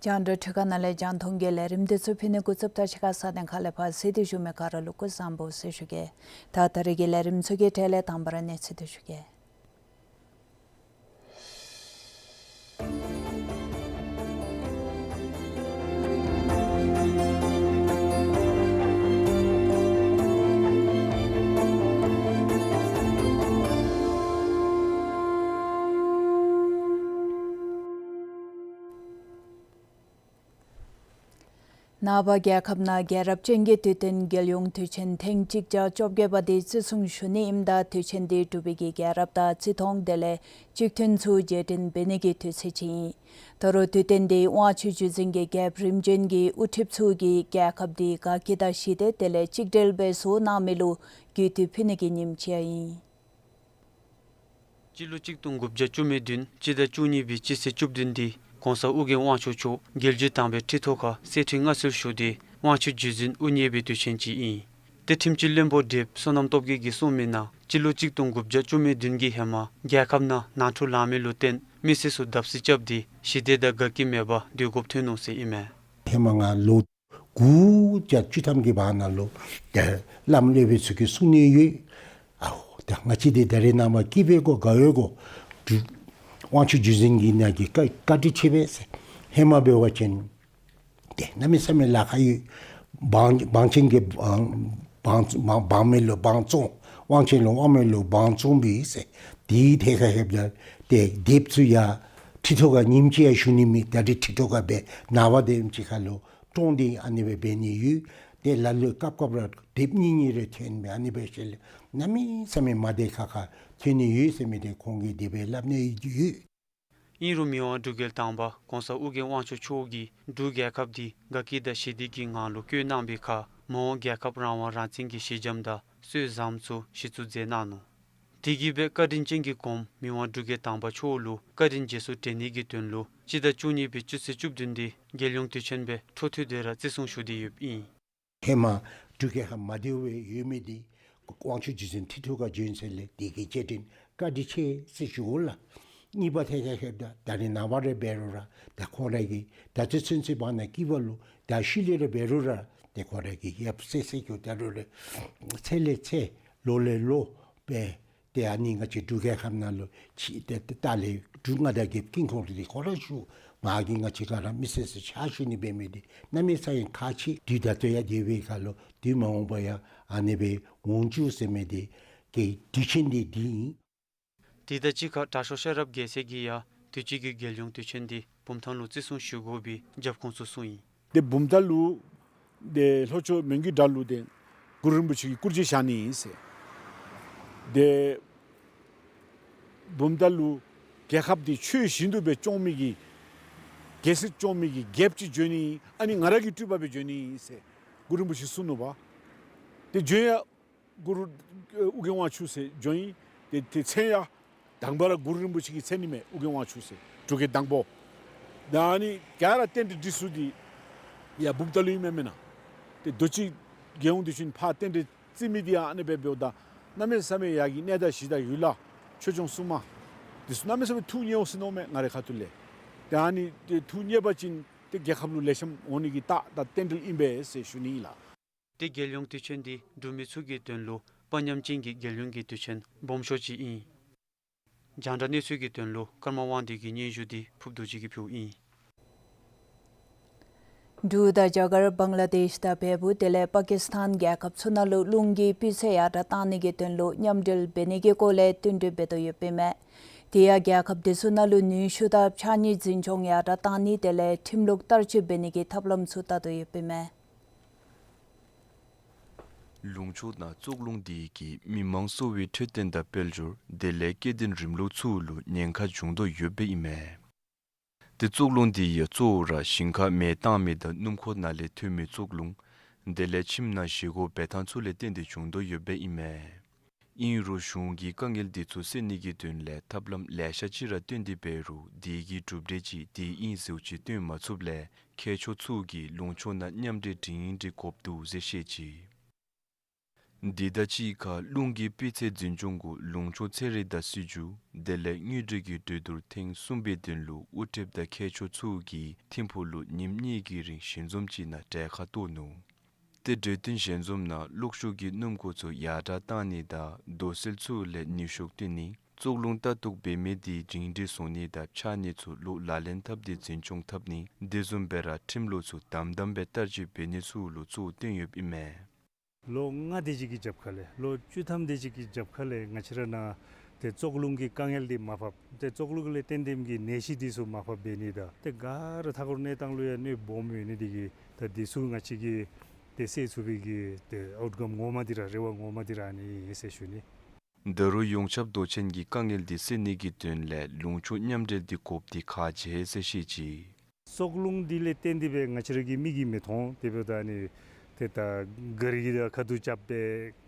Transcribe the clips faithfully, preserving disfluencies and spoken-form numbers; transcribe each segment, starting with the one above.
རྒྱང་བསྒྲགས་འཕྲུལ་ཁང་ནང་ལས་རྒྱང་མཐོང་གི་ལས་རིམ་འདི་ཚུ་ཕུལ་ནི་འགོ་བཙུགསཔ་ད་ཕྱི་ཁ་ས་གནས་ཁག་ལས་ཕར་གཟིགས་ཏེ་བཞུགས་མི་ག་ར་ལུ་སྐུ་གཟུགས་བཟང་པོ་ཟེར་ཞུ་གེ། ད་ད་རེས་ཀྱི་ལས་རིམ་ཚུ་གི་གྲས་ལས་དང་པ་ར་གནས་ཚུལ་འདི་ཞུ་གེ། ནངས་པ་རྒྱལ་ཁབ་ནང་རྒྱལ་རབས་ཅན་གྱི་དུས་སྟོན་རྒྱལ་ཡོངས་དུས་ཆེན་ཐེངས་གཅིག་བརྒྱ་བཅོ་བརྒྱད་པ་དེ་བརྩི་སྲུང་ཞུ་ནི་ཨིནམ་ད་དུས་ཆེན་དེ་འབྲུག་པའི་གི་རྒྱལ་རབས་དང་རྩིས་མཐོང་དེ་ལས་གཅིག་མཐུན་ཚུ་རྗེས་དྲན་འབད་ནི་གི་དུས་ཚོད་ཅིག་ཨིན། ད་རུང་དུས་སྟོན་དེ་དབང་ཕྱུག་བརྒྱུད་འཛིན་གྱི་རྒྱལཔོ་རིམ་བྱོན་གྱི་དབུ་ཁྲིདཔ་ཚུ་གིས་རྒྱལ་ཁབ་དེ་དགའ་སྐྱིད་དང་ཞི་བདེ་དེ་ལས་གཅིག་སྒྲིལ་སྦེ་བཟོ་གནང་མི་ལུ་གུས་བཏུད་ཕུལ་ནི་གི་ཉིནམ་ཅིག་ཨིན། སྤྱི་ལོ་གཅིག་སྟོང་དགུ་བརྒྱ་བཅུ་མེད་བདུན་སྤྱི་ཟླ་བཅུ་གཉིས་པའི་སྤྱི་ཚེས་བཅུ་བདུན་དེ་གོང་ས་ཨོ་རྒྱན་དབང་ཕྱུག་མཆོག་རྒྱལ་བརྒྱུད་དམ་པའི་ཁྲི་ཐོག་ཁར་གསེར་ཁྲི་མངའ་གསོལ་ཞུ་སྟེ་དབང་ཕྱུག་བརྒྱུད་འཛིན་དབུ་བརྙེས་པའི་དུས་ཆེན་ཅིག་ཨིན། ཏེ་ཁྲིམས་སྤྱི་བློན་པོ་བགྲེསཔ་བསོད་ནམས་སྟོབས་རྒྱས་ཀྱིས་གསུངས་མི་ནང་སྤྱི་ལོ་གཅིག་སྟོང་དགུ་བརྒྱ་བཅུ་མེད་བདུན་གྱི་ཧེ་མ་རྒྱལ་ཁབ་ནང་ནང་འཁྲུག་ལང་མི་ལུ་བརྟེན་མི་སེར་ཚུ་བརྡབ་གསིག་རྐྱབ་སྟེ་ཞི་བདེ་དང་དགའ་སྐྱིད་མེད་པར་སྡོད་དགོཔ་ཐོན་ནུག་ཟེར་ཨིན་མས། ཧེ་མ་ང་ལོ་དགུ་བརྒྱ་བཅུ་ཐམ་གྱི་བར་ན་ལུ་ཏེ་བླམ་སློབ་དཔོན་ཚུ་གིས་གསུང་ནི་ཡོད། ཨའོ་ཏེ་ང་བཅས་འདི་ད་རེས་ནངས་པ་སྐྱིད་པའི་གོ་དགའ་བའི་གོ་འབྲུག་དབང་ཕྱུག་བརྒྱུད་འཛིན་གྱི་ནང་གི་བཀའ་བཀའ་དྲིན་ཆེ་བས་ཟེར། ཧེ་མ་འབད་བ་ཅིན་ཏེ་གནམ་མེད་ས་མེད་ལཱ་ཁག་ཡོད། འབངས་འབངས་ཆེན་གྱིས་འབངས་འབངས་འབངས་མི་ལུ་འབངས་བཙོང་། དབང་ཆེན་ལུ་དབང་མི་ལུ་འབངས་བཙོང་པས་ཟེར། དེའི་ཐད་ཁར་ལྷོདཔ་ད་ཏེ་སྡེཔ་ཚུ་ཡང་ཁྲི་ཐོག་ཁར་ཉིནམ་གཅིག་ཡང་བཞུགས་ནི་མེད། ད་རེས་ཁྲི་ཐོག་ཁར་སྦེ་ནངས་པ་དེམ་ཅིག་ཁར་ལུ་བཀྲོངས་ཏེ་ཨ་ནི་སྦེ་འབད་ནི་ཡོད། ཏེ་ལ་ལུ་སྐབས་སྐབས་ར་སྡེཔ་གཉིས་གཉིས་རེ་ཐོན་སྦེ་ཨ་ནི་སྦེ་ཞིནམ་ལས་གནམ་མེད་ས་མེད་མ་བདེ་ཁག་ཁ་ཐོན་ནི་ཡོད་ཟེར་མི་དེ་ཁོང་གིས་དེ་སྦེ་སླབ་ནི་ཡོད། ཨིན་རུང་མི་དབང་འབྲུག་རྒྱལ་དང་པ་གོང་ས་ཨོ་རྒྱན་དབང་ཕྱུག་མཆོག་གིས་འབྲུག་རྒྱལ་ཁབ་འདི་དགའ་སྐྱིད་དང་ཞི་བདེ་གི་ངང་ལུ་བཀོད་གནང་བའི་ཁར་མ་འོངས་རྒྱལ་ཁབ་རང་དབང་རང་བཙན་གྱི་ཞི་འཇམ་དང་སྲོལ་བཟང་ཚུ་གཞི་བཙུགས་མཛད་གནང་ནུག། དེ་གིས་སྦེ་བཀའ་དྲིན་ཅན་གྱི་གོངམ་མི་དབང་འབྲུག་རྒྱལ་དང་པ་མཆོག་ལུ་བཀའ་དྲིན་རྗེས་སུ་དྲན་ནི་གི་དོན་ལུ་སྤྱི་ཟླ་བཅུ་གཉིས་པའི་སྤྱི་ཚེས་བཅུ་བདུན་དེ་རྒྱལ་ཡོངས་དུས་ཆེན་སྦེ་འཕྲོ་མཐུད་དེ་ར་བརྩི་སྲུང་ཞུ་སྟེ་ཡོདཔ་ཨིན། ཧེ་མ་འབྲུག་རྒྱལ་ཁབ་མ་བདེཝ་སྦེ་ཡོད་མི་འདི་དབང་ཕྱུག་རྗེ་བཙུན་ཁྲི་ཐོག་ཁར་བྱོན་ཚར་ལས་དེ་གི་རྗེས་དྲན་བཀའ་དྲིན་ཆེ་ཟེར་ཞུ་དགོ་ལགས། གཉིས་པ་ཐད་ཁར་ལྷོདཔ་ད་ད་རེས་ནངས་པ་ར་འབད་རུང་ར་ད་ཁོང་ར་གིས་ད་ཚུན་ཚོད་བར་ན་སྐྱིད་པ་ལུ་ད་ཤུལ་ལས་ར་འབད་རུང་ར་ཏེ་ཁོང་ར་གིས་ཡབ་སྲས་སྲས་ཀྱི་ད་རུང་ར་ཚེ་ལས་ཚེ་ལོ་ལས་ལོ་སྦེ་ཏེ་ཨ་ནི་ང་བཅས་འབྲུག་རྒྱལ་ཁབ་ནང་ལུ་ཅིག་ཏེ་ཏེ་ད་ལས་འབྲུག་མངའ་བདག་རྒྱལཔོ་ཀིང་ཀོང་རི་དེ་ཁོ་ར་བཞུགས། ང་གིས་ང་བཅས་ག་ར་མི་སེར་ཚུ་ཕྱག་ཞུ་ནི་འབད་མི་འདི་གནམ་མེད་ས་མེད་ཁག་ཆེ། དུས་ད་ལྟོ་ཡང་དེ་སྦེ་ག་ལུ་དུས་མ་འོངས་པ་ཡང་ཨ་ནི་སྦེ་འོང་བཅུག་ཟེར་མི་འདི་གི་དུས་ཆེན་འདི་འདི་ཨིན། དེ་དང་གཅིག་ཁར་དྲག་ཤོས་ཤེས་རབ་རྒྱལ་མཚན་གྱིས་ཡང་དུས་ཅི་གི་རྒྱལ་ཡོངས་དུས་ཆེན་འདི་བུམ་ཐང་ལུ་བརྩི་སྲུང་ཞུ་དགོ་པའི་རྒྱབ་ཁུངས་ཚུ་གསུངས་ཡི། ཏེ་བུམ་ཐང་ལུ་ཏེ་ལྷོ་ཕྱོགས་མོན་གྱི་དགྲ་ལུ་ཏེ་གུ་རུ་རིན་པོ་ཆེ་གི་སྐུ་རྗེས་བཞེངས་ནི་ཨིན་ཟེར། ཏེ་བུམ་ཐང་ལུ་རྒྱལ་ཁབ་འདི་ཆོས་བཞིན་དུ་སྦེ་སྐྱོང་མི་གི་རྒྱལ་སྲིད་སྐྱོང་མི་གི་རྒྱལཔོ་ཅིག་བྱོན་ནི་ཨ་ནི་ང་ར་གི་སྤྲུལ་པ་སྦེ་བྱོན་ནི་ཨིན་ཟེར་གུ་རུ་རིན་པོ་ཆེ་གསུངས་ནུག་པ། ཏེ་བྱོན་ཡང་གུ་རུ་ཨོ་རྒྱན་དབང་ཕྱུག་ཟེར་བྱོན་ཡི། ཏེ་ཏེ་མཚན་ཡང་ དང་པ་ར་གུ་རུ་རིན་པོ་ཆེ་གི་མཚན་ཨིན་མས། ཨོ་རྒྱན་དབང་ཕྱུག་ཟེར་འབྲུག་རྒྱལ་དང་པོ། ད་ཨ་ནི་ག་ར་རྟེན་འབྲེལ་འགྲིག་ས་འདི་ཡར་བུམ་ཐང་ལུ་ཨིན་མས་མེན་ན། ཏེ་རྡོ་རྗེ་རྒྱལ་ཡོངས་དུས་ཆེན་ཕར་རྟེན་འབྲེལ་བརྩི་མི་འདི་ཡང་ཨ་ནི་སྦེ་འབདཝ་ད་གནམ་མེད་ས་མེད་ཡར་གྱི་གནས་བདག་གཞི་བདག་ཡུལ་ལྷ་ཆོས་སྐྱོང་སྲུང་མ་འདི་ཚུ་གནམ་མེད་ས་མེད་ཐུགས་མཉེས་འོང་ཟེར་མནོཝ་མས་ང་རའི་ཁ་ཐུག་ལས། ཏེ་ཨ་ནི་ཏེ་ཐུགས་མཉེས་པ་ཅིན་ཏེ་རྒྱལ་ཁབ་ལུ་ལེགས་ཤོམ་འོང་ནི་གི་རྟགས་དང་རྟེན་འབྲེལ་ཨིན་པས་ཟེར་ཞུ་ནི་ཨིན་ལགས། ཏེ་རྒྱལ་ཡོངས་དུས་ཆེན་འདི་འབྲུག་མི་ཚུ་གི་དོན་ལུ་དཔའ་ཉམས་ཅན་གྱི་རྒྱལ་ཡོངས་ཀྱི་དུས་ཆེན་སྦོམ་ཤོས་ཅིག་ཨིན། རྒྱང་བསྒྲགས་གནས་ཚུལ་གྱི་དོན་ལུ་ཀརྨ་དབང་འདུས་ཀྱི་སྙན་ཞུ་འདི་ཕུརབ་རྡོ་རྗེ་གིས་ཕུལཝ་ཨིན། འབྲུག་དང་རྒྱ་གར་བང་ལ་དེཤ་དང་བལ་པོ་དེ་ལས་པ་ཀིས་ཐཱན་རྒྱལ་ཁབ་ཚུ་ནང་ལུ་རླུང་གི་སྤུས་ཚད་ཡར་དྲག་བཏང་ནི་གི་དོན་ལུ་མཉམ་འབྲེལ་འབད་ནི་གི་སྐོར་ལས་བསྟུན་གྲོས་འབད་དོ་ཡོདཔ་ཨིན་མས། དེ་ཡང་རྒྱལ་ཁབ་དེ་ཚུ་ནང་ལུ་ནུས་ཤུགས་དང་ཕྱགས་སྙིགས་འཛིན་སྐྱོང་ཡར་དྲག་བཏང་ནི་དེ་ལས་ཁྲིམས་ལུགས་བསྟར་སྤྱོད་འབད་ནི་གི་ཐབས་ལམ་ཚུ་བལྟ་དོ་ཡོདཔ་ཨིན་མས། ལུང་ཕྱོགས་ནང་བཙོག་རླུང་དེ་གིས་མི་མང་གསོ་བའི་འཕྲོད་བསྟེན་དང་དཔལ་འབྱོར་དེ་ལས་སྐྱེ་ལྡན་རིམ་ལུགས་ཚུ་ལུ་ཉེན་ཁ་འབྱུང་དོ་ཡོདཔ་ཨིན་མས། ཏེ་བཙོག་རླུང་དེ་ཡང་གཙོ་བོ་ར་ཞིང་ཁར་མེ་བཏང་མི་དང་སྣུམ་འཁོར་ནང་ལས་ཐོན་མི་བཙོག་རླུང་དེ་ལས་ཁྱིམ་ནང་བཞེས་སྒོ་འབད་ཐངས་ཚུ་ལས་བརྟེན་ཏེ་འབྱུང་དོ་ཡོདཔ་ཨིན་མས། ཨིན་རུང་གཞུང་གིས་དཀའ་ངལ་དེ་ཚུ་སེལ་ནི་གི་དོན་ལས་ཐབས་ལམ་ལེ་ཤ་ཅིག་ར་བཏོན་ཏེ་འབད་རུང་དེ་གི་གྲུབ་འབྲས་ཅིག་དེ་ཨིན་ཟེརཝ་ཅིག་སྟོན་མ་ཚུགསཔ་ལས་མཁས་མཆོག་ཚུ་གིས་ལུང་ཕྱོགས་ནང་མཉམ་འབྲེལ་སྒྲིང་སྒྲི་དགོཔ་འདུག་ཟེར་བཤད་ཅི། དེ་དང་གཅིག་ཁར་རླུང་གི་སྤུས་ཚད་འཛིན་སྐྱོང་གུ་ལུང་ཕྱོགས་ཚན་རིག་དང་སྲིད་བྱུས་དེ་ལས་དངུལ་འབྲེལ་གྱི་གྲོས་བསྡུར་ཐེངས་གསུམ་པའི་དོན་ལུ་དབུ་ཁྲིདཔ་དང་མཁས་མཆོག་ཚུ་གིས་ཐིམ་ཕུག་ལུ་ཉིནམ་གཉིས་ཀྱི་རིང་ཞལ་འཛོམས་ཅིག་ནང་གྲལ་ཁར་གཏོགས་ནུག། ཏེ་གྲོས་བསྟུན་ཞལ་འཛོམས་ནང་གློག་ཤུགས་ཀྱི་སྣུམ་འཁོར་ཚུ་ཡར་དྲག་བཏང་ནི་དང་རྡོ་སོལ་ཚུ་ལས་ནུས་ཤུགས་བཏོན་ནི་བཙོག་རླུང་ལྟ་རྟོག་འབད་མི་དེ་སྒྲིང་སྒྲི་བཟོ་ནི་དང་ཕྱགས་སྙིགས་ཚུ་ལོག་ལག་ལེན་འཐབ་སྟེ་འཛིན་སྐྱོང་འཐབ་ནི་དེ་བཟུམ་སྦེ་ར་ཁྲིམས་ལུགས་ཚུ་དམ་དམ་སྦེ་བསྟར་སྤྱོད་འབད་ནི་ཚུ་ལུ་གཙོ་བོ་བཏོན་ཡོདཔ་ཨིན་མས། ལོ་ལྔ་དེ་ཅིག་གི་རྒྱབ་ཁ་ལས་ལོ་བཅུ་ཐམ་དེ་ཅིག་གི་རྒྱབ་ཁ་ལས་ང་བཅས་ར་ནང་ཏེ་བཙོག་རླུང་གི་དཀའ་ངལ་འདི་མར་ཕབ་ཏེ་བཙོག་རླུང་ལས་བརྟེན་ཏེ་གི་ནད་གཞི་འདི་ཚུ་མར་ཕབ་འབད་ནི་དང་ཏེ་ག་ར་མཐའ་འཁོར་གནས་སྟངས་ལུ་ཡང་གནོདཔ་སྦོམ་ཡོད་ནི་དེ་གིས་ད་འདི་ཚུ་ང་བཅས་ཀྱིས་ཏེ་སེལ་ཚུགས་པའི་གི་ཏེ་ཨའུཊ་ཀམ་ངོ་མ་འདི་ར་རེ་བ་ངོ་མ་འདི་ར་ཨ་ནི་ཨིན་ཟེར་ཞུ་ནི། ད་རུང་ཡོངས་ཁྱབ་དོན་ཆེན་གྱི་དཀའ་ངལ་འདི་སེལ་ནི་གི་དོན་ལས་ལུང་ཕྱོགས་མཉམ་འབྲེལ་འདི་དགོཔ་འདི་ཁག་ཆེ་ཟེར་བཤད་ཅི། བཙོག་རླུང་འདི་ལས་བརྟེན་ཏེ་སྦེ་ང་བཅས་ར་གི་མིག་གིས་མི་མཐོང་དེ་འབདཝ་ད་ཨ་ནི་ཏེ་ད་ག་རི་གི་དང་ཁ་ཐུག་རྐྱབ་སྦེ་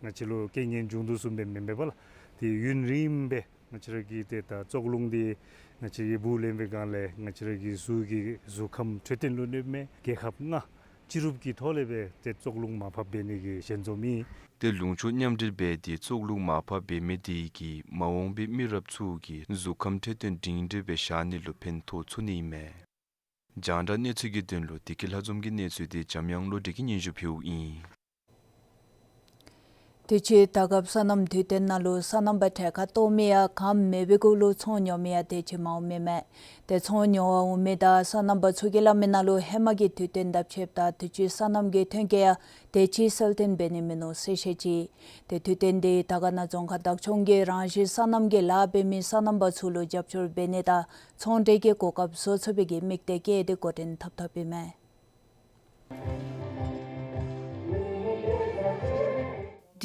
ང་བཅས་ལུ་རྐྱེན་ངན་འབྱུང་དོ་བཟུམ་སྦེ་མེན་པས་ལགས། ཏེ་ཡུན་རིངམོ་སྦེ་ང་བཅས་ར་གི་ཏེ་ད་བཙོག་རླུང་འདི་ང་བཅས་ཀྱིས་སྦུག་ལེན་པའི་སྒང་ལས་ང་བཅས་ར་གི་གཟུགས་ཀྱི་གཟུགས་ཁམས་འཕྲོད་བསྟེན་ལུ་གནོདཔ་མས། རྒྱལ་ཁབ་ལྔ་སྤྱི་རུབ་ཀྱི་ཐོག་ལས་སྦེ་ཏེ་བཙོག་རླུང་མར་ཕབ་འབད་ནི་གི་ཞལ་འཛོམས་ཨིན། ཏེ་ལུང་ཕྱོགས་མཉམ་འབྲེལ་འབད་དེ་བཙོག་རླུང་མར་ཕབ་འབད་མི་དེ་གིས་མ་འོངས་པའི་མི་རབས་ཚུ་གི་གཟུགས་ཁམས་འཕྲོད་བསྟེན་སྒྲིང་སྒྲི་སྦེ་བཞག་ནི་ལུ་ཕན་ཐོགས་ཚུགས་ནི་ཨིན་མས། རྒྱང་བསྒྲགས་གནས་ཚུལ་གྱི་དོན་ལུ་བདེ་སྐྱིད་ལྷ་འཛོམས་ཀྱི་གནས་ཚུལ་འདི་འཇམ་དབྱངས་བློ་གྲོས་ཀྱིས་སྙན་ཞུ་ཕུལཝ་ཨིན། དུས་ཅི་ད་སྐབས་སོ་ནམ་དུས་སྟོན་ནང་ལུ་སོ་ནམ་པ་གྲལ་ཁར་གཏོགས་མི་ཡང་གངམ་མེད་པའི་གུ་ལུ་ཚོང་ཉོ་མི་ཡང་དེ་ཅིག་མང་འོངམ་ཨིན་མས། ཏེ་ཚོང་ཉོ་བར་འོང་མི་དང་སོ་ནམ་པ་ཚུ་གིས་སླབ་མི་ནང་ལུ་ཧེ་མ་གི་དུས་སྟོན་དང་ཕྱདཔ་ད་དུས་ཅི་སོ་ནམ་གྱི་ཐོན་སྐྱེད་ཡང་དེ་ཅིག་གསལ་སྟོན་འབད་ནི་མིན་ནུག་ཟེར་བཤད་ཅི། ཏེ་དུས་སྟོན་འདི་དར་དཀར་ན་རྫོང་ཁག་བདག་སྐྱོང་གིས་རང་བཞིན་སོ་ནམ་གྱི་ལཱ་འབད་མི་སོ་ནམ་པ་ཚུ་ལུ་རྒྱབ་སྐྱོར་འབད་ནི་དང་ཚོང་འབྲེལ་གྱི་གོ་སྐབས་བཟོ་ཚུགས་པའི་གི་དམིགས་གཏད་བསྐྱེད་དེ་འགོ་འདྲེན་འཐབ་འཐབ་ཨིན་མས།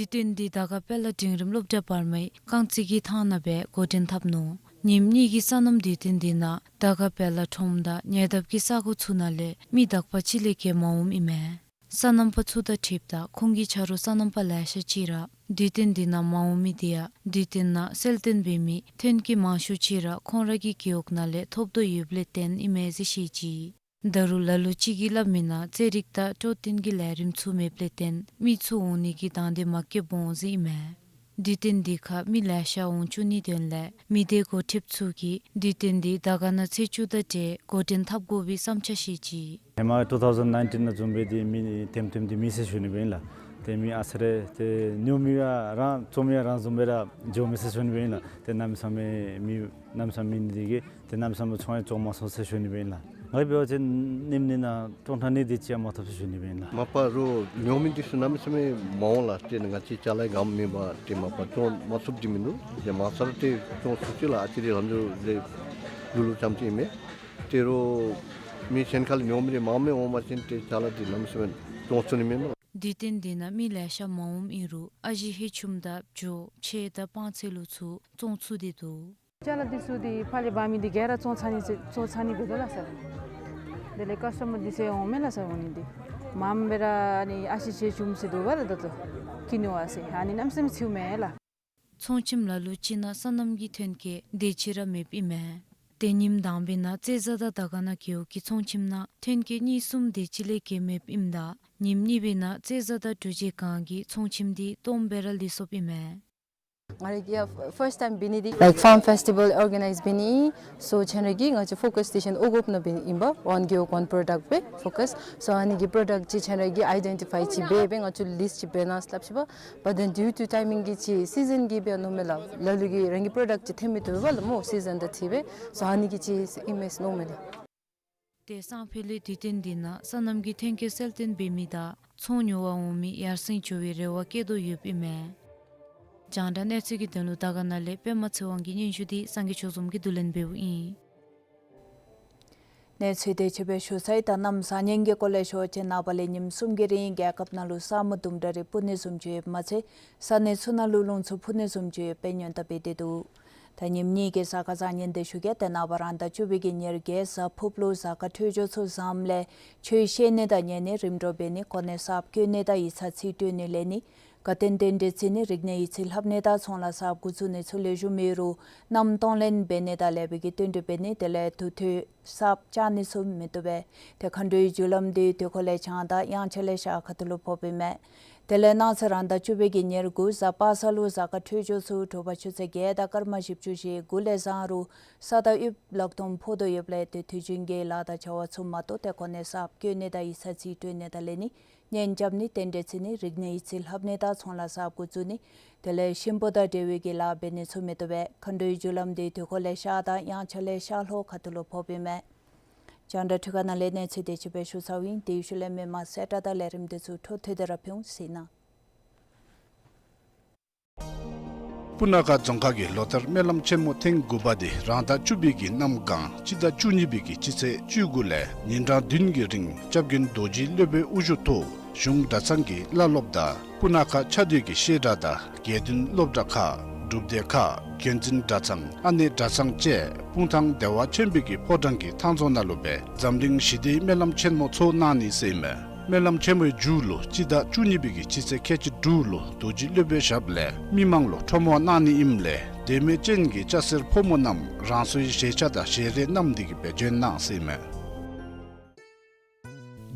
དུས་སྟོན་འདི་དར་དཀར་དཔལ་ལ་འབྲིང་རིམ་སློབ་གྲྭ་བར་མའི་རྐང་རྩེད་ཀྱི་ཐང་ནང་སྦེ་འགོ་འདྲེན་འཐབ་ནུག། ཉིནམ་གཉིས་ཀྱི་སོ་ནམ་དུས་སྟོན་འདི་ནང་དར་དཀར་དཔལ་ལ་ཁྲོམ་དང་ཉེ་འདབས་ཀྱི་ས་གོ་ཚུ་ནང་ལས་མི་དག་པ་ཅིག་ལས་བརྒལ་མ་འོངམ་ཨིན་མས། སོ་ནམ་པ་ཚུ་དང་འཁྲིལཝ་ད་ཁོང་གི་ཆ་རོགས་སོ་ནམ་པ་ལེ་ཤ་ཅིག་ར་དུས་སྟོན་འདི་ནང་མ་འོང་མི་དེ་ཡང་དུས་སྟོན་ནང་གསལ་སྟོན་འབད་མི་ཐོན་སྐྱེད་མང་ཤོས་ཅིག་ར་ཁོང་ར་གི་རྒེད་འོག་ནང་ལས་ཐོབ་དོ་ཡོདཔ་ལས་བརྟེན་ཨིན་མས་ཟེར་བཤད་ཅི། ད་རུང་ལ་ལུ་ཅིག་གིས་སླབ་མི་ནང་རྩེད་རིགས་དང་སྤྲོ་སྟོན་གྱི་ལས་རིམ་ཚུ་མེདཔ་ལས་བརྟེན་མི་ཚུ་འོང་ནི་གི་དང་འདོད་མ་སྐྱེཝ་འོང་ཟེར་ཨིན་མས། དུས་སྟོན་འདི་ཁར་མི་ལེ་ཤ་འོང་བཅུག་ནིའི་དོན་ལས་མི་སྡེ་འགོ་ཁྲིདཔ་ཚུ་གིས་དུས་སྟོན་འདི་དར་དཀར་ན་ཚེས་བཅུ་དང་འབྲེལ་འགོ་འདྲེན་འཐབ་དགོ་པའི་བསམ་འཆར་བཤད་ཅི། ཧེ་མ་ཊུ་ཐའུ་ཟེན་ནའིན་ཊིན་ནང་བཟུམ་སྦེ་འདི་མི་ཐེམ་ཐེམ་འདི་མེད་ཟེར་ཞུ་ནི་སྦེ་ཨིན་ལགས། ཏེ་མི་ཨ་ཙི་རེ་ཏེ་ཉོ་མི་ཡང་རང་བཙོང་མི་ཡང་རང་བཟུམ་སྦེ་ར་འགྱོ་མི་ཟེར་ཞུ་ནི་སྦེ་ཨིན་ལགས། ཏེ་གནམ་མེད་ས་མེད་མི་གནམ་མེད་ས་མེད་མེད་ནི་དེ་གིས་ཏེ་གནམ་མེད་ས་མེད་ཚོང་ཡང་བཙོང་མ་ཚུགས་ཟེར་ཞུ་ནི་སྦེ་ཨིན་ལགས། ང་གིས་འབད་བ་ཅིན་ཉིནམ་གཉིས་ནང་བཙོང་ཐངས་ནི་དེ་ཅིག་ཡང་མ་ཐོབ་ཟེར་ཞུ་ནི་སྦེ་ཨིན་ལགས། མ་པ་རོགས་ཉོ་མི་འདི་ཚུ་གནམ་མེད་ས་མེད་མ་འོང་ལགས། ཏེ་ང་བཅས་ཅ་ལ་ག་མེད་པར་ཏེ་མ་པ་བཙོང་མ་ཚུགསཔ་འདི་མིན་འདུག། ཏེ་མ་ཚད་ཏེ་བཙོང་ཚུགས་ཅི་ལགས། ཨ་ཙི་རེ་ལམ་འགྲོ་རེ་ལུ་ལུ་ཙམ་ཅིག་ཨིན་མས། ཏེ་རོགས་མི་གཞན་ཁ་ལས་ཉོ་མི་རེ་མང་མི་འོང་པ་ཅིན་ཏེ་ཅ་ལ་འདི་གནམ་མེད་ས་མེད་བཙོང་ཚུགས་ནི་མེད་ལགས། དུས་སྟོན་འདི་ནང་མི་ལེ་ཤ་མ་འོངམ་ཨིན་རུང་ཨ་ཞེ་ཧེ་ཆུམ་དང་བྱོ་ཕྱེ་དང་སྤང་ཚེ་ལུ་ཚུ་བཙོང་ཚུགས་ཏེ་འདུག། ཅ་ལ་འདི་ཚུ་འདི་ཕར་ལས་འབག་མི་འདི་ག་ར་བཙོང་ཚར་ནི་ཚེ་བཙོང་ཚར་ནི་འབད་དོ་ལགས་སོ། དེ་ལས་ཀ་སི་ཊོ་མར་འདི་ཚུ་འོང་མས་ལགས་སོ། འོང་ནི་འདི་མངམ་སྦེ་ར་ཨ་ནི་ཨ་ཞེ་ཕྱེ་ཆུམ་ཟེར་འདུག་པ་ད་ད་ལྟོ་ཀི་ནུ་བ་ཟེར་ཨ་ནི་གནམ་མེད་ས་མེད་འཚིགཔ་མས་ལགས། ཚོང་ཁྱིམ་ལ་ལུ་ཅིག་ནང་སོ་ནམ་གྱི་ཐོན་སྐྱེད་དེ་ཅིག་ར་མེདཔ་ཨིན་མས། ཏེ་ཉིནམ་དང་པའི་ནང་རྩེ་བཟའ་དང་དར་དཀར་ན་རྒེད་འོག་གི་ཚོང་ཁྱིམ་ནང་ཐོན་སྐྱེད་གཉིས་གསུམ་དེ་ཅིག་ལས་བརྒལ་མེདཔ་ཨིནམ་ད་ཉིནམ་གཉིས་པའི་ནང་རྩེ་བཟའ་དང་འབྲུག་རྗེས་སྒང་གི་ཚོང་ཁྱིམ་དེ་སྟོངམ་སྦེ་ར་ལུས་སོཔ་ཨིན་མས། ང་ར་གིས་ཡ་ཕརསཊ་ཊའིམ་འབད་ནི་འདི་ལའིཀ་ཕཱམ་ཕེསི་ཊི་བཱལ་ཨོར་ག་ནའིཛ་འབད་ནི། སོ་ཁྱེད་ར་གིས་ང་བཅས་ཕོ་ཀསི་སི་ཊེ་ཤཱན་ཨོ་གོཔ་ནང་འབད་ནི་ཨིན་པས། ཝཱན་རྒེད་འོག་ཝཱན་པྲོ་ཌཀཊ་སྦེ་ཕོ་ཀསི། སོ་ཨ་ནི་གི་པྲོ་ཌཀཊ་ཅིག་ཁྱེད་ར་གིས་ཨའི་ཌེན་ཊི་ཕའི་ཅིག་འབད་འབད་ང་བཅས་ལིསཊ་ཅིག་འབད་གནང་ཟེར་སླབ་ཅི་པ། བཊ་དེན་ཌིའུ་ཊུ་ཊའི་མིང་གིས་ཅིག་སི་ཛན་གྱིས་འབད་མནོཝ་མས་ལགས། ལ་ལུ་གིས་རང་གི་པྲོ་ཌཀཊ་ཅིག་ཐོན་མི་བཏུབ་པས་ལགས་སྨོ། སི་ཛན་དང་འཁྲིལ་སྦེ། སོ་ཨ་ནི་གིས་ཅིག་ཨིན་མས་མནོཝ་མས་ལགས། ཏེ་སང་ཕོད་ལས་དུས་སྟོན་འདི་ནང་སོ་ནམ་གྱི་ཐོན་སྐྱེད་གསལ་སྟོན་འབད་མི་དང་ཚོང་ཉོ་བར་འོང་མི་ཡར་སེང་འགྱོ་བའི་རེ་བ་བསྐྱེད་དོ་ཡོདཔ་ཨིན་མས། རྒྱང་བསྒྲགས་གནས་ཚུལ་གྱི་དོན་ལུ་དར་དཀར་ན་ལས་པདྨ་ཚེ་དབང་གི་སྙན་ཞུ་འདི་སངས་རྒྱས་ཆོས་འཛོམས་ཀྱིས་བསྡུ་ལེན་འབདཝ་ཨིན། གནས་ཚུལ་དེ་ཅིག་སྦེ་ཞུ་ཚར་ཡི། ད་གནམ་བཟང་ངན་གྱི་སྐོར་ལས་ཞུ་བ་ཅིན་ནངས་པ་ལས་ཉིནམ་གསུམ་གྱི་རིང་རྒྱལ་ཁབ་ནང་ལུ་ས་སྨུག་དུམ་གྲ་རེ་སྤུབ་ནི་བཟུམ་ཅིག་ཡོདཔ་མ་ཚད་ས་གནས་ཚུ་ནང་ལུ་རླུང་འཚུབ་འཕུ་ནི་བཟུམ་ཅིག་ཡོདཔ་སྦེ་སྔོན་དཔག་འབད་དེ་འདུག། ད་ཉིནམ་གཉིས་ཀྱི་གཟའ་སྐར་བཟང་ངན་དེ་ཞུ་གེ། ཏེ་ནངས་པ་རང་ཟླ་བཅུ་པའི་གི་ཉེར་བརྒྱད་གཟའ་ཕུརཔ་ལུ་གཟའ་སྐར་འཕྲོད་སྦྱོར་ཚུ་བཟངམ་ལས་ཆོས་བཤད་ནི་དང་ཉན་ནི་རིམ་གྲོ་འབད་ནི་གོ་གནས་གསརཔ་བསྐོ་ནི་དང་ཡིག་ཚང་རྩིས་སྤྲོད་ནི་ལེན་ནི་དགའ་སྟོན་རྟེན་འབྲེལ་བརྩི་ནི་རིག་གནས་ཡིག་རྩིས་ལྷབ་ནི་དང་ཚོང་ལཱ་གསརཔ་འགོ་བཙུགས་ནི་ཚུ་ལེགས་ཤོམ་ཡོད་རུང་མནའམ་གཏོང་ལེན་འབད་ནི་དང་ལེགས་པའི་གི་བསྟུན་གྲོས་འབད་ནི་དེ་ལས་དུར་ཁྲོད་གསརཔ་བཅག་ནི་ཚུ་མི་བཏུབ་པས། ཏེ་མཁའ་འགྲོའི་རྒྱུ་ལམ་འདི་དུས་འཁོར་ལས་བྱང་དང་དབྱངས་འཆར་ལས་ཤར་ཁ་ཐུག་ལུ་ཕོགཔ་ཨིན་མས། དེ་ལས་གནངས་ཚེ་རང་ཟླ་བཅུ་པའི་གི་ཉེར་དགུ་གཟའ་པ་སངས་ལུ་གཟའ་སྐར་འཕྲོད་སྦྱོར་ཚུ་དྲོ་པ་ཆུ་ཚོད་བརྒྱད་དང་སྐར་མ་བཞི་བཅུ་ཞེ་དགུ་ལས་བཟང་རུང་ས་དང་དབུགས་ལག་སྟོང་ཕོག་དོ་ཡོདཔ་ལས་ཏེ་དུས་རྒྱུན་གྱི་ལཱ་དང་བྱ་བ་ཚུ་མ་དོ་སྟེ་གོ་གནས་གསརཔ་བསྐོ་ནི་དང་ཡིག་ཚང་རྩིས་སྤྲོད་ནི་དང་ལེན་ནི་གཉེན་རྐྱབ་ནི་རྟེན་འབྲེལ་བརྩི་ནི་རིག་གནས་ཡིག་རྩིས་ལྷབ་ནི་དང་ཚོང་ལཱ་གསརཔ་འགོ་བཙུགས་ནི་དེ་ལས་གཤིན་པོ་དང་འབྲེལ་བའི་གི་ལཱ་འབད་ནི་ཚུ་མི་བཏུབ་པས། མཁའ་འགྲོའི་རྒྱུ་ལམ་འདི་དུས་འཁོར་ལས་ཤར་དང་དབྱངས་འཆར་ལས་ཤར་ལྷོ་ཁ་ཐུག་ལུ་ཕོགཔ་ཨིན་མས། རྒྱང་བསྒྲགས་འཕྲུལ་ཁང་ནང་ལས་གནས་ཚུལ་དེ་ཅིག་སྦེ་ཞུ་ཚརཝ་ཨིན། དེའི་ཤུལ་ལས་མི་མང་གསལ་བསྒྲགས་དང་ལས་རིམ་དེ་ཚུ་འཕྲོ་མཐུད་དེ་ར་ཕུལ་འོང་ཟེར་ཨིན། སྤུ་ན་ཁ་རྫོང་ཁག་གི་ལོ་ལྟར་སྨོན་ལམ་ཆེན་མོ་ཐེངས་དགུ་པ་དེ་རང་ཟླ་བཅུ་པའི་གི་གནམ་གང་སྤྱི་ཟླ་བཅུ་གཉིས་པའི་གི་སྤྱི་ཚེས་བཅུ་དགུ་ལས་ཉིན་གྲངས་བདུན་གྱི་རིང་སྐྱབས་མགོན་རྡོ་རྗེ་སློབ་དཔོན་དབུ་བཞུགས་ཐོག་གཞུང་གྲྭ་ཚང་གི་བླ་སློབ་དང་སྤུ་ན་ཁ་ཆ་སྡོད་ཀྱི་བཤད་གྲྭ་དང་དགེ་འདུན་སློབ་གྲྭ་ཁག་སྒྲུབ་སྡེ་ཁག་འགན་འཛིན་གྲྭ་ཚང་ཨ་ནེ་གྲྭ་ཚང་བཅས་སྤུངས་ཐང་བདེ་བ་ཆེན་པོའི་གི་ཕོ་བྲང་གི་ཐང་རྫོང་ནང་ལུ་སྦེ་འཛམ་གླིང་ཞི་བདེའི་སྨོན་ལམ་ཆེན་མོ་ཚོགས་གནང་ནི་ཟེར་ཨིན་མས། སྨོན་ལམ་ཆེན་མོའི་མཇུག་ལུ་སྤྱི་ཟླ་བཅུ་གཉིས་པའི་གི་སྤྱི་ཚེས་ཁལ་གཅིག་དྲུག་ལུ་རྡོ་རྗེ་སློབ་དཔོན་ཞབས་ལས་མི་མང་ལུ་ཁྲོམ་དབང་གནང་ནི་ཨིནམ་ལས་དད་མོས་ཅན་གྱི་སྐྱ་སེར་ཕོ་མོ་རྣམས་རང་སོའི་བཞེས་ཆ་དང་བཞེས་རས་བསྣམས་ཏེ་གི་སྦེ་འབྱོན་གནང་ཟེར་ཨིན་མས།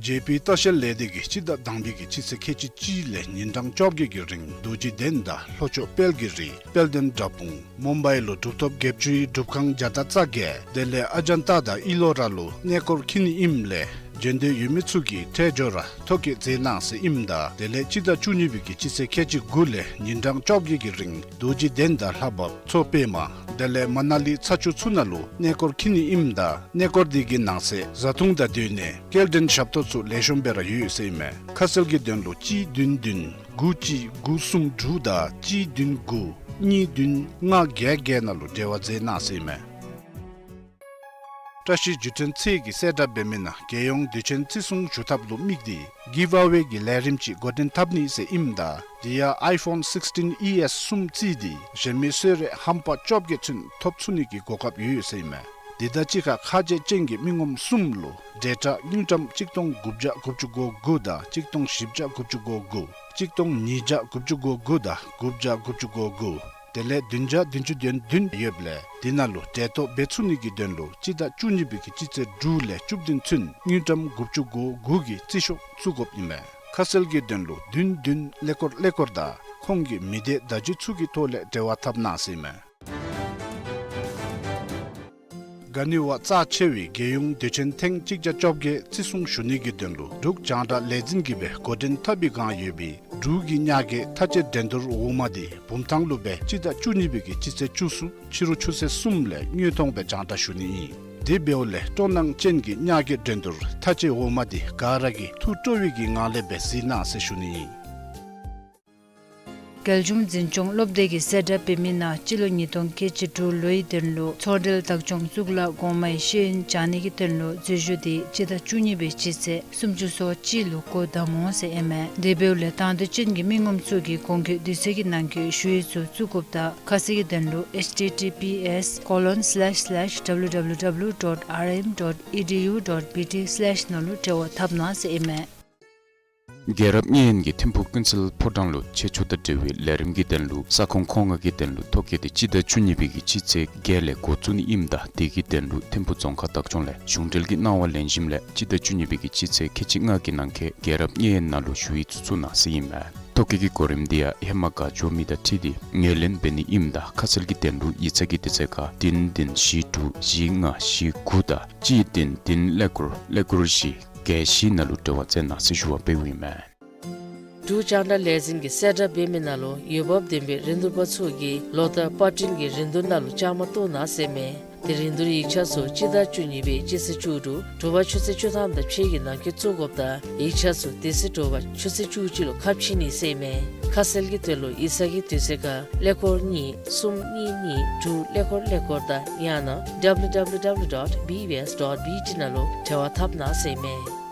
ཇེ་པི་ལྟ་བཤལ་ལས་སྡེ་གིས་སྤྱི་ཟླ་དང་པའི་གི་སྤྱི་ཚེས་ཁལ་གཅིག་གཅིག་ལས་ཉིན་གྲངས་བཅོ་བརྒྱད་ཀྱི་རིང་རྡོ་རྗེ་གདན་དང་ལྷོ་ཕྱོགས་དཔལ་གྱི་རི་དཔལ་ལྡན་དགྲ་དཔུང་མུམ་བའི་ལུ་གྲུབ་ཐོབ་བརྒྱད་ཅུའི་སྒྲུབ་ཁང་བརྒྱ་དང་རྩ་བརྒྱད་དེ་ལས་ཨ་ཇན་ཏ་དང་ཨི་ལོ་ར་ལུ་གནས་སྐོར་འཁྱིད་ནི་ཨིནམ་ལས་འབྱོན་འདོད་ཡོད་མི་ཚུ་གིས་ཁྲལ་འབྱོར་ར་ཐོ་བཀོད་མཛད་གནང་ཟེར་ཨིནམ་ད་དེ་ལས་སྤྱི་ཟླ་བཅུ་གཉིས་པའི་གི་སྤྱི་ཚེས་ཁལ་གཅིག་དགུ་ལས་ཉིན་གྲངས་བཅོ་བརྒྱད་ཀྱི་རིང་རྡོ་རྗེ་གདན་དང་ལྷ་བབས་མཚོ་པདྨ་དེ་ལས་མ་ན་ལི་ཚ་ཆུ་ཚུ་ནང་ལུ་གནས་སྐོར་འཁྱིད་ནི་ཨིནམ་ད་གནས་སྐོར་དེ་གི་ནང་གསེས་བཟའ་འཐུང་དང་སྡོད་གནས་སྐྱེལ་འདྲེན་ཞབས་ཏོག་ཚུ་ལེགས་ཤོམ་སྦེ་ར་ཡོད་ཟེར་ཨིན་མས། ཁ་གསལ་གྱི་དོན་ལུ་གཅིག་བདུན་བདུན་དགུ་གཅིག་དགུ་གསུམ་དྲུག་དང་གཅིག་བདུན་དགུ་གཉིས་བདུན་ལྔ་བརྒྱད་བརྒྱད་ནང་ལུ་འབྲེལ་བ་མཛད་གནང་ཟེར་ཨིན་མས། བཀྲ་ཤིས་བརྒྱུད་འཕྲིན་ཚད་ཀྱིས་གསལ་བསྒྲགས་འབད་མི་ནང་རྒྱལ་ཡོངས་དུས་ཆེན་བརྩི་སྲུང་ཞུ་ཐབས་ལུ་དམིགས་ཏེ་གིབ་ཨ་ཝེ་གི་ལས་རིམ་ཅིག་འགོ་འདྲེན་འཐབ་ནི་ཟེར་ཨིནམ་ད་དེ་ཡང་ཨའི་ཕོན་སིགསི་ཊིན་ཨི་ཨེསི་གསུམ་བརྩིས་ཏེ་གཞན་མི་གསོལ་རས་ཧམ་པ་བཅོ་བརྒྱད་ཚུན་ཐོབ་ཚུགས་ནི་གི་གོ་སྐབས་ཡོད་ཟེར་ཨིན་མས། དེ་དང་གཅིག་ཁར་ཁ་རྗེ་ཅན་གྱི་མི་ངོམ་གསུམ་ལུ་འབྲེལ་ཐོགས་དངུལ་ཀྲམ་གཅིག་སྟོང་དགུ་བརྒྱ་དགུ་བཅུ་གོ་དགུ་དང་གཅིག་སྟོང་བཞི་བརྒྱ་དགུ་བཅུ་གོ་དགུ་གཅིག་སྟོང་ཉིས་བརྒྱ་དགུ་བཅུ་གོ་དགུ་དང་དགུ་བརྒྱ་དགུ་བཅུ་གོ་དགུ་དེ་ལས་བདུན་བརྒྱ་བདུན་ཅུ་དོན་བདུན་ཡོདཔ་ལས་དེ་ནང་ལུ་འབྲེལ་ཐོགས་འབད་ཚུགས་ནི་གི་དོན་ལུ་སྤྱི་ཟླ་བཅུ་གཉིས་པའི་གི་སྤྱི་ཚེས་དྲུག་ལས་བཅུ་བདུན་ཚུན་དངུལ་ཀྲམ་དགུ་བཅུ་གོ་དགུ་གི་རྩིས་ཤོག་བཙུགས་དགོཔ་ཨིན་མས། ཁ་གསལ་གྱི་དོན་ལུ་བདུན་བདུན་ཀླད་ཀོར་ཀླད་ཀོར་དང་ཁོང་གི་མི་སྡེ་བརྡ་བརྒྱུད་ཚུ་གི་ཐོག་ལས་འབྲེལ་བ་འཐབ་གནང་ཟེར་ཨིན་མས། ག་ནི་བ་རྩ་ཆེ་བའི་རྒྱལ་ཡོངས་དུས་ཆེན་ཐེངས་གཅིག་བརྒྱ་བཅོ་བརྒྱད་བརྩི་སྲུང་ཞུ་ནི་གི་དོན་ལུ་འབྲུག་རྒྱང་བསྒྲགས་ལས་འཛིན་གྱིས་སྦེ་འགོ་འདྲེན་འཐབ་པའི་བསྒང་ཡོད་པའི་འབྲུག་གི་ཉ་རྒོད་ཐ་ཆད་འགྲན་བསྡུར་འོག་མ་དེ་བུམ་ཐང་ལུ་སྦེ་སྤྱི་ཟླ་བཅུ་གཉིས་པའི་གི་སྤྱི་ཚེས་བཅུ་གསུམ་ཕྱི་རུ་ཆུ་ཚོད་གསུམ་ལས་དངོས་མཐོང་སྦེ་རྒྱང་བསྒྲགས་ཞུ་ནི་ཨིན། དེ་འབདཝ་ལས་སྤྲོ་སྣང་ཅན་གྱི་ཉ་རྒོད་འགྲན་བསྡུར་ཐ་ཆད་འོག་མ་དེ་ག་ར་གིས་ཐུགས་སྤྲོ་བའི་གི་ངང་ལས་སྦེ་གཟིགས་གནང་ཟེར་ཞུ་ནི་ཨིན། རྒྱལ་གཞུང་འཛིན་སྐྱོང་སློབ་སྡེ་གིས་གསལ་བསྒྲགས་འབད་མི་ནང་སྤྱི་ལོ་ཉིས་སྟོང་ཁལ་གཅིག་དྲུག་ལོའི་དོན་ལུ་ཚོང་འབྲེལ་བདག་སྐྱོང་གཙུག་ལག་གོང་མའི་ཤེས་ཡོན་སྦྱང་ནི་གི་དོན་ལུ་འཛུལ་ཞུགས་དེ་སྤྱི་ཟླ་བཅུ་གཉིས་པའི་སྤྱི་ཚེས་སུམ་ཅུ་སོ་གཅིག་ལུ་སྒོ་བསྡམ་འོང་ཟེར་ཨིན་མས། དེ་འབདཝ་ལས་དང་འདོད་ཅན་གྱི་མི་ངོམ་ཚུ་གིས་གོང་འཁོད་དུས་ཚོད་ཀྱི་ནང་འཁོད་ཞུ་ཡིག་ཚུ་བཙུགས་དགོཔ་དང་ཁ་གསལ་གྱི་དོན་ལུ་ཨེཆ་ཊི་ཊི་པི་ཨེསི་ཀོ་ལོན་སི་ལེཤ་སི་ལེཤ་ཌབ་ལུ་ཌབ་ལུ་ཌབ་ལུ་ཌོཊ་ཨར་ཨེམ་ཌོཊ་ཨི་ཌི་ཡུ་ཌོཊ་བི་ཊི་སི་ལེཤ་ནང་ལུ་འབྲེལ་བ་འཐབ་གནང་ཟེར་ཨིན་མས། རྒྱལ་རབས་མཉེན་ཡོད་ཀྱི་ཐིམ་ཕུག་ཀུན་གསལ་ཕོ་བྲང་ལུ་ཆེད་སྦྱོར་དང་འབྲེལ་བའི་ལས་རིམ་གྱི་དོན་ལུ་ས་ཁོངས་མཁོ་མངགས་ཀྱི་དོན་ལུ་ཐོ་བཀོད་དེ་སྤྱི་ཟླ་བཅུ་གཉིས་པའི་གི་སྤྱི་ཚེས་བརྒྱད་ལས་འགོ་བཙུགས་ནི་ཨིནམ་ད་དེ་གི་དོན་ལུ་ཐིམ་ཕུག་རྫོང་ཁག་བདག་སྐྱོང་ལས་གཞུང་འབྲེལ་གྱི་གནང་བ་ལེན་ཞིནམ་ལས་སྤྱི་ཟླ་བཅུ་གཉིས་པའི་གི་སྤྱི་ཚེས་ཁལ་གཅིག་ལྔ་གི་ནང་འཁོད་རྒྱལ་རབས་མཉེན་ཡོད་ནང་ལུ་ཞུ་ཡིག་ཚུ་བཙུགས་གནང་ཟེར་ཨིན་མས། ཐོ་བཀོད་ཀྱི་གོ་རིམ་འདི་ཡང་ཧེ་མ་ག་འབྱོར་མི་དང་འཁྲིལ་ཏེ་ངོས་ལེན་འབད་ནི་ཨིནམ་ད་ཁ་གསལ་གྱི་དོན་ལུ་ཡིག་ཚང་གི་དུས་ཚོད་ཁར་བདུན་བདུན་བཞི་དྲུག་བཞི་ལྔ་བཞི་དགུ་དང་གཅིག་བདུན་བདུན་ཀླད་ཀོར་ཀླད་ཀོར་བཞི་བརྒྱད་བཞི་ནང་ལུ་འབྲེལ་བ་མཛད་གནང་ཟེར་ཞུ་བ་འབདཝ་ཨིན་མས། འབྲུག་རྒྱང་བསྒྲགས་ལས་འཛིན་གྱིས་གསལ་བསྒྲགས་འབད་མི་ནང་ལུ་འོས་འབབ་ལྡན་པའི་རིན་བསྡུར་པ་ཚུ་གིས་ལོ་ལྟར་པར་སྐྲུན་གྱི་རིན་བསྡུར་ནང་ལུ་བཅའ་མར་གཏོགས་གནང་ཟེར་ཨིན་མས། དེ་རིན་བསྡུར་ཡིག་ཆ་ཚུ་སྤྱི་ཟླ་བཅུ་གཉིས་པའི་སྤྱི་ཚེས་བཅུ་དྲུག་དྲོ་པ་ཆུ་ཚོད་བཅུ་ཐམ་དང་ཕྱེད་ཀྱི་ནང་འཁོད་བཙུགས་དགོཔ་དང་ཡིག་ཆ་ཚུ་དེ་ཚེ་དྲོ་པ་ཆུ་ཚོད་བཅུ་གཅིག་ལུ་ཁ་ཕྱེ་ནི་ཟེར་ཨིན་མས། ཁ་གསལ་གྱི་དོན་ལུ་ཡིག་ཚང་གི་དུས་ཚོད་ཁར་ཀླད་ཀོར་གཉིས་གསུམ་གཉིས་གཉིས་དྲུག་ཀླད་ཀོར་ཀླད་ཀོར་དང་ཡང་ན་www dot bbs dot bt ནང་ལུ་འབྲེལ་བ་འཐབ་གནང་ཟེར་ཨིན་མས།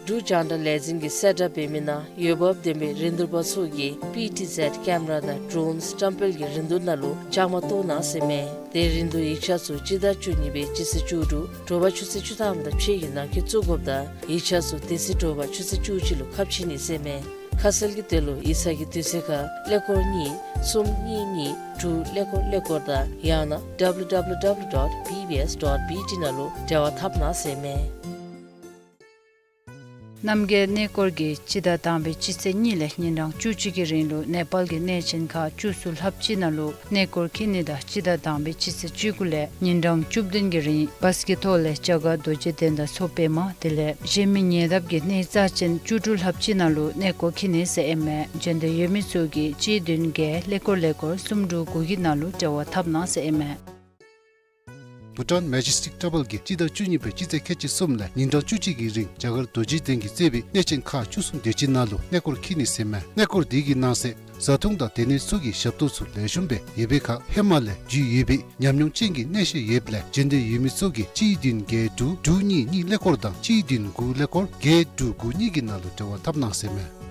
འབྲུག་རྒྱང་བསྒྲགས་ལས་འཛིན་གྱིས་གསལ་བསྒྲགས་འབད་མི་ནང་འོས་འབབ་ལྡན་པའི་རིན་བསྡུར་པ་ཚུ་གིས་པི་ཊི་ཟེཌ་ཀེམ་ར་དང་ཌྲོན་བཀྲམ་སྤེལ་གྱི་རིན་བསྡུར་ནང་ལུ་བཅའ་མར་གཏོགས་གནང་ཟེར་ཨིན་མས། དེ་རིན་བསྡུར་ཡིག་ཆ་ཚུ་སྤྱི་ཟླ་བཅུ་གཉིས་པའི་སྤྱི་ཚེས་བཅུ་དྲུག་དྲོ་པ་ཆུ་ཚོད་བཅུ་ཐམ་དང་ཕྱེད་ཀྱི་ནང་འཁོད་བཙུགས་དགོཔ་དང་ཡིག་ཆ་ཚུ་དེ་ཚེ་དྲོ་པ་ཆུ་ཚོད་བཅུ་གཅིག་ལུ་ཁ་ཕྱེ་ནི་ཟེར་ཨིན་མས། ཁ་གསལ་གྱི་དོན་ལུ་ཡིག་ཚང་གི་དུས་ཚོད་ཁར་ཀླད་ཀོར་གཉིས་གསུམ་གཉིས་གཉིས་དྲུག་ཀླད་ཀོར་ཀླད་ཀོར་དང་ཡང་ན་www dot bbs dot bt ནང་ལུ་འབྲེལ་བ་འཐབ་གནང་ཟེར་ཨིན་མས། རྣམ་རྒྱལ་གནས་སྐོར་གྱིས་སྤྱི་ཟླ་དང་པའི་སྤྱི་ཚེས་གཉིས་ལས་ཉིན་གྲངས་བཅུ་གཅིག་གི་རིང་ལུ་ནེ་པཱལ་གྱི་གནས་ཆེན་ཁག་བཅུ་གསུམ་ལྷ་བྱིའི་ནང་ལུ་གནས་སྐོར་འཁྱིད་ནི་དང་སྤྱི་ཟླ་དང་པའི་སྤྱི་ཚེས་བཅུ་དགུ་ལས་ཉིན་གྲངས་བཅུ་བདུན་གྱི་རིང་བཱས་ཀྱི་ཐོག་ལས་རྒྱ་གར་རྡོ་རྗེ་གདན་དང་མཚོ་པདྨ་དེ་ལས་གཞལ་མེད་ཉེ་འདབས་ཀྱི་གནས་རྩ་ཆེན་བཅུ་དྲུག་ལྷ་བྱིའི་ནང་ལུ་གནས་སྐོར་འཁྱིད་ནི་ཟེར་ཨིན་མས། འབྱོན་འདོད་ཡོད་མི་ཚུ་གིས་གཅིག་བདུན་བརྒྱད་ཀླད་ཀོར་ཀླད་ཀོར་གསུམ་དྲུག་དགུ་གི་ནང་ལུ་འབྲེལ་བ་འཐབ་གནང་ཟེར་ཨིན་མས། བྷུ་ཊཱན་མེ་ཇེ་སི་ཊིག་ཊེམ་པཱལ་གྱིས་སྤྱི་ཟླ་བཅུ་གཉིས་པའི་སྤྱི་ཚེས་ཁལ་གཅིག་གསུམ་ལས་ཉིན་གྲངས་བཅུ་གཅིག་གི་རིང་རྒྱ་གར་རྡོ་རྗེ་གདན་གྱིས་གཙོས་པའི་གནས་ཆེན་ཁག་བཅུ་གསུམ་དེ་ཅིག་ནང་ལུ་གནས་སྐོར་འཁྱིད་ནི་ཟེར་ཨིན་མས། གནས་སྐོར་དེ་གི་ནང་གསེས་བཟའ་འཐུང་དང་སྡོད་གནས་ཚུ་གི་ཞབས་ཏོག་ཚུ་ལེགས་ཤོམ་སྦེ་ཡོད་པའི་ཁར་ཧེ་མ་ལས་རྒྱུས་ཡོད་པའི་ཉམས་མྱོང་ཅན་གྱི་གནས་བཤད་ཡོདཔ་ལས་འབྱོན་འདོད་ཡོད་མི་ཚུ་གིས་གཅིག་བདུན་བརྒྱད་དྲུག་དྲུག་གཉིས་གཉིས་ཀླད་ཀོར་དང་གཅིག་བདུན་དགུ་ཀླད་ཀོར་བརྒྱད་དྲུག་དགུ་གཉིས་ཀྱི་ནང་ལུ་འབྲེལ་བ་འཐབ་གནང་ཟེར་ཨིན་མས།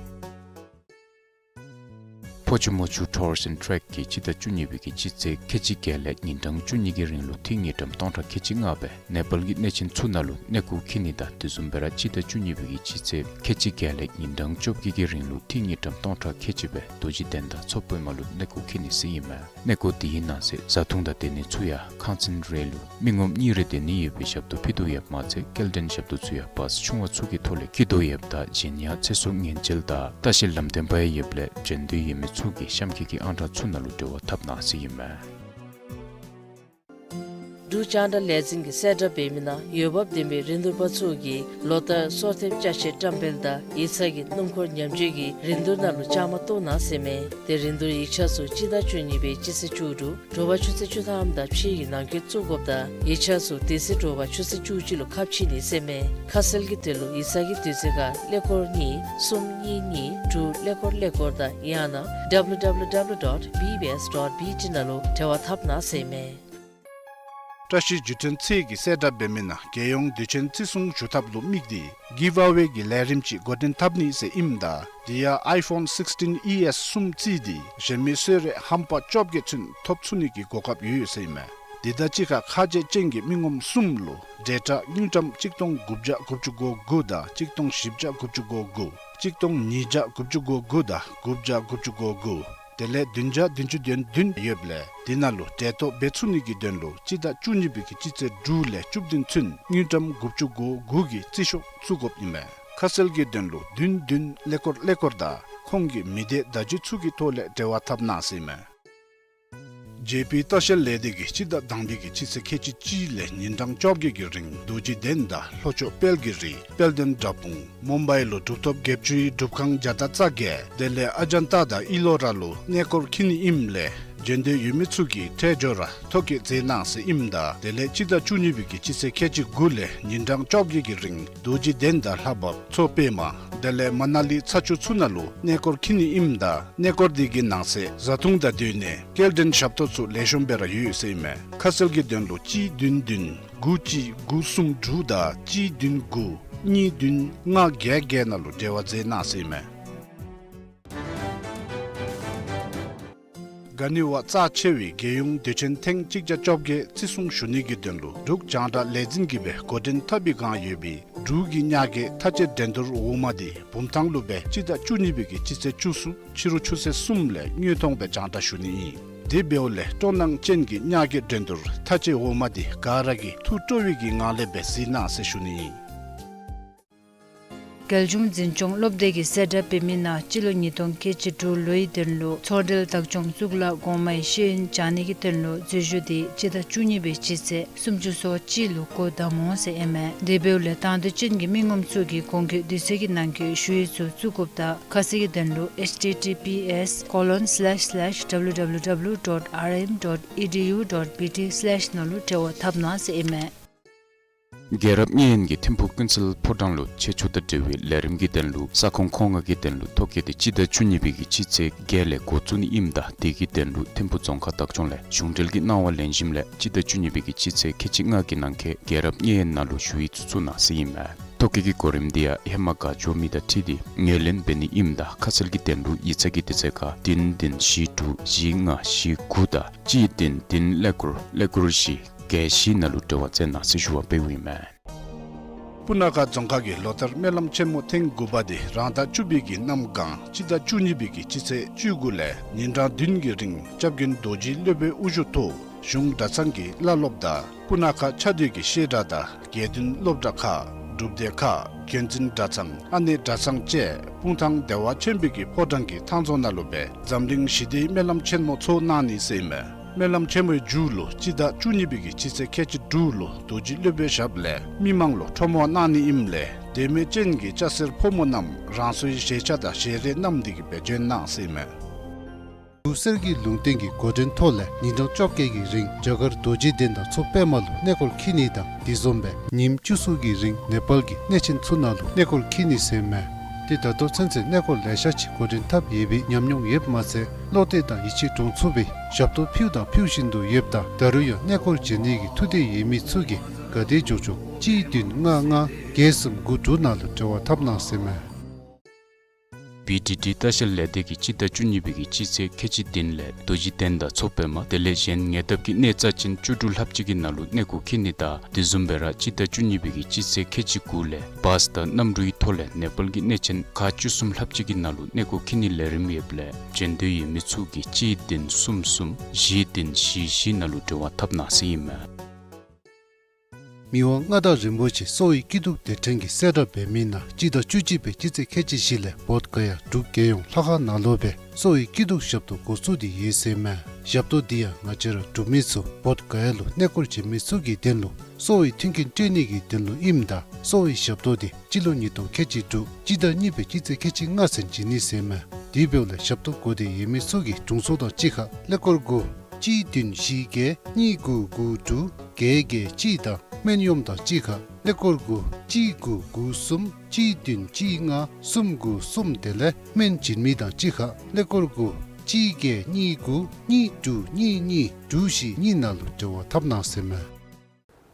ཕོ་ཆུ་མོ་ཆུ་ཊུར་ཨེནཌ་ཊེག་གིས་སྤྱི་ཟླ་བཅུ་གཉིས་པའི་གི་སྤྱི་ཚེས་ཁལ་གཅིག་བརྒྱད་ལས་ཉིན་གྲངས་བཅུ་གཉིས་ཀྱི་རིང་ལུ་འཐུས་དངུལ་ཀྲམ་སྟོང་ཕྲག་ཁལ་གཅིག་ལྔ་སྦེ་ནེ་པཱལ་གྱི་གནས་ཆེན་ཚུ་ནང་ལུ་གནས་སྐོར་འཁྱིད་ནི་དང་དེ་བཟུམ་སྦེ་ར་སྤྱི་ཟླ་བཅུ་གཉིས་པའི་གི་སྤྱི་ཚེས་ཁལ་གཅིག་བརྒྱད་ལས་ཉིན་གྲངས་བཅོ་བརྒྱད་ཀྱི་རིང་ལུ་འཐུས་དངུལ་ཀྲམ་སྟོང་ཕྲག་ཁལ་གཅིག་སྦེ་རྡོ་རྗེ་གདན་དང་མཚོ་པདྨ་ལུ་གནས་སྐོར་འཁྱིད་ནི་ཟེར་ཨིན་མས། གནས་སྐོར་དེའི་ནང་གསེས་བཟའ་འཐུང་དང་སྡོད་གནས་ཚུ་ཡང་ཁང་ཚན་རེ་ལུ་མི་ངོམ་གཉིས་རེ་སྡོད་ནི་ཡོད་པའི་ཞབས་ཏོག་ཕུལ་དོ་ཡོདཔ་མ་ཚད་སྐྱེལ་འདྲེན་ཞབས་ཏོག་ཚུ་ཡང་བཱས་ཆུང་བ་ཚུ་གི་ཐོག་ལས་འཁྱིད་དོ་ཡོདཔ་ད་གཞན་ཡང་ཚེ་སྲོག་ཉེན་བཅོལ་དང་ལྟ་བཤལ་ལམ་སྟོན་པ་ཡང་ཡོདཔ་ལས་འབྱོན་འདོད་ཡོད་མི་ཚུ་གིས་གཤམ་འཁོད་ཀྱི་ཨང་གྲངས་ཚུ་ནང་ལུ་འབྲེལ་བ་འཐབ་གནང་ཟེར་ཨིན་མས། འབྲུག་རྒྱང་བསྒྲགས་ལས་འཛིན་གྱིས་གསལ་བསྒྲགས་འབད་མི་ནང་འོས་འབབ་ལྡན་པའི་རིན་བསྡུར་པ་ཚུ་གིས་ལོ་ལྟར་སོར་ཐེབས་ཅ་ཆས་བཀྲམ་སྤེལ་དང་ཡིག་ཚང་གི་སྣུམ་འཁོར་ཉམས་བཅོས་ཀྱི་རིན་བསྡུར་ནང་ལུ་བཅའ་མར་གཏོགས་གནང་ཟེར་ཨིན་མས། དེ་རིན་བསྡུར་ཡིག་ཆ་ཚུ་སྤྱི་ཟླ་བཅུ་གཉིས་པའི་སྤྱི་ཚེས་བཅུ་དྲུག་དྲོ་པ་ཆུ་ཚོད་བཅུ་ཐམ་དང་ཕྱེད་ཀྱི་ནང་འཁོད་བཙུགས་དགོཔ་དང་ཡིག་ཆ་ཚུ་དེ་ཚེ་དྲོ་པ་ཆུ་ཚོད་བཅུ་གཅིག་ལུ་ཁ་ཕྱེ་ནི་ཟེར་ཨིན་མས། ཁ་གསལ་གྱི་དོན་ལུ་ཡིག་ཚང་གི་དུས་ཚོད་ཁར་ཀླད་ཀོར་གཉིས་གསུམ་གཉིས་གཉིས་དྲུག་ཀླད་ཀོར་ཀླད་ཀོར་དང་ཡང་ན་www dot bbs dot bt ནང་ལུ་འབྲེལ་བ་འཐབ་གནང་ཟེར་ཨིན་མས། བཀྲ་ཤིས་བརྒྱུད་འཕྲིན་ཚད་ཀྱིས་གསལ་བསྒྲགས་འབད་མི་ནང་རྒྱལ་ཡོངས་དུས་ཆེན་བརྩི་སྲུང་ཞུ་ཐབས་ལུ་དམིགས་ཏེ་གིབ་ཨ་ཝེ་གི་ལས་རིམ་ཅིག་འགོ་འདྲེན་འཐབ་ནི་ཟེར་ཨིནམ་ད་དེ་ཡང་ཨའི་ཕོན་སིགསི་ཊིན་ཨི་ཨེསི་གསུམ་བརྩིས་ཏེ་གཞན་མི་གསོལ་རས་ཧམ་པ་བཅོ་བརྒྱད་ཚུན་ཐོབ་ཚུགས་ནི་གི་གོ་སྐབས་ཡོད་ཟེར་ཨིན་མས། དེ་དང་གཅིག་ཁར་ཁ་རྗེ་ཅན་གྱི་མི་ངོམ་གསུམ་ལུ་འབྲེལ་ཐག་དངུལ་ཀྲམ་གཅིག་སྟོང་དགུ་བརྒྱ་དགུ་བཅུ་གོ་དགུ་དང་གཅིག་སྟོང་བཞི་བརྒྱ་དགུ་བཅུ་གོ་དགུ་གཅིག་སྟོང་ཉིས་བརྒྱ་དགུ་བཅུ་གོ་དགུ་དང་དགུ་བརྒྱ་དགུ་བཅུ་གོ་དགུ་དེ་ལས་བདུན་བརྒྱ་བདུན་ཅུ་དོན་བདུན་ཡོདཔ་ལས་དེ་ནང་ལུ་འབྲེལ་ཐོག་འབད་ཚུགས་ནི་གི་དོན་ལུ་སྤྱི་ཟླ་བཅུ་གཉིས་པའི་གི་སྤྱི་ཚེས་དྲུག་ལས་བཅུ་བདུན་ཚུན་དངུལ་ཀྲམ་དགུ་བཅུ་གོ་དགུ་གི་རྩིས་ཤོག་བཙུགས་དགོཔ་ཨིན་མས། ཁ་གསལ་གྱི་དོན་ལུ་བདུན་བདུན་ཀླད་ཀོར་ཀླད་ཀོར་དང་ཁོང་གི་མི་སྡེ་བརྡ་བརྒྱུད་ཚུ་གི་ཐོག་ལས་འབྲེལ་བ་འཐབ་གནང་ཟེར་ཨིན་མས། ཇེ་པི་ལྟ་བཤལ་ལས་སྡེ་གིས་སྤྱི་ཟླ་དང་པའི་གི་སྤྱི་ཚེས་ཁལ་གཅིག་གཅིག་ལས་ཉིན་གྲངས་བཅོ་བརྒྱད་ཀྱི་རིང་རྡོ་རྗེ་གདན་དང་ལྷོ་ཕྱོགས་དཔལ་གྱི་རི་དཔལ་ལྡན་དགྲ་དཔུང་མུམ་བའི་ལུ་གྲུབ་ཐོབ་བརྒྱད་ཅུའི་སྒྲུབ་ཁང་བརྒྱ་དང་རྩ་བརྒྱད་དེ་ལས་ཨ་ཇན་ཏ་དང་ཨི་ལོ་ར་ལུ་གནས་སྐོར་འཁྱིད་ནི་ཨིནམ་ལས་འབྱོན་འདོད་ཡོད་མི་ཚུ་གིས་ཁྲལ་འབྱོར་ར་ཐོ་བཀོད་མཛད་གནང་ཟེར་ཨིནམ་ད་དེ་ལས་སྤྱི་ཟླ་བཅུ་གཉིས་པའི་གི་སྤྱི་ཚེས་ཁལ་གཅིག་དགུ་ལས་ཉིན་གྲངས་བཅོ་བརྒྱད་ཀྱི་རིང་རྡོ་རྗེ་གདན་དང་ལྷ་བབས་མཚོ་པདྨ་དེ་ལས་མ་ན་ལི་ཚ་ཆུ་ཚུ་ནང་ལུ་གནས་སྐོར་འཁྱིད་ནི་ཨིནམ་ད་གནས་སྐོར་དེ་གི་ནང་གསེས་བཟའ་འཐུང་དང་སྡོད་གནས་སྐྱེལ་འདྲེན་ཞབས་ཏོག་ཚུ་ལེགས་ཤོམ་སྦེ་ར་ཡོད་ཟེར་ཨིན་མས། ཁ་གསལ་གྱི་དོན་ལུ་གཅིག་བདུན་བདུན་དགུ་གཅིག་དགུ་གསུམ་དྲུག་དང་གཅིག་བདུན་དགུ་གཉིས་བདུན་ལྔ་བརྒྱད་བརྒྱད་ནང་ལུ་འབྲེལ་བ་མཛད་གནང་ཟེར་ཨིན་མས། ག་ནི་བ་རྩ་ཆེ་བའི་རྒྱལ་ཡོངས་དུས་ཆེན་ཐེངས་གཅིག་བརྒྱ་བཅོ་བརྒྱད་བརྩི་སྲུང་ཞུ་ནི་གི་དོན་ལུ་འབྲུག་རྒྱང་བསྒྲགས་ལས་འཛིན་གྱིས་སྦེ་འགོ་འདྲེན་འཐབ་པའི་བསྒང་ཡོད་པའི་འབྲུག་གི་ཉག་གའི་མཐའ་དཔྱད་འགྲན་བསྡུར་འོག་མ་འདི་བུམ་ཐང་ལུ་སྦེ་སྤྱི་ཟླ་བཅུ་གཉིས་པའི་གི་སྤྱི་ཚེས་བཅུ་གསུམ་ཕྱི་རུ་ཆུ་ཚོད་གསུམ་ལས་དངོས་མཐོང་སྦེ་རྒྱང་བསྒྲགས་ཞུ་ནི་ཨིན། དེ་འབདཝ་ལས་སྤྲོ་སྣང་ཅན་གྱི་ཉག་གའི་འགྲན་བསྡུར་མཐའ་དཔྱད་འོག་མ་འདི་ག་ར་གིས་ཐུགས་སྤྲོ་བའི་གི་ངང་ལས་སྦེ་གཟིགས་གནང་ཟེར་ཞུ་ནི་ཨིན། རྒྱལ་གཞུང་འཛིན་སྐྱོང་སློབ་སྡེ་གིས་གསལ་བསྒྲགས་འབད་མི་ནང་སྤྱི་ལོ་ཉིས་སྟོང་ཁལ་གཅིག་དྲུག་ལོའི་དོན་ལུ་ཚོགས་འབྲེལ་བདག་སྐྱོང་གཙུག་ལག་གོང་མའི་ཤེས་ཡོན་སྦྱང་ནི་གི་དོན་ལུ་འཛུལ་ཞུགས་འདི་སྤྱི་ཟླ་བཅུ་གཉིས་པའི་སྤྱི་ཚེས་སུམ་ཅུ་སོ་གཅིག་ལུ་འགོ་དམ་འོང་ཟེར་ཨིན་མས། དེ་འབདཝ་ལས་དང་འདོད་ཅན་གྱི་མི་ངོམ་ཚུ་གིས་གོང་འཁོད་དུས་ཚོད་ཀྱི་ནང་འཁོད་ཞུ་ཡིག་ཚུ་བཙུགས་དགོཔ་དང་ཁ་གསལ་གྱི་དོན་ལུ་ཨེཆ་ཊི་ཊི་པི་ཨེཆ་ཀོ་ལོན་སི་ལེཤ་སི་ལེཤ་ཌབ་ལུ་ཌབ་ལུ་ཌབ་ལུ་ཌོཊ་ཨར་ཨེམ་ཌོཊ་ཨི་ཌི་ཡུ་ཌོཊ་བི་ཊི་སི་ལེཤ་ནང་ལུ་འབྲེལ་བ་འཐབ་གནང་ཟེར་ཨིན་མས། རྒྱལ་རབས་བརྙན་གྱི་ཐིམ་ཕུག་ཀུན་གསལ་ཕོ་བྲང་ལུ་ཆེད་བཅུག་དང་འབྲེལ་བའི་ལས་རིམ་གྱི་དོན་ལུ་ས་ཁོངས་མཁོ་མངགས་ཀྱི་དོན་ལུ་ཐོ་བཀོད་འདི་སྤྱི་ཟླ་བཅུ་གཉིས་པའི་གི་སྤྱི་ཚེས་བརྒྱད་ལས་འགོ་བཙུགས་ནི་ཨིནམ་ད་དེ་གི་དོན་ལུ་ཐིམ་ཕུག་རྫོང་ཁག་བདག་སྐྱོང་ལས་གཞུང་འབྲེལ་གྱི་གནང་བ་ལེན་ཞིནམ་ལས་སྤྱི་ཟླ་བཅུ་གཉིས་པའི་གི་སྤྱི་ཚེས་ཁལ་གཅིག་ལྔ་གི་ནང་འཁོད་རྒྱལ་རབས་བརྙན་ནང་ལུ་ཞུ་ཡིག་ཚུ་བཙུགས་གནང་ཟེར་ཨིན་མས། ཐོ་བཀོད་ཀྱི་གོ་རིམ་འདི་ཡང་ཧེ་མ་ག་འགྱོ་མི་དང་འཁྲིལ་ཏེ་ངོས་ལེན་འབད་ནི་ཨིནམ་ད་ཁ་གསལ་གྱི་དོན་ལུ་ཡིག་ཚང་གི་དུས་ཚོད་ཁར་བདུན་བདུན་བཞི་དྲུག་བཞི་ལྔ་བཞི་དགུ་དང་གཅིག་བདུན་བདུན་ཀླད་ཀོར་ཀླད་ཀོར་བཞི་བརྒྱད་བཞི་ནང་ལུ་འབྲེལ་བ་མཛད་གནང་ཟེར་ཞུ་བ་འབདཝ་ཨིན་མས། སྤུ་ན་ཁ་རྫོང་ཁག་གི་ལོ་ལྟར་སྨོན་ལམ་ཆེན་མོ་ཐེངས་དགུ་པ་འདི་རང་ཟླ་བཅུ་པའི་གི་གནམ་གང་སྤྱི་ཟླ་བཅུ་གཉིས་པའི་གི་སྤྱི་ཚེས་བཅུ་དགུ་ལས་ཉིན་གྲངས་བདུན་གྱི་རིང་སྐྱབས་མགོན་རྡོ་རྗེ་སློབ་དཔོན་དབུ་བཞུགས་ཐོག་གཞུང་གྲྭ་ཚང་གི་བླ་སློབ་དང་སྤུ་ན་ཁ་ཆ་སྡོད་ཀྱི་བཤད་གྲྭ་དང་དགེ་འདུན་སློབ་གྲྭ་ཁག་སྒྲུབ་སྡེ་ཁག་མཁན་འཛིན་གྲྭ་ཚང་ཨ་ནེ་གྲྭ་ཚང་བཅས་སྤུངས་ཐང་བདེ་བ་ཆེན་པོའི་གི་ཕོ་བྲང་གི་ཐང་རྫོང་ནང་ལུ་སྦེ་འཛམ་གླིང་ཞི་བདེའི་སྨོན་ལམ་ཆེན་མོ་ཚོགས་གནང་ནི་ཟེར་ཨིན་མས། སྨོན་ལམ་ཆེན་མོའི་མཇུག་ལུ་སྤྱི་ཟླ་བཅུ་གཉིས་པའི་གི་སྤྱི་ཚེས་ཁལ་གཅིག་དྲུག་ལུ་རྡོ་རྗེ་སློབ་དཔོན་ཞབས་ལས་མི་མང་ལུ་ཁྲོམ་དབང་གནང་ནི་ཨིནམ་ལས་དད་མོས་ཅན་གྱི་སྐྱ་སེར་ཕོ་མོ་རྣམས་རང་སོའི་བཞེས་ཆ་དང་བཞེས་རས་བསྣམས་ཏེ་གི་སྦེ་འབྱོན་གནང་ཟེར་ཨིན་མས། འབྲུག་གསེར་གྱི་ལུང་བསྟན་གྱི་འགོ་འདྲེན་ཐོག་ལས་ཉིན་གྲངས་བཅོ་བརྒྱད་ཀྱི་རིང་རྒྱ་གར་རྡོ་རྗེ་གདན་དང་མཚོ་པདྨ་ལུ་གནས་སྐོར་འཁྱིད་ནི་དང་དེ་བཟུམ་སྦེ་ཉིནམ་བཅུ་གསུམ་གྱི་རིང་ནེ་པཱལ་གྱི་གནས་ཆེན་ཚུ་ནང་ལུ་གནས་སྐོར་འཁྱིད་ནི་ཟེར་ཨིན་མས། ཏེ་ད་ལྟོ་ཚུན་ཚོད་གནས་སྐོར་ལེ་ཤ་ཅིག་འགོ་འདྲེན་འཐབ་ཡོད་པའི་ཉམས་མྱོང་ཡོདཔ་མ་ཚད་བློ་གཏད་དང་ཡིད་ཆེས་འདྲོངས་ཚུགས་པའི་ཞབས་ཏོག་ཕུལཝ་དང་ཕུལ་བཞིན་དུ་ཡོདཔ་ད་ད་རུང་ཡང་གནས་སྐོར་བྱོན་ནི་གི་ཐུགས་འདོད་ཡོད་མི་ཚུ་གིས་ག་དེ་མགྱོགས་མགྱོགས་གཅིག་བདུན་ལྔ་ལྔ་བརྒྱད་གསུམ་དགུ་དྲུག་ནང་ལུ་འབྲེལ་བ་འཐབ་གནང་ཟེར་ཨིན་མས། བི་ཌི་ཌི་ལྟ་བཤལ་ལས་སྡེ་གིས་སྤྱི་ཟླ་བཅུ་གཉིས་པའི་གི་སྤྱི་ཚེས་ཁལ་གཅིག་བདུན་ལས་རྡོ་རྗེ་གདན་དང་མཚོ་པདྨ་དེ་ལས་གཞན་ཉེ་འདབས་ཀྱི་གནས་རྩ་ཅན་བཅུ་དྲུག་ལྷགཔ་ཅིག་གི་ནང་ལུ་གནས་སྐོར་འཁྱིད་ནི་དང་དེ་བཟུམ་སྦེ་ར་སྤྱི་ཟླ་བཅུ་གཉིས་པའི་གི་སྤྱི་ཚེས་ཁལ་གཅིག་དགུ་ལས་བཱས་དང་གནམ་གྲུའི་ཐོག་ལས་ནེ་པཱལ་གྱི་གནས་ཆེན་ཁག་བཅུ་གསུམ་ལྷགཔ་ཅིག་གི་ནང་ལུ་གནས་སྐོར་འཁྱིད་ནིའི་ལས་རིམ་ཡོདཔ་ལས་བྱོན་འདོད་ཡོད་མི་ཚུ་གིས་གཅིག་བདུན་གསུམ་གསུམ་བཞི་བདུན་བཞི་བཞི་ནང་ལུ་འབྲེལ་བ་འཐབ་གནང་ཟེར་ཨིན་མས། མི་དབང་མངའ་བདག་རིན་པོ་ཆེ་གསོ་བའི་སྐྱིད་སྡུག་སྡེ་ཕྲན་གྱིས་གསལ་བསྒྲགས་འབད་མི་ནང་སྤྱི་ཟླ་བཅུ་གཅིག་པའི་སྤྱི་ཚེས་ཁལ་གཅིག་བཞི་ལས་བོདྷ་ག་ཡ་འབྲུག་རྒྱལ་ཡོངས་ལྷ་ཁང་ནང་ལུ་སྦེ་གསོ་བའི་སྐྱིད་སྡུག་ཞབས་ཏོག་འགོ་བཙུགས་ཏེ་ཡོད་ཟེར་ཨིན་མས། ཞབས་ཏོག་འདི་ཡང་ང་བཅས་ར་འབྲུག་མི་ཚུ་བོདྷ་ག་ཡ་ལུ་གནས་སྐོར་བྱོན་མི་ཚུ་གི་དོན་ལུ་གསོ་བའི་མཐུན་རྐྱེན་སྤྲོད་ནི་གི་དོན་ལུ་ཨིནམ་ད་གསོ་བའི་ཞབས་ཏོག་འདི་སྤྱི་ལོ་ཉིས་སྟོང་ཁལ་གཅིག་དྲུག་སྤྱི་ཟླ་གཉིས་པའི་སྤྱི་ཚེས་ཁལ་གཅིག་ལྔ་ཚུན་བྱོན་ནི་ཟེར་ཨིན་མས། དེ་འབདཝ་ལས་ཞབས་ཏོག་དགོས་འདོད་ཡོད་མི་ཚུ་གིས་དྲུང་འཚོ་དང་གཅིག་ཁར་ཀླད་ཀོར་དགུ་གཅིག་བདུན་བཞི་བརྒྱད་གཉིས་དགུ་དགུ་དྲུག་བརྒྱད་བརྒྱད་གཅིག་དང་སྨན་གཡོགམ་དང་གཅིག་ཁར་ཀླད་ཀོར་དགུ་གཅིག་དགུ་དགུ་གསུམ་གཅིག་བདུན་གཅིག་ལྔ་གསུམ་དགུ་གསུམ་དེ་ལས་སྨན་བྱིན་མི་དང་གཅིག་ཁར་ཀླད་ཀོར་དགུ་གཅིག་བརྒྱད་གཉིས་དགུ་གཉིས་དྲུག་གཉིས་གཉིས་དྲུག་བཞི་གཉིས་ནང་ལུ་འབྲེལ་བ་འཐབ་གནང་ཟེར་ཨིན་མས།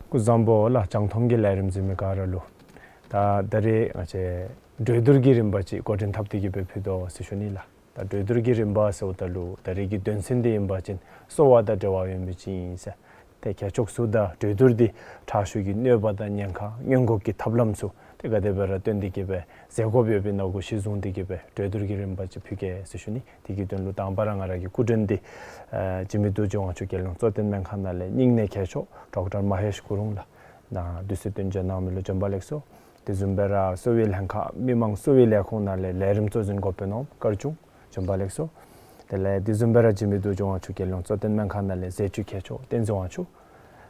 སྐུ་གཟུགས་བཟང་པོ་ལགས། རྒྱང་མཐོང་གི་ལས་རིམ་གཟིགས་མི་ག་ར་ལུ། ད་ད་རེས་ང་བཅས་གྲོས་བསྡུར་གྱི་རིམ་པ་ཅིག་འགོ་འདྲེན་འཐབ་སྟེ་གི་སྦེ་ཕུལ་དོ་ཟེར་ཞུ་ནི་ལགས། ད་གྲོས་བསྡུར་གྱི་རིམ་པ་ཟེརཝ་ད་ལུ་ད་རེས་ཀྱི་དོན་ཚན་འདི་ཨིན་པ་ཅིན་གསོ་བ་དང་འབྲེལ་བ་ཡོད་མི་ཅིག་ཨིན་ཟེར། ཏེ་ཁྱད་ཆོས་ཚུ་དང་གྲོས་བསྡུར་འདི་དྲག་ཤོས་ཀྱི་གནོད་པ་དང་ཉེན་ཁ་སྔོན་འགོག་གི་ཐབས་ལམ་ཚུ་ཏེ་ག་དེ་སྦེ་ར་སྟོན་ཏེ་གི་སྦེ་མཛད་དགོཔ་ཡོད་པའི་ནང་གོ་གཞི་བཟུང་སྟེ་གི་སྦེ་གྲོས་བསྡུར་གྱི་རིམ་པ་ཅིག་ཕུལ་གེ་ཟེར་ཞུ་ནི། དེ་གི་དོན་ལུ་དང་པ་ར་ང་ར་གི་སྐུ་མགྲོན་འདི་ཨ་འཇིགས་མེད་རྡོ་རྗེ་དབང་ཕྱུག་རྒྱལ་ཡོངས་གཙོ་བསྟེན་སྨན་ཁང་ནང་ལས་སྙིང་གནས་མཁས་མཆོག་ཌོག་ཊར་མ་ཧེཤ་གུ་རུང་ལགས་ནཱ་དུས་ཚོད་བཏོན་འབྱོན་གནང་མི་ལུ་བྱོན་པ་ལེགས་སོ། དེ་བཟུམ་སྦེ་ར་གསོ་བའི་ལྷན་ཁག་མི་མང་གསོ་བའི་ལས་ཁུངས་ནང་ལས་ལས་རིམ་གཙོ་འཛིན་འགོ་དཔོན་ནོར་བུ་དཀར་ཆུང་བྱོན་པ་ལེགས་སོ། དེ་ལས་དེ་བཟུམ་སྦེ་ར་འཇིགས་མེད་རྡོ་རྗེ་དབང་ཕྱུག་རྒྱལ་ཡོངས་གཙོ་བསྟེན་སྨན་ཁང་ནང་ལས་ཟས་བཅུད་མཁས་མཆོག་བསྟན་འཛིན་དབང་ཕྱུག།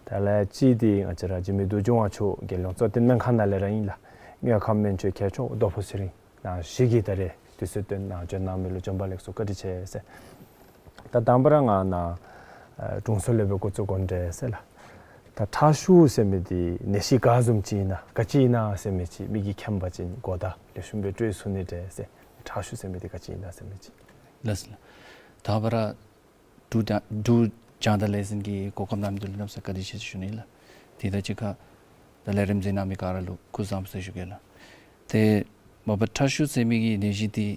དེ་ལས་གཅིག་འདི་ང་བཅས་ར་འཇིགས་མེད་རྡོ་རྗེ་དབང་ཕྱུག་རྒྱལ་ཡོངས་གཙོ་བསྟེན་སྨན་ཁང་ནང་ལས་ར་ཨིན་ལགས། དངོས་ཁམས་སྨན་བཅོས་མཁས་མཆོག་རྡོ་ཕུ་ཚེ་རིང་ནཱ་བཞུགས་ཀྱི་ད་རེས་དུས་ཚོད་བཏོན་ནཱ་འབྱོན་གནང་མི་ལུ་བྱོན་པ་ལེགས་སོ་བཀའ་དྲིན་ཆེ་ཟེར། ད་དང་པ་ར་ང་ནཱ་ཨ་དྲུང་འཚོ་སློབ་དཔོན་སྐུ་གཙོ་དགོངས་འགྲེལ་ཟེར་ལགས། ད་ཁྲག་ཤུགས་ཟེར་མི་འདི་ནད་གཞི་ག་བཟུམ་ཅིག་ཨིན་ན་ག་ཅི་ཨིན་ན་ཟེར་མི་ཅིག་མི་གིས་མཁྱེན་པ་ཅིན་གོ་བརྡ་ལེགས་ཤོམ་སྦེ་སྤྲོད་ཚུགས་ནི་འདྲས་ཟེར། ཁྲག་ཤུགས་ཟེར་མི་འདི་ག་ཅི་ཨིན་ན་ཟེར་མི་ཅིག། ལགས་སོ་ལགས། དང་པ་ར་འབྲུག་རྒྱང་འབྲུག་རྒྱང་བསྒྲགས་ལས་འཛིན་གྱིས་གོ་སྐབས་གནང་མི་འདི་ལུ་གནམ་ས་བཀའ་དྲིན་ཆེ་ཟེར་ཞུ་ནི་ལགས། དེ་དང་གཅིག་ཁར་ད་ལས་རིམ་གཟིགས་གནང་མི་ག་ར་ལུ་སྐུ་གཟུགས་བཟང་པོ་ཟེར་ཞུ་གེ་ལགས། ཏེ་མ་པ་ཁྲག་ཤུགས་ཟེར་མི་གི་ནད་གཞི་འདི་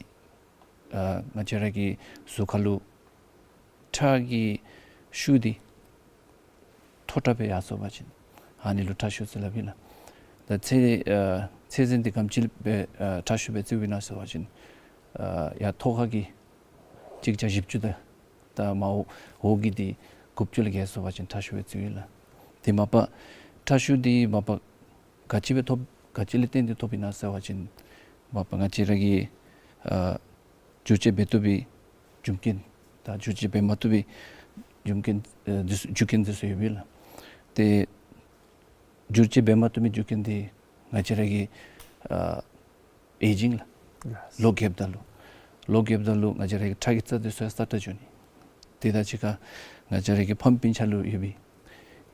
ཨ་ང་བཅས་ར་གི་གཟུགས་ཁ་ལུ་ ཁྲག་གི་ཤུགས་འདི་མཐོ་དྲགས་སྦེ་ཡར་སོང་པ་ཅིན་ཨ་ནི་ལུ་ཁྲག་ཤུགས་ཟེར་སླབ་ཨིན་ལགས། ད་ཚད་ཨ་ཚད་འཛིན་འདི་ག་དེམ་ཅིག་སྦེ་ཨ་ཁྲག་ཤུགས་སྦེ་བརྩིཝ་ཨིན་ན་ཟེར་བ་ཅིན་ཨ་ཡར་མཐོ་ཁ་གི་གཅིག་བརྒྱ་བཞི་བཅུ་དང་ད་མར་འོག་གི་འདི་དགུ་བཅུ་ལས་བརྒལ་སོང་པ་ཅིན་ཁྲག་ཤུགས་སྦེ་བརྩིཝ་ཨིན་ལགས། དེ་མ་པ་ཁྲག་ཤུགས་འདི་མ་པ་ག་ཅི་སྦེ་ཐོབ་ག་ཅི་ལས་བརྟེན་ཏེ་ཐོབ་ཨིན་ན་ཟེར་བ་ཅིན་མ་པ་ང་བཅས་ར་གི་ཨ་འགྱུར་བཅོས་འབད་བཏུབ་པའི་རྒྱུ་རྐྱེན་དང་འགྱུར་བཅོས་འབད་མ་བཏུབ་པའི་རྒྱུ་རྐྱེན་ཨ་འདི་ཚུ་རྒྱུ་རྐྱེན་འདི་ཚུ་ཡོདཔ་ཨིན་ལགས། ཏེ་འགྱུར་བཅོས་འབད་མ་བཏུབ་པའི་རྒྱུ་རྐྱེན་འདི་ང་བཅས་ར་གི་ཨ་ཨེ་ཇིང་ལགས། ལོ་རྒསཔ་ད་ལུ་ལོ་རྒསཔ་ད་ལུ་ང་བཅས་ར་གི་ཁྲག་གི་རྩ་འདི་ཚུ་ཡང་སྲ་ཀྲག་འགྱོ་ནི། དེ་དང་གཅིག་ཁར་ང་བཅས་ར་གི་ཕམ་སྤུན་ཆ་ལུ་ཡོད་པའི་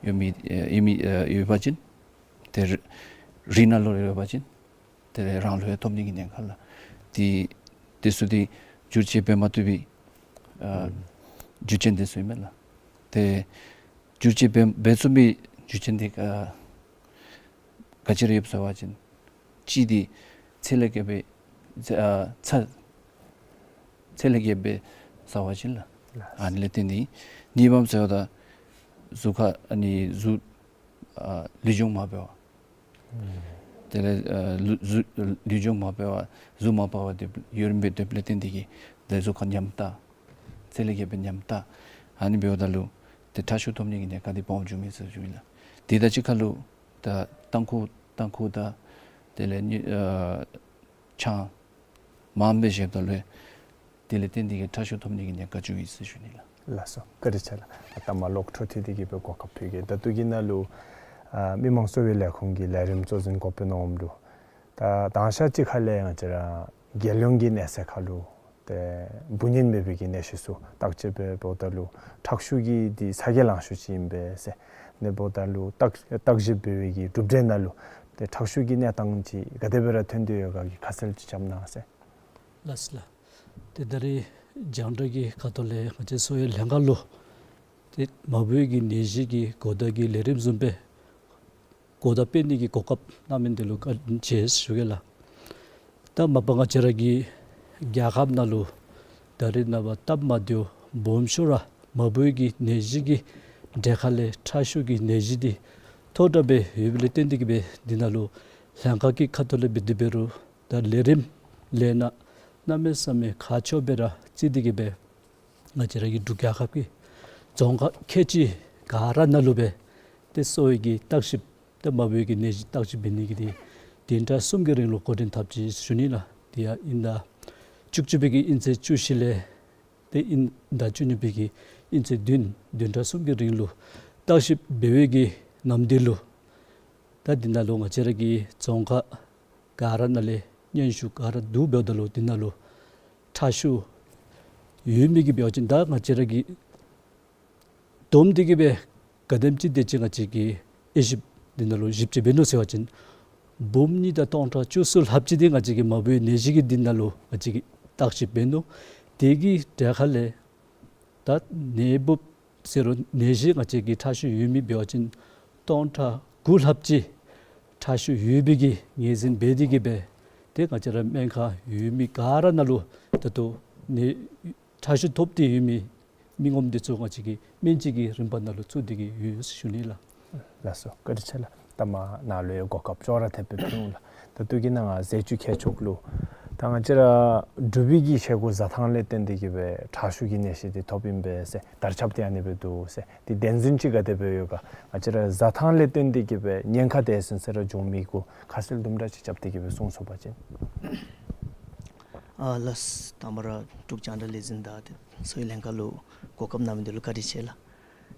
ཡོད་མི་ཨེ་ཡོད་མི་ཨེ་ཡོད་པ་ཅིན་ཏེ་རི་རི་ནང་ལུ་ཡོད་པ་ཅིན་ཏེ་རང་ལུ་ཡང་ཐོབ་ནི་གི་ཉེན་ཁ་ལགས། ཏེ་དེ་ཚུ་འདི་འགྱུར་བཅོས་འབད་མ་བཏུབ་པའི་ཨ་རྒྱུ་རྐྱེན་འདི་ཚུ་ཨིན་མས་ལགས། ཏེ་འགྱུར་བཅོས་འབད་འབད་ཚུགས་པའི་རྒྱུ་རྐྱེན་འདི་ཨ་ག་ཅི་ར་ཡོདཔ་ཟེར་བ་ཅིན་གཅིག་འདི་ཚད་ལས་བརྒལ་བའི་ཚད་ཨ་ཚད་ཚད་ལས་བརྒལ་བའི་ཟེར་བ་ཅིན་ལགས། ཨ་ནི་ལས་བརྟེན་ཏེ་གཉིས་པམ་ཟེརཝ་ད་གཟུགས་ཁར་ཨ་ནི་གཟུགས་ཨ་ལུས་སྦྱོང་མ་འབད་བར་དེ་ལས་ཨ་ལུ་གཟུགས་ལུས་སྦྱོང་མ་འབད་བར་གཟུགས་མ་པ་བར་དུ་ཡུན་རིངམོ་སྦེ་སྡོདཔ་ལས་བརྟེན་ཏེ་གིས་ཏེ་གཟུགས་ཁར་ཉམས་ཏ་ཚད་ལས་བརྒལ་བའི་ཉམས་ཏ་ཨ་ནི་འབདཝ་ད་ལུ་ཏེ་ཁྲག་ཤུགས་ཐོབ་ནི་གི་ཉེན་ཁ་འདི་སྦོམ་འགྱོཝ་ཨིན་ཟེར་ཞུཝ་ཨིན་ལགས། དེ་དང་གཅིག་ཁར་ལུ་ད་ཏམ་ཁུ་ཏམ་ཁུ་དང་དེ་ལས་ནི་ཨ་ཆང་མངམ་སྦེ་བཞེསཔ་ད་ལུ་དེ་ལས་བརྟེན་ཏེ་གིས་ཁྲག་ཤུགས་ཐོབ་ནི་གི་ཉེན་ཁ་འགྱོཝ་ཨིན་ཟེར་ཞུ་ནི་ལགས། ལགས་སོ། བཀའ་དྲིན་ཆེ་ལགས། ད་མ་ལོག་འཕྲོ་མཐུད་དེ་གིས་སྦེ་གོ་སྐབས་ཕུལ་གེ། ད་ལྟོ་གི་ནང་ལུ་ཨ་མི་དམངས་གསོ་བའི་ལས་ཁུངས་ཀྱི་ལས་རིམ་གཙོ་འཛིན་འགོ་དཔོན་འོགམ་ལུ་ད་དང་ཤ་ཅིག་ཁ་ལས་ང་བཅས་ར་རྒྱལ་ཡོངས་ཀྱི་གནས་ཚད་ཁར་ལུ་ཏེ་འབུ་སྙིང་མེད་པའི་གི་ནད་གཞི་ཚུ་བརྟག་དཔྱད་འབད་འབདཝ་ད་ལུ་ཁྲག་ཤུགས་ཀྱི་འདི་ཚ་གྱང་ལང་ཤོས་ཅིག་ཨིན་པས་ཟེར། ཨ་ནི་འབདཝ་ད་ལུ་བརྟག་བརྟག་ཞིབ་འབད་བའི་གི་གྲུབ་འབྲས་ནང་ལུ་ཏེ་ཁྲག་ཤུགས་ཀྱི་གནས་སྟངས་ཅིག་ག་དེ་སྦེ་ར་ཐོན་ཏེ་ཡོད་ག་གི་ཁ་གསལ་ཅིག་རྐྱབ་གནང་ཟེར། ལགས་སོ་ལགས། ཏེ་ད་རིས་རྒྱང་བསྒྲགས་ཀྱི་ཁ་ཐུག་ལས་ང་བཅས་གསོ་བའི་ལྷན་ཁག་ལུ་ཏེ་མ་བུའི་གི་ནད་གཞི་གི་གོ་བརྡ་གི་ལས་རིམ་བཟུམ་སྦེ་གོ་བརྡ་སྤེལ་ནི་གི་གོ་སྐབས་གནང་མི་འདི་ལུ་བཀའ་དྲིན་ཆེ་ཞུ་གེ་ལགས། ད་མ་པ་ང་བཅས་ར་གི་རྒྱལ་ཁབ་ནང་ལུ་ད་རིས་ནངས་པ་སྟབས་མ་བདེཝ་སྦོམ་ཤོས་ར་མ་བུའི་གི་ནད་གཞི་གི་གྲས་ཁ་ལས་ཁྲག་ཤུགས་ཀྱི་ནད་གཞི་འདི་མཐོ་དྲགས་སྦེ་ཡོདཔ་ལས་བརྟེན་ཏེ་གིས་སྦེ་འདི་ནང་ལུ་ལྷན་ཁག་གི་ཁ་ཐུག་ལས་འབད་དེ་འབད་རུང་ད་ལས་རིམ་ལས་སྣ་གནམ་མེད་ས་མེད་ཁག་ཆེཝ་སྦེ་ར་བརྩི་སྟེ་གིས་སྦེ་ང་བཅས་ར་གི་འབྲུག་རྒྱལ་ཁབ་ཀྱི་རྫོང་ཁག་ཁལ་གཅིག་ག་ར་ནང་ལུ་སྦེ་ཏེ་གསོ་བའི་གི་བརྟག་ཞིབ་ཏེ་མ་བུའི་གི་ནད་གཞི་བརྟག་ཞིབ་འབད་ནི་གི་འདི་བདུན་ཕྲག་གསུམ་གྱི་རིང་ལུ་འགོ་འདྲེན་འཐབ་ཅི་ཞུ་ནི་ལགས། དེ་ཡང་དབྱིན་ཟླ་བཅུ་གཅིག་པའི་གི་དབྱིན་ཚེས་བཅུ་བཞི་ལས་ཏེ་དབྱིན་ཟླ་བཅུ་གཉིས་པའི་གི་དབྱིན་ཚེས་བདུན་བདུན་ཕྲག་གསུམ་གྱི་རིང་ལུ་བརྟག་ཞིབ་འབད་བའི་གི་ནམ་དུས་ལུ་ད་འདི་ནང་ལུ་ང་བཅས་ར་གི་རྫོང་ཁག་ག་ར་ནང་ལས་སྙན་ཞུ་ག་ར་བསྡུ་འབདཝ་ད་ལུ་འདི་ནང་ལུ་ཁྲག་ཤུགས་ཡོད་མི་གི་འབད་བ་ཅིན་ད་ང་བཅས་ར་གི་བསྡོམས་ཏེ་གིས་སྦེ་ག་དེམ་ཅིག་དེ་ཅིག་ང་བཅས་ཀྱིས་དབྱེ་ཞིབ་འདི་ནང་ལུ་ཞིབ་དཔྱད་འབད་ནུག་ཟེར་བ་ཅིན་འབུམ་གཉིས་དང་སྟོང་ཕྲག་བཅུ་གསུམ་ལྷགཔ་ཅིག་འདི་ང་བཅས་ཀྱིས་མ་བུའི་ནད་གཞི་གི་འདི་ནང་ལུ་ང་བཅས་ཀྱིས་བརྟག་ཞིབ་འབད་ནུག། དེ་གི་གྲས་ཁ་ལས་ད་ནད་འབུཔ་ཟེར་རུང་ནད་གཞི་ང་བཅས་ཀྱི་ཁྲག་ཤུགས་ཡོད་མི་འབད་བ་ཅིན་སྟོང་ཕྲག་དགུ་ལྷགཔ་ཅིག་ཁྲག་ཤུགས་ཡོད་པའི་གི་ངོས་འཛིན་འབད་དེ་གིས་སྦེ་ཏེ་ང་བཅས་ར་སྨན་ཁང་ཡོད་མི་ག་ར་ནང་ལུ་ད་ལྟོ་ནད་ཁྲག་ཤུགས་ཐོབ་སྟེ་ཡོད་མི་མི་ངོམ་འདི་ཚུ་ང་བཅས་ཀྱིས་སྨན་བཅོས་ཀྱི་རིམ་པ་ནང་ལུ་བཙུགས་ཏེ་གིས་ཡོད་ཟེར་ཞུ་ནི་ལགས། ལགས་སོ། བཀའ་དྲིན་ཆེ་ལགས། ད་མ་ནཱ་ལུ་ཡང་གོ་སྐབས་ཅོག་ར་འཐདཔ་སྦེ་ཕུལ་འོང་ལགས། ད་ལྟོ་གི་ནང་ང་ཟས་བཅུད་ཁྱད་ཆོས་ལུ་ད་ང་བཅས་ར་འབྲུག་པའི་གི་བཞེས་སྒོ་བཟའ་ཐངས་ལས་བརྟེན་ཏེ་གིས་སྦེ་ཁྲག་ཤུགས་ཀྱི་ནད་གཞི་འདི་ཐོབ་ཨིན་པས་ཟེར་དར་ཁྱབ་འདི་ཨ་ནི་སྦེ་འདུག་ཟེར། འདི་བདེན་རྫུན་ཅིག་ག་དེ་སྦེ་ཡོད་ག། ང་བཅས་ར་བཟའ་ཐངས་ལས་བརྟེན་ཏེ་གིས་སྦེ་ཉེན་ཁ་དེ་ཚུན་ཚོད་ར་འབྱུང་མི་གུ་ཁ་གསལ་དུམ་གྲ་ཅིག་རྐྱབ་སྟེ་གིས་སྦེ་གསུང་ཚུགས་པ་ཅིན། ཨ་ལགས། དང་པ་ར་འབྲུག་རྒྱང་བསྒྲགས་ལས་འཛིན་དང་ཏེ་གསོ་བའི་ལྷན་ཁག་ལུ་གོ་སྐབས་གནང་མི་འདི་ལུ་བཀའ་དྲིན་ཆེ་ལགས།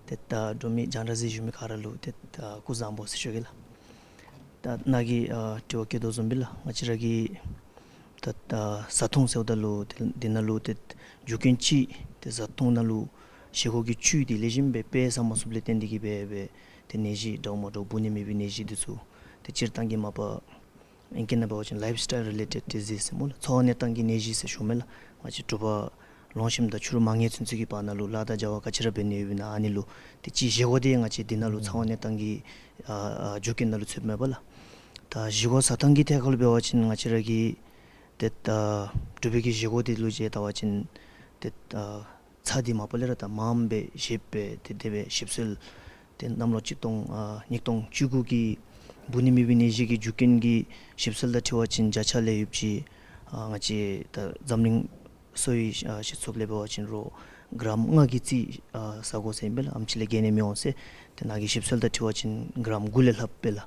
ཏེ་ད་འབྲུག་མི་རྒྱང་བསྒྲགས་གཟིགས་བཞུགས་མི་ག་ར་ལུ་ཏེ་ད་སྐུ་གཟུགས་བཟང་པོ་ཟེར་ཞུ་གེ་ལགས། ད་ནཱ་གིས་ཨ་དྲི་བ་བཀོད་དོ་བཟུམ་སྦེ་ལགས། ང་བཅས་ར་གི་ད་ད་བཟའ་འཐུང་ཟེརཝ་ད་ལུ་ཏེ་འདི་ནང་ལུ་ཏེ་རྒྱུ་རྐྱེན་ཅིག་ཏེ་བཟའ་འཐུང་ནང་ལུ་བཞེས་སྒོ་གི་བཅུད་འདི་ལེགས་ཤོམ་སྦེ་སྦེ་ཟ་མ་ཚུགསཔ་ལས་བརྟེན་ཏེ་གིས་སྦེ་སྦེ་ཏེ་ནད་གཞི་འདྲཝ་མ་འདྲཝ་འབུ་ནད་མེད་པའི་ནད་གཞི་འདི་ཚུ་ཏེ་སྤྱིར་བཏང་གི་མ་པ་ཨིང་སྐད་ནང་འབད་བ་ཅིན་ལའིཕ་སི་ཊའིལ་རི་ལེ་ཊེཌ་ཌི་ཟིསི་ཟེར་སྨོ་ལགས། ཚ་བ་གནས་སྟངས་ཀྱི་ནད་གཞི་ཟེར་ཞུཝ་མས་ལགས། ང་བཅས་འབྲུག་པ་ལོངས་ཤིམ་དང་ཕྱི་རུ་མ་ངལ་ཚུན་ཚོད་ཀྱི་བར་ན་ལུ་ལཱ་དང་བྱ་བ་ག་ཅི་ར་འབད་ནི་ཡོདཔ་ཨིན་ན་ཨ་ནི་ལུ་ཏེ་ཅིག་བཞེས་སྒོ་འདི་ང་བཅས་འདི་ནང་ལུ་ཚ་བ་གནས་སྟངས་ཀྱི་ཨ་ཨ་རྒྱུ་རྐྱེན་ནང་ལུ་ཚུདཔ་མས་པ་ལགས། ད་བཞེས་སྒོ་བཟའ་ཐངས་ཀྱི་ཐད་ཁར་ལུ་འབད་བ་ཅིན་ང་བཅས་ར་གི་ཏེ་ད་འབྲུག་པའི་གི་བཞེས་སྒོ་འདི་ལུ་ཅིག་བལྟ་བ་ཅིན་ཏེ་ད་ ཚྭ་འདི་མ་པ་ལས་ར་ད་མངམ་སྦེ་བཞེས་སྦེ་ཏེ་དེ་སྦེ་ཞིབ་འཚོལ་ཏེ་གནམ་ལོ་གཅིག་སྟོང་ཨ་ཉིས་སྟོང་བཅུ་དགུ་གི་འབུ་ནད་མེད་པའི་ནད་གཞི་གི་རྒྱུ་རྐྱེན་གྱི་ཞིབ་འཚོལ་དང་འཁྲིལ་བ་ཅིན་བརྒྱ་ཆ་ལས་ཡོདཔ་ཅིག་ཨ་ང་བཅས་ད་འཛམ་གླིང་གསོ་བའི་ཨ་སྤྱི་ཚོགས་ལས་འབད་བ་ཅིན་རོགས་གྲམ་ལྔ་གི་རྩིས་ཨ་ཟ་དགོ་ཟེར་ཨིན་པས་ལགས། ཨེམ་ཅིག་ལས་བརྒལ་ནི་མི་འོང་ཟེར། ཏེ་ནཱ་གི་ཞིབ་འཚོལ་དང་འཁྲིལ་བ་ཅིན་གྲམ་དགུ་ལས་ལྷགཔ་སྦེ་ལགས།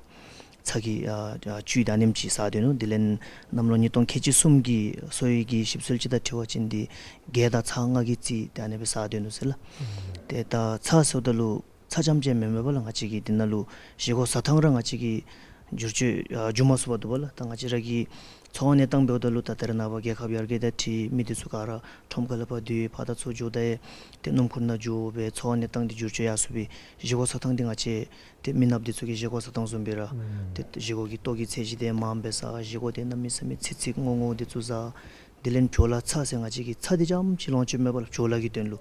ཚྭ་གི་ཨ་ཨ་བཅུད་ད་ཨ་ནེམ་ཅིག་ཟ་སྡོད་ནུག། དེ་ལས་གནམ་ལོ་ཉིས་སྟོང་ཁལ་གཅིག་གསུམ་གྱི་གསོ་བའི་གི་ཞིབ་འཚོལ་ཅིག་དང་འཁྲིལ་བ་ཅིན་འདི་བརྒྱད་དང་ཚག་ལྔ་གི་རྩིས་ཏེ་ཨ་ནེ་སྦེ་ཟ་སྡོད་ནུག་ཟེར་ལགས། ཏེ་ད་ཚྭ་ཟེརཝ་ད་ལུ་ཚྭ་རྐྱངམ་ཅིག་མེན་མེན་པས་ལགས། ང་བཅས་ཀྱིས་འདི་ནང་ལུ་བཞེས་སྒོ་བཟའ་ཐངས་ར་ང་བཅས་ཀྱིས་བསྒྱུར་བཅོས་ཨ་འགྱོ་མ་ཚུགས་པར་འདུག་པ་ལགས། ད་ང་བཅས་ར་གི་འཚོ་བ་གནས་སྟངས་འབདཝ་ད་ལུ་ད་ད་རེས་ནངས་པ་རྒྱལ་ཁབ་ཡར་རྒྱས་དང་འཁྲིལ་མི་འདི་ཚུ་ག་ར་ཁྲོམ་ཁ་ལས་ཕར་སྡོད་ཕར་དང་ཚུར་འགྱོ་ད་ཡང་ཏེ་སྣུམ་འཁོར་ནང་འགྱོ་སྦེ་འཚོ་བ་གནས་སྟངས་འདི་བསྒྱུར་བཅོས་ཡར་སོང་སྦེ་བཞེས་སྒོ་བཟའ་ཐངས་འདི་ང་བཅས་ཏེ་མི་ནགཔ་འདི་ཚུ་གི་བཞེས་སྒོ་བཟའ་ཐངས་བཟུམ་སྦེ་ར་ཨུམ་ཏེ་བཞེས་སྒོ་གི་ལྟོ་གི་ཚད་གཞི་འདི་མངམ་སྦེ་ཟ། བཞེས་སྒོ་འདི་གནམ་མེད་ས་མེད་ཚིག་ཚིག་རྔོ་རྔོ་འདི་ཚུ་ཟ། དེ་ལས་བྲོ་ལ་ཚྭ་ཟེར་ང་བཅས་ཀྱིས་ཚྭ་འདི་རྐྱངམ་ཅིག་ལོངས་སྤྱོད་མེད་པ་ལགས། བྲོ་ལ་གི་དོན་ལུ།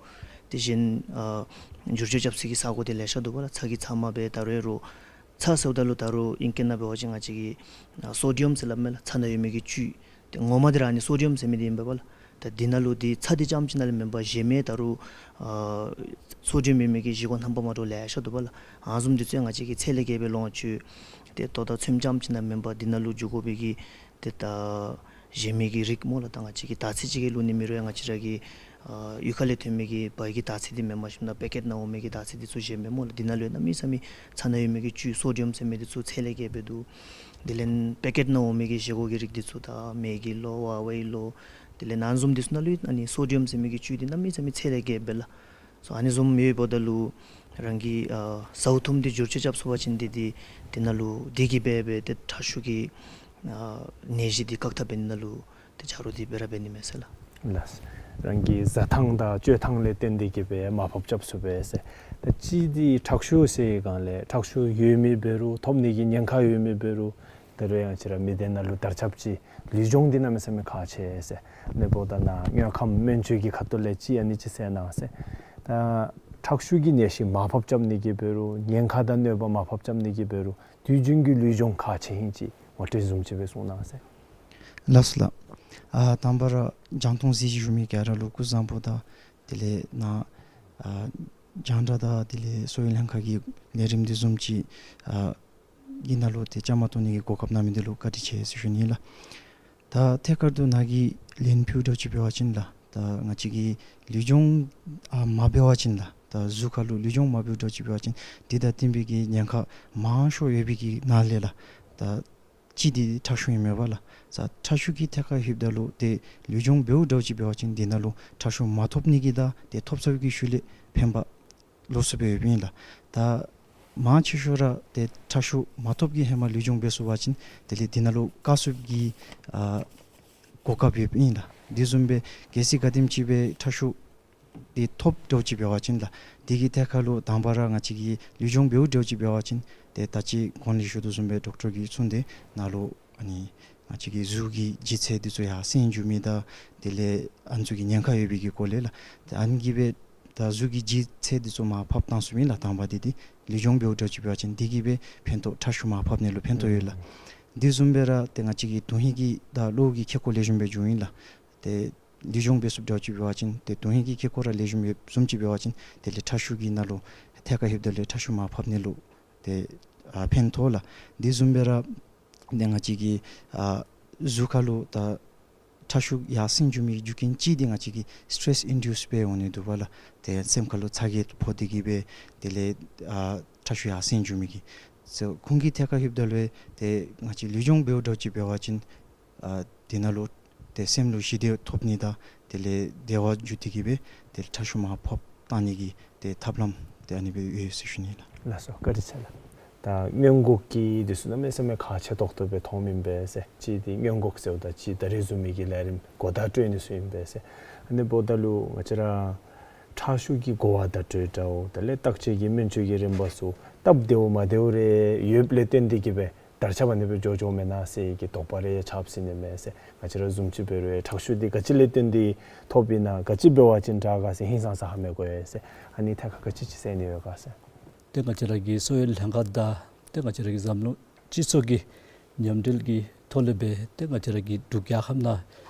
དེ་བཞིན་ཨ་བསྒྱུར་བཅོས་རྐྱབ་ས་གི་ས་གོ་འདི་ལེ་ཤ་འདུག་པ་ལགས། ཚྭ་གི་ཚབ་མ་སྦེ་ད་རུང་རོགས་ཚྭ་ཟེརཝ་ད་ལུ་ད་རུང་ཨིང་སྐད་ནང་འབད་བ་ཅིན་ང་བཅས་ཀྱིས་ཨ་སོ་ཌི་ཡམ་ཟེར་སླབ་མས་ལགས། ཚྭ་ནང་ཡོད་མི་གི་བཅུད། ཏེ་ངོ་མ་འདི་ར་ཨ་ནི་སོ་ཌི་ཡམ་ཟེར་མི་འདི་ཨིན་པས་ལགས། ད་འདི་ནང་ལུ་འདི་ཚྭ་འདི་རྐྱངམ་ཅིག་ནང་ལས་མེན་པར་གཞན་མི་ད་རུང་ཨ་སོ་ཌི་ཡམ་ཡོད་མི་གི་བཞེས་སྒོ་རྣམ་པ་མ་འདྲཝ་ལེ་ཤ་འདུག་པ་ལགས། ཨ་ནི་བཟུམ་འདི་ཚུ་ང་བཅས་ཀྱིས་ཚད་ལས་བརྒལ་སྦེ་ལོངས་སྤྱོད། ཏེ་ལྟོ་དང་ཚོདམ་རྐྱངམ་ཅིག་ནང་མེན་པར་འདི་ནང་ལུ་འགྱོ་དགོ་པའི་གི་ཏེ་ད་གཞན་མི་གི་རིགས་སྨོ་ལགས། ད་ང་བཅས་ཀྱིས་དར་ཚིལ་ཅིག་གི་བླུག་ནི་མེད་རུང་ཡང་ང་བཅས་ར་གི་ཨ་གཡུས་ཁ་ལས་ཐོན་མི་གི་བལ་གྱི་དར་ཚིལ་འདི་མེན་པར་ཞིནམ་ད་པེ་ཀེཊ་ནང་འོང་མི་གི་དར་ཚིལ་འདི་ཚུ་བཞེས་མི་སྨོ་ལགས། འདི་ནང་ལུ་གནམ་མེད་ས་མེད་ཚྭ་ནང་ཡོད་མི་གི་བཅུད་སོ་ཌི་ཡམ་ཟེར་མི་འདི་ཚུ་ཚད་ལས་བརྒལ་སྦེ་འདུག། དེ་ལས་པེ་ཀེཊ་ནང་འོང་མི་གི་བཞེས་སྒོ་གི་རིགས་འདི་ཚུ་ད་མེ་གི་ལོ་ཝ་ཝའི་ལོ། དེ་ལས་ཨ་ནི་བཟུམ་འདི་ཚུ་ནང་ལུ་ཨ་ནི་སོ་ཌི་ཡམ་ཟེར་མི་གི་བཅུད་འདི་གནམ་མེད་ས་མེད་ཚད་ལས་བརྒལ་སྦེ་ལགས། སོ་ཨ་ནི་བཟུམ་ཡོདཔ་ད་ལུ་རང་གི་ཨ་ཟཝ་འཐུངམ་འདི་བསྒྱུར་བཅོས་རྐྱབ་ཚུགས་པ་ཅིན་འདི་འདི་འདི་ནང་ལུ་འདི་གིས་སྦེ་སྦེ་ཏེ་ཁྲག་ཤུགས་ཀྱི་ཨ་ནད་གཞི་འདི་བཀག་ཐབས་འབད་ནི་ནང་ལུ་ཏེ་ཆ་རོགས་འདི་སྦེ་ར་འབད་ནི་མས་ཟེར་ལགས། ལགས། རང་གི་བཟའ་ཐངས་དང་སྤྱོད་ཐངས་ལས་བརྟེན་ཏེ་གིས་སྦེ་མར་ཕབ་རྐྱབ་ཚུགས་པས་ཟེར། ད་གཅིག་འདི་ཁྲག་ཤུགས་ཟེར་སྒང་ལས་ཁྲག་ཤུགས་ཡོད་མི་འབད་རུང་ཐོབ་ནི་གི་ཉེན་ཁ་ཡོད་མི་འབད་རུང་ད་རུང་ཡང་ང་བཅས་ར་མི་སྡེ་ནང་ལུ་དར་ཁྱབ་ཅིག་ལུས་སྦྱོང་འདི་གནམ་མེད་ས་མེད་ཁག་ཆེ་ཟེར། ཨ་ནི་འབདཝ་ད་ནཱ་དངོས་ཁམས་སྨན་བཅོས་ཀྱི་ཁ་ཐུག་ལས་ཅིག་ཨ་ནི་ཅིག་གསན་གནང་ཟེར། ད་ཁྲག་ཤུགས་ཀྱི་ནད་གཞི་མར་ཕབ་རྐྱབ་ནི་གི་འབད་རུང་ཉེན་ཁ་དང་གནོད་པ་མར་ཕབ་རྐྱབ་ནི་གི་འབད་རུང་དུས་རྒྱུན་གྱི་ལུས་སྦྱོང་ཁག་ཆེ་ཧིང་ཅིག་ངོ་སྤྲོད་བཟུམ་ཅིག་སྦེ་གསུང་གནང་ཟེར། ལགས་སོ་ལགས། ཨ་དང་པ་ར་རྒྱང་མཐོང་གཟིགས་བཞུགས་མི་ག་ར་ལུ་སྐུ་གཟུགས་བཟང་པོ་དང་དེ་ལས་ནཱ་ཨ་རྒྱང་བསྒྲགས་དང་དེ་ལས་གསོ་བའི་ལྷན་ཁག་གི་ལས་རིམ་འདི་བཟུམ་ཅིག་ཨ་གི་ནང་ལུ་ཏེ་བཅའ་མར་གཏོགས་ནི་གི་གོ་སྐབས་གནང་མི་འདི་ལུ་བཀའ་དྲིན་ཆེ་ཟེར་ཞུ་ནི་ལགས། ད་ཐད་ཀར་དུ་ནཱ་གིས་ལན་ཕུལཝ་འདྲཝ་ཅིག་འབད་བ་ཅིན་ལགས། ད་ང་བཅས་ཀྱིས་ལུས་སྦྱོང་ཨ་མ་འབད་བ་ཅིན་ལགས། ད་གཟུགས་ཁར་ལུ་ལུས་སྦྱོང་མ་འབདཝ་འདྲཝ་ཅིག་འབད་བ་ཅིན་འདི་དང་བསྟུན་པའི་གི་ཉེན་ཁ་མང་ཤོས་ཡོད་པའི་གི་ནང་ལས་ལགས། ད་གཅིག་འདི་ཁྲག་ཤུགས་ཨིན་མས་པ་ལགས། ས་ཁྲག་ཤུགས་ཀྱི་ཐད་ཁར་ལྷོདཔ་ད་ལུ་ཏེ་ལུས་སྦྱོང་འབདཝ་འདྲཝ་ཅིག་འབད་བ་ཅིན་འདི་ནང་ལུ་ཁྲག་ཤུགས་མ་ཐོབ་ནི་གི་དང་ཏེ་ཐོབ་ཚར་བའི་གི་ཤུལ་ལས་ཕན་པ་ལོགས་སུ་སྦེ་ཡོདཔ་ཨིན་ལགས། ད་མང་ཆེ་ཤོས་ར་ཏེ་ཁྲག་ཤུགས་མ་ཐོབ་ཀྱི་ཧེ་མ་ལུས་སྦྱོང་འབད་ཚུགས་པ་ཅིན་དེ་ལས་འདི་ནང་ལུ་བཀག་ཚུགས་ཀྱི་ཨ་གོ་སྐབས་ཡོདཔ་ཨིན་ལགས། དེ་བཟུམ་སྦེ་གལ་སྲིད་ག་དེམ་ཅིག་སྦེ་ཁྲག་ཤུགས་འདི་ཐོབ་འདྲཝ་ཅིག་འབད་བ་ཅིན་ལགས། དེ་གི་ཐད་ཁར་ལུ་དང་པ་ར་ང་བཅས་ཀྱིས་ལུས་སྦྱོང་འབདཝ་འདྲཝ་ཅིག་འབད་བ་ཅིན་ཏེ་ད་ཅི་གོང་ལས་ཞུ་དོ་བཟུམ་སྦེ་ཌོག་ཊར་གྱིས་གསུངས་ཏེ་ནཱ་ལུ་ཨ་ནི་ང་བཅས་ཀྱི་གཟུགས་ཀྱི་ལྗིད་ཚད་འདི་ཚུ་ཡར་སེང་འགྱོ་མི་དང་དེ་ལས་ཨ་ནི་ཚུ་གི་ཉེན་ཁ་ཡོད་པའི་གི་སྐོར་ལས་ལགས། ཏེ་ཨ་ནི་གིས་སྦེ་ད་གཟུགས་ཀྱི་ལྗིད་ཚད་འདི་ཚུ་མར་ཕབ་བཏང་ཚུགས་མི་ལགས། དང་པ་འདི་འདི་ལུས་སྦྱོང་འབདཝ་འདྲཝ་ཅིག་འབད་བ་ཅིན་འདི་གིས་སྦེ་ཕན་ཐོགས་ཁྲག་ཤུགས་མར་ཕབ་ནི་ལུ་ཕན་ཐོགས་ཡོད་ལགས། དེ་བཟུམ་སྦེ་ར་ཏེ་ང་བཅས་ཀྱི་དོན་ཧིང་གི་དང་གློ་གི་ཁེ་ཀོ་ལེགས་ཤོམ་སྦེ་འགྱོཝ་ཨིན་ལགས། ཏེ་ལུས་སྦྱོང་འབད་ཚུགསཔ་འདྲཝ་ཅིག་འབད་བ་ཅིན་ཏེ་དོན་ཧིང་གི་ཁེ་ཀོ་ར་ལེགས་ཤོམ་ཡོདཔ་བཟུམ་ཅིག་འབད་བ་ཅིན་དེ་ལས་ཁྲག་ཤུགས་ཀྱི་ནང་ལུ་ཐད་ཁར་ལྷོདཔ་ད་ལུ་ཁྲག་ཤུགས་མར་ཕབ་ནི་ལུ་ཏེ་ཨ་ཕན་ཐོགས་ལགས། དེ་བཟུམ་སྦེ་ར་ཏེ་ང་བཅས་ཀྱི་ཨ་གཟུགས་ཁར་ལུ་ད་ཁྲག་ཤུགས་ཡར་སེང་འགྱོ་མི་རྒྱུ་རྐྱེན་གཅིག་འདི་ང་བཅས་ཀྱི་སི་ཊེ་རེསི་ཨིན་ཌིའུསཌ་སྦེ་འོང་ནི་འདུག་པ་ལགས། ཏེ་སེམས་ཁར་ལུ་ཚ་གྱང་ཕོག་སྟེ་གིས་སྦེ་དེ་ལས་ཨ་ཁྲག་ཤུགས་ཡར་སེང་འགྱོ་མི་གི་ཚུ་ཁོང་གི་ཐད་ཁར་ལྷོདཔ་ད་ལུ་ཏེ་ང་བཅས་ལུས་སྦྱོང་འབདཝ་འདྲཝ་ཅིག་འབད་བ་ཅིན་ཨ་དེ་ནང་ལུ་ཏེ་སེམས་ལུ་ཞི་བདེ་ཐོབ་ནི་དང་དེ་ལས་བདེ་བ་འཇུ་སྟེ་གིས་སྦེ་ཏེ་ཁྲག་ཤུགས་མར་ཕབ་བཏང་ནི་གི་ཏེ་ཐབས་ལམ་ཏེ་ཨ་ནི་སྦེ་ཡོད་ཟེར་ཞུ་ནི་ལགས། ལགས་སོ། བཀའ་དྲིན་ཆེ་ལགས། ད་སྔོན་འགོག་གི་འདི་ཚུ་གནམ་མེད་ས་མེད་ཁག་ཆེ་ཏོག་ཏོ་སྦེ་མཐོངམ་ཨིན་པས་ཟེར། གཅིག་འདི་སྔོན་འགོག་ཟེརཝ་ད་གཅིག་ད་རིས་བཟུམ་མའི་གི་ལས་རིམ་གོ་བརྡ་སྤྲོད་ནི་ཚུ་ཨིན་པས་ཟེར། ཨ་ནི་འབདཝ་ད་ལུ་ང་བཅས་ར་ཁྲག་ཤུགས་ཀྱི་གོ་བརྡ་སྤྲོད་འདྲཝ་དེ་ལས་བརྟག་དཔྱད་ཀྱི་སྨན་བཅོས་ཀྱི་རིམ་པ་ཚུ་སྟབས་བདེཝ་མ་བདེཝ་རེ་ཡོདཔ་ལས་བརྟེན་ཏེ་གིས་སྦེ་དར་ཁྱབ་ཨ་ནི་སྦེ་འགྱོ་འགྱོཝ་མེན་ན་ཟེར་གྱི་དོགས་པ་རེ་ཆགསཔ་ཟེར་ནི་མས་ཟེར། ང་བཅས་ར་བཟུམ་ཅིག་འབད་རུང་ཁྲག་ཤུགས་འདི་ག་ཅི་ལས་བརྟེན་ཏེ་ཐོབ་ཨིན་ན་ག་ཅི་འབད་བ་ཅིན་དྲག་ག་ཟེར་ཧིང་སངས་ས་ཧ་མི་གོ་ཡི་ཟེར། ཨ་ནི་ཐད་ཁར་ག་ཅི་ཅིག་ཟེར་ནི་ཡོད་ག་ཟེར། ཏེ་ང་བཅས་ར་གི་གསོ་བའི་ལྷན་ཁག་དང་ཏེ་ང་བཅས་ར་གི་འཛམ་གླིང་སྤྱི་ཚོགས་ཀྱི་མཉམ་འབྲེལ་གྱི་ཐོག་ལས་སྦེ་ཏེ་ང་བཅས་ར་གི་འབྲུག་རྒྱལ་ཁབ་ནང་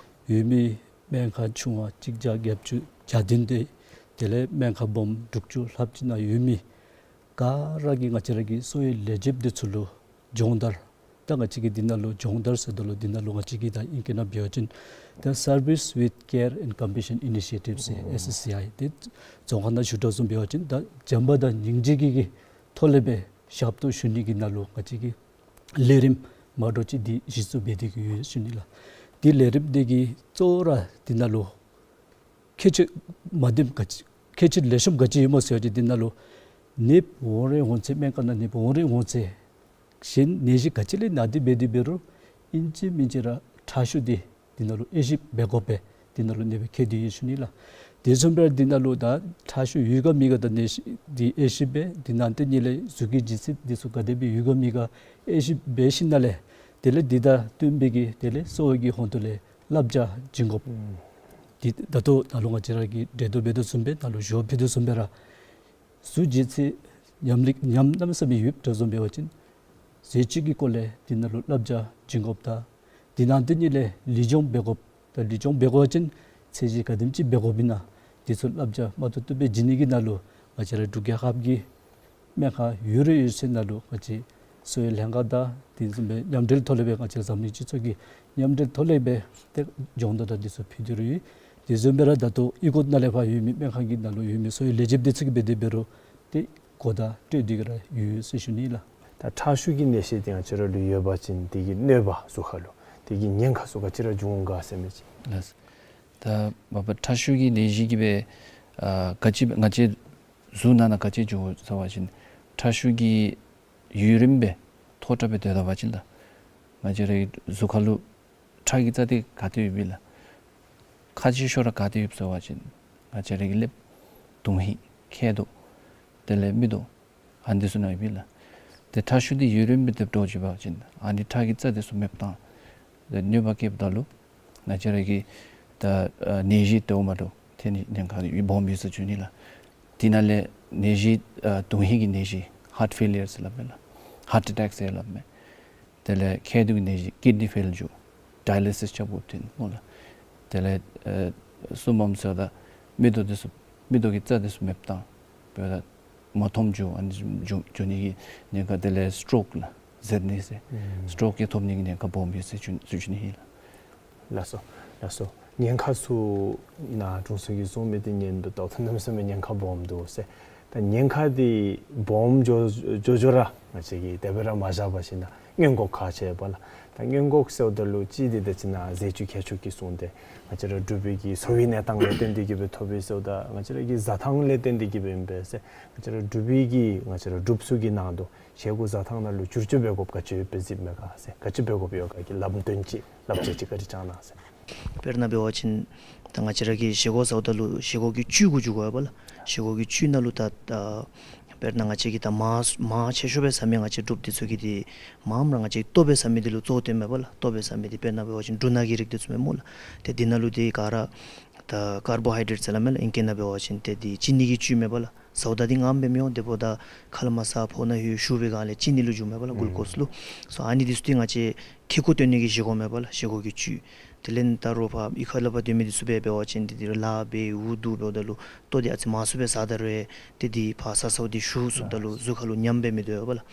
ཡོད་མི་སྨན་ཁང་ཆུང་བ་གཅིག་བརྒྱ་བརྒྱད་ཅུ་གྱ་བདུན་དེ་ དེ་ལས་སྨན་ཁང་སྦོམ་དྲུག་ཅུ་ལྷགཔ་ཅིག་ནང་ཡོད་མི་ག་ར་གིས་ང་བཅས་ར་གི་གསོ་བའི་ལས་བྱེདཔ་འདི་ཚུ་ལུ་སྦྱོང་བརྡར། ད་ང་བཅས་ཀྱིས་འདི་ནང་ལུ་སྦྱོང་བརྡར་ཟེརཝ་ད་ལུ་འདི་ནང་ལུ་ང་བཅས་ཀྱིས་ད་ཨིང་སྐད་ནང་འབད་བ་ཅིན་ད་Service with Care and Compassion Initiative ཟེར་ཨེསི་ཨེསི་ཨའི་དེ་རྫོང་ཁ་ནང་ཞུ་དོ་བཟུམ་འབད་བ་ཅིན་ད་བྱམས་པ་དང་སྙིང་རྗེ་གི་གི་ཐོག་ལས་སྦེ་ཞབས་ཏོག་ཞུ་ནི་གི་ནང་ལུ་ང་བཅས་ཀྱིས་ལས་རིམ་མ་འདྲཝ་ཅིག་འདི་གཞི་བཙུགས་འབད་དེ་གི་ཡོད་ཟེར་ཞུ་ནི་ལགས། འདི་ལས་རིམ་འདི་གི་གཙོ་བོ་ར་འདི་ནང་ལུ་ཁྱད་ཆོས་མ་བདེཝ་ག་ཅི་ཁྱད་ཆོས་ལེགས་ཤོམ་ག་ཅི་ཡོདཔ་སྨོ་ཟེར་བ་ཅིན་འདི་ནང་ལུ་ནདཔ་འོང་རན་འོང་ཚེ་སྨན་ཁང་ནང་ནདཔ་འོང་རན་འོང་ཚེ་གཞན་ནད་གཞི་ག་ཅི་ལས་ན་སྟེ་འབད་དེ་འབད་རུང་ཨིན་ཅི་མིན་ཅི་ར་ཁྲག་ཤུགས་འདི་འདི་ནང་ལུ་དབྱེ་ཞིབ་འབད་དགོ་པས། འདི་ནང་ལུ་ནདཔ་སྦེ་ཁྱད་དེ་ཡོད་ཟེར་ཞུ་ནི་ལགས། དེ་བཟུམ་སྦེ་འདི་ནང་ལུ་ད་ཁྲག་ཤུགས་ཡོད་ག་མེད་ག་ད་ནད་གཞི་འདི་དབྱེ་ཞིབ་འབད། འདི་ནང་དེ་ཉིད་ལས་གཟུགས་ཀྱི་ལྗིད་ཚད་འདི་ཚུ་ག་དེ་སྦེ་ཡོད་ག་མེད་ག་དབྱེ་ཞིབ་འབད་ཞིནམ་ལས་དེ་ལས་འདི་དང་བསྟུན་པའི་གི་དེ་ལས་གསོ་བའི་གི་ཧོང་ཏོ་ལས་བསླབ་བྱ་བྱིན་དགོཔ། ཨུམ། འདི་ད་ལྟོ་ནཱ་ལུ་ང་བཅས་ར་གིས་འགྲེལ་བརྡ་འབད་དོ་བཟུམ་སྦེ་ནཱ་ལུ་ཞུ་བ་ཕུལ་དོ་བཟུམ་སྦེ་ར་གཟུགས་ལྗིད་ཚད་ཉམས་ལེགས་ཉམས་གནམ་མེད་ས་མེད་ཡོདཔ་འདྲཝ་བཟུམ་འབད་བ་ཅིན་ཟས་བཅུད་ཀྱི་སྐོར་ལས་འདི་ནང་ལུ་བསླབ་བྱ་བྱིན་དགོཔ་དང་འདི་ནང་དེ་ཉིད་ལས་ལུས་སྦྱོང་འབད་དགོཔ་དང་ལུས་སྦྱོང་འབད་དགོ་པ་ཅིན་ཚད་གཞི་ག་དེམ་ཅིག་འབད་དགོཔ་ཨིན་ན་འདི་ཚུ་བསླབ་བྱ་མ་ཐུབ་ཐུབ་སྦེ་བྱིན་ནི་གི་ནང་ལུ་ང་བཅས་ར་འབྲུག་རྒྱལ་ཁབ་ཀྱི་སྨན་ཁང་ཡོད་རེ་ཡོད་ཚད་ནང་ལུ་ང་བཅས་གསོ་བའི་ལྷན་ཁག་དང་དེ་བཟུམ་སྦེ་མཉམ་འབྲེལ་ཐོག་ལས་སྦེ་ང་བཅས་འཛམ་གླིང་སྤྱི་ཚོགས་ཀྱི་མཉམ་འབྲེལ་ཐོག་ལས་སྦེ་ཏེ་སྦྱོང་བརྡར་དང་འདི་ཚུ་ཕུལ་ཏེ་ར་ཡོད། དེ་བཟུམ་སྦེ་ར་ད་ལྟོ་གཡུས་སྒོ་ནང་ལས་ཕར་ཡོད་མི་སྨན་ཁང་གི་ནང་ལུ་ཡོད་མི་གསོ་བའི་ལས་བྱེདཔ་འདི་ཚུ་གིས་འབད་དེ་འབད་རུང་ཏེ་གོ་བརྡ་སྤྲོད་དེ་གི་ར་ཡོད་ཟེར་ཞུ་ནི་ལགས། ད་ཁྲག་ཤུགས་ཀྱི་ནད་གཞི་འདི་ང་བཅས་ར་ལུ་ཡོད་པ་ཅིན་དེ་གི་གནོད་པ་གཟུགས་ཁར་ལུ་དེ་གི་ཉེན་ཁ་ཚུ་ག་ཅི་ར་འབྱུང་ག་ཟེར་མི་ཅིག། ལགས། ད་མ་པ་ཁྲག་ཤུགས་ཀྱི་ནད་གཞི་གིས་སྦེ་ཨ་ག་ཅི་ང་བཅས་གཟུགས་ནང་ན་ག་ཅི་འབྱུང་ཟེར་བ་ཅིན་ཁྲག་ཤུགས་ཀྱི་ཡུན་རིངམོ་སྦེ་མཐོ་དྲགས་སྦེ་སྡོད་ད་པ་ཅིན་ད་ང་བཅས་རའི་གཟུགས་ཁར་ལུ་ཁྲག་གི་རྩ་འདི་ག་ཏེ་ཡོདཔ་ཨིན་ལགས། ཁག་ཆེ་ཤོས་ར་ག་ཏེ་ཡོདཔ་ཟེར་བ་ཅིན་ང་བཅས་རའི་གི་ཀླདཔ། དོན་ཧིང་། མཁལ་རྡོག། དེ་ལས་མིག་ཏོ། ཨ་ནི་འདི་ཚུ་ནང་ཡོདཔ་ཨིན་ལགས། ཏེ་ཁྲག་ཤུགས་འདི་ཡུན་རིངམོ་སྦེ་སྡོད་འགྱོ་བ་ཅིན་ཨ་ནི་ཁྲག་གི་རྩ་འདི་ཚུ་མེདཔ་བཏང་། ཏེ་གནོད་པ་བསྐྱལཝ་ད་ལུ་ང་བཅས་རའི་གི་ད་ཨ་ནད་གཞི་དེ་འོ་མ་འདྲཝ་ཐོན་ནི་ཉེན་ཁ་སྦོམ་ཡོད་ཟེར་ཞུ་ནི་ལགས། དེ་ནང་ལས་ནད་གཞི་ཨ་དོན་ཧིང་གི་ནད་གཞི་ཧཱརཊ་ཕེ་ལི་ཡར་ཟེར་སླབ་མས་ལགས། ཧཱརཊ་ཨེ་ཊེཀ་ཟེར་སླབ་མས། དེ་ལས་མཁལ་རྡོག་གི་ནད་གཞི་ཀིཌ་ནི་ཕེལ་འགྱོ། ཌའི་ལི་སིས་རྐྱབ་དགོཔ་ཐོན་སྨོ་ལགས། དེ་ལས་ཨེ་གསུམ་པམ་ཟེརཝ་ད་མིག་ཏོ་འདི་ཚུ་མིག་ཏོ་གི་རྩ་འདི་ཚུ་མེདཔ་བཏང་། འབདཝ་ད་མ་མཐོངམ་འགྱོ། ཨ་ནི་འགྱོ་འགྱོ་ནི་གི་ཉེན་ཁ། དེ་ལས་སི་ཊོག་ལགས་ཟེར་ནི་ཟེར། ཨུམ། སི་ཊོག་གི་ཐོབ་ནི་གི་ཉེན་ཁ་སྦོམ་ཡོད་ཟེར་ཞུ་ཞུ་ནི་ཨིན་ལགས། ལགས་སོ། ལགས་སོ། ཉེན་ཁ་ཚུ་ནཱ་དྲུང་འཚོ་གིས་གསུངས་མི་འདི་ཉན་དོ་བཟུམ་གནམ་མེད་ས་མེད་ཉེན་ཁ་སྦོམ་འདུག་ཟེར། ད་ཉེན་ཁ་འདི་སྦོམ་འགྱོ་འགྱོ་འགྱོ་ར་ང་བཅས་ཀྱིས་དེ་སྦེ་ར་མ་བཞག་པར་ཞིནམ་ན་སྔོན་འགོག་ཁག་ཆེ་བས་ལགས། ད་སྔོན་འགོག་ཟེརཝ་ད་ལུ་གཅིག་འདི་ད་ཅི་ནཱ་ཟས་བཅུད་ཁྱད་ཆོས་ཀྱི་གསུངས་ཏེ་ང་བཅས་ར་འབྲུག་པའི་གི་གསོ་བའི་གནས་སྟངས་ལས་བརྟེན་ཏེ་གི་སྦེ་ཐོབ་པས་ཟེརཝ་ད་ང་བཅས་ར་གི་བཟའ་ཐངས་ལས་བརྟེན་ཏེ་གི་སྦེ་ཨིན་པས་ཟེར། ང་བཅས་ར་འབྲུག་པའི་གི་ང་བཅས་ར་འབྲུགཔ་ཚུ་གི་ནང་དུ་བཞེས་སྒོ་བཟའ་ཐངས་ནང་ལུ་བསྒྱུར་བཅོས་འབད་དགོཔ་ག་ཅི་ཡོདཔ་སྦེ་གཟིགསཔ་མས་ག་ཟེར། ག་ཅི་འབད་དགོཔ་ཡོད་ག་གི་ལམ་སྟོན་ཅིག་བསླབ་བྱ་ཅིག་བཀའ་དྲིན་བསྐྱང་གནང་ཟེར། དཔེར་ན་འབད་བ་ཅིན་ད་ང་བཅས་ར་གིས་བཞེས་སྒོ་བཟའཝ་ད་ལུ་བཞེས་སྒོ་གི་བཅུད་གུ་འགྱུར་དགོ་པས་ལགས། བཞེས་སྒོ་གི་བཅུད་ནང་ལུ་ད་ད་དཔེར་ན་ང་བཅས་ཀྱིས་ད་མར་མར་ཆེ་ཤོས་སྦེ་ཟ་མི་ང་བཅས་འབྲུགཔ་འདི་ཚུ་གིས་འདི་མངམ་ར་ང་བཅས་ལྟོ་སྦེ་ཟ་མི་འདི་ལུ་གཙོ་བོ་བཏོནམ་མས་པ་ལགས། ལྟོ་སྦེ་ཟ་མི་འདི་དཔེར་ན་འབད་བ་ཅིན་འབྲུ་སྣ་གི་རིགས་འདི་ཚུ་མས་སྨོ་ལགས། ཏེ་འདི་ནང་ལུ་འདི་ག་ར་ད་ཀར་བོ་ཧའི་ཌེཊ་ཟེར་སླབ་མས་ལགས། ཨིང་སྐད་ནང་འབད་བ་ཅིན་ཏེ་འདི་ཅི་ནི་གི་བཅུད་མས་པ་ལགས། ཟཝ་ད་འདི་ངམ་སྦེ་མི་འོང་། དེ་འབདཝ་ད་ཁ་ལས་མར་ཟ་ཕོཝ་ནང་ལྷོད་ཞུ་བའི་སྒང་ལས་ཅི་ནི་ལུ་འགྱུརཝ་མས་པ་ལགས། གུལ་ཀོསི་ལུ། སོ་ཨ་ནི་འདི་ཚུ་འདི་ང་བཅས་ཁེ་ཀོ་བཏོན་ནི་གི་བཞེས་སྒོ་མས་པ་ལགས། བཞེས་སྒོ་གི་བཅུད། དེ་ལས་ད་རུང་ཕར་གཡུས་ཁ་ལས་ཕར་སྡོད་མི་འདི་ཚུ་སྦེ་འབད་བ་ཅིན་འདི་འདི་ལཱ་འབད་འུ་སྡུག་འབདཝ་ད་ལུ་ལྟོ་འདི་ཨ་ཙི་མང་སུ་སྦེ་ཟ་ད་རུང་ཏེ་འདི་ཕར་ཟ་ཟཝ་འདི་ཞུ་ཚུགསཔ་ད་ལུ་གཟུགས་ཁར་ལུ་ཉམས་སྦེ་མི་སྡོད་པ་ལགས།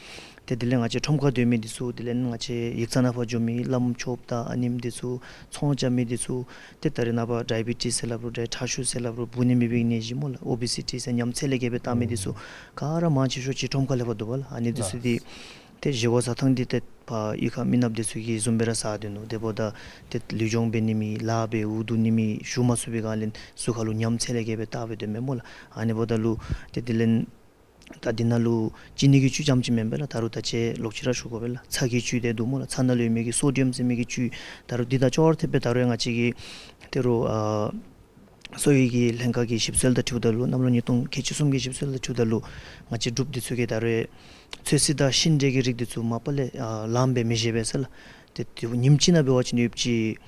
ཏེ་དེ་ལས་ང་བཅས་ཁྲོམ་ཁར་སྡོད་མི་འདི་ཚུ་དེ་ལས་ང་བཅས་ཡིག་ཚང་ནང་ཕར་འགྱོ་མི་བླམ་ཆོསཔ་དང་ཨ་ནེམ་འདི་ཚུ་ཚོང་རྐྱབ་མི་འདི་ཚུ་ཏེ་ད་རེས་ནངས་པ་ཌའི་བི་ཊིས་ཟེར་སླབ་རུང་ཁྲག་ཤུགས་ཟེར་སླབ་རུང་འབུ་ནི་མེད་པའི་ནད་གཞི་སྨོ་ལགས། ཨོ་བི་སི་ཊི་ཟེར་ཉམས་ཚད་ལས་བརྒལ་སྦེ་བཏང་མི་འདི་ཚུ་ག་ར་མང་ཆེ་ཤོས་ཅིག་ཁྲོམ་ཁ་ལས་ཕར་འདུག་པ་ལགས། ཨ་ནི་འདི་ཚུ་འདི་ཏེ་བཞེས་སྒོ་བཟའ་ཐངས་འདི་ཏེ་ཕར་གཡུས་ཁ་མི་ནགཔ་འདི་ཚུ་གིས་བཟུམ་སྦེ་ར་ཟ་སྡོད་ནུག། དེ་འབདཝ་ད་ཏེ་ལུས་སྦྱོང་འབད་ནི་མེད་ལཱ་འབད་འུ་སྡུག་ནི་མེད་ཞུ་མ་ཚུགས་པའི་སྒང་ལས་གཟུགས་ཁར་ལུ་ཉམས་ཚད་ལས་བརྒལ་སྦེ་བཏང་སྦེ་སྡོདཔ་མས་སྨོ་ལགས། ཨ་ནི་འབདཝ་ད་ལུ་ཏེ་དེ་ལས་ད་འདི་ནང་ལུ་ཅི་ནི་གི་བཅུད་རྐྱངམ་ཅིག་མེན་པས་ལགས། ད་རུང་ད་ཅི་ལོག་ཅི་ར་ཞུ་དགོ་པས་ལགས། ཚྭ་གི་བཅུད་དེ་འདུག་སྨོ་ལགས། ཚྭ་ནང་ལུ་ཡོད་མི་གི་སོ་ཌི་ཡམ་ཟེར་མི་གི་བཅུད། ད་རུང་འདི་དང་ཅོག་ར་འཐདཔ་སྦེ་ད་རུང་ཡང་ང་བཅས་ཀྱི་ད་རུང་ཨ་གསོ་བའི་གི་ལྷན་ཁག་གི་ཞིབ་འཚོལ་དང་འཁྲིལཝ་ད་ལུ་གནམ་ལོ་ཉིས་སྟོང་ཁལ་གཅིག་གསུམ་གྱི་ཞིབ་འཚོལ་དང་འཁྲིལཝ་ད་ལུ་ང་བཅས་འབྲུགཔ་འདི་ཚུ་གིས་ད་རུང་ཚོད་བསྲེ་དང་ཤིང་འབྲས་ཀྱི་རིགས་འདི་ཚུ་མ་པ་ལས་ཨ་ལངམ་སྦེ་མི་བཞེས་པས་ཟེར་ལགས། ཏེ་ཏེ་ཉིནམ་གཅིག་ནང་འབད་བ་ཅིན་ཡོདཔ་ཅིག་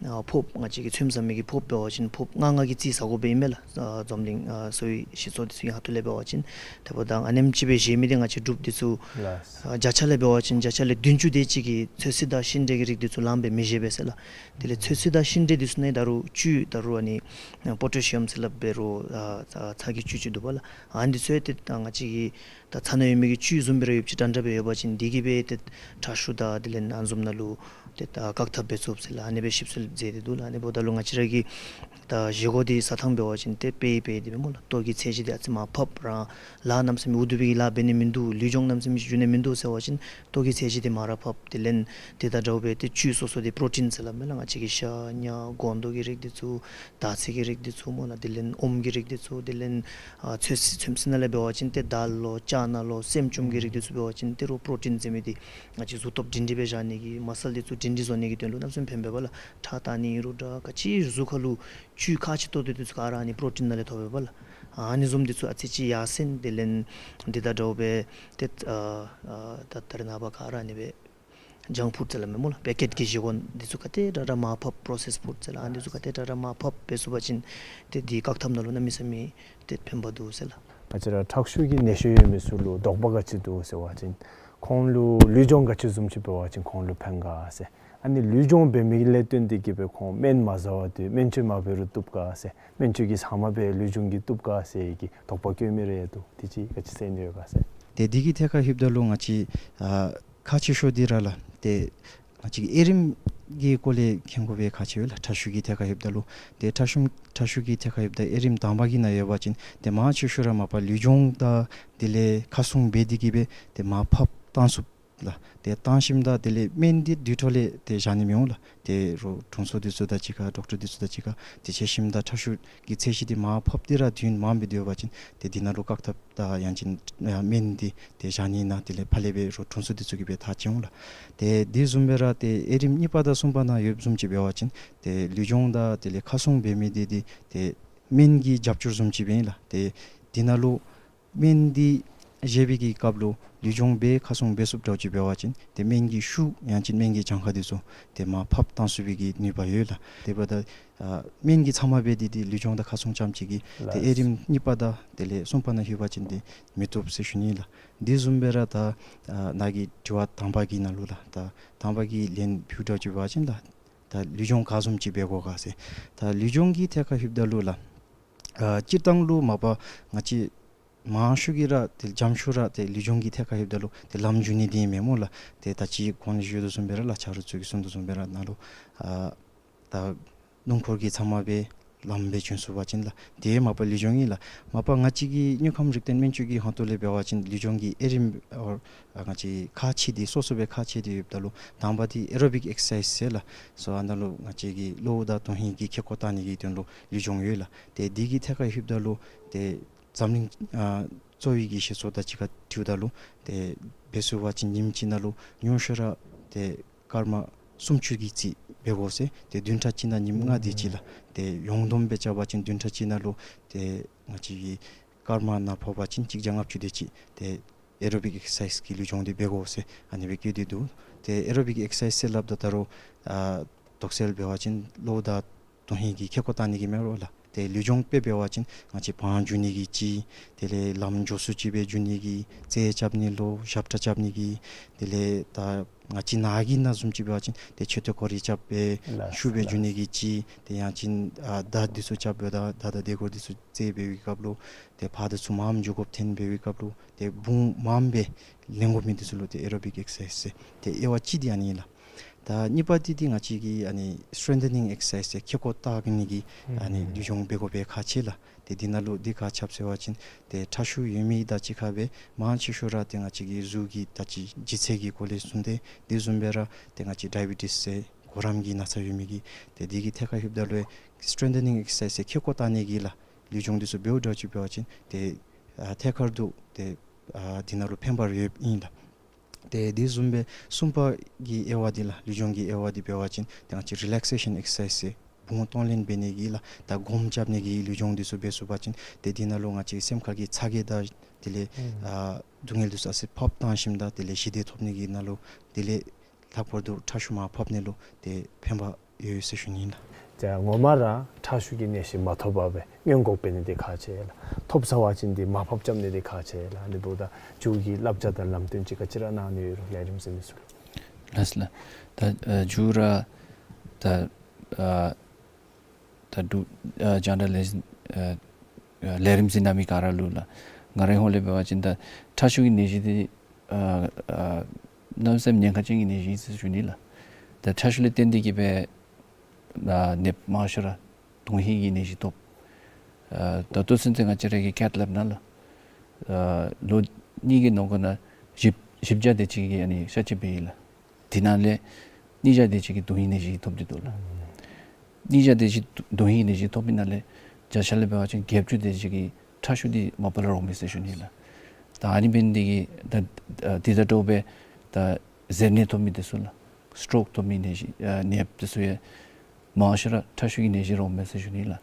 ཨ་ཕོརཔ་ང་བཅས་ཀྱི་ཚོདམ་ཟ་མི་གི་ཕོརཔ་འབད་བ་ཅིན་ཕོརཔ་ལྔ་ལྔ་གི་རྩིས་ཟ་དགོཔ་སྦེ་ཨིན་མས་ལགས། ཨ་འཛམ་གླིང་ཨ་གསོ་བའི་སྤྱི་ཚོགས་འདི་ཚུ་གི་ཁ་ཐུག་ལས་འབད་བ་ཅིན། དེ་འབདཝ་ད་ཨ་ནེམ་ཅིག་སྦེ་བཞེས་མི་འདི་ང་བཅས་འབྲུགཔ་འདི་ཚུ་ཨ་བརྒྱ་ཆ་ལས་འབད་བ་ཅིན་བརྒྱ་ཆ་ལས་བདུན་ཅུ་དེ་ཅིག་གིས་ཚོད་བསྲེ་དང་ཤིང་འབྲས་ཀྱི་རིགས་འདི་ཚུ་ལངམ་སྦེ་མི་བཞེས་པས་ཟེར་ལགས། དེ་ལས་ཚོད་བསྲེ་དང་ཤིང་འབྲས་འདི་ཚུ་ནང་ད་རུང་བཅུད་ད་རུང་ཨ་ནི་པོ་ཊེ་ཤི་ཡམ་ཟེར་སླབ་འབད་རུང་ཨ་ཚ་ཚྭ་གི་བཅུད་ཅིག་འདུག་པ་ལགས། ཨ་ནི་འདི་ཚུ་ཡང་ཏེ་ད་ང་བཅས་ཀྱི་ད་ཚྭ་ནང་ཡོད་མི་གི་བཅུད་བཟུམ་སྦེ་ར་ཡོདཔ་ཅིག་འདྲ་འདྲ་སྦེ་ཡོད་པ་ཅིན་འདི་གིས་སྦེ་ཏེ་ཁྲག་ཤུགས་དང་དེ་ལས་ཨ་ནི་བཟུམ་ནང་ལུ་ཏེ་ད་བཀག་ཐབས་འབད་ཚུགས་ཟེར་ལགས། ཨ་ནི་སྦེ་ཞིབ་འཚོལ་མཛད་དེ་འདུག་ལགས། ཨ་ནི་འབདཝ་ད་ལུ་ང་བཅས་ར་གི་ད་བཞེས་སྒོ་འདི་ཟ་ཐངས་འབད་བ་ཅིན་ཏེ་དཔེ་དཔེ་འདི་སྦེ་སྨོ་ལགས། ལྟོ་གི་ཚད་གཞི་འདི་ཨ་ཙི་མར་ཕབ་ར་ལཱ་གནམ་མེད་ས་མེད་ཨུ་ཐུ་སྦེ་གི་ལཱ་འབད་ནི་མིན་འདུག། ལུས་སྦྱོང་གནམ་མེད་ས་མེད་ཅིག་འགྱོ་ནི་མིན་འདུག་ཟེར་བ་ཅིན་ལྟོ་གི་ཚད་གཞི་འདི་མར་ར་ཕབ། དེ་ལས་འདི་དང་འདྲཝ་སྦེ་ཏེ་བཅུད་སོ་སོ་འདི་པྲོ་ཊིན་ཟེར་སླབ་མས་ལགས། ང་བཅས་ཀྱི་ཤ་ཉ་སྒོང་རྡོག་གི་རིགས་འདི་ཚུ་དར་ཚིལ་གྱི་རིགས་འདི་ཚུ་སྨོ་ལགས། དེ་ལས་ཨོམ་གྱི་རིགས་འདི་ཚུ་དེ་ལས་ཨ་ཚོད་བསྲེ་ཚོད་བསྲེ་ནང་ལས་འབད་བ་ཅིན་ཏེ་དཱལ་ལོ་ཅ་ན་ལོ་སྲནམ་ཅུམ་གྱི་རིགས་འདི་ཚུ་འབད་བ་ཅིན་ཏེ་རོགས་པྲོ་ཊིན་ཟེར་མི་འདི་ང་བཅས་གཟུགས་སྟོབས་སྒྲིང་སྒྲི་སྦེ་བཞག་ནི་གི་མ་སཱལ་འདི་ཚུ་སྒྲིང་སྒྲི་བཟོ་ནི་གི་དོན་ལུ་གནམ་མེད་ས་མེད་ཕན་པས་པ་ལགས། ཁྲག་བཏང་ནི་ཨིན་རུང་འདྲ་ག་ཅི་གཟུགས་ཁར་ལུ་བཅུད་ཁག་ཆེ་ཏོག་ཏོ་འདི་ཚུ་ག་ར་ཨ་ནི་པྲོ་ཊིན་ནང་ལས་ཐོབ་པས་པ་ལགས། ཨ་ནི་བཟུམ་འདི་ཚུ་ཨ་ཙི་ཅིག་ཡར་སེང་དེ་ལས་འདི་དང་འདྲཝ་སྦེ་ཏེ་ཨ་ཨ་ད་ད་རེས་ནངས་པ་ག་ར་ཨ་ནི་སྦེ་ཇངཀ་ཕུཌ་ཟེར་སླབ་མས་སྨོ་ལགས། པེ་ཀེཊ་གི་བཞེས་སྒོ་འདི་ཚུ་ག་དེ་དྲག་དྲག་མར་ཕབ་པྲོ་སེསཌ་ཕུཌ་ཟེར་ལགས། ཨ་ནི་འདི་ཚུ་ག་དེ་དྲག་དྲག་མར་ཕབ་འབད་ཚུགས་པ་ཅིན་ཏེ་འདི་བཀག་ཐབས་ནང་ལུ་གནམ་མེད་ས་མེད་ཏེ་ཕན་པ་འདུག་ཟེར་ལགས། ང་བཅས་ར་ཁྲག་ཤུགས་ཀྱི་ནད་གཞི་ཡོད་མི་ཚུ་ལུ་དོགས་པ་ག་ཅི་འདུག་ཟེར་བ་ཅིན་ཁོང་ལུ་ལུས་སྦྱོང་ག་ཅི་བཟུམ་ཅིག་འབད་བ་ཅིན་ཁོང་ལུ་ཕན་ག་ཟེར། ཨ་ནི་ལུས་སྦྱོང་འབད་མི་གི་ལས་དོན་འདི་གིས་སྦེ་ཁོང་སྨན་མ་ཟ་བར་དུ་སྨན་བཅོས་མ་འབད་རུང་བཏུབ་ག་ཟེར། སྨན་བཅོས་ཀྱི་ཟ་མ་སྦེ་ལུས་སྦྱོང་གིས་བཏུབ་ག་ཟེར་གྱི་དོགས་པ་བཀོད་མི་རེ་ཡང་འདུག། དེ་ཅིག་ག་ཅི་ཟེར་ནི་ཡོད་ག་ཟེར། ཏེ་འདི་གི་ཐད་ཁར་ལྷོདཔ་ད་ལུ་ང་བཅས་ཨ་ཁག་ཆེ་ཤོས་འདི་ར་ལགས་ཏེ་ང་བཅས་ཀྱི་དབྱེ་རིམ་གྱི་སྐོར་ལས་མཁྱེན་དགོ་པའི་ཁག་ཆེ་བས་ལགས། ཁྲག་ཤུགས་ཀྱི་ཐད་ཁར་ལྷོདཔ་ད་ལུ་ཏེ་ཁྲག་ཤུགས་ཁྲག་ཤུགས་ཀྱི་ཐད་ཁར་ལྷོདཔ་ད་དབྱེ་རིམ་དང་པ་གི་ནང་ཡོད་པ་ཅིན་ཏེ་མང་ཆེ་ཤོས་ར་མ་པ་ལུས་སྦྱོང་དང་དེ་ལས་ཁ་སྲུང་འབད་དེ་གིས་སྦེ་ཏེ་མར་ཕབ་བཏང་ཚུགས་ལགས། ཏེ་བཏང་ཞིནམ་ད་དེ་ལས་སྨན་འདི་དུས་ཐོག་ལས་ཏེ་བཞག་ནི་མི་འོང་ལགས། ཏེ་རོགས་དྲུང་འཚོ་འདི་ཚུ་དང་གཅིག་ཁར་ཌོག་ཊར་འདི་ཚུ་དང་གཅིག་ཁར་ཏེ་འཕྱད་ཞིནམ་ད་ཁྲག་ཤུགས་ཀྱི་ཚད་གཞི་འདི་མར་ཕབ་སྟེ་ར་དུས་ཡུན་མངམ་སྦེ་སྡོད་པ་ཅིན་ཏེ་འདི་ནང་ལུ་བཀག་ཐབས་དང་ཡང་ཅིན་ཨ་སྨན་འདི་ཏེ་བཞག་ནི་ནང་དེ་ལས་ཕར་ལས་སྦེ་རོགས་དྲུང་འཚོ་འདི་ཚུ་གིས་སྦེ་ཐག་བཅད་འོང་ལགས། ཏེ་དེ་བཟུམ་སྦེ་ར་ཏེ་དབྱེ་རིམ་གཉིས་པ་དང་གསུམ་པ་ནང་ཡོདཔ་བཟུམ་ཅིག་འབད་བ་ཅིན་ཏེ་ལུས་སྦྱོང་དང་དེ་ལས་ཁ་སྲུང་འབད་མི་འདི་འདི་ཏེ་སྨན་གྱི་རྒྱབ་སྐྱོར་བཟུམ་ཅིག་སྦེ་ཨིན་ལགས། ཏེ་འདི་ནང་ལུ་སྨན་འདི་བཞེས་པའི་གི་སྐབས་ལུ་ལུས་སྦྱོང་འབད་ཁ་སྲུང་འབད་ཚུགསཔ་འདྲཝ་ཅིག་འབད་བ་ཅིན་ཏེ་སྨན་གྱི་ཤུགས་ཡང་ཅིན་སྨན་གྱི་གྱངས་ཁ་འདི་ཚུ་ཏེ་མར་ཕབ་བཏང་ཚུགས་པའི་གི་ནུས་པ་ཡོད་ལགས། དེ་འབདཝ་ད་ཨ་སྨན་གྱིས་ཚབ་མ་འབད་དེ་ཏེ་ལུས་སྦྱོང་དང་ཁ་སྲུང་རྐྱངམ་ཅིག་གིས་ཏེ་ལགས། དབྱེ་རིམ་གཉིས་པ་དང་དེ་ལས་གསུམ་པ་ནང་ལྷོད་པ་ཅིན་ཏེ་མི་བཏུབ་ཟེར་ཞུ་ནི་ལགས། དེ་བཟུམ་སྦེ་ར་ད་ཨ་ནཱ་གི་དྲི་བ་དང་པ་གི་ནང་ལུ་ལགས་ད་དང་པ་གི་ལན་ཕུལཝ་འདྲཝ་ཅིག་འབད་བ་ཅིན་ལགས་ད་ལུས་སྦྱོང་ག་བཟུམ་ཅིག་འབད་དགོ་ག་ཟེར། ད་ལུས་སྦྱོང་གི་ཐད་ཁར་ལྷོདཔ་ད་ལུ་ལགས་ཨ་སྤྱིར་བཏང་ལུ་མ་པ་ང་བཅས་མང་ཤོས་ཀྱིས་ར་ཏེ་འཇམ་ཤོས་ར་ཏེ་ལུས་སྦྱོང་གི་ཐད་ཁར་ལྷོདཔ་ད་ལུ་ཏེ་ལམ་འཇུ་ནི་འདི་ཨིན་མས་སྨོ་ལགས། ཏེ་ད་ཅི་གོང་ལུ་ཞུ་དོ་བཟུམ་སྦེ་ར་ལགས་ཆ་རོགས་ཚུ་གིས་གསུང་དོ་བཟུམ་སྦེ་ར་ནཱ་ལུ་ཨ་ད་སྣུམ་འཁོར་གྱིས་ཚབ་མ་སྦེ་ལམ་སྦེ་འཇུ་ཚུགས་པ་ཅིན་ལགས་དེ་མ་པ་ལུས་སྦྱོང་ཨིན་ལགས། མ་པ་ང་བཅས་ཀྱི་དངོས་ཁམས་རིག་སྟེང་སྨན་བཅོས་ཀྱི་ཁ་ཐུག་ལས་འབད་བ་ཅིན་ལུས་སྦྱོང་གི་དབྱེ་རིམ་ཨོ་ང་བཅས་ཁག་ཆེ་སྟེ་སོ་སོ་སྦེ་ཁག་ཆེ་སྟེ་ཡོདཔ་ད་ལུ་དང་པ་འདི་ཨེ་རོ་བིག་ཨེག་སར་སའིཛ་ཟེར་ལགས། སོ་ཨ་ནཱ་ལུ་ང་བཅས་ཀྱི་གློཝ་དང་དོན་ཧིང་གི་ཁེ་ཀོ་བཏང་ནི་གི་དོན་ལུ་ལུས་སྦྱོང་ཡོད་ལགས། ཏེ་འདི་གི་ཐད་ཁར་ལྷོདཔ་ད་ལུ་ཏེ་འཛམ་གླིང་ཨ་གསོ་བའི་གི་སྤྱི་ཚོགས་དང་གཅིག་ཁར་འཁྲིལཝ་ད་ལུ་ཏེ་འབད་ཚུགས་པ་ཅིན་ཉིནམ་གཅིག་ནང་ལུ་ཉུང་ཤོས་ར་ཏེ་སྐར་མ་སུམ་ཅུ་གི་རྩིས་འབད་དགོ་ཟེར། ཏེ་བདུན་ཕྲག་གཅིག་ནང་ཉིནམ་ལྔ་དེ་ཅིག་ལགས། ཏེ་ཡོངས་བསྡོམས་སྦེ་རྐྱབ་པ་ཅིན་བདུན་ཕྲག་གཅིག་ནང་ལུ་ཏེ་ང་བཅས་ཀྱི་སྐར་མ་ནང་ཕོག་པ་ཅིན་གཅིག་བརྒྱ་ལྔ་བཅུ་དེ་ཅིག་ཏེ་ཨེ་རོ་བིག་ཨེག་སར་སའིཛ་གི་ལུས་སྦྱོང་འདི་འབད་དགོ་ཟེར་ཨ་ནི་སྦེ་བཀོད་དེ་འདུག། ཏེ་ཨེ་རོ་བིག་ཨེག་སར་སའིཛ་ཟེར་སླབ་ད་ད་རུང་ཨ་དོགས་སེལ་འབད་བ་ཅིན་གློཝ་དང་དོན་ཧིང་གི་ཁེ་ཀོ་བཏང་ནི་གི་མེན་རོགས་ལགས། ཏེ་ལུས་སྦྱོང་དཔེ་འབད་བ་ཅིན་ང་བཅས་བང་འཇུ་ནི་གི་ཅིག། དེ་ལས་ལམ་མགྱོགས་སུ་ཅིག་སྦེ་འཇུ་ནི་གི་རྩེད་རྐྱབ་ནི་ལོ་ཞབས་ཁྲ་རྐྱབ་ནི་གི། དེ་ལས་ད་ང་བཅས་ནཱ་གི་ནང་བཟུམ་ཅིག་འབད་བ་ཅིན་ཏེ་མཆོད་རྟེན་སྐོར་ར་རྐྱབ་སྦེ་ལགས་ཤུགས་སྦེ་འཇུ་ནི་གི་ཅིག། ཏེ་ཡང་ཅིན་ཨ་མདའ་འདི་ཚུ་རྐྱབ་སྦེ་ད་མདའ་དང་རྡོ་སྐོར་འདི་ཚུ་རྩེད་འབད་བའི་སྐབས་ལུ་ཏེ་ཕར་དང་ཚུར་མངམ་འགྱོ་དགོཔ་ཐོན་འབད་བའི་སྐབས་ལུ་ཏེ་བུང་མངམ་སྦེ་ལེན་དགོ་མི་འདི་ཚུ་ལུ་ཏེ་ཨེ་རོ་བིག་ཨེག་སར་སའིཛ་ཟེར་ཏེ་དབྱེ་བ་གཅིག་འདི་ཨ་ནི་ཨིན་ལགས། ད་གཉིས་པ་འདི་འདི་ང་བཅས་ཀྱི་ཨ་ནི་སི་ཊེང་ཐ་ནིང་ཨེག་སར་སའིཛ་ཟེར་ཁེ་ཀོ་བཏགས་ནི་གི་ཨ་ནི་ལུས་སྦྱོང་འབད་དགོ་པའི་ཁག་ཆེ་ལགས། ཏེ་འདི་ནང་ལུ་འདི་ག་ཅི་སྦེ་ཟེར་བ་ཅིན་ཏེ་ཁྲག་ཤུགས་ཡོད་མི་དང་གཅིག་ཁར་སྦེ་མང་ཆེ་ཤོས་ར་ཏེ་ང་བཅས་ཀྱི་གཟུགས་ཀྱི་ད་ཅི་ལྗིད་ཚད་ཀྱི་སྐོར་ལས་གསུངས་ཏེ་དེ་བཟུམ་སྦེ་ར་ཏེ་ང་བཅས་ཌའི་བི་ཊིས་ཟེར་གོ་རམས་ཀྱི་ན་ཚ་ཡོད་མི་གི་ཏེ་འདི་གི་ཐད་ཁར་ལྷོདཔ་ད་ལུ་སི་ཊེང་ཐ་ནིང་ཨེག་སར་སའིཛ་ཟེར་ཁེ་ཀོ་བཏགས་ནི་གི་ལགས་ལུས་སྦྱོང་འདི་ཚུ་འབདཝ་འདྲཝ་ཅིག་འབད་བ་ཅིན་ཏེ་ཨ་ཐད་ཀར་དུ་ཏེ་ཨ་འདི་ནང་ལུ་ཕན་པ་རེ་ཡོདཔ་ཨིན་ལགས། ཏེ་དེ་བཟུམ་སྦེ་གསུམ་པ་གི་དབྱེ་བ་འདི་ལགས་ལུས་སྦྱོང་གི་དབྱེ་བ་འདི་འབད་བ་ཅིན་ཏེ་ང་བཅས་རི་ལེག་སེ་ཤཱན་ཨེག་སར་སའིཛ་ཟེར་བུང་གཏོང་ལེན་འབད་ནི་གི་ལགས་ད་སྒོམ་རྐྱབ་ནི་གི་ལུས་སྦྱོང་འདི་ཚུ་འབད་ཚུགས་པ་ཅིན་ཏེ་འདི་ནང་ལུ་ང་བཅས་སེམས་ཁ་གི་ཚ་གྱང་དང་དེ་ལས་ཨ་སྡུག་བསྔལ་འདི་ཚུ་ཨ་ཙི་ཕབ་བཏང་ཞིནམ་ད་དེ་ལས་ཞི་བདེ་ཐོབ་ནི་གི་ནང་ལུ་དེ་ལས་ལྷག་པར་དུ་ཁྲག་ཤུགས་མར་ཕབ་ནི་ལུ་ཏེ་ཕན་པ་ ཡོད་ཟེར་ཞུ་ནི་ལགས། ད་ངོ་མ་ར་ཁྲག་ཤུགས་ཀྱི་ནད་གཞི་མ་ཐོབ་པར་སྦེ་སྔོན་འགོག་འབད་ནི་འདི་ཁག་ཆེ་ལགས། ཐོབ་ཚར་བ་ཅིན་འདི་མར་ཕབ་རྐྱབ་ནི་འདི་ཁག་ཆེ་ལགས། ཨ་ནི་འབདཝ་ད་མཇུག་གི་བསླབ་བྱ་དང་ལམ་སྟོན་ཅིག་ག་ཅི་ར་གནང་ནི་ཡོད་རུང་ལས་རིམ་ཟེར་མི་ཚུ་ལགས། ལགས་ལགས། ད་ཨ་མཇུག་ར་ད་ཨ་ད་འབྲུག་ཨ་རྒྱང་བསྒྲགས་ལས་འཛིན་ཨ་ཨ་ལས་རིམ་འཛིན་གནང་མི་ག་ར་ལུ་ལགས། ང་རའི་ཧོངས་ལས་འབད་བ་ཅིན་ད་ཁྲག་ཤུགས་ཀྱི་ནད་གཞི་འདི་ཨ་ཨ་གནམ་མེད་ས་མེད་ཉེན་ཁ་ཅན་གྱི་ནད་གཞི་ཨིན་ཟེར་ཞུ་ནི་ལགས། ད་ཁྲག་ཤུགས་ལས་བརྟེན་ཏེ་གིས་སྦེ་ཨ་ནདཔ་མང་ཤོས་ར་དོན་ཧིང་གི་ནད་གཞི་ཐོབ། ཨ་ད་ལྟོ་ཚུན་ཚོད་ང་བཅས་ར་གི་ཀེཐ་ལེབ་ནང་ལུ་ཨ་ལོ་གཉིས་ཀྱི་ནང་འཁོད་ནང་བཞི་བཞི་བརྒྱ་དེ་ཅིག་གིས་ཨ་ནི་གཤག་བཅོས་འབད་ཡི་ལགས། དེ་ནང་ལས་གཉིས་བརྒྱ་དེ་ཅིག་གིས་དོན་ཧིང་ནད་གཞི་ཐོབ་སྟེ་འདུག་ལགས། གཉིས་བརྒྱ་དེ་ཅིག་དོན་ཧིང་ནད་གཞི་ཐོབ་པའི་ནང་ལས་བརྒྱ་ཆ་ལས་འབད་བ་ཅིན་བརྒྱད་ཅུ་དེ་ཅིག་གིས་ཁྲག་ཤུགས་འདི་མ་པ་ལས་རོགས་མས་ཟེར་ཞུ་ནི་ལགས། ད་ཨ་ནི་འབད་ནི་འདི་གིས་ད་ཨ་དེ་དང་འདྲཝ་སྦེ་ད་གཟེར་ནད་ཐོབ་མི་དེ་ཚུ་ལགས། སི་ཊོག་ཐོབ་མི་ནད་གཞི་ཨ་ནདཔ་དེ་ཚུ་ཡང་མང་ཤོས་ར་ཁྲག་ཤུགས་ཀྱི་ནད་གཞི་རོགས་མས་ཟེར་ཞུ་ནི་ལགས།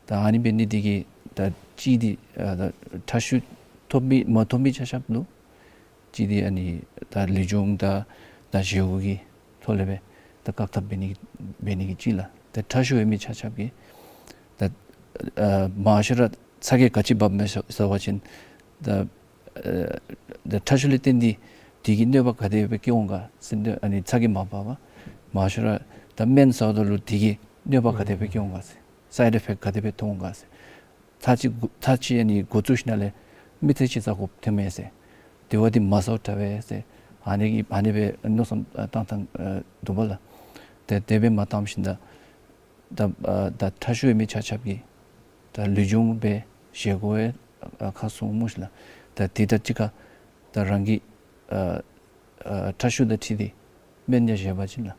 ད་ཨ་ནི་འབད་ནི་འདི་གིས་ད་གཅིག་འདི་ཨ་ད་ཁྲག་ཤུགས་ཐོབ་མི་མ་ཐོབ་མི་ཆ་ཁྱབ་ལུ་གཅིག་འདི་ཨ་ནི་ད་ལུས་སྦྱོང་དང་ད་བཞེས་སྒོ་གི་ཐོག་ལས་སྦེ་ད་བཀག་ཐབས་འབད་ནི་འབད་ནི་གི་གཅིག་ལགས། ད་ཁྲག་ཤུགས་ཡོད་མི་ཆ་ཁྱབ་ཀྱིས་ད་ཨ་མང་ཤོས་ར་ཚ་གྱང་ག་ཅི་འབབ་མས་ཟེར་བ་ཅིན་ད་ཨ་ད་ཁྲག་ཤུགས་ལས་བརྟེན་ཏེ་དེ་གིས་གནོད་པ་ག་དེ་སྦེ་བཀལ་འོང་ག་ཟེར་ཏེ་ཨ་ནི་ཚ་གྱང་མ་འབབ་པར་མང་ཤོས་ར་ད་སྨན་ཟཝ་ད་ལུ་དེ་གིས་གནོད་པ་ག་དེ་སྦེ་བཀལ་འོང་ག་ཟེར་སའིཌ་ཨི་ཕེཀཊ་ག་དེ་སྦེ་ཐོན་འོང་ག་ཟེར། ཚར་གཅིག་གུ་ཚར་གཅིག་ཨ་ནི་འགོ་བཙུགས་ཞིནམ་ལས་མི་ཚེ་གཅིག་ཚར་དགོཔ་ཐོན་མས་ཟེར། དེ་བ་འདི་མ་ཟཝ་དྲག་པས་ཟེར། ཨ་ནི་གི་ཨ་ནི་སྦེ་མནོ་བསམ་ཨ་བཏང་བཏང་ཨ་འདུག་པ་ལགས། ཏེ་དེ་སྦེ་མ་བཏངམ་ཤིག་ད་ད་ཨ་ད་ཁྲག་ཤུགས་ཡོད་མི་ཆ་ཁྱབ་ཀྱིས་ད་ལུས་སྦྱོང་འབད་བཞེས་སྒོ་ཡང་ཨ་ཁ་སྲུང་སྨོ་ཤིག་ལགས། ད་དེ་དང་གཅིག་ཁར་ད་རང་གི་ཨ་ཨ་ཁྲག་ཤུགས་དང་འཁྲིལ་ཏེ་སྨན་ཡང་བཞེས་པ་ཅིན་ལགས།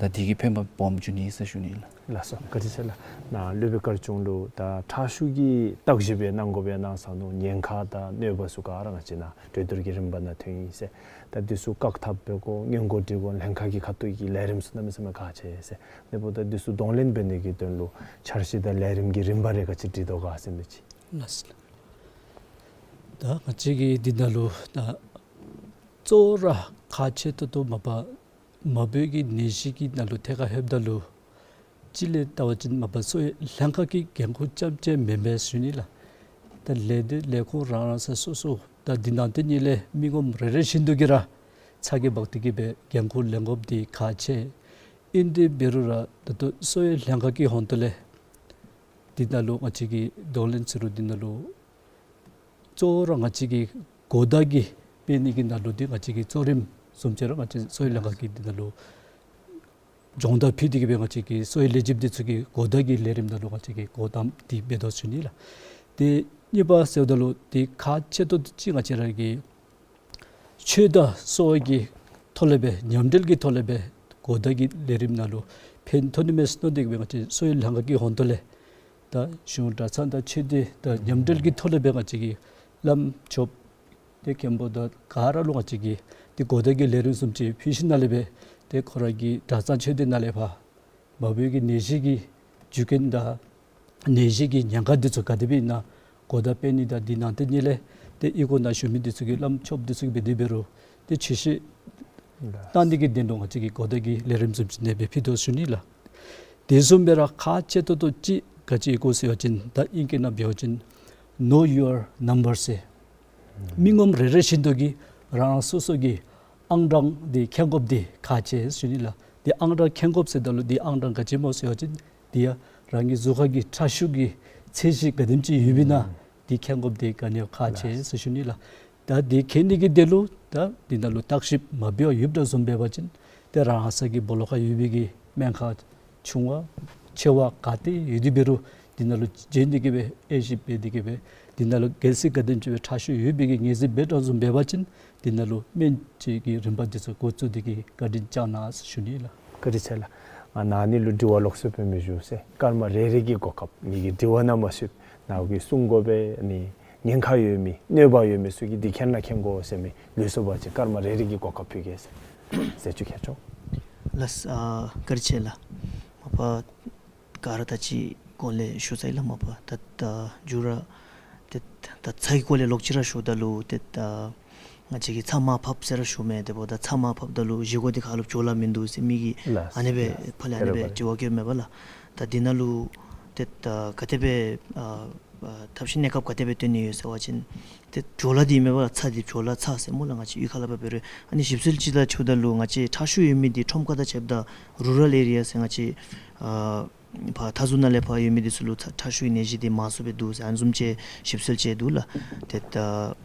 ད་དེ་གིས་ཕན་པ་སྦོམ་འབྱུང་ནི་ཟེར་ཞུ་ནི་ལགས། ལགས་སོ། བཀའ་དྲིན་ཆེ་ལགས། ནཱ་སློབ་དཔོན་དཀར་ཆུང་ལུ་ད་ཁྲག་ཤུགས་ཀྱི་བརྟག་ཞིབ་ཡང་གནང་དགོཔ་ཡང་གནང་ས་ནུག། ཉེན་ཁ་དང་གནོད་པ་ཚུ་ག་ར་ང་བཅས་ནཱ་གྲོས་བསྡུར་གྱི་རིམ་པ་ནང་ཐོན་ཡི་ཟེར། ད་འདི་ཚུ་བཀག་ཐབས་འབད་དགོ། སྔོན་འགོག་སྒྲིག་དགོ། ལྷན་ཁག་གི་ཁ་ཐུག་གི་ལས་རིམ་ཚུ་གནམ་མེད་ས་མེད་ཁག་ཆེ་ཟེར། ཨ་ནི་འབདཝ་ད་འདི་ཚུ་གདོང་ལེན་འབད་ནི་གི་དོན་ལུ་འཆར་གཞི་དང་ལས་རིམ་གྱི་རིམ་པ་རེ་ག་ཅི་སྒྲིག་དོ་ག་ཟེར་མི་ཅིག། ལགས་སོ། ད་ང་བཅས་ཀྱིས་འདི་ནང་ལུ་ད་གཙོ་བོ་ར་ཁག་ཆེ་ཏོག་ཏོ་མ་པ་མ་བུ་གི་ནད་གཞི་གི་ནང་ལུ་ཐད་ཁར་ལྷོདཔ་ད་ལུ་གཅིག་ལས་བལྟ་བ་ཅིན་མ་པ་གསོ་བའི་ལྷན་ཁག་གི་འགན་ཁུར་རྐྱངམ་གཅིག་མེན་པས་ཟེར་ཞུ་ནི་ལགས། ད་ལས་སྡེ་ལས་ཁུངས་རང་རང་ས་སོ་སོ་ད་འདི་ནང་དེ་ཉིད་ལས་མི་ངོམ་རེ་རེ་བཞིན་དུ་གིས་ར་ཚ་གྱང་འབག་སྟེ་གིས་སྦེ་འགན་ཁུར་ལེན་དགོཔ་འདི་ཁག་ཆེ། ཨིན་ཏེ་འབད་རུང་ར་ད་ལྟོ་གསོ་བའི་ལྷན་ཁག་གི་ཧོང་ཏོ་ལས་འདི་ནང་ལུ་ང་བཅས་ཀྱིས་གདོང་ལེན་ཟེར་རུང་འདི་ནང་ལུ་གཙོ་བོ་ར་ང་བཅས་ཀྱིས་གོ་བརྡ་གི་སྤེལ་ནི་གི་ནང་ལུ་འདི་ང་བཅས་ཀྱི་གཙོ་རིམ་བཟུམ་ཅིག་ར་ང་བཅས་གསོ་བའི་ལྷན་ཁག་གིས་འདི་ནང་ལུ་སྦྱོང་བརྡར་ཕུལ་ཏེ་གིས་སྦེ་ང་བཅས་ཀྱི་གསོ་བའི་ལས་བྱེདཔ་འདི་ཚུ་གིས་གོ་བརྡ་གི་ལས་རིམ་ནང་ལུ་ང་བཅས་ཀྱིས་གོ་དམ་འདི་འབད་དོ་ཟེར་ཞུ་ནི་ལགས། ཏེ་གཉིས་པ་ཟེརཝ་ད་ལུ་འདི་ཁག་ཆེ་ཏོག་ཏོ་ཅིག་ང་བཅས་ར་གི་ཆོས་དང་གསོ་བ་གི་ཐོག་ལས་སྦེ་མཉམ་འབྲེལ་གྱི་ཐོག་ལས་སྦེ་གོ་བརྡ་གི་ལས་རིམ་ནང་ལུ་ཕན་ཐོགས་ནི་མས་ཟེར་མནོ་སྟེ་གིས་སྦེ་ང་བཅས་གསོ་བའི་ལྷན་ཁག་གི་ཧོང་ཏོ་ལས་ད་གཞུང་གྲྭ་ཚང་དང་ཆོས་སྡེ་དང་མཉམ་འབྲེལ་གྱི་ཐོག་ལས་སྦེ་ང་བཅས་ཀྱིས་བླམ་ཆོསཔ་ཏེ་མཁན་པོ་དང་ག་ར་ལུ་ང་བཅས་ཀྱིས་ཏེ་གོ་བརྡ་གི་ལས་རིམ་བཟུམ་ཅིག་ཕུལ་ཞིནམ་ལས་སྦེ་ཏེ་ཁོ་ར་གི་གྲྭ་ཚང་ཆོས་སྡེ་ནང་ལས་ཕར་མ་བུ་གི་ནད་གཞི་གི་རྒྱུ་རྐྱེན་དང་ནད་གཞི་གི་ཉེན་ཁ་འདི་ཚུ་ག་དེ་སྦེ་ཨིན་ན་གོ་བརྡ་སྤེལ་ནི་དང་འདི་ནང་དེ་ཉིད་ལས་ཏེ་གཡུས་སྒོ་ནང་བཞུགས་མི་འདི་ཚུ་གིས་བླམ་ཆོསཔ་འདི་ཚུ་གིས་འབད་དེ་འབད་རུང་ཏེ་ཆོས་བཤད་གནང་ནི་གི་དོན་ལུ་ང་བཅས་ཀྱིས་གོ་བརྡ་གི་ལས་རིམ་བཟུམ་ཅིག་ཨ་ནེ་སྦེ་ཕུལ་དོ་ཟེར་ཞུ་ནི་ལགས། དེ་བཟུམ་སྦེ་ར་ཁག་ཆེ་ཏོག་ཏོ་ཅིག་ག་ཅི་ཨིན་གོ་ཟེར་བ་ཅིན་ད་ཨིང་སྐད་ནང་འབད་བ་ཅིན་know your number ཟེར། མི་ངོམ་རེ་རེ་བཞིན་དུ་གིས་རང་རང་སོ་སོ་གི་ཨང་གྲངས་འདི་མཁྱེན་དགོཔ་འདི་ཁག་ཆེ་ཟེར་ཞུ་ནི་ལགས། འདི་ཨང་གྲངས་མཁྱེན་དགོཔ་ཟེརཝ་ད་ལུ་འདི་ཨང་གྲངས་ག་ཅི་སྨོ་ཟེར་བ་ཅིན་འདི་ཡང་རང་གི་གཟུགས་ཁར་གྱི་ཁྲག་ཤུགས་ཀྱི་ཚད་གཞི་ག་དེམ་ཅིག་ཡོདཔ་ཨིན་ན་འདི་མཁྱེན་དགོཔ་འདི་ག་ནི་ཡང་ཁག་ཆེ་ཟེར་ཞུ་ནི་ལགས། ད་འདི་མཁྱེན་ནི་གི་དོན་ལུ་ད་འདི་ནང་ལུ་བརྟག་ཞིབ་མ་འབད་བར་ཡོདཔ་འདྲཝ་བཟུམ་འབད་བ་ཅིན་ཏེ་རང་ས་གི་སྦོ་ལོགས་ཁར་ཡོད་པའི་གི་སྨན་ཁང་ཆུང་བ་ཆེ་བ་ག་ཏེ་ཡོད་དེ་འབད་རུང་འདི་ནང་ལུ་བྱོན་ཏེ་གིས་སྦེ་དབྱེ་ཞིབ་འབད་དེ་གིས་སྦེ་འདི་ནང་ལུ་གལ་སྲིད་ག་དེམ་ཅིག་སྦེ་ཁྲག་ཤུགས་ཡོད་པའི་གི་ངེས་འཛིན་འབད་དོ་བཟུམ་འབད་བ་ཅིན་འདི་ནང་ལུ་སྨན་བཅོས་ཀྱི་རིམ་པ་འདི་ཚུ་འགོ་བཙུགས་ཏེ་གིས་བཀའ་དྲིན་བསྐྱང་གནང་ཟེར་ཞུ་ནི་ལགས། བཀའ་དྲིན་ཆེ་ལགས། ཨ་ནཱ་ནི་ལུ་དྲི་བ་ལོགས་སུ་སྤེལ་མི་ཞུ་ཟེར། སྐར་མ་རེ་རེ་གི་གོ་སྐབས་ངེ་གི་དྲི་བ་ནང་མ་ཞུགས། ནཱ་གིས་གསུང་དགོ་པས་ནི་ཉེན་ཁ་ཡོད་མི་གནོད་པ་ཡོད་མི་ཚུ་གིས་འདི་མཁྱེན་ན་མཁྱེན་དགོ་ཟེར་མི་ལུས་སོ་པ་ཅིན་སྐར་མ་རེ་རེ་གི་གོ་སྐབས་ཕུལ་གེ་ཟེར། ཟེར་ཅིག་ཁྱེད་ཆོ། ལགས། ཨ་བཀའ་དྲིན་ཆེ་ལགས། མ་པ་ག་ར་ད་ཅི་གོང་ལས་ཞུ་ཚར་ཡི་ལགས། མ་པ་ད་ད་མཇུག་ར་ཏེ་ད་ཚ་གི་སྐོར་ལས་ལོག་ཅི་ར་ཞུཝ་ད་ལུ་ཏེ་ད་ ང་བཅས་ཀྱིས་ཚྭ་མར་ཕབ་ཟེར་ར་ཞུཝ་མས། དེ་འབདཝ་ད་ཚྭ་མར་ཕབ་ད་ལུ་བཞེས་སྒོ་འདི་ཁ་ལུ་བྲོ་བརླག་མིན་འདུག་ཟེར་མི་གིས་ལགས་ཨ་ནི་སྦེ་ལགས། ཕར་ལས་ཨ་ནི་སྦེ་དྲི་བ་བཀོདཔ་མས་པ་ལགས། ད་འདི་ནང་ལུ་ཏེ་ད་ག་དེ་སྦེ་ཨ་ཨ་ཐབས་ཤེས་གནས་སྐབས་ག་དེ་སྦེ་བཏོན་ནི་ཡོད་ཟེར་བ་ཅིན་ཏེ་བྲོ་བརླག་འདི་མས་པ་ལགས། ཚྭ་འདི་བྲོ་བརླག་ཚྭ་ཟེར་སྨོ་ལགས། ང་བཅས་གཡུས་ཁ་ལས་ཕར་འབད་རུང་ཨ་ནི་ཞིབ་འཚོལ་ཅིག་ད་འཕྱིཝ་ད་ལུ་ང་བཅས་ཁྲག་ཤུགས་ཡོད་མི་འདི་ཁྲོམ་ཁ་དང་ཕྱདཔ་ད་རུ་རཱལ་ཨེ་རི་ཡ་ཟེར་ང་བཅས་ཨ་ཕར་མཐའ་ཟུར་ནང་ལས་ཕར་ཡོད་མི་འདི་ཚུ་ལུ་ཚྭ་ཁྲག་ཤུགས་ཀྱི་ནད་གཞི་འདི་མང་སུ་སྦེ་འདུག་ཟེར་ཨ་ནི་བཟུམ་ཅིག་ཞིབ་འཚོལ་ཅིག་འདུག་ལགས། ཏེ་ད་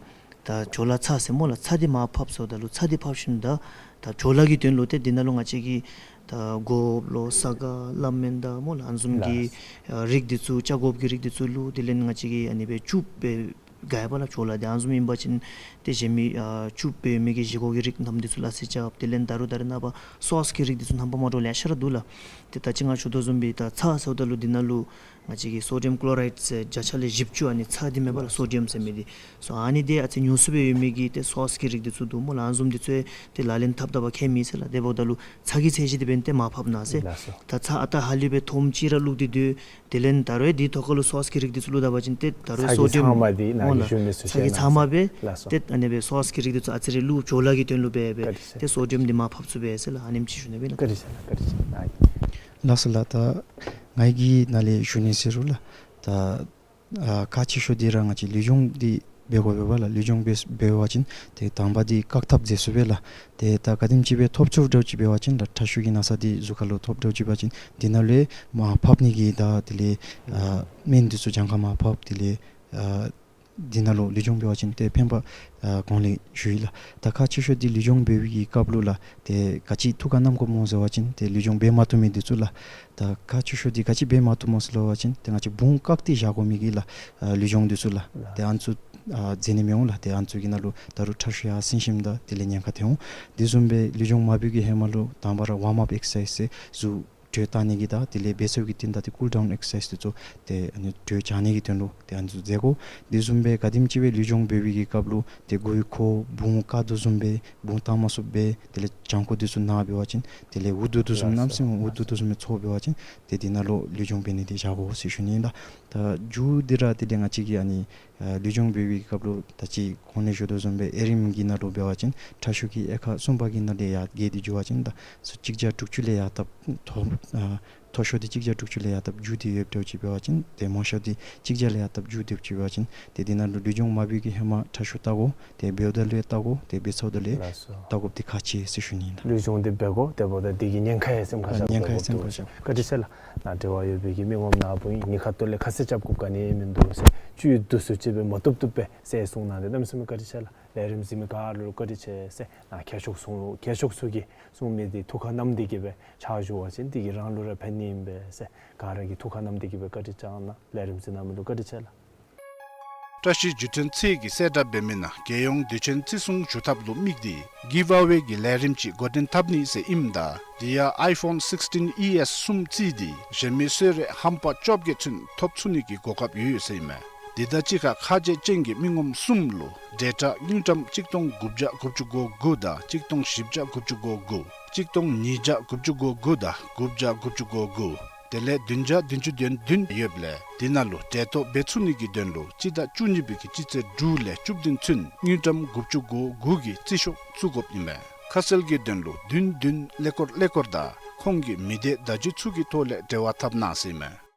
ད་བྲོ་བརླག་ཚྭ་ཟེར་སྨོ་ལགས། ཚྭ་འདི་མར་ཕབ་ཟེརཝ་ད་ལུ་ཚྭ་འདི་ཕབ་ཞིནམ་ད་ད་བྲོ་བརླག་གི་དོན་ལུ་ཏེ་འདི་ནང་ལུ་ང་བཅས་ཀྱིས་ད་སྒོགཔ་ལོ་ས་ག་ལ་མེན་ད་སྨོ་ལགས། ཨ་ནི་བཟུམ་གྱི་ལགས། ཨ་རིགས་འདི་ཚུ་ཆ་སྒོགཔ་གི་རིགས་འདི་ཚུ་བླུགས། དེ་ལས་ང་བཅས་ཀྱིས་ཨ་ནི་སྦེ་བཅུག་སྦེ་དགའ་བ་ལགས། བྲོ་བརླག་འདི་ཨ་ནི་བཟུམ་ཨིན་པ་ཅིན་ཏེ་གཞན་མི་ཨ་བཅུག་སྦེ་མི་གི་བཞེས་སྒོ་གི་རིགས་རྣམས་འདི་ཚུ་ལག་ལེན་རྐྱབ། དེ་ལས་ད་རུང་ད་རེས་ནངས་པ་སོསི་གི་རིགས་འདི་ཚུ་རྣམ་པ་མ་འདྲཝ་ལེ་ཤ་ར་འདུག་ལགས། ཏེ་ད་ཅི་ང་ཞུ་དོ་བཟུམ་སྦེ་ད་ཚྭ་ཟེརཝ་ད་ལུ་འདི་ནང་ལུ་ང་བཅས་ཀྱིས་སོ་ཌི་ཡམ་ཀློ་རའིཌ་ཟེར་བརྒྱ་ཆ་ལས་བཞི་བཅུ་ཨ་ནི་ཚྭ་འདི་མས་པ་ལགས། སོ་ཌི་ཡམ་ཟེར་མི་འདི། སོ་ཨ་ནི་འདི་ཨ་ཙི་ཉུང་སུ་སྦེ་ཡོད་མི་གིས་ཏེ་སོསི་གི་རིགས་འདི་ཚུ་འདུག་སྨོ་ལགས། ཨ་ནི་བཟུམ་འདི་ཚུ་ཏེ་ལག་ལེན་འཐབ་ད་བ་ཁྱད་མེད་ཟེར་ལགས། དེ་འབདཝ་ད་ལུ་ཚྭ་གི་ཚད་གཞི་འདི་འབདན་ཏེ་མར་ཕབ་གནང་ཟེར། ལགས་སོ། ད་ཚྭ་ཨ་རྟག་ཧ་ལུགས་སྦེ་ཐོགམ་ཅིག་ར་བླུགས་ཏེ་སྡོད། དེ་ལས་ད་རུང་འདི་ཐོག་ཁ་ལུ་སོསི་གི་རིགས་འདི་ཚུ་བླུགས་ད་བ་ཅིན་ཏེ་ད་རུང་ཚྭ་གི་སོ་ཌི་ཡམ་ཚང་མ་འདི་ནཱ་གི་ཞུ་མི་ཚུ་ཚྭ་གི་ཚང་མ་སྦེ། ལགས་སོ། ཏེ་ཨ་ནི་སྦེ་སོསི་གི་རིགས་འདི་ཚུ་ཨ་ཙི་རེ་བླུགས་བྲོ་བརླག་གི་དོན་ལུ་འབད་སྦེ། བཀའ་དྲིན་ཆེ། ཏེ་སོ་ཌི་ཡམ་འདི་མར་ཕབ་ཚུགས་པས་ཟེར་ལགས། ཨ་ནེམ་ཅིག་ཞུ་ནི་སྦེ་ལགས། བཀའ་དྲིན་ཆེ་ལགས། བཀའ་དྲིན་ཆེ་ལགས། ལགས་སོ་ལགས། ད་ང་གིས་ནཱ་ལས་ཞུ་ནི་ཟེར་རུང་ལགས། ད་ཨ་ཁག་ཆེ་ཤོས་འདི་ར་ང་བཅས་ལུས་སྦྱོང་འདི་འབད་དགོ་པས་པ་ལགས། ལུས་སྦྱོང་འབད་འབད་བ་ཅིན་ཏེ་དང་པ་འདི་བཀག་ཐབས་མཛད་ཚུགས་པས་ལགས། ཏེ་ད་ག་དེམ་ཅིག་སྦེ་ཐོབ་ཚུགསཔ་འདྲཝ་ཅིག་འབད་བ་ཅིན་ལགས། ཁྲག་ཤུགས་ཀྱི་ན་ཚ་འདི་གཟུགས་ཁ་ལུ་ཐོབ་འདྲཝ་ཅིག་འབད་བ་ཅིན་འདི་ནང་ལུ་མར་ཕབ་ནི་གི་ད་དེ་ལས་ཨ་སྨན་འདི་ཚུ་གྱངས་ཁ་མར་ཕབ། དེ་ལས་ཨ་འདི་ནང་ལུ་ལུས་སྦྱོང་འབད་བ་ཅིན་ཏེ་ཕན་པ་ཨ་གོང་ལས་ཞུ་ཡི་ལགས། ད་ཁག་ཆེ་ཤོས་འདི་ལུས་སྦྱོང་འབད་བའི་གི་སྐབས་ལུ་ལགས། ཏེ་ག་ཅི་ཐུགས་ཁར་བསྣམ་དགོཔ་སྨོ་ཟེར་བ་ཅིན་ཏེ་ལུས་སྦྱོང་འབད་མ་བཏུབ་མི་འདི་ཚུ་ལགས། ད་ཁག་ཆེ་ཤོས་འདི་ག་ཅི་འབད་མ་བཏུབ་སྨོ་ཟེར་བ་ཅིན་ཏེ་ང་བཅས་བུང་བཀག་སྟེ་བཞག་དགོ་མི་གི་ལགས་ཨ་ལུས་སྦྱོང་འདི་ཚུ་ལགས། ཏེ་ཨ་ནི་ཚུ་ཨ་མཛད་ནི་མི་འོང་ལགས། ཏེ་ཨ་ནི་ཚུ་གི་ནང་ལུ་ད་རུང་ཁྲག་ཤུགས་ཡར་སེང་ཞིནམ་ད་དེ་ལས་ཉེན་ཁ་ཐོན་འོང་། དེ་བཟུམ་སྦེ་ལུས་སྦྱོང་མ་འབད་བའི་གི་ཧེ་མ་ལུ་དང་པ་ར་ཝརམ་ཨཔ་ཨེག་སར་སའིཛ་ཟེར་གཟུགས་དྲོད་བཏང་ནི་གི་ད་དེ་ལས་འབད་ཚར་བའི་གི་རྟིང་བདའ་སྟེ་ཀུལ་ཌའུན་ཨེག་སར་སའིཛ་འདི་ཚུ་ཏེ་ཨ་ནི་དྲོད་བྱང་ནི་གི་དོན་ལུ་ཏེ་ཨ་ནི་ཚུ་མཛད་དགོ། དེ་བཟུམ་སྦེ་ག་དེམ་ཅིག་སྦེ་ལུས་སྦྱོང་འབད་བའི་གི་སྐབས་ལུ་ཏེ་མགུ་ཡུ་འཁོར་བུང་བཀག་དོ་བཟུམ་སྦེ་བུང་བཏང་མ་ཚུགསཔ་སྦེ་དེ་ལས་བྱང་ཁོག་འདི་ཚུ་ན་འབད་བ་ཅིན་དེ་ལས་འུ་སྡུག་དོ་བཟུམ་གནམ་མེད་ས་མེད་འུ་སྡུག་དོ་བཟུམ་སྦེ་ཚོར་འབད་བ་ཅིན་ཏེ་འདི་ནང་ལུ་ལུས་སྦྱོང་འབད་ནི་འདི་བཞག་དགོ་ཟེར་ཞུ་ནི་ཨིན་ལགས། ད་རྒྱུ་འདི་ར་དེ་ལས་ང་བཅས་ཀྱིས་ཨ་ནི་ཨ་ལུས་སྦྱོང་འབད་བའི་གི་སྐབས་ལུ་ད་ཅི་གོང་ལས་ཞུ་དོ་བཟུམ་སྦེ་ཨེ་རིམ་གྱི་ནང་ལུ་འབད་བ་ཅིན་ཁྲག་ཤུགས་ཀྱི་དབྱེ་ཁག་གསུམ་པ་གི་ནང་ལས་ཡར་བརྒལ་ཏེ་འགྱོ་བ་ཅིན་ད་སུ་གཅིག་བརྒྱ་དྲུག་ཅུ་ལས་ཡར་བཏབ་མཐོ་ཨ་མཐོ་ཤོས་འདི་གཅིག་བརྒྱ་དྲུག་ཅུ་ལས་ཡར་བཏབ་རྒྱུ་འདི་ཡོདཔ་འདྲཝ་ཅིག་འབད་བ་ཅིན་ཏེ་མང་ཤོས་འདི་གཅིག་བརྒྱ་ལས་ཡར་བཏབ་རྒྱུ་འདི་ཡོདཔ་ཅིག་འབད་བ་ཅིན་ཏེ་འདི་ནང་ལུ་ལུས་སྦྱོང་མ་འབད་བའི་གི་ཧེ་མ་ཁྲག་ཤུགས་བལྟ་དགོ། ཏེ་འབདཝ་ད་ལུ་ཡང་བལྟ་དགོ། ཏེ་འབད་ཚརཝ་ད་ལུ་ཡང་ལགས་སོ། བལྟ་དགོཔ་འདི་ཁག་ཆེ་ཟེར་ཞུ་ནི་ཨིན་ལགས། ལུས་སྦྱོང་འདི་འབད་དགོ། དེ་འབདཝ་ད་འདི་གིས་ཉེན་ཁ་ཡང་སེམས་ཁར་བཞག། ཉེན་ཁ་ཡང་སེམས་ཁར་བཞག། བཀའ་དྲིན་ཆེ་ལགས། ནཱ་འབྲེལ་བ་ཡོད་པའི་གི་མི་ངོམ་ནཱ་བུ་ཨིན། ཉེན་ཁ་ཐོག་ལས་ཁ་གསལ་རྐྱབ་དགོཔ་ག་ནི་ཡང་མིན་འདུག་ཟེར་བཅུད་བསྡུ་སུ་ཅིག་སྦེ་མ་བཏུབ་བཏུབ་སྦེ་ཟེར་གསུངས་གནང་སྟེ་གནམ་མེད་ས་མེད་བཀའ་དྲིན་ཆེ་ལགས། ལས་རིམ་གཟིགས་མི་ག་ར་ལུ་བཀའ་དྲིན་ཆེ་ཟེར། ནཱ་མཁས་མཆོག་ཚུ་མཁས་མཆོག་ཚུ་གིས་གསུངས་མི་འདི་ཐུགས་ཁར་བསྣམས་ཏེ་གི་སྦེ་ཕྱག་ཞུ་བ་ཅིན་འདི་གིས་རང་ལུ་ར་ཕན་ནི་ཨིན་པས་ཟེར། ག་ར་གིས་ཐུགས་ཁར་བསྣམས་ཏེ་གི་སྦེ་བཀའ་དྲིན་བསྐྱང་གནང་། ལས་རིམ་གཟིགས་གནང་མི་ལུ་བཀའ་དྲིན་ཆེ་ལགས། བཀྲ་ཤིས་བརྒྱུད་འཕྲིན་ཚད་ཀྱིས་གསལ་བསྒྲགས་འབད་མི་ནང་རྒྱལ་ཡོངས་དུས་ཆེན་བརྩི་སྲུང་ཞུ་ཐབས་ལུ་དམིགས་ཏེ་གིབ་ཨ་ཝེ་གི་ལས་རིམ་ཅིག་འགོ་འདྲེན་འཐབ་ནི་ཟེར་ཨིནམ་ད་དེ་ཡང་ཨའི་ཕོན་སིགསི་ཊིན་ཨི་ཨེསི་གསུམ་བརྩིས་ཏེ་གཞན་མི་གསོལ་རས་ཧམ་པ་བཅོ་བརྒྱད་ཚུན་ཐོབ་ཚུགས་ནི་གི་གོ་སྐབས་ཡོད་ཟེར་ཨིན་མས། དེ་དང་གཅིག་ཁར་ཁ་རྗེ་ཅན་གྱི་མི་ངོམ་གསུམ་ལུ་ཌེ་ཊ་དངུལ་ཀྲམ་གཅིག་སྟོང་དགུ་བརྒྱ་དགུ་བཅུ་གོ་དགུ་དང་གཅིག་སྟོང་བཞི་བརྒྱ་དགུ་བཅུ་གོ་དགུ། གཅིག་སྟོང་ཉིས་བརྒྱ་དགུ་བཅུ་གོ་དགུ་དང་དགུ་བརྒྱ་དགུ་བཅུ་གོ་དགུ། དེ་ལས་བདུན་བརྒྱ་བདུན་ཅུ་དོན་བདུན་ཡོདཔ་ལས་དེ་ནང་ལུ་གྲལ་གཏོགས་འབད་ཚུགས་ནི་གི་དོན་ལུ་སྤྱི་ཟླ་བཅུ་གཉིས་པའི་གི་སྤྱི་ཚེས་དྲུག་ལས་བཅུ་བདུན་ཚུན་དངུལ་ཀྲམ་དགུ་བཅུ་གོ་དགུ་གི་རྩིས་ཤོག་བཙུགས་དགོཔ་ཨིན་མས། ཁ་གསལ་གྱི་དོན་ལུ་བདུན་བདུན་ཀླད་ཀོར་ཀླད་ཀོར་དང་ཁོང་གི་མི་སྡེ་བརྡ་བརྒྱུད་ཚུ་གི་ཐོག་ལས་འབྲེལ་བ་འཐབ་གནང་ཟེར་ཨིན་མས།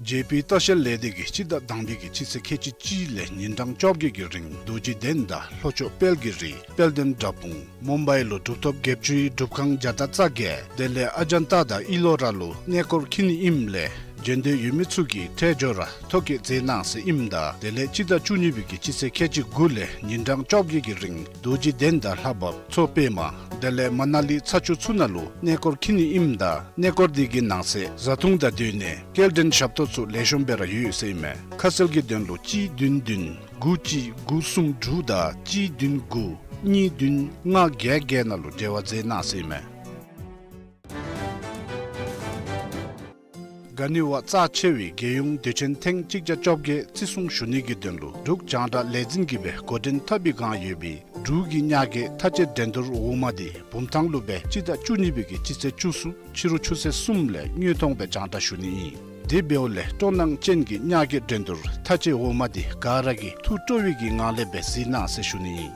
ཇེ་པི་ལྟ་བཤལ་ལས་སྡེ་གིས་སྤྱི་ཟླ་དང་པའི་གི་སྤྱི་ཚེས་ཁལ་གཅིག་གཅིག་ལས་ཉིན་གྲངས་བཅོ་བརྒྱད་ཀྱི་རིང་རྡོ་རྗེ་གདན་དང་ལྷོ་ཕྱོགས་དཔལ་གྱི་རི་དཔལ་ལྡན་བྲག་ཕུང་མུམ་བའི་ལུ་གྲུབ་ཐོབ་བརྒྱད་ཅུའི་སྒྲུབ་ཁང་བརྒྱ་དང་རྩ་བརྒྱད། དེ་ལས་ཨ་ཇན་ཏ་དང་ཨི་ལོ་ར་ལུ་གནས་སྐོར་འཁྱིད་ནི་ཨིནམ་ལས་འབྱོན་འདོད་ཡོད་མི་ཚུ་གིས་ཁྲལ་འབྱོར་ར་ཐོ་བཀོད་མཛད་གནང་ཟེར་ཨིནམ་ད་དེ་ལས་སྤྱི་ཟླ་བཅུ་གཉིས་པའི་གི་སྤྱི་ཚེས་ཁལ་གཅིག་དགུ་ལས་ཉིན་གྲངས་བཅོ་བརྒྱད་ཀྱི་རིང་རྡོ་རྗེ་གདན་དང་ལྷ་བབས་མཚོ་པདྨ་དེ་ལས་མ་ན་ལི་ཚ་ཆུ་ཚུ་ནང་ལུ་གནས་སྐོར་འཁྱིད་ནི་ཨིནམ་ད་གནས་སྐོར་འདི་གི་ནང་གསེས་བཟའ་འཐུང་དང་སྡོད་གནས་སྐྱེལ་འདྲེན་ཞབས་ཏོག་ཚུ་ལེགས་ཤོམ་སྦེ་ར་ཡོད་ཟེར་ཨིན་མས། ཁ་གསལ་གྱི་དོན་ལུ་གཅིག་བདུན་བདུན་དགུ་གཅིག་དགུ་གསུམ་དྲུག་དང་གཅིག་བདུན་དགུ་གཉིས་བདུན་ལྔ་བརྒྱད་བརྒྱད་ནང་ལུ་འབྲེལ་བ་མཛད་གནང་ཟེར་ཨིན་མས། ག་ནི་བ་རྩ་ཆེ་བའི་རྒྱལ་ཡོངས་དུས་ཆེན་ཐེངས་གཅིག་བརྒྱ་བཅོ་བརྒྱད་བརྩི་སྲུང་ཞུ་ནི་གི་དོན་ལུ་འབྲུག་རྒྱང་བསྒྲགས་ལས་འཛིན་གྱིས་སྦེ་འགོ་འདྲེན་འཐབ་པའི་བསྒང་ཡོད་པའི་འབྲུག་གི་ཉག་གའི་མཐའ་དཔྱད་འགྲན་བསྡུར་འོག་མ་འདི་བུམ་ཐང་ལུ་སྦེ་སྤྱི་ཟླ་བཅུ་གཉིས་པའི་གི་སྤྱི་ཚེས་བཅུ་གསུམ་ཕྱི་རུ་ཆུ་ཚོད་གསུམ་ལས་དངོས་མཐོང་སྦེ་རྒྱང་བསྒྲགས་ཞུ་ནི་ཨིན། དེ་འབདཝ་ལས་སྤྲོ་སྣང་ཅན་གྱི་ཉག་གའི་འགྲན་བསྡུར་མཐའ་དཔྱད་འོག་མ་འདི་ག་ར་གིས་ཐུགས་སྤྲོ་བའི་གི་ངང་ལས་སྦེ་གཟིགས་གནང་ཟེར་ཞུ་ནི་ཨིན།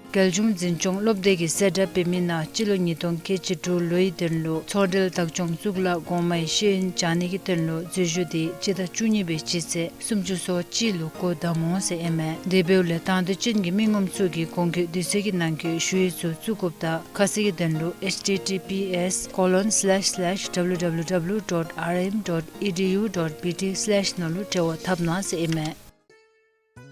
རྒྱལ་གཞུང་འཛིན་སྐྱོང་སློབ་སྡེ་གིས་གསལ་བསྒྲགས་འབད་མི་ནང་སྤྱི་ལོ་ཉིས་སྟོང་ཁལ་གཅིག་དྲུག་ལོའི་དོན་ལུ་ཚོགས་གྲལ་བདག་སྐྱོང་གཙུག་ལག་གོང་མའི་ཤེས་ཡོན་སྦྱང་ནི་གི་དོན་ལུ་འཛུལ་ཞུགས་འདི་སྤྱི་ཟླ་བཅུ་གཉིས་པའི་སྤྱི་ཚེས་སུམ་ཅུ་སོ་གཅིག་ལུ་འགོ་བདམ་འོང་ཟེར་ཨིན་མས། དེ་འབདཝ་ལས་དང་འདོད་ཅན་གྱི་མི་ངོམ་ཚུ་གིས་གོང་འཁོད་དུས་ཚོད་ཀྱི་ནང་འཁོད་ཞུ་ཡིག་ཚུ་བཙུགས་དགོཔ་དང་ཁ་གསལ་གྱི་དོན་ལུ་H T T P S colon slash slash W W W dot R M dot E D U dot B T slash ནང་ལུ་འབྲེལ་བ་འཐབ་གནང་ཟེར་ཨིན་མས།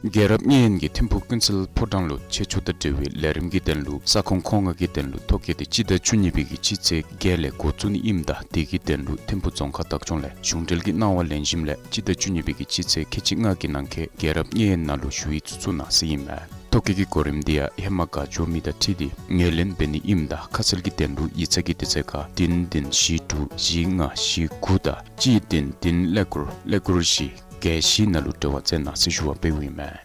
རྒྱལ་རབས་བརྙན་གྱི་ཐིམ་ཕུག་ཀུན་གསལ་ཕོ་བྲང་ལུ་ཆོས་ཕྱོགས་དང་འབྲེལ་བའི་ལས་རིམ་གྱི་དོན་ལུ་ས་ཁོངས་མཁོ་མངགས་ཀྱི་དོན་ལུ་ཐོ་བཀོད་འདི་སྤྱི་ཟླ་བཅུ་གཉིས་པའི་གི་སྤྱི་ཚེས་བརྒྱད་ལས་འགོ་བཙུགས་ནི་ཨིནམ་ད་དེ་གི་དོན་ལུ་ཐིམ་ཕུག་རྫོང་ཁག་བདག་སྐྱོང་ལས་གཞུང་འབྲེལ་གྱི་གནང་བ་ལེན་ཞིནམ་ལས་སྤྱི་ཟླ་བཅུ་གཉིས་པའི་གི་སྤྱི་ཚེས་ཁལ་གཅིག་ལྔ་གི་ནང་འཁོད་རྒྱལ་རབས་བརྙན་ནང་ལུ་ཞུ་ཡིག་ཚུ་བཙུགས་གནང་ཟེར་ཨིན་མས། ཐོ་བཀོད་ཀྱི་གོ་རིམ་འདི་ཡང་ཧེ་མ་ག་འབྱོར་མི་དང་འཁྲིལ་ཏེ་ངོས་ལེན་འབད་ནི་ཨིནམ་ད་ཁ་གསལ་གྱི་དོན་ལུ་ཡིག་ཚང་གི་དུས་ཚོད་ཁར་བདུན་བདུན་བཞི་དྲུག་བཞི་ལྔ་བཞི་དགུ་དང་གཅིག་བདུན་བདུན་ཀླད་ཀོར་ཀླད་ཀོར་བཞི་བརྒྱད་བཞི་ནང་ལུ་འབྲེལ་བ་མཛད་གནང་ཟེར་ཞུ་བ་འབདཝ་ཨིན་མས།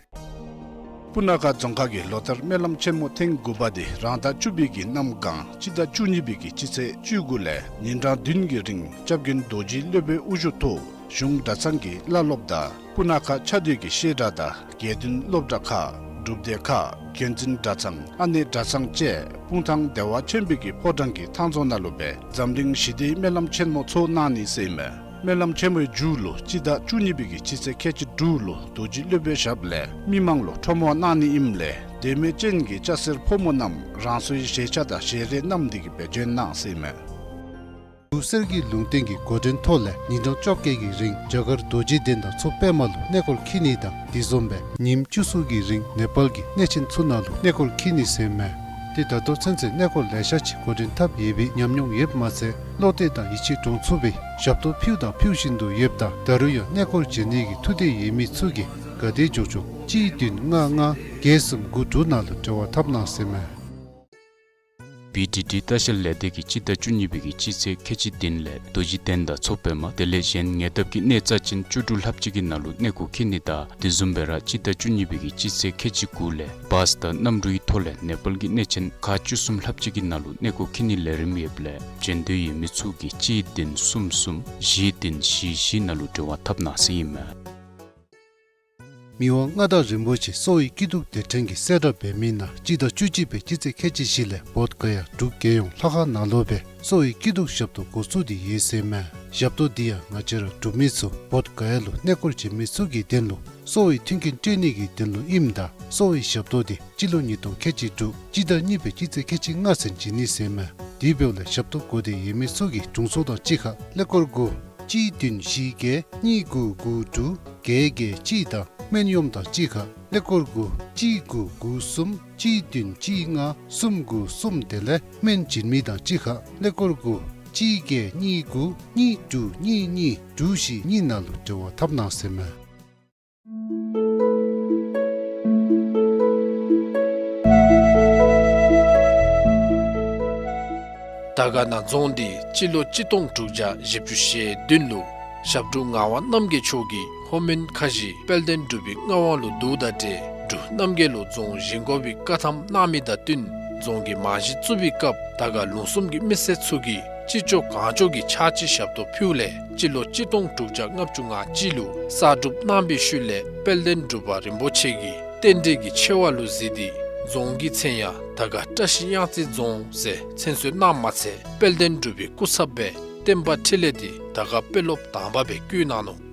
སྤུ་ན་ཁ་རྫོང་ཁག་གིས་ལོ་ལྟར་སྨོན་ལམ་ཆེན་མོ་ཐེངས་དགུ་པ་འདི་རང་ཟླ་བཅུ་པའི་གི་གནམ་གང་སྤྱི་ཟླ་བཅུ་གཉིས་པའི་གི་སྤྱི་ཚེས་བཅུ་དགུ་ལས་ཉིན་གྲངས་བདུན་གྱི་རིང་སྐྱབས་མགོན་རྡོ་རྗེ་སློབ་དཔོན་དབུ་བཞུགས་ཐོག་གཞུང་གྲྭ་ཚང་གི་བླ་སློབ་དང་སྤུ་ན་ཁ་ཆ་སྡོད་ཀྱི་བཤད་གྲྭ་དང་དགེ་འདུན་སློབ་གྲྭ་ཁག་སྒྲུབ་སྡེ་ཁག་མཁན་འཛིན་གྲྭ་ཚང་ཨ་ནེ་གྲྭ་ཚང་བཅས་སྤུངས་ཐང་བདེ་བ་ཆེན་པོའི་གི་ཕོ་བྲང་གི་ཐང་རྫོང་ནང་ལུ་སྦེ་འཛམ་གླིང་ཞི་བདེའི་སྨོན་ལམ་ཆེན་མོ་ཚོགས་གནང་ནི་ཟེར་ཨིན་མས། སྨོན་ལམ་ཆེན་མོའི་མཇུག་ལུ་སྤྱི་ཟླ་བཅུ་གཉིས་པའི་གི་སྤྱི་ཚེས་ཁལ་གཅིག་དྲུག་ལུ་རྡོ་རྗེ་སློབ་དཔོན་ཞབས་ལས་མི་མང་ལུ་ཁྲོམ་དབང་གནང་ནི་ཨིནམ་ལས་དད་མོས་ཅན་གྱི་སྐྱ་སེར་ཕོ་མོ་རྣམས་རང་སོའི་ཞལ་ཆས་དང་ཞལ་རས་བསྣམས་ཏེ་གི་སྦེ་འབྱོན་གནང་ཟེར་ཨིན་མས། འབྲུག་གསེར་གྱི་ལུང་བསྟན་གྱི་འགོ་འདྲེན་ཐོག་ལས་ཉིན་གྲངས་བཅོ་བརྒྱད་ཀྱི་རིང་རྒྱ་གར་རྡོ་རྗེ་གདན་དང་མཚོ་པདྨ་ལུ་གནས་སྐོར་འཁྱིད་ནི་དང་དེ་བཟུམ་སྦེ་ཉིནམ་བཅུ་གསུམ་གྱི་རིང་ནེ་པཱལ་གྱི་གནས་ཆེན་ཚུ་ནང་ལུ་གནས་སྐོར་འཁྱིད་ནི་ཟེར་ཨིན་མས། ཏེ་ད་ལྟོ་ཚུན་ཚོད་གནས་སྐོར་ལེ་ཤ་ཅིག་འགོ་འདྲེན་འཐབ་ཡོད་པའི་ཉམས་མྱོང་ཡོདཔ་མ་ཚད་བློ་གཏད་དང་ཡིད་ཆེས་འདྲོངས་ཚུགས་པའི་ཞབས་ཏོག་ཕུལ་དང་ཕུལ་བཞིན་དུ་ཡོདཔ་ད་ད་རུང་ཡང་གནས་སྐོར་བྱོན་ནི་གི་ཐུགས་འདོད་ཡོད་མི་ཚུ་གིས་ག་དེ་མགྱོགས་མགྱོགས་གཅིག་བདུན་ལྔ་ལྔ་བརྒྱད་གསུམ་དགུ་དྲུག་ནང་ལུ་འབྲེལ་བ་འཐབ་གནང་ཟེར་ཨིན་མས། བི་ཌི་ཌི་ལྟ་བཤལ་ལས་སྡེ་གིས་སྤྱི་ཟླ་བཅུ་གཉིས་པའི་གི་སྤྱི་ཚེས་ཁལ་གཅིག་བདུན་ལས་རྡོ་རྗེ་གདན་དང་མཚོ་པདྨ་དེ་ལས་གཞན་ཉེ་འདབས་ཀྱི་གནས་རྩ་ཅན་བཅུ་དྲུག་ལྷ་བརྒྱུད་ཀྱི་ནང་ལུ་གནས་སྐོར་འཁྱིད་ནི་དང་དེ་བཟུམ་སྦེ་ར་སྤྱི་ཟླ་བཅུ་གཉིས་པའི་གི་སྤྱི་ཚེས་ཁལ་གཅིག་དགུ་ལས་བཱས་དང་གནམ་གྲུའི་ཐོག་ལས་ནེ་པཱལ་གྱི་གནས་ཆེན་ཁག་བཅུ་གསུམ་ལྷ་བརྒྱུད་ཀྱི་ནང་ལུ་གནས་སྐོར་འཁྱིད་ནི་ལས་རིམ་ཡོདཔ་ལས་བྱོན་འདོད་ཡོད་མི་ཚུ་གིས་གཅིག་བདུན་གསུམ་གསུམ་བཞི་བདུན་བཞི་བཞི་ནང་ལུ་འབྲེལ་བ་འཐབ་གནང་ཟེར་ཨིན་མས། མི་དབང་མངའ་བདག་རིན་པོ་ཆེ་གསོ་བའི་སྐྱིད་སྡུག་སྡེ་ཕྲན་གྱིས་གསལ་བསྒྲགས་འབད་མི་ནང་སྤྱི་ཟླ་བཅུ་གཅིག་པའི་སྤྱི་ཚེས་ཁལ་གཅིག་བཞི་ལས་བོདྷ་ག་ཡ་འབྲུག་རྒྱལ་ཡོངས་ལྷ་ཁང་ནང་ལུ་སྦེ་གསོ་བའི་སྐྱིད་སྡུག་ཞབས་ཏོག་འགོ་བཙུགས་ཏེ་ཡོད་ཟེར་ཨིན་མས། ཞབས་ཏོག་འདི་ཡང་ང་བཅས་ར་འབྲུག་མི་ཚུ་བོདྷ་ག་ཡ་ལུ་གནས་སྐོར་བྱོན་མི་ཚུ་གི་དོན་ལུ་གསོ་བའི་མཐུན་རྐྱེན་སྤྲོད་ནི་གི་དོན་ལུ་ཨིནམ་ད་གསོ་བའི་ཞབས་ཏོག་འདི་སྤྱི་ལོ་ཉིས་སྟོང་ཁལ་གཅིག་དྲུག་སྤྱི་ཟླ་གཉིས་པའི་སྤྱི་ཚེས་ཁལ་གཅིག་ལྔ་ཚུན་བྱིན་ནི་ཟེར་ཨིན་མས། དེ་འབདཝ་ལས་ཞབས་ཏོག་དགོས་འདོད་ཡོད་མི་ཚུ་གིས་དྲུང་འཚོ་དང་གཅིག་ཁར་ཀླད་ཀོར་དགུ་གཅིག་བདུན་བཞི་བརྒྱད་གཉིས་དགུ་དགུ་དྲུག་བརྒྱད་བརྒྱད་གཅིག་དང་སྨན་གཡོགམ་དང་གཅིག་ཁར་ཀླད་ཀོར་དགུ་གཅིག་དགུ་དགུ་གསུམ་གཅིག་བདུན་གཅིག་ལྔ་གསུམ་དགུ་གསུམ་དེ་ལས་སྨན་བྱིན་མི་དང་གཅིག་ཁར་ཀླད་ཀོར་དགུ་གཅིག་བརྒྱད་གཉིས་དགུ་གཉིས་དྲུག་གཉིས་གཉིས་དྲུག་བཞི་གཉིས་ནང་ལུ་འབྲེལ་བ་འཐབ་གནང་ཟེར་ཨིན་མས། དར་དཀར་ན་རྫོང་འདི་སྤྱི་ལོ་གཅིག་སྟོང་དྲུག་བརྒྱ་བཞི་བཅུ་ཞེ་བདུན་ལུ་ཞབས་དྲུང་ངག་དབང་རྣམ་རྒྱལ་མཆོག་གིས་ལྷོ་མོན་ཁ་བཞི་དཔལ་ལྡན་འབྲུག་པའི་མངའ་དབང་ལུ་བསྡུཝ་ད་ཏེ་འབྲུག་རྣམ་རྒྱལ་ལུ་རྫོང་བཞེངས་དགོ་པའི་བཀའ་ཐམ་གནང་མི་དང་བསྟུན་རྫོང་གི་རྨང་གཞི་བཙུགས་པའི་སྐབས་དར་དཀར་ལུང་གསུམ་གྱི་མི་སེར་ཚུ་གིས་ཅི་ལྕོགས་གང་ལྕོགས་ཀྱི་ཕྱག་ཕྱི་ཞབས་ཏོག་ཕུལཝ་ལས་སྤྱི་ལོ་གཅིག་སྟོང་དྲུག་བརྒྱ་ལྔ་བཅུ་ང་གཅིག་ལུ་གསར་སྒྲུབ་གནང་བའི་ཤུལ་ལས་དཔལ་ལྡན་འབྲུག་པ་རིན་པོ་ཆེ་གིས་རྟེན་འབྲེལ་གྱི་ཆེ་བ་ལུ་གཟིགས་ཏེ་རྫོང་གི་མཚན་ཡང་དར་དཀར་བཀྲ་ཤིས་གཡང་རྩེ་རྫོང་ཟེར་མཚན་གསོལ་གནངམ་མ་ཚད་དཔལ་ལྡན་འབྲུག་པའི་སྐུ་ཚབ་སྦེ་བསྟན་པ་འཕྲིན་ལས་འདི་དར་དཀར་དཔོན་སློབ་དང་པ་སྦེ་བསྐོ་གནང་ནུག།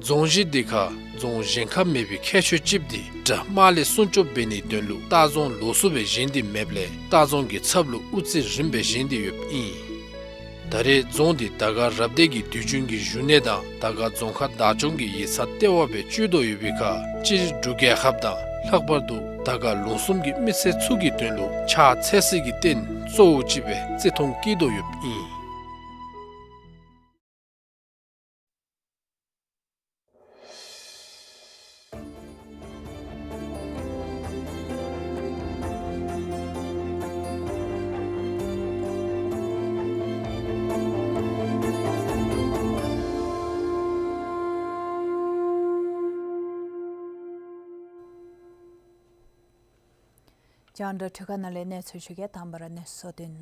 རྫོང་གཞི་འདི་ཁར་རྫོང་གཞན་ཁར་མེད་པའི་ཁྱད་ཆོས་ཅིག་འདི་དགྲ་དམག་ལས་སྲུང་སྐྱོབ་འབད་ནིའི་དོན་ལུ་ལྟ་རྫོང་ལོགས་སུ་སྦེ་བཞེངས་ཏེ་མེདཔ་ལས་ལྟ་རྫོང་གི་ཚབ་ལུ་དབུ་རྩེ་རིམ་སྦེ་བཞེངས་ཏེ་ཡོདཔ་ཨིན། ད་རེས་རྫོང་འདི་དར་དཀར་རབ་སྡེ་གི་དུས་རྒྱུན་གྱི་བཞུགས་གནས་དང་དར་དཀར་རྫོང་ཁག་བདག་སྐྱོང་གི་ཡིག་ཚང་ལྟེ་བ་སྦེ་སྤྱོད་དོ་ཡོད་པའི་ཁར་སྤྱིར་འབྲུག་རྒྱལ་ཁབ་དང་ལྷག་པར་དུ་དར་དཀར་ལུང་གསུམ་གྱི་མི་སེར་ཚུ་གི་དོན་ལུ་ཕྱག་འཚལ་སའི་གི་རྟེན་གཙོ་བོ་ཅིག་སྦེ་བརྩི་མཐོང་བསྐྱེད་དོ་ཡོདཔ་ཨིན། རྒྱང་བསྒྲགས་འཕྲུལ་ཁང་ནང་ལས་གནས་ཚུལ་ཞུ་གེ། དང་པ་ར་གནས་ཚུལ་གཙོ་དོན།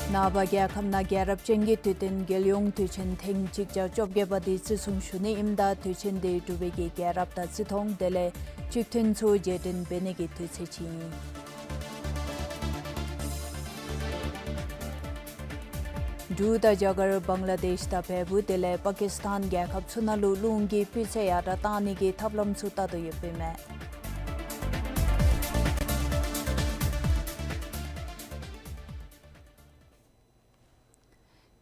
ནངས་པ་རྒྱལ་ཁབ་ནང་རྒྱལ་རབས་ཅན་གྱི་དུས་སྟོན་རྒྱལ་ཡོངས་དུས་ཆེན་ཐེངས་གཅིག་བརྒྱ་བཅོ་བརྒྱད་པ་དེ་བརྩི་སྲུང་ཞུ་ནི་ཨིནམ་ད་དུས་ཆེན་དེ་འབྲུག་པའི་གི་རྒྱལ་རབས་དང་བརྩི་མཐོང་དེ་ལས་གཅིག་མཐུན་ཚུ་རྗེས་དྲན་འབད་ནི་གི་དུས་ཚོད་ཅིག་ཨིན། འབྲུག་དང་རྒྱ་གར་བང་ལ་དེཤ་དང་བལ་པོ་དེ་ལས་པ་ཀིས་ཐན་རྒྱལ་ཁབ་ཚུ་ནང་ལུ་རླུང་གི་སྤུས་ཚད་ཡར་དྲགས་བཏང་ནི་གི་ཐབས་ལམ་ཚུ་བལྟ་དོ་ཡོདཔ་ཨིན་མས།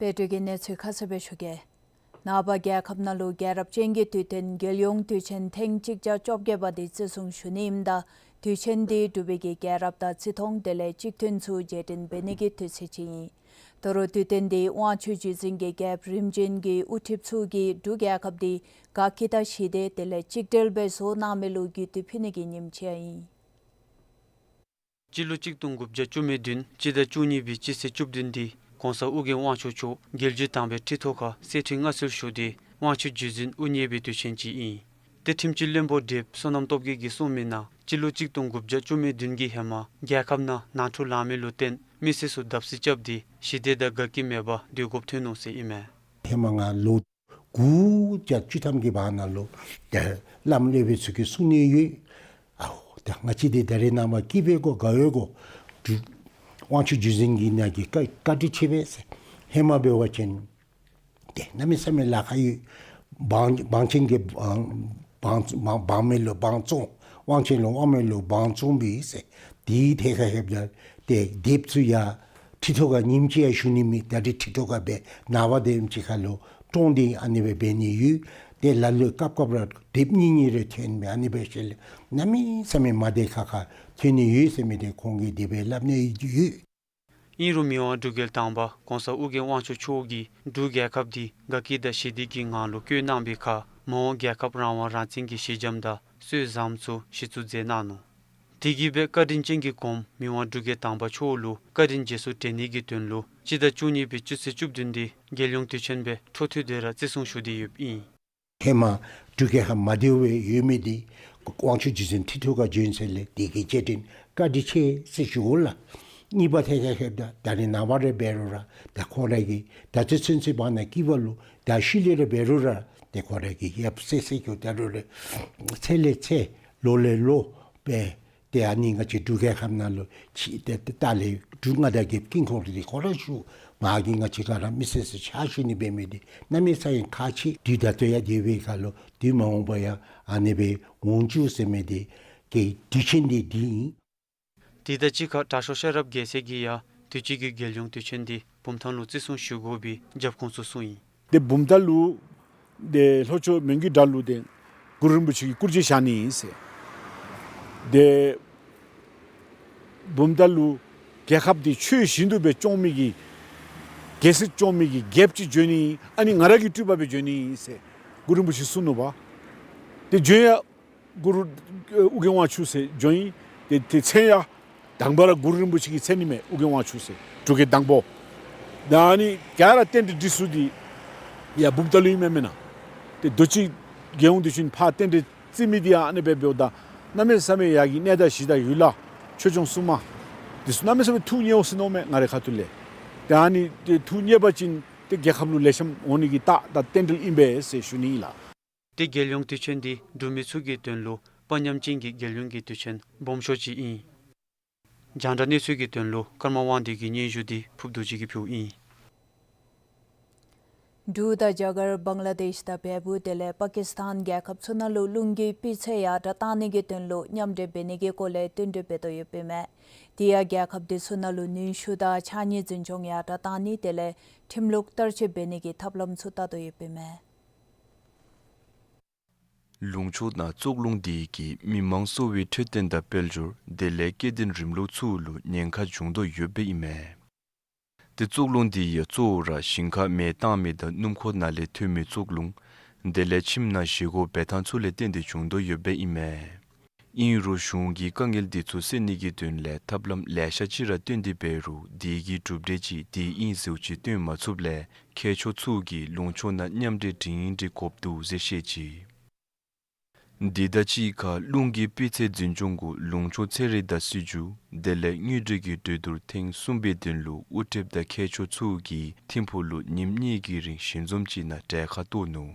དཔལ་འབྱོར་གྱི་གནས་ཚུལ་ཁ་གསལ་སྦེ་ཞུ་གེ། ནངས་པ་རྒྱལ་ཁབ་ནང་ལུ་རྒྱལ་རབས་ཅན་གྱི་དུས་སྟོན་རྒྱལ་ཡོངས་དུས་ཆེན་ཐེངས་གཅིག་བརྒྱ་བཅོ་བརྒྱད་པ་དེ་བརྩི་སྲུང་ཞུ་ནི་ཨིནམ་ད་དུས་ཆེན་དེ་འབྲུག་པའི་གི་རྒྱལ་རབས་དང་བརྩི་མཐོང་དེ་ལས་གཅིག་མཐུན་ཚུ་རྗེས་དྲན་འབད་ནི་གི་དུས་ཚོད་ཅིག་ཨིན། ད་རུང་དུས་སྟོན་དེ་དབང་ཕྱུག་བརྒྱུད་འཛིན་གྱི་རྒྱལཔོ་རིམ་བྱོན་གྱི་དབུ་ཁྲིདཔ་ཚུ་གིས་འབྲུག་རྒྱལ་ཁབ་དེ་དགའ་སྐྱིད་དང་ཞི་བདེ་དེ་ལས་གཅིག་སྒྲིལ་སྦེ་བཟོ་གནང་མི་ལུ་རྒྱུད་སྟོད་ཕུལ་ནི་གི་ཉིནམ་ཅིག་ཨིན། སྤྱི་ལོ་གཅིག་སྟོང་དགུ་བརྒྱ་བཅུ་མེད་བདུན་སྤྱི་ཟླ་བཅུ་གཉིས་པའི་སྤྱི་ཚེས་བཅུ་བདུན་དེ་གོང་ས་ཨོ་རྒྱན་དབང་ཕྱུག་མཆོག་རྒྱལ་བརྒྱུད་དམ་པའི་ཁྲི་ཐོག་ཁར་གསེར་ཁྲི་མངའ་གསོལ་ཞུ་སྟེ་དབང་ཕྱུག་བརྒྱུད་འཛིན་དབུ་བརྙེས་པའི་དུས་ཆེན་ཅིག་ཨིན། ཏེ་ཁྲིམས་སྤྱི་བློན་པོ་བགྲེསཔ་བསོད་ནམས་སྟོབས་རྒྱས་ཀྱིས་གསུངས་མི་ནང་སྤྱི་ལོ་གཅིག་སྟོང་དགུ་བརྒྱ་བཅུ་མེད་བདུན་གྱི་ཧེ་མ་རྒྱལ་ཁབ་ནང་ནང་འཁྲུག་ལང་མི་ལུ་བརྟེན་མི་སེར་ཚུ་བརྡབ་གསིག་རྐྱབ་སྟེ་ཞི་བདེ་དང་དགའ་སྐྱིད་མེད་པར་སྡོད་དགོཔ་ཐོན་ནུག་ཟེར་ཨིན་མས། ཧེ་མ་ང་ལོ་དགུ་བརྒྱ་བཅུ་ཐམ་གྱི་བར་ན་ལུ་ཏེ་བླམ་སློབ་དཔོན་ཚུ་གིས་གསུང་ནི་ཡོད། ཨའོ་ཏེ་ང་བཅས་འདི་ད་རེས་ནངས་པ་སྐྱིད་པའི་གོ་དགའ་བའི་གོ་འབྲུག་དབང་ཕྱུག་བརྒྱུད་འཛིན་གྱི་ནང་གི་བཀའ་བཀའ་དྲིན་ཆེ་བས་ཟེར། ཧེ་མ་འབད་བ་ཅིན་ཏེ་གནམ་མེད་ས་མེད་ལཱ་ཁག་ཡོད། འབངས་འབངས་ཆེན་གྱིས་འབངས་འབངས་འབངས་མི་ལུ་འབངས་བཙོང་། དབང་ཆེན་ལུ་དབང་མེད་ལུ་འབངས་བཙོང་པས་ཟེར། དེའི་ཐད་ཁར་ལྷོདཔ་ད་ཏེ་སྡེཔ་ཚུ་ཡང་ཁྲི་ཐོག་ཁར་ཉིནམ་གཅིག་ཡང་བཞུགས་ནི་མེད། ད་རེས་ཁྲི་ཐོག་ཁར་སྦེ་ནངས་པ་དེམ་ཅིག་ཁར་ལུ་བཀྲོངས་ཏེ་ཨ་ནི་སྦེ་འབད་ནི་ཡོད། ཏེ་ལ་ལུ་སྐབས་སྐབས་ར་སྡེཔ་གཉིས་གཉིས་རེ་ཐོན་སྦེ་ཨ་ནི་སྦེ་ཞིནམ་ལས་གནམ་མེད་ས་མེད་མ་བདེ་ཁག་ཁ་ཐོན་ནི་ཡོད་ཟེར་མི་དེ་ཁོང་གིས་དེ་སྦེ་སླབ་ནི་ཡོད། ཨིན་རུང་མི་དབང་འབྲུག་རྒྱལ་དང་པ་གོང་ས་ཨོ་རྒྱན་དབང་ཕྱུག་མཆོག་གིས་འབྲུག་རྒྱལ་ཁབ་འདི་དགའ་སྐྱིད་དང་ཞི་བདེ་གི་ངང་ལུ་བཀོད་གནང་བའི་ཁར་མ་འོངས་རྒྱལ་ཁབ་རང་དབང་རང་བཙན་གྱི་ཞི་འཇམ་དང་སྲོལ་བཟང་ཚུ་གཞི་བཙུགས་མཛད་གནང་ནུག། དེ་གིས་སྦེ་བཀའ་དྲིན་ཅན་གྱི་གོངམ་མི་དབང་འབྲུག་རྒྱལ་དང་པ་མཆོག་ལུ་བཀའ་དྲིན་རྗེས་སུ་དྲན་ནི་གི་དོན་ལུ་སྤྱི་ཟླ་བཅུ་གཉིས་པའི་སྤྱི་ཚེས་བཅུ་བདུན་དེ་རྒྱལ་ཡོངས་དུས་ཆེན་སྦེ་འཕྲོ་མཐུད་དེ་ར་བརྩི་སྲུང་ཞུ་སྟེ་ཡོདཔ་ཨིན། ཧེ་མ་འབྲུག་རྒྱལ་ཁབ་མ་བདེཝ་སྦེ་ཡོད་མི་དེ་དབང་ཕྱུག་རྗེ་བཙུན་ཁྲི་ཐོག་ཁར་བྱོན་ཚར་ལས་དེ་གི་རྗེས་དྲན་བཀའ་དྲིན་ཆེ་ཟེར་ཞུ་དགོ་ལགས། གཉིས་པ་ཐད་ཁར་ལྷོདཔ་ད་ད་རེས་ནངས་པ་རེ་འབད་རུང་ར་ད་ཁོང་ར་གིས་ད་ཚུན་ཚོད་བར་ན་སྐྱིད་པ་ལུ་ད་ཤུལ་ལས་རེ་འབད་རུང་ར་ཏེ་ཁོང་ར་གིས་ཡབ་སྲས་སྲས་ཀྱི་ད་རུང་རེ་ཚེ་ལས་ཚེ་ལོ་ལས་ལོ་སྦེ་ཏེ་ཨ་ནི་ང་བཅས་འབྲུག་རྒྱལ་ཁབ་ནང་ལུ་ཅིག་ཏེ་ཏེ་ད་ལས་འབྲུག་མངའ་བདག་རྒྱལཔོ་ཀིང་ཀོང་རི་དེ་ཁོ་ར་བཞུགས། མ་གི་ང་བཅས་ག་ར་མི་སེར་ཚུ་ཕྱག་ཞུ་ནི་འབད་མི་དེ་གནམ་མེད་ས་མེད་ཁག་ཆེ། དུས་ད་ལྟོ་ཡང་དེ་སྦེ་ག་ལུ་དུས་མ་འོངས་པ་ཡང་ཨ་ནི་སྦེ་འོང་བཅུག་ཟེར་མི་དེ་གི་དུས་ཆེན་དེ་འདི་ཨིན། དེ་དང་གཅིག་ཁར་དྲག་ཤོས་ཤེས་རབ་རྒྱལ་མཚན་གྱིས་ཡང་དུས་ཅི་གི་རྒྱལ་ཡོངས་དུས་ཆེན་དེ་བུམ་ཐང་ལུ་བརྩི་སྲུང་ཞུ་དགོ་པའི་རྒྱབ་ཁུངས་ཚུ་གསུངས་ཡི། ཏེ་བུམ་ཐང་ལུ་ཏེ་ལྷོ་ཕྱོགས་མོན་གྱི་དགྲ་ལུ་ཏེ་གུ་རུ་རིན་པོ་ཆེ་གི་སྐུ་རྗེས་བཞག་ནི་ཨིན་ཟེར། ཏེ་བུམ་ཐང་ལུ་རྒྱལ་ཁབ་འདི་ཆོས་བཞིན་དུ་སྦེ་སྐྱོང་མི་གི་རྒྱལ་སྲིད་སྐྱོང་མི་གི་རྒྱལཔོ་ཅིག་འབྱོན་ནི་ཨིན། ཨ་ནི་ང་ར་གི་སྤྲུལ་པ་སྦེ་འབྱོན་ནི་ཨིན་ཟེར་གུ་རུ་རིན་པོ་ཆེ་གསུངས་ནུག་པ། ཏེ་འབྱོན་ཡང་གུ་རུ་ཨོ་རྒྱན་དབང་ཕྱུག་ཟེར་འབྱོན་ཡི། ཏེ་ཏེ་མཚན་ཡང་དང་པ་ར་གུ་རུ་རིན་པོ་ཆེ་གི་མཚན་ཨིན་མས། ཨོ་རྒྱན་དབང་ཕྱུག་ཟེར་འབྲུག་རྒྱལ་དང་པོ། ད་ཨ་ནི་ག་ར་རྟེན་འབྲེལ་འགྲིགས་ས་འདི་ཡར་བུམ་ཐང་ལུ་ཨིན་མས་མེན་ན། ཏེ་དུས་ཅི་རྒྱལ་ཡོངས་དུས་ཆེན་ཕར་རྟེན་འབྲེལ་བརྩི་མི་འདི་ཡང་ཨ་ནི་སྦེ་འབདཝ་ད་གནམ་མེད་ས་མེད་ཡར་གྱི་གནས་བདག་གཞི་བདག་ཡུལ་ལྷ་ཆོས་སྐྱོང་སྲུང་མ་འདི་ཚུ་གནམ་མེད་ས་མེད་ཐུགས་མཉེས་འོང་ཟེར་མནོཝ་མས་ང་རའི་ཁ་ཐུག་ལས། ཏེ་ཨ་ནི་ཏེ་ཐུགས་མཉེས་པ་ཅིན་ཏེ་རྒྱལ་ཁབ་ལུ་ལེགས་ཤོམ་འོང་ནི་གི་རྟགས་དང་རྟེན་འབྲེལ་ཨིན་པས་ཟེར་ཞུ་ནི་ཨིན་ལགས། ཏེ་རྒྱལ་ཡོངས་དུས་ཆེན་འདི་འབྲུག་མི་ཚུ་གི་དོན་ལུ་དཔའ་ཉམས་ཅན་གྱི་རྒྱལ་ཡོངས་ཀྱི་དུས་ཆེན་སྦོམ་ཤོས་ཅིག་ཨིན། རྒྱང་བསྒྲགས་གནས་ཚུལ་གྱི་དོན་ལུ་ཀརྨ་དབང་འདུས་ཀྱི་སྙན་ཞུ་འདི་ཕུརབ་རྡོ་རྗེ་གིས་ཕུལཝ་ཨིན། འབྲུག་དང་རྒྱ་གར་བང་ལ་དེཤ་དང་བལ་པོ་དེ་ལས་པ་ཀིས་ཐན་རྒྱལ་ཁབ་ཚུ་ནང་ལུ་རླུང་གི་སྤུས་ཚད་ཡར་དྲགས་བཏང་ནི་གི་དོན་ལུ་མཉམ་འབྲེལ་འབད་ནི་གི་སྐོར་ལས་བསྟུན་གྲོས་འབད་དོ་ཡོདཔ་ཨིན་མས། དེ་ཡང་རྒྱལ་ཁབ་དེ་ཚུ་ནང་ལུ་ནུས་ཤུགས་དང་ཕྱགས་སྙིགས་འཛིན་སྐྱོང་ཡར་དྲགས་བཏང་ནི་དེ་ལས་ཁྲིམས་ལུགས་བསྟར་སྤྱོད་འབད་ནི་གི་ཐབས་ལམ་ཚུ་བལྟ་དོ་ཡོདཔ་ཨིན་མས། ལུང་ཕྱོགས་ནང་བཙོག་རླུང་དེ་གིས་མི་མང་གསོ་བའི་འཕྲོད་བསྟེན་དང་དཔལ་འབྱོར་དེ་ལས་སྐྱེ་ལྡན་རིམ་ལུགས་ཚུ་ལུ་ཉེན་ཁ་འབྱུང་དོ་ཡོདཔ་ཨིན་མས། ཏེ་བཙོག་རླུང་དེ་ཡང་གཙོ་བོ་ར་ཞིང་ཁར་མེ་བཏང་མི་དང་སྣུམ་འཁོར་ནང་ལས་ཐོན་མི་བཙོག་རླུང་དེ་ལས་ཁྱིམ་ནང་བཞེས་སྒོ་འབད་ཐངས་ཚུ་ལས་བརྟེན་ཏེ་འབྱུང་དོ་ཡོདཔ་ཨིན་མས། ཨིན་རུང་གཞུང་གིས་དཀའ་ངལ་འདི་ཚུ་སེལ་ནི་གི་དོན་ལས་ཐབས་ལམ་ལེ་ཤ་ཅིག་ར་བཏོན་ཏེ་འབད་རུང་དེ་གི་གྲུབ་འབྲས་ཅིག་དེ་ཨིན་ཟེརཝ་ཅིག་སྟོན་མ་ཚུགསཔ་ལས་མཁས་མཆོག་ཚུ་གིས་ལུང་ཕྱོགས་ནང་མཉམ་འབྲེལ་སྒྲིང་སྒྲི་དགོཔ་འདུག་ཟེར་བཤད་ཅི། འདི་དང་གཅིག་ཁར་རླུང་གི་སྤུས་ཚད་འཛིན་སྐྱོང་གུ་ལུང་ཕྱོགས་ཚན་རིག་དང་སྲིད་བྱུས་དེ་ལས་དངུལ་འབྲེལ་གྱི་གྲོས་བསྡུར་ཐེངས་གསུམ་པའི་དོན་ལུ་དབུ་ཁྲིདཔ་དང་མཁས་མཆོག་ཚུ་གིས་ཐིམ་ཕུག་ལུ་ཉིནམ་གཉིས་ཀྱི་རིང་ཞལ་འཛོམས་ཅིག་ནང་གྲལ་ཁར་གཏོགས་ནུག།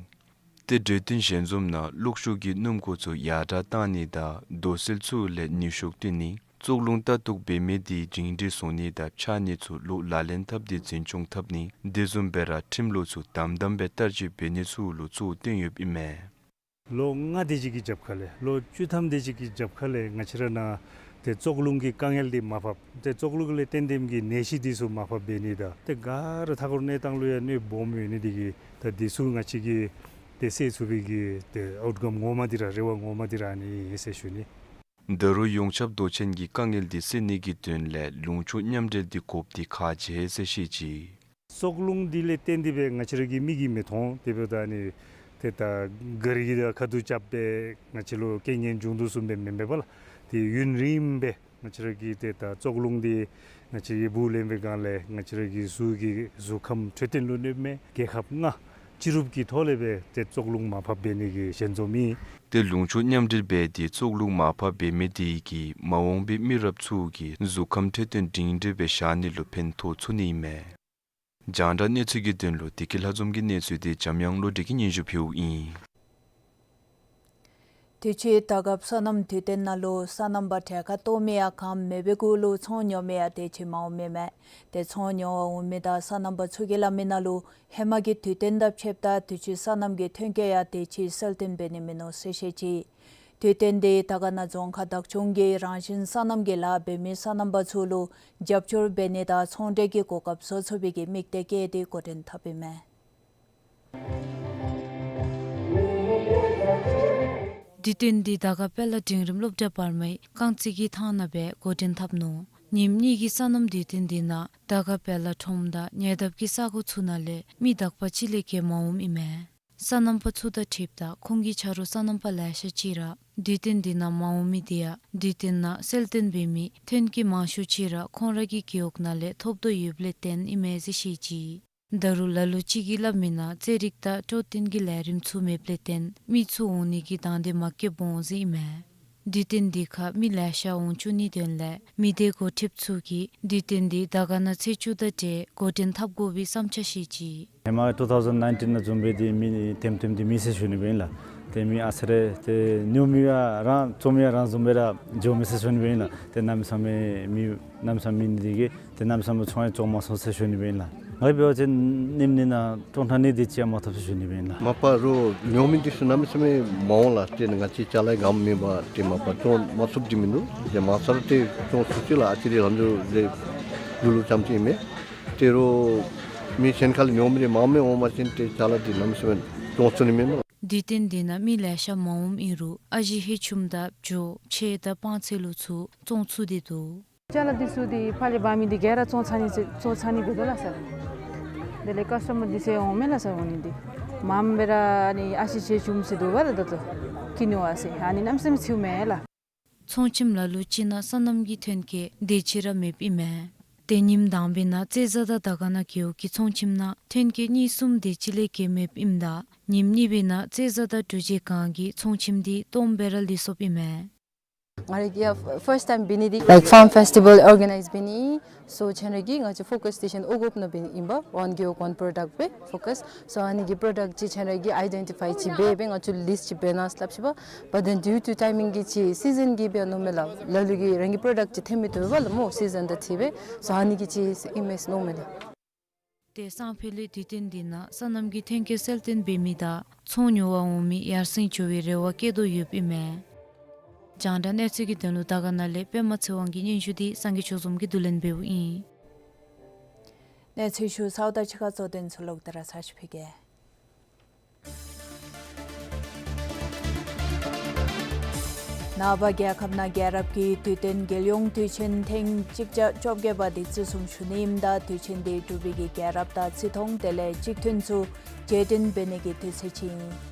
ཏེ་གྲོས་བསྟུན་ཞལ་འཛོམས་ནང་གློག་ཤུགས་ཀྱི་སྣུམ་འཁོར་ཚུ་ཡར་དྲག་བཏང་ནི་དང་རྡོ་སོལ་ཚུ་ལས་ནུས་ཤུགས་བཏོན་ནི་བཙོག་རླུང་ལྟ་རྟོག་འབད་མི་དེ་སྒྲིང་སྒྲི་བཟོ་ནི་དང་འཕྱག་ནི་ཚུ་ལོག་ལག་ལེན་འཐབ་སྟེ་འཛིན་སྐྱོང་འཐབ་ནི་དེ་བཟུམ་སྦེ་ར་ཁྲིམས་ལུགས་ཚུ་དམ་དམ་སྦེ་བསྟར་སྤྱོད་འབད་ནི་ཚུ་ལུ་གཙོ་བོ་བཏོན་ཡོདཔ་ཨིན་མས། ལོ་ལྔ་དེ་ཅིག་གི་རྒྱབ་ཁ་ལས་ལོ་བཅུ་ཐམ་དེ་ཅིག་གི་རྒྱབ་ཁ་ལས་ང་བཅས་ར་ནང་ཏེ་བཙོག་རླུང་གི་དཀའ་ངལ་འདི་མར་ཕབ་ཏེ་བཙོག་རླུང་ལས་བརྟེན་ཏེ་གི་ནད་གཞི་འདི་ཚུ་མར་ཕབ་འབད་ནི་དང་ཏེ་ག་ར་མཐའ་འཁོར་གནས་སྟངས་ལུ་ཡང་གནོདཔ་སྦོམ་ཡོད་ནི་དེ་གིས་ད་འདི་ཚུ་ང་བཅས་ཀྱིས་ཏེ་སེལ་ཚུགས་པའི་གི་ཏེ་ཨའུཊ་ཀམ་ངོ་མ་འདི་ར་རེ་བ་ངོ་མ་འདི་ར་ཨ་ནི་ཨིན་ཟེར་ཞུ་ནི། ད་རུང་ཡོངས་ཁྱབ་དོ་ཆེན་གྱི་དཀའ་ངལ་འདི་སེལ་ནི་གི་དོན་ལས་ལུང་ཕྱོགས་མཉམ་འབྲེལ་འདི་དགོཔ་འདི་ཁག་ཆེ་ཟེར་བཤད་ཅི། བཙོག་རླུང་འདི་ལས་བརྟེན་ཏེ་སྦེ་ང་བཅས་ར་གི་མིག་གིས་མི་མཐོང་དེ་འབདཝ་ད་ཨ་ནི་ཏེ་ད་ག་རི་གིས་ད་ཁ་ཐུག་རྐྱབ་སྦེ་ང་བཅས་ལུ་རྐྱེན་ངན་འབྱུང་དོ་བཟུམ་སྦེ་མེན་པས་པ་ལགས། ཏེ་ཡུན་རིངམོ་སྦེ་ང་བཅས་ར་གི་ཏེ་ད་བཙོག་རླུང་འདི་ང་བཅས་ཀྱིས་སྦུག་ལེན་པའི་སྒང་ལས་ང་བཅས་ར་གི་གཟུགས་ཀྱི་གཟུགས་ཁམས་འཕྲོད་བསྟེན་ལུ་གནོདཔ་མེད། རྒྱལ་ཁབ་ལྔ་སྤྱི་རུབ་ཀྱི་ཐོག་ལས་སྦེ་ཏེ་བཙོག་རླུང་མར་ཕབ་འབད་ནི་གི་ཞལ་འཛོམས་ཨིན། ཏེ་ལུང་ཕྱོགས་མཉམ་འབྲེལ་འབད་དེ་བཙོག་རླུང་མར་ཕབ་འབད་མི་དེ་གིས་མ་འོངས་པའི་མི་རབས་ཚུ་གི་གཟུགས་ཁམས་འཕྲོད་བསྟེན་སྒྲིང་སྒྲི་སྦེ་བཞག་ནི་ལུ་ཕན་ཐོགས་ཚུགས་ནི་ཨིན་མས། རྒྱང་བསྒྲགས་གནས་ཚུལ་གྱི་དོན་ལུ་བདེ་སྐྱིད་ལྷ་འཛོམས་ཀྱི་གནས་ཚུལ་འདི་འཇམ་དབྱངས་བློ་གྲོས་ཀྱིས་སྙན་ཞུ་ཕུལཝ་ཨིན། དུས་ཅི་ད་སྐབས་སོ་ནམ་དུས་སྟོན་ནང་ལུ་སོ་ནམ་པ་གྲལ་ཁར་གཏོགས་མི་ཡང་ག་ནི་མེད་པའི་གུ་ལུ་ཚོང་ཉོ་མི་ཡང་དེ་ཅིག་མངམ་ཨིན་མས། ཏེ་ཚོང་ཉོ་བར་འོང་མི་དང་སོ་ནམ་པ་ཚུ་གིས་སླབ་མི་ནང་ལུ་ཧེ་མ་གི་དུས་སྟོན་དང་ཕྱདཔ་ད་དུས་ཅི་སོ་ནམ་གྱི་ཐོན་སྐྱེད་ཡང་དེ་ཅིག་གསལ་སྟོན་འབད་ནི་མིན་ནུག་ཟེར་བཤད་ཅི། དུས་སྟོན་འདི་དར་དཀར་ན་རྫོང་ཁག་བདག་སྐྱོང་གིས་རང་བཞིན་སོ་ནམ་གྱི་ལཱ་འབད་མི་སོ་ནམ་པ་ཚུ་ལུ་རྒྱབ་སྐྱོར་འབད་ནི་དང་ཚོང་འབྲེལ་གྱི་གོ་སྐབས་བཟོ་ཚུགས་པའི་གི་དམིགས་གཏད་བསྐྱེད་དེ་འགོ་འདྲེན་འཐབ་ཨིན་མས། དུས་སྟོན་འདི་དར་དཀར་དཔལ་ལ་འབྲིང་རིམ་སློབ་གྲྭ་བར་མའི་རྐང་རྩེད་ཀྱི་ཐང་ནང་སྦེ་འགོ་འདྲེན་འཐབ་ནུག། ཉིནམ་གཉིས་ཀྱི་སོ་ནམ་དུས་སྟོན་འདི་ནང་དར་དཀར་དཔལ་ལ་ཁྲོམ་དང་ཉེ་འདབས་ཀྱི་ས་གོ་ཚུ་ནང་ལས་མི་དག་པ་ཅིག་ལས་བརྒལ་མ་འོངམ་ཨིན་མས། སོ་ནམ་པ་ཚུ་དང་འཁྲིལཝ་ད་ཁོང་གི་ཆ་རོགས་སོ་ནམ་པ་ལེ་ཤ་ཅིག་ར་དུས་སྟོན་འདི་ནང་མ་འོང་མི་དེ་ཡང་དུས་སྟོན་ནང་གསལ་སྟོན་འབད་མི་ཐོན་སྐྱེད་མང་ཤོས་ཅིག་ར་ཁོང་ར་གི་རྒེད་འོག་ནང་ལས་ཐོབ་དོ་ཡོདཔ་ལས་བརྟེན་ཨིན་མས་ཟེར་བཤད་ཅི། ད་རུང་ལ་ལུ་ཅིག་གིས་སླབ་མི་ནང་རྩེད་རིགས་དང་སྤྲོ་སྟོན་གྱི་ལས་རིམ་ཚུ་མེདཔ་ལས་བརྟེན་མི་ཚུ་འོང་ནི་གི་དང་འདོད་མ་སྐྱེཝ་འོང་ཟེར་ཨིན་མས། དུས་སྟོན་འདི་ཁར་མི་ལེ་ཤ་འོང་བཅུག་ནིའི་དོན་ལས་མི་སྡེ་འགོ་ཁྲིདཔ་ཚུ་གིས་དུས་སྟོན་འདི་དར་དཀར་ན་ཚེས་བཅུ་དང་འབྲེལ་འགོ་འདྲེན་འཐབ་དགོ་པའི་བསམ་འཆར་བཤད་ཅི། ཧེ་མ་ཊུ་ཐའུ་ཟེན་ནའིན་ཊིན་ནང་བཟུམ་སྦེ་འདི་མི་ཐེམ་ཐེམ་འདི་མེད་ཟེར་ཞུ་ནི་སྦེ་ཨིན་ལགས། ཏེ་མི་ཨ་ཙི་རེ་ཏེ་ཉོ་མི་ཡང་རང་བཙོང་མི་ཡང་རང་བཟུམ་སྦེ་ར་འགྱོ་མི་ཟེར་ཞུ་ནི་སྦེ་ཨིན་ལགས། ཏེ་གནམ་མེད་ས་མེད་མི་གནམ་མེད་ས་མེད་མེད་ནི་དེ་གིས་ཏེ་གནམ་མེད་ས་མེད་ཚོང་ཡང་བཙོང་མ་ཚུགས་ཟེར་ཞུ་ནི་སྦེ་ཨིན་ལགས། ང་གིས་འབད་བ་ཅིན་ཉིནམ་གཉིས་ནང་སྟོང་ཕྲག་གཉིས་དེ་ཅིག་ཡང་མ་ཐོབ་ཟེར་ཞུ་ནི་སྦེ་ཨིན་ལགས། མ་པ་རོགས་ཉོ་མི་འདི་ཚུ་གནམ་མེད་ས་མེད་མ་འོང་ལགས། ཏེ་ང་བཅས་ཅ་ལ་ག་ནི་མེད་པར་ཏེ་མ་པ་བཙོང་མ་ཚུགསཔ་འདི་མིན་འདུག། ཏེ་མ་ཚར་ཏེ་བཙོང་ཚུགས་ཅི་ལགས། ཨ་ཙི་རེ་ལམ་འགྲོ་རེ་ལུ་ལུ་ཙམ་ཅིག་ཨིན་མས། ཏེ་རོགས་མི་གཞན་ཁ་ལས་ཉོ་མི་རེ་མངམ་མས། འོང་པ་ཅིན་ཏེ་ཅ་ལ་འདི་གནམ་མེད་ས་མེད་བཙོང་ཚུགས་ནི་མིན་འདུག། དུས་སྟོན་འདི་ནང་མི་ལེ་ཤ་མ་འོངམ་ཨིན་རུང་ཨ་ཞེ་ཧེ་ཆུམ་དང་བྱོ་ཕྱེ་དང་སྤང་ཚལ་ལུ་ཚུ་བཙོང་ཚུགས་ཏེ་འདུག། ཅ་ལ་འདི་ཚུ་འདི་ཕར་ལས་འབག་མི་འདི་ག་ར་བཙོང་ཚར་ནི་ཟེར་བཙོང་ཚར་ནི་འབད་དོ་ལགས་སར། དེ་ལས་ཀཱསི་ཊ་མར་འདི་ཚུ་འོང་མས་ལགས་སར། འོང་ནི་འདི་མངམ་སྦེ་ར་ཨ་ནི་ཨ་ཞེ་ཕྱེ་ཆུམ་ཟེར་འདུག་པ་ལགས། ད་ལྟོ་ཀི་ནོ་བ་ཟེར་ཨ་ནི་གནམ་མེད་ས་མེད་འཚོལཝ་མས་ལགས། ཚོང་ཁྱིམ་ལ་ལུ་ཅིག་ནང་སོ་ནམ་གྱི་ཐོན་སྐྱེད་དེ་ཅིག་ར་མེདཔ་ཨིན་མས། ཏེ་ཉིནམ་དང་པའི་ནང་རྩེ་བཟའ་དང་དར་དཀར་ན་རྒེད་འོག་གི་ཚོང་ཁྱིམ་ནང་ཐོན་སྐྱེད་གཉིས་གསུམ་དེ་ཅིག་ལས་བརྒལ་མེདཔ་ཨིནམ་ད་ཉིནམ་གཉིས་པའི་ནང་རྩེ་བཟའ་དང་འབྲུག་རྗེས་སྒང་གི་ཚོང་ཁྱིམ་འདི་སྟོངམ་སྦེ་ར་ལུས་སོཔ་ཨིན་མས། ང་རའི་གི་ཡ་ཕརསཊ་ཊའིམ་འབད་ནི་འདི་ལའིཀ་ཕཱརམ་ཕེསི་ཊི་བཱལ་ཨོར་ག་ནའིཛ་འབད་ནི། སོ་ཁྱེད་ར་གིས་ང་བཅས་ཕོ་ཀཱས་སི་ཊེ་ཤཱན་ཨོ་གོབ་ནང་འབད་ནི་ཨིན་པས། ཝཱན་རྒེད་འོག་ཝཱན་པྲོ་ཌཀཊ་སྦེ་ཕོ་ཀཱས། སོ་ཨ་ནི་གི་པྲོ་ཌཀཊ་ཅིག་ཁྱེད་ར་གིས་ཨའི་ཌེན་ཊི་ཕའི་ཅིག་འབད་སྦེ་ང་བཅས་ལིསཊ་ཅིག་འབད་གནང་སླབ་ཅི་པ། བཊ་དེན་ཌིའུ་ཊུ་ཊའི་མིང་གིས་ཅིག་སི་ཛན་གྱིས་སྦེ་མནོཝ་མས་ལགས། ལ་ལུ་གིས་རང་གི་པྲོ་ཌཀཊ་ཅིག་ཐོན་མི་བཏུབ་པས་ལགས་སྨོ། སི་ཛན་དང་འཁྲིལ་སྦེ་སོ་ཨ་ནི་གིས་ཅིག་ཨིན་མས་མནོཝ་མས་ལགས། ཏེ་སང་ཕོད་ལས་དུས་སྟོན་འདི་ནང་སོ་ནམ་གྱི་ཐོན་སྐྱེད་གསལ་སྟོན་འབད་མི་དང་ཚོང་ཉོ་བར་འོང་མི་ཡར་སེང་འགྱོ་བའི་རེ་བ་བསྐྱེད་དོ་ཡོདཔ་ཨིན་མས། རྒྱང་བསྒྲགས་གནས་ཚུལ་གྱི་དོན་ལུ་དར་དཀར་ན་ལས་པདྨ་ཚེ་དབང་གི་སྙན་ཞུ་འདི་སངས་རྒྱས་ཆོས་འཛོམས་ཀྱིས་བསྡུ་ལེན་འབདཝ་ཨིན། གནས་ཚུལ་ཞུ་ཚརཝ་དང་གཅིག་ཁར་གཙོ་དོན་ཚུ་ལོག་སྟེ་ར་ཚར་ཅིག་ཕུལ་གེ། ནངས་པ་རྒྱལ་ཁབ་ནང་རྒྱལ་རབས་ཀྱི་དུས་སྟོན་རྒྱལ་ཡོངས་དུས་ཆེན་ཐེངས་གཅིག་བརྒྱ་བཅོ་བརྒྱད་པ་འདི་བརྩི་སྲུང་ཞུ་ནི་ཨིནམ་ད་དུས་ཆེན་འདི་འབྲུག་པའི་གི་རྒྱལ་རབས་དང་བརྩི་མཐོང་དེ་ལས་གཅིག་མཐུན་ཚུ་རྗེས་དྲན་འབད་ནི་གི་དུས་ཚོད་ཅིག་ཨིན།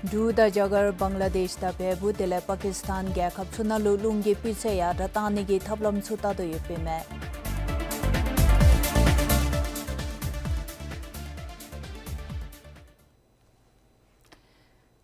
འབྲུག་དང་རྒྱ་གར་བང་ལ་དེཤ་དང་བལ་པོ་དེ་ལས་པ་ཀིསི་ཐཱན་རྒྱལ་ཁབ་ཚུ་ནང་ལུ་རླུང་གི་སྤུས་ཚད་ཡར་དྲག་བཏང་ནི་གི་ཐབས་ལམ་ཚུ་བལྟ་དོ་ཡོདཔ་ཨིན་མས།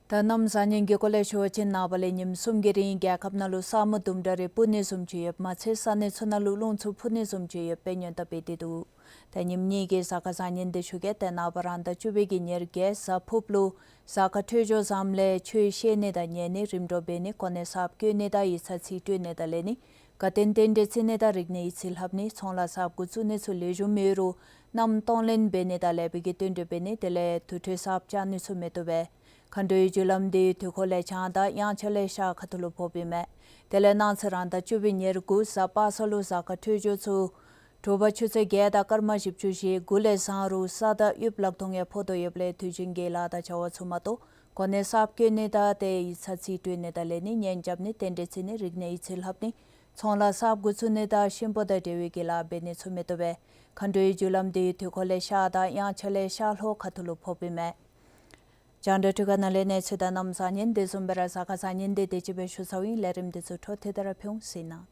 ད་གནམ་བཟང་ངན་གྱི་སྐོར་ལས་ཞུ་བ་ཅིན་ནངས་པ་ལས་ཉིནམ་གསུམ་གྱི་རིང་རྒྱལ་ཁབ་ནང་ལུ་ས་སྨུག་དུམ་གྲ་རེ་སྤུབ་ནི་བཟུམ་ཅིག་ཡོདཔ་མ་ཚད་ས་གནས་ཚུ་ནང་ལུ་རླུང་འཚུབ་འཕུ་ནི་བཟུམ་ཅིག་ཡོདཔ་སྦེ་སྔོན་བརྡ་འབད་དེ་འདུག། ད་ཉིནམ་གཉིས་ཀྱི་གཟའ་སྐར་བཟང་ངན་འདི་ཞུ་གེ། ཏེ་ནངས་པ་རང་ཟླ་བཅུ་པའི་གི་ཉེར་བརྒྱད་གཟའ་ཕུརཔ་ལུ་གཟའ་སྐར་འཕྲོད་སྦྱོར་བཟངམ་ལས་ཆོས་བཤད་ནི་དང་ཉན་ནི་རིམ་གྲོ་འབད་ནི་གོ་གནས་གསརཔ་བསྐོ་ནི་དང་ཡིག་ཚང་རྩིས་སྤྲོད་ནི་དང་ལེན་ནི་དགའ་སྟོན་རྟེན་འབྲེལ་བརྩི་ནི་དང་རིག་གནས་ཡིག་རྩིས་ལྷབ་ནི་ཚོང་ལཱ་གསརཔ་འགོ་བཙུགས་ནི་ཚུ་ལེགས་ཤོམ་ཡོད་རུང་མནའམ་གཏོང་ལེན་འབད་ནི་དང་ལེགས་པའི་གི་བསྟུན་གྲོས་འབད་ནི་དེ་ལས་དུར་ཁྲོད་གསརཔ་བཅག་ནི་ཚུ་མི་བཏུབ་པས། མཁའ་འགྲོའི་རྒྱུ་ལམ་འདི་དུས་འཁོར་ལས་བྱང་དང་དབྱངས་འཆར་ལས་ཤར་ཁ་ཐུག་ལུ་ཕོགཔ་ཨིན་མས། དེ་ལས་གནངས་ཚེ་རང་ཟླ་བཅུ་པའི་ཉེར་དགུ་གཟའ་པ་སངས་ལུ་གཟའ་སྐར་འཕྲོད་སྦྱོར་ཚུ་དྲོ་པ་ཆུ་ཚོད་བརྒྱད་དང་སྐར་མ་བཞི་བཅུ་ཞེ་དགུ་ལས་བཟང་རུང་ས་དང་དབུགས་ལག་སྟོང་ཡང་ཕོག་དོ་ཡོདཔ་ལས་དུས་རྒྱུན་གྱི་ལཱ་དང་བྱ་བ་ཚུ་མ་དོ་གོ་གནས་གསརཔ་བསྐོ་ནི་དང་ཏེ་ཡིག་ཚང་རྩིས་སྤྲོད་ནི་དང་ལེན་ནི་གཉེན་རྐྱབ་ནི་རྟེན་འབྲེལ་བརྩི་ནི་རིག་གནས་ཡིག་རྩིས་ལྷབ་ནི་ཚོང་ལཱ་གསརཔ་འགོ་བཙུགས་ནི་དང་གཤིན་པོ་དང་འབྲེལ་བའི་གི་ལཱ་འབད་ནི་ཚུ་མི་བཏུབ་པས། མཁའ་འགྲོའི་རྒྱུ་ལམ་འདི་དུས་འཁོར་ལས་ཤར་དང་དབྱངས་འཆར་ལས་ཤར་ལྷོ་ཁ་ཐུག་ལུ་ཕོགཔ་ཨིན་མས། རྒྱང་བསྒྲགས་འཕྲུལ་ཁང་ནང་ལས་གནས་ཚུལ་དང་གནམ་བཟང་ངན་དེ་བཟུམ་སྦེ་ར་གཟའ་སྐར་བཟང་ངན་དེ་དེ་ཅིག་སྦེ་ཞུ་ཚརཝ་ཨིན། ལས་རིམ་འདི་ཚུ་འཕྲོ་མཐུད་དེ་ར་ཕུལ་འོང་ཟེར་ཨིན།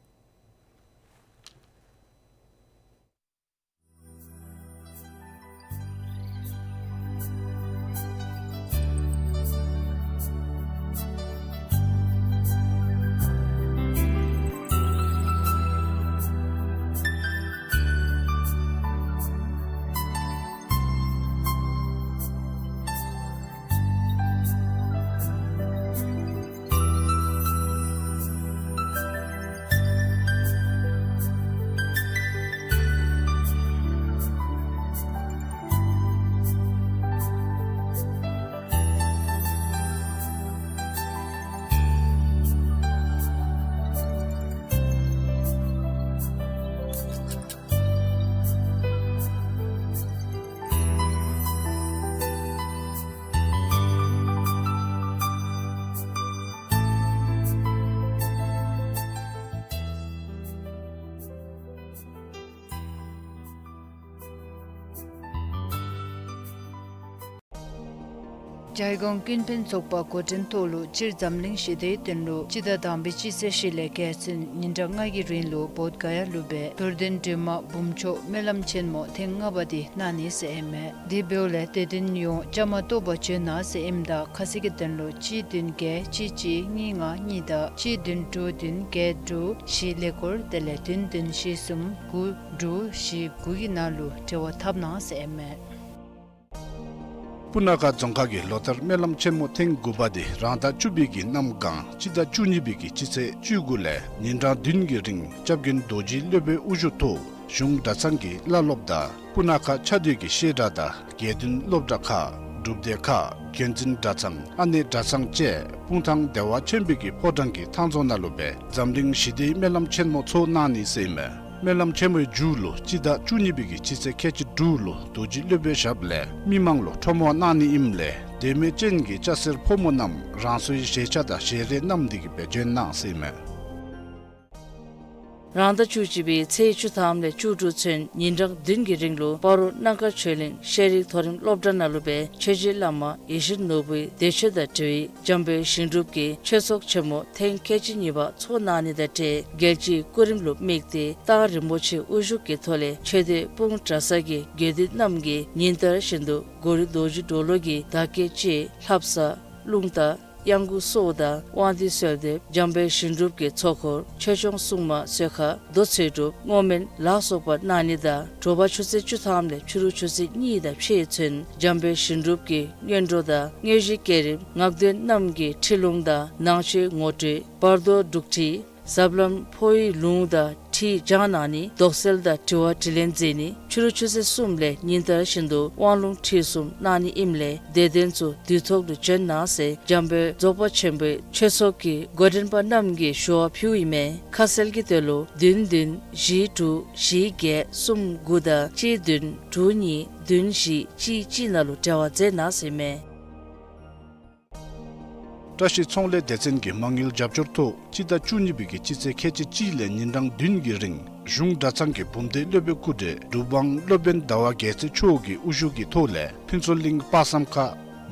རྒྱལ་ཡོངས་ཀུན་ཕན་ཚོགས་པ་འགོ་འདྲེན་ཐོག་ལུ་སྤྱིར་འཛམ་གླིང་ཞི་བདེའི་དོན་ལུ་སྤྱི་ཟླ་དང་པའི་སྤྱི་ཚེས་བཞི་ལས་བརྒྱད་ཚུན་ཉིན་གྲངས་ལྔ་གི་རིང་ལུ་བོདྷ་ག་ཡ་ལུ་སྦེ་རྡོར་གདན་སྒྲོལ་མ་འབུམ་མཆོག་སྨོན་ལམ་ཆེན་མོ་ཐེངས་ལྔ་པ་འདི་གནང་ནི་ཟེར་ཨིན་མས། དེ་འབདཝ་ལས་དད་ལྡན་ཡོངས་བཅའ་མར་གཏོགས་པར་བྱོན་གནང་ཟེར་ཨིནམ་ད་ཁ་གསལ་གྱི་དོན་ལུ་གཅིག་བདུན་བརྒྱད་གཅིག་གཅིག་གཉིས་ལྔ་གཉིས་དང་གཅིག་བདུན་དྲུག་བདུན་བརྒྱད་དྲུག་བཞི་ཀླད་ཀོར་དེ་ལས་བདུན་བདུན་བཞི་གསུམ་དགུ་དྲུག་བཞི་དགུ་གི་ནང་ལུ་འབྲེལ་བ་འཐབ་གནང་ཟེར་ཨིན་མས། སྤུ་ན་ཁ་རྫོང་ཁག་གི་ལོ་ལྟར་སྨོན་ལམ་ཆེན་མོ་ཐེངས་དགུ་པ་འདི་རང་ཟླ་བཅུ་པའི་གི་གནམ་གང་སྤྱི་ཟླ་བཅུ་གཉིས་པའི་གི་སྤྱི་ཚེས་བཅུ་དགུ་ལས་ཉིན་གྲངས་བདུན་གྱི་རིང་སྐྱབས་མགོན་རྡོ་རྗེ་སློབ་དཔོན་དབུ་བཞུགས་ཐོག་གཞུང་གྲྭ་ཚང་གི་བླ་སློབ་དང་སྤུ་ན་ཁ་ཆ་སྡོད་ཀྱི་བཤད་གྲྭ་དང་དགེ་འདུན་སློབ་གྲྭ་ཁག་སྒྲུབ་སྡེ་ཁག་འགན་འཛིན་གྲྭ་ཚང་ཨ་ནེ་གྲྭ་ཚང་བཅས་སྤུངས་ཐང་བདེ་བ་ཆེན་པོའི་གི་ཕོ་བྲང་གི་ཐང་རྫོང་ནང་ལུ་སྦེ་འཛམ་གླིང་ཞི་བདེའི་སྨོན་ལམ་ཆེན་མོ་ཚོགས་གནང་ནི་ཟེར་ཨིན་མས། སྨོན་ལམ་ཆེན་མོའི་མཇུག་ལུ་སྤྱི་ཟླ་བཅུ་གཉིས་པའི་གི་སྤྱི་ཚེས་ཁལ་གཅིག་དྲུག་ལུ་རྡོ་རྗེ་སློབ་དཔོན་ཞབས་ལས་མི་མང་ལུ་ཁྲོམ་དབང་གནང་ནི་ཨིནམ་ལས་དད་མོས་ཅན་གྱི་སྐྱ་སེར་ཕོ་མོ་རྣམས་རང་སོའི་བཞེས་ཆ་དང་བཞེས་རས་བསྣམས་ཏེ་གི་སྦེ་བྱོན་གནང་ཟེར་ཨིན་མས། རང་ཟླ་བཅུ་གཅིག་པའི་ཚེས་བཅུ་ཐམ་ལས་བཅུ་དྲུག་ཚུན་ཉིན་གྲངས་བདུན་གྱི་རིང་ལུ་སྤ་རོ་སྣ་དཀར་ཆོས་གླིང་ཤེས་རིག་མཐོ་རིམ་སློབ་གྲྭ་ནང་ལུ་སྦེ་ཆོས་རྗེ་བླ་མ་ཡེ་ཤེས་ནོར་བུའི་འདས་མཆོད་དང་འབྲེལ་བའི་འཇམ་དཔལ་ཞིང་སྒྲུབ་ཀྱི་ཆོས་ཚོགས་ཆེན་མོ་ཐེངས་ཁལ་གཅིག་གཉིས་པ་ཚོགས་གནང་ནི་དང་འབྲེལ་རྒྱལ་སྤྱིའི་སྐུ་རིམ་ལུ་དམིགས་ཏེ་རྟག་རིན་པོ་ཆེ་དབུ་བཞུགས་ཀྱི་ཐོག་ལས་ཆོས་སྡེ་སྤུངས་གྲྭ་ཚང་གི་དགེ་འདུན་རྣམས་ཀྱིས་ཉིན་ལྟར་བཞིན་དུ་གོ་རི་རྡོ་རྗེ་གྲོ་ལོད་ཀྱི་བདག་བསྐྱེད་ཅིག་ལྷ་བསངས་རླུང་རྟ་གཡང་འགུགས་སོགས་དང་དབང་འདུས་གསོལ་འདེབས་འཇམ་དཔལ་ཞིང་སྒྲུབ་ཀྱི་ཚོགས་འཁོར་ཆོས་སྐྱོང་སྲུང་མ་གསོལ་ཁ་མདོ་ཚེ་སྒྲུབ་བསྔོ་སྨོན་ལ་སོགས་པ་གནང་ནི་དང་དྲོ་པ་ཆུ་ཚོད་བཅུ་ཐམ་ལས་ཕྱི་རུ་ཆུ་ཚོད་གཉིས་དང་ཕྱེད་ཚུན་འཇམ་དཔལ་ཞིང་སྒྲུབ་ཀྱི་སྔོན་འགྲོ་དང་དངོས་གཞི་བསྐྱེད་རིམ་ངག་འདོན་རྣམས་ཀྱི་ཁྲིད་ལུང་དང་ནང་ཆོས་ངོ་སྤྲོད་བར་དོ་སྒྲུག་ཁྲིད་ཟབ་ལམ་འཕོ་བའི་ལུང་དང་ཁྲིད་སྦྱང་གནང་ནི་དོགས་སེལ་དང་དྲི་བ་དྲིས་ལན་མཛད་ནི་ཕྱི་རུ་ཆུ་ཚོད་གསུམ་ལས་ཉིན་ལྟར་བཞིན་དུ་དབང་ལུང་ཁྲིད་གསུམ་གནང་ནི་ཨིནམ་ལས་དད་ལྡན་ཚུ་དུས་ཐོག་ཏུ་བྱོན་གནང་ཟེར་འཇམ་དཔལ་རྫོགས་པ་ཆེན་པོའི་ཆོས་ཚོགས་ཀྱི་འགོ་འདྲེན་པ་རྣམས་ཀྱིས་ཞུ་བ་ཕུལཝ་ཨིན་མས། ཁ་གསལ་གྱི་དོན་ལུ་བདུན་བདུན་བཞི་དྲུག་བཞི་བརྒྱད་གསུམ་དགུ་དང་གཅིག་བདུན་དྲུག་གཉིས་བདུན་བཞི་གཅིག་གཅིག་ནང་ལུ་འབྲེལ་བ་མཛད་གནང་ཟེར་ཨིན་མས། བཀྲ་ཤིས་ཚོང་ལས་སྡེ་ཚན་གྱི་མ་དངུལ་རྒྱབ་སྐྱོར་ཐོག་སྤྱི་ཟླ་བཅུ་གཉིས་པའི་གི་སྤྱི་ཚེས་ཁལ་གཅིག་གཅིག་ལས་ཉིན་གྲངས་བདུན་གྱི་རིང་གཞུང་གྲྭ་ཚང་གི་བུམ་སྡེ་སློབ་དཔོན་སྐུ་བགྲེས་གྲུབ་དབང་སློབ་དཔོན་ཟླ་བ་རྒྱལ་མཚན་མཆོག་གི་དབུ་བཞུགས་ཀྱི་ཐོག་ལས་ཕུན་ཚོགས་གླིང་དཔག་བསམ་ཁ་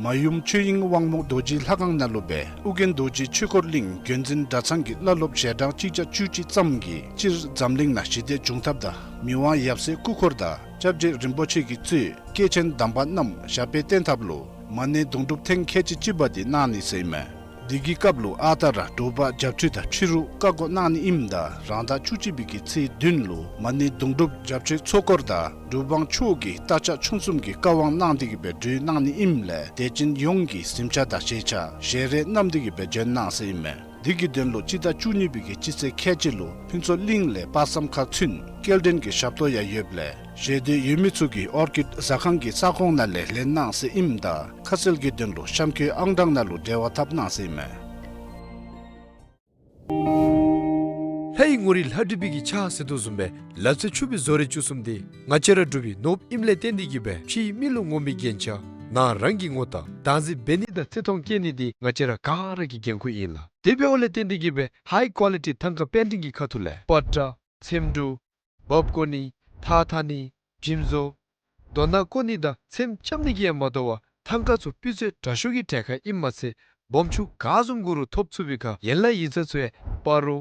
མ་ཡུམ་ཆོས་དབྱིངས་དབང་མོ་རྡོ་རྗེ་ལྷ་ཁང་ནང་ལུ་སྦེ་ཨོ་རྒྱན་རྡོ་རྗེ་ཆོས་འཁོར་གླིང་འགན་འཛིན་གྲྭ་ཚང་གི་བླ་སློབ་ཞལ་གྲངས་གཅིག་བརྒྱ་བཅུ་གཅིག་ཙམ་གྱིས་སྤྱིར་འཛམ་གླིང་ནང་ཞི་བདེ་འབྱུང་ཐབས་དང་མི་དབང་ཡབ་སྲས་སྐུ་འཁོར་དང་སྐྱབས་རྗེ་རིན་པོ་ཆེ་གིས་གཙོས་སྐྱེས་ཆེན་དམ་པ་རྣམས་ཞབས་པད་བརྟན་ཐབས་ལུ་ མ་ཎི་དུང་སྒྲུབ་ཐེངས་ཁལ་གཅིག་གཅིག་པ་དེ་གནང་ནི་ཟེར་ཨིན་མས། དེ་གི་སྐབས་ལུ་ཨ་རྟག་ར་དྲོ་པ་བརྒྱད་ཅུ་དང་ཕྱི་རུ་བཀའ་བསྒོ་གནང་ནི་ཨིནམ་ད་རང་ཟླ་བཅུ་གཅིག་པའི་གི་ཚེས་བདུན་ལུ་མ་ཎི་དུང་སྒྲུབ་བརྒྱད་ཅུའི་ཚོགས་འཁོར་དང་གྲུབ་དབང་མཆོག་གིས་རྟ་ཕྱག་མཆོག་གསུམ་གྱི་བཀའ་དབང་གནང་སྟེ་གི་སྦེ་གྲོལ་གནང་ནི་ཨིནམ་ལས་དད་ཅན་ཡོངས་ཀྱིས་གཟིམ་ཆས་དང་བཞེས་ཆས་ཞལ་རས་བསྣམས་ཏེ་གི་སྦེ་བྱོན་གནང་ཟེར་ཨིན་མས། དེ་གི་དོན་ལུ་སྤྱི་ཟླ་བཅུ་གཉིས་པའི་གི་སྤྱི་ཚེས་ཁལ་གཅིག་ལུ་ཕུན་ཚོགས་གླིང་ལས་དཔག་བསམ་ཁ་ཚུན་སྐྱེལ་འདྲེན་གྱི་ཞབས་ཏོག་ཡང་ཡོདཔ་ལས་ཞེ་འདོད་ཡོད་མི་ཚུ་གིས་ཨོར་ཀིཌ་ཟ་ཁང་གི་ས་ཁོངས་ནང་ལས་ལེན་གནང་ཟེར་ཨིནམ་ད་ཁ་གསལ་གྱི་དོན་ལུ་གཤམ་འཁོད་ཨང་གྲངས་ནང་ལུ་འབྲེལ་བ་འཐབ་གནང་ཟེར་ཨིན་མས། ལྷའི་ངོ་རིས་ལྷ་བྲིས་པའི་གི་ཕྱག་ཟེར་དོ་བཟུམ་སྦེ་ལ་རྩེ་ཆུ་སྦིས་བཟོ་རིག་བཅུ་གསུམ་འདི་ང་བཅས་ར་འབྲུག་པའི་ནོར་བུ་ཨིནམ་ལས་བརྟེན་ཏེ་གི་སྦེ་ཕྱིའི་མི་ལུ་ངོམ་པའི་རྒྱན་ཆ་ནང་རང་གི་ངོ་རྟགས་བདག་འཛིན་འབད་ནི་དང་བརྩི་མཐོང་བསྐྱེད་ནི་འདི་ང་བཅས་ར་ག་ར་གི་འགན་ཁུར་ཨིན་ལགས། དེ་འབདཝ་ལས་བརྟེན་ཏེ་གི་སྦེ་ཧའི་ཀོ་ལི་ཊི་ཐང་ཀ་པེན་ཊིང་གི་ཁ་ཐུག་ལས་པ་ཏྲ་ཚེམ་དྲུབ་འབག་བརྐོ་ནི་ཐགས་འཐག་ནི་འཇིམ་བཟོ་རྡོ་ནང་བརྐོ་ནི་དང་ཚེམ་རྐྱབ་ནི་གིས་ཡང་མ་དོ་བར་ཐང་ཀ་ཚུ་སྤུས་ཚད་དྲག་ཤོས་ཀྱི་གྲལ་ཁར་ཨིནམ་མ་ཚད་སྦོམ་ཆུང་ག་བཟུམ་དགོ་རུང་ཐོབ་ཚུགས་པའི་ཁར་ཡན་ལག་ཡིག་ཚང་ཚུ་ཡང་སྤ་རོ་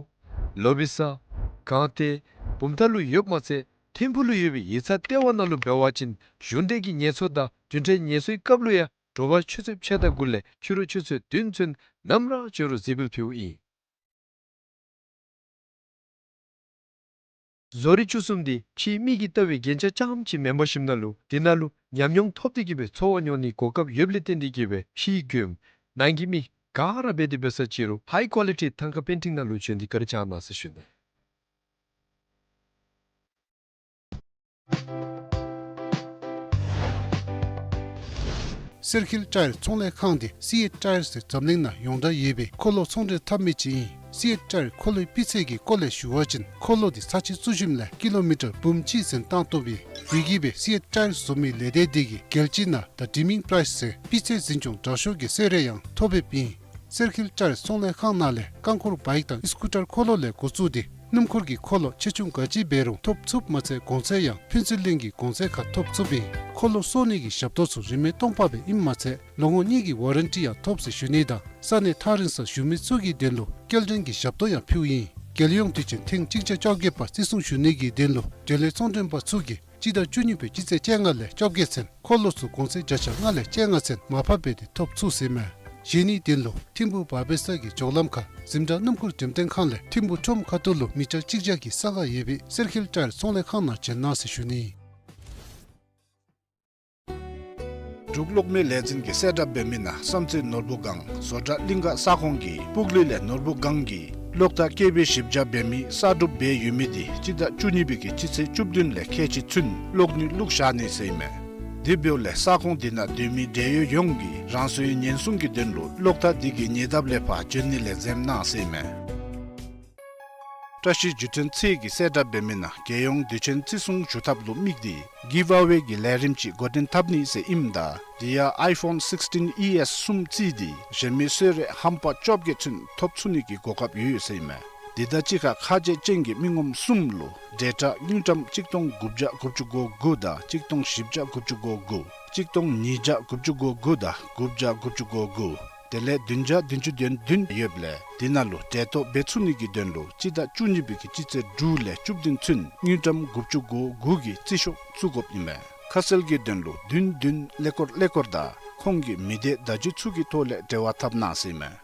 ལོ་བི་ས་སྒང་སྟེང་བུམ་ཐང་ལུ་ཡོདཔ་མ་ཚད་ཐིམ་ཕུག་ལུ་ཡོད་པའི་ཡིག་ཚང་ལྟེ་བ་ནང་ལུ་འབད་བ་ཅིན་གཞུང་འབྲེལ་གྱི་ངལ་གསོ་དང་རྒྱུན་འབྲེལ་ངལ་གསོའི་སྐབས་ལུ་ཡང་དྲོ་པ་ཆུ་ཚོད་ཕྱེད་དང་དགུ་ལས་ཕྱི་རུ་ཆུ་ཚོད་བདུན་ཚུན་ནམ་ར་བྱོན་རུང་གཟིགས་འབུལ་ཕུལཝ་ཨིན། བཟོ་རིག་བཅུ་གསུམ་འདི་ཕྱིའི་མིག་གིས་བལྟ་བའི་རྒྱན་ཆ་རྐྱངམ་ཅིག་མེན་པར་ཞིནམ་ལས་དེ་ནང་ལུ་ཉམས་མྱོང་ཐོབ་སྟེ་གི་སྦེ་འཚོ་བ་མྱོང་ནིའི་གོ་སྐབས་ཡོདཔ་ལས་བརྟེན་ཏེ་གི་སྦེ་ཕྱིའི་མགྱོནམ་ནང་གི་མི་ག་ར་འབད་དེ་འབད་ས་ཅིག་རུང་ཧའི་ཀོ་ལི་ཊི་ཐང་ཀ་པེན་ཊིང་ནང་ལུ་བྱོན་ཏེ་བཀའ་དྲིན་བསྐྱང་གནང་ཟེར་ཞུ་ནི། སེར་ཁེལ་ཊ་ཡར་ཚོང་ལས་ཁང་འདི་སི་ཨེཊ་ཊ་ཡར་ཟེར་འཛམ་གླིང་ནང་ཡོངས་གྲགས་ཡོད་པའི་འཁོར་ལོ་ཚོང་འདྲེན་འཐབ་མི་ཅིག་ཨིན། སི་ཨེཊ་ཊ་ཡར་འཁོར་ལོའི་སྤུས་ཚད་ཀྱི་སྐོར་ལས་ཞུ་བ་ཅིན་འཁོར་ལོ་འདི་ས་ཆ་བཙུགས་ཞིནམ་ལས་ཀི་ལོ་མི་ཊར་འབུམ་གཅིག་ཟིན་བཏང་བཏུབ་ཨིན། དེ་གིས་སྦེ་སི་ཨེཊ་ཊ་ཡར་བཟོ་མི་ལས་སྡེ་འདི་གིས་རྒྱལ་སྤྱི་ནང་ད་ཌིམ་མིང་པ་རའིསི་ཟེར་སྤུས་ཚད་འཛིན་སྐྱོང་དྲག་ཤོས་ཀྱི་གསོལ་རས་ཡང་ཐོབ་ཡོདཔ་ཨིན། སེར་ཁེལ་ཊ་ཡར་ཚོང་ལས་ཁང་ནང་ལས་རྐང་འཁོར་བའིཀ་དང་སི་ཀུ་ཊར་འཁོར་ལོ་ལས་འགོ་བཙུགས་ཏེ་སྣུམ་འཁོར་གྱི་འཁོར་ལོ་ཆེ་ཆུང་ག་ཅི་འབད་རུང་ཐོབ་ཚུགསཔ་མ་ཚད་གོང་ཚད་ཡང་ཕུན་ཚོགས་གླིང་གི་གོང་ཚད་ཁར་ཐོབ་ཚུགསཔ་ཨིན། འཁོར་ལོ་གསོ་ནི་གི་ཞབས་ཏོག་ཚུ་རིན་མེད་སྟོང་པ་སྦེ་ཨིནམ་མ་ཚད་ལོ་ངོ་གཉིས་ཀྱི་ཝ་རན་ཊི་ཡང་ཐོབ་ཟེར་ཞུ་ནི་དང་ས་གནས་ཐག་རིང་སར་བཞུགས་མི་ཚུ་གི་དོན་ལུ་སྐྱེལ་འདྲེན་གྱི་ཞབས་ཏོག་ཡང་ཕུལཝ་ཨིན། རྒྱལ་ཡོངས་དུས་ཆེན་ཐེངས་གཅིག་བརྒྱ་བཅོ་བརྒྱད་པ་བརྩི་སྲུང་ཞུ་ནི་གི་དོན་ལུ་འབྲེལ་ཡོད་ཚོང་འདྲེན་པ་ཚུ་གིས་སྤྱི་ཟླ་བཅུ་གཉིས་པའི་སྤྱི་ཚེས་བཅོ་ལྔ་ལས་བཅོ་བརྒྱད་ཚུན་འཁོར་ལོ་ཚུ་གོང་ཚད་བརྒྱ་ཆ་ལྔ་ལས་བཅོ་ལྔ་ཚུན་མར་ཕབ་འབད་དེ་ཐོབ་ཚུགས་ཟེར་ཨིན་མས། གཞན་ནི་དོན་ལུ་ཐིམ་ཕུག་བར་པེ་ས་གི་ཇོ་ལམ་ཁ་འཛིན་གྲྭ་སྣུམ་འཁོར་འགྲེམས་སྟོན་ཁང་ལས་ཐིམ་ཕུག་ཁྲོམ་ཁ་ཐུག་ལུ་མི་ཊར་གཅིག་བརྒྱ་གི་ས་ཁར་ཡོད་པའི་སེར་ཁེལ་ཊ་ཡར་ཚོང་ལས་ཁང་ནང་བྱོན་གནང་ཟེར་ཞུ་ནི། འབྲུག་གློག་མེ་ལས་འཛིན་གྱིས་གསལ་བསྒྲགས་འབད་མི་ནང་བསམ་རྩེ་ནོར་བུ་སྒང་བཟོ་གྲྭ་གླིང་ག་ས་ཁོངས་ཀྱི་སྤུག་ལི་ལས་ནོར་བུ་སྒང་གི་གློག་ཐག་ཀེ་བི་བཞི་བརྒྱ་འབད་མི་གསར་སྒྲུབ་འབད་ཡོད་མི་འདི་སྤྱི་ཟླ་བཅུ་གཉིས་པའི་གི་སྤྱི་ཚེས་བཅུ་བདུན་ལས་ཁལ་གཅིག་ཚུན་གློག་ནུས་བླུགས་བཞག་ནི་ཟེར་ཨིན་མས། དེ་འབདཝ་ལས་ས་ཁོངས་འདི་ནང་སྡོད་མི་འབྲེལ་ཡོད་ཡོངས་ཀྱིས་རང་སོའི་ཉེན་སྲུང་གི་དོན་ལུ་གློག་ཐག་འདི་གི་ཉེ་འདབས་ལས་ཕར་བྱོན་ནི་ལས་འཛེམ་གནང་ཟེར་ཨིན་མས། བཀྲ་ཤིས་བརྒྱུད་འཕྲིན་ཚད་ཀྱིས་གསལ་བསྒྲགས་འབད་མི་ནང་རྒྱལ་ཡོངས་དུས་ཆེན་བརྩི་སྲུང་ཞུ་ཐབས་ལུ་དམིགས་ཏེ་གིབ་ཨ་ཝེ་གི་ལས་རིམ་ཅིག་འགོ་འདྲེན་འཐབ་ནི་ཟེར་ཨིནམ་ད་དེ་ཡང་ཨའི་ཕོན་སིགསི་ཊིན་ཨི་ཨེསི་གསུམ་བརྩིས་ཏེ་གཞན་མི་གསོལ་རས་ཧམ་པ་བཅོ་བརྒྱད་ཚུན་ཐོབ་ཚུགས་ནི་གི་གོ་སྐབས་ཡོད་ཟེར་ཨིན་མས། དེ་དང་གཅིག་ཁར་ཁ་རྗེ་ཅན་གྱི་མི་ངོམ་གསུམ་ལུ་འབྲེལ་ཐག་དངུལ་ཀྲམ་གཅིག་སྟོང་དགུ་བརྒྱ་དགུ་བཅུ་གོ་དགུ་དང་གཅིག་སྟོང་བཞི་བརྒྱ་དགུ་བཅུ་གོ་དགུ་གཅིག་སྟོང་ཉིས་བརྒྱ་དགུ་བཅུ་གོ་དགུ་དང་དགུ་བརྒྱ་དགུ་བཅུ་གོ་དགུ་དེ་ལས་བདུན་བརྒྱ་བདུན་ཅུ་དོན་བདུན་ཡོདཔ་ལས་དེ་ནང་ལུ་འབྲེལ་གཏོགས་འབད་ཚུགས་ནི་གི་དོན་ལུ་སྤྱི་ཟླ་བཅུ་གཉིས་པའི་གི་སྤྱི་ཚེས་དྲུག་ལས་བཅུ་བདུན་ཚུན་དངུལ་ཀྲམ་དགུ་བཅུ་གོ་དགུ་གི་རྩིས་ཤོག་བཙུགས་དགོཔ་ཨིན་མས། ཁ་གསལ་གྱི་དོན་ལུ་བདུན་བདུན་ཀླད་ཀོར་ཀླད་ཀོར་དང་ཁོང་གི་མི་སྡེ་བརྡ་བརྒྱུད་ཚུ་གི་ཐོག་ལས་འབྲེལ་བ་འཐབ་གནང་ཟེར་ཨིན་མས།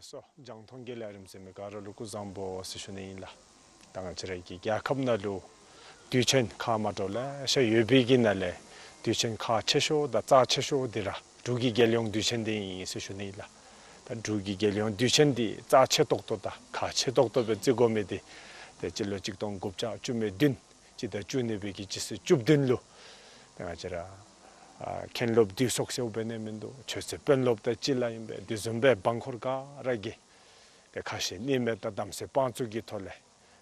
སོ། རྒྱང་མཐོང་གི་ལས་རིམ་གཟིགས་མི་ག་ར་ལུ་སྐུ་གཟུགས་བཟང་པོ་ཟེར་ཞུ་ནི་ཨིན་ལགས། ད་ང་བཅས་ར་གི་རྒྱལ་ཁབ་ནང་ལུ་དུས་ཆེན་ཁག་མ་འདྲཝ་ལེ་ཤ་ཡོད་པའི་གི་ནང་ལས་དུས་ཆེན་ཁག་ཆེ་ཤོས་དང་རྩ་ཆེ་ཤོས་འདི་ར་འབྲུག་གི་རྒྱལ་ཡོངས་དུས་ཆེན་འདི་ཨིན་ཟེར་ཞུ་ནི་ཨིན་ལགས། ད་འབྲུག་གི་རྒྱལ་ཡོངས་དུས་ཆེན་འདི་རྩ་ཆེ་ཏོག་ཏོ་དང་ཁག་ཆེ་ཏོག་ཏོ་སྦེ་བརྩི་དགོ་མི་འདི་ཏེ་སྤྱི་ལོ་གཅིག་སྟོང་དགུ་བརྒྱ་བཅུ་མེད་བདུན་སྤྱི་ཟླ་བཅུ་གཉིས་པའི་གི་སྤྱི་ཚེས་བཅུ་བདུན་ལུ་ཏེ་ང་བཅས་ར་ཨ་མཁན་སློབ་འདུས་ཚོགས་ཟེརཝ་འབད་ནི་མིན་འདུག། ཆོས་སྲིད་དཔོན་སློབ་དང་གཅིག་ལ་ཨིན་པས། དེ་བཟུམ་སྦེ་འབངས་འཁོར་ག་ར་གིས་ཏེ་ཁ་ཞེ་གཉིས་མེད་དང་དམ་ཚིག་དཔང་བཙུགས་ཀྱི་ཐོག་ལས་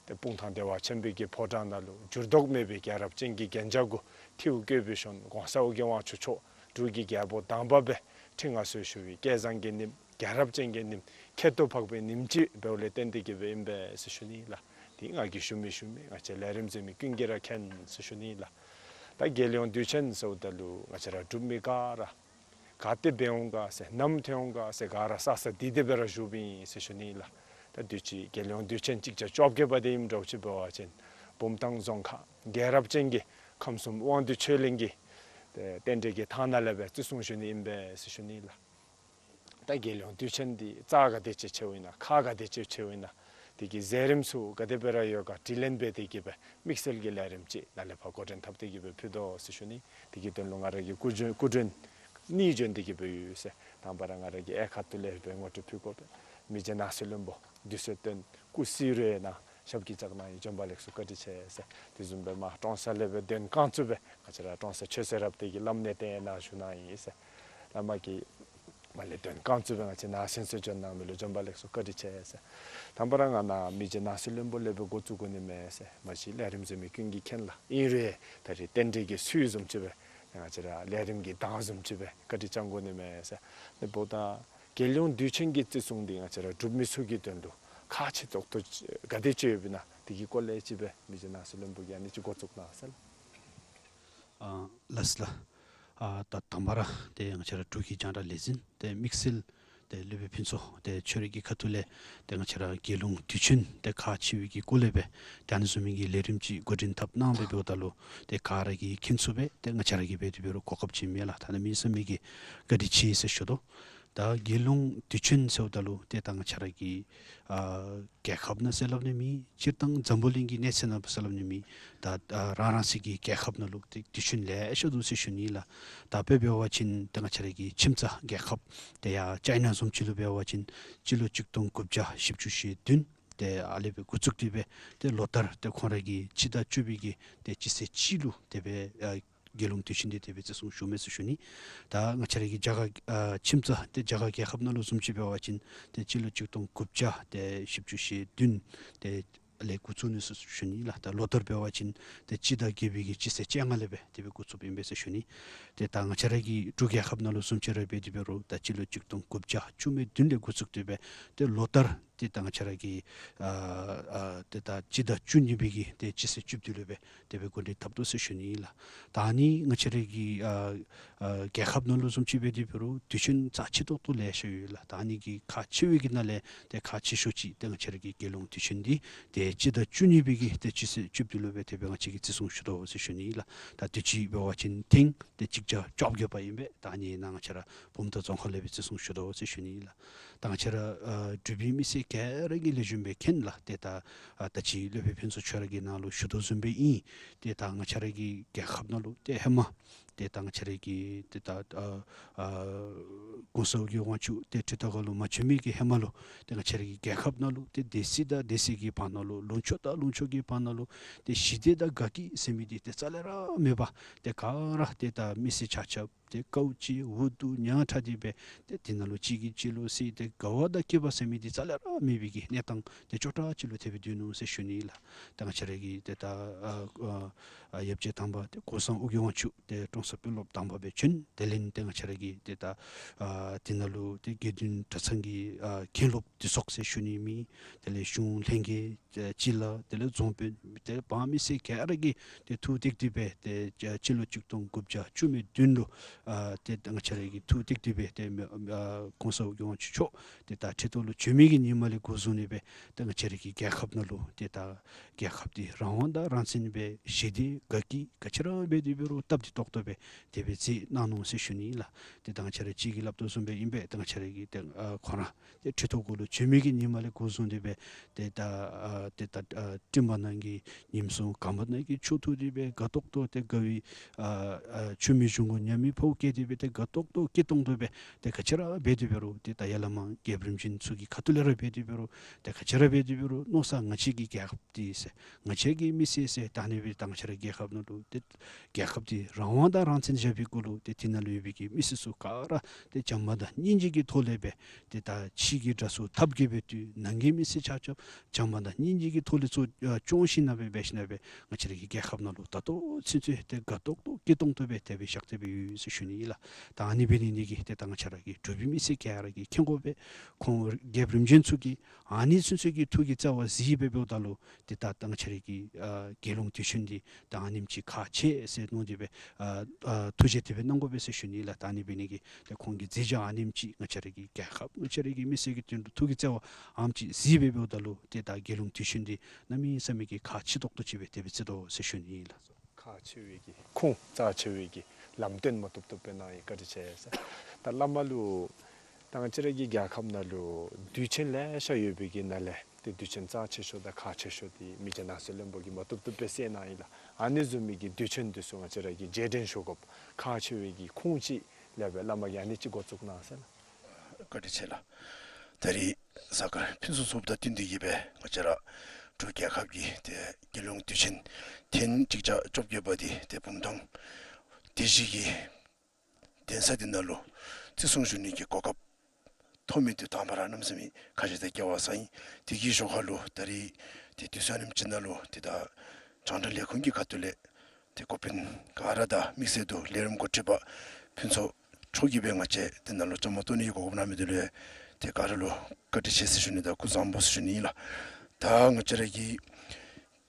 ཏེ་སྤུངས་ཐང་བདེ་བ་ཆེན་པོའི་གི་ཕོ་བྲང་ནང་ལུ་འགྱུར་ལྡོག་མེད་པའི་རྒྱལ་རབས་ཅན་གྱི་རྒྱན་ཆ་གུ་ཐིའུ་བཀོད་པའི་ཤུལ་གོང་ས་ཨོ་རྒྱན་དབང་ཕྱུག་མཆོག་འབྲུག་གི་རྒྱལ་པོ་དང་པ་སྦེ་ཁྲི་མངའ་གསོལ་ཞུ་བའི་སྐལ་བཟང་གི་ཉིནམ་རྒྱལ་རབས་ཅན་གྱི་ཉིནམ་ཁྱད་དུ་འཕགས་པའི་ཉིནམ་ཅིག་འབདཝ་ལས་བརྟེན་ཏེ་གི་སྦེ་ཨིན་པས་ཟེར་ཞུ་ནི་ལགས། དེ་ང་གིས་ཞུ་མི་ཞུ་མི་ང་བཅས་ལས་རིམ་གཟིགས་མི་ཀུན་གྱིས་ར་མཁྱེན་ཟེར་ཞུ་ནི་ལགས། ད་རྒྱལ་ཡོངས་དུས་ཆེན་ཟེརཝ་ད་ལུ་ང་བཅས་ར་འབྲུག་མི་ག་ར་ག་ཏེ་འབད་འོང་ག་ཟེར་ནམ་ཐོན་འོང་ག་ཟེར་ག་ར་ས་ས་དེ་དེ་སྦེ་ར་བཞུགསཔ་ཨིན་ཟེར་ཞུ་ནི་ལགས། ད་དུས་ཅི་རྒྱལ་ཡོངས་དུས་ཆེན་གཅིག་བརྒྱ་བཅོ་བརྒྱད་པ་དེ་ཨིནམ་འདྲཝ་ཅིག་འབད་བ་ཅིན་བུམ་ཐང་རྫོང་ཁག་རྒྱལ་རབས་ཅན་གྱི་ཁམས་གསུམ་དབང་འདུས་ཆོས་གླིང་གི་ཏེ་རྟེན་འབྲེལ་གྱི་ཐང་ནང་ལས་སྦེ་བརྩི་སྲུང་ཞུ་ནི་ཨིན་པས་ཟེར་ཞུ་ནི་ལགས། ད་རྒྱལ་ཡོངས་དུས་ཆེན་འདི་རྩ་ག་དེ་ཅིག་ཆེཝ་ཨིན་ན་ཁག་ག་དེ་ཅིག་ཆེཝ་ཨིན་ན་དེ་གི་མཛད་རིམ་ཚུ་ག་དེ་སྦེ་ར་ཡོད་ག་དྲི་ལན་འབད་དེ་གི་སྦེ་དམིགས་བསལ་གྱི་ལས་རིམ་ཅིག་ནཱ་ལས་ཕར་འགོ་འདྲེན་འཐབ་སྟེ་གི་སྦེ་ཕུལ་དོ་ཟེར་ཞུ་ནི། དེ་གི་དོན་ལུ་ང་ར་གིས་སྐུ་མགྲོན་སྐུ་མགྲོན་གཉིས་བྱོན་ཏེ་གི་སྦེ་ཡོད་ཟེར། དང་པ་ར་ང་ར་གི་གཡས་ཁ་ཐུག་ལས་སྦེ་ངོ་སྤྲོད་ཕུལ་དགོ་པས། མི་རྗེ་ནང་སྲིད་བློན་པོ་འདི་ཚུ་དོན་སྐུ་སྲིད་རེ་ནང་ཞབས་ཀྱིས་བཅགས་གནང་ཡི། བྱོན་པ་ལེགས་སོ་བཀའ་དྲིན་ཆེ་ཟེར། དེ་བཟུམ་སྦེ་མར་ཀྲོང་གསར་ལས་སྦེ་དོན་རྐང་བཙུགས་སྦེ་ང་བཅས་ར་ཀྲོང་གསར་ཆོས་སྲིད་རབ་སྡེ་གི་བླམ་གནས་བརྟན་ནཱ་བཞུགས་གནང་ཡི་ཟེར། བླ་མ་གིས་མར་ལས་དོན་རྐང་བཙུགས་སྦེ་ང་བཅས་ནང་གསན་ས་བྱོན་གནང་མི་ལུ་བྱོན་པ་ལེགས་སོ་བཀའ་དྲིན་ཆེ་ཟེར། དང་པ་ར་ང་ནཱ་མི་རྗེ་ནང་སྲིད་བློན་པོ་ལས་སྦེ་འགོ་བཙུགས་དགོ་ནི་མས་ཟེར། མ་གཞི་ལས་རིམ་གཟིགས་མི་ཀུན་གྱིས་མཁྱེན་ལགས། ཨིན་རུང་ད་རིས་རྟེན་འབྲེལ་གྱི་ཚུལ་བཟུམ་ཅིག་སྦེ་ང་བཅས་ར་ལས་རིམ་གྱི་གདངས་བཟུམ་ཅིག་སྦེ་བཀའ་དྲིན་བསྐྱང་དགོ་ནི་མས་ཟེར། ཨ་ནི་འབདཝ་ད་རྒྱལ་ཡོངས་དུས་ཆེན་གྱི་བརྩི་སྲུང་འདི་ང་བཅས་ར་འབྲུག་མི་ཚུ་གི་དོན་ལུ་ཁག་ཆེ་ཏོག་ཏོ་ག་དེ་ཅིག་ཡོདཔ་ཨིན་ན་དེ་གི་སྐོར་ལས་ཅིག་སྦེ་མི་རྗེ་ནང་སྲིད་བློན་པོ་གིས་ཨ་ནི་ཅིག་འགོ་བཙུགས་གནང་ཟེར་ལགས། ཨ་ལགས་ལགས། ཨ་ད་དང་པ་ར་ཏེ་ང་བཅས་ར་འབྲུག་གི་རྒྱང་བསྒྲགས་ལས་འཛིན་ཏེ་དམིགས་བསལ་ཏེ་སློབ་དཔོན་ཕུན་ཚོགས་ཏེ་ཁྱོད་རའི་གི་ཁ་ཐུག་ལས་ཏེ་ང་བཅས་ར་རྒྱལ་ཡོངས་དུས་ཆེན་ཏེ་ཁག་ཆེ་བའི་གི་སྐོར་ལས་སྦེ་ཏེ་ཨ་ནི་བཟུམ་མའི་གི་ལས་རིམ་ཅིག་འགོ་འདྲེན་འཐབ་གནང་སྦེ་འབདཝ་ད་ལུ་ཏེ་ག་ར་གིས་མཁྱེན་ཚུགས་པས། ཏེ་ང་བཅས་ར་གིས་འབད་དེ་འབད་རུང་གོ་སྐབས་ཅིག་མེད་ལགས། ད་ཨ་ནི་མེད་ས་མེད་ཀྱི་བཀའ་དྲིན་ཆེ་ཟེར་ཞུ་དོ། ད་རྒྱལ་ཡོངས་དུས་ཆེན་ཟེརཝ་ད་ལུ་ཏེ་ད་ང་བཅས་ར་གི་ཨ་རྒྱལ་ཁབ་ནང་ཟེར་སླབ་ནི་མེད། སྤྱིར་བཏང་འཛམ་བུ་གླིང་གི་གནས་ཚད་ནང་ཟེར་སླབ་ནི་མེད། ད་ཨ་རང་རང་སོའི་གི་རྒྱལ་ཁབ་ནང་ལུ་ཏེ་དུས་ཆེན་ལེ་ཤ་འདུག་ཟེར་ཞུ་ནི་ལགས། ད་དཔེ་འབད་བ་ཅིན་ཏེ་ང་བཅས་ར་གི་ཁྱིམ་ཚང་རྒྱལ་ཁབ་ཏེ་ཡར་ཅའི་ན་བཟུམ་ཅིག་ལུ་འབད་བ་ཅིན་སྤྱི་ལོ་གཅིག་སྟོང་དགུ་བརྒྱ་བཞི་བཅུ་ཞེ་བདུན་ཏེ་ཨ་ལས་སྦེ་འགོ་བཙུགས་ཏེ་སྦེ་ཏེ་ལོ་ལྟར་ཏེ་ཁོང་ར་གི་སྤྱི་ཟླ་བཅུ་པའི་གི་ཏེ་སྤྱི་ཚེས་གཅིག་ལུ་དེ་སྦེ་ཨ་རྒྱལ་ཡོངས་དུས་ཆེན་འདི་དེ་སྦེ་བརྩི་སྲུང་ཞུཝ་མས་ཟེར་ཞུ་ནི། ད་ང་བཅས་ར་གི་རྒྱ་གར་ཨ་ཁྱིམ་ཚང་ཏེ་རྒྱ་གར་རྒྱལ་ཁབ་ནང་ལུ་བཟུམ་ཅིག་འབད་བ་ཅིན་ཏེ་སྤྱི་ལོ་གཅིག་སྟོང་དགུ་བརྒྱ་ཏེ་བཞི་བཅུ་ཞེ་བདུན་ཏེ་ལས་འགོ་བཙུགས་ནུག་ཟེར་ཞུ་ནི་ལགས། ད་ལོ་ལྟར་འབད་བ་ཅིན་ཏེ་སྤྱི་ཟླ་བརྒྱད་པའི་གི་སྤྱི་ཚེས་བཅོ་ལྔ་ལས་སྦེ་དེ་སྦེ་འགོ་བཙུགསཔ་ཨིན་པས་ཟེར་ཞུ་ནི། ཏེ་ད་ང་བཅས་ར་གི་འབྲུག་རྒྱལ་ཁབ་ནང་ལུ་བཟུམ་ཅིག་ར་འབད་དེ་འབད་རུང་ད་སྤྱི་ལོ་གཅིག་སྟོང་དགུ་བརྒྱ་བཅུ་མེད་བདུན་ལས་འགོ་བཙུགས་ཏེ་སྦེ་ཏེ་ལོ་ལྟར་ཏེ་ད་ང་བཅས་ར་གི་ཨ་ཨ་ཏེ་ད་སྤྱི་ཟླ་བཅུ་གཉིས་པའི་གི་ཏེ་སྤྱི་ཚེས་བཅུ་བདུན་ལུ་སྦེ་དེ་སྦེ་འགོ་འདྲེན་འཐབ་དོ་ཟེར་ཞུ་ནི་ཨིན་ལགས། ད་ཨ་ནི་ང་བཅས་ར་གི་ཨ་ཨ་རྒྱལ་ཁབ་ནང་ལུ་བཟུམ་ཅིག་འབད་དེ་འབད་རུང་དུས་ཆེན་རྩ་ཆེ་ཏོག་ཏོ་ལེ་ཤ་ཡོད་ལགས། ད་ཨ་ནི་གི་ཁག་ཆེ་བའི་གི་ནང་ལས་ཏེ་ཁག་ཆེ་ཤོས་ཅིག་ཏེ་ང་བཅས་ར་གི་རྒྱལ་ཡོངས་དུས་ཆེན་འདི་ཏེ་སྤྱི་ཟླ་བཅུ་གཉིས་པའི་གི་ཏེ་སྤྱི་ཚེས་བཅུ་བདུན་ལུ་སྦེ་དེ་སྦེ་ང་བཅས་ཀྱིས་བརྩི་སྲུང་ཞུ་དོ་ཟེར་ཞུ་ནི་ཨིན་ལགས། ད་དུས་ཅི་འབད་བ་ཅིན་ཐེངས་ཏེ་གཅིག་བརྒྱ་བཅོ་བརྒྱད་པ་ཨིན་པས། ད་ཨ་ནི་ནང་ང་བཅས་ར་བུམ་ཐང་རྫོང་ཁག་ལས་སྦེ་བརྩི་སྲུང་ཞུ་དོ་ཟེར་ཞུ་ནི་ཨིན་ལགས། ད་ང་བཅས་ར་ཨ་འབྲུག་པའི་མི་སེར་ག་ར་གིས་ལེགས་ཤོམ་སྦེ་མཁྱེན་ལགས། ཏེ་ད་ཨ་ད་ཅི་སློབ་དཔོན་ཕུན་ཚོགས་ཁྱོད་ར་གི་ནང་ལུ་ཞུ་དོ་བཟུམ་སྦེ་ཨིན། ཏེ་ད་ང་བཅས་ར་གི་རྒྱལ་ཁབ་ནང་ལུ་ཏེ་ཧེ་མ་ཏེ་ད་ང་བཅས་ར་གི་ཏེ་ད་ཨ་ཨ་གོང་ས་ཨོ་རྒྱན་དབང་ཕྱུག་ཏེ་གྲུབ་མཐའ་ཁ་ལུ་མ་བྱོན་མི་གི་ཧེ་མ་ལུ་ཏེ་ང་བཅས་ར་གི་རྒྱལ་ཁབ་ནང་ལུ་ཏེ་སྡེ་སྲིད་དང་སྡེ་སྲིད་ཀྱི་བར་ན་ལུ་ལུང་ཕྱོགས་དང་ལུང་ཕྱོགས་ཀྱི་བར་ན་ལུ་ཏེ་ཞི་བདེ་དང་དགའ་སྐྱིད་ཟེར་མི་འདི་ཏེ་རྩ་ལས་ར་མེད་པར་ཏེ་ག་ར་ཏེ་ད་མི་སེར་ཆ་ཁྱབ་ཏེ་དཀའཝ་སྤྱད་འུ་སྡུག་ཉམ་ཐག་སྟེ་སྦེ་ཏེ་དེ་ནང་ལུ་གཅིག་གིས་གཅིག་ལུ་བསད་དེ་དགའ་བ་དང་སྐྱིད་པ་ཟེར་མི་འདི་རྩ་ལས་ར་མེད་པའི་གི་གནས་སྟངས་ཏེ་སྐྱོ་དྲགས་ཅིག་ལུ་དེ་སྦེ་སྡོད་ནུག་ཟེར་ཞུ་ནི་ཨིན་ལགས། ད་ང་བཅས་ར་གི་ཏེ་ད་ཨ་ཨ་ཨ་ཡབ་རྗེ་དམ་པ་ཏེ་གོང་ས་ཨོ་རྒྱན་དབང་ཕྱུག་ཏེ་ཀྲོང་གསར་དཔོན་སློབ་དམ་པ་སྦེ་བྱོན། དེ་ལས་ཏེ་ང་བཅས་ར་གི་ཏེ་ད་ཨ་དེ་ནང་ལུ་ཏེ་དགེ་འདུན་གྲྭ་ཚང་གི་ཨ་མཁན་སློབ་འདུས་ཚོགས་ཟེར་ཞུ་ནི་མེད། དེ་ལས་གཞུང་ལྷན་རྒྱས་ ཏེ་སྤྱི་བླ་དེ་ལས་རྫོང་དཔོན་དེ་འབངས་མི་སེར་ག་ར་གིས་ཏེ་ཐུགས་གཏད་དེ་སྦེ་ཏེ་སྤྱི་ལོ་གཅིག་སྟོང་དགུ་བརྒྱ་བཅུ་མེད་བདུན་ལུ་ཨ་ཏེ་ད་ང་བཅས་ར་གིས་ཐུགས་གཏད་དེ་སྦེ་ཏེ་ཨ་གོང་ས་ཨོ་རྒྱན་དབང་ཕྱུག་མཆོག་ཏེ་ད་ཁྲི་ཐོག་ལུ་བྱོན་མི་གི་ཉིནམ་ལས་འགོ་བཟུང་ནི་སྦེ་ཏེ་ང་བཅས་ར་གི་རྒྱལ་ཁབ་ནང་ལུ་ཏེ་ད་རྒྱལ་ཁབ་འདི་རང་དབང་དང་རང་བཙན་སྦེ་ཞི་བདེ་དགའ་སྐྱིད་ག་ཅི་ར་འབད་དེ་འབད་རུང་སྟབས་བདེ་ཏོག་ཏོ་སྦེ་དེ་སྦེ་མཛད་གནང་ནུག་ཟེར་ཞུ་ནི་ལགས། ཏེ་ད་ང་བཅས་ར་གཅིག་གིས་སླབ་དོ་བཟུམ་སྦེ་ཨིན་པས། ཏེ་ང་བཅས་ར་གི་ཏེ་ཨ་ཁོ་ར་ཏེ་ཁྲི་ཐོག་གུ་ལུ་བྱོན་མི་གི་ཉིནམ་ལས་འགོ་བཟུང་སྟེ་སྦེ་ཏེ་ད་ཨ་ཏེ་ད་ཨ་སྤྲིན་པ་ནང་གི་ཉིམ་སྲུང་གངམ་ནང་གི་ཆུ་འཐུང་སྟེ་སྦེ་དགའ་ཏོག་ཏོ་ཏེ་དགའ་བའི་ཨ་ཨ་ཆུ་མིག་འབྱུང་པོ་ཉ་མིག་ཕོཝ་བཀྱེས་ཏེ་སྦེ་ཏེ་དགའ་ཏོག་ཏོ་སྐྱིད་ཏོང་ཏོ་སྦེ་ཏེ་ག་ཅི་ར་འབད་དེ་འབད་རུང་ཏེ་ད་ཡར་ལས་མར་རྒྱལཔོ་རིམ་བྱོན་ཚུ་གི་ཁ་ཐུག་ལས་ར་འབད་དེ་འབད་རུང་ཏེ་ག་ཅི་ར་འབད་དེ་འབད་རུང་མནོ་བསམ་ང་བཅས་ཀྱི་རྒྱལ་ཁབ་འདི་ཟེར་ང་བཅས་ཀྱི་མི་སེར་ཟེར་ད་ཨ་ནི་སྦེ་ད་ང་བཅས་ར་རྒྱལ་ཁབ་ནང་ལུ་ཏེ་རྒྱལ་ཁབ་འདི་རང་དབང་དང་རང་བཙན་བཞག་པའི་གུ་ལུ་ཏེ་དེ་ནང་ལུ་ཡོད་པའི་གི་མི་སེར་ཚུ་ག་ར་ཏེ་བྱམས་པ་དང་སྙིང་རྗེ་གི་ཐོག་ལས་སྦེ་ཏེ་ད་ཕྱི་གི་དགྲ་ཚུ་ཐབས་བཀོད་སྦེ་བཏུལ། ནང་གི་མི་སེར་ཆ་ཁྱབ་བྱམས་པ་དང་སྙིང་རྗེ་གི་ཐོག་ལས་ཚུར་ཨ་སྐྱོང་ཞིནམ་ལས་སྦེ་འབད་ཞིནམ་ལས་སྦེ་ང་བཅས་ར་གི་རྒྱལ་ཁབ་ནང་ལུ་ད་ལྟོ་ཚུན་ཚོད་ཏེ་དགའ་ཏོག་ཏོ་སྐྱིད་ཏོང་ཏོ་སྦེ་དེ་སྦེ་བཞག་སྟེ་སྦེ་ཡོད་ཟེར་ཞུ་ནི་ཨིན་ལགས། ད་ཨ་ནི་འབད་ནི་འདི་གིས་ཏེ་ད་ང་བཅས་ར་གི་འབྲུག་པའི་མི་སེར་ག་ར་གིས་མཁྱེན་དགོ་པས། ཁོང་རྒྱལཔོ་རིམ་བྱོན་ཚུ་གིས་ཨ་ནི་ཚུན་ཚོད་ཀྱི་ཐུགས་ཀྱི་བརྩེ་བ་གཟིགས་སྦེ་འབདཝ་ད་ལུ་ཏེ་ད་ད་ང་བཅས་ར་གི་ཨ་རྒྱལ་ཡོངས་དུས་ཆེན་འདི་ད་ཨ་ནེམ་ཅིག་ཁག་ཆེ་ཟེར་མནོ་སྟེ་སྦེ་ཨ་ཨ་ཐུགས་རྗེ་དེ་སྦེ་གནང་དགོ་པས་ཟེར་ཞུ་ནི་ལགས། ད་ཨ་ནི་འབད་ནི་གིས་ཏེ་ཁོང་གི་མཛད་བྱ་ཨ་ནེམ་ཅིག་ང་བཅས་ར་གི་རྒྱལ་ཁབ་ང་བཅས་ར་གི་མི་སེར་གྱི་དོན་ལུ་ཐུགས་ཀྱི་བརྩེ་བ་ཨ་ནེམ་ཅིག་གཟིགས་སྦེ་འབདཝ་ད་ལུ་ཏེ་ད་རྒྱལ་ཡོངས་དུས་ཆེན་འདི་གནམ་མེད་ས་མེད་ཀྱི་ཁག་ཆེ་ཏོག་ཏོ་ཅིག་སྦེ་དེ་སྦེ་བརྩི་དོ་ཟེར་ཞུ་ནི་ལགས། ཁག་ཆེ་བའི་གི་ཁུངས་རྩ་ཆེ་བའི་གི་ལམ་སྟོན་མ་བཏུབ་བཏུབ་སྦེ་གནང་ཡི། བཀའ་དྲིན་ཆེ་ཟེར། ད་བླ་མ་ལུ་ད་ང་བཅས་ར་གི་རྒྱལ་ཁབ་ནང་ལུ་དུས་ཆེན་ལེ་ཤ་ཡོད་པའི་གི་ནང་ལས་ཏེ་དུས་ཆེན་རྩ་ཆེ་ཤོས་དང་ཁག་ཆེ་ཤོས་འདི་མི་རྗེ་ནང་སྲིད་བློན་པོ་གིས་མ་བཏུབ་བཏུབ་སྦེ་གསལ་གནང་ཡི་ལགས། ཨ་ནི་བཟུམ་མའི་གི་དུས་ཆེན་འདི་ཚུ་ང་བཅས་ར་གིས་རྗེས་དྲན་ཞུ་དགོཔ་ཁག་ཆེ་བའི་གི་ཁུངས་ཅིག་ལས་སྦེ་བླ་མ་གིས་ཨ་ནི་ཅིག་འགོ་བཙུགས་གནང་ཟེར་ལགས། བཀའ་དྲིན་ཆེ་ལགས། ད་རིས་གཟའ་སྐར་ཕུན་སུམ་ཚོགསཔ་དང་བསྟུན་ཏེ་གིས་སྦེ་ང་བཅས་ར་འབྲུག་རྒྱལ་ཁབ་ཀྱི་ཏེ་རྒྱལ་ཡོངས་དུས་ཆེན་ཐེངས་གཅིག་བརྒྱ་བཅོ་བརྒྱད་པ་འདི་ཏེ་བུམ་ཐང་སྡེ་བཞི་གི་གདན་ས་འདི་ནང་ལུ་བརྩི་སྲུང་ཞུ་ནི་གི་གོ་སྐབས་ཐོབ་མི་འདི་དང་པ་ར་གནམ་མེད་ས་མེད་ཁ་བཞེས་དང་སྐལ་བ་བཟང་ཡི། དེ་གི་ཞོར་ཁ་ལུ་ད་རིས་ཏེ་དུས་ཚོད་ཨ་ནེམ་ཅིག་ནང་ལུ་ཏེ་ད་རྒྱང་བསྒྲགས་ལས་ཁུངས་ཀྱི་ཁ་ཐུག་ལས་ཏེ་འགོ་དཔོན་ག་ར་དང་དམིགས་བསལ་དུ་ལས་རིམ་འགོ་ཁྲིད་པ་ཕུན་ཚོགས་མཆོག་གིས་སྦེ་ང་བཅས་འདི་ནང་ལུ་བཅའ་མར་གཏོགས་ནི་གི་གོ་སྐབས་གནང་མི་འདི་ལུ་ཏེ་ག་ར་ལུ་བཀའ་དྲིན་ཆེ་ཟེར་ཞུ་ནི་དང་སྐུ་གཟུགས་བཟང་པོ་ཟེར་ཞུ་ནི་ཨིན་ལགས། ད་ང་བཅས་ར་གི་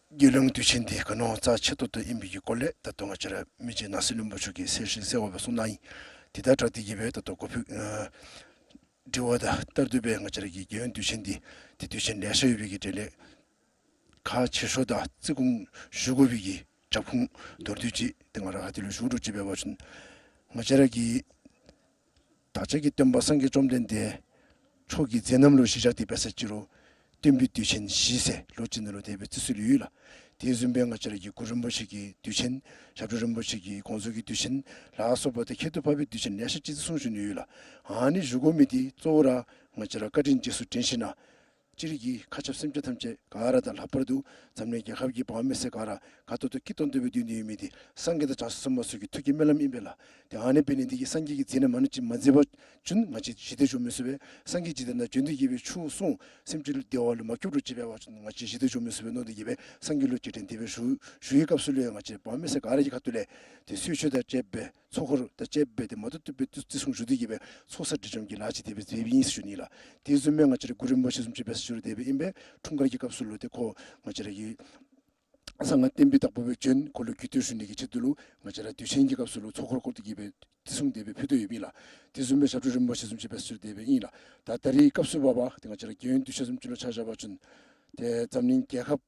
རྒྱལ་ཡོངས་དུས་ཆེན་འདི་ག་ནི་བ་རྩ་ཆེ་ཏོག་ཏོ་ཨིན་པའི་གི་སྐོར་ལས་ད་ལྟོ་ང་བཅས་ར་མི་རྗེ་ནང་སྲིད་བློན་པོ་མཆོག་གིས་གསལ་ཞིང་གསལ་བ་སྦེ་གསུངས་གནང་ཡི། དེ་དང་སྦྲགས་ཏེ་གིས་སྦེ་ད་ལྟོ་གོ་ཕུད་ཨ་དྲི་བ་དང་ལྟར་དུ་སྦེ་ང་བཅས་ར་གི་རྒྱལ་ཡོངས་དུས་ཆེན་འདི་ཏེ་དུས་ཆེན་ལེ་ཤ་ཡོད་པའི་གི་གྲས་ལས་ཁག་ཆེ་ཤོས་དང་བརྩི་སྲུང་ཞུ་དགོ་པའི་གི་རྒྱབ་ཁུངས་མདོར་བསྡུས་ཅིག་ཏེ་ང་ར་ཧ་ཏི་ལུ་ཞུ་རུང་ཅིག་འབད་བ་ཅིན་ང་བཅས་ར་གི་བདག་ཅག་གི་སྟོན་པ་སངས་རྒྱས་བཅོམ་ལྡན་འདས་མཆོག་གི་མཛད་རྣམ་ལུ་གཞི་བཞག་སྟེ་འབད་ས་ཅིག་རུང་སྟོན་པའི་དུས་ཆེན་བཞི་ཟེར་ལོ་གཅིག་ནང་ལུ་དེ་སྦེ་བརྩི་སྲོལ་ཡོད་ལགས། དེ་བཟུམ་སྦེ་ང་བཅས་ར་གི་གུ་རུ་རིན་པོ་ཆེ་གི་དུས་ཆེན་ཞབས་དྲུང་རིན་པོ་ཆེ་གི་དགོངས་རྫོགས་ཀྱི་དུས་ཆེན་ལ་སོགས་པ་ཏེ་ཁྱད་དུ་འཕགས་པའི་དུས་ཆེན་ལེ་ཤ་ཅིག་བརྩི་སྲུང་ཞུ་ནི་ཡོད་ལགས། ཨ་ནི་ཞུ་དགོ་མི་འདི་གཙོ་བོ་ར་ང་བཅས་ར་བཀའ་དྲིན་རྗེས་སུ་དྲན་ཞིན་ན་སྤྱིར་གྱི་མཁའ་ཁྱབ་སེམས་ཅན་ཐམས་ཅད་ག་ར་དང་ལྷག་པར་དུ་འཛམ་གླིང་རྒྱལ་ཁབ་ཀྱི་འབངས་མི་སེར་ག་ར་དགའ་ཏོག་ཏོ་སྐྱིད་ཏོང་ཏོ་སྦེ་སྡོད་ནི་ཡོད་མི་འདི་སངས་རྒྱས་དང་བྱང་སེམས་སེམས་དཔའ་ཚུ་གི་ཐུགས་ཀྱི་སྨོན་ལམ་ཨིན་པས་ལགས། ཏེ་ཨ་ནི་འབད་ནི་འདི་གིས་སངས་རྒྱས་ཀྱི་མཛད་རྣམ་ཨ་ནི་ཅིག་མ་མཛད་པ་ཅིན་ང་བཅས་ཞི་བདེ་འབྱུང་མི་ཚུགས་པས། སངས་རྒྱས་ཀྱི་མཛད་རྣམ་བྱོན་ཏེ་གིས་སྦེ་ཆོས་གསུངས་སེམས་ཅན་ལུ་བདེ་བ་ལུ་མ་འཁྱུད་རུང་ཅིག་འབད་བ་ཅིན་ང་བཅས་ཞི་བདེ་འབྱུང་མི་ཚུགས་པས་མནོ་སྟེ་གིས་སྦེ་སངས་རྒྱས་ལུ་རྗེས་དྲན་དེ་སྦེ་ཞུ་ཞུ་བའི་སྐབས་སུ་ལུ་ཡང་ང་བཅས་འབངས་མི་སེར་ག་ར་གི་ཁ་ཐུག་ལས་ཏེ་གསོལ་མཆོད་དང་བཅས་པའི་ཚོགས་འཁོར་དང་བཅས་པའི་ཏེ་མ་བཏུབ་བཏུབ་སྦེ་བརྩི་སྲུང་ཞུ་སྟེ་གིས་སྦེ་ཚོགས་བསགས་སྒྲིབ་སྦྱང་གི་ལཱ་ཅིག་དེ་སྦེ་མཛད་པའི་ཨིན་ཟེར་ཞུ་ནི་ལགས། དེ་བཟུམ་སྦེ་ང་བཅས་ར་གུ་རུ་རིན་པོ་ཆེ་བཟུམ་ཅིག་འབད་ས་ཅིག་རུང་དེ་སྦེ་ཨིན་པས། འཁྲུངས་སྐར་གྱི་སྐབས་སུ་ལུ་ཏེ་ཁོ་ང་བཅས་ར་གི་གསང་སྔགས་བསྟན་པའི་བདག་པོ་སྦེ་བྱོན་ཁོ་ལུ་གུས་བཏུད་ཞུ་ནི་གི་ཆེད་དུ་ལུ་ང་བཅས་ར་དུས་ཆེན་གྱི་སྐབས་སུ་ལུ་ཚོགས་འཁོར་བསྐོར་ཏེ་གིས་སྦེ་བརྩི་སྲུང་དེ་སྦེ་ཕུལ་དོ་ཡོདཔ་ཨིན་ལགས། དེ་བཟུམ་སྦེ་ཞབས་དྲུང་རིན་པོ་ཆེ་བཟུམ་ཅིག་འབད་ས་ཅིག་རུང་དེ་སྦེ་ཨིན་ལགས། ད་ད་རིས་སྐབས་སུ་བབ་པ་ཏེ་ང་བཅས་ར་རྒྱལ་ཡོངས་དུས་ཆེན་བཟུམ་ཅིག་ལུ་ཆ་བཞག་པ་ཅིན་ཏེ་འཛམ་གླིང་རྒྱལ་ཁབ་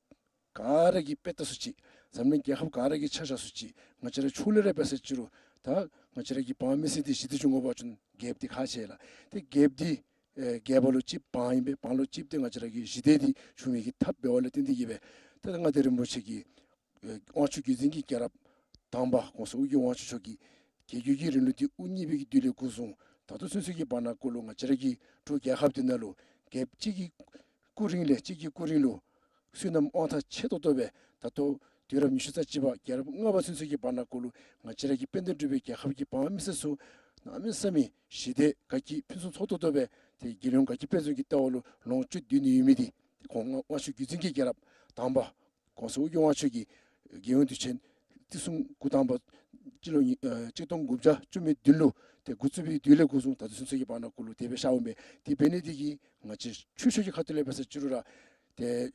ག་ར་གིས་དཔེ་ལྟ་སྲོལ་ཅིག་འཛམ་གླིང་རྒྱལ་ཁབ་ག་ར་གིས་ཆ་བཞག་སྲོལ་ཅིག་ང་བཅས་ར་ཕྱོགས་ལས་ར་འབད་ས་ཅིག་རུང་ད་ང་བཅས་ར་གི་འབངས་མི་སེར་འདི་ཞི་བདེ་འབྱུང་དགོ་པ་ཅིན་རྒྱལཔོ་འདི་ཁག་ཆེ་ལགས། ཏེ་རྒྱལཔོ་འདི་ཨེ་རྒྱལཔོ་ལུ་གཅིག་འབངས་ཨིན་པས། འབངས་ལུ་གཅིག་ཏེ་ང་བཅས་ར་གི་ཞི་བདེ་འདི་བྱུང་མི་གི་ཐབས་འབདཝ་ལས་བརྟེན་ཏེ་གིས་སྦེ་ད་མངའ་བདག་རིན་པོ་ཆེ་གིས་ཨེ་དབང་ཕྱུག་བརྒྱུད་འཛིན་གྱི་རྒྱལ་རབས་དང་པ་གོང་ས་ཨོ་རྒྱན་དབང་ཕྱུག་མཆོག་གིས་རྒྱལ་བརྒྱུད་ཀྱི་རིང་ལུགས་འདི་དབུ་བརྙེས་པའི་གི་དུས་ལས་འགོ་བཟུང་ད་ལྟོ་ཚུན་ཚོད་ཀྱི་བར་ན་གུ་ལུ་ང་བཅས་ར་གི་འབྲུག་རྒྱལ་ཁབ་འདི་ནང་ལུ་རྒྱལཔོ་གཅིག་གི་སྐུ་རིང་ལས་གཅིག་གི་སྐུ་རིང་ལུ་བསོད་ནམས་དབང་ཐང་ཆེ་ཏོག་ཏོ་སྦེ་ད་ལྟོ་དུས་རབས་ཉི་ཤུ་རྩ་གཅིག་པ་རྒྱལ་རབས་ལྔ་པ་ཚུན་ཚོད་ཀྱི་བར་ན་གུ་ལུ་ང་བཅས་ར་གི་དཔལ་ལྡན་འབྲུག་པའི་རྒྱལ་ཁབ་ཀྱི་འབངས་མི་སེར་ཚུ་གནམ་མེད་ས་མེད་ཞི་བདེ་དགའ་སྐྱིད་ཕུན་སུམ་ཚོགས་ཏོག་ཏོ་སྦེ་ཏེ་རྒྱལ་ཡོངས་དགའ་སྐྱིད་དཔལ་འཛོམས་ཀྱི་ལྟ་བ་ལུ་ལོངས་སྤྱོད་སྡོད་ནི་ཡོད་མི་འདི་ཁོང་དབང་ཕྱུག་བརྒྱུད་འཛིན་གྱི་རྒྱལ་རབས་དང་པ་གོང་ས་ཨོ་རྒྱན་དབང་ཕྱུག་གིས་རྒྱལ་ཡོངས་དུས་ཆེན་བརྩི་སྲུང་འགོ་དང་པ་སྤྱི་ལོ་ཉིས་ཨ་གཅིག་སྟོང་དགུ་བརྒྱ་བཅུ་མེད་བདུན་ལུ་ཏེ་འགོ་བཙུགས་པའི་དུས་ལས་འགོ་བཟུང་ད་ལྟོ་ཚུན་ཚོད་ཀྱི་བར་ན་གུ་ལུ་དེ་སྦེ་ཤརཝ་མས། དེ་འབད་ནི་འདི་གིས་ང་བཅས་ཆོས་ཕྱོགས་ཀྱི་ཁ་ཐུག་ལས་འབད་ས་ཅིག་རུང་ར་ཏེ་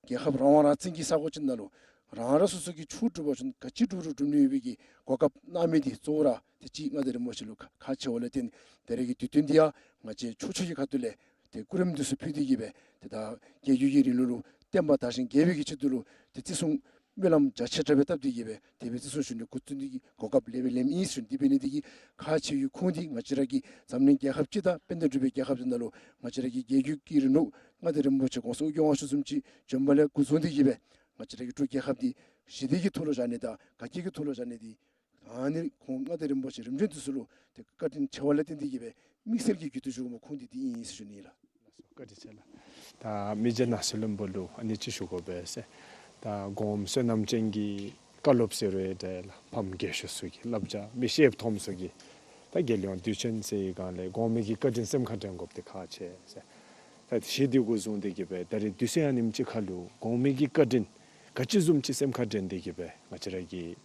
རྒྱལ་ཁབ་རང་དབང་རང་བཙན་གྱི་ས་གོ་ཅིག་ནང་ལུ་རང་རང་སོ་སོ་གི་ཆོས་སྒྲུབ་པ་ཅིན་ག་ཅི་སྒྲུབ་རུང་སྒྲུབ་ནི་ཡོད་པའི་གི་གོ་སྐབས་གནང་མི་འདི་གཙོ་བོ་ར་ཏེ་གཅིག་མངའ་བདག་རིན་པོ་ཆེ་ལུ་ཁག་ཁག་ཆེ་བ་ལས་བརྟེན་ད་རེས་ཀྱི་དུས་སྟོན་འདི་ཡང་ང་བཅས་ཕྱོགས་ཕྱོགས་ཀྱི་ཁ་ཐུག་ལས་ཏེ་སྐུ་རིམ་འདི་ཚུ་ཕུལ་ཏེ་གི་སྦེ་ཏེ་ད་རྒྱལ་བརྒྱུད་ཀྱི་རིང་ལུགས་ལུ་བསྟན་པ་དར་ཞིང་རྒྱས་པའི་གི་ཆེད་དུ་ལུ་ཏེ་བརྩི་སྲུང་སྨོན་ལམ་རྒྱ་ཆེ་དྲགས་སྦེ་བཏབ་སྟེ་གི་སྦེ་དེ་སྦེ་བརྩི་སྲུང་ཞུ་ནི་འགོ་བཙུགས་ནི་གི་གོ་སྐབས་ལེགས་སྦེ་ལེནམ་ཨིན་ཟེར་ཞུ་ནི། དེ་འབད་ནི་འདི་གིས་ཁག་ཆེ་བའི་ཁུངས་འདི་ང་བཅས་ར་གི་འཛམ་གླིང་རྒྱལ་ཁབ་སྤྱི་དང་དཔལ་ལྡན་འབྲུག་པའི་རྒྱལ་ཁབ་འདི་ནང་ལུ་ང་བཅས་ར་གི་རྒྱལ་བརྒྱུད་ཀྱི་རིང་ལུགས་མངའ་བདག་རིན་པོ་ཆེ་གོང་ས་ཨོ་རྒྱན་དབང་ཕྱུག་བཟུམ་ཅིག་བྱོན་པ་ལས་འགོ་བཟུང་སྟེ་གི་སྦེ་ང་བཅས་ར་གི་འབྲུག་རྒྱལ་ཁབ་འདི་ཞི་བདེ་གི་ཐོག་ལུ་བཞག་ནི་དང་དགའ་སྐྱིད་ཀྱི་ཐོག་ལུ་བཞག་ནི་འདི་ཨ་ནི་ཁོང་མངའ་བདག་རིན་པོ་ཆེ་རིམ་བྱོན་འདི་ཚུ་ལུ་ཏེ་བཀའ་དྲིན་ཆེ་བ་ལས་བརྟེན་ཏེ་གི་སྦེ་དམིགས་བསལ་གྱི་རྒྱུད་དུ་བཞུགས་མི་ཁུངས་འདི་འདི་ཨིན་ཟེར་ཞུ་ནི་ལགས། ལགས་སོ། བཀའ་དྲིན་ཆེ་ལགས། ད་མི་རྗེ་ནང་སྲིད་བློན་པོ་ལུ་ཨ་ནི་ཅིག་ཞུ་དགོ་པས་ཟེར། ད་གོངམ་བསོད་ནམས་ཅན་གྱི་བཀའ་སློབ་ཟེར་རུང་འདྲ་ལགས། ཕམ་རྒས་ཤོས་ཚུ་གི་བསླབ་བྱ་མི་ཤེསཔ་མཐོངམ་ཚུ་གིས་ད་རྒྱལ་ཡོངས་དུས་ཆེན་ཟེར་བའི་སྒང་ལས་གོང་མའི་གི་བཀའ་དྲིན་སེམས་ཁར་དྲན་དགོཔ་འདི་ཁག་ཆེ་ཟེར། ད་ཞི་བདེ་འགོ་བཟུང་སྟེ་གི་སྦེ་ད་རེས་དུས་ཚོད་ཨ་ནེམ་ཅིག་ཁར་ལུ་གོང་མའི་གི་བཀའ་དྲིན་ག་ཅི་བཟུམ་ཅིག་སེམས་ཁར་དྲན་ཏེ་གི་སྦེ་ང་བཅས་ར་གིས་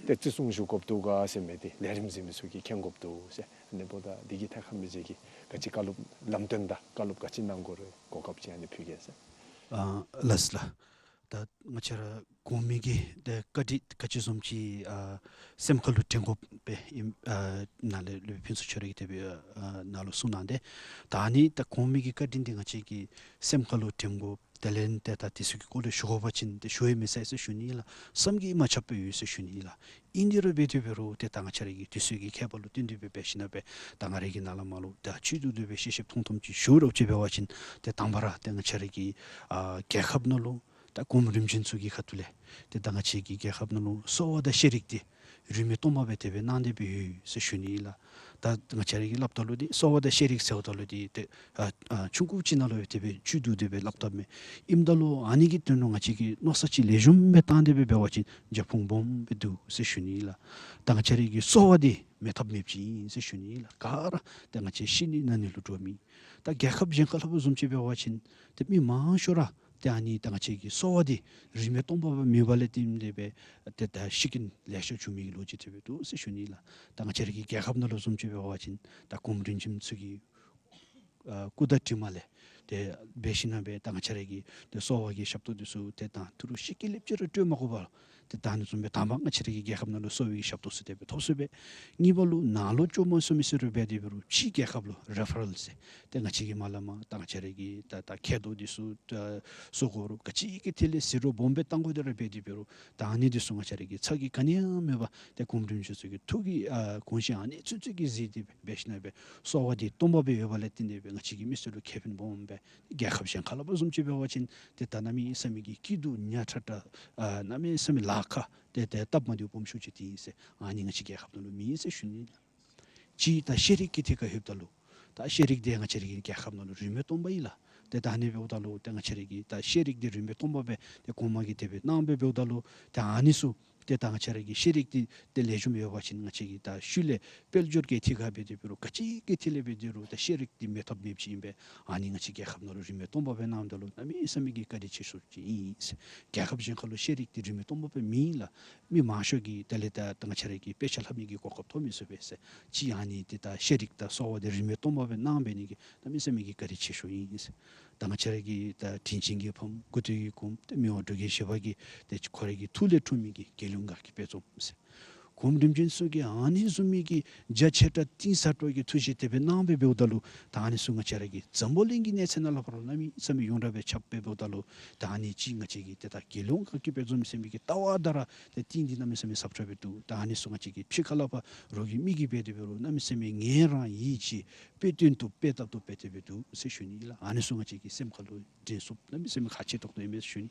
ཏེ་བརྩི་སྲུང་ཞུ་དགོཔ་འདུག་ག་ཟེར་མི་འདི་ལས་རིམ་གཟིགས་མི་ཚུ་གིས་མཁྱེན་དགོཔ་འདུག་ཟེར། ཨ་ནི་འབདཝ་ད་འདི་གི་ཐད་ཁར་མི་རྗེ་གིས་ག་ཅི་བཀའ་སློབ་ལམ་སྟོན་དང་བཀའ་སློབ་ག་ཅི་གནང་དགོ་རུང་གོ་སྐབས་ཅིག་ཨ་ནི་ཕུལ་གེ་ཟེར། ཨ་ལགས་སོ་ལགས། ད་ང་བཅས་ར་གོང་མའི་གི་ཏེ་བཀའ་དྲིན་ག་ཅི་བཟུམ་ཅིག་ཨ་སེམས་ཁར་ལུ་དྲན་དགོཔ་སྦེ་ཨིནམ་ཨ་ནཱ་ལས་སློབ་དཔོན་ཕུན་ཚོགས་ཁྱོད་ར་གིས་དེ་སྦེ་ཨ་ནཱ་ལུ་གསུངས་གནང་སྟེ། ད་ཨ་ནི་ད་གོང་མའི་གི་བཀའ་དྲིན་འདི་ང་བཅས་ཀྱིས་སེམས་ཁར་ལུ་དྲན་དགོཔ་དེ་ལས་ཏེ་ད་དེ་ཚུ་གི་སྐོར་ལས་ཞུ་དགོ་པ་ཅིན་ཏེ་ཞུ་ཡང་མི་ཚར་ཟེར་ཞུ་ནི་ལགས། བསམ་གྱིས་མ་ཁྱབ་པར་ཡོད་ཟེར་ཞུ་ནི་ལགས། ཨིན་དེ་རུང་འབད་དེ་འབད་རུང་ཏེ་ད་ང་བཅས་ར་གི་དུས་ཚོད་ཀྱི་ཁྱད་པར་ལུ་བརྟེན་ཏེ་སྦེ་འབད་ཞིན་ན་སྦེ་ད་ང་ར་གིས་ནཱ་ལས་མར་ལུ་ད་བཅུད་བསྡུ་སྟེ་སྦེ་ཤེས་ཤེསཔ་མཐོང་མཐོངམ་ཅིག་ཞུ་རོགས་ཅིག་འབད་བ་ཅིན་ཏེ་དང་པ་ར་ཏེ་ང་བཅས་ར་གི་ཨ་རྒྱལ་ཁབ་ནང་ལུ་ད་གོངམ་རིམ་བྱོན་ཚུ་གི་ཁ་ཐུག་ལས་ཏེ་ད་ང་བཅས་ཀྱི་རྒྱལ་ཁབ་ནང་ལུ་གསོ་བ་དང་ཤེས་རིག་འདི་རིས་མེད་སྟོང་པ་སྦེ་དེ་སྦེ་གནང་སྟེ་སྦེ་ཡོད་ཟེར་ཞུ་ནི་ལགས། ད་ང་བཅས་ར་གིས་སླབ་ད་ལུ་འདི་གསོ་བ་དང་ཤེས་རིག་ཟེརཝ་ད་ལུ་འདི་ཏེ་ཨ་ཨ་ཆུང་ཀུ་ཅིག་ནང་ལུ་དེ་སྦེ་བཅུད་བསྡུ་སྟེ་སྦེ་སླབ་དོ་མས། ཨིནམ་ད་ལུ་ཨ་ནི་གི་དོན་ལུ་ང་བཅས་ཀྱིས་མནོ་བསམ་ཅིག་ལེགས་ཤོམ་སྦེ་བཏང་སྟེ་སྦེ་འབད་བ་ཅིན་རྒྱབ་ཁུངས་སྦོམ་སྦེ་འདུག་ཟེར་ཞུ་ནི་ལགས། ད་ང་བཅས་ར་གི་གསོ་བ་འདི་མེད་ཐབས་མེདཔ་ཅིག་ཨིན་ཟེར་ཞུ་ནི་ལགས། ག་ར་ཏེ་ང་བཅས་ཤི་ནི་ན་ནི་ལུ་འགྱོ་མི་ད་རྒྱལ་ཁབ་གཞན་ཁ་ལུ་བཟུམ་ཅིག་འབད་བ་ཅིན་ཏེ་མི་མང་ཤོས་ར་ཏེ་ཨ་ནི་ད་ང་བཅས་ཀྱི་གསོ་བ་འདི་རིས་མེད་སྟོང་པ་སྦེ་མེད་པ་ལས་བརྟེན་ཏེ་སྦེ་ཏེ་ད་ཤི་རྐྱེན་ལེ་ཤ་བྱུང་མི་གི་ལོ་རྒྱུས་དེ་སྦེ་འདུག་ཟེར་ཞུ་ནི་ལགས། ད་ང་བཅས་ར་གི་རྒྱལ་ཁབ་ནང་ལུ་བཟུམ་ཅིག་འབད་བ་ཅིན་ད་གོངམ་རིམ་བྱོན་ཚུ་གི་ཨ་སྐུ་དང་གྲིབ་མ་ལས་ཏེ་འབད་ཞིན་ན་སྦེ་ད་ང་བཅས་ར་གི་ཏེ་གསོ་བ་གི་ཞབས་ཏོག་འདི་ཚུ་ཏེ་ད་ཐུ་རུ་ཤི་རྐྱེན་ལེབ་ཅིག་ར་སྤྲོད་མ་དགོ་པར་ཏེ་ད་ཨ་ནི་བཟུམ་སྦེ་དང་པ་ང་བཅས་ར་གི་རྒྱལ་ཁབ་ནང་ལུ་གསོ་བའི་ཞབས་ཏོག་ཚུ་དེ་སྦེ་ཐོབ་ཚུགས་པས། གཉིས་པ་ལུ་ནཱ་ལུ་བཅོས་མ་ཚུགས་མི་ཚུ་ར་འབད་དེ་འབད་རུང་ཕྱི་རྒྱལ་ཁབ་ལུ་རེ་ཕ་རལ་ཟེར་ཏེ་ང་བཅས་ཀྱིས་མ་སླབ་མ་ད་ང་བཅས་ར་གི་ད་ད་མཁལ་རྡོག་འདི་ཚུ་ད་བཟོ་དགོ་རུང་ག་ཅི་གི་ཐད་ལས་ཟད་འགྲོ་སྦོམ་སྦེ་བཏང་དགོ་དེ་ར་འབད་དེ་འབད་རུང་ད་ཨ་ནི་འདི་ཚུ་ང་བཅས་ར་གི་ཚ་གྱང་ག་ནི་ཡང་མེད་པར་ཏེ་གོངམ་རིམ་བྱོན་ཚུ་གི་ཐུགས་ཀྱི་ཨ་དགོངས་བཞེད་ཨ་ནི་ཚུན་ཚོད་ཀྱི་གཟིགས་ཏེ་འབད་ཞིན་ན་སྦེ་གསོ་བ་འདི་སྟོང་པ་སྦེ་ཡོད་པ་ལས་བརྟེན་ཏེ་སྦེ་ང་བཅས་ཀྱི་མི་ཚུ་ལུ་ཁེ་ཕན་སྦོམ་སྦེ་རྒྱལ་ཁབ་གཞན་ཁ་ལུ་བཟུམ་ཅིག་འབད་བ་ཅིན་ཏེ་ད་གནམ་མེད་ས་མེད་ཀྱི་སྐྱིད་སྡུག་ཉག་ཕྲ་ཕྲ་ཨ་གནམ་མེད་ས་མེད་ལཱ་ཁག་ཏེ་ཏེ་སྟབས་མ་བདེཝ་སྦོམ་ཤོས་ཅིག་འདི་ཨིན་ཟེར་ཨ་ནི་ང་བཅས་རྒྱལ་ཁབ་ནང་ལུ་མེད་ཟེར་ཞུ་ནི་ལགས། གཅིག་ད་ཤེས་རིག་གི་ཐད་ཁར་ལྷོདཔ་ད་ལུ་ད་ཤེས་རིག་འདི་ང་བཅས་ར་གི་རྒྱལ་ཁབ་ནང་ལུ་རིས་མེད་སྟོང་པ་ཨིན་ལགས། ཏེ་ད་ཨ་ནི་འབདཝ་ད་ལུ་ཏེ་ང་བཅས་ར་གི་ད་ཤེས་རིག་འདི་རིས་མེད་སྟོང་པ་སྦེ་ཏེ་གོང་མ་གིས་དེ་སྦེ་གནང་སྦེ་འབདཝ་ད་ལུ་ཏེ་ཨ་ནི་ཚུ་ཏེ་ད་ང་བཅས་ར་གི་ཤེས་རིག་འདི་ཏེ་ལེགས་ཤོམ་ཡོད་པ་ཅིན་ང་བཅས་ཀྱི་ད་ཤུལ་ལས་དཔལ་འབྱོར་གྱི་ཐད་ཁར་འབད་དེ་འབད་རུང་ག་ཅི་གི་ཐད་ལས་འབད་དེ་རུང་ད་ཤེས་རིག་འདི་མེད་ཐབས་མེདཔ་ཅིག་ཨིན་པས། ཨ་ནི་ང་བཅས་རྒྱལ་ཁབ་ནང་ལུ་རིས་མེད་སྟོང་པ་སྦེ་གནངམ་ད་ལུ་གནམ་མེད་ས་མེད་ཀྱི་བཀའ་དྲིན་ཆེ་ཤོས་ཅིག་ཨིན་ཟེར། རྒྱལ་ཁབ་གཞན་ཁ་ལུ་ཤེས་རིག་འདི་རིས་མེད་སྟོང་པ་སྦེ་མེད་ལགས། མི་མང་ཤོས་ཀྱིས་དེ་ལས་ད་ད་ང་བཅས་ར་གི་དཔེ་ཆ་ལྷབ་ནི་གི་གོ་སྐབས་ཐོབ་མི་ཚུགས་པས་ཟེར། གཅིག་ཨ་ནི་འདི་ད་ཤེས་རིག་དང་གསོ་བ་འདི་རིས་མེད་སྟོང་པ་སྦེ་གནང་འབད་ནི་གི་གནམ་མེད་ས་མེད་ཀྱི་བཀའ་དྲིན་ཆེ་ཤོས་ཨིན་ཟེར། ད་ང་བཅས་ར་གི་ད་དྲིན་ཅན་གྱི་ཕམ་སྐུ་དུས་ཀྱི་གོངམ་ཏེ་མི་དབང་འབྲུག་རྒྱལ་བཞི་པ་གི་ཏེ་ཁོ་རའི་གི་ཐུགས་ལས་འཁྲུངས་མི་གི་རྒྱལ་གླིང་དགའ་སྐྱིད་དཔལ་འཛོམས་ཟེར། གོངམ་རིམ་བྱོན་ཚུ་གིས་ཨ་ནི་བཟུམ་མའི་གི་རྒྱ་ཆེ་དྲགས་གཏིང་ཟབ་དྲགས་ཀྱི་ཐུགས་བཞེད་དེ་སྦེ་གནང་སྦེ་འབདཝ་ད་ལུ་ད་ཨ་ནི་ཚུ་ང་བཅས་ར་གི་འཛམ་བུ་གླིང་གི་གནས་ཚད་ནང་ལུ་ཕར་གནམ་མེད་ས་མེད་ཡོངས་གྲགས་སྦེ་ཁྱབ་སྦེ་འབདཝ་ད་ལུ་ད་ཨ་ནི་གཅིག་ང་བཅས་ཀྱི་ཏེ་ད་རྒྱལ་གླིང་དགའ་སྐྱིད་དཔལ་འཛོམས་ཟེར་མི་གི་ལྟ་བ་དང་ར་ཏེ་གཏིང་འདི་གནམ་མེད་ས་མེད་ཟབ་དྲགས་སྦེ་འདུག། ད་ཨ་ནི་ཚུ་ང་བཅས་ཀྱིས་ཕྱི་ཁ་ལས་ཕར་རོགས་ཀྱིས་མིག་གིས་འབད་དེ་འབད་རུང་གནམ་མེད་ས་མེད་ངལ་རངས་ཡིད་ཆེས་དཔེ་སྟོན་ཏོག་དཔེ་ལྟ་ཏོག་སྦེ་དེ་སྦེ་འདུག་ཟེར་ཞུ་ནི་ལགས། ཨ་ནི་ཚུ་ང་བཅས་ཀྱི་སེམས་ཁ་ལུ་དྲན་ཚུགསཔ་གནམ་མེད་ས་མེད་ཁག་ཆེ་ཏོག་ཏོ་ཨིན་མས་ཟེར་ཞུ་ནི།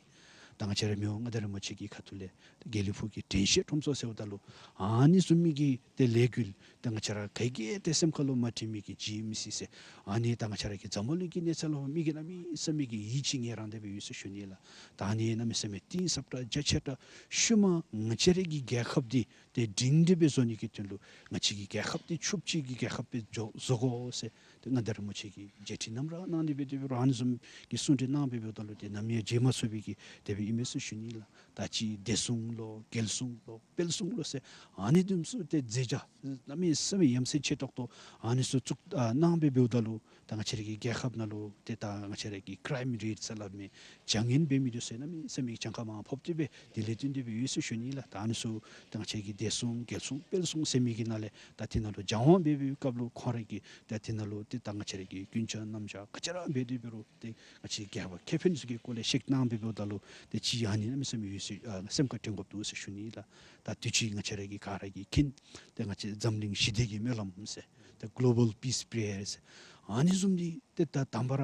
ད་ང་བཅས་ར་མི་དབང་མངའ་བདག་རིན་པོ་ཆེ་གི་ཁ་ཐུག་ལས་དགེ་ལེགས་ཕུག་གི་དྲན་ཤེས་ཁྲོམ་ཚོགས་ཟེརཝ་ད་ལུ་ཨ་ནི་བཟུམ་མའི་གི་ཏེ་ལས་འགུལ་ད་ང་བཅས་ར་ག་གིས་ཏེ་སེམས་ཁ་ལུ་མ་དྲན་མི་གི་ཇི་ཨེམ་སི་ཟེར་ཨ་ནི་ད་ང་བཅས་ར་གི་འཛམ་བུ་གླིང་གི་གནས་ཚད་ལུ་མི་གིས་གནམ་མེད་ས་མེད་ཀྱི་ཡིད་ཆེས་ངལ་རངས་དེ་སྦེ་ཡོད་ཟེར་ཞུ་ནི་ལགས། ད་ཨ་ནི་གནམ་མེད་ས་མེད་གཏིང་ཟབ་དྲགས་རྒྱ་ཆེ་དྲགས་ཤུལ་མ་ང་བཅས་ར་གི་རྒྱལ་ཁབ་འདི་ཏེ་སྒྲིང་སྒྲི་སྦེ་བཟོ་ནི་གི་དོན་ལུ་ང་བཅས་ཀྱི་རྒྱལ་ཁབ་འདི་ཕྱུགཔ་ཅིག་གི་རྒྱལ་ཁབ་སྦེ་བཟོ་བཟོ་དགོ་ཟེར་ཏེ་མངའ་བདག་རིན་པོ་ཆེ་གིས་མཇལ་ཕྲད་ནམ་ར་གནང་སྟེ་སྦེ་དེ་སྦེ་ར་ཨ་ནི་བཟུམ་གྱི་གསུང་གྲོས་གནང་སྦེ་འབདཝ་ད་ལུ་ཏེ་ནམ་ཡང་བརྗེད་མ་ཚུགས་པའི་གི་དེ་སྦེ་ ཨིན་མས་ཟེར་ཞུ་ནི་ལགས། ད་ཅི་བདེ་སྲུང་ལོ་རྒྱལ་སྲུང་ལོ་དཔལ་སྲུང་ལོ་ཟེར་ཨ་ནི་བཟུམ་ཚུ་ཏེ་མཛད་བྱ་གནམ་མེད་ས་མེད་ཡ་མཚན་ཆེ་ཏོག་ཏོ་ཨ་ནི་ཚུ་བཙུགས་ཨ་གནང་སྦེ་འབདཝ་ད་ལུ་ད་ང་བཅས་ར་གི་རྒྱལ་ཁབ་ནང་ལུ་ཏེ་ད་ང་བཅས་ར་གི་ཀྲའིམ་རེཊ་ཟེར་སླབ་མི་བྱ་ངན་འབད་མི་འདི་ཚུ་གནམ་མེད་ས་མེད་གྱངས་ཁ་མང་ཕོག་སྟེ་སྦེ་དེ་ལས་བརྟེན་ཏེ་སྦེ་ཡོད་ཟེར་ཞུ་ནི་ལགས། ད་ཨ་ནི་ཚུ་ད་ང་བཅས་ར་གི་བདེ་སྲུང་རྒྱལ་སྲུང་དཔལ་སྲུང་ཟེར་མི་གི་ནང་ལས་ད་དེ་ནང་ལུ་སྦྱང་བ་འབད་བའི་སྐབས་ལུ་ཁོང་ར་གིས་ད་དེ་ནང་ལུ་ཏེ་ད་ང་བཅས་ར་གི་ཀུན་སྤྱོད་རྣམ་གཞག་ག་ཅི་ར་འབད་དེ་འབད་རུང་ཏེ་ང་བཅས་རྒྱལ་བ་ཁེ་ཕན་ཚུ་གི་སྐོར་ལས་བཤད་གནང་འབད་འབདཝ་ད་ལུ་ཏེ་ཅིག་ཨ་ནི་གནམ་མེད་ས་མེད་ཡོད་ཟེར་ཨ་སེམས་ཁར་དྲན་དགོཔ་འདུག་ཟེར་ཞུ་ནི་ལགས། ད་དུས་ཅི་ང་བཅས་ར་གི་ག་ར་གིས་མཁྱེན་ཏེ་ང་བཅས་འཛམ་གླིང་ཞི་བདེ་གི་སྨོན་ལམ་ཟེར་ཏེ་གོ་ལོ་བཱལ་པིས་པི་རེ་ཡར་ཟེར་ཨ་ནི་བཟུམ་འདི་ཏེ་ད་དང་པ་ར་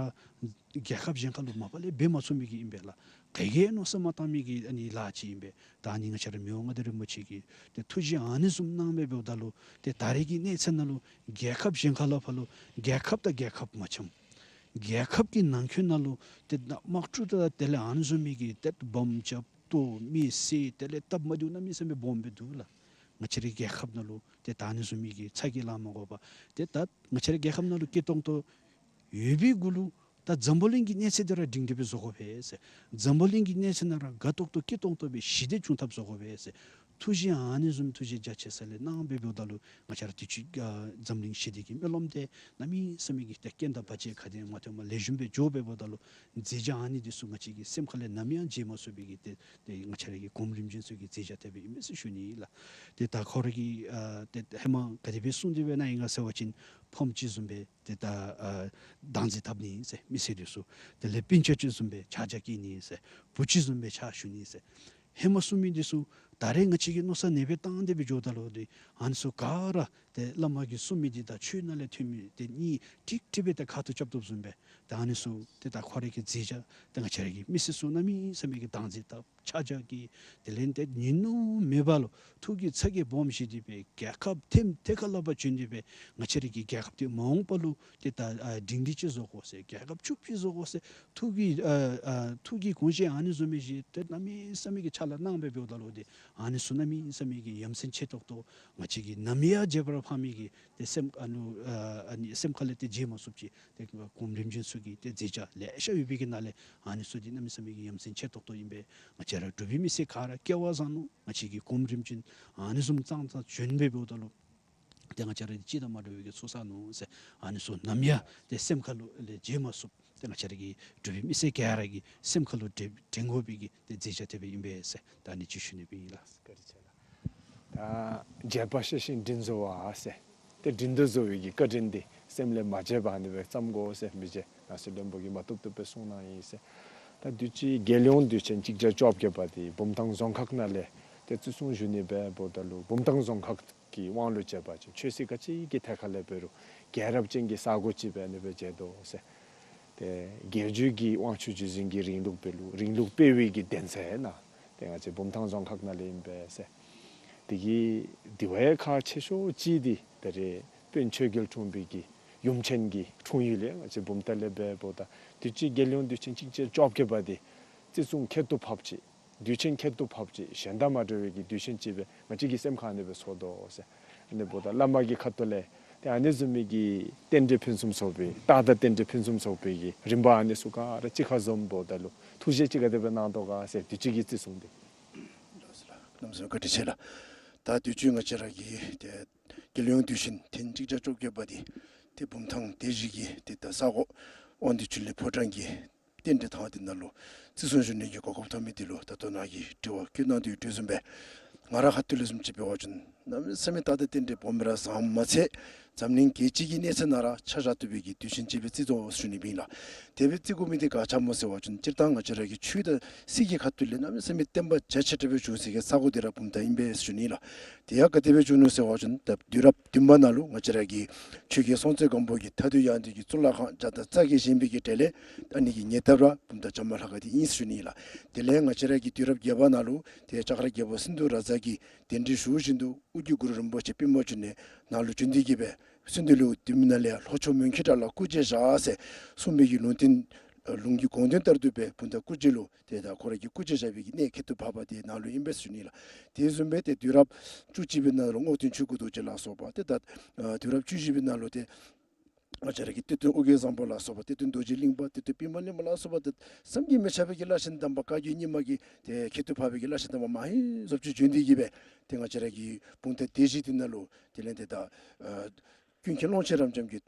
རྒྱལ་ཁབ་གཞན་ཁ་ལུ་མ་པ་ལས་འབད་མ་ཚུགས་མི་གི་ཨིན་པས་ལགས། ག་གིས་མནོ་བསམ་མ་བཏང་མི་གི་ཨ་ནི་ལཱ་ཅིག་ཨིན་པས། ད་ཨ་ནི་ང་བཅས་ར་མི་དབང་མངའ་བདག་རིན་པོ་ཆེ་གིས་ཏེ་ཐུགས་བཞེད་ཨ་ནི་བཟུམ་གནང་སྦེ་འབདཝ་ད་ལུ་ཏེ་ད་རེས་ཀྱི་གནས་ཚད་ནང་ལུ་རྒྱལ་ཁབ་གཞན་ཁ་ལུ་ཕར་ལུ་རྒྱལ་ཁབ་དང་རྒྱལ་ཁབ་མ་འཆམ། རྒྱལ་ཁབ་ཀྱི་ནང་འཁོད་ནང་ལུ་ཏེ་ད་དམག་འཁྲུག་དང་དེ་ལས་ཨ་ནི་བཟུམ་མའི་གི་ཏེ་བོམ་རྐྱབ་གཏོར་མེ་བསད་དེ་ལས་སྟབས་མ་བདེཝ་གནམ་མེད་ས་མེད་སྦོམ་སྦེ་འདུག་ལགས། ང་བཅས་རའི་རྒྱལ་ཁབ་ནང་ལུ་ཏེ་ད་ཨ་ནི་བཟུམ་མའི་གི་ཚ་གྱང་ལང་མ་དགོ་པར་ཏེ་ད་ང་བཅས་རའི་རྒྱལ་ཁབ་ནང་ལུ་སྐྱིད་ཏོང་ཏོ་ཡོད་པའི་གུ་ལུ་ད་འཛམ་བུ་གླིང་གི་གནས་ཚད་འདི་ར་སྒྲིང་སྒྲི་སྦེ་བཟོ་དགོ་པས་ཟེར། འཛམ་བུ་གླིང་གི་གནས་ཚད་ནང་ར་དགའ་ཏོག་ཏོ་སྐྱིད་ཏོང་ཏོ་སྦེ་ཞི་བདེ་བྱུང་ཐབས་བཟོ་དགོ་པས་ཟེར། ཐུགས་བཞེད་ཨ་ནི་བཟུམ་ཐུགས་བཞེད་རྒྱ་ཆེ་ས་ལས་གནང་སྦེ་འབདཝ་ད་ལུ་ང་བཅས་ར་དུས་ཅི་ཨ་འཛམ་གླིང་ཞི་བདེ་གི་སྨོན་ལམ་འདི་གནམ་མེད་ས་མེད་ཀྱི་ཏེ་རྐྱེན་དང་བར་ཆད་ག་དེ་མ་ཐོན་པར་ལེགས་ཤོམ་སྦེ་འགྱོ་སྦེ་འབདཝ་ད་ལུ་མཛད་བྱ་ཨ་ནི་འདི་ཚུ་ང་བཅས་ཀྱི་སེམས་ཁ་ལས་ནམ་ཡང་བརྗེད་མ་ཚུགས་པའི་གི་ཏེ་ཏེ་ང་བཅས་ར་གི་གོངམ་རིམ་བྱོན་ཚུ་གི་མཛད་བྱ་དེ་སྦེ་ཨིན་མས་ཟེར་ཞུ་ནི་ལགས། ཏེ་ད་ཁོ་ར་གིས་ཨ་ཏེ་ཧེ་མ་ག་དེ་སྦེ་གསུངས་ཏེ་སྦེ་གནང་ཡི་ག་ཟེར་བ་ཅིན་ཕམ་ཅིག་བཟུམ་སྦེ་ཏེ་ད་ཨ་བདག་འཛིན་འཐབ་ནི་ཟེར་མི་སེར་འདི་ཚུ། དེ་ལས་སྤུན་ཆ་ཅིག་བཟུམ་སྦེ་ཕྱག་རྒྱ་བསྐྱེད་ནི་ཟེར། བུ་ཅིག་བཟུམ་སྦེ་ཕྱག་ཞུ་ནི་ཟེར། ཧེ་མ་གསུངས་མི་འདི་ཚུ་ད་རེས་ང་བཅས་ཀྱིས་མནོ་བསམ་ནན་པའི་བཏང་སྟེ་སྦེ་འགྱོཝ་ད་ལུ་ཏེ་ཨ་ནི་ཚུ་ག་ར་ཏེ་བླ་མ་གིས་གསུངས་མི་འདི་དང་ཆོས་ནང་ལས་ཐོན་མི་འདི་གཉིས་ཀྲིག་ཀྲི་སྦེ་ཏེ་ཁ་ཐུག་རྐྱབ་དོ་བཟུམ་སྦེ་ཏེ་ཨ་ནི་ཚུ་ཏེ་ད་ཁོ་ར་གི་མཛད་བྱ་ཏེ་ང་བཅས་ར་གི་མི་སེར་ཚུ་གནམ་མེད་ས་མེད་ཀྱི་བདག་འཛིན་འཐབ་ཕྱག་རྒྱ་བསྐྱེད། དེ་ལས་ཏེ་ཉིན་ནུབ་མེད་པར་ལུ་ཐུགས་ཀྱི་ཚ་གྱང་སྦོམ་བཞེས་ཏེ་སྦེ་རྒྱལ་ཁབ་ཐེམ་ཐེ་ཁ་ལ་བ་བྱོན་ཏེ་སྦེ་ང་བཅས་ར་གི་རྒྱལ་ཁབ་འདི་མ་འོངས་པ་ལུ་ཏེ་ད་ཨ་སྒྲིང་སྒྲི་ཅིག་བཟོ་དགོ་ཟེར་རྒྱལ་ཁབ་ཕྱུགཔོ་ཅིག་བཟོ་དགོ་ཟེར་ཐུགས་ཀྱི་ཨ་ཨ་ཐུགས་ཀྱི་དགོངས་བཞེད་ཨ་ནི་བཟུམ་མའི་ཅིག་ཏེ་གནམ་མེད་ས་མེད་ཀྱི་ཕྱག་ལཱ་གནང་སྦེ་འབདཝ་ད་ལུ་ཏེ་ཨ་ནི་ཚུ་གནམ་མེད་ས་མེད་ཀྱི་ཡ་མཚན་ཆེ་ཏོག་ཏོ་ང་བཅས་ཀྱིས་ནམ་ཡང་བརྗེད་པར་འཕངས་མི་གི་ཏེ་སེམས་ཨ་ནི་ཨ་ཨ་ནི་སེམས་ཁ་ལས་ཏེ་བརྗེད་མ་ཚུགསཔ་ཅིག་ཏེ་གོངམ་རིམ་བྱོན་ཚུ་གི་ཏེ་མཛད་བྱ་ལེ་ཤ་ཡོད་པའི་གི་ནང་ལས་ཨ་ནི་ཚུ་འདི་གནམ་མེད་ས་མེད་ཀྱི་ཡ་མཚན་ཆེ་ཏོག་ཏོ་ཨིན་པས། ང་བཅས་ར་འབྲུག་པའི་མི་སེར་ག་ར་སྐལ་བ་བཟང་ནུག། ང་བཅས་ཀྱི་གོངམ་རིམ་བྱོན་ཨ་ནི་བཟུམ་ཙང་ཙང་བྱོན་སྦེ་འབདཝ་ད་ལུ་ཏེ་ང་བཅས་ར་འདི་སྤྱི་དང་མ་འདྲ་བའི་གི་ཚོགས་བསགས་ནུག་ཟེར་ཨ་ནི་ཚུ་ནམ་ཡང་ཏེ་སེམས་ཁ་ལུ་ལས་བརྗེད་མ་ཚུགསཔ་ཏེ་ང་བཅས་ར་གི་འབྲུག་པའི་མི་སེར་ག་ར་གི་སེམས་ཁ་ལུ་དྲན་དྲན་དགོ་པའི་གི་ཏེ་མཛད་བྱ་དེ་སྦེ་ཨིན་པས་ཟེར་ད་ཨ་ནི་ཅིག་ཞུ་ནི་སྦེ་ཨིན་ལགས། བཀའ་དྲིན་ཆེ་ལགས། ད་བརྗེད་པ་ཤེས་ཤིང་དྲིན་གཟོ་བ་ཟེར། ཏེ་དྲིན་དུ་གཟོ་བའི་གི་བཀའ་དྲིན་འདི་སེམས་ལས་མ་བརྗེད་པར་ཨ་ནི་སྦེ་བརྩམ་དགོ་ཟེར་མི་རྗེ་ནགས་ཚལ་བློན་པོ་གིས་མ་བཏུབ་བཏུབ་སྦེ་གསུངས་གནང་ཡི་ཟེར། ད་དུས་ཅི་རྒྱལ་ཡོངས་དུས་ཆེན་གཅིག་བརྒྱ་བཅོ་བརྒྱད་པ་འདི་བུམ་ཐང་རྫོང་ཁག་ནང་ལས་ཏེ་བརྩི་སྲུང་ཞུ་ནི་སྦེ་འབདཝ་ད་ལུ་བུམ་ཐང་རྫོང་ཁག་གི་དབང་ལུ་བྱས་པ་ཅིན་ཆོས་སྲིད་ག་ཅི་གི་ཐད་ཁ་ལས་འབད་རུང་རྒྱལ་རབས་ཅན་གྱི་ས་གོ་ཅིག་སྦེ་ཨ་ནི་སྦེ་མཇལ་དོ་ཟེར། ཏེ་རྒྱལ་བརྒྱུད་ཀྱི་དབང་ཕྱུག་རྒྱུད་འཛིན་གྱི་རིང་ལུགས་འབད་རུང་རིང་ལུགས་སྤེལ་བའི་གི་གདན་ས་ཨིན་ན་ཏེ་ང་བཅས་བུམ་ཐང་རྫོང་ཁག་ནང་ལས་ཨིན་པས་ཟེར། དེ་གིས་དེ་བ་ཡང་ཁག་ཆེ་ཤོས་ཅིག་འདི་ད་རེས་དཔོན་ཆོས་རྒྱལ་འཁྲུངས་པའི་གི་ཡུམ་ཆེན་གྱི་འཁྲུངས་ཡུལ་ལས་ང་བཅས་བུམ་ཐང་ལས་འབད་འབདཝ་ད་དུས་ཅི་རྒྱལ་ཡོངས་དུས་ཆེན་གཅིག་བརྒྱ་བཅོ་བརྒྱད་པ་འདི་བརྩི་སྲུང་ཁྱད་དུ་འཕགསཔ་ཅིག་དུས་ཆེན་ཁྱད་དུ་འཕགསཔ་ཅིག་གཞན་དང་མ་འདྲ་བའི་གི་དུས་ཆེན་ཅིག་སྦེ་ང་བཅས་ཀྱི་སེམས་ཁར་ཨ་ནི་སྦེ་ཚོར་དོ་ཟེར། ཨ་ནི་འབདཝ་ད་བླ་མ་གི་ཁ་ཐུག་ལས་ཏེ་ཨ་ནི་བཟུམ་མའི་གི་རྟེན་འབྲེལ་ཕུན་སུམ་ཚོགས་པའི་རྟགས་དང་རྟེན་འབྲེལ་ཕུན་སུམ་ཚོགས་པའི་གི་རིམ་པ་ཨ་ནི་ཚུ་ག་ར་གཅིག་ཁར་འཛོམས་འབདཝ་ད་ལུ་ཐུགས་བཞེད་ཅིག་ག་དེ་སྦེ་གནང་དོ་ག་ཟེར་དུས་ཅི་གི་བརྩི་སྲུང་འདི། ལགས་སོ་ལགས། གནམ་མེད་ས་མེད་བཀའ་དྲིན་ཆེ་ལགས། ད་དུས་ཅི་ང་བཅས་ར་གི་ཏེ་རྒྱལ་ཡོངས་དུས་ཆེན་ཐེངས་གཅིག་བརྒྱ་བཅོ་བརྒྱད་པ་འདི་ཏེ་བུམ་ཐང་སྡེ་བཞི་གི་ཏེ་ད་ས་གོ་དབང་འདུས་ཆོས་གླིང་ཕོ་བྲང་གི་རྟེན་འབྲེལ་ཐང་འདི་ནང་ལུ་བརྩི་སྲུང་ཞུ་ནི་གི་གོ་སྐབས་ཐོབ་མི་འདི་ལུ་ད་ལྟོ་ནཱ་གིས་དྲི་བ་བཀོད་གནང་དོ་ཡོད་དོ་བཟུམ་སྦེ་ང་རའི་ཁ་ཐུག་ལས་བཟུམ་ཅིག་འབད་བ་ཅིན་གནམ་མེད་ས་མེད་རྟགས་དང་རྟེན་འབྲེལ་སྦོམ་ར་བཟངམ་མ་ཚད་འཛམ་གླིང་རྒྱལ་སྤྱི་གི་གནས་ཚད་ནང་ར་ཆ་བཞག་བཏུབ་པའི་གི་དུས་ཆེན་ཅིག་སྦེ་བརྩི་དོ་ཟེར་ཞུ་ནི་སྦེ་ཨིན་ལགས། དེ་སྦེ་བརྩི་དགོ་མི་འདི་ག་ཅི་སྨོ་ཟེར་བ་ཅིན་སྤྱིར་བཏང་ང་བཅས་ར་གི་ཆོས་དང་སྲིད་ཀྱི་ཁ་ཐུག་ལས་གནམ་མེད་ས་མེད་བསྟན་པ་རྒྱ་ཆེ་དྲགས་སྦེ་བྱུང་སའི་གི་ས་གོ་འདི་ར་བུམ་ཐང་ཨིན་པས་ཟེར་ཞུ་ནི་ལགས། དེ་ཡང་ག་དེ་སྦེ་བྱུང་ནུག་ཟེར་བ་ཅིན་ད་དུས་རབས་བདུན་པ་ནང་ལུ་ང་བཅས་ར་གི་ཆོས་རྒྱལ་སྲོང་བཙན་སྒམ་པོ་གིས་མཐའ་འདུལ་ཡང་འདུལ་གྱི་གཙུག་ལག་ཁང་བརྒྱ་དང་རྩ་བརྒྱད་བཞེངས་པའི་གི་གྲས་ལས་ཨ་ནི་གི་ཉེ་འདབས་ར་བུམ་ཐང་བྱམས་པ་ལྷ་ཁང་འདི་ཨིན་ཟེར་ཞུ་ནི་ལགས། དེ་ལས་ང་བཅས་ར་གི་དུས་རབས་བརྒྱད་པ་ནང་ལུ་ཏེ་ལྕགས་རི་རྒྱལ་པོ་སེང་འབྲུག་ར་ཛ་གིས་གདན་འདྲེན་ཞུ་བཞིན་དུ་ཨོ་རྒྱན་གུ་རུ་རིན་པོ་ཆེ་པདྨ་འབྱུང་གནས་ནཱ་ལུ་བྱོན་ཏེ་གིས་སྦེ་སེང་འབྲུག་ལུ་བདུད་མོ་ནང་ལས་ལྷོ་ཕྱོགས་མོན་ཁྱོད་བྲག་ལ་སྐུ་མཆེད་བཞག་ཟེར་གསུངས་པའི་གི་ལུང་བསྟན་ལུང་གི་དགོངས་དོན་ལྟར་དུ་སྦེ་བུམ་ཐང་སྐུ་མཆེད་ལུ་ཏེ་ད་ཁོ་ར་གི་སྐུ་མཆེད་བཞག་པའི་གི་གནས་ཁྱད་དུ་འཕགས་པ་དེ་ནཱ་ལུ་ཨིན་པས་ཟེར་ཞུ་ནི་ལགས། དེ་བཟུམ་སྦེ་ཏེ་དུས་རབས་བཅུ་གཅིག་པའི་ནང་ལུ་རྔོག་སྟོན་ཆོས་སྐུ་རྡོ་རྗེ་ལ་སོགས་པ་ཏེ་ད་ཨ་དུས་རབས་བཅུ་བཞི་པའི་ནང་ལུ་ཏེ་ ང་བཅས་ར་གི་གཏེར་སྟོན་ཨོ་རྒྱན་བཟང་པོ་ལ་སོགས་པ་གཏེར་སྟོན་རྡོ་རྗེ་གླིང་པ་གཏེར་སྟོན་པདྨ་གླིང་པ་ལ་སོགས་པ་ཏེ་བསམ་གྱིས་མི་ཁྱབ་པའི་གི་བླ་ཆེན་དམ་པ་བཀའ་བརྒྱུད་རྙིང་མ་གི་ཏེ་ཁྱད་དུ་འཕགས་པའི་གི་བླ་ཆེན་དམ་པ་མ་ཧེ་ཟོབ་ཅིག་བྱོན་ཏེ་གི་སྦེ་ཏེ་ང་བཅས་ར་གི་བུམ་ཐང་སྡེ་བཞི་འདི་ནང་ལུ་དེ་ལས་ཏེ་ད་ཨ་ཀུན་མཁྱེན་ཀློང་ཆེན་རབ་འབྱམས་ཀྱི་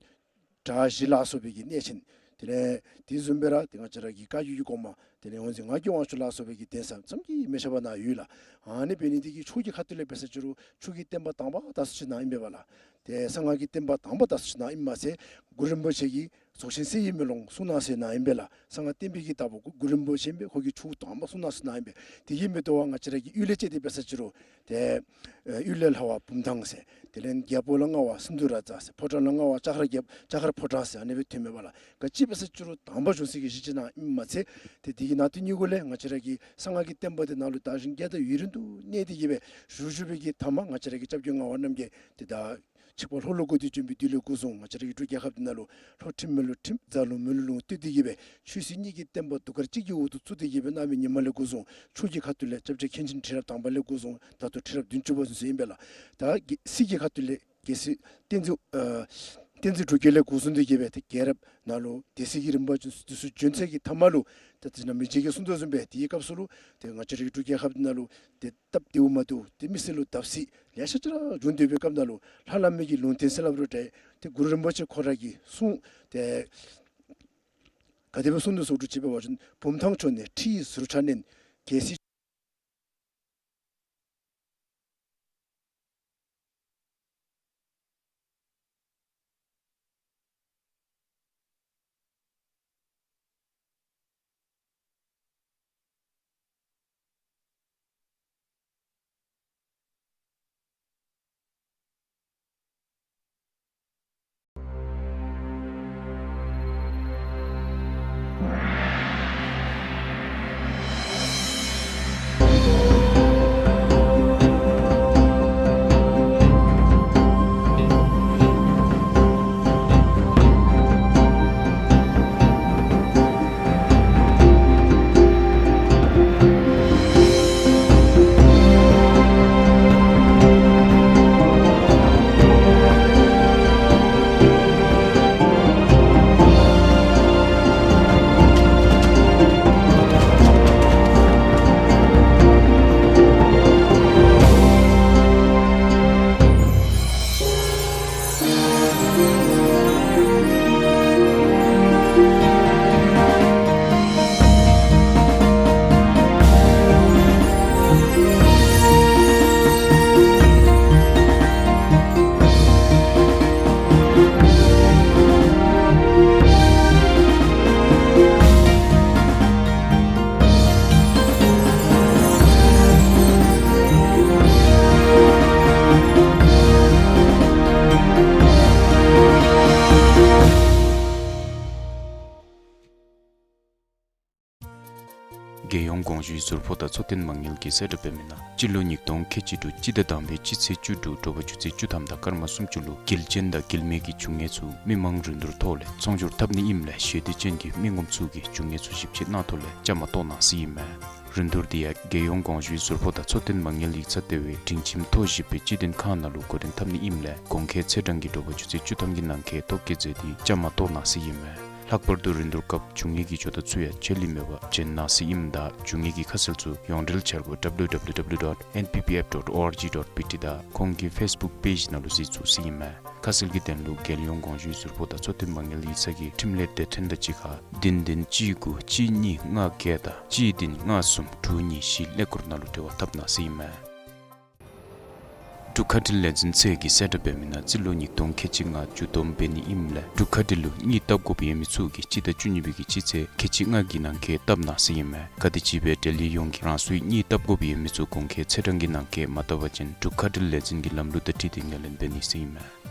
གྲྭ་བཞི་ལ་སོགས་པའི་གི་གནས་ཆེན། དེ་ལས་དེ་བཟུམ་སྦེ་ར་ཏེ་ང་བཅས་ར་གི་བཀའ་བརྒྱུད་ཀྱི་གོང་མ་དེ་ལས་འོན་ཟེར་ངག་གི་དབང་ཕྱུག་ལ་སོགས་པའི་གི་གདན་ས་བསམ་གྱིས་མི་ཁྱབ་པ་ནཱ་ཡོད་ལགས། ཨ་ནི་འབད་ནི་འདི་གིས་ཆོས་ཀྱི་ཁ་ཐུག་ལས་འབད་ས་ཅི་རུང་ཆོས་ཀྱི་བསྟན་པ་དང་པ་དར་ས་ཅིག་ནཱ་ཨིན་པས་ལགས། ཏེ་གསང་སྔགས་ཀྱི་བསྟན་པ་དང་པ་དར་ས་ཅིག་ནཱ་ཨིན་མ་ཚད་གུ་རུ་རིན་པོ་ཆེ་གིས་རྫོགས་ཆེན་གསེར་གྱི་མེ་ལོང་གསུང་གནང་ས་ནཱ་ཨིན་པས་ལགས། གསང་སྔགས་བསྟན་པའི་གི་བདག་པོ་གུ་རུ་རིན་པོ་ཆེ་ཨིན་པས། ཁོ་གིས་ཆོས་དང་པ་གསུང་གནང་ས་ནཱ་ཨིན་པས། དེ་གིས་མི་དོ་བར་ང་བཅས་ར་གི་གཡུལ་ལས་བཅད་དེ་འབད་ས་ཅི་རུང་ཏེ་ཨེ་གཡུལ་ལས་ལྷ་བ་བུམ་ཐང་ཟེར། དེ་ལས་རྒྱལ་པོ་ལ་མངའ་བ་སིནྡྷུ་རཱ་ཛ་ཟེར། ཕོ་བྲང་ལ་མངའ་བ་ལྕགས་རི་རྒྱལ་ལྕགས་རི་ཕོ་བྲང་ཟེར་ཨ་ནི་སྦེ་ཐོན་མས་པ་ལགས། ག་ཅི་འབད་ས་ཅི་རུང་དང་པ་བྱུང་ས་གི་གཞི་ཅིག་ནཱ་ཨིན་མ་ཚད་ཏེ་དེ་གི་ནང་དོན་ཉིད་གུ་ལས་ང་བཅས་ར་གི་གསང་སྔགས་ཀྱི་བསྟན་པ་འདི་ནང་ལུ་དར་ཞིང་རྒྱས་དར་ཡུན་རིང་དུ་གནས་ཏེ་གི་སྦེ་བཞུགས་བཞུགས་པའི་གི་མཐའ་མ་ང་བཅས་ར་གི་སྐྱབས་རྗེ་ངག་དབང་རྣམ་རྒྱལ་ཏེ་ད་ཆིབས་པ་ལྷོ་ལུ་བསྐོར་ཏེ་བྱོན་པའི་དུས་ལས་འགོ་བཟུང་ང་བཅས་ར་གི་འབྲུག་རྒྱལ་ཁབ་འདི་ནང་ལུ་ལྷོ་ཁྲིམས་མེད་ལུ་ཁྲིམས། རྫ་ལུང་མེད་ལུ་ལུང་བཏོད་དེ་གི་སྦེ་ཆོས་སྲིད་གཉིས་ཀྱི་བསྟན་པ་གདུགས་དཀར་གཅིག་གི་འོག་ཏུ་བཙུགས་ཏེ་གི་སྦེ་གནང་བའི་ཉི་མ་ལས་འགོ་བཟུང་ཆོས་ཀྱི་ཁ་ཐུག་ལས་སྐྱབས་རྗེ་མཁན་ཆེན་ཁྲི་རབས་དང་པ་ལས་འགོ་བཟུང་ད་ལྟོ་ཁྲི་རབས་བདུན་ཅུ་པ་ཚུན་ཚོད་ཨིན་པས་ལགས། ད་རྒྱལ་སྲིད་ཀྱི་ཁ་ཐུག་ལས་རྒྱལ་སྲས་བསྟན་འཛིན་ཨ་བསྟན་འཛིན་འབྲུག་རྒྱལ་ལས་འགོ་བཟུང་སྟེ་གི་སྦེ་ཏེ་རྒྱལ་རབས་ནང་ལུ་སྡེ་སྲིད་ཀྱི་རིམ་པ་ཚུན་ཚོད་བྱོན་ཚད་ཀྱི་མཐའ་མ་ལུ་ད་དེ་ནང་མི་རྗེ་གིས་གསུང་དོ་བཟུམ་སྦེ་དེའི་སྐབས་སུ་ལུ་ཏེ་ང་བཅས་རའི་འབྲུག་རྒྱལ་ཁབ་འདི་ནང་ལུ་ཏེ་སྟབས་བདེཝ་མ་བདེཝ་ཏེ་མི་སེར་ལུ་བརྡབ་གསིག་ལེ་ཤ་ཅིག་ར་བྱུང་སྡོད་པའི་སྐབས་ནང་ལུ་ལྷ་བླ་མའི་གི་ལུང་བསྟན་ཟེར་སླབ་རུང་འདྲ་ཏེ་གུ་རུ་རིན་པོ་ཆེ་ཁོ་ར་གིས་གསུངས་ཏེ་ག་དེ་སྦེ་གསུངས་ནུག་ཟེར་བ་ཅིན་བུམ་ཐང་ཕྱོགས་ནས་ཁྲི་ཡི་ཟུར་ཆ་མནན། རྒྱལ་སྲིད། རྒྱལ་ཡོངས་དགོངས་ཞུའི་ཟུར་ཕོགས་དང་འཚོ་རྟེན་མ་དངུལ་གྱིས་གསལ་བསྒྲགས་འབད་མི་ནང་སྤྱི་ལོ་ཉིས་སྟོང་ཁལ་གཅིག་དྲུག་སྤྱི་ཟླ་དང་པའི་སྤྱི་ཚེས་བཅུ་དྲུག་དྲོ་པ་ཆུ་ཚོད་བཅུ་ཐམ་དང་སྐར་མ་སུམ་ཅུ་ལུ་དགེ་ལྕིན་དང་དགེ་མེད་ཀྱི་རྒྱུ་དངོས་ཚུ་མི་མང་རིན་བསྡུར་ཐོག་ལས་ཚོང་སྒྱུར་འཐབ་ནི་ཨིནམ་ལས་ཞལ་འདེབས་ཅན་གྱི་མི་ངོམ་ཚུ་གིས་རྒྱུ་དངོས་ཚུ་ཞིབ་དཔྱད་གནང་ཐོག་ལས་བཅའ་མར་གཏོགས་གནང་ཟེར་ཨིན་མས། རིན་བསྡུར་འདི་ཡང་རྒྱལ་ཡོངས་དགོངས་ཞུའི་ཟུར་ཕོགས་དང་འཚོ་རྟེན་མ་དངུལ་ཡིག་ཚང་ལྟེ་བའི་སྒྲིང་ཁྱིམ་ཐོག་བཞི་པའི་སྤྱི་དོན་ཁང་ནང་ལུ་འགོ་འདྲེན་འཐབ་ནི་ཨིནམ་ལས་གོང་འཁོད་ཚེས་གྲངས་ཀྱི་དྲོ་པ་ཆུ་ཚོད་བཅུ་ཐམ་གྱི་ནང་འཁོད་ཐོ་བཀོད་མཛད་དེ་བཅའ་མར་གཏོགས་གནང་ཟེར་ཨིན་མས། ལྷག་པར་དུ་རིན་བསྡུར་སྐབས་རྒྱུ་དངོས་ཀྱི་ཇོ་བདག་ཚུ་ཡང་ཆད་ལུས་མེད་པར་བྱོན་གནང་ཟེར་ཨིནམ་ད་རྒྱུ་དངོས་ཀྱི་ཁ་གསལ་ཚུ་ཡོངས་འབྲེལ་འཆར་སྒོ་W W W dot N P P F dot O R G dot B T དང་ཁོང་གི་ཕེསི་བུཀ་པེཇ་ནང་ལུ་གཟིགས་ཚུགས་ཟེར་ཨིན་མས། ཁ་གསལ་གྱི་དོན་ལུ་རྒྱལ་ཡོངས་དགོངས་ཞུའི་ཟུར་ཕོགས་དང་འཚོ་རྟེན་མ་དངུལ་ཡིག་ཚང་གི་ཁྲིམས་ལས་སྡེ་ཚན་དང་གཅིག་ཁར་བདུན་བདུན་གཅིག་དགུ་གཅིག་གཉིས་ལྔ་བརྒྱད་དང་གཅིག་བདུན་ལྔ་གསུམ་དྲུག་གཉིས་བཞི་ཀླད་ཀོར་ནང་ལུ་འབྲེལ་བ་འཐབ་གནང་ཟེར་ཨིན་མས། འབྲུག་མཁའ་འགྲུལ་ལས་འཛིན་ཚད་ཀྱིས་གསལ་བསྒྲགས་འབད་མི་ནང་རྩིས་ལོ་ཉིས་སྟོང་ཁལ་གཅིག་ལྔ་མཇུག་བསྡོམས་འབད་ནི་ཨིནམ་ལས་འབྲུག་མཁའ་འགྲུལ་ལུ་གཉིད་བཏབ་དགོཔ་ཡོད་མི་ཚུ་གིས་སྤྱི་ཟླ་བཅུ་གཉིས་པའི་གི་སྤྱི་ཚེས་ཁལ་གཅིག་ལྔ་གི་ནང་འཁོད་བཏབ་གནང་ཟེར་ཨིན་མས། ག་དེམ་ཅིག་སྦེ་འབྲེལ་ཡོད་ཡོངས་ཀྱིས་རང་སོའི་གཉིད་བཏབ་དགོཔ་ཡོད་མི་ཚུ་གོང་འཁོད་ཚེས་གྲངས་ཀྱི་ནང་འཁོད་མ་བཏབ་པ་ཅིན་འབྲུག་མཁའ་འགྲུལ་ལས་འཛིན་གྱི་ལམ་ལུགས་དང་འཁྲིལ་ཏེ་ངོས་ལེན་འབད་ནི་ཟེར་ཨིན་མས།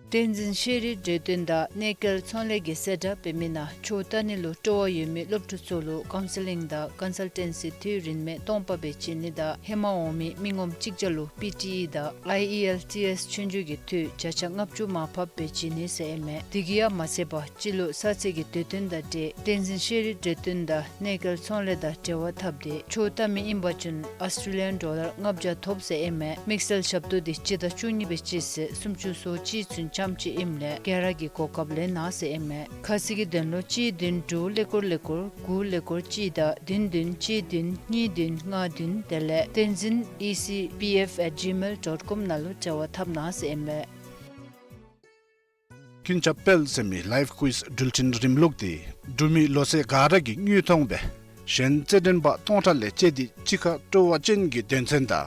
བསྟན་འཛིན་ཤེས་རིག་འབྲེལ་དོན་དང་གནས་སྐལ་ཚོང་ལས་ཀྱིས་གསལ་བསྒྲགས་འབད་མི་ནང་ཆོས་ལྟ་ནི་ལུ་སྤྲོ་བ་ཡོད་མི་སློབ་ཕྲུག་ཚུ་ལུ་ཀའུན་སི་ལིང་དང་ཀོན་སལ་ཊེན་སི་དུས་རིན་མེད་སྟོང་པ་སྦེ་བྱིན་ནི་དང་ཧེ་མ་འོང་མི་མི་ངོམ་གཅིག་བརྒྱ་ལུ་པི་ཊི་ཨི་དང་ཨའི་ཨི་ཨེལ་ཊི་ཨེསི་ཆོས་རྒྱུགས་ཀྱི་དུས་བརྒྱ་ཆ་ལྔ་བཅུ་མར་ཕབ་སྦེ་བྱིན་ནི་ཟེར་ཨིན་མས། དེ་གིས་ཡང་མ་ཚད་པར་སྤྱི་ལོ་གསར་ཚེས་ཀྱི་དུས་སྟོན་དང་འབྲེལ་བསྟན་འཛིན་ཤེས་རིག་འབྲེལ་དོན་དང་གནས་སྐལ་ཚོང་ལས་དང་འབྲེལ་བ་འཐབ་སྟེ་ཆོས་ལྟ་མི་ཨིན་པ་ཅིན་ཨཱོས་ཊྲེ་ལི་ཡཱན་ཌོ་ལར་ལྔ་བརྒྱ་ཐོབ་ཟེར་ཨིན་མས། དམིགས་བསལ་ཞབས་ཏོག་འདི་སྤྱི་ཟླ་བཅུ་གཉིས་པའི་སྤྱི་ཚེས་སུམ་ཅུ་སོ་གཅིག་ཚུན་བཅའ་ ཐམས་ཅད་ཨིནམ་ལས་ག་ར་གིས་གོ་སྐབས་ལེན་གནང་ཟེར་ཨིན་མས། ཁ་གསལ་གྱི་དོན་ལུ་གཅིག་བདུན་དྲུག་ཀླད་ཀོར་ཀླད་ཀོར་དགུ་ཀླད་ཀོར་གཅིག་དང་བདུན་བདུན་གཅིག་བདུན་གཉིས་བདུན་ལྔ་བདུན་དེ་ལས་བསྟན་འཛིན་ཨི་སི་པི་ཨེཕ་ཨེཊ་ཇི་མེལ་ཌོཊ་ཀོམ་ནང་ལུ་འབྲེལ་བ་འཐབ་གནང་ཟེར་ཨིན་མས། ཀུན་ཁྱབ་དཔལ་ཟེར་མི་ལའིབ་ཀུའིཛ་འགྲུལ་འཕྲིན་རིམ་ལུགས་འདི་འབྲུག་མི་ལོ་ཚད་ག་ར་གིས་དངོས་མཐོང་སྦེ་གཞན་རྩེད་འགྲན་པ་སྟོང་ཕྲག་ལས་བཅད་དེ་གཅིག་ཁར་སྤྲོ་བ་ཅན་གྱི་དོན་ཚན་དང་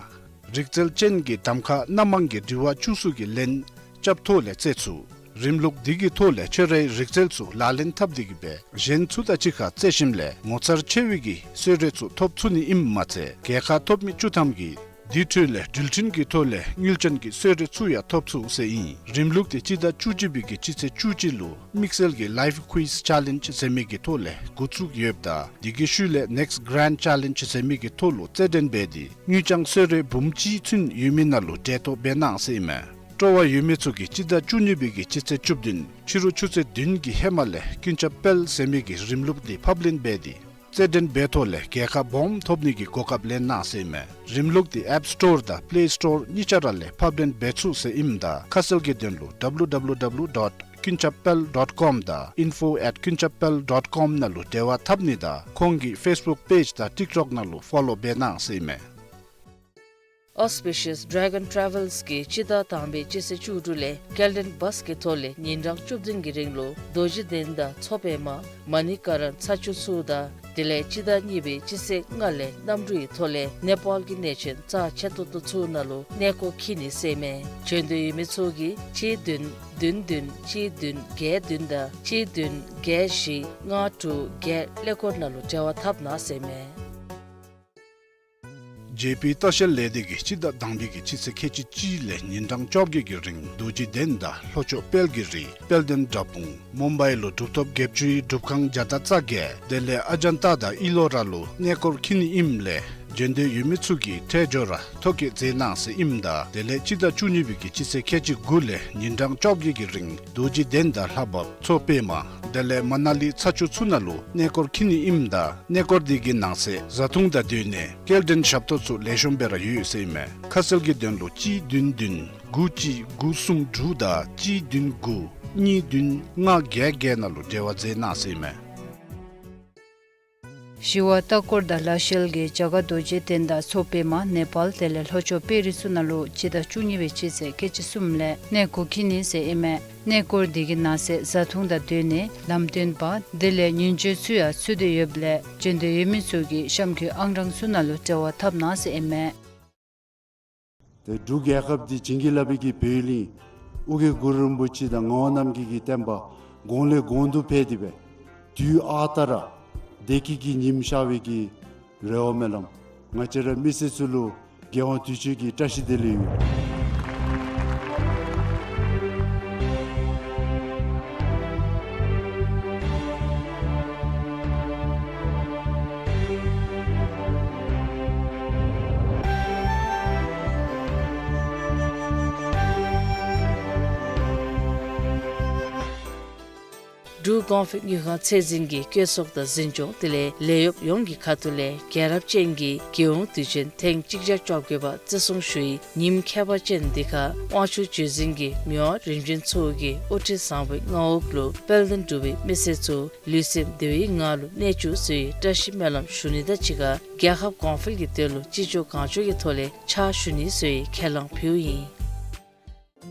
རིག་རྩལ་ཅན་གྱི་གདམ་ཁ་སྣ་མང་གི་དྲི་བ་བཅུ་གསུམ་གྱི་ལན་རྐྱབ་ཐོག་ལས་རྩེད་ཚུགས། རིམ་ལུགས་འདི་གི་ཐོག་ལས་ཁྱོད་རའི་རིག་རྩལ་ཚུ་ལག་ལེན་འཐབ་སྟེ་གིས་སྦེ་གཞན་ཚུ་དང་གཅིག་ཁར་རྩེད་ཞིནམ་ལས་ངོ་མཚར་ཆེ་བའི་གི་གསོལ་རས་ཚུ་ཐོབ་ཚུགས་ནི་ཨིནམ་མ་ཚད་རྒྱལ་ཁ་ཐོབ་མི་བཅུ་ཐམ་གྱིས་འདི་འཕྲོ་ལས་འགྲུལ་འཕྲིན་གྱི་ཐོག་ལས་དངུལ་ཅན་གྱི་གསོལ་རས་ཚུ་ཡང་ཐོབ་ཚུགས་ཟེར་ཨིན། རིམ་ལུགས་འདི་སྤྱི་ཟླ་བཅུ་གཅིག་པའི་གི་སྤྱི་ཚེས་བཅུ་གཅིག་ལུ་དམིགས་བསལ་གྱི་ལའིབ་ཀུའིཛ་ཆེ་ལེནཇ་ཟེར་མི་གི་ཐོག་ལས་འགོ་བཙུགས་ཡོདཔ་ད་འདི་གི་ཤུལ་ལས་ནེཀསིཊ་གེ་རེནཌ་ཆེ་ལེནཇ་ཟེར་མི་གི་ཐོག་ལུ་རྩེད་འགྲན་འབད་དེ་དངུལ་རྐྱང་གསོལ་རས་འབུམ་གཅིག་ཚུན་ཡོད་མི་ནང་ལུ་གྲལ་གཏོགས་འབད་གནང་ཟེར་ཨིན་མས། སྤྲོ་བ་ཡོད་མི་ཚུ་གིས་སྤྱི་ཟླ་བཅུ་གཉིས་པའི་གི་སྤྱི་ཚེས་བཅུ་བདུན་ཕྱི་རུ་ཆུ་ཚོད་བདུན་གྱི་ཧེ་མ་ལས་ཀུན་ཁྱབ་དཔལ་ཟེར་མི་གི་རིམ་ལུགས་འདི་ཕབ་ལེན་འབད་དེ་རྩེད་འགྲན་འབད་ཐོག་ལས་རྒྱལ་ཁ་སྦོམ་ཐོབ་ནི་གི་གོ་སྐབས་ལེན་གནང་ཟེར་ཨིན་མས། རིམ་ལུགས་འདི་ཨེཔ་སི་ཊོར་དང་པི་ལེ་སི་ཊོར་གཉིས་ཆ་ར་ལས་ཕབ་ལེན་འབད་ཚུགས་ཟེར་ཨིནམ་ད་ཁ་གསལ་གྱི་དོན་ལུ་ཌབ་ལུ་ཌབ་ལུ་ཌབ་ལུ་ཌོཊ་ཀུན་ཁྱབ་དཔལ་ཌོཊ་ཀོམ་དང་ཨིན་ཕོ་ཨེཊ་ཀུན་ཁྱབ་དཔལ་ཌོཊ་ཀོམ་ནང་ལུ་འབྲེལ་བ་འཐབ་ནི་དང་ཁོང་གི་ཕེསི་བུཀ་པེཇ་དང་ཊིཀ་ཊོཀ་ནང་ལུ་ཕོ་ལོ་འབད་གནང་ཟེར་ཨིན་མས། ཨོ་སི་པི་ཤི་ཡས་ཌེ་གཱོན་ཊེ་རེ་ཝེལསི་གིས་སྤྱི་ཟླ་དང་པའི་སྤྱི་ཚེས་བཅུ་དྲུག་ལས་སྐྱེལ་འདྲེན་བཱསི་གི་ཐོག་ལས་ཉིན་གྲངས་བཅུ་བདུན་གྱི་རིང་ལུ་རྡོ་རྗེ་གདན་དང་མཚོ་པདྨ་མ་ཎི་ཀ་རན་ཚ་ཆུ་ཚུ་དང་དེ་ལས་སྤྱི་ཟླ་གཉིས་པའི་སྤྱི་ཚེས་ལྔ་ལས་གནམ་གྲུ་ཡི་ཐོག་ལས་ནེ་པཱལ་གྱི་གནས་ཆེན་རྩ་ཆེ་ཏོག་ཏོ་ཚུ་ནང་ལུ་གནས་སྐོར་འཁྱིད་ནི་ཟེར་ཨིན་མས། འབྱོན་འདོད་ཡོད་མི་ཚུ་གིས་གཅིག་བདུན་བདུན་བདུན་གཅིག་བདུན་དང་གཅིག་བདུན་བརྒྱད་བཞི་ལྔ་དྲུག་བརྒྱད་ཀླད་ཀོར་ནང་ལུ་འབྲེལ་བ་འཐབ་གནང་ཟེར་ཨིན་མས། ཇེ་པི་ལྟ་བཤལ་ལས་སྡེ་གིས་སྤྱི་ཟླ་དང་པའི་གི་སྤྱི་ཚེས་ཁལ་གཅིག་གཅིག་ལས་ཉིན་གྲངས་བཅོ་བརྒྱད་ཀྱི་རིང་རྡོ་རྗེ་གདན་དང་ལྷོ་ཕྱོགས་དཔལ་གྱི་རི་དཔལ་ལྡན་འདྲ་སྤུངས་མུམ་བའི་ལུ་གྲུབ་ཐོབ་བརྒྱད་ཅུའི་སྒྲུབ་ཁང་བརྒྱ་དང་རྩ་བརྒྱད་དེ་ལས་ཨ་ཇན་ཏ་དང་ཨི་ལོ་ར་ལུ་གནས་སྐོར་འཁྱིད་ནི་ཨིནམ་ལས་འབྱོན་འདོད་ཡོད་མི་ཚུ་གིས་ཁྲལ་འབྱོར་ར་ཐོ་བཀོད་མཛད་གནང་ཟེར་ཨིནམ་ད་དེ་ལས་སྤྱི་ཟླ་བཅུ་གཉིས་པའི་གི་སྤྱི་ཚེས་ཁལ་གཅིག་དགུ་ལས་ཉིན་གྲངས་བཅོ་བརྒྱད་ཀྱི་རིང་རྡོ་རྗེ་གདན་དང་ལྷ་བབས་མཚོ་པདྨ་དེ་ལས་མ་ན་ལི་ཚ་ཆུ་ཚུ་ནང་ལུ་གནས་སྐོར་འཁྱིད་ནི་ཨིནམ་ད་གནས་སྐོར་འདི་གི་ནང་གསེས་བཟའ་འཐུང་དང་སྡོད་གནས་སྐྱེལ་འདྲེན་ཞབས་ཏོག་ཚུ་ལེགས་ཤོམ་སྦེ་ར་ཡོད་ཟེར་ཨིན་མས། ཁ་གསལ་གྱི་དོན་ལུ་གཅིག་བདུན་བདུན་དགུ་གཅིག་དགུ་གསུམ་དྲུག་དང་གཅིག་བདུན་དགུ་གཉིས་བདུན་ལྔ་བརྒྱད་བརྒྱད་ནང་ལུ་འབྲེལ་བ་མཛད་གནང་ཟེར་ཨིན་མས། ཞི་བ་ལྟ་སྐོར་དང་ལྟ་བཤལ་གྱིས་རྒྱ་གར་རྡོ་རྗེ་གདན་དང་མཚོ་པདྨ་ནེ་པཱལ་དེ་ལས་ལྷོ་ཕྱོགས་དཔལ་རི་ཚུ་ནང་ལུ་སྤྱི་ཟླ་བཅུ་གཉིས་པའི་སྤྱི་ཚེས་ཁལ་གཅིག་གསུམ་ལས་གནས་སྐོར་འཁྱིད་ནི་ཟེར་ཨིན་མས། གནས་སྐོར་འདི་གི་ནང་གསེས་བཟའ་འཐུང་དང་སྡོད་གནས་ལམ་སྟོན་པ་དེ་ལས་ཉིན་བྱེད་ཚུ་ཡང་ཚུད་དེ་ཡོདཔ་ལས་འབྱོན་འདོད་ཡོད་མི་ཚུ་གིས་གཤམ་འཁོད་ཨང་གྲངས་ཚུ་ནང་ལུ་འབྲེལ་བ་འཐབ་གནང་ཟེར་ཨིན་མས། ཏེ་འབྲུག་རྒྱལ་ཁབ་འདི་བྱིན་གྱིས་བརླབས་པའི་གི་བོད་གླིང་ཨོ་རྒྱན་གུ་རུ་རིན་པོ་ཆེ་དང་ངག་དབང་རྣམ་རྒྱལ་གྱི་བསྟན་པ་གོང་ལས་གོང་དུ་འཕེལ་ཏེ་སྦེ་དུས་ཨ་རྟག་ར་བདེ་སྐྱིད་ཀྱི་ཉིམ་ཤར་བའི་གི་རེ་བ་སྨོན་ལམ་ང་བཅས་ར་མི་སེར་ཚུ་ལུ་རྒྱལ་དབང་དུས་མཆོད་ཀྱི་བཀྲ་ཤིས་བདེ་ལེགས་ཡོད། འབྲུག་གོང་འཕེལ་དངུལ་ཁང་ཚད་འཛིན་གྱིས་བཀོད་ཚོགས་དང་འཛིན་སྐྱོང་དེ་ལས་ལས་གཡོགཔ་ཡོངས་ཀྱི་ཁ་ཐུག་ལས་རྒྱལ་རབས་ཅན་གྱི་རྒྱལ་ཡོངས་དུས་ཆེན་ཐེངས་གཅིག་བརྒྱ་བཅོ་བརྒྱད་པ་བརྩི་སྲུང་ཞུ་བའི་ཉིནམ་ཁྱད་པར་ཅན་འདི་ཁར་དབང་ཕྱུག་བརྒྱུད་འཛིན་གྱིས་མི་དབང་རིམ་བྱོན་ཚུ་གི་དབུ་ཁྲིད་བཟང་པོའི་མངའ་འོག་ལུ་དཔལ་ལྡན་འབྲུག་པའི་མི་སེར་ཚུ་ལུས་སེམས་བདེ་བའི་ངང་ལུ་གནས་བཅུག་ཟེར་བའི་བཀྲ་ཤིས་སྨོན་ལམ་ཞུ་ནི་དང་གཅིག་ཁར་རྒྱལ་ཁབ་གོང་འཕེལ་གྱི་དོན་ལུ་ཅི་ལྕོགས་གང་ལྕོགས་ཀྱི་ཐོག་ལས་ཕྱག་ཞུ་ནི་ཟེར་བའི་ཁས་བླངས་ཕུལཝ་ཨིན།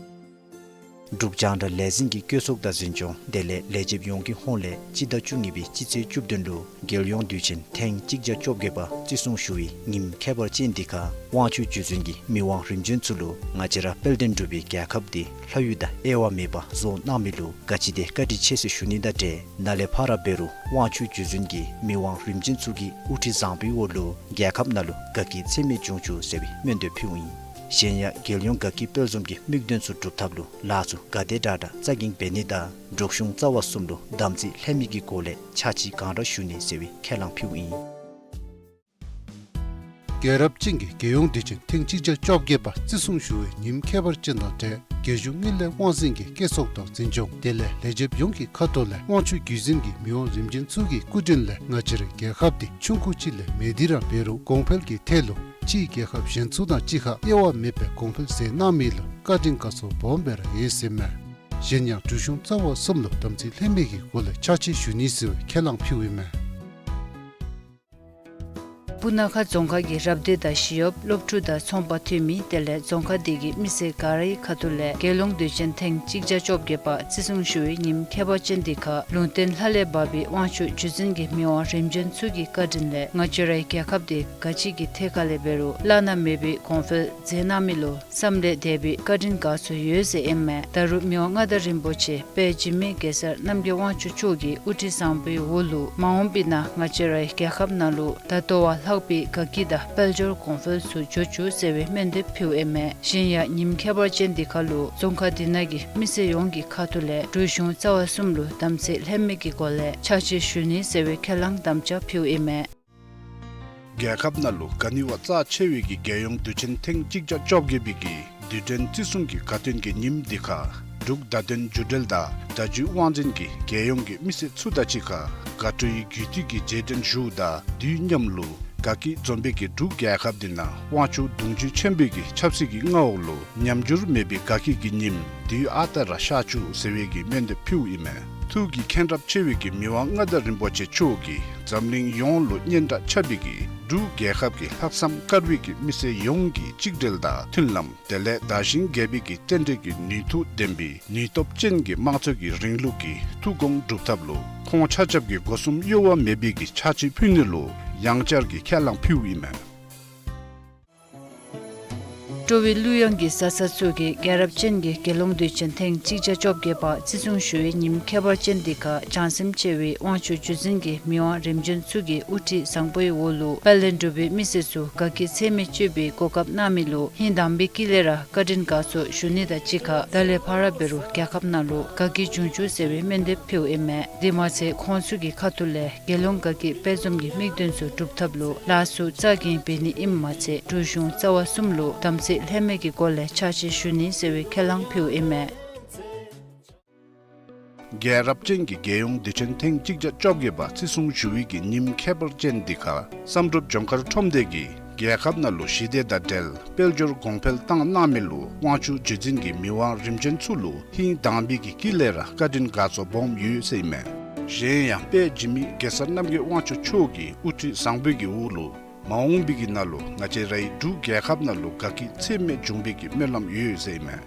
འབྲུག་རྒྱང་བསྒྲགས་ལས་འཛིན་གྱི་བཀོད་ཚོགས་དང་འཛིན་སྐྱོང་དེ་ལས་ལས་བྱེདཔ་ཡོངས་ཀྱི་ཧོངས་ལས་སྤྱི་ཟླ་བཅུ་གཉིས་པའི་སྤྱི་ཚེས་བཅུ་བདུན་ལུ་རྒྱལ་ཡོངས་དུས་ཆེན་ཐེངས་གཅིག་བརྒྱ་བཅོ་བརྒྱད་པ་བརྩི་སྲུང་ཞུ་བའི་ཉིནམ་ཁྱད་པར་ཅན་འདི་ཁར་དབང་ཕྱུག་བརྒྱུད་འཛིན་གྱིས་མི་དབང་རིམ་བྱོན་ཚུ་ལུ་ང་བཅས་ར་དཔལ་ལྡན་འབྲུག་པའི་རྒྱལ་ཁབ་འདི་ལྷ་ཡུལ་དང་དབྱེ་བ་མེད་པར་བཟོ་གནང་མི་ལུ་ག་ཅི་དེ་བཀའ་དྲིན་ཆེ་ཟེར་ཞུ་ནི་དང་འབྲེལ་ནཱ་ལས་ཕར་འབད་རུང་དབང་ཕྱུག་བརྒྱུད་འཛིན་གྱིས་མི་དབང་རིམ་བྱོན་ཚུ་གི་དབུ་ཁྲིད་བཟང་པོའི་འོག་ལུ་རྒྱལ་ཁབ་ནང་ལུ་དགའ་སྐྱིད་ཚད་མེད་འབྱུང་བཅུག་ཟེར་བའི་སྨོན་འདུན་ཕུལཝ་ཨིན། གཞན་ཡང་རྒྱལ་ཡོངས་དགའ་སྐྱིད་དཔལ་འཛོམས་ཀྱི་དམིགས་དོན་ཚུ་སྒྲུབ་ཐབས་ལུ་ལཱ་ཚུ་ག་དེ་དྲག་དྲག་རྩ་འགེངས་འབད་ནི་དང་འབྲུག་གཞུང་རྩ་བ་གསུམ་ལུ་དམ་ཚིག་ལྷད་མེད་ཀྱི་སྒོ་ལས་ཕྱག་ཕྱི་གང་དྲག་ཞུ་ནི་ཟེར་བའི་ཁས་བླངས་ཕུལཝ་ཨིན། རྒྱལ་རབས་ཅན་གྱི་རྒྱལ་ཡོངས་དུས་ཆེན་ཐེངས་གཅིག་བརྒྱ་བཅོ་བརྒྱད་པ་བརྩི་སྲུང་ཞུ་བའི་ཉིནམ་ཁྱད་པར་ཅན་དང་འབྲེལ་རྒྱལ་གཞུང་དངུལ་ལས་དབང་འཛིན་གྱི་བཀོད་ཚོགས་དང་འཛིན་སྐྱོང་དེ་ལས་ལས་བྱེདཔ་ཡོངས་ཀྱི་ཁ་ཐུག་ལས་དབང་ཕྱུག་བརྒྱུད་འཛིན་གྱིས་མི་དབང་རིམ་བྱོན་ཚུ་གི་སྐུ་དྲིན་ལས་ང་བཅས་རའི་རྒྱལ་ཁབ་འདི་ཆུང་ཀུ་ཅིག་ལས་མེད་དེ་ར་འབད་རུང་གོང་འཕེལ་གྱི་ཐད་ལུ་ཕྱིའི་རྒྱལ་ཁབ་གཞན་ཚུ་དང་གཅིག་ཁར་དབྱེ་བ་མེད་པའི་གོང་འཕེལ་མཛད་གནང་མི་ལུ་བཀའ་དྲིན་དགའ་ཚོར་སྦོམ་སྦེ་ར་ཡོད་ཟེར་མས། གཞན་ཡང་འབྲུག་གཞུང་རྩ་བ་གསུམ་ལུ་དམ་ཚིག་ལྷད་མེད་ཀྱི་སྒོ་ལས་ཕྱག་ཕྱིད་ཞུ་ནི་ཟེར་བའི་ཁས་བླངས་ཕུལཝ་ཨིན་མས། སྤུ་ན་ཁ་རྫོང་ཁག་གི་རབ་སྡེ་དང་ཞི་གཡོགཔ་སློབ་ཕྲུག་དང་ཚོང་པ་འཐུས་མི་དེ་ལས་རྫོང་ཁག་དེ་གི་མི་སེར་ག་རའི་ཁ་ཐུག་ལས་རྒྱལ་ཡོངས་དུས་ཆེན་ཐེངས་གཅིག་བརྒྱ་བཅོ་བརྒྱད་པ་བརྩི་སྲུང་ཞུ་བའི་ཉིནམ་ཁྱད་པར་ཅན་འདི་ཁར་ལུང་བསྟན་ལྷ་ལས་བབས་པའི་དབང་ཕྱུག་བརྒྱུད་འཛིན་གྱི་མི་དབང་རིམ་བྱོན་ཚུ་གི་བཀའ་དྲིན་ལས་ང་བཅས་རའི་རྒྱལ་ཁབ་འདི་ག་ཅི་གི་ཐད་ཁར་ལས་འབད་རུང་བླ་ན་མེད་པའི་གོང་འཕེལ་མཛད་གནང་མི་ལུ་བསམ་ལས་འདས་པའི་བཀའ་དྲིན་དགའ་ཚོར་ཡོད་ཟེར་ཨིན་མས། ད་རུང་མི་དབང་མངའ་བདག་རིན་པོ་ཆེ་དཔལ་འཇིགས་མེད་གེ་སར་རྣམ་རྒྱལ་དབང་ཕྱུག་མཆོག་གི་དབུ་ཁྲིད་བཟང་པོའི་འོག་ལུ་མ་འོངས་པའི་ནང་ང་བཅས་རའི་རྒྱལ་ཁབ་ནང་ལུ་ད་ལྟོ་བ་ལྷག་པའི་དགའ་སྐྱིད་དང་དཔལ་འབྱོར་གོང་འཕེལ་ཚུ་འགྱོ་བཅུག་ཟེར་བའི་སྨོན་འདེབས་ཕུལཝ་ཨིན་མས། གཞན་ཡང་ཉིནམ་ཁྱད་པར་ཅན་འདི་ཁར་ལུ་རྫོང་ཁག་འདི་ནང་གི་མི་སེར་ཡོངས་ཀྱི་ཁ་ཐུག་ལས་འབྲུག་གཞུང་རྩ་བ་གསུམ་ལུ་དམ་ཚིག་ལྷད་མེད་ཀྱི་སྒོ་ལས་ཕྱག་ཕྱིད་ཞུ་ནི་ཟེར་བའི་ཁས་བླངས་དམ་བཅའ་ཕུལཝ་ཨིན་མས། རྒྱལ་ཁབ་ནང་ལུ་ག་ནི་བ་རྩ་ཆེ་བའི་གི་རྒྱལ་ཡོངས་དུས་ཆེན་ཐེངས་གཅིག་བརྒྱ་བཅོ་བརྒྱད་པའི་གི་དུས་དྲན་བརྩི་སྲུང་གི་དགའ་སྟོན་གྱི་ཉིནམ་འདི་ཁར་འབྲུག་བརྡ་དོན་བརྒྱུད་འབྲེལ་དང་བརྡ་བརྒྱུད་དབང་འཛིན་གྱིས་རྒྱལ་ཡོངས་ཀྱི་མི་སེར་ཚུ་དང་གཅིག་ཁར་དགའ་སྤྲོའི་རྒྱུད་སྟོད་ཀྱི་རྗེས་དྲན་ཞུཝ་དང་དུས་མཉམ་ལུ་དགའ་སྐྱིད་འཛོམས་པའི་གི་འབྲུག་རྒྱལ་ཁབ་འདི་ནང་དབང་ཕྱུག་གདུང་རྒྱུད་ཆེན་པོའི་གི་ཆབ་སྲིད་ཀྱི་མངའ་འོག་ལུ་ཉམས་འགྱུར་མེད་པའི་དགའ་སྐྱིད་ཀྱི་ཉིནམ་དུས་ཨ་རྟག་ར་ཤར་བཅུག་ཟེར་བའི་གི་སྨོན་འདེབས་ཕུལཝ་ཨིན་མས། ཐུགས་ཀྱི་མཁྱེན་རབ་ཆེ་བའི་གི་མི་དབང་མངའ་བདག་རིན་པོ་ཆེ་མཆོག་གིས་འཛམ་གླིང་ཡོངས་ལུ་སྙན་གྲགས་ཁྱབ་པའི་གི་འབྲུག་རྒྱལ་ཁབ་ཀྱི་ལྷག་བསམ་དཀར་པོའི་གི་མི་སེར་ཡོངས་ཀྱི་གཅིག་སྒྲིལ་དང་མཐུན་ལམ་དེ་ལས་དར་ཞིང་རྒྱས་པའི་གི་རྟེན་འབྲེལ་གྱི་ནུས་མཐུ་ལྡན་པའི་ནུས་སྟོབས་ཅན་གྱི་དམངས་གཙོ་གི་རིང་ལུགས་ཀྱི་ཐུགས་དགོངས་སྒྲུབ་ཐབས་ལུ་ཁོང་ཆ་ཁྱབ་ཀྱིས་སྒོ་གསུམ་གཡོ་བ་མེད་པའི་གི་ཕྱག་ཕྱིད་ཕུལ་ནི་ལུ་ཡང་བསྐྱར་གྱི་ཁས་བླངས་ཕུལཝ་ཨིན་མས། སྤྲོ་བའི་གླུ་དབྱངས་ཀྱི་ས་ས་ཚུ་གིས་རྒྱལ་རབས་ཅན་གྱི་རྒྱལ་ཡོངས་དུས་ཆེན་ཐེངས་གཅིག་བརྒྱ་བཅོ་བརྒྱད་པ་བརྩི་སྲུང་ཞུ་བའི་ཉིནམ་ཁྱད་པར་ཅན་འདི་ཁར་བྱང་སེམས་ཆེ་བའི་དབང་ཕྱུག་བརྒྱུད་འཛིན་གྱི་མི་དབང་རིམ་བྱོན་ཚུ་གི་དབུ་ཁྲིད་བཟང་པོའི་འོག་ལུ་དཔལ་ལྡན་འབྲུག་པའི་མི་སེར་ཚུ་དགའ་སྐྱིད་ཚད་མེད་སྤྱོད་པའི་གོ་སྐབས་གནང་མི་ལུ་ཧིང་དྭངས་པའི་དཀྱིལ་ལས་ར་བཀའ་དྲིན་དགའ་ཚོར་ཞུ་ནི་དང་གཅིག་ཁར་ད་ལས་ཕར་འབད་རུང་རྒྱལ་ཁབ་ནང་ལུ་དགའ་སྐྱིད་འབྱུང་བཅུག་ཟེར་བའི་སྨོན་འདེབས་ཕུལཝ་ཨིན་མས། དེ་མ་ཚད་ཁོང་ཚུ་གི་ཁ་ཐུག་ལས་རྒྱལ་ཡོངས་དགའ་སྐྱིད་དཔལ་འཛོམས་ཀྱི་དམིགས་དོན་ཚུ་འགྲུབ་ཐབས་ལུ་ལཱ་ཚུ་རྩ་འགེངས་འབད་ནི་ཨིནམ་མ་ཚད་འབྲུག་གཞུང་རྩ་བ་གསུམ་ལུ་དམ་ཚིག་ལྷད་མེད་ཀྱི་སྒོ་ལས་ཕྱག་ཕྱིད་ཞུ་ནི་ཟེར་བའི་ཁས་བླངས་ཕུལཝ་ཨིན་མས། རྒྱལ་རབས་ཅན་གྱི་རྒྱལ་ཡོངས་དུས་ཆེན་ཐེངས་གཅིག་བརྒྱ་བཅོ་བརྒྱད་པ་བརྩི་སྲུང་ཞུ་བའི་གི་ཉིནམ་ཁྱད་པར་ཅན་འདི་ཁར་བསམ་གྲུབ་ལྗོངས་མཁར་ཁྲོམ་སྡེ་གིས་རྒྱལ་ཁབ་ནང་ལུ་ཞི་བདེ་དང་འབྲེལ་དཔལ་འབྱོར་གོང་འཕེལ་བཏང་གནང་མི་ལུ་དབང་ཕྱུག་རྗེ་བཙུན་གྱི་མི་དབང་རིམ་བྱོན་ཚུ་ལུ་ཧིང་དྭངས་པའི་གི་དཀྱིལ་ལས་ར་བཀའ་དྲིན་དགའ་ཚོར་སྦོམ་ཡོད་ཟེར་ཨིན་མས། གཞན་ཡང་དཔལ་འཇིགས་མེད་གེ་སར་རྣམ་རྒྱལ་དབང་ཕྱུག་མཆོག་གི་དབུ་ཁྲིད་བཟང་པོའི་གི་འོག་ལུ་མ་འོངས་པའི་གི་ནང་ལུ་ང་བཅས་རའི་འབྲུག་རྒྱལ་ཁབ་ནང་ལུ་དགའ་སྐྱིད་ཚད་མེད་འབྱུང་བའི་གི་སྨོན་ལམ་ཡོད་ཟེར་ཨིན་མས།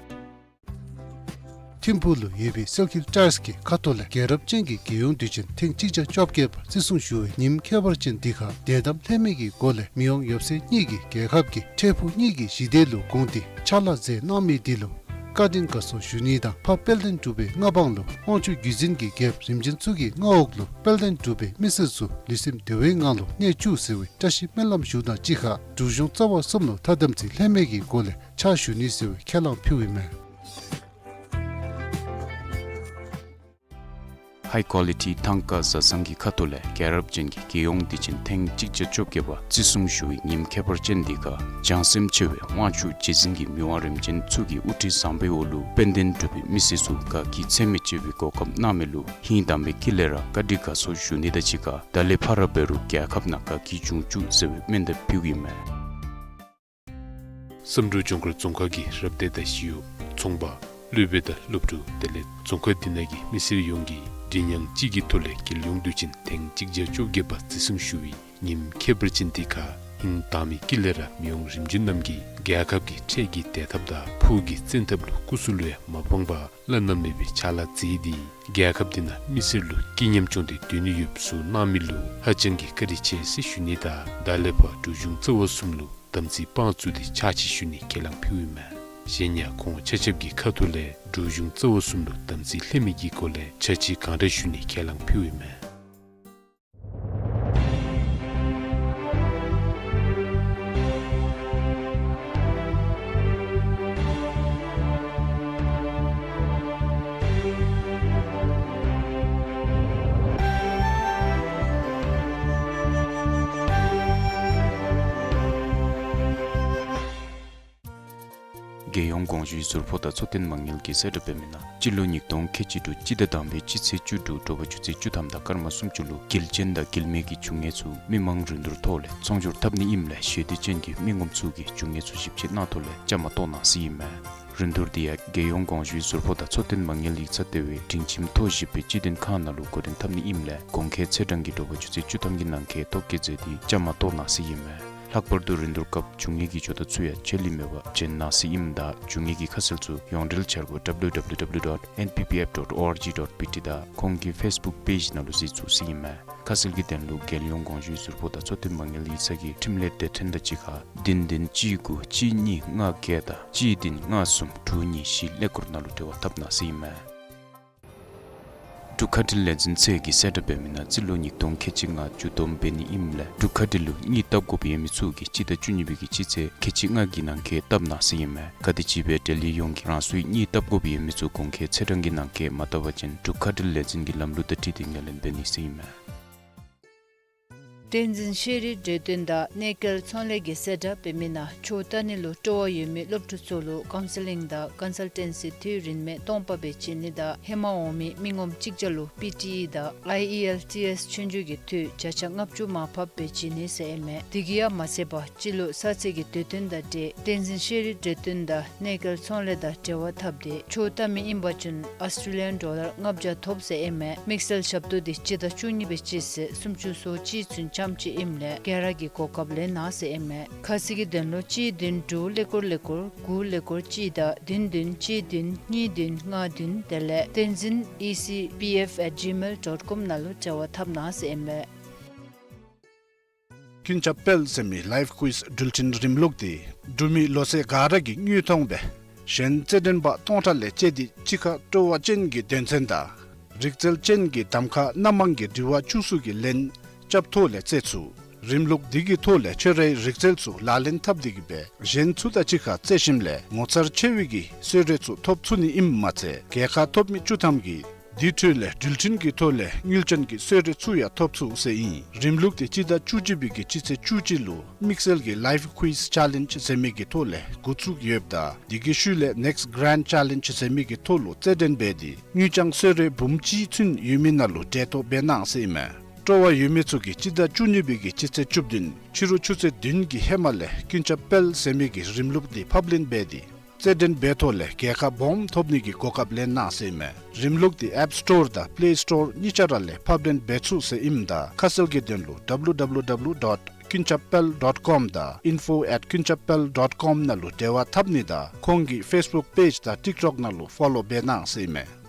ཐིམ་ཕུག་ལུ་ཡོད་པའི་སེལ་ཁིལ་ཊའིརསི་གི་ཁ་ཐུག་ལས་རྒྱལ་རབས་ཅན་གྱི་རྒྱལ་ཡོངས་དུས་ཆེན་ཐེངས་གཅིག་བརྒྱ་བཅོ་བརྒྱད་པ་བརྩི་སྲུང་ཞུ་བའི་ཉིནམ་ཁྱད་པར་ཅན་འདི་ཁར་དད་དམ་ལྷད་མེད་ཀྱི་སྒོ་ལས་མི་དབང་ཡབ་སྲས་གཉིས་ཀྱིས་རྒྱལ་ཁབ་ཀྱི་འཕྲལ་ཕུགས་གཉིས་ཀྱི་ཞི་བདེ་ལུ་དགོངས་ཏེ་ཕྱག་ལཱ་མཛད་གནང་མི་འདི་ལུ་བཀའ་དྲིན་དགའ་ཚོར་ཞུ་ནི་དང་ཕ་དཔལ་ལྡན་འབྲུག་པའི་མངའ་འབངས་ལུ་དབང་ཕྱུག་བརྒྱུད་འཛིན་གྱི་རྒྱལཔོ་རིམ་བྱོན་ཚུ་གི་མངའ་འོག་ལུ་དཔལ་ལྡན་འབྲུག་པའི་མི་སེར་ཚུ་ལུས་སེམས་བདེ་བའི་ངང་ལུ་གནས་བཅུག་ཟེར་བའི་བཀྲ་ཤིས་སྨོན་ལམ་ཞུ་དང་གཅིག་ཁར་འབྲུག་གཞུང་རྩ་བ་གསུམ་ལུ་ད་དམ་ཚིག་ལྷད་མེད་ཀྱི་སྒོ་ལས་ཕྱག་ཞུ་ནི་ཟེར་བའི་ཁས་བླངས་ཕུལཝ་ཨིན་མས། ཧའི་ཀོ་ལི་ཊི་ཐང་ཀ་བཟའ་ཚང་གི་ཁ་ཐུག་ལས་རྒྱལ་རབས་ཅན་གྱི་རྒྱལ་ཡོངས་དུས་ཆེན་ཐེངས་གཅིག་བརྒྱ་བཅོ་བརྒྱད་པ་བརྩི་སྲུང་ཞུ་བའི་ཉིནམ་ཁྱད་པར་ཅན་འདི་ཁར་བྱང་སེམས་ཆེ་བའི་དབང་ཕྱུག་རྗེ་བཙུན་གྱི་མི་དབང་རིམ་བྱོན་ཚུ་གི་དབུ་ཁྲིད་བཟང་པོའི་འོག་ལུ་དཔལ་ལྡན་འབྲུག་པའི་མི་སེར་ཚུ་དགའ་སྐྱིད་ཚད་མེད་སྤྱོད་པའི་གོ་སྐབས་གནང་མི་ལུ་ཧིང་དྭངས་པའི་དཀྱིལ་ལས་ར་བཀའ་དྲིན་དགའ་ཚོར་ཞུ་ནི་དང་གཅིག་ཁར་ད་ལས་ཕར་འབད་རུང་རྒྱལ་ཁབ་ནང་དགའ་སྐྱིད་འབྱུང་བཅུག་ཟེར་བའི་སྨོན་འདེབས་ཕུལཝ་ཨིན་མས། བསམ་གྲུབ་ལྗོངས་མཁར་རྫོང་ཁག་གི་རབ་སྡེ་དང་ཞི་གཡོགཔ་ཚོང་པ་སློབ་དཔོན་དང་སློབ་ཕྲུག་དེ་ལས་རྫོང་ཁག་འདི་ནང་གི་མི་སེར་ཡོངས་ཀྱིས་མགྲིན་དབྱངས་གཅིག་གི་ཐོག་ལས་རྒྱལ་ཡོངས་དུས་ཆེན་ཐེངས་གཅིག་བརྒྱ་བཅོ་བརྒྱད་པ་བརྩི་སྲུང་ཞུ་བའི་ཉིནམ་ཁྱད་པར་ཅན་འདི་ཁར་ཧིང་དྭངས་མའི་དཀྱིལ་ལས་ར་མི་དབང་རིམ་བྱོན་རྣམས་ཀྱིས་རྒྱལ་ཁབ་ཀྱི་འཕྲལ་གྱི་བདེ་ཐབས་དང་ཕུགས་ཀྱི་བཙན་ཐབས་ལུ་སྐུ་གཟུགས་ལུ་ཡང་མ་སྤངས་པར་བླ་ན་མེད་པའི་ཕྱག་ལཱ་མཛད་དེ་རྒྱལ་ཁབ་འདི་ནང་མི་སེར་ལུ་སྐྱིད་ཉམས་བྱུང་སྟེ་སྡོད་ནི་ཡོདཔ་བཟོ་གནང་མི་ལུ་ཧ་ཅང་གི་བཀའ་དྲིན་ཆེ་ཟེར་ཞུ་ནི་དང་ད་ལས་ཕར་འབྲུག་གཞུང་རྩ་བ་གསུམ་ལུ་དམ་ཚིག་དཔང་བཙུགས་ཏེ་ཕྱག་ཕྱིད་ཞུ་ནི་ཁས་བླངས་ཕུལཝ་ཨིན་མས། གཞན་ཡང་ཁོང་ཆ་ཁྱབ་ཀྱི་ཁ་ཐུག་ལས་འབྲུག་གཞུང་རྩ་བ་གསུམ་ལུ་དམ་ཚིག་ལྷད་མེད་ཀྱི་སྒོ་ལས་ཕྱག་ཕྱིད་གང་དྲག་ཞུ་ནི་ཁས་བླངས་ཕུལཝ་ཨིན་མས། རྒྱལ་ཡོངས་དགོངས་ཞུའི་ཟུར་ཕོགས་དང་འཚོ་རྟེན་མ་དངུལ་གྱི་གསལ་བསྒྲགས་འབད་མི་ནང་སྤྱི་ལོ་ཉིས་སྟོང་ཁལ་གཅིག་དྲུག་སྤྱི་ཟླ་དང་པའི་སྤྱི་ཚེས་བཅུ་དྲུག་དྲོ་པ་ཆུ་ཚོད་བཅུ་ཐམ་དང་སྐར་མ་སུམ་ཅུ་ལུ་དགེ་ལྕིན་དང་དགེ་མེད་ཀྱི་རྒྱུ་དངོས་ཚུ་མི་མང་རིན་བསྡུར་ཐོག་ལས་ཚོང་སྒྱུར་འཐབ་ནི་ཨིནམ་ལས་ཞེ་འདོད་ཅན་གྱི་མི་ངོམ་ཚུ་གིས་རྒྱུ་དངོས་ཚུ་ཞིབ་དཔྱད་གནང་ཐོག་ལས་བཅའ་མར་གཏོགས་གནང་ཟེར་ཨིན་མས། རིན་བསྡུར་འདི་ཡང་རྒྱལ་ཡོངས་གོང་ཞུའི་ཟུར་ཕོགས་དང་འཚོ་རྟེན་མ་དངུལ་ཡིག་ཚང་ལྟེ་བའི་སྒྲིང་ཁྱིམ་ཐོག་བཞི་པའི་སྤྱི་དོན་ཁང་ནང་ལུ་འགོ་འདྲེན་འཐབ་ནི་ཨིནམ་ལས་གོང་འཁོད་ཚེས་གྲངས་ཀྱི་དྲོ་པ་ཆུ་ཚོད་བཅུ་ཐམ་གྱི་ནང་འཁོད་ཐོ་བཀོད་མཛད་དེ་བཅའ་མར་གཏོགས་གནང་ཟེར་ཨིན་མས། ལྷག་པར་དུ་རིན་བསྡུར་སྐབས་འབྱུང་ངེས་ཀྱི་ཇོ་བདག་ཚུ་ཡང་ཆད་ལུས་མེད་པར་བྱོན་གནང་ཟེར་ཨིནམ་ད་འབྱུང་ངེས་ཀྱི་ཁ་གསལ་ཚུ་ཡོངས་འབྲེལ་འཆར་སྒོ་W W W dot N P P F dot org dot B T དང་ཁོང་གི་ཕེསི་བུཀ་པེཇ་ནང་ལུ་གཟིགས་ཚུགས་ཟེར་ཨིན་མས། ཁ་གསལ་གྱི་དོན་ལུ་རྒྱལ་ཡོངས་གོང་ཞུའི་ཟུར་ཕོགས་དང་འཚོ་རྟེན་མ་དངུལ་ཡིག་ཚང་གི་ཁྲིམས་ལས་སྡེ་ཚན་དང་གཅིག་ཁར་བདུན་བདུན་གཅིག་དགུ་གཅིག་གཉིས་ལྔ་བརྒྱད་དང་གཅིག་བདུན་ལྔ་གསུམ་དྲུག་གཉིས་བཞི་ཀླད་ཀོར་ནང་ལུ་འབྲེལ་བ་འཐབ་གནང་ཟེར་ཨིན་མས། འབྲུག་མཁའ་འགྲུལ་ལས་འཛིན་ཚད་ཀྱིས་གསལ་བསྒྲགས་འབད་མི་ནང་རྩིས་ལོ་ཉིས་སྟོང་ཁལ་གཅིག་ལྔ་མཇུག་བསྡོམས་འབད་ནི་ཨིནམ་ལས་འབྲུག་མཁའ་འགྲུལ་ལུ་དངུལ་བཏབ་དགོཔ་ཡོད་མི་ཚུ་གིས་སྤྱི་ཟླ་བཅུ་གཉིས་པའི་གི་སྤྱི་ཚེས་ཁལ་གཅིག་ལྔ་གི་ནང་འཁོད་བཏབ་གནང་ཟེར་ཨིན་མས། ག་དེམ་ཅིག་སྦེ་འབྲེལ་ཡོད་ཡོངས་ཀྱིས་རང་སོའི་དངུལ་བཏབ་དགོཔ་ཡོད་མི་ཚུ་གོང་འཁོད་ཚེས་གྲངས་ཀྱི་ནང་འཁོད་མ་བཏབ་པ་ཅིན་འབྲུག་མཁའ་འགྲུལ་ལས་འཛིན་གྱི་ལམ་ལུགས་དང་འཁྲིལ་ཏེ་ངོས་ལེན་འབད་ནི་ཟེར་ཨིན་མས། བསྟན་འཛིན་ཤེས་རིག་འབྲེལ་དོན་དང་གནས་སྐལ་ཚོང་ལས་ཀྱིས་གསལ་བསྒྲགས་འབད་མི་ནང་ཆོས་ལྟ་ནི་ལུ་སྤྲོ་བ་ཡོད་མི་སློབ་ཕྲུག་ཚུ་ལུ་ཀའུན་སེ་ལིང་དང་ཀོན་སལ་ཊེན་སི་འཐུས་རིན་མེད་སྟོང་པ་སྦེ་བྱིན་ནི་དང་ཧེ་མ་འོང་མི་མི་ངོམ་གཅིག་བརྒྱ་ལུ་པི་ཊི་ཨི་དང་ཨའི་ཨི་ཨེལ་ཊི་ཨེསི་ཆོས་རྒྱུགས་ཀྱི་འཐུས་བརྒྱ་ཆ་ལྔ་བཅུ་མར་ཕབ་སྦེ་བྱིན་ནི་ཟེར་ཨིན་མས། དེ་གིས་ཡང་མ་ཚད་པར་སྤྱི་ལོ་གསར་ཚེས་ཀྱི་དུས་སྟོན་དང་འབྲེལ་བསྟན་འཛིན་ཤེས་རིག་འབྲེལ་དོན་དང་གནས་སྐལ་ཚོང་ལས་དང་འབྲེལ་བ་འཐབ་སྟེ་ཆོས་ལྟ་མི་ཨིན་པ་ཅིན་ཨོསི་ཊྲེ་ལི་ཡཱན་ཌོ་ལར་ལྔ་བརྒྱ་ཐོབ་ཟེར་ཨིན་མས། དམིགས་བསལ་ཞབས་ཏོག་འདི་སྤྱི་ཟླ་བཅུ་གཉིས་པའི་སྤྱི་ཚེས་སུམ་ཅུ་སོ་གཅིག་ཚུན་ཙམ་ཅིག་ཨིནམ་ལས་ག་ར་གིས་གོ་སྐབས་ལེན་གནང་ཟེར་ཨིན་མས། ཁ་གསལ་གྱི་དོན་ལུ་གཅིག་བདུན་དྲུག་ཀླད་ཀོར་ཀླད་ཀོར་དགུ་ཀླད་ཀོར་གཅིག་དང་བདུན་བདུན་གཅིག་བདུན་གཉིས་བདུན་ལྔ་བདུན་དེ་ལས་བསྟན་འཛིན་ཨི་སི་པི་ཨེཕ་ཨེཊ་ཇི་མེལ་ཌོཊ་ཀོམ་ནང་ལུ་འབྲེལ་བ་འཐབ་གནང་ཟེར་ཨིན་མས། ཀུན་ཁྱབ་དཔལ་ཟེར་མི་ལའིཕ་ཀུའིཛ་འགྲུལ་འཕྲིན་རིམ་ལུགས་འདི་འབྲུག་མི་ལོ་ཚད་ག་ར་གིས་དངོས་མཐོང་སྦེ་གཞན་རྩེད་འགྲན་པ་སྟོང་ཕྲག་ལས་བཅད་དེ་གཅིག་ཁར་སྤྲོ་བ་ཅན་གྱི་དོན་ཚན་དང་རིག་རྩལ་ཅན་གྱི་གདམ་ཁ་སྣ་མང་གི་དྲི་བ་བཅུ་གསུམ་གྱི་ལན་རྐྱབ་ཐོག་ལས་རྩེད་ཚུགས། རིམ་ལུགས་འདི་གི་ཐོག་ལས་ཁྱོད་རའི་རིག་རྩལ་ཚུ་ལག་ལེན་འཐབ་སྟེ་གིས་སྦེ་གཞན་ཚུ་དང་གཅིག་ཁར་རྩེད་ཞིནམ་ལས་ངོ་མཚར་ཆེ་བའི་གི་གསོལ་རས་ཚུ་ཐོབ་ཚུགས་ནི་ཨིནམ་མ་ཚད་རྒྱལ་ཁ་ཐོབ་མི་བཅུ་ཐམ་གྱིས་དེ་འཕྲོ་ལས་འགྲུལ་འཕྲིན་གྱི་ཐོག་ལས་དངུལ་ཅན་གྱི་གསོལ་རས་ཚུ་ཡང་ཐོབ་ཚུགས་ཟེར་ཨིན། རིམ་ལུགས་འདི་སྤྱི་ཟླ་བཅུ་གཅིག་པའི་གི་སྤྱི་ཚེས་བཅུ་གཅིག་ལུ་དམིགས་བསལ་གྱི་ལའིཕ་ཀུའིཛ་ཅེ་ལེནཇ་ཟེར་མི་གི་ཐོག་ལས་འགོ་བཙུགས་ཡོདཔ་ད་དེ་གི་ཤུལ་ལས་ནེཀསཊ་གེ་རེནཌ་ཅེ་ལེནཇ་ཟེར་མི་གི་ཐོག་ལུ་རྩེད་འགྲན་འབད་དེ་དངུལ་རྐྱང་གསོལ་རས་འབུམ་གཅིག་ཚུན་ཡོད་མི་ནང་ལུ་གྲལ་གཏོགས་འབད་གནང་ཟེར་ཨིན་མས། སྤྲོ་བ་ཡོད་མི་ཚུ་གིས་སྤྱི་ཟླ་བཅུ་གཉིས་པའི་གི་སྤྱི་ཚེས་བཅུ་བདུན་ཕྱི་རུ་ཆུ་ཚོད་བདུན་གྱི་ཧེ་མ་ལས་ཀུན་ཁྱབ་དཔལ་ཟེར་མི་གི་རིམ་ལུགས་འདི་ཕབ་ལེན་འབད་དེ་རྩེད་འགྲན་འབད་ཐོག་ལས་རྒྱལ་ཁ་སྦོམ་ཐོབ་ནི་གི་གོ་སྐབས་ལེན་གནང་ཟེར་ཨིན་མས། རིམ་ལུགས་འདི་ཨེཔ་སི་ཊོར་དང་པླེ་སི་ཊོར་གཉིས་ཆ་ར་ལས་ཕབ་ལེན་འབད་ཚུགས་ཟེར་ཨིནམ་ད་ཁ་གསལ་གྱི་དོན་ལུ་W W W dot ཀུན་ཁྱབ་དཔལ་ཌོཊ་ཀོམ་དང་ཨིན་ཕོ་ཨེཊ་ཀུན་ཁྱབ་དཔལ་ཌོཊ་ཀོམ་ནང་ལུ་འབྲེལ་བ་འཐབ་ནི་དང་ཁོང་གི་ཕེསི་བུཀ་པེཇ་དང་ཊིཀ་ཊོཀ་ནང་ལུ་ཕོ་ལོ་འབད་གནང་ཟེར་ཨིན་མས།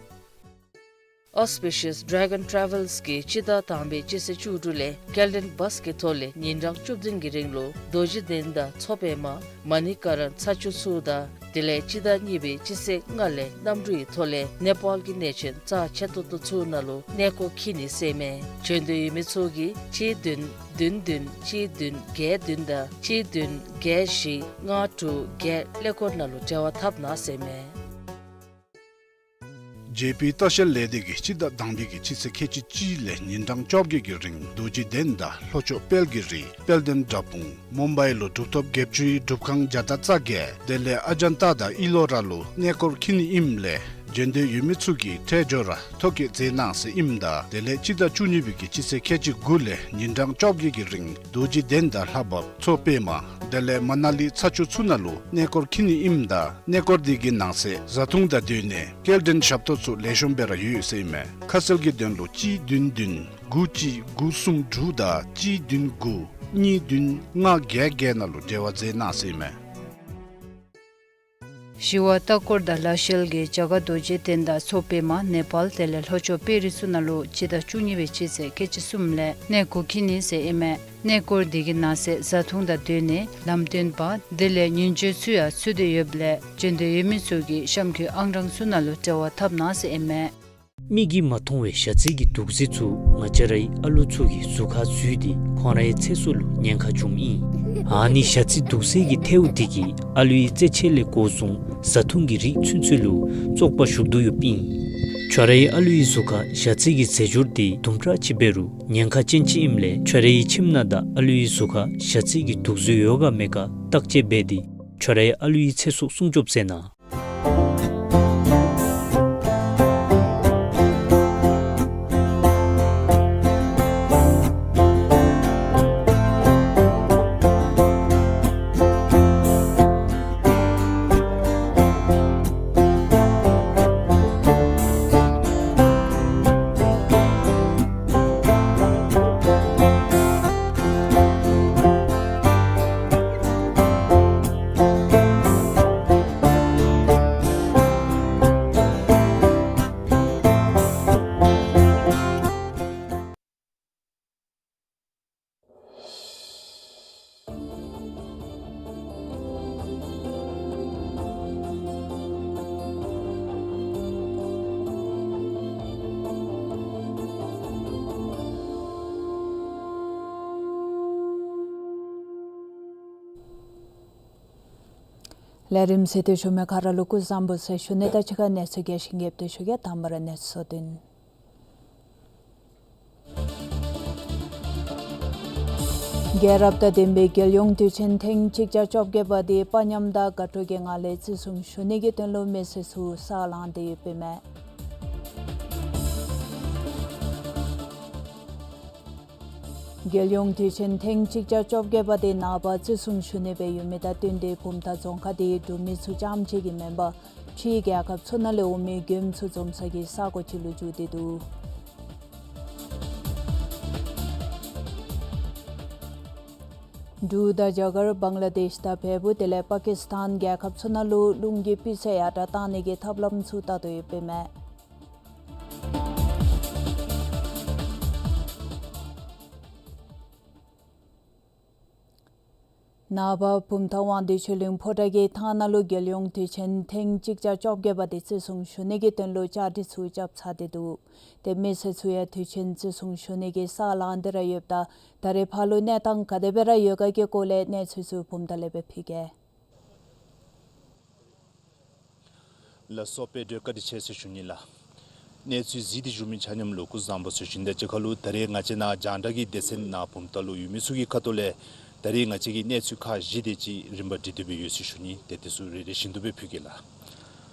Auspicious Dragon Travels གིས་སྤྱི་ཟླ་དང་པའི་སྤྱི་ཚེས་བཅུ་དྲུག་ལས་སྐྱེལ་འདྲེན་བཱསི་གི་ཐོག་ལས་ཉིན་གྲངས་བཅུ་བདུན་གྱི་རིང་ལུ་རྡོ་རྗེ་གདན་དང་མཚོ་པདྨ་མ་ཎི་ཀ་ར་ན་ཚ་ཆུ་ཚུ་དང་དེ་ལས་སྤྱི་ཟླ་གཉིས་པའི་སྤྱི་ཚེས་ལྔ་ལས་གནམ་གྲུ་ཡི་ཐོག་ལས་ནེ་པཱལ་གྱི་གནས་ཆེན་རྩ་ཆེ་ཏོག་ཏོ་ཚུ་ནང་ལུ་གནས་སྐོར་འཁྱིད་ནི་ཟེར་ཨིན་མས། བྱོན་འདོད་ཡོད་མི་ཚུ་གིས་གཅིག་བདུན་བདུན་བདུན་གཅིག་བདུན་བརྒྱད་བདུན་དང་གཅིག་བདུན་བརྒྱད་བཞི་ལྔ་དྲུག་བརྒྱད་ཀླད་ཀོར་ནང་ལུ་འབྲེལ་བ་འཐབ་གནང་ཟེར་ཨིན་མས། ཇེ་པི་ལྟ་བཤལ་ལས་སྡེ་གིས་སྤྱི་ཟླ་དང་པའི་གི་སྤྱི་ཚེས་ཁལ་གཅིག་གཅིག་ལས་ཉིན་གྲངས་བཅོ་བརྒྱད་ཀྱི་རིང་རྡོ་རྗེ་གདན་དང་ལྷོ་ཕྱོགས་དཔལ་གྱི་རི་དཔལ་ལྡན་འདྲ་སྤུངས་མུམ་བའི་ལུ་གྲུབ་ཐོབ་བརྒྱད་ཅུའི་སྒྲུབ་ཁང་བརྒྱ་དང་རྩ་བརྒྱད་དེ་ལས་ཨ་ཇན་ཏ་དང་ཨི་ལོ་ར་ལུ་གནས་སྐོར་འཁྱིད་ནི་ཨིནམ་ལས་བྱོན་འདོད་ཡོད་མི་ཚུ་གིས་ཁྲལ་འབྱོར་ར་ཐོ་བཀོད་མཛད་གནང་ཟེར་ཨིནམ་ད་དེ་ལས་སྤྱི་ཟླ་བཅུ་གཉིས་པའི་གི་སྤྱི་ཚེས་ཁལ་གཅིག་དགུ་ལས་ཉིན་གྲངས་བཅོ་བརྒྱད་ཀྱི་རིང་རྡོ་རྗེ་གདན་དང་ལྷ་བབས་མཚོ་པདྨ་དེ་ལས་མ་ན་ལི་ཚ་ཆུ་ཚུ་ནང་ལུ་གནས་སྐོར་འཁྱིད་ནི་ཨིནམ་ད་གནས་སྐོར་འདི་གི་ནང་གསེས་བཟའ་འཐུང་དང་སྡོད་གནས་སྐྱེལ་འདྲེན་ཞབས་ཏོག་ཚུ་ལེགས་ཤོམ་སྦེ་ར་ཡོད་ཟེར་ཨིན་མས། ཁ་གསལ་གྱི་དོན་ལུ་གཅིག་བདུན་བདུན་དགུ་གཅིག་དགུ་གསུམ་དྲུག་དང་གཅིག་བདུན་དགུ་གཉིས་བདུན་ལྔ་བརྒྱད་བརྒྱད་ནང་ལུ་འབྲེལ་བ་མཛད་གནང་ཟེར་ཨིན་མས། ཞི་བ་ལྟ་སྐོར་དང་ལག་ཤེས་ཀྱིས་རྒྱ་གར་རྡོ་རྗེ་གདན་དང་མཚོ་པདྨ་ནེ་པཱལ་དེ་ལས་ལྷོ་ཕྱོགས་པེ་རིས་ཚུ་ནང་ལུ་སྤྱི་ཟླ་བཅུ་གཉིས་པའི་སྤྱི་ཚེས་ཁལ་གཅིག་གསུམ་ལས་གནས་སྐོར་འཁྱིད་ནི་ཟེར་ཨིན་མས། གནས་སྐོར་འདི་གི་ནང་གསེས་བཟའ་འཐུང་དང་སྡོད་གནས་ལམ་སྟོན་པ་དེ་ལས་ཉིན་བཅོ་ཚུ་ཡང་ཚུད་དེ་ཡོདཔ་ལས་བྱོན་འདོད་ཡོད་མི་ཚུ་གིས་གཤམ་འཁོད་ཨང་གྲངས་ཚུ་ནང་ལུ་འབྲེལ་བ་འཐབ་གནང་ཟེར་ཨིན་མས། མིག་གིས་མ་མཐོང་བའི་ཞ་རྩི་གི་དུག་རྫས་ཚུ་ང་བཅས་རའི་ཨ་ལུ་ཚུ་གི་གཟུགས་ཁར་འཛུལ་ཏེ་ཁོང་རའི་ཚེ་སྲོག་ལུ་ཉེན་ཁ་འབྱུངམ་ཨིན། ཨ་ནི་ཞ་རྩི་དུག་རྫས་ཀྱི་ཐལཝ་འདི་གིས་ཨ་ལུའི་རྩེད་ཆས་ལས་འགོ་བཟུང་བཟའ་འཐུང་གི་རིགས་ཚུན་ཚོད་ལུ་བཙོག་པ་ཞུགས་དོ་ཡོདཔ་ཨིན། ཁྱོད་རའི་ཨ་ལུའི་གཟུགས་ཁར་ཞ་རྩི་གི་རྫས་སྦྱོར་འདི་དུམ་གྲ་ཅིག་འབད་རུང་ཉེན་ཁ་ཅན་ཅིག་ཨིནམ་ལས་ཁྱོད་རའི་ཁྱིམ་ནང་དང་ཨ་ལུའི་གཟུགས་ཁར་ཞ་རྩི་གི་དུག་རྫས་ཡོད་ག་མེད་ག་བརྟག་དཔྱད་འབད་དེ་ཁྱོད་རའི་ཨ་ལུའི་ཚེ་སྲོག་སྲུང་སྐྱོབ་མཛད་གནང་། ལས་རིམ་གཟིགས་ཏེ་བཞུགས་མི་ག་ར་ལུ་སྐུ་གཟུགས་བཟང་པོ་ཟེར་ཞུ་ནི་དང་གཅིག་ཁར་གནས་ཚུལ་རྒྱས་ཤིང་རྒྱསཔ་སྦེ་ཞུ་གེ། དང་པ་ར་གནས་ཚུལ་གཙོ་དོན། རྒྱལ་རབས་དང་ལྡན་པའི་རྒྱལ་ཡོངས་དུས་ཆེན་ཐེངས་གཅིག་བརྒྱ་བཅོ་བརྒྱད་པ་དེ་དཔའ་ཉམས་དང་དགའ་སྤྲོ་གི་ངང་ལས་བརྩི་སྲུང་ཞུ་ནི་གི་དོན་ལུ་མི་སེར་ཚུ་ས་ལངས་ཏེ་ཡོདཔ་ཨིན་མས། རྒྱལ་ཡོངས་དུས་ཆེན་ཐེངས་གཅིག་བརྒྱ་བཅོ་བརྒྱད་པ་དེ་ནངས་པ་བརྩི་སྲུང་ཞུ་ནི་སྦེ་ཡོད་མི་དང་བསྟུན་ཏེ་བུམ་ཐང་རྫོང་ཁག་དེ་འབྲུག་མི་ཚུ་རྐྱངམ་གཅིག་གིས་མེན་པར་ཕྱིའི་རྒྱལ་ཁབ་ཚུ་ནང་ལས་འོང་མི་མགྱོནམ་ཚུ་འཛོམས་ས་གི་ས་གོ་ཅིག་ལུ་གྱུར་ཏེ་འདུག། འབྲུག་དང་རྒྱ་གར་བང་ལ་དེཤ་དང་བལ་པོ་དེ་ལས་པ་ཀིས་ཐཱན་རྒྱལ་ཁབ་ཚུ་ནང་ལུ་རླུང་གི་སྤུས་ཚད་ཡར་དྲག་བཏང་ནི་གི་ཐབས་ལམ་ཚུ་བལྟ་དོ་ཡོདཔ་ཨིན་མས། ནངས་པ་བུམ་ཐང་དབང་འདུས་ཆོས་གླིང་ཕོ་བྲང་གི་ཐང་ནང་ལུ་རྒྱལ་ཡོངས་དུས་ཆེན་ཐེངས་གཅིག་བརྒྱ་བཅོ་བརྒྱད་པ་དེ་བརྩི་སྲུང་ཞུ་ནི་གི་དོན་ལུ་བཅའ་སྒྲིག་ཚུ་རྐྱབ་ཚར་ཏེ་འདུག། ཏེ་མི་སེར་ཚུ་ཡང་དུས་ཆེན་བརྩི་སྲུང་ཞུ་ནི་གི་ས་ལངས་ཏེ་ར་ཡོདཔ་ད་ད་རེས་ཕར་ལུ་གནས་སྟངས་ག་དེ་སྦེ་ར་ཡོད་ག་གི་སྐོར་ལས་གནས་ཚུལ་ཚུ་བུམ་ཐང་ལས་སྦེ་ཕུལ་གེ། ལགས་སོ། དཔལ་སྒྲོན་བཀའ་དྲིན་ཆེ་ཟེར་ཞུ་ནི་ལགས། གནས་ཚུལ་གཟིགས་ཏེ་བཞུགས་མི་ཆ་མཉམ་ལུ་སྐུ་གཟུགས་བཟང་པོ་ཟེར་ཞུ་ནི་དང་གཅིག་ཁར་ལུ་ད་རེས་ང་བཅས་ནཱ་རྒྱང་བསྒྲགས་ཀྱི་སྡེ་ཚན་ནཱ་བུམ་ཐང་ལུ་ཡོད་མི་ཚུ་གི་ཁ་ཐུག་ལས་ད་རེས་ང་བཅས་ཀྱིས་གནས་ཚུལ་ཁག་བཞི་དེ་ཅིག་རིམ་པ་སྒྲིག་སྟེ་སྦེ་ཡོད་ཟེར་ཞུ་ནི། ཏེ་དེ་ཚུ་རེ་རེ་བཞིན་དུ་སྦེ་ཕུལ་གེ་ལགས།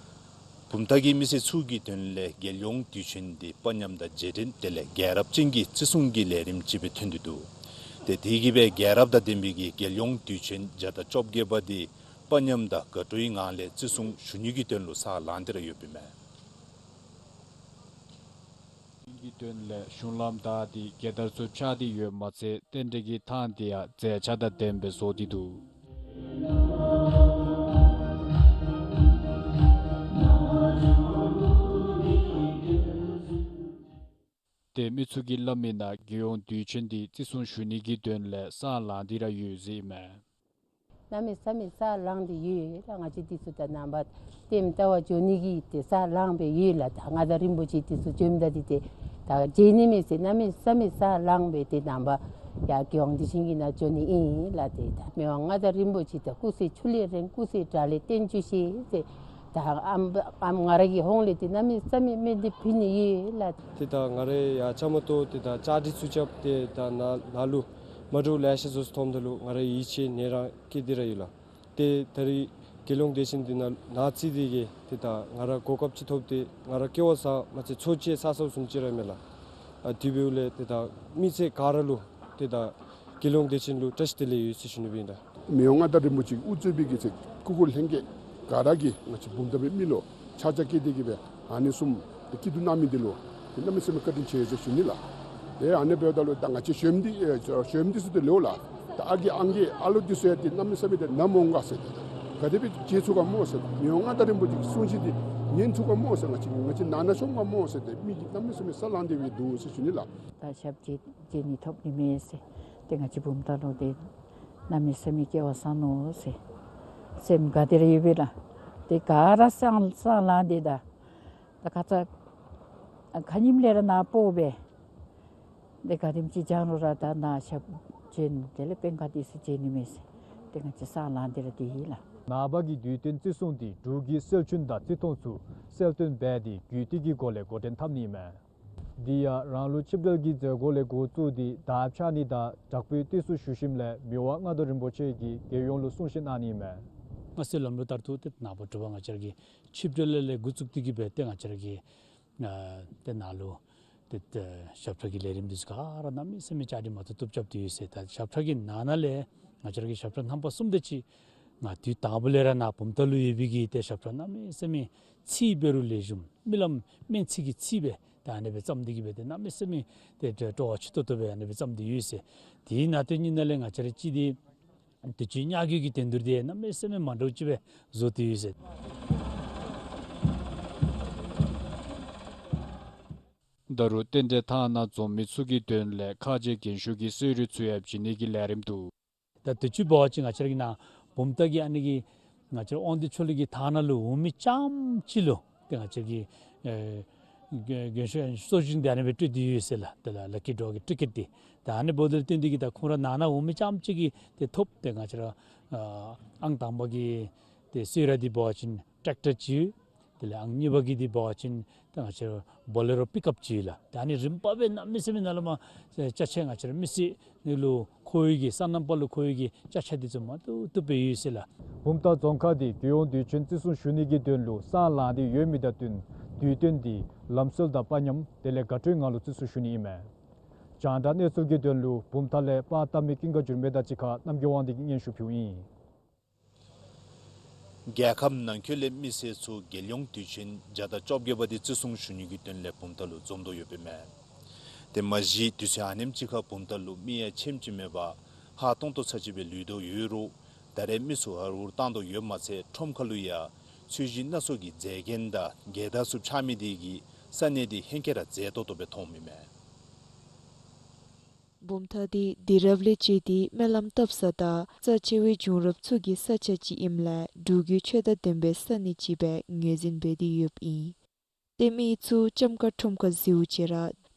བུམ་ཐང་གི་མི་སེར་ཚུ་གི་དོན་ལས་རྒྱལ་ཡོངས་དུས་ཆེན་འདི་དཔའ་ཉམས་དང་རྗེས་དྲན་དེ་ལས་རྒྱལ་རབས་ཅན་གྱི་བརྩི་སྲུང་གི་ལས་རིམ་ཅིག་སྦེ་ཐོན་ཏེ་འདུག། ཏེ་དེ་གིས་སྦེ་རྒྱལ་རབས་དང་ལྡན་པའི་གི་རྒྱལ་ཡོངས་དུས་ཆེན་བརྒྱ་དང་བཅོ་བརྒྱད་པ་འདི་དཔའ་ཉམས་དང་དགའ་སྤྲོའི་ངང་ལས་བརྩི་སྲུང་ཞུ་ནི་གི་དོན་ལུ་ས་ལངས་ཏེ་ར་ཡོདཔ་ཨིན་མས། གི་དོན་ལས་གཞུང་ལམ་དག་སྟེ་རྒྱལ་དར་ཚུ་འཕྱར་ཏེ་ཡོདཔ་མ་ཚད་རྟེན་འབྲེལ་གྱི་ཐང་དེ་ཡང་མཛེས་ཆ་དང་ལྡནམ་སྦེ་བཟོ་སྟེ་འདུག། ཏེ་མི་ཚུ་གིས་སླབ་མི་ནང་རྒྱལ་ཡོངས་དུས་ཆེན་འདི་བརྩི་སྲུང་ཞུ་ནི་གི་དོན་ལས་ས་ལངས་ཏེ་ར་ཡོད་ཟེར་ཨིན་མས། གནམ་མེད་ས་མེད་ས་ལངས་ཏེ་ཡོད་ལགས། ང་བཅས་འདི་ཚུ་ད་ནངས་པ་ལྟདམོ་ལྟ་བར་འགྱོ་ནི་གི་ཏེ་ས་ལངས་སྦེ་ཡོད་ལགས། ད་མངའ་བདག་རིན་པོ་ཆེ་འདི་ཚུ་འབྱོནམ་ད་འདི་ཏེ་ད་མཇལ་ནི་མས་ཟེར་གནམ་མེད་ས་མེད་ས་ལངས་སྦེ་ཏེ་ནངས་པ་ཡར་རྒྱལ་ཡོངས་དུས་ཆེན་གྱི་ནང་འགྱོ་ནི་ཨིན་ལགས། ཏེ་ད་མི་དབང་མངའ་བདག་རིན་པོ་ཆེ་ད་སྐུ་ཚེ་ཁྲི་ལས་རིང་སྐུ་ཚེ་དྲག་ལས་བརྟན་བཅུག་ཤིག་ཟེར་ད་ཨམ་ཨམ་ང་ར་གི་ཧོངས་ལས་ཏེ་གནམ་མེད་ས་མེད་སྨོན་འདུན་ཕུལ་ནི་ཡོད་ལགས། ཏེ་ད་ང་ར་ཡང་ཆ་མ་ཏོ་ཏེ་ད་བཅའ་སྒྲིག་ཚུ་རྐྱབ་སྟེ་ད་ནཱ་ནཱ་ལུ་མ་འདྲཝ་ལེ་ཤ་བཟོ་ས་མཐོངམ་ད་ལུ་ང་ར་ཡིད་ཆེས་ནི་ར་སྐྱེས་ཏེ་ར་ཡོད་ལགས། ཏེ་ད་རེས་རྒྱལ་ཡོངས་དུས་ཆེན་འདི་ནང་ནཱ་བརྩིས་ཏེ་གིས་ཏེ་ད་ང་ར་གོ་སྐབས་ཅིག་ཐོབ་སྟེ་ང་ར་སྐལ་བ་བཟང་མ་ཚད་འཚོ་བྱེད་ས་སོ་བཟུམ་ཅིག་ར་མས་ལགས། ཨ་དེ་འབདཝ་ལས་ཏེ་ད་མི་ཚེ་ག་ར་ལུ་ཏེ་ད་རྒྱལ་ཡོངས་དུས་ཆེན་ལུ་བཀྲ་ཤིས་བདེ་ལེགས་ཡོད་ཟེར་ཞུ་ནི་སྦེ་ཨིན་ལགས། མི་དབང་མངའ་བདག་རིན་པོ་ཆེ་དབུ་གཙོས་པའི་གི་ཚེ་སྐུ་འཁོར་ལྷན་རྒྱས་ག་ར་གིས་ང་བཅས་བུམ་ཐང་པའི་མི་ལུ་ཆ་བཞག་བསྐྱེད་དེ་གིས་སྦེ་ཨ་ནི་བཟུམ་སྐྱིད་སྡུག་གནང་མི་འདི་ལུ་ཏེ་གནམ་མེད་ས་མེད་བཀའ་དྲིན་ཆེ་ཟེར་ཞུ་ནི་ལགས། ཏེ་ཨ་ནི་འབདཝ་ད་ལུ་ད་ང་བཅས་གཞོནམ་འདི་ཨེ་གཞོནམ་འདི་ཚུ་ཏེ་ལོ་ལགས། ད་ཨ་རྒས་ཨང་རྒས་ཨ་ལོ་འདི་ཚུ་ཡང་ཏེ་གནམ་མེད་ས་མེད་ཏེ་ནམ་འོང་ག་ཟེར་ཏེ་ག་དེ་སྦེ་མཇལ་ཚུགས་ག་སྨོ་ཟེར། མི་དབང་མངའ་བདག་རིན་པོ་ཆེ་གི་གསུང་བཤད་འདི་ཉན་ཚུགས་ག་སྨོ་ཟེར། ང་བཅས་ང་བཅས་ནང་ན་ཤོང་ག་སྨོ་ཟེར་ཏེ་མི་གིས་གནམ་མེད་ས་མེད་ས་ལངས་ཏེ་སྦེ་འདུག་ཟེར་ཞུ་ནི་ལགས། ད་ཞབས་མཇལ་མཇལ་ནི་ཐོབ་ནི་མས་ཟེར། ཏེ་ང་བཅས་བུམ་ཐང་ལུ་ཏེ་གནམ་མེད་ས་མེད་སྐལ་བ་བཟང་ནུག་ཟེར་སེམས་དགའ་སྟེ་ར་ཡོད་པས་ལགས། ཏེ་ག་ར་ས་ས་ལངས་ཏེ་ད་ད་ཁ་ཙ་ཁ་ཉིནམ་ལས་ར་ནཱ་སྤོ་སྦེ་ཏེ་ག་དེམ་ཅིག་སྦྱང་རུང་ར་ད་ནཱ་ཞབས་མཇལ་དེ་ལས་དཔོན་ཁག་འདི་ཚུ་མཇལ་ནི་མས་ཟེར་ཏེ་ང་བཅས་ས་ལངས་ཏེ་ར་སྡོད་ཡི་ལགས། ནངས་པ་གི་དུས་སྟོན་བརྩི་སྲུང་འདི་འབྲུག་གི་སྲོལ་རྒྱུན་དང་བརྩི་མཐོང་ཚུ་གསལ་སྟོན་འབད་དེ་རྒྱུད་སྟོད་ཀྱི་སྒོ་ལས་འགོ་འདྲེན་འཐབ་ནི་ཨིན་མས། འདི་ཡང་རང་ལུགས་ཆིབས་གྲལ་གྱི་མཛད་སྒོ་ལས་འགོ་བཙུགས་ཏེ་དར་འཕྱར་ནི་དང་དྲག་པོའི་བརྟུལ་ཞུགས་ཞུ་ཞིནམ་ལས་མི་དབང་མངའ་བདག་རིན་པོ་ཆེ་གིས་རྒྱལ་ཡོངས་ལུ་གསུང་བཤད་གནང་ནི་ཨིན་མས། སྔ་སེ་ལམ་ལུགས་ལྟར་དུ་ཏེ་ནངས་པ་དྲོ་པ་ང་བཅས་ར་གི་ཆིབས་གྲལ་ལས་ལས་འགོ་བཙུགས་ཏེ་གིས་སྦེ་ཏེ་ང་བཅས་ར་གི་ཨ་ཏེ་ནཱ་ལུ་ཏེ་ཏེ་ཞབས་ཁྲ་གི་ལས་རིམ་འདི་ཚུ་ག་ར་གནམ་མེད་ས་མེད་བཅའ་སྒྲིག་མ་བཏུབ་བཏུབ་རྐྱབ་སྟེ་ཡོད་ཟེར། ད་ཞབས་ཁྲ་གི་ནང་ན་ལས་ང་བཅས་ར་གི་ཞབས་ཁྲ་རྣམ་པ་གསུམ་དེ་ཅིག་ང་དུས་དང་པོ་ལས་ར་ནཱ་བུམ་ཐང་ལུ་ཡོད་པའི་གི་ཏེ་ཞབས་ཁྲ་གནམ་མེད་ས་མེད་ཚིག་འབད་རུང་ལེགས་ཤོམ་རྨི་ལམ་སྨན་ཚིག་གི་ཚིག་སྦེ་ད་ཨ་ནི་སྦེ་བརྩམས་ཏེ་གིས་སྦེ་ཏེ་གནམ་མེད་ས་མེད་ཏེ་ཏེ་སྤྲོ་བ་ཆེ་ཏོག་ཏོ་སྦེ་ཨ་ནི་སྦེ་བརྩམས་ཏེ་ཡོད་ཟེར། དེའི་ནང་དོན་ཉིད་ནང་ལས་ང་བཅས་ར་གཅིག་འདི་དུས་ཆེན་ཉག་གི་གི་དོན་དུ་འདི་གནམ་མེད་ས་མེད་མ་འདྲཝ་ཅིག་སྦེ་བཟོ་སྟེ་ཡོད་ཟེར། ད་རུང་རྟེན་འབྲེལ་ཐང་ནང་འཛོམས་མི་ཚུ་གི་དོན་ལས་ཁ་རྗེ་རྒྱན་ཤོག་གི་གསོལ་རས་ཚུ་ཡང་བྱིན་ནི་གི་ལས་རིམ་འདུག། ད་དུས་ཅི་འབད་བ་ཅིན་ང་བཅས་ར་གི་ནཱ་བུམ་ཐང་གི་ཨ་ནི་གི་ང་བཅས་ར་དབང་འདུས་ཆོས་གླིང་གི་ཐང་ནང་ལུ་འོང་མི་རྐྱངམ་ཅིག་ལུ་ཏེ་ང་བཅས་ར་གི་ཨེ་རྒྱན་ཤོག་གསོལ་རས་འདི་ཨ་ནི་སྦེ་སྤྲོད་དེ་ཡོད་ཟེར་ལགས། དེ་ལགས་ལ་ཀི་ཌྲོ་གི་ཊི་ཀེཊ་འདི། ད་ཨ་ནི་འབདཝ་ད་ལུ་བརྟེན་ཏེ་གིས་ད་ཁོང་ར་ནང་ན་འོང་མི་རྐྱངམ་ཅིག་གིས་ཏེ་ཐོབ་སྟེ་ང་བཅས་ར་ཨ་ཨང་དང་པ་གི་ ཏེ་གསོལ་རས་འདི་འབད་བ་ཅིན་ཊེག་ཊར་ཅིག་ཡོད། དེ་ལས་ཨང་གཉིས་པ་གི་འདི་འབད་བ་ཅིན་ད་ང་བཅས་ར་བོ་ལེ་རོ་པིག་ཨཔ་ཅིག་ཡོད་ལགས། ད་ཨ་ནི་རིམ་པ་སྦེ་གནམ་མེད་ས་མེད་ནཱ་ལས་མར་ཅ་ཆས་ང་བཅས་ར་མི་སེར་ནང་ལུ་མཁོ་བའི་གི་སོ་ནམ་པ་ལུ་མཁོ་བའི་གི་ཅ་ཆས་འདི་ཚུ་མང་ཏོག་ཏོ་སྦེ་ཡོད་ཟེར་ལགས། བུམ་ཐང་རྫོང་ཁག་འདི་རྒྱལ་ཡོངས་དུས་ཆེན་བརྩི་སྲུང་ཞུ་ནི་གི་དོན་ལུ་སྲང་ལངས་ཏེ་ཡོད་མི་དང་བསྟུན་དུས་སྟོན་འདི་ལམ་སྲོལ་དང་དཔའ་ཉམས་དེ་ལས་དགའ་སྤྲོའི་ངང་ལུ་བརྩི་སྲུང་ཞུ་ནི་ཨིན་མས། རྒྱང་བསྒྲགས་གནས་ཚུལ་གྱི་དོན་ལུ་བུམ་ཐང་ལས་པར་བཏབ་མི་ཀུན་དགའ་འགྱུར་མེད་དང་གཅིག་ཁར་རྣམ་རྒྱལ་དབང་འདུས་ཀྱིས་སྙན་ཞུ་ཕུལཝ་ཨིན། རྒྱལ་ཁབ་ནང་འཁོད་ལས་མི་སེར་ཚུ་རྒྱལ་ཡོངས་དུས་ཆེན་བརྒྱ་དང་བཅོ་བརྒྱད་པ་འདི་བརྩི་སྲུང་ཞུ་ནི་གི་དོན་ལས་བུམ་ཐང་ལུ་འཛོམས་དོ་ཡོདཔ་ཨིན་མས། ཏེ་མ་གཞི་དུས་ཚོད་ཨ་ནེམ་ཅིག་ཁར་བུམ་ཐང་ལུ་མི་ཡང་ཆེམ་ཅིག་མེད་པར་ཧ་ཏོང་ཏོ་ཚར་གཅིག་སྦེ་ལུས་དོ་ཡོད་རུང་ད་རེས་མི་ཚུ་ཧ་ཧུར་བཏང་དོ་ཡོདཔ་མ་ཚད་ཁྲོམ་ཁ་ལུ་ཡང་ཚོས་གཞི་སྣ་ཚོགས་ཀྱི་མཛེས་རྒྱན་དང་རྒྱལ་དར་ཚུ་འཕྱར་མི་དེ་གིས་ས་གནས་འདི་ཧེང་སྐལ་ར་མཛེས་ཏོག་ཏོ་སྦེ་མཐོངམ་ཨིན་མས། བུམ་ཐང་འདི་དུས་རབས་ལས་བཅད་དེ་སྨོན་ལམ་བཏབ་ས་དང་རྩ་ཆེ་བའི་བྱུང་རབས་ཚུ་གི་ས་ཆ་ཅིག་ཨིནམ་ལས་འབྲུག་གི་ཆོས་དང་ལྡན་པའི་ས་གནས་ཅིག་སྦེ་ངོས་འཛིན་འབད་དེ་ཡོདཔ་ཨིན། ཏེ་མི་ཚུ་ལྕམ་མཁར་ཁྲོམ་ཁར་འཛུལཝ་ཅིག་ར་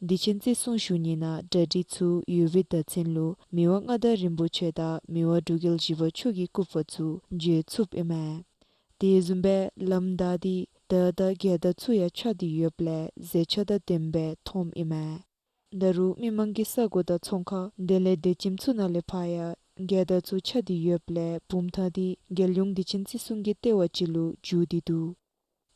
དུས་ཆེན་བརྩི་སྲུང་ཞུ་ནི་ནང་གྲ་སྒྲིག་ཚུ་ཡོད་པའི་བརྡ་མཚོན་ལུ་མི་དབང་མངའ་བདག་རིན་པོ་ཆེ་དང་མི་དབང་འབྲུག་རྒྱལ་བཞི་པ་མཆོག་གི་སྐུ་པར་ཚུ་མཇལ་ཚུགསཔ་ཨིན་མས། དེ་བཟུམ་སྦེ་ལམ་བདའ་སྟེ་དར་དང་རྒྱལ་དར་ཚུ་ཡང་འཕྱར་ཏེ་ཡོདཔ་ལས་མཛེས་ཆ་དང་ལྡནམ་སྦེ་མཐོངམ་ཨིན་མས། ད་རུང་མི་མང་གི་ས་གོ་དང་ཚོང་ཁང་དེ་ལས་སྡོད་ཁྱིམ་ཚུ་ནང་ལས་ཕར་ཡང་རྒྱལ་དར་ཚུ་འཕྱར་ཏེ་ཡོདཔ་ལས་བུམ་ཐང་འདི་རྒྱལ་ཡོངས་དུས་ཆེན་བརྩི་སྲུང་གི་ལྟེ་བ་ཅིག་ལུ་འགྱུར་ཏེ་འདུག།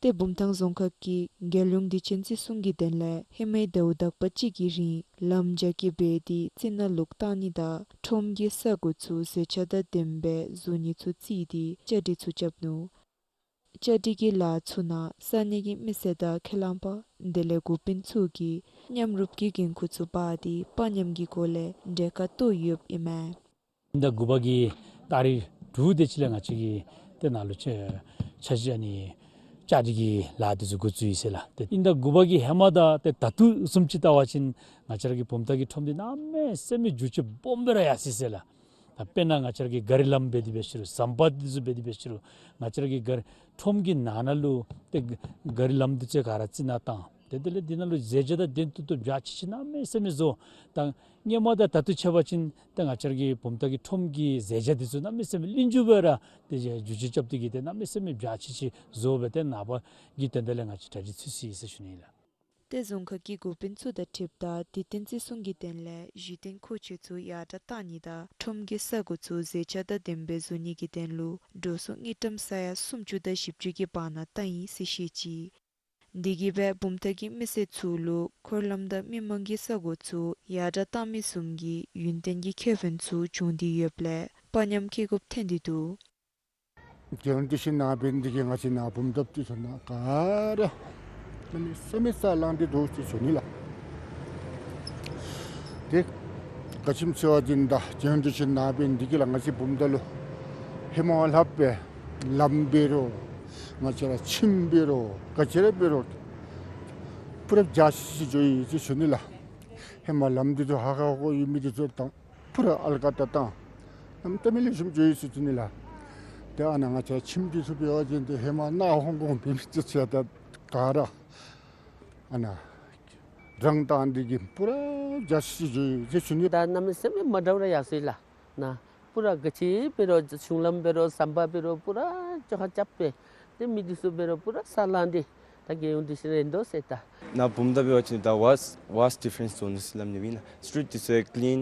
ཏེ་བུམ་ཐང་རྫོང་ཁག་གིས་རྒྱལ་ཡོངས་དུས་ཆེན་བརྩི་སྲུང་གི་དོན་ལས་ཧེ་མའི་ཟླཝ་དག་པ་ཅིག་གི་རིང་ལམ་རྒྱ་སྐྱེད་འབད་དེ་རྩི་ནག་བླུག་བཏང་ནི་དང་ཁྲོམ་གྱི་ས་གོ་ཚུ་མཛེས་ཆ་དང་ལྡནམ་སྦེ་བཟོ་ནི་ཚུ་བརྩིས་ཏེ་བཅའ་སྒྲིག་ཚུ་རྐྱབ་ནུག། བཅའ་སྒྲིག་གི་ལཱ་ཚུ་ནང་ས་གནས་ཀྱི་མི་སེར་དང་ཁས་བླངས་པ་དེ་ལས་འགོ་དཔོན་ཚུ་གིས་མཉམ་རུབ་ཀྱི་འགན་ཁུར་ཚུ་འབག་སྟེ་དཔའ་ཉམས་ཀྱི་སྒོ་ལས་གྲལ་ཁར་གཏོགས་ཡོདཔ་ཨིན་མས། ཨིན་ཟླ་དགུ་པ་གི་ཏ་རིག་དྲུག་དེ་ཅིག་ལས་ང་བཅས་ཀྱིས་ཏེ་ནཱ་ལུ་ཆ་ཆ་ཅིག་ཨ་ནི་བཅའ་སྒྲིག་གི་ལཱ་དེ་ཚུ་འགོ་བཙུགས་ཡི་ཟེར་ལགས། ཏེ་ཨིན་ཟླ་དགུ་པ་གི་ཧེ་མ་དང་ཏེ་ད་ལྟོ་བཟུམ་ཅིག་བལྟ་བ་ཅིན་ང་བཅས་ར་གི་བུམ་ཐང་གི་ཁྲོམ་འདི་གནམ་མེད་ས་མེད་འགྱུར་བཅོས་སྦོམ་སྦེ་ར་ཡར་སོ་ཡི་ཟེར་ལགས། དཔེར་ན་ང་བཅས་ར་གི་ག་རི་ལམ་འབད་དེ་འབད་ཞུ་རུང་ཟམ་པ་འདི་ཚུ་འབད་དེ་འབད་ཞུ་རུང་ང་བཅས་ར་གི་ག་རི་ཁྲོམ་གྱི་ནང་ན་ལུ་ཏེ་ག་རི་ལམ་འདི་ཚུ་ག་ར་རྩི་ནག་བཏང་། ཏེ་དེ་ལས་འདི་ནང་ལུ་མཛེས་ཆ་དང་ལྡན་ཏོག་ཏོ་འཇའ་ཆི་ཆི་གནམ་མེད་ས་མེད་བཟོ། ད་སྔོན་མ་དང་ད་ལྟོ་ཕྱད་པ་ཅིན་ད་ང་བཅས་ར་གི་བུམ་ཐང་གི་ཁྲོམ་གྱི་མཛེས་ཆ་འདི་ཚུ་གནམ་མེད་ས་མེད་ལྷུན་འགྱུར་སྦེ་ར་ཏེ་འགྱུར་བཅོས་རྐྱབ་སྟེ་གིས་ཏེ་གནམ་མེད་ས་མེད་འཇའ་ཆི་ཆི་བཟོ་སྦེ་ཏེ་ནངས་པ་གི་དོན་དག་ལས་ང་བཅས་གྲ་སྒྲིག་ཚུད་སོ་ཡི་ཟེར་ཞུ་ནི་ལགས། ཏེ་རྫོང་ཁག་གི་འགོ་དཔོན་ཚུ་དང་འཁྲིལཝ་ད་དུས་སྟོན་བརྩི་སྲུང་གི་དོན་ལས་གཞི་རྟེན་མཁོ་ཆས་ཚུ་ཡར་དྲག་བཏང་ནི་དང་ཁྲོམ་གྱི་ས་གོ་ཚུ་མཛེས་ཆ་དང་ལྡནམ་སྦེ་བཟོ་ནི་གི་དོན་ལུ་འགྲོ་སོང་དངུལ་ཀྲམ་ས་ཡ་སུམ་ཅུ་དང་བཞི་བཅུ་གི་བར་ན་བཏང་ཡི་ཟེར་བཤད་ཅི། དེ་གིས་སྦེ་བུམ་ཐང་གི་མི་སེར་ཚུ་ལུ་འཁོར་ལམ་དང་མི་མང་གི་ས་གོ་ཚུ་ཡར་དྲག་བཏང་མི་བཟུམ་གྱི་ཡུན་བརྟན་གྱི་ཁེ་ཕན་ཚུ་བྱུང་སྟེ་ཡོདཔ་ལས་དཔའ་ཉམས་སྐྱེ་དགོཔ་ཐོན་ཏེ་འདུག། རྒྱལ་ཡོངས་དུས་ཆེན་ནང་འབད་ནི་འདི་གིས་ང་བཅས་ནཱ་བུམ་ཐང་འདི་ཚུ་ནང་ག་ར་གནམ་མེད་ས་མེད་ས་ལངས་ཏེ་འདུག་ཟེར་ཞུ་ནི་ལགས། ཏེ་ག་ཅི་སྨོ་ཟེར་བ་ཅིན་ད་རྒྱལ་ཡོངས་དུས་ཆེན་ནང་འབད་ནི་འདི་གིས་ལགས་ང་བཅས་བུམ་ཐང་ལུ་ཧེ་མ་ལྷགཔ་སྦེ་ལམ་འབད་རུང་ང་བཅས་ར་ཁྱིམ་འབད་རུང་ག་ཅི་ར་འབད་རུང་པུ་ར་འཇའ་ཆི་ཆི་འགྱོ་ཡི་ཟེར་ཞུ་ནི་ལགས། ཧེ་མ་ལམ་འདི་ཚུ་ཧ་ཧ་གོ་ཡོད་མི་འདི་ཚུ་དང་པུ་ར་ཨལ་ཀ་ཏ་བཏང་། གནམ་མེད་ས་མེད་ལེགས་ཤོམ་འགྱོ་ཡི་ཟེར་ཞུ་ནི་ལགས། ཏེ་ཨ་ནཱ་ང་བཅས་ཁྱིམ་འདི་ཚུ་འབད་བ་ཅིན་ཏེ་ཧེ་མ་ནཱ་ཧོང་ཀོང་འབད་མི་ཚུ་ཆ་ད་ག་ར་ཨ་ནཱ་རང་ད་འདི་གིས་པུ་ར་འཇའ་ཆི་ཆི་འགྱོ་ཡི་ཟེར་ཞུ་ནི། ད་གནམ་མེད་ས་མེད་མ་འདྲཝ་ར་ཡར་སོ་ཡི་ལགས། ནཱ་པུ་ར་ག་ཅི་འབད་རུང་གཞུང་ལམ་འབད་རུང་ཟམ་པ་འབད་རུང་པུ་ར་བཅོ་ཁ་རྐྱབ་སྦེ་ཏེ་མི་འདི་ཚུ་འབད་རུང་པུ་ར་ས་ལངས་ཏེ་ད་རྒྱལ་ཡོངས་དུས་ཆེན་རན་དོ་ཟེར་ད། ནཱ་བུམ་ཐང་འབད་བ་ཅིན་ད་vast vast difference འདུག་ཟེར་སླབ་ནི་ཨིན་ལགས། སི་ཊི་རིཊ་འདི་ཚུ་ཡང་ཀི་ལིན།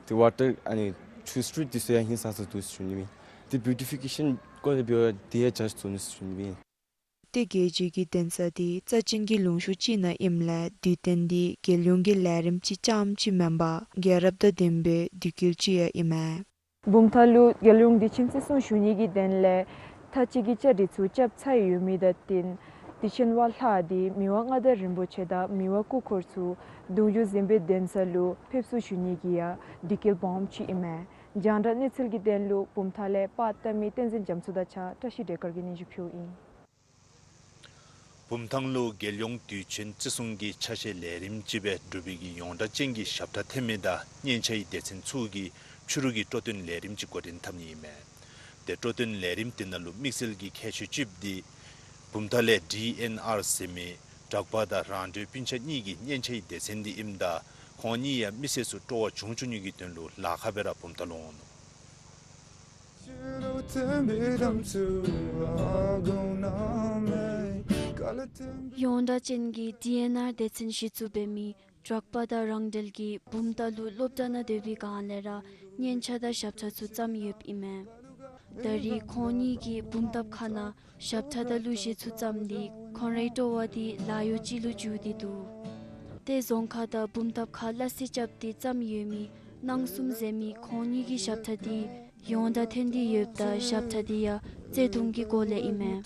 ཏེ་ཝ་ཊར་ཨ་ནི་ཆུ་སི་ཊི་རིཊ་འདི་ཚུ་ཡང་ཧིང་སངས་ས་འདུག་ཟེར་ཞུ་ནི་ཨིན། ཏེ་བིའུ་ཊི་ཕི་ཀེ་ཤཱན་སྐོར་ལས་འབད་བ་འདི་ཡང་འཇའ་ཆི་འདུག་ཟེར་ཞུ་ནི་ཨིན། ཏེ་རྒྱལ་སྤྱི་གི་གདན་ས་འདི་རྩ་ཅན་གྱི་ལུང་ཕྱོགས་ཅིག་ནང་ཨིནམ་ལས་དུས་སྟོན་འདི་རྒྱལ་ཡོངས་ཀྱི་ལས་རིམ་ཅིག་རྐྱངམ་ཅིག་མེན་པར་རྒྱལ་རབས་དང་ལྡན་པའི་དུས་སྐབས་ཅིག་ཡང་ཨིན་མས། བུམ་ཐང་ལུ་རྒྱལ་ཡོངས་དུས་ཆེན་བརྩི་སྲུང་ཞུ་ནི་གི་དོན་ལས་མཐའ་དཔྱད་ཀྱི་བཅའ་སྒྲིག་ཚུ་རྐྱབ་ཚར་ཡོད་མི་དང་བསྟུན་དུས་ཆེན་བ་ལྷག་སྟེ་མི་དབང་མངའ་བདག་རིན་པོ་ཆེ་དང་མི་དབང་སྐུ་འཁོར་ཚུ་གདུང་བརྒྱུད་འཛིན་པའི་གདན་ས་ལུ་ཕེབས་བསུ་ཞུ་ནི་གི་ཡང་དུས་སྐབས་སྦོམ་ཅིག་ཨིན་མས། རྒྱང་བསྒྲགས་གནས་ཚུལ་གྱི་དོན་ལུ་བུམ་ཐང་ལས་པར་བཏབ་མི་བསྟན་འཛིན་རྒྱ་མཚོ་དང་གཅིག་ཁར་བཀྲ་ཤིས་བདེ་སྐར་གྱིས་སྙན་ཞུ་ཕུལཝ་ཨིན། བུམ་ཐང་ལུ་རྒྱལ་ཡོངས་དུས་ཆེན་བརྩི་སྲུང་གི་ཆ་ཤས་ལས་རིམ་ཅིག་སྦེ་འབྲུག་པའི་གི་ཡོངས་གྲགས་ཅན་གྱི་ཞབས་ཁྲ་འཐེན་མི་དང་སྙན་ཆའི་སྡེ་ཚན་ཚུ་གིས་ཕྱི་རུ་གི་སྤྲོ་སྟོན་ལས་རིམ་ཅིག་འགོ་འདྲེན་འཐབ་ནི་ཨིན་མས། ཏེ་སྤྲོ་སྟོན་ལས་རིམ་དེ་ནང་ལུ་དམིགས་བསལ་གྱི་ཁྱད་ཆོས་ཅིག་འདི་བུམ་ཐང་ལས་ཌི་ཨེན་ཨར་ཟེར་མི་གྲགས་པ་དང་རང་གྲོས་སྤུན་ཆ་གཉིས་ཀྱི་སྙན་ཆའི་སྡེ་ཚན་འདི་ཨིནམ་ད་ཁོང་གཉིས་ཡང་མི་སེར་ཚུ་སྤྲོ་བ་བྱུང་བཅུག་ནི་གི་དོན་ལུ་ལཱ་ཁག་སྦེ་ར་བུམ་ཐང་ལུ་འོང་ནུག། ཡོངས་གྲགས་ཅན་གྱི་ཌི་ཨེན་ཨར་སྡེ་ཚན་གཞི་བཙུགས་འབད་མི་དྲག་པ་དང་རང་འགྲེལ་གྱིས་བུམ་ཐང་ལུ་སློབ་གྲྭ་ནང་སྡོད་པའི་སྒང་ལས་ར་སྙན་ཆ་དང་ཞབས་ཁྲ་ཚུ་བརྩམས་ཡོདཔ་ཨིན་མས། ད་རེས་ཁོང་གཉིས་ཀྱིས་བུམ་ཐང་ཁ་ནང་ཞབས་ཁྲ་དང་གླུ་གཞས་ཚུ་བརྩམས་ཏེ་ཁོང་རའི་སྤྲོ་བ་དེ་ལཱ་གཡོག་ཅིག་ལུ་འགྱུར་ཏེ་འདུག། ཏེ་རྫོང་ཁག་དང་བུམ་ཐང་ཁ་སླ་བསྲེ་རྐྱབ་སྟེ་བརྩམས་ཡོད་མི་སྣང་གསུམ་ཟེར་མི་ཁོང་གཉིས་ཀྱི་ཞབས་ཁྲ་དེ་ཡོངས་གྲགས་ཐོན་ཏེ་ཡོདཔ་ད་ཞབས་ཁྲ་དེ་ཡང་བརྩེ་དུང་གི་སྒོ་ལས་ཨིན་མས།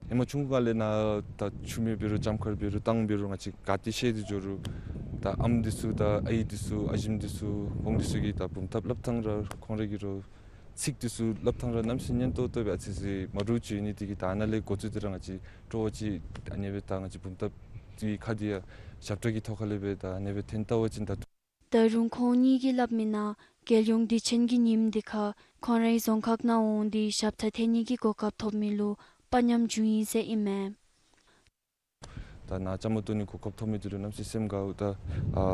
ཧེ་མ་ཆུང་ཀུ་ལས་ནཱ་ད་ཆུ་མེད་འབད་རུང་ལྕངམ་མཁར་འབད་རུང་ཐང་འབད་རུང་ང་བཅས་ག་ཏེ་ཤེས་ཏེ་འགྱོ་རུང་ད་ཨམ་འདི་ཚུ་དང་ཨའི་འདི་ཚུ་ཨ་ཞིམ་འདི་ཚུ་བོང་འདི་ཚུ་གིས་ད་བུམ་ཐང་སླབ་ཐངས་ར་ཁོང་ར་གིས་རོགས་ཚིག་འདི་ཚུ་སླབ་ཐངས་ར་གནམ་མེད་ས་མེད་སྙན་ཏོག་ཏོ་སྦེ་ཨ་ཙི་ཅིག་མ་འདྲཝ་ཅིག་ཡོད་ནི་དེ་གིས་ད་ནཱ་ལས་འགོ་བཙུགས་ཏེ་ར་ང་བཅས་སྤྲོ་བ་ཅིག་ཨ་ནེ་སྦེ་ད་ང་བཅས་བུམ་ཐང་འདི་ཁ་འདི་ཡང་ཞབས་ཁྲ་གི་ཐོག་ཁ་ལས་སྦེ་ད་ཨ་ནེ་སྦེ་འཐོན་བལྟ་བ་ཅིན་ད། ད་རུང་ཁོང་གཉིས་ཀྱིས་སླབ་མི་ནང་རྒྱལ་ཡོངས་དུས་ཆེན་གྱི་ཉིནམ་འདི་ཁར་ཁོང་རའི་རྫོང་ཁག་ནང་འོང་སྟེ་ཞབས་ཁྲ་འཐེན་ནི་གི་གོ་སྐབས་ཐོབ་མི་ལུ་དཔའ་ཉམས་བྱུང་ཡི་ཟེར་ཨིན་མས། ད་ནཱ་བཅའ་མར་གཏོགས་ནི་གོ་སྐབས་ཐོབ་མི་འདི་ལུ་གནམ་མེད་ས་མེད་སེམས་དགའཝ་ད་ཨ་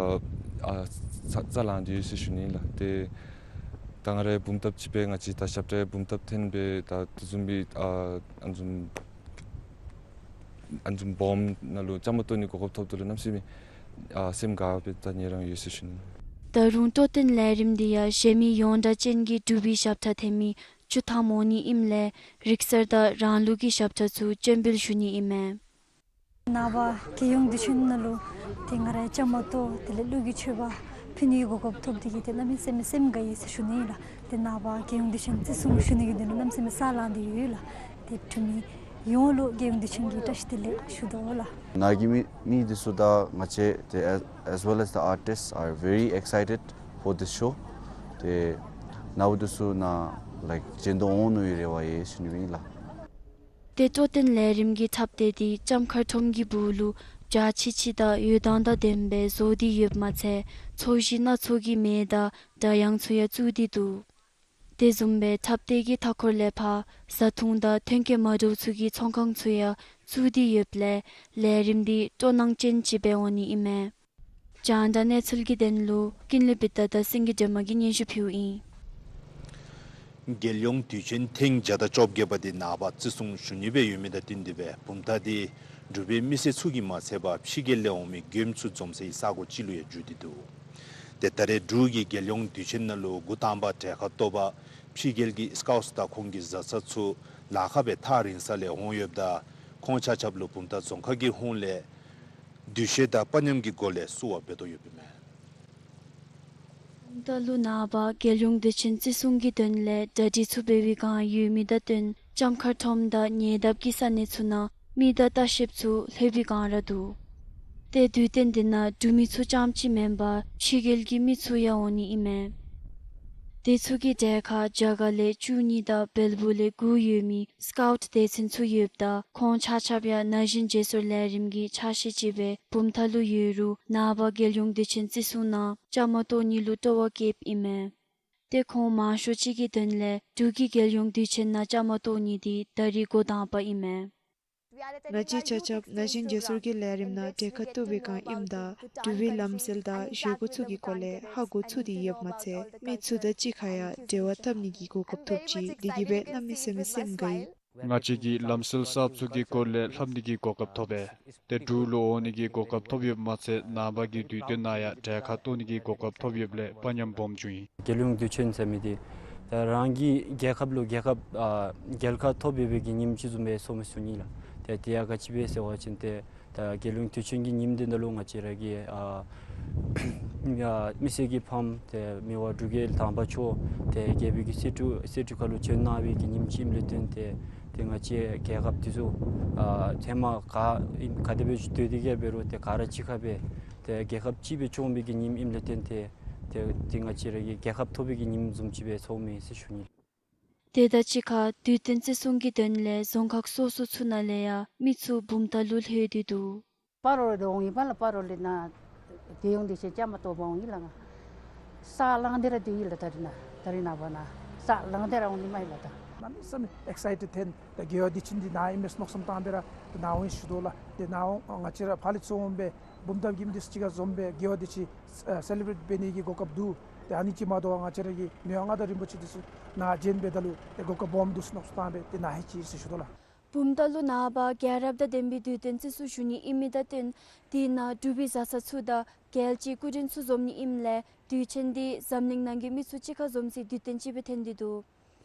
ཨ་རྩ་རྩ་ལང་སྟེ་ཡོད་ཟེར་ཞུ་ནི་ལགས། ཏེ་ད་ང་རའི་བུམ་ཐང་ཅིག་སྦེ་ང་བཅས་ད་ཞབས་ཁྲ་བུམ་ཐང་འཐེན་སྦེ་ད་དེ་བཟུམ་སྦེ་ཨ་ཨ་བཟུམ་ཨ་བཟུམ་སྦོམ་ནང་ལུ་བཅའ་མར་གཏོགས་ནི་གོ་སྐབས་ཐོབ་ད་ལུ་གནམ་མེད་ས་མེད་ཨ་སེམས་དགའ་སྦེ་ད་ངེ་རང་ཡོད་ཟེར་ཞུ་ནི། ད་རུང་སྤྲོ་སྟོན་ལས་རིམ་འདི་ཡང་གཞན་མི་ཡོངས་གྲགས་ཅན་གྱི་འབྲུག་པའི་ཞབས་ཁྲ་འཐེན་མི་བཅུ་ཐམ་འོང་ནི་ཨིནམ་ལས་རིག་གསར་དང་རང་ལུགས་ཀྱི་ཞབས་ཁྲ་ཚུ་སྤྱན་འབུལ་ཞུ་ནི་ཨིན་མས། ནངས་པ་རྒྱལ་ཡོངས་དུས་ཆེན་ནང་ལུ་ཏེ་ང་རའི་བཅའ་མར་གཏོགས་དེ་ལས་གླུ་གི་མཆོད་པ་ཕུལ་ནི་གི་གོ་སྐབས་ཐོབ་དེ་གིས་ཏེ་གནམ་མེད་ས་མེད་སེམས་དགའ་ཡི་ཟེར་ཞུ་ནི་ལགས། ཏེ་ནངས་པ་རྒྱལ་ཡོངས་དུས་ཆེན་བརྩི་སྲུང་ཞུ་ནི་གི་དོན་ལུ་གནམ་མེད་ས་མེད་ས་ལང་སྟེ་ཡོད་ལགས། ཏེ་འབྲུག་མི་ཡོངས་ལུ་རྒྱལ་ཡོངས་དུས་ཆེན་གྱི་བཀྲ་ཤིས་བདེ་ལེགས་ཞུ་དོ་ལགས། ནཱ་གི་མི་མི་འདི་ཚུ་དང་ང་བཅས་ཏེ་as, as well as the artists are very excited for this show. ཏེ་ནཱ་བུ་འདི་ཚུ་ནཱ་like་ཅན་དུ་འོང་ནི་ཡོད་རེ་བ་ཡོད་ཟེར་ཞུ་ནི་ཨིན་ལགས། ཏེ་སྤྲོ་སྟོན་ལས་རིམ་གྱི་འཁྲབ་སྟེགས་འདི་ལྕངམ་མཁར་ཁྲོམ་གྱི་སྦུག་ལུ་འཇའ་ཆི་ཆི་དང་འོད་མདངས་དང་ལྡནམ་སྦེ་བཟོ་སྟེ་ཡོདཔ་མ་ཚད་ཚོས་གཞི་སྣ་ཚོགས་ཀྱི་མེ་དང་སྒྲ་དབྱངས་ཚུ་ཡང་བཙུགས་ཏེ་འདུག། དེ་བཟུམ་སྦེ་འཁྲབ་སྟེགས་ཀྱི་མཐའ་འཁོར་ལས་ཕར་བཟའ་འཐུང་དང་ཐོན་སྐྱེད་མ་འདྲཝ་ཚུ་གི་ཚོང་ཁང་ཚུ་ཡང་བཙུགས་ཏེ་ཡོདཔ་ལས་ལས་རིམ་འདི་སྤྲོ་སྣང་ཅན་ཅིག་སྦེ་འོང་ནི་ཨིན་མས། རྒྱང་བསྒྲགས་གནས་ཚུལ་གྱི་དོན་ལུ་ཀུན་ལེགས་བི་ཏ་དང་སེང་གེ་སྒྲོལ་མ་གིས་སྙན་ཞུ་ཕུལཝ་ཨིན། རྒྱལ་ཡོངས་དུས་ཆེན་ཐེངས་བརྒྱ་དང་བཅོ་བརྒྱད་པ་འདི་ནངས་པ་བརྩི་སྲུང་ཞུ་ནི་སྦེ་ཡོད་མི་དང་བསྟུན་ཏེ་སྦེ་བུམ་ཐང་འདི་འབྲུག་པའི་མི་སེར་ཚུ་གིས་མ་ཚད་པར་ཕྱི་རྒྱལ་ལས་འོང་མི་མགྱོནམ་ཚུ་འཛོམས་སའི་ས་གོ་ཅིག་ལུ་ཡང་འགྱུར་ཏེ་འདུག། ཏེ་ད་རེས་འབྲུག་གི་རྒྱལ་ཡོངས་དུས་ཆེན་ནང་ལུ་འགོ་དང་པ་གྲལ་ཁར་གཏོགས་པར་ཕྱི་རྒྱལ་གྱི་སི་ཀའུཊསི་དང་ཁོང་གི་བཟའ་ཚང་ཚུ་ལཱ་ཁག་སྦེ་ཐག་རིང་ས་ལས་འོང་ཡོདཔ་ད་ཁོང་ཆ་ཁྱབ་ལུ་བུམ་ཐང་རྫོང་ཁག་གི་ཧོངས་ལས་འདུ་ཤེས་དང་དཔའ་ཉམས་ཀྱི་སྒོ་ལས་བསུ་བ་འབད་དོ་ཡོདཔ་ཨིན་མས། ད་ལྟོ་ནངས་པ་རྒྱལ་ཡོངས་དུས་ཆེན་བརྩི་སྲུང་གི་དོན་ལས་གྲ་སྒྲིག་ཚུ་འབད་བའི་བསྒང་ཡོད་མི་དང་བསྟུན་ལྕངམ་མཁར་ཁྲོམ་དང་ཉེ་འདབས་ཀྱི་ས་གནས་ཚུ་ནང་མི་དང་ལྟ་བཤལཔ་ཚུ་ལྷོད་པའི་བསྒང་ར་འདུག། ཏེ་དུས་སྟོན་འདི་ནང་འབྲུག་མི་ཚུ་རྐྱངམ་གཅིག་མེན་པར་ཕྱི་རྒྱལ་གྱི་མི་ཚུ་ཡང་འོང་ནི་ཨིན་མས། དེ་ཚུ་གི་གྲལ་ཁར་རྒྱ་གར་ལས་བཅུ་གཉིས་དང་བལ་པོ་ལས་དགུ་ཡོད་མི་སི་ཀའུཊ་སྡེ་ཚན་ཚུ་ཡོདཔ་ད་ཁོང་ཆ་ཁྱབ་ཡང་ན་གཞོན་རྗེས་སོར་ལས་རིམ་གྱི་ཕྱག་བཞེས་ཅིག་སྦེ་བུམ་ཐང་ལུ་ཡོད་རུང་ནངས་པ་རྒྱལ་ཡོངས་དུས་ཆེན་བརྩི་སྲུང་ནང་བཅའ་མར་གཏོགས་ནི་ལུ་སྤྲོ་བ་བསྐྱེདཔ་ཨིན་མས། ཏེ་ཁོང་མང་ཤོས་ཅིག་གི་དོན་ལས་འབྲུག་གི་རྒྱལ་ཡོངས་དུས་ཆེན་ནང་བཅའ་མར་གཏོགས་ནི་འདི་ད་རིས་འགོ་དང་པ་ཨིན་མས། ང་བཅས་ཆ་ཁྱབ་ན་གཞོན་རྗེས་སོར་གྱི་ལས་རིམ་ནང་གྲལ་ཁར་གཏོགས་པའི་བསྒང་ཨིནམ་ད་འབྲུག་པའི་ལམ་སྲོལ་དང་བཞེས་སྒོ་ཚུ་གི་སྐོར་ལས་ཧ་གོ་ཚུགས་ཏེ་ཡོདཔ་མ་ཚད་མི་ཚུ་དང་གཅིག་ཁར་ཡང་འབྲེལ་བ་འཐབ་ནི་གི་གོ་སྐབས་ཐོབ་ཅི། དེ་གིས་སྦེ་གནམ་མེད་ས་མེད་སེམས་དགའ་ཡི། ང་བཅས་ཀྱིས་ལམ་སྲོལ་གསརཔ་ཚུ་གི་སྐོར་ལས་ལྷབ་ནི་གི་གོ་སྐབས་ཐོབ་པས། ཏེ་འབྲུག་ལུ་འོང་ནི་གི་གོ་སྐབས་ཐོབ་ཡོདཔ་མ་ཚད་ནངས་པ་གི་དུས་སྟོན་ནང་ཡང་གྲལ་ཁར་གཏོགས་ནི་གི་གོ་སྐབས་ཐོབ་ཡོདཔ་ལས་དཔའ་ཉམས་སྦོམ་བྱུང་ཡི། རྒྱལ་ཡོངས་དུས་ཆེན་ཟེར་མི་འདི་ད་རང་གི་རྒྱལ་ཁབ་ལུ་རྒྱལ་ཁབ་ཨ་རྒྱལ་ཁ་ཐོབ་ཡོད་པའི་གི་ཉིནམ་ཅིག་བཟུམ་སྦེ་ཚོར་མི་ཚུགས་ནི་ལགས། ཏེ་དེ་ཡང་ག་ཅི་སྦེ་ཟེར་བ་ཅིན་ཏེ་ད་རྒྱལ་ཡོངས་དུས་ཆེན་གྱི་ཉིནམ་འདི་ནང་ལུ་ང་བཅས་ར་གི་ཨ་ཡ་མི་སེར་གྱི་ཕམ་ཏེ་མི་དབང་འབྲུག་རྒྱལ་དང་པ་མཆོག་ཏེ་རྒྱལ་པོའི་གི་གསེར་ཁྲི་གསེར་ཁྲི་ཁ་ལུ་བྱོན་གནང་བའི་གི་ཉིནམ་ཅིག་ཨིནམ་ལས་བརྟེན་ཏེ་ཏེ་ང་བཅས་རྒྱལ་ཁབ་འདི་ཚུ་ཨ་ཧེ་མ་ག་ཨིན་ག་དེ་སྦེ་སྡོད་དེ་གི་འབད་རུང་ཏེ་ག་ར་གཅིག་ཁར་སྦེ་ཏེ་རྒྱལ་ཁབ་གཅིག་སྦེ་སྐྱོང་བའི་གི་ཉིནམ་ཨིནམ་ལས་བརྟེན་ཏེ་ཏེ་ཏེ་ང་བཅས་ར་གི་རྒྱལ་ཁ་ཐོབ་པའི་གི་ཉིནམ་བཟུམ་ཅིག་སྦེ་ཚོརཝ་མས་ཟེར་ཞུ་ནི། དེ་དང་གཅིག་ཁར་དུས་སྟོན་བརྩི་སྲུང་གི་དོན་ལས་རྫོང་ཁག་སོ་སོ་ཚུ་ནང་ལས་ཡང་མི་ཚུ་བུམ་ཐང་ལུ་ལྷོད་དེ་འདུག། སྤ་རོ་ལས་འོང་ཡི་པ་ལགས། སྤ་རོ་ལས་ནཱ་རྒྱལ་ཡོངས་དུས་ཆེན་བཅའ་མར་གཏོགས་པར་འོང་ཡི་ལགས། ང་ས་ལང་སྟེ་ར་སྡོད་ཡི་ལགས། ད་རིས་ནཱ་ད་རིས་ནངས་པ་ནཱ་ས་ལང་སྟེ་ར་འོང་ནི་མས་ལགས། ད་གནམ་མེད་ས་མེད་ཨེག་སའི་ཊེཌ་ཐོན། ད་རྒྱལ་ཡོངས་དུས་ཆེན་འདི་ནཱ་ཨིན་མས་མནོ་བསམ་བཏང་སྦེ་ར་ད་ནཱ་འོང་ཞུ་དོ་ལགས། ཏེ་ནཱ་འོང་ང་བཅས་ར་ཕར་ལས་ཚུར་འོང་སྦེ་ བུམ་ཐང་གི་མི་འདི་ཚུ་གཅིག་ཁར་འཛོམས་སྦེ་དགེ་བ་འདི་ཅིག་ཨ་སེ་ལི་བྲེཊ་འབད་ནི་གི་གོ་སྐབས་འདུག། ཏེ་ཨ་ནི་ཅིག་མ་དོ་བར་ང་བཅས་ར་གི་མི་དབང་མངའ་བདག་རིན་པོ་ཆེ་འདི་ཚུ་ནཱ་བྱོན་སྦེ་ད་ལུ་ཏེ་གོ་སྐབས་སྦོམ་འདི་ཚུ་མནོ་བསམ་བཏང་སྦེ་ཏེ་ནཱ་ཧེ་ཅིག་ཟེར་ཞུ་དོ་ལགས། བུམ་ཐང་ལུ་ནངས་པ་རྒྱལ་རབས་དང་ལྡན་པའི་དུས་སྟོན་བརྩི་སྲུང་ཞུ་ནི་ཨིན་མི་དང་བསྟུན་དེ་ནང་འབྲུག་པའི་བཟའ་ཚང་ཚུ་དང་རྒྱལ་གཅེས་སྐུ་མགྲོན་ཚུ་འཛོམས་ནི་ཨིནམ་ལས་དུས་ཆེན་འདི་འཛམ་གླིང་ནང་གི་མི་ཚུ་གཅིག་ཁར་འཛོམས་སའི་དུས་སྟོན་ཅིག་སྦེ་ཐོན་ཏེ་འདུག།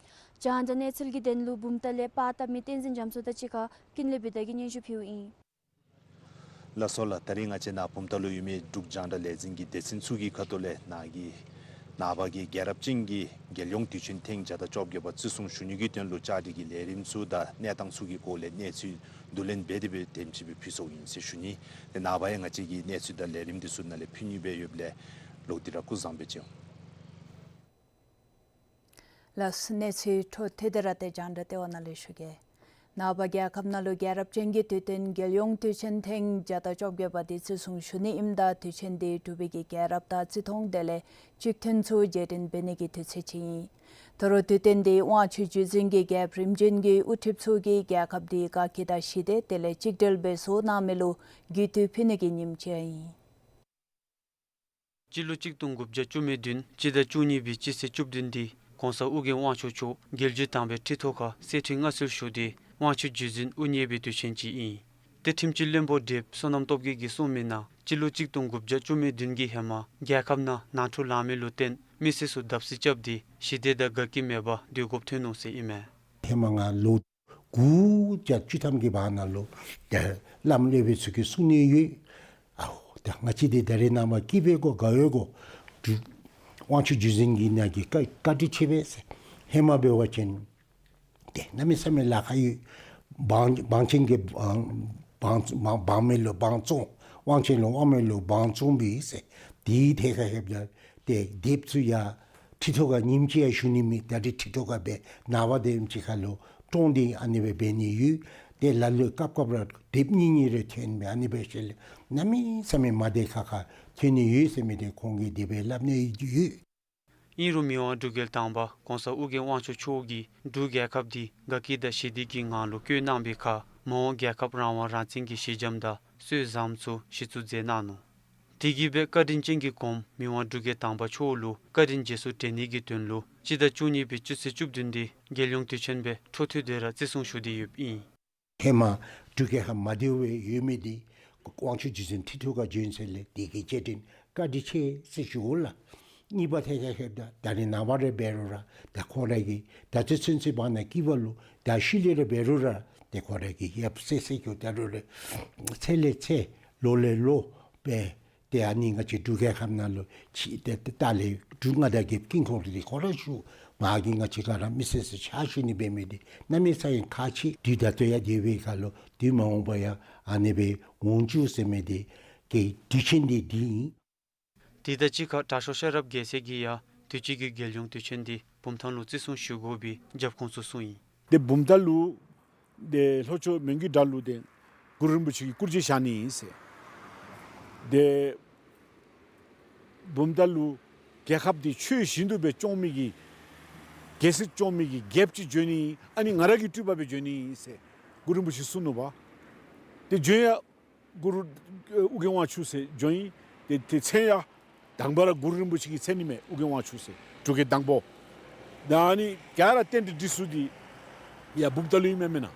རྒྱང་བསྒྲགས་གནས་ཚུལ་གྱི་དོན་ལུ་བུམ་ཐང་ལས་པར་བཏབ་མི་བསྟན་འཛིན་རྒྱ་མཚོ་དང་གཅིག་ཁར་ཀུན་ལེགས་བི་དྷ་གིས་སྙན་ཞུ་ཕུལཝ་ཨིན། ལགས་སོ་ལགས། ད་རིས་ང་བཅས་ནཱ་བུམ་ཐང་ལུ་ཡོད་མི་འབྲུག་རྒྱང་བསྒྲགས་ལས་འཛིན་གྱི་སྡེ་ཚན་ཚུ་གི་ཁ་ཐུག་ལས་ནཱ་གི་ནངས་པ་གི་རྒྱལ་རབས་ཅན་གྱི་རྒྱལ་ཡོངས་དུས་ཆེན་ཐེངས་བརྒྱ་དང་བཅོ་བརྒྱད་པ་བརྩི་སྲུང་ཞུ་ནི་གི་དོན་ལུ་བཅའ་སྒྲིག་གི་ལས་རིམ་ཚུ་དང་གནས་སྟངས་ཚུ་གི་སྐོར་ལས་གནས་ཚུལ་བསྡུ་ལེན་འབད་དེ་སྦེ་དེམ་ཅིག་སྦེ་ཕུལ་སོཔ་ཨིན་ཟེར་ཞུ་ནི། ཏེ་ནངས་པ་ཡང་ང་བཅས་ཀྱིས་གནས་ཚུལ་དང་ལས་རིམ་འདི་ཚུ་ནཱ་ལས་ཕུལ་ནི་སྦེ་ཡོདཔ་ལས་ལོག་སྟེ་ར་སྐུ་གཟུགས་བཟང་པོ་ཅིག། ལགས་སོ། གནས་ཚུལ་འཕྲོ་མཐུད་དེ་ར་ཏེ་རྒྱང་བསྒྲགས་ལྟེ་བ་ནང་ལས་ཞུ་གེ། ནངས་པ་རྒྱལ་ཁབ་ནང་ལུ་རྒྱལ་རབས་ཅན་གྱི་དུས་སྟོན་རྒྱལ་ཡོངས་དུས་ཆེན་ཐེངས་བརྒྱ་དང་བཅོ་བརྒྱད་པ་འདི་བརྩི་སྲུང་ཞུ་ནི་ཨིནམ་ད་དུས་ཆེན་འདི་འབྲུག་པའི་གི་རྒྱལ་རབས་དང་རྩིས་མཐོང་དེ་ལས་གཅིག་མཐུན་ཚུ་རྗེས་དྲན་འབད་ནི་གི་དུས་ཚོད་ཅིག་ཨིན། ད་རུང་དུས་སྟོན་འདི་དབང་ཕྱུག་བརྒྱུད་འཛིན་གྱི་རྒྱལཔོ་རིམ་བྱོན་གྱི་དབུ་ཁྲིདཔ་ཚུ་གིས་རྒྱལ་ཁབ་འདི་དགའ་སྐྱིད་དང་ཞི་བདེ་དེ་ལས་གཅིག་སྒྲིལ་སྦེ་བཟོ་གནང་མི་ལུ་རྒུད་འཐུས་ཕུལ་ནི་གི་ཉིནམ་ཅིག་ཨིན། སྤྱི་ལོ་གཅིག་སྟོང་དགུ་བརྒྱ་བཅུ་མེད་བདུན་སྤྱི་ཟླ་བཅུ་གཉིས་པའི་སྤྱི་ཚེས་བཅུ་བདུན་འདི་གོང་ས་ཨོ་རྒྱན་དབང་ཕྱུག་མཆོག་རྒྱལ་བརྒྱུད་དམ་པའི་ཁྲི་ཐོག་ཁར་གསེར་ཁྲི་མངའ་གསོལ་ཞུ་སྟེ་དབང་ཕྱུག་བརྒྱུད་འཛིན་དབུ་བརྙེས་པའི་དུས་ཆེན་ཅིག་ཨིན། ཏེ་ཁྲིམས་སྤྱི་བློན་པོ་བགྲེསཔ་བསོད་ནམས་སྟོབས་རྒྱས་ཀྱིས་གསུངས་མི་ནང་སྤྱི་ལོ་གཅིག་སྟོང་དགུ་བརྒྱ་བཅུ་མེད་བདུན་གྱི་ཧེ་མ་རྒྱལ་ཁབ་ནང་ནང་འཁྲུག་ལང་མི་ལུ་བརྟེན་མི་སེར་ཚུ་བརྡབ་གསིག་རྐྱབ་སྟེ་ཞི་བདེ་དང་དགའ་སྐྱིད་མེད་པར་སྡོད་དགོཔ་ཐོན་ནུག་ཟེར་ཨིན་མས། ཧེ་མ་ང་ལོ་དགུ་བརྒྱ་བཅུ་ཐམ་གྱི་བར་ན་ལུ་ཏེ་བླམ་སློབ་དཔོན་ཚུ་གིས་གསུང་ནི་ཡོད། ཨའོ་ད་ང་བཅས་འདི་ད་རེས་ནངས་པ་སྐྱིད་པའི་གོ་དགའ་བའི་གོ་འབྲུག་དབང་ཕྱུག་བརྒྱུད་འཛིན་གྱི་ནང་གི་བཀའ་བཀའ་དྲིན་ཆེ་བས་ཟེར། ཧེ་མ་འབད་བ་ཅིན་ཏེ་གནམ་མེད་ས་མེད་ལཱ་ཁག་ཡོད། འབངས་འབངས་ཆེན་གྱིས་འབངས་འབངས་འབངས་མི་ལུ་འབངས་བཙོང་དབང་ཆེན་ལུ་དབང་མི་ལུ་འབངས་བཙོང་པས་ཟེར། དེའི་ཐད་ཁར་ལྷོདཔ་ད་ཏེ་སྡེཔ་ཚུ་ཡང་ཁྲི་ཐོག་ཁར་ཉིནམ་གཅིག་ཡང་བཞུགས་ནི་མེད། ད་རེས་ཁྲི་ཐོག་ཁར་སྦེ་ནངས་པ་དེམ་ཅིག་ཁར་ལུ་བཀྲོངས་ཏེ་ཨ་ནི་སྦེ་འབད་ནི་ཡོད། ཏེ་ལ་ལུ་སྐབས་སྐབས་ར་སྡེཔ་གཉིས་གཉིས་རེ་ཐོན་སྦེ་ཨ་ནི་སྦེ་ཞིནམ་ལས་གནམ་མེད་ས་མེད་མ་བདེ་ཁག་ཁ་ཐོན་ནི་ཡོད་ཟེར་མི་འདི་ཁོང་གིས་དེ་སྦེ་སླབ་ནི་ཡོད། ཨིན་རུང་མི་དབང་འབྲུག་རྒྱལ་དང་པ་གོང་ས་ཨོ་རྒྱན་དབང་ཕྱུག་མཆོག་གིས་འབྲུག་རྒྱལ་ཁབ་འདི་དགའ་སྐྱིད་དང་ཞི་བདེ་གི་ངང་ལུ་བཀོད་གནང་བའི་ཁར་མ་འོངས་རྒྱལ་ཁབ་རང་དབང་རང་བཙན་གྱི་གཞི་འགྱམ་དང་སྲོལ་བཟང་ཚུ་གཞི་བཙུགས་མཛད་གནང་ནུག། དེ་གིས་སྦེ་བཀའ་དྲིན་ཅན་གྱི་གོངམ་མི་དབང་འབྲུག་རྒྱལ་དང་པ་མཆོག་ལུ་བཀའ་དྲིན་རྗེས་སུ་དྲན་ནི་གི་དོན་ལུ་སྤྱི་ཟླ་བཅུ་གཉིས་པའི་སྤྱི་ཚེས་བཅུ་བདུན་འདི་རྒྱལ་ཡོངས་དུས་ཆེན་སྦེ་འཕྲོ་མཐུད་དེ་ར་བརྩི་སྲུང་ཞུ་སྟེ་ཡོདཔ་ཨིན། ཧེ་མ་འབྲུག་རྒྱལ་ཁབ་མ་བདེཝ་སྦེ་ཡོད་མི་འདི་དབང་ཕྱུག་རྗེ་བཙུན་ཁྲི་ཐོག་ཁར་བྱོན་ཚར་ལས་དེ་གི་རྗེས་དྲན་བཀའ་དྲིན་ཆེ་ཟེར་ཞུ་དགོ་ལགས། གཉིས་པ་ཐད་ཁར་ལྷོདཔ་ད་ད་རེས་ནངས་པ་རེ་འབད་རུང་ར་ད་ཁོང་ར་གིས་ད་ཚུན་ཚོད་བར་ན་སྐྱིད་པ་ལུ་ད་ཤུལ་ལས་རེ་འབད་རུང་ར་ཏེ་ཁོང་ར་གིས་ཡབ་སྲས་སྲས་ཀྱི་ད་རུང་རེ་ཚེ་ལས་ཚེ་ལོ་ལས་ལོ་སྦེ་ཏེ་ཨ་ནི་ང་བཅས་འབྲུག་རྒྱལ་ཁབ་ནང་ལུ་ཅིག་ཏེ་ཏེ་ད་ལས་འབྲུག་མངའ་བདག་རྒྱལཔོ་ཀིང་ཁོང་ར་འདི་ཁོ་ར་བཞུགས། ང་གིས་ང་བཅས་ག་ར་མི་སེར་ཚུ་ཕྱག་ཞུ་ནི་འབད་མི་འདི་གནམ་མེད་ས་མེད་ཁག་ཆེ། དུས་ད་ལྟོ་ཡང་དེ་སྦེ་ག་ལུ་དུས་མ་འོངས་པ་ཡང་ཨ་ནི་སྦེ་འོང་བཅུག་ཟེར་མི་འདི་གི་དུས་ཆེན་འདི་འདི་ཨིན། དེ་དང་གཅིག་ཁར་དྲག་ཤོས་ཤེས་རབ་རྒྱལ་མཚན་གྱིས་ཡང་དུས་ཅི་གི་རྒྱལ་ཡོངས་དུས་ཆེན་འདི་བུམ་ཐང་ལུ་བརྩི་སྲུང་ཞུ་དགོ་པའི་རྒྱབ་ཁུངས་ཚུ་གསུངས་ཡི། ཏེ་བུམ་ཐང་ལུ་ཏེ་ལྷོ་ཕྱོགས་མོན་གྱི་དགྲ་ལུ་ཏེ་གུ་རུ་རིན་པོ་ཆེ་གི་སྐུ་རྗེས་བཞག་ནི་ཨིན་ཟེར། ཏེ་བུམ་ཐང་ལུ་རྒྱལ་ཁབ་འདི་ཆོས་བཞིན་དུ་སྦེ་སྐྱོང་མི་གི་རྒྱལ་སྲིད་སྐྱོང་མི་གི་རྒྱལཔོ་ཅིག་བྱོན་ནི་ཨིན། ཨ་ནི་ང་ར་གི་སྤྲུལ་པ་སྦེ་བྱོན་ནི་ཨིན་ཟེར་གུ་རུ་རིན་པོ་ཆེ་གསུངས་ནུག་པ། ཏེ་བྱོན་ཡང་གུ་རུ་ཨོ་རྒྱན་དབང་ཕྱུག་ཟེར་བྱོན་ཡི། ཏེ་ཏེ་མཚན་ཡང་དང་པ་ར་གུ་རུ་རིན་པོ་ཆེ་གི་མཚན་ཨིན་མས། ཨོ་རྒྱན་དབང་ཕྱུག་ཟེར་འབྲུག་རྒྱལ་དང་པོ། ད་ཨ་ནི་ག་ར་རྟེན་འབྲེལ་འགྲིགས་ས་འདི་ཡར་བུམ་ཐང་ལུ་ཨིན་མས་མེན་ན།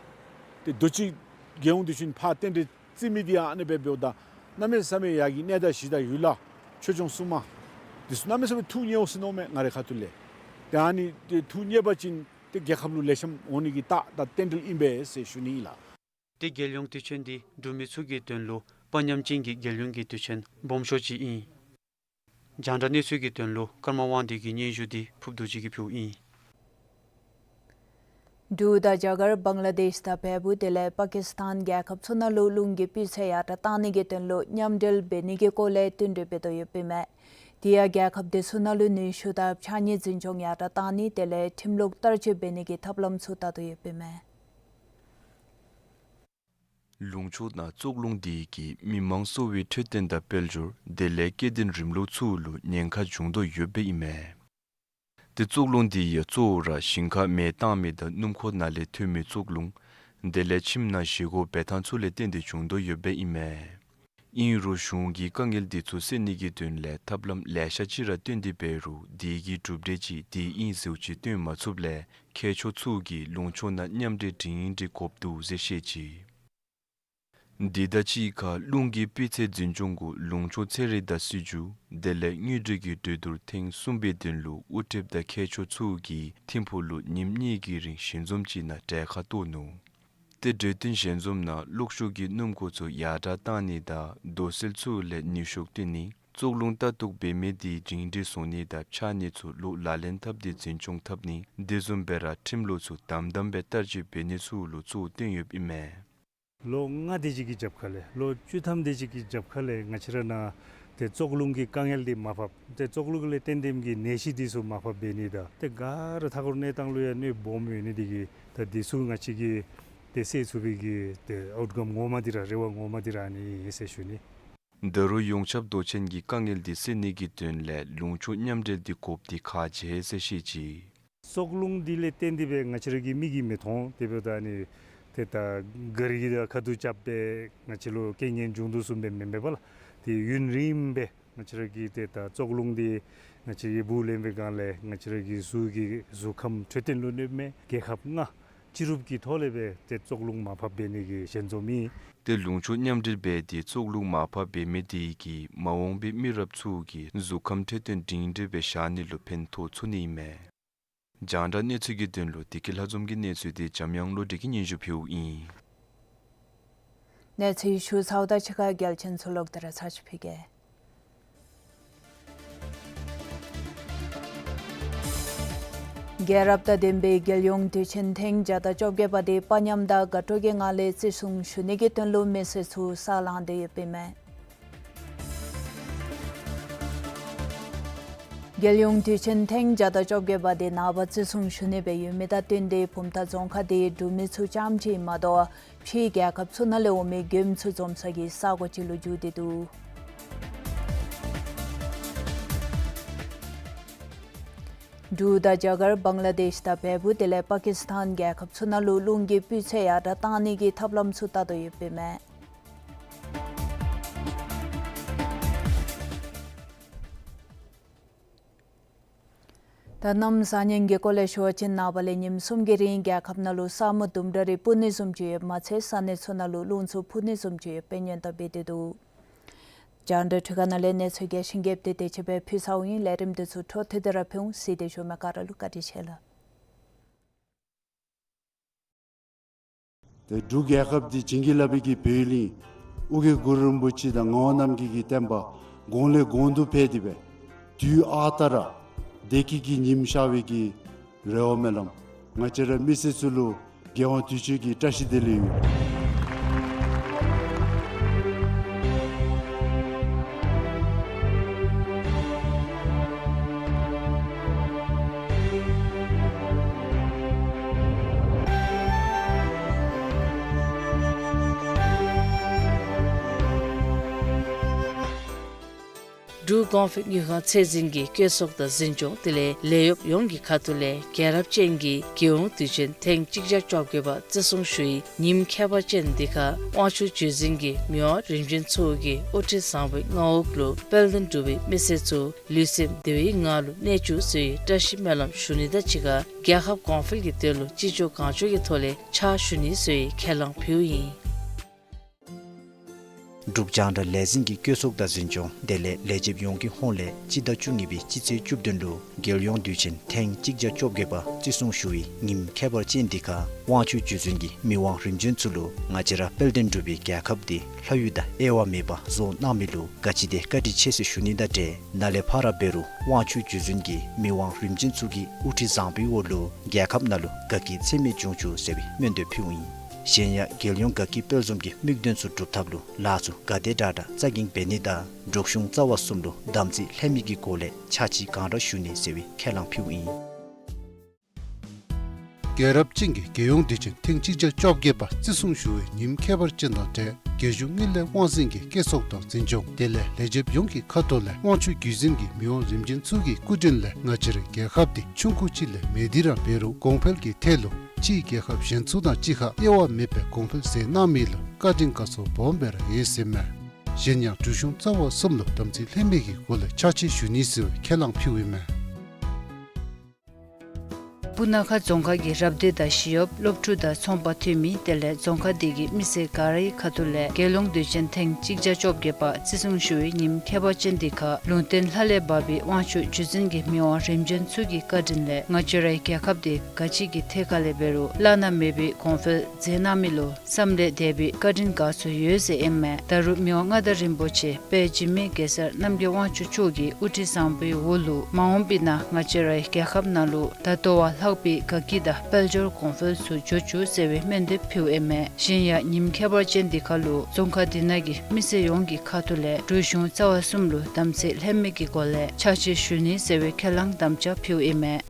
ཏེ་དུས་ཅི་རྒྱལ་ཡོངས་དུས་ཆེན་ཕར་རྟེན་འབྲེལ་བརྩི་མི་འདི་ཡང་ཨ་ནི་སྦེ་འབདཝ་ད་གནམ་མེད་ས་མེད་ཡར་གྱི་གནས་བདག་གཞི་བདག་ཡུལ་ལྷ་ཆོས་སྐྱོང་སྲུང་མ་འདི་ཚུ་གནམ་མེད་ས་མེད་ཐུགས་མཉེས་འོང་ཟེར་མནོཝ་མས་ང་རའི་ཁ་ཐུག་ལས། ཏེ་ཨ་ནི་ཏེ་ཐུགས་མཉེས་པ་ཅིན་ཏེ་རྒྱལ་ཁབ་ལུ་ལེགས་ཤོམ་འོང་ནི་གི་རྟགས་དང་རྟེན་འབྲེལ་ཨིན་པས་ཟེར་ཞུ་ནི་ཨིན་ལགས། ཏེ་རྒྱལ་ཡོངས་དུས་ཆེན་འདི་འབྲུག་མི་ཚུ་གི་དོན་ལུ་དཔའ་ཉམས་ཅན་གྱི་རྒྱལ་ཡོངས་ཀྱི་དུས་ཆེན་སྦོམ་ཤོས་ཅིག་ཨིན། རྒྱང་བསྒྲགས་གནས་ཚུལ་གྱི་དོན་ལུ་ཀརྨ་དབང་འདུས་ཀྱི་སྙན་ཞུ་འདི་ཕུབ་རྡོ་རྗེ་གིས་ཕུལཝ་ཨིན། འབྲུག་དང་རྒྱ་གར་བང་ལ་དེཤ་དང་བལ་པོ་དེ་ལས་པ་ཀིས་ཏཱན་རྒྱལ་ཁབ་ཚུ་ནང་ལུ་རླུང་གི་སྤུས་ཚད་ཡར་དྲག་གཏང་ནི་གི་དོན་ལུ་མཉམ་འབྲེལ་འབད་ནི་གི་སྐོར་ལས་བསྟུན་གྲོས་འབད་དོ་ཡོདཔ་ཨིན་མས། དེ་ཡང་རྒྱལ་ཁབ་དེ་ཚུ་ནང་ལུ་ནུས་ཤུགས་དང་ཕྱགས་སྙིགས་འཛིན་སྐྱོང་ཡར་དྲག་གཏང་ནི་དེ་ལས་ཁྲིམས་ལུགས་བསྟར་སྤྱོད་འབད་ནི་གི་ཐབས་ལམ་ཚུ་བལྟ་དོ་ཡོདཔ་ཨིན་མས། ལུང་ཕྱོགས་ནང་བཙོག་རླུང་དེ་གིས་མི་མང་གསོ་བའི་འཕྲོད་བསྟེན་དང་དཔལ་འབྱོར་དེ་ལས་སྐྱེ་ལྡན་རིམ་ལུགས་ཚུ་ལུ་ཉེན་ཁ་བྱུང་དོ་ཡོདཔ་ཨིན་མས། ཏེ་བཙོག་རླུང་དེ་ཡང་གཙོ་བོ་ར་ཞིང་ཁར་མེ་བཏང་མི་དང་སྣུམ་འཁོར་ནང་ལས་ཐོན་མི་བཙོག་རླུང་དེ་ལས་ཁྱིམ་ནང་བཞེས་སྒོ་འབད་ཐངས་ཚུ་ལས་བརྟེན་ཏེ་བྱུང་དོ་ཡོདཔ་ཨིན་མས། ཨིན་རུང་གཞུང་གིས་དཀའ་ངལ་འདི་ཚུ་སེལ་ནི་གི་དོན་ལས་ཐབས་ལམ་ལེ་ཤ་ཅིག་ར་བཏོན་ཏེ་འབད་རུང་དེ་གི་གྲུབ་འབྲས་ཅིག་དེ་ཨིན་ཟེརཝ་ཅིག་སྟོན་མ་ཚུགསཔ་ལས་མཁས་མཆོག་ཚུ་གིས་ལུང་ཕྱོགས་ནང་མཉམ་འབྲེལ་འབྲིང་འབྲེལ་དགོཔ་འདུག་ཟེར་བཤད་ཅི། འདི་དང་གཅིག་ཁར་རླུང་གི་སྤུས་ཚད་འཛིན་སྐྱོང་གུ་ལུང་ཕྱོགས་ཚན་རིག་དང་སྲིད་བྱུས་དེ་ལས་དངུལ་འབྲེལ་གྱི་གྲོས་བསྡུར་ཐེངས་གསུམ་པའི་དོན་ལུ་དབུ་ཁྲིདཔ་དང་མཁས་མཆོག་ཚུ་གིས་ཐིམ་ཕུག་ལུ་ཉིནམ་གཉིས་ཀྱི་རིང་ཞལ་འཛོམས་ཅིག་ནང་གྲལ་ཁར་གཏོགས་ནུག། ཏེ་གྲོས་བསྟུན་ཞལ་འཛོམས་ནང་གློག་ཤུགས་ཀྱི་སྣུམ་འཁོར་ཚུ་ཡར་དྲག་བཏང་ནི་དང་རྡོ་སིལ་ཚུ་ལས་ནུས་ཤུགས་བཏོན་ནི་བཙོག་རླུང་ལྟ་རྟོག་འབད་མི་དེ་འབྲིང་འབྲེལ་བཟོ་ནི་དང་ཕྱགས་སྙིགས་ཚུ་ལོག་ལག་ལེན་འཐབ་སྟེ་འཛིན་སྐྱོང་འཐབ་ནི་དེ་བཟུམ་སྦེ་ར་ཁྲིམས་ལུགས་ཚུ་དམ་དམ་སྦེ་བསྟར་སྤྱོད་འབད་ནི་ཚུ་ལུ་གཙོ་བོ་བཏོན་ཡོདཔ་ཨིན་མས། ལོ་ལྔ་དེ་ཅིག་གི་རྒྱབ་ཁ་ལས་ལོ་བཅུ་ཐམ་དེ་ཅིག་གི་རྒྱབ་ཁ་ལས་ང་བཅས་ར་ནང་ཏེ་བཙོག་རླུང་གི་དཀའ་ངལ་འདི་མར་ཕབ། ཏེ་བཙོག་རླུང་ལས་བརྟེན་ཏེ་གི་ནད་གཞི་འདི་ཚུ་མར་ཕབ་འབད་ནི་དང་ཏེ་ག་ར་མཐའ་འཁོར་གནས་སྟངས་ལུ་ཡང་གནོདཔ་སྦོམ་ཡོད་ནི་འདི་གིས་ད་འདི་ཚུ་ང་བཅས་ཀྱིས་ཏེ་སེལ་ཚུགས་པའི་གི་ཏེ་ཨའུཊ་ཀམ་ངོ་མ་འདི་ར་རེ་བ་ངོ་མ་འདི་ར་ཨ་ནི་ཨིན་ཟེར་ཞུ་ནི། ད་རུང་ཡོངས་ཁྱབ་མདོ་ཆེན་གྱི་དཀའ་ངལ་འདི་སེལ་ནི་གི་དོན་ལས་ལུང་ཕྱོགས་མཉམ་འབྲེལ་འདི་དགོཔ་འདི་ཁག་ཆེ་ཟེར་བཤད་ཅི། བཙོག་རླུང་འདི་ལས་བརྟེན་ཏེ་སྦེ་ང་བཅས་ར་གི་མིག་གིས་མི་མཐོང་དེ་འབདཝ་ད་ཨ་ནི་ཏེ་ད་ག་རི་གི་ད་ཁ་ཐུག་རྐྱབ་སྦེ་ང་བཅས་ལུ་རྐྱེན་ངན་འབྱུང་དོ་བཟུམ་སྦེ་མེན་པས་ལགས། ཏེ་ཡུན་རིངམོ་སྦེ་ང་བཅས་ར་གི་ཏེ་ད་བཙོག་རླུང་འདི་ང་བཅས་ཀྱིས་སྦུག་ལེན་པའི་སྒང་ལས་ང་བཅས་ར་གི་གཟུགས་ཀྱི་གཟུགས་ཁམས་འཕྲོད་བསྟེན་ལུ་གནོདཔ་མས། རྒྱལ་ཁབ་ལྔ་སྤྱི་རུབ་ཀྱི་ཐོག་ལས་སྦེ་ཏེ་བཙོག་རླུང་མར་ཕབ་འབད་ནི་གི་ཞལ་འཛོམས་ཨིན། ཏེ་ལུང་ཕྱོགས་མཉམ་འབྲེལ་འབད་དེ་བཙོག་རླུང་མར་ཕབ་འབད་མི་དེ་གིས་མ་འོངས་པའི་མི་རབས་ཚུ་གི་གཟུགས་ཁམས་འཕྲོད་བསྟེན་འབྲིང་འབྲེལ་སྦེ་བཞག་ནི་ལུ་ཕན་ཐོགས་ཚུགས་ནི་ཨིན་མས། རྒྱང་བསྒྲགས་གནས་ཚུལ་གྱི་དོན་ལུ་བདེ་སྐྱིད་ལྷ་འཛོམས་ཀྱི་གནས་ཚུལ་དེ་འཇམ་དབྱངས་བློ་གྲོས་ཀྱིས་སྙན་ཞུ་ཕུལཝ་ཨིན། གནས་ཚུལ་ཞུ་ཚརཝ་དང་གཅིག་ཁར་གལ་ཆེན་ཚུ་ལོག་སྟེ་ར་ཚར་ཅིག་ཕུལ་གེ། རྒྱལ་རབས་དང་ལྡན་པའི་རྒྱལ་ཡོངས་དུས་ཆེན་ཐེངས་བརྒྱ་དང་བཅོ་བརྒྱད་པ་དེ་དཔའ་ཉམས་དང་དགའ་སྤྲོ་གི་ངང་ལས་བརྩི་སྲུང་ཞུ་ནི་གི་དོན་ལུ་མི་སེར་ཚུ་ས་ལངས་ཏེ་ཡོདཔ་ཨིན་མས། རྒྱལ་ཡོངས་དུས་ཆེན་ཐེངས་བརྒྱ་དང་བཅོ་བརྒྱད་པ་དེ་ནངས་པ་བརྩི་སྲུང་ཞུ་ནི་སྦེ་ཡོད་མི་དང་བསྟུན་ཏེ་བུམ་ཐང་རྫོང་ཁག་དེའི་འབྲུག་མི་ཚུ་རྐྱངམ་ཅིག་མ་གཏོགས་ཕྱིའི་རྒྱལ་ཁབ་ཚུ་ནང་ལས་འོང་མི་མགྱོནམ་ཚུ་འཛོམས་ས་གི་ས་གོ་ཅིག་ལུ་འགྱུར་ཏེ་འདུག། འབྲུག་དང་རྒྱ་གར་བང་ལ་དེཤ་དང་བལ་པོ་དེ་ལས་པ་ཀི་སི་ཐན་རྒྱལ་ཁབ་ཚུ་ནང་ལུ་རླུང་གི་སྤུས་ཚད་ཡར་དྲག་བཏང་ནི་གི་ཐབས་ལམ་ཚུ་བལྟ་དོ་ཡོདཔ་ཨིན་མས། ད་གནམ་བཟང་ངན་གྱི་སྐོར་ལས་ཞུ་བ་ཅིན་ནངས་པ་ལས་ཉིནམ་གསུམ་གྱི་རིང་རྒྱལ་ཁབ་ནང་ལུ་ས་སྨུག་ལྡུམ་ར་རེ་སྤུབ་ནི་བཟུམ་ཅིག་ཡོདཔ་མ་ཚད་ས་གནས་ཚུ་ནང་ལུ་རླུང་འཚུབ་འཕུ་ནི་བཟུམ་ཅིག་ཡོདཔ་སྦེ་སྔོན་བརྡ་འབད་དེ་འདུག། རྒྱང་བསྒྲགས་ཁྲི་ཁང་ནང་ལས་གནས་ཚུལ་རྒྱས་ཤིང་རྒྱསཔ་དེ་དེ་ཅིག་སྦེ་ཕུལ་ཚརཝ་ཨིན། ལས་རིམ་དེ་ཚུ་འཕྲོ་མཐུད་དེ་ར་ཕུལ་འོང་། གཟིགས་ཏེ་བཞུགས་མི་ག་ར་ལུ་བཀའ་དྲིན་ཆེ་ལགས། ཏེ་འབྲུག་རྒྱལ་ཁབ་འདི་བྱིན་གྱིས་བརླབས་པའི་གི་བོད་གླིང་ཨོ་རྒྱན་གུ་རུ་རིན་པོ་ཆེ་དང་ངག་དབང་རྣམ་རྒྱལ་གྱི་བསྟན་པ་གོང་ལས་གོང་དུ་འཕེལ་ཏེ་སྦེ་དུས་ཨ་རྟག་ར་བདེ་སྐྱིད་ཀྱི་ཉིམ་ཤར་བའི་གི་རེ་བ་སྨོན་ལམ། ང་བཅས་ར་མི་སེར་ཚུ་ལུ་རྒྱལ་དབང་དུས་ཆེན་གྱི་བཀྲ་ཤིས་བདེ་ལེགས་ཡོད། འབྲུག་གོང་འཕེལ་དངུལ་ཁང་ཚད་འཛིན་གྱི་བཀོད་ཚོགས་དང་འཛིན་སྐྱོང་དེ་ལས་ལས་གཡོགཔ་ཡོངས་ཀྱི་ཁ་ཐུག་ལས་རྒྱལ་རབས་ཅན་གྱི་རྒྱལ་ཡོངས་དུས་ཆེན་ཐེངས་གཅིག་བརྒྱ་བཅོ་བརྒྱད་པ་བརྩི་སྲུང་ཞུ་བའི་ཉིནམ་ཁྱད་པར་ཅན་འདི་ཁར་དབང་ཕྱུག་བརྒྱུད་འཛིན་གྱི་མི་དབང་རིམ་བྱོན་ཚུ་གི་དབུ་ཁྲིད་བཟང་པོའི་མངའ་འོག་ལུ་དཔལ་ལྡན་འབྲུག་པའི་མི་སེར་ཚུ་ལུས་སེམས་བདེ་བའི་ངང་ལུ་གནས་བཅུག་ཟེར་བའི་བཀྲ་ཤིས་སྨོན་ལམ་ཞུ་ནི་དང་གཅིག་ཁར་རྒྱལ་ཁབ་གོང་འཕེལ་གྱི་དོན་ལུ་ཅི་ལྕོགས་གང་ལྕོགས་ཀྱི་ཐོག་ལས་ཕྱག་ཞུ་ནི་ཟེར་བའི་ཁས་བླངས་ཕུལཝ་ཨིན། འབྲུག་རྒྱང་བསྒྲགས་ལས་འཛིན་གྱི་བཀོད་ཚོགས་དང་འཛིན་སྐྱོང་དེ་ལས་ལས་བྱེདཔ་ཡོངས་ཀྱི་ཧོངས་ལས་སྤྱི་ཟླ་བཅུ་གཉིས་པའི་སྤྱི་ཚེས་བཅུ་བདུན་ལུ་རྒྱལ་ཡོངས་དུས་ཆེན་ཐེངས་གཅིག་བརྒྱ་བཅོ་བརྒྱད་པ་བརྩི་སྲུང་ཞུ་བའི་ཉིནམ་ཁྱད་པར་ཅན་འདི་ཁར་དབང་ཕྱུག་བརྒྱུད་འཛིན་གྱི་མི་དབང་རིམ་བྱོན་ཚུ་ལུ་ང་བཅས་ར་དཔལ་ལྡན་འབྲུག་པའི་རྒྱལ་ཁབ་འདི་ལྷ་ཡུལ་དང་དབྱེ་བ་མེད་པར་བཟོ་གནང་མི་ལུ་ག་ཅི་དེ་བཀའ་དྲིན་ཆེ་ཟེར་ཞུ་ནི་དང་འབྲེལ་ནཱ་ལས་ཕར་འབད་རུང་དབང་ཕྱུག་བརྒྱུད་འཛིན་གྱི་མི་དབང་རིམ་བྱོན་ཚུ་གི་དབུ་ཁྲིད་བཟང་པོའི་འོག་ལུ་རྒྱལ་ཁབ་ནང་ལུ་དགའ་སྐྱིད་ཚད་མེད་འབྱུང་བཅུག་ཟེར་བའི་སྨོན་འདུན་ཕུལཝ་ཨིན། གཞན་ཡང་རྒྱལ་ཡོངས་དགའ་སྐྱིད་དཔལ་འཛོམས་ཀྱི་དམིགས་དོན་ཚུ་སྒྲུབ་ཐབས་ལུ་ལཱ་ཚུ་ག་དེ་དྲག་དྲག་རྩ་འགེངས་འབད་ནི་དང་འབྲུག་གཞུང་རྩ་བ་གསུམ་ལུ་དམ་ཚིག་ལྷད་མེད་ཀྱི་སྒོ་ལས་ཕྱག་ཕྱིད་གང་དྲག་ཞུ་ནི་ཟེར་བའི་ཁས་བླངས་ཕུལཝ་ཨིན། རྒྱལ་རབས་ཅན་གྱི་རྒྱལ་ཡོངས་དུས་ཆེན་ཐེངས་གཅིག་བརྒྱ་བཅོ་བརྒྱད་པ་བརྩི་སྲུང་ཞུ་བའི་ཉིནམ་ཁྱད་པར་ཅན་དང་འབྲེལ་རྒྱལ་གཞུང་དངུལ་ལས་དབང་འཛིན་གྱི་བཀོད་ཚོགས་དང་འཛིན་སྐྱོང་དེ་ལས་ལས་བྱེདཔ་ཡོངས་ཀྱི་ཁ་ཐུག་ལས་དབང་ཕྱུག་བརྒྱུད་འཛིན་གྱི་མི་དབང་རིམ་བྱོན་ཚུ་གི་སྐུ་དྲིན་ལས་ང་བཅས་རའི་རྒྱལ་ཁབ་འདི་ཆུང་ཀུ་ཅིག་ལས་མེད་དེ་ར་འབད་རུང་གོང་འཕེལ་གྱི་ཐད་ལུ་ཕྱིའི་རྒྱལ་ཁབ་གཞན་ཚུ་དང་གཅིག་ཁར་དབྱེ་བ་མེད་པའི་གོང་འཕེལ་མཛད་གནང་མི་ལུ་བཀའ་དྲིན་དགའ་ཚོར་སྦོམ་སྦེ་ར་ཡོད་ཟེར་མས། གཞན་ཡང་འབྲུག་གཞུང་རྩ་བ་གསུམ་ལུ་དམ་ཚིག་ལྷད་མེད་ཀྱི་སྒོ་ལས་ཕྱག་ཕྱིད་ཞུ་ནི་ཟེར་བའི་ཁས་བླངས་ཕུལཝ་ཨིན་མས། སྤུ་ན་ཁ་རྫོང་ཁག་གི་རབ་སྡེ་དང་ཞི་གཡོགཔ་སློབ་ཕྲུག་དང་ཚོང་པ་འཐུས་མི་དེ་ལས་རྫོང་ཁག་དེ་གི་མི་སེར་ག་རའི་ཁ་ཐུག་ལས་རྒྱལ་ཡོངས་དུས་ཆེན་ཐེངས་གཅིག་བརྒྱ་བཅོ་བརྒྱད་པ་བརྩི་སྲུང་ཞུ་བའི་ཉིནམ་ཁྱད་པར་ཅན་འདི་ཁར་ལུང་བསྟན་ལྷ་ལས་བབས་པའི་དབང་ཕྱུག་བརྒྱུད་འཛིན་གྱི་མི་དབང་རིམ་བྱོན་ཚུ་གི་བཀའ་དྲིན་ལས་ང་བཅས་རའི་རྒྱལ་ཁབ་དེ་ག་ཅི་གི་ཐད་ཁར་ལས་འབད་རུང་བླ་ན་མེད་པའི་གོང་འཕེལ་མཛད་གནང་མི་ལུ་བསམ་ལས་འདས་པའི་བཀའ་དྲིན་དགའ་ཚོར་ཡོད་ཟེར་ཨིན་མས། ད་རུང་མི་དབང་མངའ་བདག་རིན་པོ་ཆེ་དཔལ་འཇིགས་མེད་གེ་སར་རྣམ་རྒྱལ་དབང་ཕྱུག་མཆོག་གི་དབུ་ཁྲིད་བཟང་པོའི་འོག་ལུ་མ་འོངས་པའི་ནང་ང་བཅས་རའི་རྒྱལ་ཁབ་ནང་ལུ་ད་ལྟོ་བ་ལྷག་པའི་དགའ་སྐྱིད་དང་དཔལ་འབྱོར་གོང་འཕེལ་ཚུ་འགྱོ་བཅུག་ཟེར་བའི་སྨོན་འདེབས་ཕུལཝ་ཨིན་མས། གཞན་ཡང་ཉིནམ་ཁྱད་པར་ཅན་འདི་ཁར་ལུ་རྫོང་ཁག་དེ་ནང་གི་མི་སེར་ཡོངས་ཀྱི་ཁ་ཐུག་ལས་འབྲུག་གཞུང་རྩ་བ་གསུམ་ལུ་དམ་ཚིག་ལྷད་མེད་ཀྱི་སྒོ་ལས་ཕྱག་ཕྱིད་ཞུ་ནི་ཟེར་བའི་ཁས་བླངས་དམ་བཅའ་ཕུལཝ་ཨིན་མས།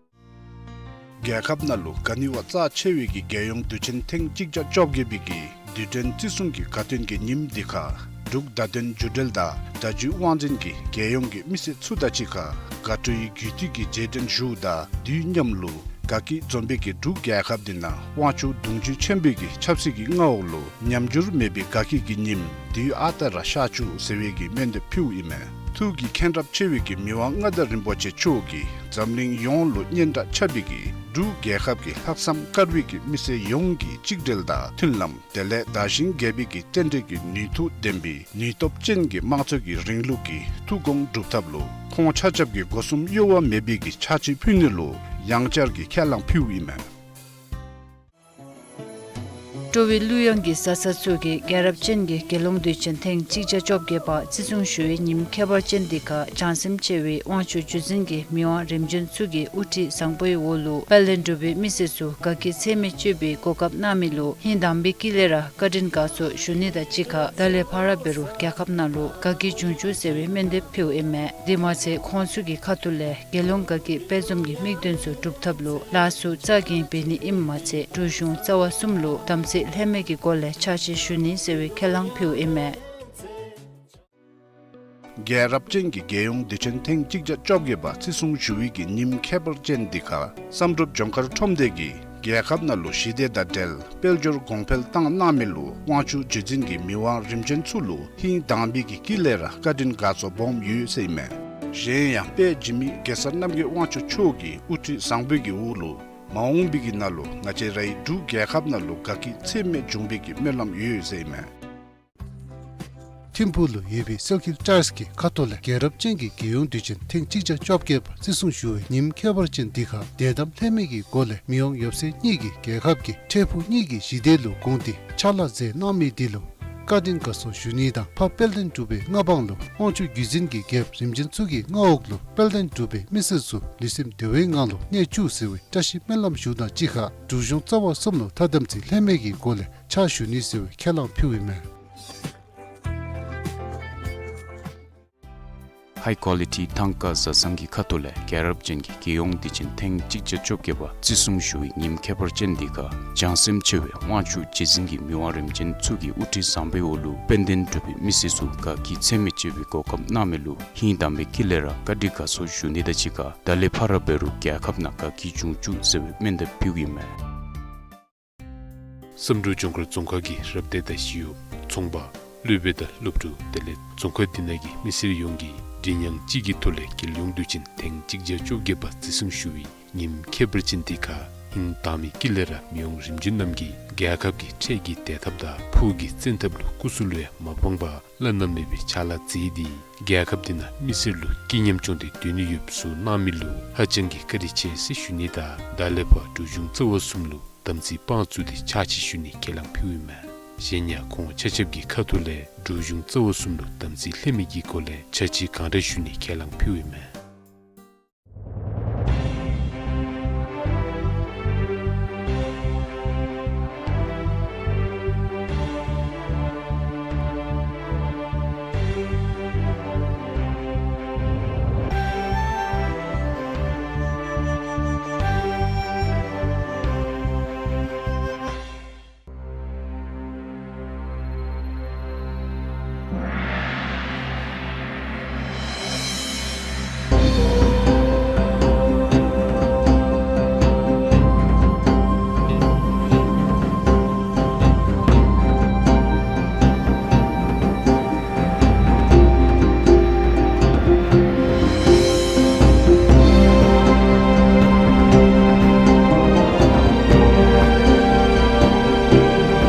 རྒྱལ་ཁབ་ནང་ལུ་ག་ནི་བ་རྩ་ཆེ་བའི་གི་རྒྱལ་ཡོངས་དུས་ཆེན་ཐེངས་གཅིག་བརྒྱ་བཅོ་བརྒྱད་པའི་གི་དུས་དྲན་བརྩི་སྲུང་གི་དགའ་སྟོན་གྱི་ཉིནམ་འདི་ཁར་འབྲུག་བརྡ་དོན་བརྒྱུད་འབྲེལ་དང་སྒྲ་བརྒྱུད་དབང་འཛིན་གྱི་རྒྱལ་ཡོངས་ཀྱི་མི་སེར་ཚུ་དང་གཅིག་ཁར་དགའ་སྤྲོའི་རྒྱུད་སྟོད་ཀྱི་རྗེས་དྲན་ཞུཝ་དང་དུས་མཉམ་ལུ་དགའ་སྐྱིད་འཛོམས་པའི་གི་འབྲུག་རྒྱལ་ཁབ་འདི་ནང་དབང་ཕྱུག་གདུང་རྒྱུད་ཆེན་པོའི་གི་ཆབ་སྲིད་ཀྱི་མངའ་འོག་ལུ་ཉམས་འགྱུར་མེད་པའི་དགའ་སྐྱིད་ཀྱི་ཉིནམ་དུས་ཨ་རྟག་ར་ཤར་བཅུག་ཟེར་བའི་གི་སྨོན་འདེབས་ཕུལཝ་ཨིན་མས། ཐུགས་ཀྱི་མཁྱེན་རབ་ཆེ་བའི་གི་མི་དབང་མངའ་བདག་རིན་པོ་ཆེ་མཆོག་གིས་འཛམ་གླིང་ཡོངས་ལུ་སྙན་གྲགས་ཁྱབ་པའི་གི་འབྲུག་རྒྱལ་ཁབ་ཀྱི་ལྷག་བསམ་དཀར་བའི་གི་མི་སེར་ཡོངས་ཀྱི་གཅིག་སྒྲིལ་དང་མཐུན་ལམ་དེ་ལས་དར་ཞིང་རྒྱས་པའི་གི་རྟེན་འབྲེལ་གྱི་ནུས་མཐུ་ལྡན་པའི་ནུས་སྟོབས་ཅན་གྱི་དམངས་གཙོ་གི་རིང་ལུགས་ཀྱི་ཐུགས་དགོངས་སྒྲུབ་ཐབས་ལུ་ཁོང་ཆ་ཁྱབ་ཀྱིས་སྒོ་གསུམ་གཡོ་བ་མེད་པའི་གི་ཕྱག་ཕྱིད་ཕུལ་ནི་ལུ་ཡང་བསྐྱར་གྱི་ཁས་བླངས་ཕུལཝ་ཨིན་མས། སྤྲོ་བའི་གླུ་དབྱངས་ཀྱི་ས་ཆ་ཚུ་གི་རྒྱལ་རབས་ཅན་གྱི་རྒྱལ་ཡོངས་དུས་ཆེན་ཐེངས་གཅིག་བརྒྱ་བཅོ་བརྒྱད་པ་བརྩི་སྲུང་ཞུ་བའི་ཉིནམ་ཁྱད་པར་ཅན་འདི་ཁར་བྱང་སེམས་ཆེ་བའི་དབང་ཕྱུག་བརྒྱུད་འཛིན་གྱི་མི་དབང་རིམ་བྱོན་ཚུ་གི་དབུ་ཁྲིད་བཟང་པོའི་འོག་ལུ་དཔལ་ལྡན་འབྲུག་པའི་མི་སེར་ཚུ་དགའ་སྐྱིད་ཚད་མེད་སྤྱོད་པའི་གོ་སྐབས་གནང་མི་ལུ་ཧིང་དྭངས་པའི་དཀྱིལ་ལས་ར་བཀའ་དྲིན་དགའ་ཚོར་ཞུ་ནི་དང་གཅིག་ཁར་ད་ལས་ཕར་འབད་རུང་རྒྱལ་ཁབ་ནང་ལུ་དགའ་སྐྱིད་འབྱུང་བཅུག་ཟེར་བའི་སྨོན་འདེབས་ཕུལཝ་ཨིན་མས། དེ་མ་ཚད་ཁོང་ཚུ་གི་ཁ་ཐུག་ལས་རྒྱལ་ཡོངས་དགའ་སྐྱིད་དཔལ་འཛོམས་ཀྱི་དམིགས་དོན་ཚུ་འགྲུབ་ཐབས་ལུ་ལཱ་ཚུ་རྩ་འགེངས་འབད་ནི་ཨིནམ་མ་ཚད་འབྲུག་གཞུང་རྩ་བ་གསུམ་ལུ་དམ་ཚིག་ལྷད་མེད་ཀྱི་སྒོ་ལས་ཕྱག་ཕྱིད་ཞུ་ནི་ཟེར་བའི་ཁས་བླངས་ཕུལཝ་ཨིན་མས། རྒྱལ་རབས་ཅན་གྱི་རྒྱལ་ཡོངས་དུས་ཆེན་ཐེངས་གཅིག་བརྒྱ་བཅོ་བརྒྱད་པ་བརྩི་སྲུང་ཞུ་བའི་གི་ཉིནམ་ཁྱད་པར་ཅན་འདི་ཁར་བསམ་གྲུབ་ལྗོངས་མཁར་ཁྲོམ་སྡེ་གིས་རྒྱལ་ཁབ་ནང་ལུ་ཞི་བདེ་དང་འབྲེལ་དཔལ་འབྱོར་གོང་འཕེལ་བཏང་གནང་མི་ལུ་དབང་ཕྱུག་རྗེ་བཙུན་གྱི་མི་དབང་རིམ་བྱོན་ཚུ་ལུ་ཧིང་དྭངས་པའི་གི་དཀྱིལ་ལས་ར་བཀའ་དྲིན་དགའ་ཚོར་སྦོམ་ཡོད་ཟེར་ཨིན་མས། གཞན་ཡང་དཔལ་འཇིགས་མེད་གེ་སར་རྣམ་རྒྱལ་དབང་ཕྱུག་མཆོག་གི་དབུ་ཁྲིད་བཟང་པོའི་གི་འོག་ལུ་མ་འོངས་པའི་གི་ནང་ལུ་ང་བཅས་རའི་འབྲུག་རྒྱལ་ཁབ་ནང་ལུ་དགའ་སྐྱིད་ཚད་མེད་འབྱུང་བའི་གི་སྨོན་ལམ་ཡོད་ཟེར་ཨིན་མས། ཐིམ་ཕུག་ལུ་ཡོད་པའི་སེལ་ཁིར་ཊའིརསི་གི་ཁ་ཐུག་ལས་རྒྱལ་རབས་ཅན་གྱི་རྒྱལ་ཡོངས་དུས་ཆེན་ཐེངས་གཅིག་བརྒྱ་བཅོ་བརྒྱད་པ་བརྩི་སྲུང་ཞུ་བའི་ཉིནམ་ཁྱད་པར་ཅན་འདི་ཁར་བདེན་གཏམ་ལྷད་མེད་ཀྱི་སྒོ་ལས་མི་དབང་ཡབ་སྲས་གཉིས་ཀྱིས་རྒྱལ་ཁབ་ཀྱི་འཕྲལ་ཕུགས་གཉིས་ཀྱི་ཞི་བདེ་ལུ་དགོངས་ཏེ་ཕྱག་ལཱ་མཛད་གནང་མི་འདི་ལུ་བཀའ་དྲིན་དགའ་ཚོར་ཞུ་ནི་དང་ཕ་དཔལ་ལྡན་འབྲུག་པའི་མངའ་འབངས་ལུ་དབང་ཕྱུག་བརྒྱུད་འཛིན་གྱི་རྒྱལཔོ་རིམ་བྱོན་ཚུ་གི་མངའ་འོག་ལུ་དཔལ་ལྡན་འབྲུག་པའི་མི་སེར་ཚུ་ལུས་སེམས་བདེ་བའི་ངང་ལུ་གནས་བཅུག་ཟེར་བའི་བཀྲ་ཤིས་སྨོན་ལམ་ཞུ་དང་གཅིག་ཁར་འབྲུག་གཞུང་རྩ་བ་གསུམ་ལུ་ཐ་དམ་ཚིག་ལྷད་མེད་ཀྱི་སྒོ་ལས་ཕྱག་ཞུ་ནི་ཟེར་བའི་ཁས་བླངས་ཕུལཝ་ཨིན་མས། ཧའི་ཀོ་ལི་ཊི་ཐང་ཀ་བཟའ་ཚང་གི་ཁ་ཐུག་ལས་རྒྱལ་རབས་ཅན་གྱི་རྒྱལ་ཡོངས་དུས་ཆེན་ཐེངས་གཅིག་བརྒྱ་བཅོ་བརྒྱད་པ་བརྩི་སྲུང་ཞུ་བའི་ཉིནམ་ཁྱད་པར་ཅན་འདི་ཁར་བྱང་སེམས་ཆེ་བའི་དབང་ཕྱུག་རྗེ་བཙུན་གྱི་མི་དབང་རིམ་བྱོན་ཚུ་གི་དབུ་ཁྲིད་བཟང་པོའི་འོག་ལུ་དཔལ་ལྡན་འབྲུག་པའི་མི་སེར་ཚུ་དགའ་སྐྱིད་ཚད་མེད་སྤྱོད་པའི་གོ་སྐབས་གནང་མི་ལུ་ཧིང་དྭངས་པའི་དཀྱིལ་ལས་ར་བཀའ་དྲིན་དགའ་ཚོར་ཞུ་ནི་དང་གཅིག་ཁར་ད་ལས་ཕར་འབད་རུང་རྒྱལ་ཁབ་ནང་དགའ་སྐྱིད་འབྱུང་བཅུག་ཟེར་བའི་སྨོན་འདེབས་ཕུལཝ་ཨིན་མས། བསམ་གྲུབ་ལྗོངས་མཁར་རྫོང་ཁག་གི་རབ་སྡེ་དང་ཞི་གཡོགཔ་ཚོང་པ་སློབ་དཔོན་དང་སློབ་ཕྲུག་དེ་ལས་རྫོང་ཁག་འདི་ནང་གི་མི་སེར་ཡོངས་ཀྱིས་མགྲིན་དབྱངས་གཅིག་གི་ཐོག་ལས་རྒྱལ་ཡོངས་དུས་ཆེན་ཐེངས་གཅིག་བརྒྱ་བཅོ་བརྒྱད་པ་བརྩི་སྲུང་ཞུ་བའི་ཉིནམ་ཁྱད་པར་ཅན་འདི་ཁར་ཧིང་དྭངས་མའི་དཀྱིལ་ལས་ར་མི་དབང་རིམ་བྱོན་རྣམས་ཀྱིས་རྒྱལ་ཁབ་ཀྱི་འཕྲལ་གྱི་བདེ་ཐབས་དང་ཕུགས་ཀྱི་བཙན་ཐབས་ལུ་སྐུ་གཟུགས་ལུ་ཡང་མ་སྤངས་པར་བླ་ན་མེད་པའི་ཕྱག་ལཱ་མཛད་དེ་རྒྱལ་ཁབ་འདི་ནང་མི་སེར་ལུ་སྐྱིད་ཉམས་བྱུང་སྟེ་སྡོད་ནི་ཡོདཔ་བཟོ་གནང་མི་ལུ་ཧ་ཅང་གི་བཀའ་དྲིན་ཆེ་ཟེར་ཞུ་ནི་དང་ད་ལས་ཕར་འབྲུག་གཞུང་རྩ་བ་གསུམ་ལུ་དམ་ཚིག་དཔང་བཙུགས་ཏེ་ཕྱག་ཕྱིད་ཞུ་ནི་ཁས་བླངས་ཕུལཝ་ཨིན་མས། གཞན་ཡང་ཁོང་ཆ་ཁྱབ་ཀྱི་ཁ་ཐུག་ལས་འབྲུག་གཞུང་རྩ་བ་གསུམ་ལུ་དམ་ཚིག་ལྷད་མེད་ཀྱི་སྒོ་ལས་ཕྱག་ཕྱིད་གང་དྲག་ཞུ་ནི་ཁས་བླངས་ཕུལཝ་ཨིན་མས།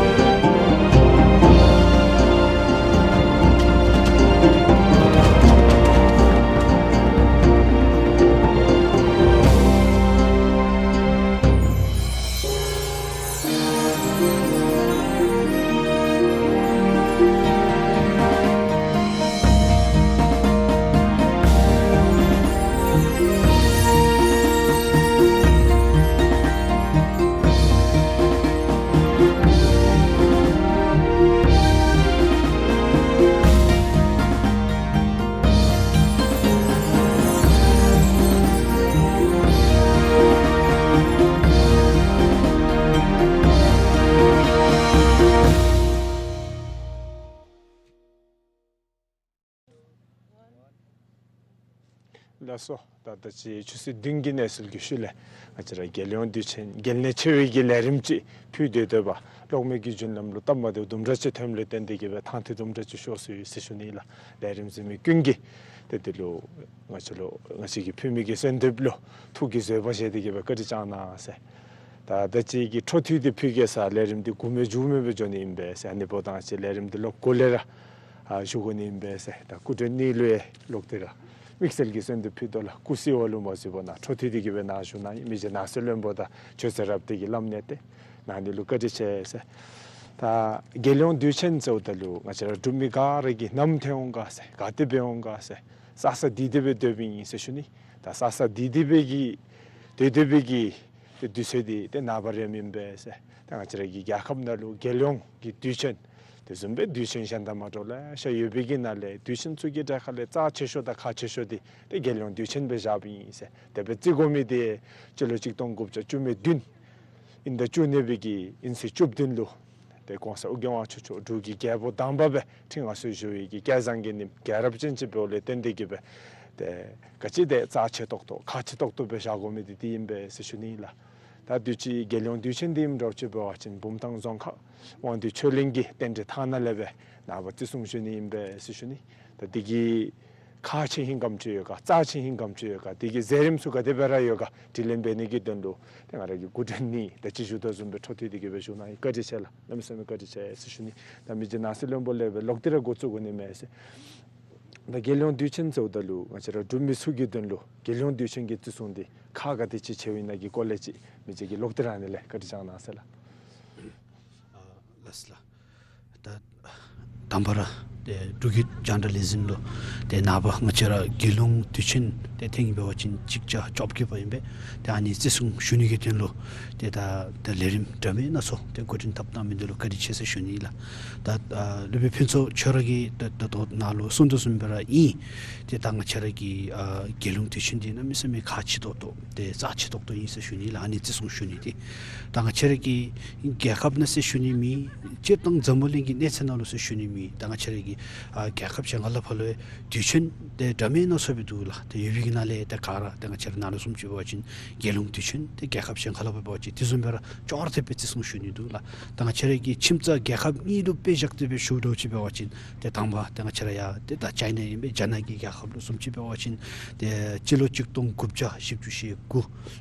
ལགས་སོ། ད་ད་ཅི་ཆུ་ཚོད་བདུན་གྱི་གནས་ཚུལ་གྱི་ཤུལ་ལས་ང་བཅས་ར་རྒྱལ་ཡོངས་དུས་ཆེན་གལ་གནད་ཆེ་བའི་གི་ལས་རིམ་ཅིག་ཕུལ་སྡོད་སྡོདཔ་གློག་མེ་གི་རྒྱུན་ལམ་ལུ་སྟབས་མ་བདེཝ་དུམ་གྲ་ཅིག་ཐོནམ་ལས་བརྟེན་ཏེ་གི་སྦེ་ཐང་ཐིག་དུམ་གྲ་ཅིག་ཤོར་སོ་ཡི་ཟེར་ཞུ་ནི་ལགས། ལས་རིམ་གཟིགས་མི་ཀུན་གྱིས་ཏེ་དེ་ལུ་ང་བཅས་ལུ་ང་བཅས་ཀྱིས་ཕུལ་མི་གི་གསོལ་འདེབས་ལུ་ཐུགས་ཀྱི་བཟོད་པ་བཞེས་ཏེ་གི་སྦེ་བཀའ་དྲིན་བསྐྱང་གནང་ཟེར། ད་ད་ཅི་གི་འཕྲོ་མཐུད་དེ་ཕུལ་གེ་ཟེར་ལས་རིམ་འདི་འགོ་མེད་མཇུག་མེད་སྦེ་འགྱོ་ནི་ཨིན་པས་ཟེར། ཨ་ནི་འབདཝ་ད་ང་བཅས་ལས་རིམ་འདི་ལོག་གོ་ལས་ར་ཨ་ཞུ་དགོ་ནི་ཨིན་པས་ཟེར། ད་སྐུ་མགྲོན་གཉིས་ལུ་ཡང་ལོག་སྟེ་ར་དམིགས་བསལ་གྱི་གསོལ་འདེབས་ཕུལ་དོ་ལགས། སྐུ་གཟིགས་འོག་ལུ་མ་གཟིགས་པར་ནཱ་འཕྲོ་མཐུད་དེ་གི་སྦེ་ནཱ་བཞུགས་གནང་མི་རྗེ་ནགས་ཚལ་བློན་པོ་དང་ཆོས་རྩེ་རབ་སྡེ་གི་བླམ་གནས་བརྟན་ནཱ་ཨ་ནི་ལུ་བཀའ་དྲིན་ཆེ་ཟེར། ད་རྒྱལ་ཡོངས་དུས་ཆེན་ཟེརཝ་ད་ལུ་ང་བཅས་ར་འབྲུག་མི་ག་ར་གིས་ནམ་འཐོན་འོང་ག་ཟེར་ག་ཏེ་འབད་འོང་ག་ཟེར་ས་ས་བདེ་བདེ་སྦེ་སྡོདཔ་ཨིན་ཟེར་ཞུ་ནི། ད་ས་ས་བདེ་བདེ་སྦེ་གི་སྡོད་སྡོད་པའི་གི་ཏེ་དུས་ཚོད་འདི་ཏེ་ནངས་པ་རནམ་ཨིན་པས་ཟེར། ད་ང་བཅས་ར་གི་རྒྱལ་ཁབ་ནང་ལུ་རྒྱལ་ཡོངས་ཀྱི་དུས་ཆེན་དེ་བཟུམ་སྦེ་དུས་ཆེན་གཞན་དང་མ་འདྲཝ་ལེ་ཤ་ཡོད་པའི་གི་ནང་ལས་དུས་ཆེན་ཚུ་གི་གྲས་ཁ་ལས་རྩ་ཆེ་ཤོས་དང་ཁག་ཆེ་ཤོས་འདི་ཏེ་རྒྱལ་ཡོངས་དུས་ཆེན་སྦེ་བཞགཔ་ཨིན་ཟེར། དེ་སྦེ་བརྩི་དགོ་མི་འདི་སྤྱི་ལོ་གཅིག་སྟོང་དགུ་བརྒྱ་བཅུ་མེད་བདུན་དབྱིན་ཟླ་བཅུ་གཉིས་པའི་གི་དབྱིན་ཚེས་བཅུ་བདུན་ལུ་ཏེ་གོང་ས་ཨོ་རྒྱན་དབང་ཕྱུག་མཆོག་འབྲུག་གི་རྒྱལ་པོ་དང་པ་སྦེ་ཁྲི་མངའ་གསོལ་ཞུ་བའི་གི་སྐལ་བཟང་གི་ཉིནམ་རྒྱལ་རབས་ཅན་ཅིག་འབདཝ་ལས་བརྟེན་ཏེ་གི་སྦེ་ཏེ་ག་ཅི་ཏེ་རྩ་ཆེ་ཏོག་ཏོ་ཁག་ཆེ་ཏོག་ཏོ་སྦེ་བཞག་དགོ་མི་འདི་འདི་ཨིན་པས་ཟེར་ཞུ་ནི་ལགས། ད་དུས་ཅི་རྒྱལ་ཡོངས་དུས་ཆེན་འདི་ཨིནམ་འདྲཝ་ཅིག་འབད་བ་ཅིན་བུམ་ཐང་རྫོང་ཁག་དབང་འདུས་ཆོས་གླིང་གི་རྟེན་འབྲེལ་ཐང་ནང་ལས་སྦེ་ནངས་པ་བརྩི་སྲུང་ཞུ་ནི་ཨིན་པས་ཟེར་ཞུ་ནི། ད་འདི་གི་ཁག་ཆེ་ཧིང་གམ་ཅིག་ཡོད་ག་རྩ་ཆེ་ཧིང་གམ་ཅིག་ཡོད་ག་འདི་གི་མཛད་རིམ་ཚུ་ག་དེ་སྦེ་ར་ཡོད་ག་དྲི་ལན་འབད་ནི་གི་དོན་ལུ་ཏེ་ང་ར་གི་སྐུ་མགྲོན་གཉིས་ད་ཅི་ཞུ་དོ་བཟུམ་སྦེ་འཕྲོ་མཐུད་དེ་གི་སྦེ་ཞུ་གནང་ཡི། བཀའ་དྲིན་ཆེ་ལགས། གནམ་མེད་ས་མེད་བཀའ་དྲིན་ཆེ་ཟེར་ཞུ་ནི། ད་མི་རྗེ་ནགས་ཚལ་བློན་པོ་ལས་སྦེ་ལོག་སྟེ་ར་འགོ་བཙུགས་དགོ་ནི་མས་ཟེར། ད་རྒྱལ་ཡོངས་དུས་ཆེན་ཟེརཝ་ད་ལུ་ང་བཅས་ར་འབྲུག་མི་ཚུ་གི་དོན་ལུ་རྒྱལ་ཡོངས་དུས་ཆེན་གྱི་བརྩི་སྲུང་འདི་ཁག་ག་དེ་ཅིག་ཆེཝ་ཨིན་ན་གི་སྐོར་ལས་ཅིག་མི་རྗེ་གིས་ལོག་སྟེ་ར་ཨ་ནི་ལས་བཀའ་དྲིན་བསྐྱང་གནང་ཟེར་ལགས། ཨ་ལགས་སོ་ལགས། ད་དང་པ་ར་ཏེ་འབྲུག་གི་རྒྱང་བསྒྲགས་ལས་འཛིན་ལུ་ཏེ་ནངས་པ་ང་བཅས་ར་རྒྱལ་ཡོངས་དུས་ཆེན་ཏེ་ཐེངས་འབད་བ་ཅིན་གཅིག་བརྒྱ་བཅོ་བརྒྱད་པ་ཨིན་པས། ཏེ་ཨ་ནི་བརྩི་སྲུང་ཞུ་ནི་གི་དོན་ལུ་ཏེ་ད་ད་ལས་རིམ་འདྲ་མིན་སྣ་ཚོགས་ཏེ་འགོ་འདྲེན་འཐབ་གནང་མི་འདི་ལུ་བཀའ་དྲིན་ཆེ་ཟེར་ཞུ་ནི་ལགས། ད་ཨ་སློབ་དཔོན་ཕུན་ཚོགས་ཁྱོད་ར་གིས་ད་ད་ལྟོ་ནཱ་ལུ་གསུངས་དོ་བཟུམ་སྦེ་ར་ཨིན། ཏེ་ད་ང་བཅས་ར་གི་ཨ་རྒྱལ་ཡོངས་དུས་ཆེན་འདི་གནམ་མེད་ས་མེད་ཁག་ཆེ་ཏོག་ཏོ་ཏེ་རྩ་ཆེ་ཏོག་ཏོ་ཨིན་ཟེར་ཞུ་ནི་ལགས། ཨ་ནི་བརྩི་སྲུང་ཞུ་ནི་འདི། ད་ང་བཅས་ར་གི་རྒྱལ་ཁབ་ནང་ཟེར་ཞུ་ནི་མེན། སྤྱིར་བཏང་འཛམ་བུ་གླིང་གི་གནས་ཚད་ནང་ལུ་ཟེར་ཞུ་ནི་མེན། ད་ང་བཅས་ར་གི་ཨ་རྒྱལ་ཁབ་གཞན་ཁ་ལས་ཕར་ལུ་དུས་ཆེན་ཏེ་འདྲ་མིན་སྣ་ཚོགས་སྦེ་འདུག་ལགས། ཏེ་ཡོད་པའི་གི་ནང་ལས་ཏེ་ག་ར་ཏེ་ང་བཅས་ར་ནཱ་ལུ་བཟུམ་ཅིག་འབད་བ་ཅིན་རྒྱལ་ཡོངས་དུས་ཆེན་ཏེ་རྒྱལ་ཁབ་གཞན་ཁ་ལས་ཕར་འབད་བ་ཅིན་དེ་བཟུམ་སྦེ་ར་ཅོག་ར་འཐདཔ་སྦེ་བརྩི་སྲུང་ཞུ་ནི་འདུག་ལགས། ད་ང་བཅས་ར་གི་ཁྱིམ་ཚང་རྒྱལ་ཁབ་གཉིས་ལུ་དཔེ་བཞག་སྟེ་སྦེ་ཞུཝ་འདྲཝ་ཅིག་འབད་བ་ཅིན་ཏེ་དང་པ་ཏེ་ང་བཅས་ར་ཡ་ཏེ་ད་ཅའི་ན་ཨིན་པས། རྒྱ་ནག་གི་རྒྱལ་ཁབ་ལུ་བཟུམ་ཅིག་འབད་བ་ཅིན་ཏེ་སྤྱི་ལོ་གཅིག་སྟོང་དགུ་བརྒྱ་བཞི་བཅུ་ཞེ་དགུ་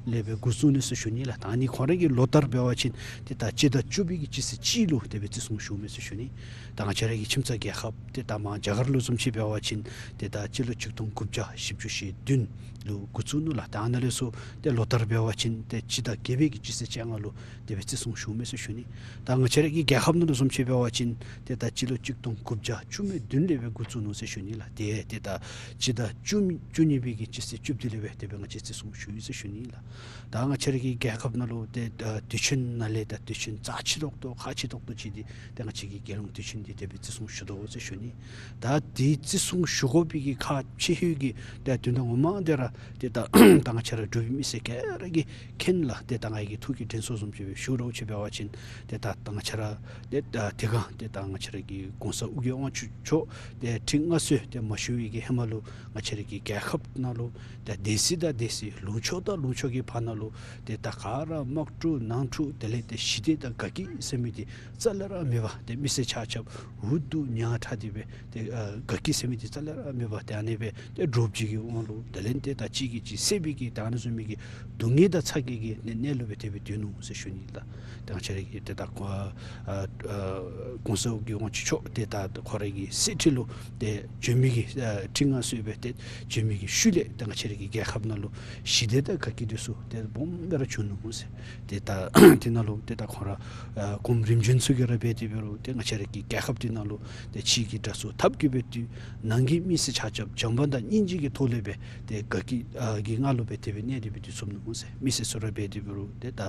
ལས་སྦེ་འགོ་བཙུགས་ནུག་ཟེར་ཞུ་ནི་ལགས། ད་ཨ་ནི་ཁོང་ར་གི་ལོ་ལྟར་འབད་བ་ཅིན་ཏེ་ད་སྤྱི་ཟླ་བཅུ་པའི་གི་སྤྱི་ཚེས་གཅིག་ལུ་དེ་སྦེ་བརྩི་སྲུང་ཞུཝ་མས་ཟེར་ཞུ་ནི། ད་ང་བཅས་ར་གི་ཁྱིམ་ཚང་རྒྱལ་ཁབ་ཏེ་ད་མར་རྒྱ་གར་ལུ་བཟུམ་ཅིག་འབད་བ་ཅིན་ཏེ་ད་སྤྱི་ལོ་གཅིག་སྟོང་དགུ་བརྒྱ་བཞི་བཅུ་ཞེ་བདུན་ལུ་འགོ་བཙུགས་ནུག་ལགས། ད་ཨ་ནཱ་ལས་ཚུར་ཏེ་ལོ་ལྟར་འབད་བ་ཅིན་ཏེ་སྤྱི་ཟླ་བརྒྱད་པའི་གི་སྤྱི་ཚེས་བཅོ་ལྔ་ལུ་དེ་སྦེ་བརྩི་སྲུང་ཞུཝ་མས་ཟེར་ཞུ་ནི། ད་ང་བཅས་ར་གི་རྒྱལ་ཁབ་ནང་ལུ་བཟུམ་ཅིག་འབད་བ་ཅིན་ཏེ་ད་སྤྱི་ལོ་གཅིག་སྟོང་དགུ་བརྒྱ་བཅུ་མེད་བདུན་ལས་སྦེ་འགོ་བཙུགས་ནུག་ཟེར་ཞུ་ནི་ལགས། ཏེ་ཏེ་ད་སྤྱི་ཟླ་བཅུ་བཅུ་གཉིས་པའི་གི་སྤྱི་ཚེས་བཅུ་བདུན་ལས་སྦེ་དེ་སྦེ་ང་བཅས་བརྩི་སྲུང་ཞུ་ཡི་ཟེར་ཞུ་ནི་ལགས། ད་ང་བཅས་ར་གི་རྒྱལ་ཁབ་ནང་ལུ་ཏེ་ཨ་དུས་ཆེན་ནང་ལས་ད་དུས་ཆེན་རྩ་ཆེ་ཏོག་ཏོ་ཁག་ཆེ་ཏོག་ཏོ་ཅིག་འདི་ཏེ་ང་བཅས་ཀྱིས་རྒྱལ་ཡོངས་དུས་ཆེན་འདི་དེ་སྦེ་བརྩི་སྲུང་ཞུ་དོ་ཟེར་ཞུ་ནི། ད་འདི་བརྩི་སྲུང་ཞུ་དགོ་པའི་གི་ཁག་ཆེ་ཤོས་ཀྱི་ད་དོན་དག་ངོ་མ་འདི་ར་ཏེ་ད་ད་ང་བཅས་ར་འབྲུག་པའི་མི་སེར་ག་ར་གིས་མཁྱེན་ལགས། ཏེ་ད་ང་གིས་ཐུགས་ཀྱི་དྲན་གསོ་བཟུམ་ཅིག་སྦེ་ཞུ་རོགས་ཅིག་འབད་བ་ཅིན་ཏེ་ད་ད་ང་བཅས་ར་ཏེ་ད་དེ་སྒང་ཏེ་ད་ང་བཅས་ར་གི་གོང་ས་ཨོ་རྒྱན་དབང་ཕྱུག་མཆོག་ཏེ་ཁྲི་མངའ་གསོལ་ཏེ་མ་ཞུ་བའི་གི་ཧེ་མ་ལུ་ང་བཅས་ར་གི་རྒྱལ་ཁབ་ནང་ལུ་ཏེ་སྡེ་སྲིད་དང་སྡེ་སྲིད་ལུང་ཕྱོགས་དང་ལུང་ཕྱོགས་ཀྱི་བར་ན་ལུ་ཏེ་ད་ག་ར་དམག་འཁྲུག་ནང་འཁྲུག་དེ་ལས་ཏེ་ཞི་བདེ་དང་དགའ་སྐྱིད་ཟེར་མི་འདི་རྩ་ལས་ར་མེད་པར་ཏེ་མི་སེར་ཆ་ཁྱབ་འུ་སྡུག་ཉམ་ཐག་སྟེ་སྦེ་ཏེ་ཨ་དགའ་སྐྱིད་ཟེར་མི་འདི་རྩ་ལས་ར་མེད་པར་ཏེ་ཨ་ནི་སྦེ་ཏེ་འདྲོག་བྱེལ་གྱི་དབང་ལུ་དེ་ལས་ཏེ་ད་གཅིག་གིས་གཅིག་བསད་པའི་གི་ད་ཨ་ནི་བཟུམ་མའི་གི་སྡུག་བསྔལ་དང་ཚ་གྱང་གི་གནས་ལུ་སྦེ་དེ་སྦེ་སྡོད་ནུག་ཟེར་ཞུ་ནི་ལགས། ཏེ་ང་བཅས་ར་གི་ཏེ་ད་ཁོ་ཨ་ཨ་གོང་ས་ཨོ་རྒྱན་དབང་ཕྱུག་མཆོག་ཏེ་ད་ཁོ་ར་གི་གསེར་ཁྲི་ལུ་ཏེ་བྱོན་མི་གི་ཨ་ཁྲི་མངའ་གསོལ་སྦེ་ཏེ་བྱོན་མི་གི་ཤུལ་ལས་ཏེ་ང་བཅས་ར་གི་རྒྱལ་ཁབ་ནང་ལུ་ཞི་བདེ་དང་དགའ་སྐྱིད་འདི་ཚུ་ཏེ་སྦོམ་སྦེ་ར་བྱུང་ནུག་ཟེར། ཏེ་ད་དེ་ནང་ལུ་ཏེ་ད་ཁོང་ར་ཨ་གོངམ་རིམ་བྱོན་ཚུ་གིས་ར་འབད་དེ་འབད་རུང་ཏེ་ང་བཅས་ར་གི་རྒྱལ་ཁབ་འདི་ནང་ལུ་ཏེ་ཕྱི་གི་དགྲ་ཚུ་ཐབས་ཀྱིས་འབད་དེ་ནང་གི་མི་སེར་ཆ་ཁྱབ་བྱམས་པ་དང་སྙིང་རྗེ་གི་ཐོག་ལས་སྦེ་ཏེ་དགའ་སྐྱིད་ཨ་གི་ངང་ལུ་སྦེ་དེ་སྦེ་གནས་ཏེ་སྦེ་སྡོད་ཚུགས་ནུག་ཟེར། མི་སེར་ཚུ་ར་འབད་དེ་འབད་རུང་ཏེ་ད་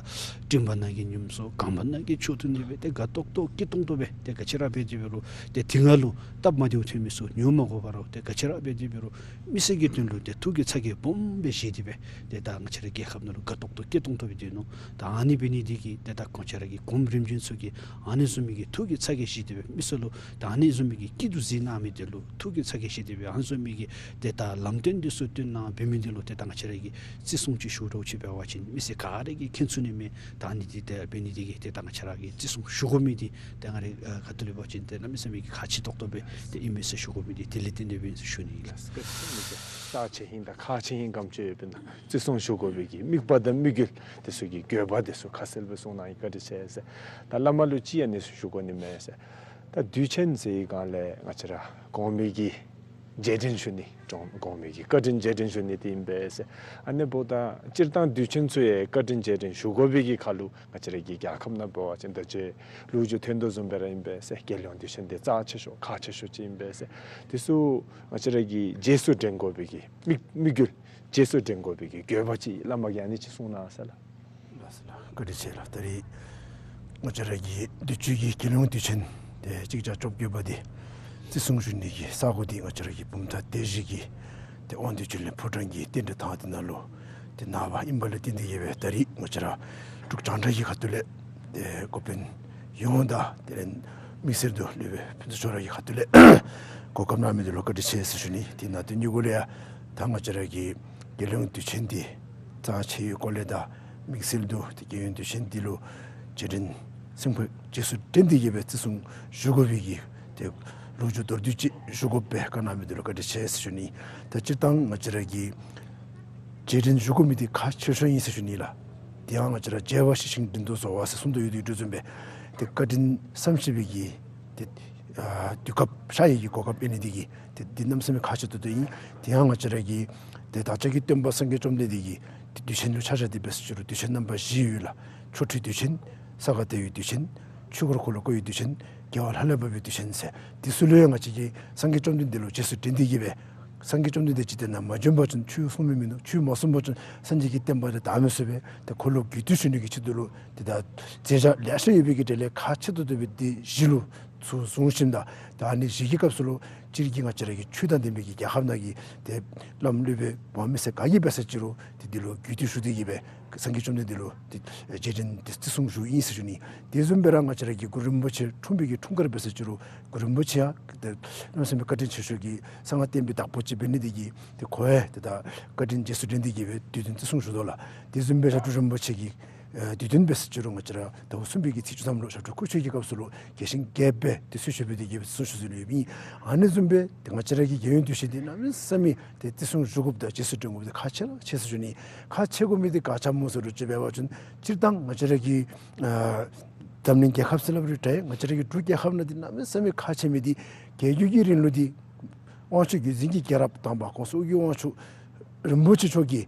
སྤྲིན་པ་ནང་གི་ཉིམ་སོ་གངམ་ནང་གི་ཆུ་འདི་ཚུ་སྦེ་ཏེ་དགའ་ཏོག་ཏོ་སྐྱིད་ཏོང་ཏོ་སྦེ་ཏེ་ག་ཅི་ར་འབད་དེ་འབད་རུང་ཏེ་དེ་སྒང་ལུ་སྟབས་མ་བདེཝ་ཐོན་མི་ཚུ་ཉོ་མ་དགོ་པར་ར་ཏེ་ག་ཅི་ར་འབད་དེ་འབད་རུང་མི་སེར་གྱི་དོན་ལུ་ཏེ་ཐུགས་ཀྱི་ཚ་གྱང་སྦོམ་སྦེ་བཞེས་ཏེ་སྦེ་ཏེ་ད་ང་བཅས་ར་རྒྱལ་ཁབ་ནང་ལུ་དགའ་ཏོག་ཏོ་སྐྱིད་ཏོང་ཏོ་སྦེ་སྡོད་ནུག། ད་ཨ་ནི་འབད་ནི་འདི་གིས་ཏེ་ད་ང་བཅས་ར་གི་གོངམ་རིམ་བྱོན་ཚུ་གིས་ཨ་ནི་བཟུམ་མའི་གི་ཐུགས་ཀྱི་ཚ་གྱང་བཞེས་ཏེ་སྦེ་མི་སེར་ལུ་ད་ཨ་ནི་བཟུམ་མའི་གི་སྐྱིད་སྡུག་གཟིགས་གནང་མི་འདི་ལུ་ཐུགས་ཀྱི་ཚ་གྱང་བཞེས་ཏེ་སྦེ་ཨ་ནི་བཟུམ་མའི་གི་ཏེ་ད་ལམ་སྟོན་འདི་ཚུ་སྟོན་གནང་འབད་ མི་འདི་ལུ་ཏེ་ད་ང་བཅས་ར་གིས་བརྩི་སྲུང་ཅིག་ཞུ་དོ་ཅིག་འབད་བ་ཅིན་མི་སེར་ག་ར་གིས་མཁྱེན་ཚུགས་ནི་མས། ད་ཨ་ནི་འདི་ཏེ་འབད་ནི་འདི་གིས་ཏེ་ད་ང་བཅས་ར་གིས་བརྩི་སྲུང་ཞུ་དགོ་མི་འདི་ཏེ་ང་རའི་ཁ་ཐུག་ལས་འབད་བ་ཅིན་ཏེ་གནམ་མེད་ས་མེད་ཀྱི་ཁག་ཆེ་ཏོག་ཏོ་སྦེ་ཏེ་ཨིན་མས་ཟེར་ཞུ་དགོ་མི་འདི་དེ་ལས་བརྟེན་ཏེ་སྦེ་ཨིན་ཟེར་ཞུ་ནི་ཨིན་ལགས། རྩ་ཆེ་ཧིང་དང་ཁག་ཆེ་ཧིང་ག་ཅི་ཡོདཔ་ཨིན་ན་བརྩི་སྲུང་ཞུ་དགོ་པའི་གི་དམིགས་པ་དང་དམིགས་ཡུལ་དེ་ཚུ་གི་དགོས་པ་དེ་ཚུ་ཁ་གསལ་སྦེ་གསུངས་གནང་ཡི། བཀའ་དྲིན་ཆེ་ཟེར། ད་བླ་མ་ལུ་ཅིག་ཨ་ནི་ཚུ་ཞུ་དགོ་ནི་མས་ཟེར། ད་དུས་ཆེན་ཟེར་བའི་སྒང་ལས་ང་བཅས་ར་གོང་མའི་གི་རྗེས་དྲན་ཞུ་ནི་གྲོང་གོང་མའི་གི་བཀའ་དྲིན་རྗེས་དྲན་ཞུ་ནི་དེ་ཨིན་པས་ཟེར། ཨ་ནི་འབདཝ་ད་སྤྱིར་བཏང་དུས་ཆེན་ཚུ་ཡང་བཀའ་དྲིན་རྗེས་དྲན་ཞུ་དགོ་པའི་གི་ཁར་ལུ་ང་བཅས་ར་གི་རྒྱལ་ཁབ་ནང་འབད་བ་ཅིན་ད་ཅི་ལོ་རྒྱུས་ཐོན་དོ་བཟུམ་སྦེ་ར་ཨིན་པས་ཟེར། རྒྱལ་ཡོངས་དུས་ཆེན་འདི་རྩ་ཆེ་ཤོས་ཁག་ཆེ་ཤོས་ཅིག་ཨིན་པས་ཟེར། དེ་ཚུ་ང་བཅས་ར་གིས་རྗེས་སུ་དྲན་དགོ་པའི་གི་དམིགས་དམིགས་ཡུལ་རྗེས་སུ་དྲན་དགོ་པའི་གི་དགོས་པ་ཅིག་བླ་མ་གིས་ཨ་ནི་ཅིག་གསུངས་གནང་ཟེར་ལགས། ལགས་སོ་ལགས། བཀའ་དྲིན་ཆེ་ལགས། ད་རེས་ང་བཅས་ར་གི་དུས་ཅི་གི་རྒྱལ་ཡོངས་དུས་ཆེན་ཏེ་གཅིག་བརྒྱ་བཅོ་བརྒྱད་པ་འདི་བརྩི་སྲུང་ཞུ་ནི་གི་ས་གོ་འདི་ང་བཅས་ར་གི་བུམ་ཐང་སྡེ་བཞི་གི་ཏེ་དབང་འདུས་ཆོས་གླིང་ཕོ་བྲང་གི་རྟེན་འབྲེལ་ཐང་འདི་ནང་ལུ་ཏེ་གནང་བ་ཨིནམ་ལས་བརྟེན་ཏེ་གིས་སྦེ་ད་རེས་ང་བཅས་ར་འབྲུག་རྒྱང་བསྒྲགས་ཀྱི་ཁ་ཐུག་ལས་ཏེ་འགོ་དཔོན་ཡོངས་དང་དེ་ལས་དམིགས་བསལ་དུ་སློབ་དཔོན་ཕུན་ཚོགས་མཆོག་ར་གི་ཁ་ཐུག་ལས་གོ་སྐབས་གནང་མི་འདི་ལུ་བཀའ་དྲིན་ཆེ་ཟེར་ཞུ་ནི། དེ་ནང་དོན་གཉིས་གུ་ལས་ཡང་ད་ང་བཅས་ར་གི་རྒྱལ་ཡོངས་དུས་ཆེན་འདི་རྩ་ཆེ་བའི་སྐོར་ལས་དང་དམིགས་བསལ་དུ་ཏེ་རྒྱལ་ཡོངས་དུས་ཆེན་འདི་ལུ་རྗེས་དྲན་སེམས་ཁར་རྗེས་སུ་དྲན་ཏེ་གིས་སྦེ་བརྩི་སྲུང་ཞུ་དགོ་པའི་གི་ཏེ་ལོ་རྒྱུས་མདོར་བསྡུས་ཅིག་ཞུ་དགོ་པའི་བཀའ་གནང་མི་འདི་ལུ་བཀའ་དྲིན་ཆེ་ཟེར་ཞུ་ནི། ད་སྤྱིར་བཏང་ང་བཅས་ར་གིས་རྗེས་དྲན་ཞུ་དགོ་མི་འདི་ཁག་ཆེ་ཤོས་ཨིན་ཟེར་ཞུ་ནི་ལགས། དེ་ཡང་ང་བཅས་ར་བརྗེད་པ་ཞི་ཞིང་དྲིན་དུ་གཟོ་བ་ཟེར་གསུངས་དོ་ཡོད་དོ་ཡོད་དོ་བཟུམ་སྦེ་ཏེ་བཀའ་དྲིན་བསམ་ཤེས་པའི་གི་ཏེ་ཨ་དུས་སྐབས་ཤར་ཡི་གི་གོ་སྐབས་ཨིན་ནི་འདི་གིས་ཏེ་འདི་གནམ་མེད་ས་མེད་ཁག་ཆེ་ཏོག་ཏོ་ཨིན། དེ་ཡང་ང་བཅས་ར་གི་ཏེ་བདག་ཅག་གི་སྟོན་པ་སངས་རྒྱས་བཅོམ་ལྡན་འདས་ཀྱི་ཏེ་དུས་ཆེན་ལུ་ཆ་བཞག་སྟེ་འབད་ཟེར་ཅི་རུང་དུས་ཆེན་རྣམ་པ་བཞི་ཡོད་ལགས། ཆོ་འཕྲུལ་དུས་ཆེན། ས་ག་ཟླ་བའི་དུས་ཆེན། ཆོས་འཁོར་འཁོར་ལོ་བསྐོར་བའི་དུས་ཆེན། རྒྱལ་བ་ལྷ་ལས་བབས་པའི་དུས་ཆེན་ཟེར། འདི་ཚུ་ལུ་ཡང་ང་བཅས་ཀྱིས་སངས་རྒྱས་བཅོམ་ལྡན་འདས་ལུ་རྗེས་སུ་དྲན་ཏེ་གིས་སྦེ་སངས་རྒྱས་བཅོམ་ལྡན་འདས་ཅིག་དེ་ནང་མ་བྱོན་པ་ཅིན་ཆོས་གསུང་མི་མིན་ནུག། ཆོས་མ་གསུངས་པ་ཅིན་སངས་རྒྱས་ཀྱི་བསྟན་པ་འདི་དར་མི་ཚུགས་པས། ཏེ་ཁོ་ལུ་གུས་བཏུད་ཞུ་ནི་གི་ཆེད་དུ་ལུ་ཏེ་ད་མཛད་བྱ་ལེ་ཤ་ཡོད་པའི་གི་གྲས་ལས་ཁག་ཆེ་ཏོག་ཏོ་སྦེ་འདི་བཞི་ལུ་ཚུར་བཟུང་ཞིནམ་ད་ད་ཨ་ནི་བཞི་གི་སྐབས་སུ་ལུ་སྤྱིར་གྱི་ང་བཅས་ར་གི་ཆོས་དང་ལྡན་པའི་གི་རྒྱལ་ཁབ་ནང་གི་ཏེ་བླམ་སློབ་དཔོན་འབངས་མི་སེར་ག་གིས་འབད་ཟེར་ཅི་རུང་ཏེ་འདི་ལུ་གུས་བཏུད་ཞུ་སྟེ་གིས་སྦེ་སངས་རྒྱས་བཅོམ་ལྡན་འདས་ལུ་ཏེ་རྗེས་དྲན་ཏེ་བརྩི་སྲུང་ཞུཝ་ཨིན་ཟེར་ཞུ་ནི། དེ་བཟུམ་སྦེ་ར་ང་བཅས་ར་གི་གུ་རུ་རིན་པོ་ཆེ་འཁྲུངས་པའི་གི་འཁྲུངས་སྐར་འབད་ཟེར་ཅི་རུང་གུ་རུ་རིན་པོ་ཆེ་ཡང་ཏེ་གནམ་མེད་ས་མེད་བཀའ་དྲིན་ཆེ་ཤོས་ཀྱི་གསང་སྔགས་བསྟན་པའི་བདག་པོ་ཅིག་འབད་ནི་འདི་གིས་ཏེ་ཁོ་ཡང་ཏེ་ད་བཀའ་དྲིན་རྗེས་སུ་དྲན་ཏེ་གིས་སྦེ་དུས་སྟོན་བརྩི་སྲུང་ཞུ་དོ་ལགས། དེ་བཟུམ་སྦེ་ཞབས་དྲུང་རིན་པོ་ཆེ་གི་ཨེ་དུས་སྟོན་འབད་ཟེར་ཅི་རུང་ང་བཅས་ར་ཟླཝ་གསུམ་པའི་གི་ཚེས་བཅུ་ཐམ་ལུ་ཞབས་དྲུང་སྐུ་མཆོད་ཀྱི་སྐབས་སུ་ལུ་རྒྱས་ཤིང་རྒྱསཔ་སྦེ་ཏེ་ཚུལ་ཞུ་སྦེ་དེ་གིས་སྦེ་བརྩི་སྲུང་ཞུ་སྲོལ་ཡོདཔ་ཨིན། ཨ་ནི་བཟུམ་སྦེ་ཏེ་ང་བཅས་ར་གི་རྒྱལ་ཡོངས་དུས་ཆེན་འདི་གནམ་མེད་ས་མེད་ཏེ་བརྩི་སྲུང་ཞུ་དགོཔ་དང་རྗེས་སུ་དྲན་དགོཔ་འདི་ཁག་ཆེ་ར་ཆེ་ཟེར་ཞུ་ནི། ཁག་ཆེ་དགོ་མི་འདི་ག་ཅི་སྨོ་ཟེར་རུང་ཅིག་འབད་བ་ཅིན་སྤྱིར་བཏང་ང་བཅས་ར་གི་ཨ་འཛམ་གླིང་རྒྱལ་ཁབ་ཟེར་སླབ་རུང་འདྲ་ང་བཅས་ར་གི་འབྲུག་རྒྱལ་ཁབ་ནང་འདི་གནམ་མེད་ས་མེད་ཁག་ཆེ་མི་འདི་རྒྱལ་བརྒྱུད་ཀྱི་རིང་ལུགས་འདི་དབང་ཕྱུག་བརྒྱུད་འཛིན་གྱི་རྒྱལ་རབས་དང་པ་༸གོང་ས་ཨོ་རྒྱན་དབང་ཕྱུག་རིན་པོ་ཆེ་མཆོག་གིས་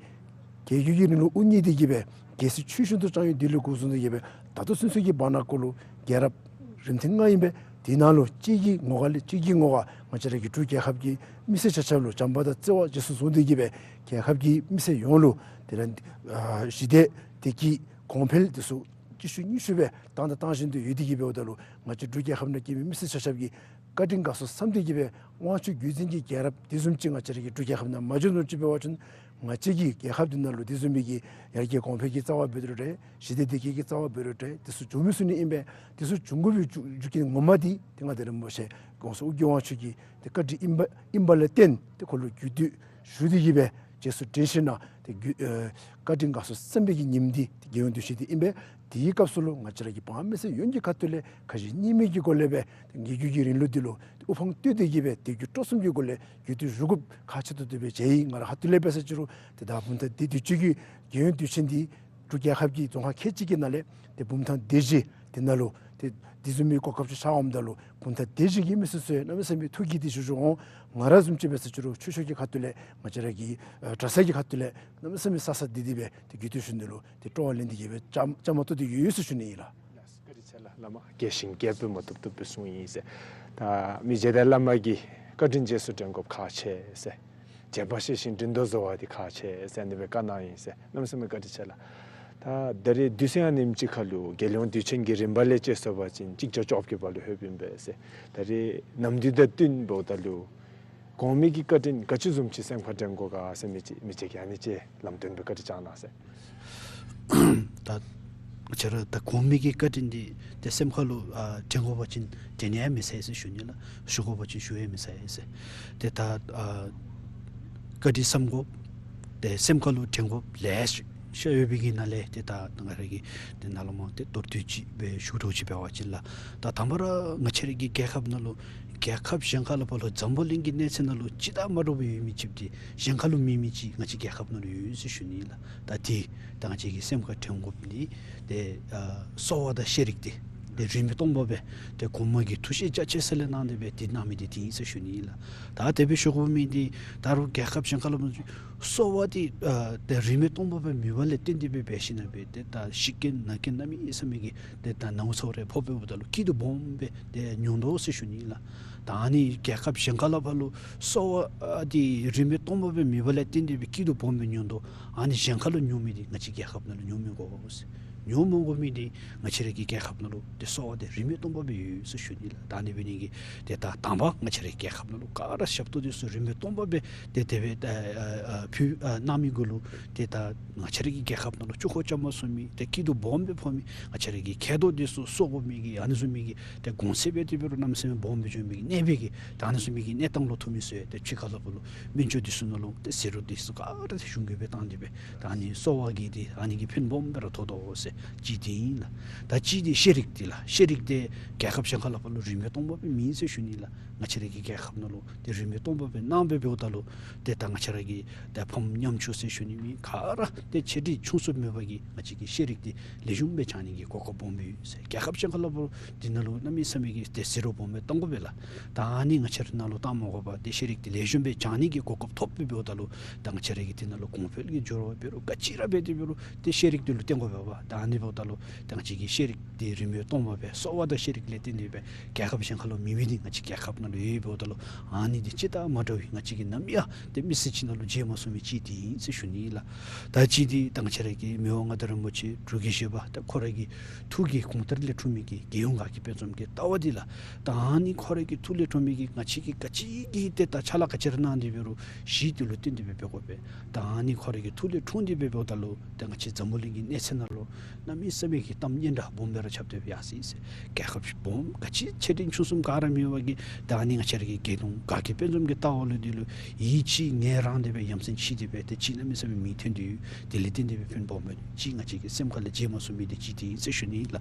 རྒྱལ་བརྒྱུད་ཀྱི་རིང་ལུགས་དབུ་བརྙེས་ཏེ་གིས་སྦེ་རྒྱལ་སྲིད་ཆོས་བཞིན་དུ་བསྐྱངས་ཡོད། དེ་ལས་འགོ་བཟུང་སྟེ་གིས་སྦེ་ད་ལྟོ་ཚུན་ཚོད་ཀྱི་བར་ན་ཀུན་ལུ་རྒྱལ་རབས་རིམ་ཐེངས་ལྔ་ཨིན་པས། དེ་ནང་ལུ་གཅིག་གི་ངོ་ག་ལས་གཅིག་གི་ངོ་ག་ང་བཅས་ར་གི་འབྲུག་རྒྱལ་ཁབ་ཀྱི་མི་སེར་ཆ་ཁྱབ་ལུ་བྱམས་པ་དང་བརྩེ་བ་རྗེས་སུ་བཟུང་སྟེ་གིས་སྦེ་རྒྱལ་ཁབ་ཀྱི་མི་སེར་ཡོངས་ལུ་དེ་ལས་ཨ་ཞི་བདེ་བདེ་སྐྱིད་གོང་འཕེལ་དེ་ཚུ་གཅིག་ཤུལ་གཉིས་ཤུལ་སྦེ་དང་དང་དང་བཞིན་དུ་ཡོད་དེ་གིས་སྦེ་འབདཝ་ད་ལུ་ང་བཅས་འབྲུག་རྒྱལ་ཁབ་ནང་སྐྱེས་པའི་མི་སེར་ཆ་ཁྱབ་ཀྱིས་བཀའ་དྲིན་དགའ་ཚོར་བསམ་སྟེ་གིས་སྦེ་དབང་ཕྱུག་བརྒྱུད་འཛིན་གྱི་རྒྱལ་རབས་དེ་བཟུམ་ཅིག་ང་བཅས་ར་གི་འབྲུག་རྒྱལ་ཁབ་ནང་མ་བྱོན་ནུག་ཅིག་འབད་བ་ཅིན་ང་བཅས་ཀྱི་རྒྱལ་ཁབ་འདི་ནང་ལུ་དེ་བཟུམ་མའི་གི་ཡར་རྒྱས་གོང་འཕེལ་གྱི་རྩ་བ་འབད་རུང་འདྲ་ཞི་བདེ་བདེ་སྐྱིད་ཀྱི་རྩ་བ་འབད་རུང་འདྲ་དེ་ཚུ་འབྱུང་མི་ཚུགས་ནི་ཨིན་པས། དེ་ཚུ་འབྱུང་དགོ་པའི་རྒྱུ་རྒྱུ་རྐྱེན་ངོ་མ་འདི་ཏེ་མངའ་བདག་རིན་པོ་ཆེ་༸གོང་ས་ཨོ་རྒྱན་དབང་ཕྱུག་གི་ཏེ་བཀའ་དྲིན་ཨིན་པ་ཨིན་པ་ལས་བརྟེན་ཏེ་ཁོ་ལུ་གུས་བཏུད་ཞུ་སྟེ་གིས་སྦེ་རྗེས་སུ་དྲན་ཞིནམ་ཏེ་གུས་ཨེ་བཀའ་དྲིན་དགའ་ཚོར་བསམ་པའི་གི་ཉིནམ་འདི་ཏེ་རྒྱལ་ཡོངས་དུས་ཆེན་འདི་ཨིན་པས། དེའི་སྐབས་སུ་ལུ་ང་བཅས་ར་གི་འབངས་མི་སེར་ཡོངས་ཀྱི་ཁ་ཐུག་ལས་ཁ་ཞེ་གཉིས་མེད་ཀྱི་སྒོ་ལས་སྦེ་ཏེ་རྒྱལ་བརྒྱུད་ཀྱི་རིང་ལུགས་འདི་ལུ་ཏེ་དབུ་འཕང་བསྟོད་དེ་གིས་སྦེ་དད་གུས་སྤྲོ་གསུམ་གྱི་སྒོ་ལས་གུས་བཏུད་ཞུ་དགོཔ་ཁག་ཆེ་ཏོག་ཏོ་སྦེ་མཇལ་ཡི། ང་རའི་ཁ་ཐུག་ལས་འབད་ཟེར་ཅི་རུང་ཏེ་ད་བུམ་ཐང་སྡེ་བདུན་ཅུ་གི་རྒྱལ་ཡོངས་དུས་ཆེན་འདི་འབྲུག་རྒྱལ་ཁབ་ཀྱི་རྫོང་ཁག་ཁལ་གཅིག་གི་ནང་ལས་ཏེ་བུམ་ཐང་སྡེ་བཞི་དེ་ནང་ལུ་ཏེ་དེ་བཟུམ་མའི་གོ་སྐབས་ཅིག་ཤར་འོངམ་ད་ལུ་བུམ་ཐང་སྡེ་བཞི་གི་མི་སེར་ཚུ་ཡང་གནམ་མེད་ས་མེད་ཐུགས་དགྱེས་ཏེ་བཞུགས་བཞུགས་འོང་། ང་ར་བཟུམ་ཅིག་འབད་ཟེར་ཅི་རུང་ཆོས་ཕྱོགས་ཀྱི་ཁ་ཐུག་ལས་ང་བཅས་ར་གི་ཨ་གྲྭ་ས་གི་ཁ་ཐུག་ལས་གནམ་མེད་ས་མེད་ས་ས་བདེ་སྟེ་སྦེ་ཏེ་གུས་བཏུད་ཞུ་ནི་ལུ་ཏེ་སྤྲོ་བ་ལེན་ཏེ་གིས་སྦེ་བཅའ་བཅའ་མར་གཏོགས་ཏེ་ཡོད་ཡོད་ཟེར་ཞུ་ནི་ཨིན་ལགས། བཀའ་དྲིན་ཆེ་ལགས། བླ་མ་རྒྱས་ཤིང་རྒྱསཔ་སྦེ་མ་བཏུབ་བཏུབ་སྦེ་གསུངས་ཡི་ཟེར། ད་མི་རྗེ་དང་བླ་མ་གི་བཀའ་དྲིན་རྗེས་སུ་དྲན་དགོཔ་ཁག་ཆེ་ཟེར། བརྗེད་པ་ཞི་ཞིང་དྲིན་དུ་གཟོ་བ་འདི་ཁག་ཆེ་ཟེར་ཨ་ནི་སྦེ་བཀའ་གནང་ཡི་ཟེར། གནམ་མེད་ས་མེད་བཀའ་དྲིན་ཆེ་ལགས། ད་ད་རེས་དུས་ཚོད་ཨ་ནེམ་ཅིག་ཁར་ལུ་རྒྱལ་ཡོངས་དུས་ཆེན་གྱི་རིམ་པ་ལས་དཔྱད་ཞུ་བ་ཅིན་གཅིག་བརྒྱ་བཅོ་བརྒྱད་པ་ལུ་ལྷོདཔ་ཨིན་པས་ཟེར། ད་རེས་ནམ་དུས་དང་བསྟུན་འབདཝ་ད་ལུ་གོང་མའི་གི་བཀའ་དྲིན་ག་ཅི་བཟུམ་ཅིག་སེམས་ཁར་དྲན་དགོ་ག་ཟེར་མི་ཅིག་མི་རྗེ་གིས་ཨ་ནི་ཅིག་ལམ་སྟོན་སྦེ་བཀའ་དྲིན་བསྐྱང་གནང་ཟེར། ད་ང་བཅས་ར་ད་གོང་མའི་གི་བཀའ་དྲིན་འདི་ཏེ་སེམས་ཁར་ལུ་ཨ་དྲན་དགོ་པ་ཅིན་དྲན་ཡང་མི་ཚར་ཟེར་ཞུ་ནི་ལགས། ཞུ་དགོ་པ་ཅིན་ཞུ་ཡང་མི་ཚར་ཟེར། ཏེ་ད་ཨ་བཀའ་དྲིན་བསམ་དགོཔ་ ཏེ་སེམས་ཁ་ལུ་དྲན་དགོཔ་ལེ་ཤ་ཡོད་པའི་གི་ནང་ལས་ཏེ་ད་ང་ར་གིས་ཏེ་ནཱ་ལུ་མར་ཏེ་མདོར་བསྡུས་ཅིག་སྦེ་ཞུ་དོ་ཅིག་འབད་བ་ཅིན་ལགས། ད་དང་པ་ར་ང་བཅས་ར་གི་རྒྱལ་ཁབ་ནང་ལུ་རྒྱལ་ཁབ་གཞན་ཁ་ལུ་ཕར་ལུ་འཛམ་བུ་གླིང་གི་གནས་ཚད་ནང་ལུ་ཅི་དང་མ་འདྲཝ་སྦེ་ཡོད་མི་ཅིག་འདི་གཞན་ཁ་ལུ་མེད་མི་ཅིག་ང་བཅས་རྒྱལ་ཁབ་ནང་ལུ་ཡོད་ཟེར་ཞུ་ནི་ལགས། ད་འདི་ད་ང་བཅས་ཀྱིས་སེམས་ཁར་དྲན་དགོཔ་འདི་ཏེ་ཨ་གསོ་བ་དང་ཤེས་རིག་འདི་ཏེ་རིས་མེད་སྟོང་པ་སྦེ་ཏེ་གོང་མ་གིས་ཐུགས་བཞེད་རྒྱ་ཆེ་ས་ལས་གནང་སྟེ་སྦེ་འདི་གནང་མི་འདི་འདི་ཨིན་ཟེར་ཞུ་ནི་ལགས། ད་དེ་སྦེ་ཞུ་དགོ་མི་འདི་ད་རུང་རྒྱལ་ཁབ་གཞན་ཁ་ལུ་གསོ་བ་འདི་ཨ་ཏེ་རིས་མེད་སྟོང་པ་སྦེ་མེདཔ་ལས་བརྟེན་ཏེ་སྦེ་འབད་ཞིན་ན་སྦེ་ཏེ་ད་ཤི་རྐྱེན་ན་རྐྱེན་གནམ་མེད་ས་མེད་ཀྱི་ཏེ་ད་ནཝ་ཚཝ་རེ་ཕོག་འབདཝ་ད་ལུ་སྐྱིད་སྡུག་སྦོམ་སྦེ་ཏེ་མྱོང་དོ་ཟེར་ཞུ་ནི་ལགས། ད་ཨ་ནི་རྒྱལ་ཁབ་གཞན་ཁ་ལུ་ཕར་ལུ་གསོ་བ་ཨ་འདི་རིས་མེད་སྟོང་པ་སྦེ་མེདཔ་ལས་བརྟེན་ཏེ་སྦེ་སྐྱིད་སྡུག་སྦོམ་སྦེ་མྱོང་དོ། ཨ་ནི་གཞན་ཁ་ལུ་མྱོང་མི་འདི་ང་བཅས་རྒྱལ་ཁབ་ནང་ལུ་མྱོང་མི་དགོ་ཟེར། མྱོང་མི་དགོ་མི་འདི་ང་བཅས་ར་གི་རྒྱལ་ཁབ་ནང་ལུ་ཏེ་གསོ་བ་འདི་རིས་མེད་སྟོང་པ་སྦེ་ཡོད་ཟེར་ཞུ་ནི་ལགས། ད་ཨ་ནི་འབད་ནི་གིས་ཏེ་ད་དང་པ་ང་བཅས་ར་གི་རྒྱལ་ཁབ་ནང་ལུ་ག་ར་ཞབས་ཏོག་འདི་ཚུ་རིས་མེད་སྟོང་པ་སྦེ་ཏེ་དེ་སྦེ་ཨ་ཨ་ཨ་ཕུལ་ཨ་གནང་མི་གུ་ལུ་ཏེ་ད་ང་བཅས་ར་གི་རྒྱལ་ཁབ་ནང་ལུ་བཅུད་ཁོག་བཅའ་མར་སོང་མི་ཏེ་སྐྱིད་སྡུག་སྦོམ་སྦེ་ཕོག་མི་ང་བཅས་ར་གི་མཁལ་རྡོག་འདི་ཚུ་གསོ་དགོ་མི་གི་ཨ་ནི་བཟུམ་མའི་གི་ཏེ་གོང་ཚད་སྦེ་ཏེ་འབད་རུང་གནམ་མེད་ས་མེད་སྦོམ་སྦེ་འགྱོ་མི་གི་གནས་པའི་གི་ད་ཨ་ནི་བཟུམ་མའི་གི་གནས་སྟངས་ལུ་ཐུག་མི་ཚུ་ཡང་ཏེ་ཕྱི་ཁ་ལུ་ཕར་ལུ་སྨན་བཅོས་འདི་ཚུ་ནང་ལུ་ཏེ་ཟད་འགྲོ་འདི་ཚུ་ག་ར་ཏེ་གཞུང་གིས་སྦེ་བཏང་སྟེ་སྦེ་ད་ཨ་ནི་གསོ་བ་གི་འདི་ཨ་ནི་གི་ཕན་སྦོམ་སྦེ་ར་ཐོགས་དོ་ཟེར་གཅིག་འདི་ཨིན་ལགས། ད་གཅིག་འདི་ཤེས་རིག་འདི་ལགས། ཤེས་རིག་འདི་རྒྱལ་ཁབ་གཞན་ཁ་ལུ་ཕར་ལུ་རིས་མེད་སྟོང་པ་སྦེ་མེད་ཟེར་ཞུ་ནི་ལགས། ང་བཅས་ར་གི་རྒྱལ་ཁབ་ནང་ལུ་ཏེ་རིས་མེད་སྟོང་པ་སྦེ་གནང་སྦེ་འབདཝ་ད་ལུ་ཏེ་ད་ང་བཅས་ར་གི་ཏེ་ཕམ་ཉམ་ཆུང་ཟེར་ཞུ་ནི་མེད། ག་ར་ཏེ་ཆེ་འབྲིང་ཆུང་གསུམ་མེད་པ་གི་ང་བཅས་ཀྱིས་ཤེས་རིག་འདི་ལེགས་ཤོམ་སྦེ་སྦྱང་ནི་གི་གོ་སྐབས་སྦོམ་སྦེ་ཡོད་ཟེར། རྒྱལ་ཁབ་གཞན་ཁ་ལུ་ཕར་འདི་ནང་ལུ་གནམ་མེད་ས་མེད་ཀྱི་ཏེ་ཟད་འགྲོ་སྦོམ་སྦེ་བཏང་དགོ་པས་ལགས། ད་ཨ་ནི་ང་བཅས་ར་ནང་ལུ་བཏང་མ་དགོ་པར་ཏེ་ཤེས་རིག་འདི་ལེགས་ཤོམ་སྦེ་སྦྱང་ནི་གི་གོ་སྐབས་ཐོབ་སྦེ་འབདཝ་ད་ལུ་ད་ང་བཅས་ར་གིས་འདི་ནང་ལུ་གོང་འཕེལ་གྱི་འགྱུར་བ་འབད་རུང་ག་ཅི་ར་འབད་དེ་འབད་རུང་ཏེ་ཤེས་རིག་འདི་ལུ་བརྟེན་དགོ་པས་པ། ད་ཨ་ནི་འབདཝ་ད་ལུ་ད་ང་བཅས་ཀྱི་ཤེས་རིག་འདི་རིས་མེད་སྟོང་པ་སྦེ་གསོ་བ་དང་ཤེས་རིག་ལས་བརྟེན་ཏེ་སྦེ་རྒྱལ་ཁབ་གཞན་ཁ་ལུ་མེད་མི་འདི་ང་བཅས་རྒྱལ་ཁབ་ནང་ལུ་ཡོད་འབདཝ་ད་ལུ་ཨ་ནི་འདི་ཅི་དང་མ་འདྲ་བའི་ང་བཅས་ཀྱིས་ནམ་ཡང་ཏེ་མི་ཚེ་ཅིག་ནང་ལུ་མཇལ་མ་ཚུགས་མི་ཅིག་འདི་ཨིན་ཟེར་ཞུ་ནི་ལགས། ད་གཅིག་འདི་ད་ང་བཅས་ར་གི་མི་དབང་མངའ་བདག་རིན་པོ་ཆེ་འབྲུག་རྒྱལ་བཞི་པ་ད་ཁོ་ར་གི་ཐུགས་ཀྱི་དགོངས་དར་ལས་འཁྲུངས་མི་གི་རྒྱལ་ཡོངས་དགའ་སྐྱིད་དཔལ་འཛོམས་ཀྱི་ལྟ་བ་འདི་ལགས། ད་ཨ་ནི་ཁོ་ར་གི་ཐུགས་ལས་འཁྲུངས་མི་གི་ང་བཅས་ཀྱིས་ག་ཅི་གི་ཏེ་ད་ཕྱག་ལཱ་ག་ཅི་ར་གནང་སྟེ་འབད་རུང་གཞི་འདི་ལུ་བརྟེན་ཏེ་སྦེ་འབད་དགོ་པས། ད་ཨ་ནི་ཁོ་ར་གི་ཐུགས་ལས་འཁྲུངས་ཏེ་སྦེ་འབདཝ་ད་ལུ་ད་ང་བཅས་འཛམ་བུ་གླིང་གི་གནས་ཚད་ནང་ལུ་གནམ་མེད་ས་མེད་ཀྱི་གཏམ་སྙན་གྲགས་སྦོམ་སྦེ་ར་ཁྱབ་སྟེ་སྦེ་ཡར་སོ་ཡི་ཟེར། རྒྱལ་ཁབ་སྦོམ་ག་ཅི་ཆེ་འབྲིང་ཆུང་གསུམ་ག་ར་མེད་པ་གི་ད་ཨ་ནི་ང་བཅས་ར་གི་རྒྱལ་ཡོངས་དགའ་སྐྱིད་དཔལ་འཛོམས་ཀྱི་ལྟ་བ་ལུ་འདི་ལུ་ཡིད་ཆེས་ངལ་རངས་ཏེ་སྦེ་ཡ་མཚན་ཆེ་སྟེ་སྦེ་ཏེ་ཅིག་གནམ་མེད་ས་མེད་མིག་ཐོན་ཏེ་ཡོད། དེ་ལས་བརྟེན་ཏེ་སྦེ་ཕན་པ་སྦོམ་ཅིག་ང་བཅས་ཀྱི་སེམས་ཁ་ལས་བརྗེད་མ་ཚུགས་མི་འདི་གཅིག་འདི་ཨིན་ཟེར་ཞུ་ནི་ལགས།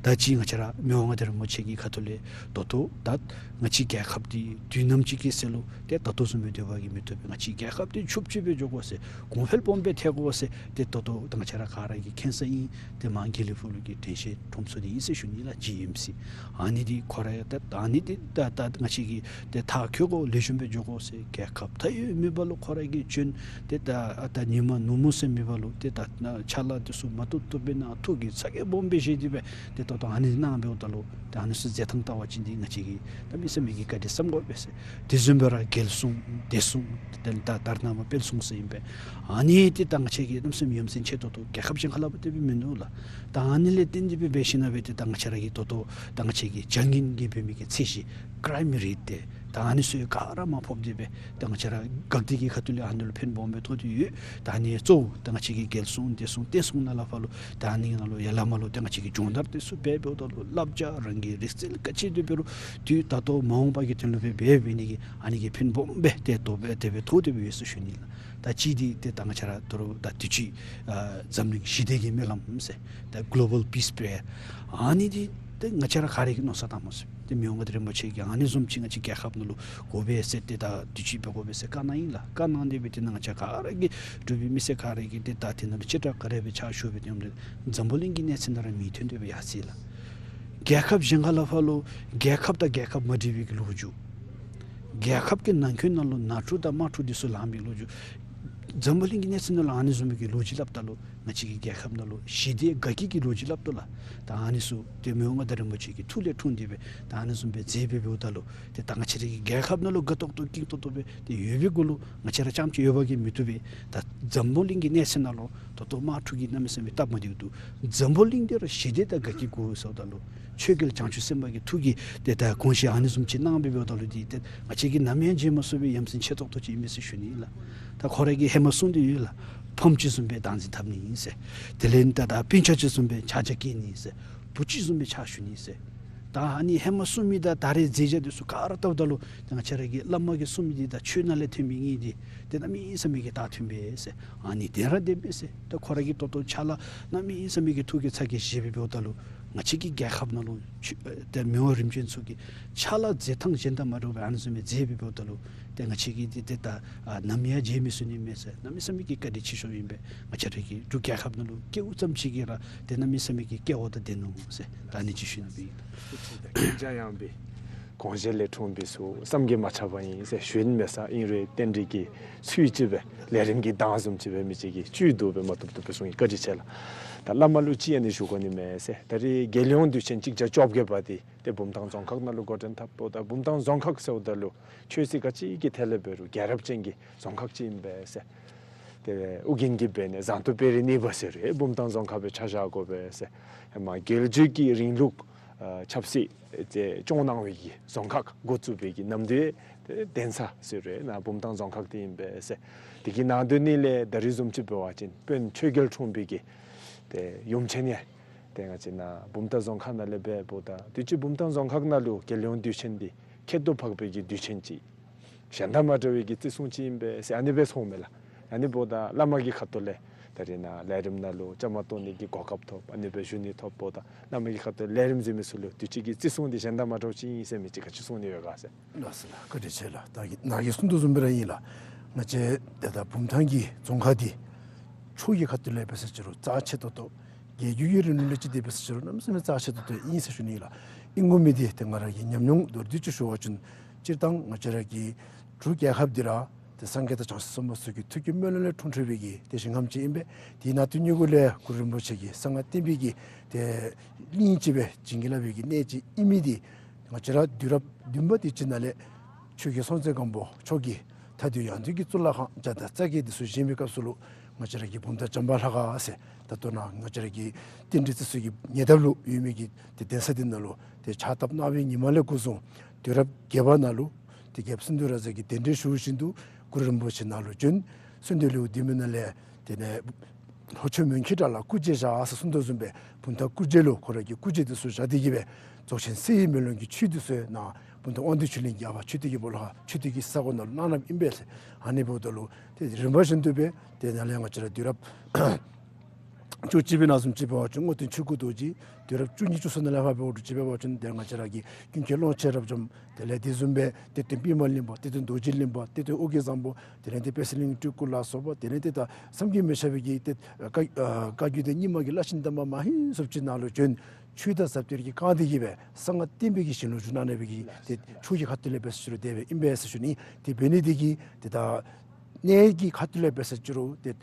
ད་ཅི་ང་བཅས་ར་མི་དབང་མངའ་བདག་རིན་པོ་ཆེ་གི་ཁ་ཐུག་ལས་ད་ལྟོ་ད་ང་བཅས་རྒྱལ་ཁབ་འདི་དུས་ནམ་ཅིག་གི་ཚེ་ལུ་ཏེ་ད་ལྟོ་བཟུམ་སྦེ་སྡོད་པ་གིས་མི་བཏུབ་པས། ང་བཅས་རྒྱལ་ཁབ་འདི་ཕྱུགཔ་ཅིག་སྦེ་འགྱོ་དགོ་ཟེར་གོང་འཕེལ་སྦོམ་སྦེ་ཐལ་དགོ་ཟེར་ཏེ་ད་ལྟོ་ད་ང་བཅས་ར་ག་ར་གིས་མཁྱེན་ས་ཨིན། ཏེ་མར་དགེ་ལེགས་ཕུག་ལུ་གི་དྲན་ཤེས་ཁྲོམ་ཚུ་འདི་ཨིན་ཟེར་ཞུ་ནི་ལགས། ཇི་ཨེམ་སི་ཨ་ནི་འདི་ཁོ་ར་ད་ཨ་ནི་འདི་ད་ད་ང་བཅས་ཀྱིས་ཏེ་མཐར་འཁྱོལ་དགོ་ལེགས་ཤོམ་སྦེ་འགྱོ་དགོ་ཟེར་རྒྱལ་ཁབ་མཐའ་དབུས་མེད་པ་ལུ་ཁོ་ར་གིས་བྱོན། ཏེ་ད་ད་ཉིན་མ་ནུབ་མོ་ཟེར་མེད་པ་ལུ་ཏེ་ད་ཕྱག་ལཱ་འདི་ཚུ་མ་བཏུབ་བཏུབ་སྦེ་གནང་། ཐུགས་ཀྱི་ཚ་གྱང་སྦོམ་སྦེ་བཞེས་ཏེ་སྦེ་ཏེ་ད་ལྟོ་ཨ་ནི་གནང་འབདཝ་ད་ལུ་ཏེ་ཨ་ནི་ཚུ་མཛད་ཐངས་ལྟ་བ་ཅིན་འདི་ང་བཅས་ཀྱིས་གནམ་མེད་ས་མེད་ཀྱི་བཀའ་དྲིན་བསམ་དགོ་པས་ཟེར། དེ་བཟུམ་སྦེ་ར་རྒྱལ་སྲུང་སྡེ་སྲུང་ཏེ་ད་ད་རེས་ནངས་པ་དཔལ་སྲུང་ཟེར་ཨིན་པས། ཨ་ནི་འདི་ད་ང་བཅས་ཀྱིས་གནམ་མེད་ས་མེད་ཡ་མཚན་ཆེ་ཏོག་ཏོ་རྒྱལ་ཁབ་གཞན་ཁ་ལུ་ཕར་དེ་སྦེ་མིན་འདུག་ལགས། ད་ཨ་ནི་ལས་བརྟེན་ཏེ་སྦེ་འབད་ཞིན་ན་སྦེ་ཏེ་ད་ང་བཅས་ར་གི་ད་ལྟོ་ད་ང་བཅས་ཀྱི་བྱ་ངན་གྱིས་འབད་མི་གི་ཚད་གཞི་ཀྲའིམ་རེཊ་འདི་ད་ཨ་ནི་ཚུ་ག་ར་མར་ཕབ་སྟེ་སྦེ་ད་ང་བཅས་ར་དགའ་སྐྱིད་ཀྱི་ཁ་ཐུག་ལས་ཨ་ནི་ལུ་ཕན་སྦོམ་སྦེ་ཐོགས་ཏེ་ཡོད། ད་ཨ་ནི་གཙོ་བོ་ད་ང་བཅས་ཀྱི་རྒྱལ་སྲུང་སྡེ་སྲུང་བསྟན་སྲུང་ནང་ལས་ཕར་ལུ་ད་ཨ་ནི་ནང་ལུ་ཡར་ལས་མར་ལུ་ད་ང་བཅས་ཀྱིས་སྦྱོང་བརྡར་འདི་ཚུ་འབད་འབདཝ་ད་ལུ་བསླབ་བྱ་རང་གི་རིག་རྩལ་ག་ཅི་འདི་འབད་རུང་དུས་ད་ལྟོ་མ་འོངས་པ་གི་དོན་ལུ་སྦེ་འབད་འབད་ནི་གི་ཨ་ནི་གི་ཕན་སྦོམ་སྦེ་ཏེ་ཐོགས་སྦེ་དེ་སྦེ་ཐོགས་ཏེ་སྦེ་ཡོད་ཟེར་ཞུ་ནི་ལགས། ད་གཅིག་འདི་ཏེ་ད་ང་བཅས་ར་ད་རུང་ད་དུས་ཅི་ཨ་འཛམ་གླིང་ཞི་བདེ་གི་སྨོན་ལམ་ཟེར་ད་གོ་ལོ་བཱལ་པིས་པྲེ་ཡར་ཨ་ནི་འདི་ཏེ་ང་བཅས་ར་ག་ར་གིས་མནོ་བསམ་བཏང་མ་ཚུགས། ཏེ་མི་དབང་མངའ་བདག་རིན་པོ་ཆེ་གིས་ཨ་ནི་བཟུམ་ཅིག་ང་བཅས་རྒྱལ་ཁབ་ནང་ལུ་དགོ་པས་ཟེར་ཏེ་ད་དུས་ཅི་འབད་དགོ་པས་ཟེར་བཀའ་གནང་ཡི་ལགས། བཀའ་གནང་སྟེ་སྦེ་ཏེ་ནཱ་ང་བཅས་ག་ར་གིས་འབྲུག་པའི་མི་སེར་ག་ར་གིས་ཏེ་ད་དེ་ནང་ལུ་ཆེ་དྲགས་ག་ར་སྦེ་ཕྱག་ཞུ་སྦེ་ཏེ་འཛམ་བུ་གླིང་གི་གནས་ཚད་ནང་ར་མིག་ཐོན་ཏེ་སྦེ་ཡར་སོ་ཡི་ལགས། རྒྱལ་ཁབ་གཞན་ཁ་ལས་ཕར་ལུ་རྒྱལ་ཁབ་དང་རྒྱལ་ཁབ་མ་འདྲ་བའི་གི་ལོ་རྒྱུས། རྒྱལ་ཁབ་ཀྱི་ནང་འཁོད་ནང་ལུ་ནང་འཁྲུག་དང་དམག་འཁྲུག་འདི་ཚུ་ལངས་པའི་ལོ་རྒྱུས། འཛམ་བུ་གླིང་གི་གནས་ཚད་ནང་ལུ་ཨ་ནི་བཟུམ་མའི་གི་ལོ་རྒྱུས་སླབ་ད་ལུ་ང་བཅས་ཀྱི་རྒྱལ་ཁབ་ནང་ལུ་ཞི་བདེ་དགའ་སྐྱིད་ཀྱི་ལོ་རྒྱུས་སླབ་དོ་ལགས། ད་ཨ་ནི་ཚུ་ཏེ་མི་དབང་མངའ་བདག་རིན་པོ་ཆེ་གི་ཐུགས་ལས་འཁྲུངས་ཏེ་སྦེ་ད་ཨ་ནི་བཟུམ་སྦེ་མཛད་སྦེ་འབདཝ་ད་ལུ་ཏེ་ད་ང་བཅས་ར་གི་རྒྱལ་ཁབ་ནང་ལུ་དགའ་ཏོག་ཏོ་སྐྱིད་ཏོག་ཏོ་སྦེ་ཏེ་ཡོད་པའི་གུ་ལུ་ང་བཅས་ར་རྐྱངམ་ཅིག་ཡོད་པ་གིས་མི་བཏུབ་པས། ད་འཛམ་བུ་གླིང་གི་གནས་ཚད་ནང་ལུ་ད་ལྟོ་དམག་འཁྲུག་གིས་གནམ་མེད་ས་མེད་སྟབས་མ་བདེཝ་འདུག། འཛམ་བུ་གླིང་འདི་ར་ཞི་བདེ་དང་དགའ་སྐྱིད་དགོ་ཟེརཝ་ད་ལུ་ཆོས་རྒྱལ་བྱང་ཆུབ་སེམས་དཔའ་གི་ཐུགས་ཀྱི་ཏེ་ད་དགོངས་བཞེད་ཨ་ནི་བཟུམ་ཅིག་གནང་སྦེ་འབདཝ་ད་ལུ་འདི་ཏེ་ང་བཅས་ཀྱིས་ནམ་ཡང་བརྗེད་མ་ཚུགས་པའི་ཡ་མཚན་ཆེ་ཏོག་ཏོ་ཅིག་ཨིན་མས་ཟེར་ཞུ་ནི་ཨིན་ལགས། ད་ཁོ་ར་གིས་ཧེ་མ་གསུངས་ཏེ་ཡོད་ལགས། ཕམ་ཅིག་བཟུམ་སྦེ་བདག་འཛིན་འཐབ་ནི་ཨིན་ཟེར། དེ་ལས་ད་ད་སྤུན་ཆ་ཅིག་བཟུམ་སྦེ་ཆ་འཇོག་བསྐྱེད་ནི་ཨིན་ཟེར། བུ་ཅིག་བཟུམ་སྦེ་ཕྱག་ཞུ་ནི་ཨིན་ཟེར། ད་ཨ་ནི་ཧེ་མ་གསུངས་མི་དང་ད་རེས་མཛད་བྱ་འདི་ཚུ་ག་ར་བལྟཝ་ད་ལུ་ཏེ་ང་བཅས་ར་གི་བླ་མ་གིས་གསུངས་མི་འདི་དང་ཆོས་ནང་ལས་ཐོན་མི་གཉིས་འདི་ཏེ་གནམ་མེད་ས་མེད་ཀྱི་ད་མཐུན་པས་ཟེར། ཨ་ནི་བདེན་ར་བདེན་པས་ཟེར། ད་ཁོ་ར་གིས་ད་ལྟོ་ཕྱག་ལཱ་གནམ་མེད་ས་མེད་ཀྱི་ཐུགས་ཀྱི་ཚ་གྱང་བཞེས་སྦེ་འབདཝ་ད་ལུ་ང་བཅས་ཀྱི་རྒྱལ་ཁབ་ནང་ལུ་ཆོས་ཏེ་མི་དབང་རིམ་བྱོན་ཚུ་གིས་ཕྱག་ལཱ་མཛད་ཐངས་གཞན་དང་མ་འདྲཝ་སྦེ་ཨ་ནི་བཟུམ་སྦེ་མཛད་སྦེ་འབདཝ་ད་ལུ་ཏེ་ང་བཅས་ཀྱིས་འདི་ཏེ་ད་ཨ་ནམ་ཡང་བརྗེད་མི་ཚུགས་ནི་མས་ཟེར། གནམ་མེད་ས་མེད་ཀྱི་བཀའ་དྲིན་ཆེ་ཤོས་ཨིན་པས། ང་བཅས་ར་གི་འབྲུག་རྒྱལ་ཁབ་ནང་ལུ་སྐྱེཝ་ཙམ་ཅིག་གིས་ར་ཏེ་གནམ་མེད་ས་མེད་ཀྱི་སྐལ་བ་དང་ལྡན་ནུག་ཟེར། ད་ཨ་ནི་ཅིག་ཞུ་ནི་སྦེ་ཨིན། ཐུགས་རྗེ་ཆེ། མཁྱེན་རྒྱ་ཡངས་པའི་གོང་བཞིན་ལས་འཁྲུངས་པའི་ཚུལ་བསམ་གྱིས་མ་ཁྱབ་པ་ཨིན་ཟེར། ཞུ་ནི་མེད་ས་ཨིན་རུང་རྟེན་འབྲེལ་གྱི་ཚུལ་ཅིག་སྦེ་ལས་རིམ་གྱི་གདངས་བཟུམ་ཅིག་སྦེ་མི་ཅིག་གིས་བཅུད་བསྡུ་སྦེ་མ་བཏུབ་བཏུབ་སྦེ་གསུངས་ཡི། བཀའ་དྲིན་ཆེ་ལགས། ད་བླ་མ་ལུ་ཅིག་ཨ་ནི་ཞུ་དགོ་ནི་མས་ཟེར། ད་རེས་རྒྱལ་ཡོངས་དུས་ཆེན་གཅིག་བརྒྱ་བཅོ་བརྒྱད་པ་འདི་ཏེ་བུམ་ཐང་རྫོང་ཁག་ནང་ལུ་འགོ་འདྲེན་འཐབ་འབདཝ་ད་བུམ་ཐང་རྫོང་ཁག་ཟེརཝ་ད་ལུ་ཆོས་སྲིད་ག་ཅི་གི་ཐད་ལས་འབད་རུང་རྒྱལ་རབས་ཅན་གྱི་རྫོང་ཁག་ཅིག་ཨིན་པས་ཟེར། ཏེ་ཨོ་རྒྱན་གྱིས་འབད་ནི་ཟངས་མདོག་དཔལ་རི་གཉིས་པ་ཟེར་རུང་བུམ་ཐང་རྫོང་ཁག་སྦེ་ཆ་བཞག་དགོ་པས་ཟེར། ཧེ་མ་རྒྱལ་བརྒྱུད་ཀྱི་རིང་ལུགས་ཨ་ཆབ་སྲིད་ཏེ་སྐྱོང་གནང་བའི་གི་རྫོང་ཁག་འགོ་བཙུགས་པའི་གི་ནམ་དུས་ཏེ་གདན་ས་ཟེར་རུང་ནཱ་བུམ་ཐང་རྫོང་ཁག་འདི་ཨིན་པས་ཟེར། དེ་གི་ནང་དོན་ནི་ལས་ད་རེས་བཟུམ་ཅིག་འབད་བ་ཅིན་དཔོན་ཆོས་རྒྱལ་འཁྲུངས་པའི་གི་ཏེ་ཡུམ་ཆེན་ཡང་ཏེ་ང་བཅས་ནཱ་བུམ་ཐང་རྫོང་ཁག་ནང་ལས་འབདཝ་ད་དུས་ཅི་བུམ་ཐང་རྫོང་ཁག་ནང་ལུ་རྒྱལ་ཡོངས་དུས་ཆེན་འདི་ཁྱད་དུ་འཕགས་པའི་གི་དུས་ཆེན་ཅིག། གཞན་དང་མ་འདྲ་བའི་གི་བརྩི་སྲུང་ཅིག་ཨིན་པས་ཟེར་ཨ་ནི་སྦེ་གསུངམ་མས་ལགས། ཨ་ནི་འབདཝ་ད་བླ་མ་གི་ཁ་ཐུག་ལས་ད་རེས་ནཱ་ལས་རིམ་ནང་ལུ་བཅའ་མར་གཏོགས་ནི་གི་གོ་སྐབས་ཐོབ། ཨ་ནི་སྦེ་ཞུ་ནི་ཐོབ་འབདཝ་ད་བླ་མ་གི་ཁ་ཐུག་ལས་རིམ་གཟིགས་མི་ཚུ་ལུ་དུས་ཅི་གི་བརྩི་སྲུང་འདི་གཞན་དང་མ་འདྲཝ་ཅིག་ཨིན་ཟེར་མི་ཅིག་ག་ཅི་གསུང་ནི་ཡོད་ག་ཟེར། ལགས་སོ་ལགས། བཀའ་དྲིན་ཆེ་ལགས། ད་ནཱ་གིས་གསུང་དོ་བཟུམ་སྦེ་ར་ཨིན་ལགས། ང་བཅས་ཏེ་ད་བུམ་ཐང་གི་རྫོང་ཁག་འདི་ཆོས་ཀྱི་ཁ་ཐུག་ལས་འབད་ས་ཅི་རུང་རྩ་ཆེ་ཏོག་ཏོ། རྒྱལ་བརྒྱུད་ཀྱི་རིང་ལུགས་ལས་ཅིག་འབད་ས་ཅི་རུང་གནམ་མེད་ས་མེད་རྩ་ཆེ་ཏོག་ཏོ་ཨིན་ཟེར་ཞུ་ནི་ལགས། ཨིན་དགོ་མི་འདི་ཏེ་ང་ར་གི་ཉམས་མྱོང་མདོར་བསྡུས་ཅིག་ཞུ་བ་ཅིན་སྤྱིར་བཏང་ང་བཅས་ར་གི་འབྲུག་རྒྱལ་ཁབ་འདི་ར་ཏེ་སངས་རྒྱས་དང་བྱང་སེམས་གསུམ་པོ་ཚུ་གི་ཐུགས་ཀྱི་སྨོན་ལམ་ལས་འཁྲུངས་འཁྲུངས་པའི་གི་ཏེ་ཞིང་ཁམས་ཅིག་ཨིན་པས། དེ་ནང་དུ་ཉིད་གུ་ལས་གུ་རུ་རིན་པོ་ཆེ་གི་གསང་སྔགས་བསྟན་པའི་གི་ཏེ་གླིང་ཅིག་སྦེ་བྱིན་གྱིས་བརླབས་པའི་གི་གནས་ཅིག་ཨིན་མི་འདི་ང་བཅས་ར་དུས་རབས་བདུན་པ་དེ་ཅིག་ནང་ལས་ཆོས་རྒྱལ་སྲོང་བཙན་སྒམ་པོ་མཆོག་གིས་མཐའ་འདུལ་ཡང་འདུལ་གྱི་གཙུག་ལག་ཁང་བརྒྱ་དང་རྩ་བརྒྱད་འདི་ཚུ་བཞེངས་པའི་སྐབས་སུ་ལུ་ང་བཅས་ར་གི་བུམ་ཐང་བྱམས་པ་ལྷ་ཁང་ཟེར་ད་ལྟོ་ནཱ་ང་བཅས་ར་གི་རྟེན་འབྲེལ་བརྩི་སྲུང་གི་ཉེ་འདབས་ལུ་ཡོད་མི་གི་ཏེ་གདན་ས་འདི་ནང་ལུ་ཏེ་ཕྱག་བཏབ་གནང་བའི་ཉིནམ་ལས་འགོ་བཟུང་དུས་རབས་བརྒྱད་པ་ནང་ལུ་ཏེ་རྒྱལཔོ་སེང་འབྲུག་རབ་གསལ་གྱིས་གདན་འདྲེན་ཞུ་བཞིན་དུ་གུ་རུ་རིན་པོ་ཆེ་ནཱ་ལུ་བྱོན། གསོལ་འདེབས་ལེའུ་བདུན་མའི་ནང་ལས་དེ་ལས་ལྷོ་ཕྱོགས་མོན་གྱི་བྲག་ལ་སྐུ་མཇལ་བཞག་ཟེར་གསུངས་དོ་བཟུམ་སྦེ་བུམ་ཐང་སྐུ་མཇལ་ལུ་ཁོ་ར་གི་སྐུ་མཇལ་འདི་ཚུ་བཞག་སྟེ་གི་སྦེ་རྫོགས་ཆེན་བསིལ་མེ་ལོང་གི་ཆོས་འདི་ཚུ་ནཱ་བུམ་ཐང་དབང་འདུས་ཆོས་གླིང་གི་ཨ་པ་ཆོས་སྡེ་གི་སྦོ་ལོགས་ཁར་ཆོས་སྡེ་གི་ས་གོ་ནང་ལུ་གནང་གནངམ་ཨིན་པས་ཟེར། ཨ་ནི་འབདཝ་ད་ལུ་ཏེ་རིམ་པ་བཞིན་དུ་སྦེ་ཏེ་ནཱ་ལས་ང་བཅས་ར་དུས་རབས་བཅུ་གཅིག་པའི་ནང་བཟུམ་ཅིག་འབད་བ་ཅིན་རྔོག་སྟོན་ཆོས་སྐུ་རྡོ་རྗེ། དུས་རབས་བཅུ་གཉིས་བཅུ་གསུམ་ནང་ལས་ཕར་འབདཝ་ཅིག་འབད་བ་ཅིན་ཏེ་ང་བཅས་ར་གི་ཀུན་མཁྱེན་ཀློང་ཆེན་རབ་འབྱམས། དེ་ལས་དེ་བཟུམ་སྦེ་གཏེར་སྟོན་པདྨ་གླིང་པ། གཏེར་སྟོན་རྡོ་རྗེ་གླིང་པ། གཏེར་སྟོན་ཨོ་རྒྱན་བཟང་པོ། དེ་ལས་ཏེ་པད་ཚལ་གླིང་སྤྲུལ་སྐུ་ལ་སོགས་པ། དེ་ལས་ཏེ་ད་བསམ་གྱིས་མི་ཁྱབ་པའི་གི་ཏེ་བཀའ་ཨ་བཀའ་བརྒྱུད་དང་རྙིང་མ་གི་བླ་ཆེན་དམ་པ་མ་ཧིང་སོབ་ཅིག་ནཱ་ལུ་བྱོན། ཆོས་དང་ཟབ་གཏེར་གྱིས་བཀང་སྟེ་གི་སྦེ་གསང་སྔགས་བསྟན་པའི་གི་ཞིང་ལུ་བསྒྱུར་གནང་ནི་སྦེ་གི་ཏེ་ཆོས་ཀྱི་ཁ་ཐུག་ལས་འབད་ས་ཅི་རུང་དེ་སྦེ་ཨིན་པས་ཟེར་ཞུ་ནི། དེ་འབད་ནི་འདི་གིས་ཏེ་ད་གནས་ཀྱི་ཁ་ཐུག་ལས་འབད་ས་ཅི་རུང་ཏེ་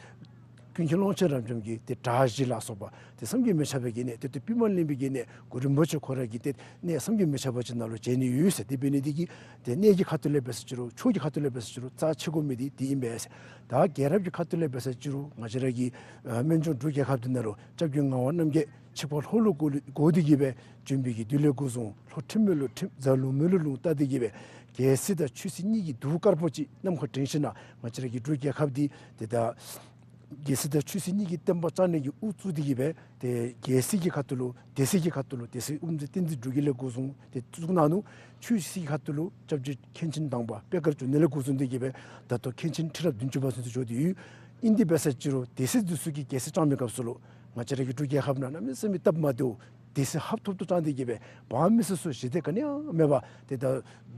ཀུན་མཁྱེན་ཀློང་ཆེན་རབ་འབྱམས་ཀྱི་ཏེ་བྲག་བཞི་ལ་སོགས་པ་ཏེ་བསམ་གྱིས་མི་ཁྱབ་པའི་གི་གནས། ཏེ་ཏེ་པདྨ་གླིང་པའི་གི་གནས། གུ་རུ་རིན་པོ་ཆེ་ཁོ་ར་གི་ཏེ་གནས་བསམ་གྱིས་མི་ཁྱབ་པ་ཅིག་ནཱ་ལུ་མཇལ་ནི་ཡོད་ཟེར། དེ་འབད་ནི་འདི་གིས་ཏེ་གནས་ཀྱི་ཁ་ཐུག་ལས་འབད་ས་ཅི་རུང་ཆོས་ཀྱི་ཁ་ཐུག་ལས་འབད་ས་ཅི་རུང་རྩ་ཆེ་དགོ་མི་འདི་འདི་ཨིན་པས་ཟེར། ད་རྒྱལ་རབས་ཀྱི་ཁ་ཐུག་ལས་འབད་ས་ཅི་རུང་ང་བཅས་ར་གི་ཨ་སྨན་ལྗོངས་འབྲུག་རྒྱལ་ཁབ་འདི་ནང་ལུ་སྐྱབས་རྗེ་ངག་དབང་རྣམ་རྒྱལ་ཆིབས་ཁ་ལྷོ་ལུ་བསྐོར་བསྐོར་ཏེ་གི་སྦེ་བྱོན་པའི་གི་དུས་ལས་འགོ་བཟུང་ལྷོ་ཁྲིམས་མེད་ལུ་ཁྲིམས། རྫ་ལུང་མེད་ལུ་ལུང་བཏགས་ཏེ་གི་སྦེ་རྒྱལ་སྲིད་དང་ཆོས་སྲིད་གཉིས་ཀྱི་གདུགས་དཀར་པོ་ཅིག་ནམ་མཁར་བསྒྲེངས་ཞིནམ་ལས་ང་བཅས་ར་གི་འབྲུག་རྒྱལ་ཁབ་འདི་ཏེ་ད་རྒྱལ་སྲིད་དང་ཆོས་སྲིད་གཉིས་ཀྱི་བསྟན་པ་བཅག་ནི་གི་དབུ་བཙུགས་ཏེ་གི་སྦེ་ཏེ་རྒྱལ་སྲིད་ཀྱི་ཁ་ཐུག་ལུ་སྡེ་སྲིད་ཀྱི་ཁ་ཐུག་ལུ་སྡེ་སྲིད་དབུ་མཛད་བསྟན་འཛིན་འབྲུག་རྒྱས་ལས་འགོ་བཟུང་སྟེ་བཙུགས་གནང་ནུག། ཆོས་སྲིད་ཀྱི་ཁ་ཐུག་ལུ་སྐྱབས་རྗེ་མཁན་ཆེན་དང་པ་པད་དཀར་འབྱུང་གནས་ལས་འགོ་བཟུང་སྟེ་གི་སྦེ་ད་ལྟོ་མཁན་ཆེན་ཁྲི་རབས་བདུན་ཅུ་པ་ཚུན་ཚོད་འགྱོ་སྟེ་ཡོད། ཨིན་ཏེ་འབད་ས་ཅི་རུང་སྡེ་སྲིད་འདི་ཚུ་གིས་རྒྱལ་སྲིད་བསྐྱངས་པའི་སྐབས་སུ་ལུ་ང་བཅས་ར་གི་འབྲུག་རྒྱལ་ཁབ་ནང་གནམ་མེད་ས་མེད་སྟབས་མ་བདེཝ་སྡེ་སྲིད་ཧབ་ཐོབ་ཏུ་བཏང་སྟེ་གི་སྦེ་འབངས་མི་སེར་ཚུ་ཞི་བདེ་ག་ནི་ཡང་མེད་པར་ཏེ་ད་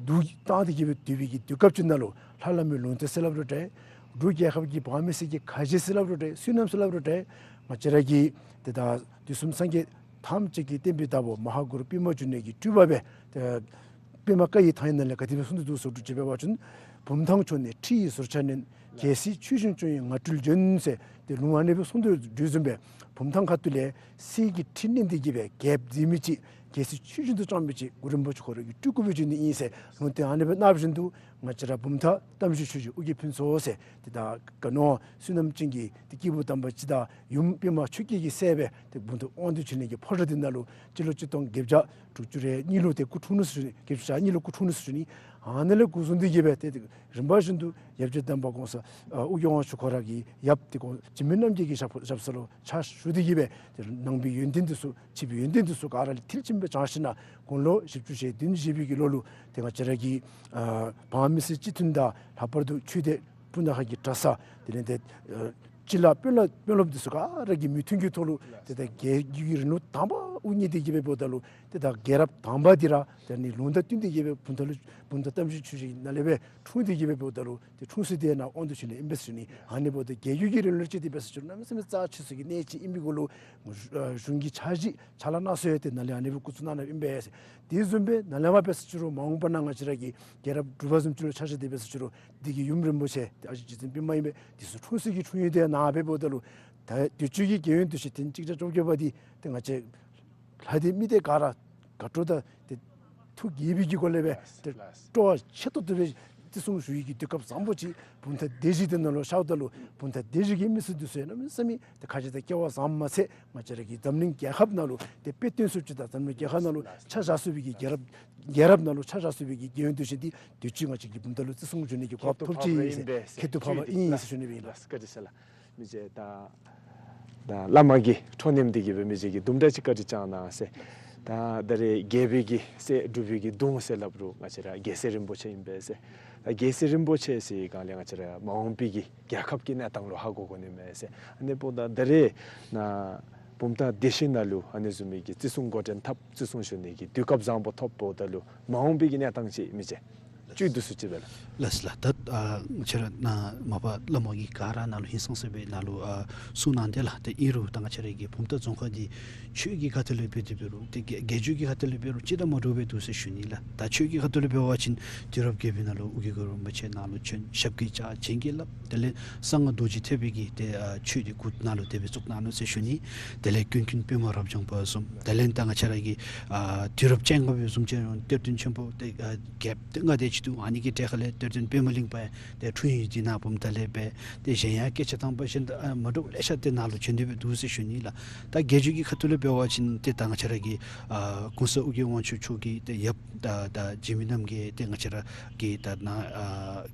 སྡུག་བཏང་སྟེ་གི་སྦེ་སྡོད་པའི་གི་དུས་སྐབས་ཅིག་ནང་ལུ་ལྷ་བླ་མའི་ལུང་བསྟན་ཟེར་སླབ་རུང་འདྲ། འབྲུག་རྒྱལ་ཁབ་ཀྱི་འབངས་མི་སེར་གྱི་ཁ་བཞེས་ཟེར་སླབ་རུང་འདྲ། བསོད་ནམས་ཟེར་སླབ་རུང་འདྲ། ང་བཅས་ར་གི་ཏེ་ད་དུས་གསུམ་སངས་རྒྱས་ཐམས་ཅད་ཀྱི་བསྟན་པའི་བདག་པོ་མ་ཧཱ་གུ་རུ་པདྨ་འབྱུང་གནས་ཀྱི་སྤྲུལ་པ་སྦེ་ཏེ་པདྨ་བཀའ་ཡི་ཐང་ཡིག་ནང་ལས་ག་དེ་སྦེ་གསུངས་ཏེ་འདུག་ཟེར་བ་ཅིན་འབད་བ་ཅིན་བུམ་ཐང་ཕྱོགས་ནས་ཁྲི་ཡི་ཟུར་ཆ་མནན། རྒྱལ་སྲིད་ཆོས་བཞིན་སྐྱོང་བའི་ངང་སྤྲུལ་འབྱོན་ཟེར་ཏེ་ལུང་ཨ་ནི་སྦེ་གསུངས་ཏེ་འདུག་བཟུམ་སྦེ་བུམ་ཐང་ཁ་ཐུག་ལས་སྲིད་ཀྱི་ཁྲི་མནན་ཏེ་གི་སྦེ་རྒྱལཔོ་མཛད་མི་ཅིག་རྒྱལ་སྲིད་ཆོས་བཞིན་དུ་སྐྱོང་མི་ཅིག་གུ་རུ་རིན་པོ་ཆེ་ཁོ་ར་གི་སྤྲུལ་སྐུ་སྦེ་བྱོན་ནི་ཨིན་ཟེར་ལུང་བསྟན་ཨ་ནི་སྦེ་གནང་བཞིན་དུ་ང་བཅས་ར་བུམ་ཐང་རྟ་མགོ་ཆོས་རྗེ་ཨོ་རྒྱན་ཕུན་ཚོགས་ཟེར་ཏེ་ད་ག་ནི་བསོད་ནམས་ཅན་གྱི་ཏེ་སྐྱེས་བུ་དམ་པ་ཅིག་དང་ཡུམ་པདྨ་ཆོས་རྒྱལ་གྱི་སྲས་སྦེ་ཏེ་བུམ་ཐང་དབང་འདུས་ཆོས་གླིང་གི་ཕོ་བྲང་འདི་ནང་ལུ་སྤྱི་ལོ་གཅིག་སྟོང་བརྒྱད་བརྒྱ་དྲུག་ཅུ་རེ་གཉིས་ལུ་ཏེ་སྐུ་འཁྲུངས་ནུག་ཟེར་ཞུ་ནི། བརྒྱད་ཅུ་གྱ་གཉིས་ལུ་སྐུ་འཁྲུངས་ནུག་ཟེར་ཞུ་ནི། ཨ་ནི་ལས་འགོ་བཟུང་སྟེ་གི་སྦེ་ཏེ་རིམ་པ་བཞིན་དུ་ཡབ་རྗེ་དམ་པ་གོང་ས་ཨ་ཨོ་རྒྱན་དབང་ཕྱུག་ཁོ་ར་གི་ཡབ་ཏེ་གོང་འཇིགས་མེད་རྣམ་རྒྱལ་གྱི་ཞབས་ཞབས་ས་ལུ་ཕྱག་ཞུ་སྟེ་གི་སྦེ་ཏེ་ནང་པའི་ཡོན་ཏན་འདི་ཚུ་ཕྱི་པའི་ཡོན་ཏན་འདི་ཚུ་ག་ར་མཐིལ་ཕྱིན་སྦེ་སྦྱང་ཞིནམ་ལས་དགུང་ལོ་བཞི་བཅུ་ཞེ་བདུན་བཞེས་པའི་གི་ལོ་ལུ་ཏེ་ང་བཅས་ར་གི་ཨ་འབངས་མི་སེར་སྤྱི་མཐུན་དང་ལྷག་པར་དུ་ཆོས་སྡེ་སྤུ་ན་ཁ་གི་གྲྭ་ས་དེ་ལས་ཏེ་ཨ་སྤྱི་བླ་དཔོན་བླ་དཔོན་སློབ་འདི་ཚུ་ག་ར་གི་མོས་མཐུན་གྱི་ཐོག་ལུ་ཏེ་ད་རྒྱལ་བརྒྱུད་ཀྱི་རིང་ལུགས་དང་པ་དབུ་བརྙེས་ཏེ་གི་སྦེ་འབདཝ་ད་ལུ་ཏེ་ད་རྒྱལ་རབས་དང་པ་འདི་ར་ཏེ་ཨ་ནི་ལུང་དང་བསྟུན་ཏེ་གི་སྦེ་བུམ་ཐང་ལུ་བུམ་ཐང་རྟ་མགྲིན་ཆོས་རྗེ་གི་ནང་ལས་སྦེ་འཁྲུངས་ཏེ་གི་སྦེ་འབདཝ་ད་ལུ་ཏེ་འཁྲུངས་ས་འདི་ནཱ་དབང་དུ་བྱོན་ནི་ཨིན་པས་ཟེར་ཞུ་ནི། ཨ་ནི་འབདཝ་ད་རྒྱལ་བརྒྱུད་ཀྱི་རིང་ལུགས་ཅིག་འདི་འབད་ཟེར་ཞུ་ན་གནམ་མེད་ས་མེད་རྩ་ཆེ་སུ་གི་གནད་ཅིག་ཨིན་པའི་གུ་ལུ་གཞུང་གི་ཕྱག་བཞེས་ཕྱག་ལཱ་གནང་ས་ཡང་ཏེ་ནཱ་ལས་ཨ་ནི་སྦེ་འགོ་བཙུགས་གནང་ནི་ཨིན་པས། དེ་བཟུམ་སྦེ་ནཱ་ལས་མར་འབད་ཟེར་ཞུ་རུང་མ་འོངས་པ་ནང་ང་བཅས་ར་གི་རྒྱལ་རབས་དྲུག་པ་བཟུམ་ཅིག་ལུ་ཆ་བཞག་སྟེ་འབད་ཟེར་ཞུ་རུང་འདི་གི་ཡུམ་རིན་པོ་ཆེ་ཏེ་ཨ་ཞེ་རྗེ་བཙུན་པདྨ་ཨིན་པས། འདི་ཚུ་འཁྲུངས་ས་གི་འཁྲུངས་ཡུལ་འདི་ནཱ་སྦེ་འབདཝ་ད་ལུ་ད་དུས་ཅི་གི་རྒྱལ་ཡོན་དུ་ཤེས་ཐེངས་གཅིག་བརྒྱ་བཅོ་བརྒྱད་པ་འདི་ཏེ་ང་བཅས་ལྷ་སྡེ་མི་སྡེ་ག་ར་དགའ་སྤྲོ་དང་ཏེ་ཐུགས་དགྱེས་པའི་གི་སྒོ་ལས་སྦེ་ཏེ་སྤྲོ་བ་ཆེ་ཏོག་ཏོ་སྦེ་བརྩི་སྲུང་ཞུ་བའི་གི་དུས་སྐབས་བཟང་པོ་ཅིག་བུམ་ཐང་སྡེ་བཞི་འདི་ནང་ལུ་ཤརཝ་ད་ལུ་བུམ་ཐང་སྡེ་བཞི་གི་མི་སེར་འདི་ཚུ་ཡང་གནམ་མེད་ས་མེད་ཏེ་ཁ་རྗེ་དང་སྐལ་བ་བཟང་མ་ཚད་ང་བཅས་ར་གི་འཛམ་གླིང་རྒྱལ་ཁབ་ནང་ལུ་ཏེ་དཔེ་སྟོན་ཚུགསཔ་ཅིག་དང་འཛམ་གླིང་རྒྱལ་ཁབ་ནང་ལུ་ཆ་བཞག་ཚུགས་པའི་གི་རྒྱལ་རབས་རྒྱལ་རབས་ནང་ལུ་ཆ་བཞག་ཚུགས་པའི་གི་རྒྱལ་ཡོན་དུ་ཤེས་འདི་དུས་ཅི་ང་བཅས་ཀྱིས་བུམ་ཐང་ལུ་བརྩི་སྲུང་ཞུ་ནི་གི་གོ་སྐབས་ཐོབ་ཅི་ཨིན་ཟེར་ཁྱད་དུ་འཕགས་པ་ཨིན་ཟེར་ཞུ་ནི་སྦེ་ཨིན་ལགས། བཀའ་དྲིན་ཆེ་ལགས། མི་རྗེ་ད་ད་བླ་མ་གི་འཕྲོ་མཉམ་འདི་གིས་སྦེ་མི་རྗེ་གིས་དུམ་གྲ་ཅིག་བཀའ་དྲིན་བསྐྱང་གནང་ཟེར། ད་ད་རེས་རྒྱལ་པོའི་གི་སྲས་འབྲུག་པའི་གི་གདུང་ཟེར་སླབ་རུང་ང་བཅས་ར་རྒྱལ་སྲས་རིན་པོ་ཆེ་ཨིན་པས་ཟེར། ད་རྒྱལ་སྲས་རིན་པོ་ཆེ་ཟེར་བའི་སྒང་ལས་ང་བཅས་ར་མ་འོངས་པའི་གི་རྒྱལ་ཁབ་ཀྱི་གནས་སྟངས་ལུ་ཧ་གོ་དགོ་ནི་མས་ཟེར། ཨ་ནི་འབདཝ་ད་ད་རེས་ནཱ་བུམ་ཐང་སྡེ་བཞི་ནང་ལུ་ཨ་ནི་བཟུམ་མའི་གི་བརྩི་སྲུང་འགོ་འདྲེན་འཐབ་བརྩི་སྲུང་ཞུ་ནི་གི་དུས་སྐབས་བཟང་པོ་ཐོབ་འབདཝ་ད་ལུ་མ་འོངས་པའི་གི་གནས་སྟངས་ཅིག་མི་རྗེ་བཅུད་བསྡུ་སུ་ཅིག་སྦེ་ལགས། ལགས་ལགས། ད་ཨ་ང་བཅས་ར་ནཱ་མ་པ་བླ་མ་གིས་ག་ར་ནཱ་ལུ་ཧིང་སངས་ས་སྦེ་ནཱ་ལུ་ཨ་གསུངས་གནང་དེས་ལགས། ཏེ་ཨིན་རུང་ད་ང་བཅས་ར་གི་བུམ་ཐང་རྫོང་ཁག་འདི་ཆོས་ཀྱི་ཁ་ཐུག་ལས་འབད་དེ་འབད་རུང་ཏེ་རྒྱལ་རྒྱལ་བརྒྱུད་ཀྱི་ཁ་ཐུག་ལས་འབད་རུང་ཅི་དང་མ་འདྲཝ་སྦེ་འདུག་ཟེར་ཞུ་ནི་ལགས། ད་ཆོས་ཀྱི་ཁ་ཐུག་ལས་འབད་བ་ཅིན་དུས་རབས་བརྒྱད་པའི་ནང་ལུ་ཨོ་རྒྱན་གུ་རུ་རིན་པོ་ཆེ་ནཱ་ལུ་བྱོན། ཞབས་ཀྱིས་བཅགས་བྱིན་གྱིས་བརླབས། དེ་ལས་གསང་སྔགས་རྡོ་རྗེ་ཐེག་པའི་གི་ཏེ་ཨ་ཆོས་འདི་འགོ་ནཱ་ལུ་དེ་སྦེ་བཙུགས་གནང་ནུག་ཟེར་ཞུ་ནི། དེ་ལས་ཀུན་མཁྱེན་པདྨ་རབ་འབྱམས་པ་བཟུམ། དེ་ལས་ད་ང་བཅས་ར་གི་ཨ་དུས་རབས་བཅོ་ལྔ་པའི་བཟུམ་ཅིག་རུང་གཏེར་སྟོན་ཆེན་པོ་ཏེ་ཨ་བརྒྱད་ལྔ་དེ་ཅིག་འདུག། ཨ་ནི་གི་གྲས་ཁ་ལས་གཏེར་སྟོན་པདྨ་གླིང་པ་ཡང་ཏེ་འཁྲུངས་ཡུལ་འདི་ནཱ་བུམ་ཐང་ལས་སྦེ་ཏེ་གཞན་ཡང་སྐད་ཆ་དང་པ་གཞན་དང་ཨ་མ་འདྲཝ་ལེ་ཤ་ཏེ་ནཱ་ལུ་བྱོན་ཏེ་སྦེ་འདུག་ཟེར་ཞུ་ནི་ལགས། ད་རྒྱལ་བརྒྱུད་ཀྱི་ཁ་ཐུག་ལས་འབད་བ་ཅིན་ཏེ་ད་ང་བཅས་ར་གི་ཨ་གོང་ས་ཨོ་རྒྱན་དབང་ཕྱུག་མཆོག་གིས་ཏེ་ཡབ་ད་ད་འཇིགས་མེད་རྣམ་རྒྱལ་ཏེ་ང་བཅས་ར་གི་ད་ནཱ་ཨ་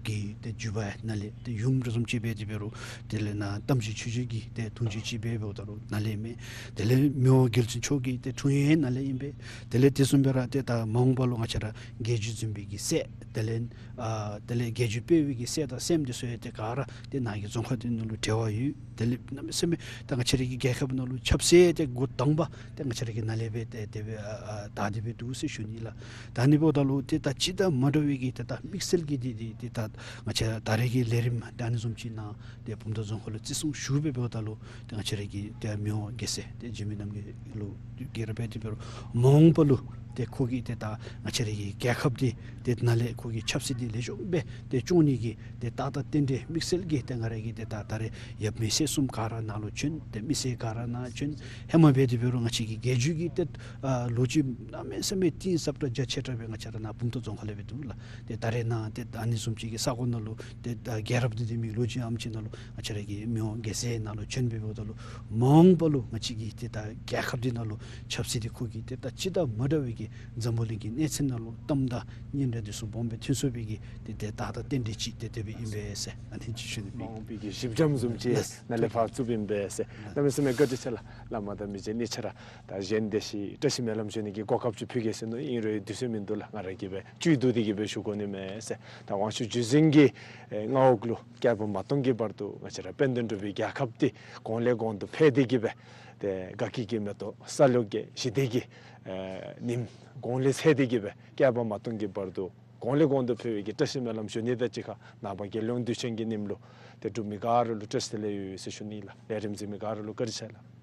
གི་ཏེ་བརྒྱུད་པ་ནང་ལས་ཏེ་ཡུམ་ར་བཟུམ་ཅིག་འབད་དེ་འབད་རུང་དེ་ལས་ནཱ་རྟ་མགྲིན་ཆོས་རྗེ་གི་ཏེ་གདུང་རྒྱུད་ཅིག་འབད་འབདཝ་ད་རུང་ནཱ་ལས་མས། དེ་ལས་མི་དབང་རྒྱལ་བཙུན་མཆོག་གི་ཏེ་འཁྲུངས་ཡུལ་ནཱ་ལས་ཨིན་པས། དེ་ལས་དེ་བཟུམ་སྦེ་ར་ཏེ་ད་མ་འོངས་པ་ལུ་ང་བཅས་ར་རྒྱལ་བརྒྱུད་འཛིན་པའི་གི་སྲས་དེ་ལས་ཨ་དེ་ལས་རྒྱལ་བརྒྱུད་སྤེལ་བའི་གི་སྲས་དང་སྲསམོ་འདི་ཚུ་ཡང་ཏེ་ག་ར་ཏེ་ནཱ་གི་རྫོང་ཁག་འདི་ནང་ལུ་འབྲེལ་བ་ཡོད། དེ་ལས་གནམ་མེད་ས་མེད་ད་ང་བཅས་ར་གི་རྒྱལ་ཁབ་ནང་ལུ་ཆབ་སྲིད་ཏེ་འགོ་དང་པ་ཏེ་ང་བཅས་ར་གི་ནཱ་ལས་སྦེ་ཏེ་དེ་སྦེ་ཨ་ཨ་དར་ཏེ་སྦེ་འདུག་ཟེར་ཞུ་ནི་ལགས། ད་ཨ་ནི་འབདཝ་ད་ལུ་ཏེ་ད་ཅི་དང་མ་འདྲ་བའི་གི་ཏེ་ད་དམིགས་བསལ་གྱི་འདི་འདི་ཏེ་ད་ང་བཅས་ད་རེས་ཀྱི་ལས་རིམ་ད་ཨ་ནི་བཟུམ་ཅིག་ནང་ཏེ་བུམ་ཐང་རྫོང་ཁག་ལུ་བརྩི་སྲུང་ཞུ་སྦེ་འབདཝ་ད་ལུ་ཏེ་ང་བཅས་ར་གི་ཏེ་མི་དབང་རྒྱལ་སྲས་ཏེ་འཇིགས་མེད་རྣམ་རྒྱལ་ལུ་གི་ར་འབད་དེ་འབད་རུང་མ་འོངས་པ་ལུ་ཏེ་ཁོ་གིས་ཏེ་ད་ང་བཅས་ར་གི་རྒྱལ་ཁབ་འདི་ཏེ་ནཱ་ལས་ཁོ་གིས་ཆབ་སྲིད་འདི་ལེགས་ཤོམ་སྦེ་ཏེ་སྐྱོང་ནི་གི་ཏེ་རྟགས་དང་རྟེན་འབྲེལ་དམིགས་བསལ་གྱི་ཏེ་ང་ར་གིས་ཏེ་ད་ད་རེས་ཡབ་མེས་སྲས་གསུམ་ག་ར་ནཱ་ལུ་བྱོན། ཏེ་མི་སེར་ག་ར་ནཱ་བྱོན། ཧེ་མ་འབད་དེ་འབད་རུང་ང་བཅས་ཀྱི་རྒྱལ་བརྒྱུད་ཀྱི་ཏེ་ཨ་ལོ་རྒྱུས་གནམ་མེད་ས་མེད་གཏིང་ཟབ་དྲགས་རྒྱ་ཆེ་དྲགས་སྦེ་ང་བཅས་ར་ནཱ་བུམ་ཐང་རྫོང་ཁག་ལས་སྦེ་འདུག་ལགས། ཏེ་ད་རེས་ནཱ་ཏེ་ཨ་ནི་བཟུམ་ཅིག་གི་ས་གོ་ནང་ལུ་ཏེ་ད་རྒྱལ་རབས་འདི་འདི་མི་ལོ་རྒྱུས་ཨམ་ཅིག་ནང་ལུ་ང་བཅས་ར་གི་མི་དབང་རྒྱལ་སྲས་ནཱ་ལུ་བྱོན་སྦེ་འབདཝ་ད་ལུ་མ་འོངས་པ་ལུ་ང་བཅས་ཀྱི་ཏེ་ད་རྒྱལ་ཁབ་འདི་ནང་ལུ་ཆབ་སྲིད་འདི་ཁོ་གིས་ཏེ་ད་ཅི་དང་མ་འདྲ་བའི་གི་འཛམ་བུ་གླིང་གི་གནས་ཚད་ནང་ལུ་གཏམ་དང་སྙན་གྲགས་འདི་ཚུ་སྦོམ་སྦེ་ཐོན་ཚུགས་པའི་གི་ཏེ་ཏེ་རྟགས་དང་རྟེན་འབྲེལ་ཅིག་ཏེ་དེ་སྦེ་ཨིན་པས་ཟེར་ཨ་ནི་ཅིག་ཞུ་ནི། མ་འོངས་པའི་གི་གཞི་འགྱམ་བཟུམ་ཅིག་ནཱ་ལས་ཕར་བཙུགསཔ་ཨིན་པས་ཟེར། གནམ་མེད་ས་མེད་བཀའ་དྲིན་ཆེ་ལགས། བླ་མ་དང་མི་རྗེ་གཉིས་ཆ་ར་ད་གཞན་སྡེ་བཞི་བཀྲ་ཤིས་སྨོན་ལམ་ཞུ་ནི་གི་གོ་སྐབས་ཅིག་ཕུལ་གེ་ཟེར་མནོ་ཡི། ཨིན་རུང་དུས་ཚོད་མིན་འདུག་ལགས། ང་ར་གིས་སྦེ་བཅུད་བསྡུ་སྟེ་གི་སྦེ་ཞུ་དགོ་ནི་མས་ཟེར། ད་དབང་ཕྱུག་བརྒྱུད་འཛིན་གྱི་ཨེ་མངའ་འོག་ལུ་བསྐལ་པ་མ་སྟོངས་ཀྱི་བར་དུ་ང་བཅས་ར་དཔལ་ལྡན་འབྲུག་པའི་རྒྱལ་ཁབ་འདི་གོང་ལས་གོང་དུ་འཕེལ་ཏེ་གི་སྦེ་ཏེ་དགའ་སྐྱིད་ཀྱི་མེ་ཏོག་ས་ལེ་བརྒྱད་ཞི་བདེ་གི་ཨེ་ཉིམ་གོང་ལས་ཚད་དེ་གི་སྦེ་བསྐལ་པ་མ་སྟོངས་ཀྱི་བར་དུ་གོང་ལས་གོང་དུ་འཕེལ་བའི་གི་བཀྲ་ཤིས་སྨོན་ལམ་ཞུ་ནི་དང་གཅིག་ཁར་ནངས་པ་རྒྱལ་ཡོངས་དུས་ཆེན་གྱི་ཉིནམ་ལུ་ཏེ་འབྲུག་མི་ག་ར་ལུ་བཀྲ་ཤིས་བདེ་ལེགས་ཡོད་ཟེར་ཞུ་ནི་ལགས། ལས་རིམ་གཟིགས་མི་ག་ར་ལུ་བཀའ་དྲིན་ཆེ་ལགས།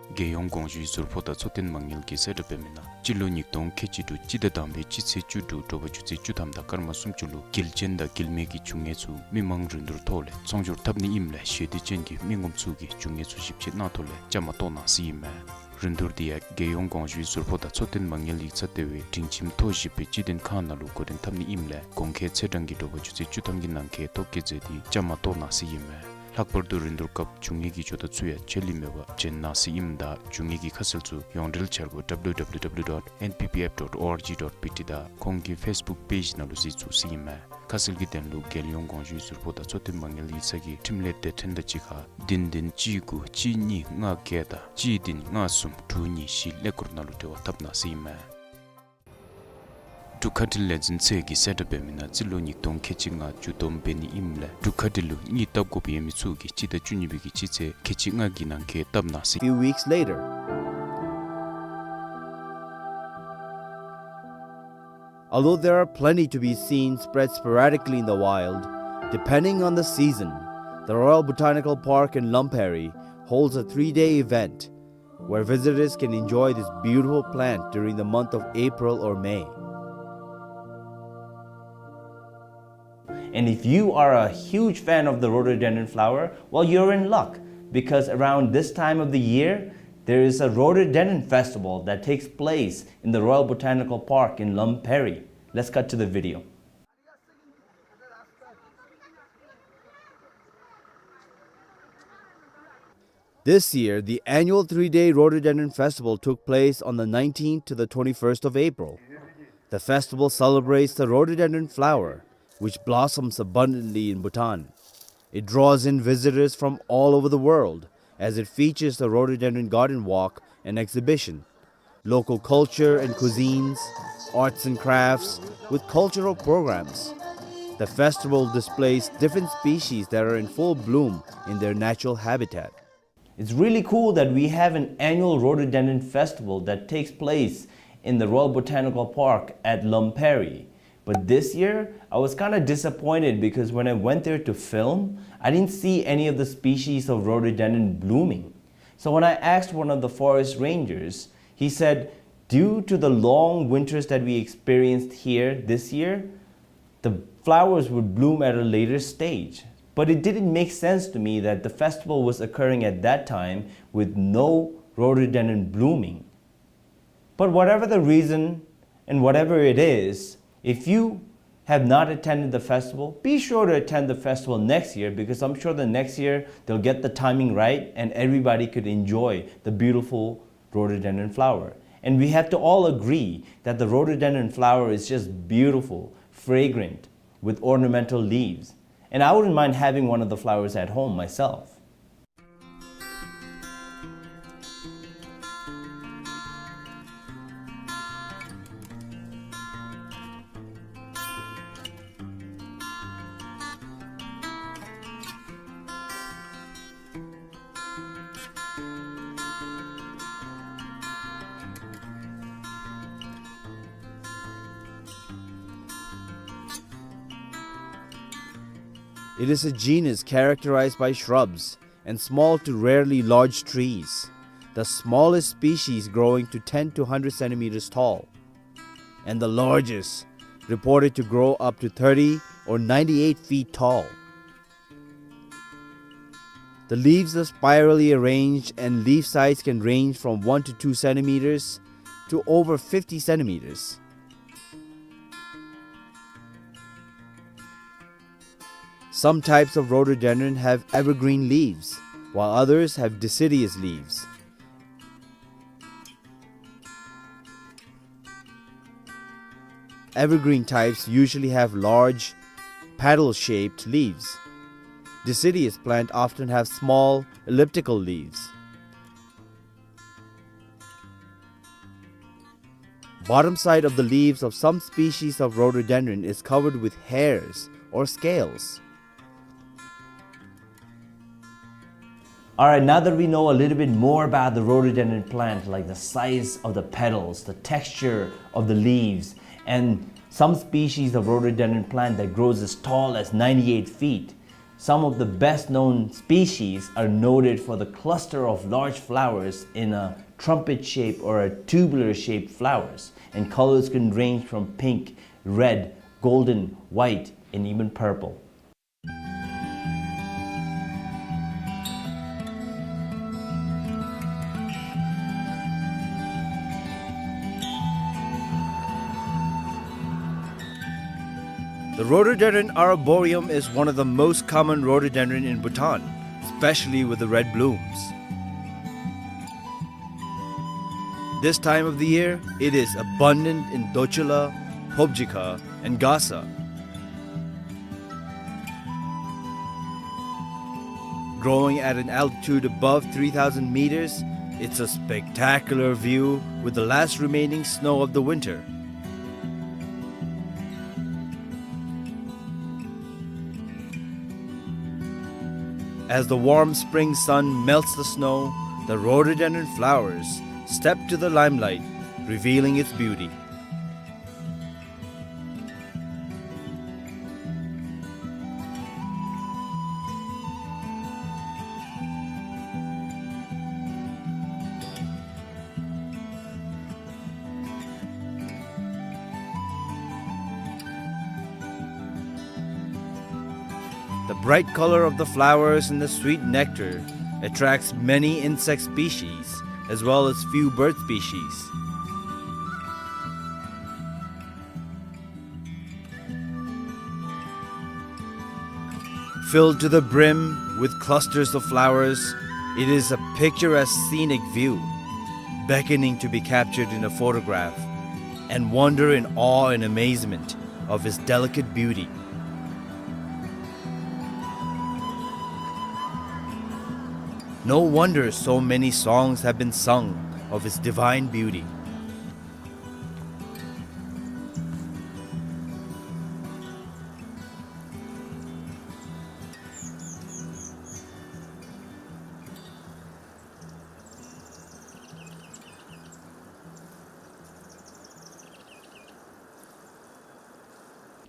རྒྱལ་ཡོངས་དགོངས་ཞུའི་ཟུར་ཕོགས་དང་འཚོ་རྟེན་མ་དངུལ་གྱི་གསལ་བསྒྲགས་འབད་མི་ནང་སྤྱི་ལོ་ཉིས་སྟོང་ཁལ་གཅིག་དྲུག་སྤྱི་ཟླ་དང་པའི་སྤྱི་ཚེས་བཅུ་དྲུག་དྲོ་པ་ཆུ་ཚོད་བཅུ་ཐམ་དང་སྐར་མ་སུམ་ཅུ་ལུ་དཀྱིལ་ཅན་དང་དཀྱིལ་མའི་གི་རྒྱུ་དངོས་ཚུ་མི་མང་རིན་བསྡུར་ཐོག་ལས་ཚོང་སྒྱུར་འཐབ་ནི་ཨིནམ་ལས་ཞེ་འདོད་ཅན་གྱི་མི་ངོམ་ཚུ་གིས་རྒྱུ་དངོས་ཚུ་ཞིབ་དཔྱད་གནང་ཐོག་ལས་བཅའ་མར་གཏོགས་གནང་ཟེར་ཨིན་མས། རིན་བསྡུར་འདི་ཡང་རྒྱལ་ཡོངས་དགོངས་ཞུའི་ཟུར་ཕོགས་དང་འཚོ་རྟེན་མ་དངུལ་ཡིག་ཚང་ལྟེ་བའི་སྒྲིང་ཁྱིམ་ཐོག་བཞི་པའི་སྤྱི་དོན་ཁང་ནང་ལུ་འགོ་འདྲེན་འཐབ་ནི་ཨིནམ་ལས་གོང་འཁོད་ཚེས་གྲངས་ཀྱི་དྲོ་པ་ཆུ་ཚོད་བཅུ་ཐམ་གྱི་ནང་འཁོད་ཐོ་བཀོད་མཛད་དེ་བཅའ་མར་གཏོགས་གནང་ཟེར་ཨིན་མས། ལྷག་པར་དུ་རིན་བསྡུར་སྐབས་འབྱུང་ངེས་ཀྱི་ཇོ་བདག་ཚུ་ཡང་ཆད་ལུས་མེད་པར་བྱོན་གནང་ཟེར་ཨིནམ་ད་འབྱུང་ངེས་ཀྱི་ཁ་གསལ་ཚུ་ཡོངས་འབྲེལ་འཆར་སྒོ་W W W dot N P P F dot org dot B T དང་ཁོང་གི་Facebook page ནང་ལུ་གཟིགས་ཚུགས་ཟེར་ཨིན་མས། ཁ་གསལ་གྱི་དོན་ལུ་རྒྱལ་ཡོངས་དགོངས་ཞུའི་ཟུར་པོ་དང་འཚོ་རྟེན་མ་དངུལ་ཡིག་ཚང་གི་ཁྲིམས་ལས་སྡེ་ཚན་དང་གཅིག་ཁར་བདུན་བདུན་གཅིག་དགུ་གཅིག་གཉིས་ལྔ་བརྒྱད་དང་གཅིག་བདུན་ལྔ་གསུམ་དྲུག་གཉིས་བཞི་ཀླད་ཀོར་ནང་ལུ་འབྲེལ་བ་འཐབ་གནང་ཟེར་ཨིན་མས། འབྲུག་ཁ་བྲལ་ལས་འཛིན་ཚད་ཀྱིས་གསལ་བསྒྲགས་འབད་མི་ནང་རྩིས་ལོ་ཉིས་སྟོང་ཁལ་གཅིག་ལྔ་མཇུག་བསྡོམས་འབད་ནི་ཨིནམ་ལས་འབྲུག་ཁ་བྲལ་ལུ་གཉིད་བཏབ་དགོ་པའི་ཡོད་མི་ཚུ་གིས་སྤྱི་ཟླ་བཅུ་གཉིས་པའི་གི་སྤྱི་ཚེས་ཁལ་གཅིག་ལྔ་གི་ནང་འཁོད་བཏབ་གནང་ཟེར། Few weeks later. Although there are plenty to be seen spread sporadically in the wild, depending on the season, the Royal Botanical Park in Lamperi holds a three-day event where visitors can enjoy this beautiful plant during the month of April or May. And if you are a huge fan of the rhododendron flower, well, you're in luck, because around this time of the year, there is a rhododendron festival that takes place in the Royal Botanical Park in Lamperi. Let's cut to the video. This year, the annual three-day Rhododendron Festival took place on the nineteenth to the twenty-first of April. The festival celebrates the rhododendron flower, which blossoms abundantly in Bhutan. It draws in visitors from all over the world, as it features the rhododendron garden walk and exhibition, local culture and cuisines, arts and crafts, with cultural programs. The festival displays different species that are in full bloom in their natural habitat. It's really cool that we have an annual rhododendron festival that takes place in the Royal Botanical Park at Lamperi. But this year, I was kinda disappointed because when I went there to film, I didn't see any of the species of rhododendron blooming. So when I asked one of the forest rangers, he said, due to the long winters that we experienced here this year, the flowers would bloom at a later stage. But it didn't make sense to me that the festival was occurring at that time with no rhododendron blooming. But whatever the reason and whatever it is, if you have not attended the festival, be sure to attend the festival next year, because I'm sure the next year they'll get the timing right and everybody could enjoy the beautiful rhododendron flower. And we have to all agree that the rhododendron flower is just beautiful, fragrant, with ornamental leaves. And I wouldn't mind having one of the flowers at home myself. It is a genus characterized by shrubs and small to rarely large trees, the smallest species growing to ten to hundred centimeters tall, and the largest, reported to grow up to thirty or ninety-eight feet tall. The leaves are spirally arranged and leaf size can range from one to two centimeters to over fifty centimeters. Some types of rhododendron have evergreen leaves, while others have deciduous leaves. Evergreen types usually have large, petal-shaped leaves. Deciduous plant often have small, elliptical leaves. Bottom side of the leaves of some species of rhododendron is covered with hairs or scales. All right, now that we know a little bit more about the rhododendron plant, like the size of the petals, the texture of the leaves, and some species of rhododendron plant that grows as tall as ninety-eight feet, some of the best known species are noted for the cluster of large flowers in a trumpet shape or a tubular shaped flowers, and colors can range from pink, red, golden, white, and even purple. The rhododendron arboreum is one of the most common rhododendron in Bhutan. especially with the red blooms. This time of the year, it is abundant in Dochula, Phobjikha, and Gasa. Growing at an altitude above three thousand meters, it's a spectacular view with the last remaining snow of the winter. As the warm spring sun melts the snow, the rhododendron flowers step to the limelight, revealing its beauty. The bright color of the flowers and the sweet nectar attracts many insect species, as well as few bird species. Filled to the brim with clusters of flowers, it is a picturesque scenic view, beckoning to be captured in a photograph, and wonder in awe and amazement of its delicate beauty. No wonder so many songs have been sung of its divine beauty.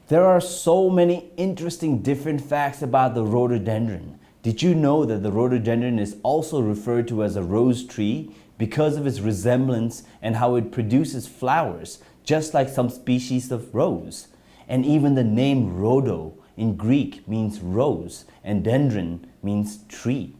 There are so many interesting different facts about the rhododendron. Did you know that the rhododendron is also referred to as a rose tree because of its resemblance and how it produces flowers, just like some species of rose? And even the name rhodo in Greek means rose, and dendron means tree.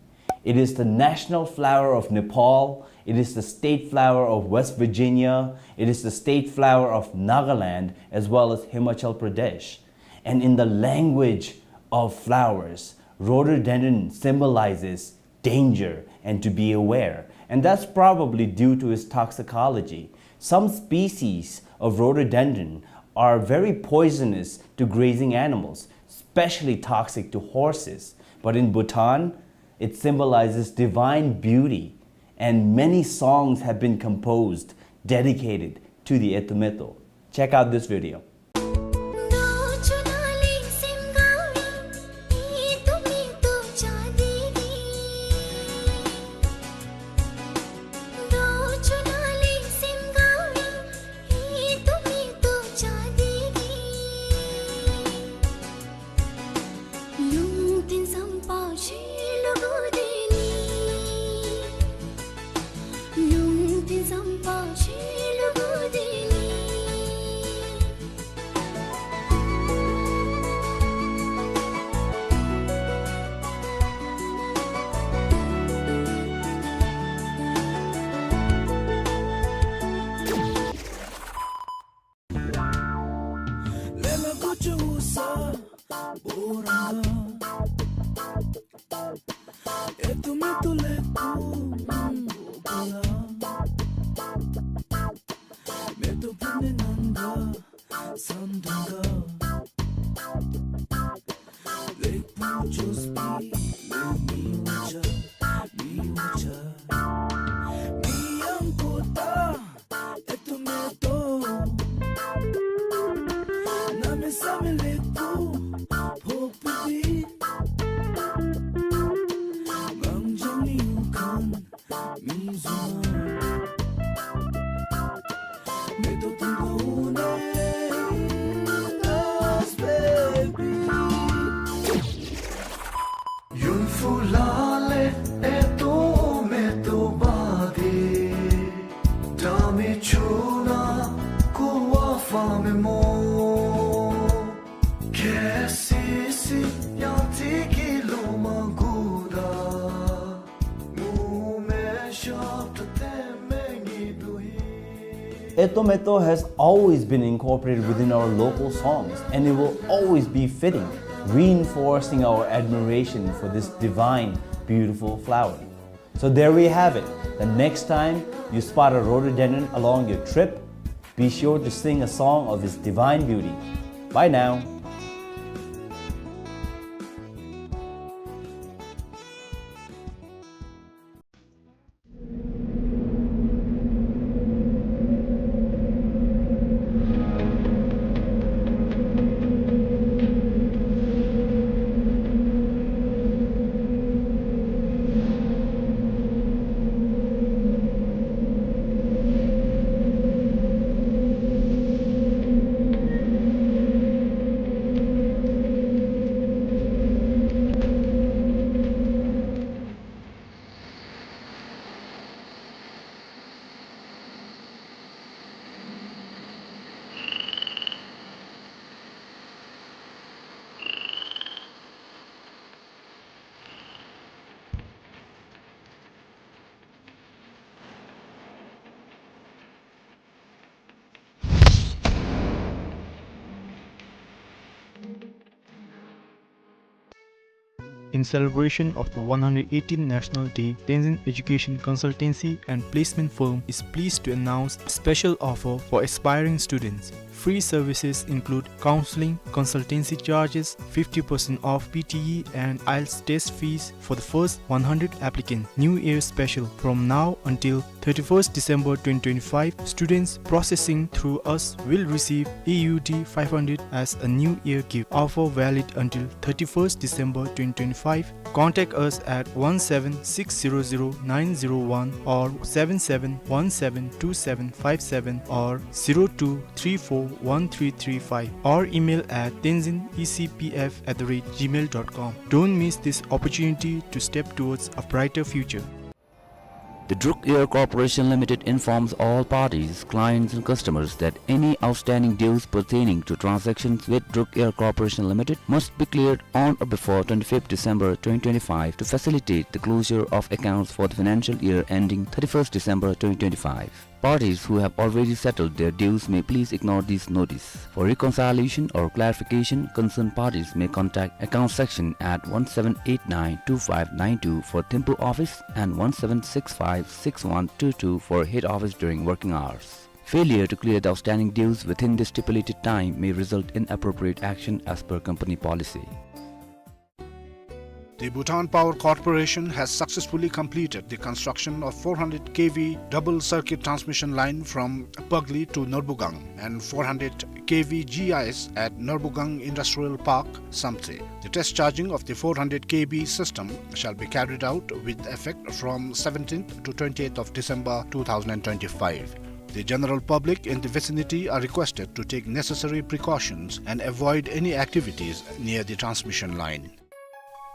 It is the national flower of Nepal. It is the state flower of West Virginia. It is the state flower of Nagaland, as well as Himachal Pradesh. And in the language of flowers, rhododendron symbolizes danger and to be aware. And that's probably due to its toxicology. Some species of rhododendron are very poisonous to grazing animals, especially toxic to horses. But in Bhutan, it symbolizes divine beauty, and many songs have been composed dedicated to the Etumeto. Check out this video. Etumeto has always been incorporated within our local songs, and it will always be fitting, reinforcing our admiration for this divine beautiful flower. So there we have it. The next time you spot a rhododendron along your trip, be sure to sing a song of its divine beauty. Bye now. In celebration of the one hundred eighteenth National Day, Tenzin Education Consultancy and Placement Firm is pleased to announce a special offer for aspiring students. Free services include counseling, consultancy charges, fifty percent off P T E and IELTS test fees for the first one hundred applicants. New Year special. From now until thirty-first December twenty twenty-five, students processing through us will receive A U D five hundred as a New Year gift. Offer valid until thirty-first December twenty twenty-five. Contact us at one seven six zero zero nine zero one or seven seven one seven two seven five seven or zero two three four one three three five, or email at tenzin E C P F at the rate gmail dot com. Don't miss this opportunity to step towards a brighter future. The Druk Air Corporation Limited informs all parties, clients and customers that any outstanding dues pertaining to transactions with Druk Air Corporation Limited must be cleared on or before twenty-fifth December twenty twenty-five to facilitate the closure of accounts for the financial year ending thirty-first December twenty twenty-five. Parties who have already settled their dues may please ignore this notice. For reconciliation or clarification, concerned parties may contact account section at one seven eight nine two five nine two for Thimphu office and one seven six five six one two two for head office during working hours. Failure to clear the outstanding dues within the stipulated time may result in appropriate action as per company policy. The Bhutan Power Corporation has successfully completed the construction of four hundred K V double circuit transmission line from Pagli to Norbugang and four hundred K V G I S at Norbugang Industrial Park, Samtse. The test charging of the four hundred K V system shall be carried out with effect from seventeenth to twentieth of December two thousand twenty-five. The general public in the vicinity are requested to take necessary precautions and avoid any activities near the transmission line.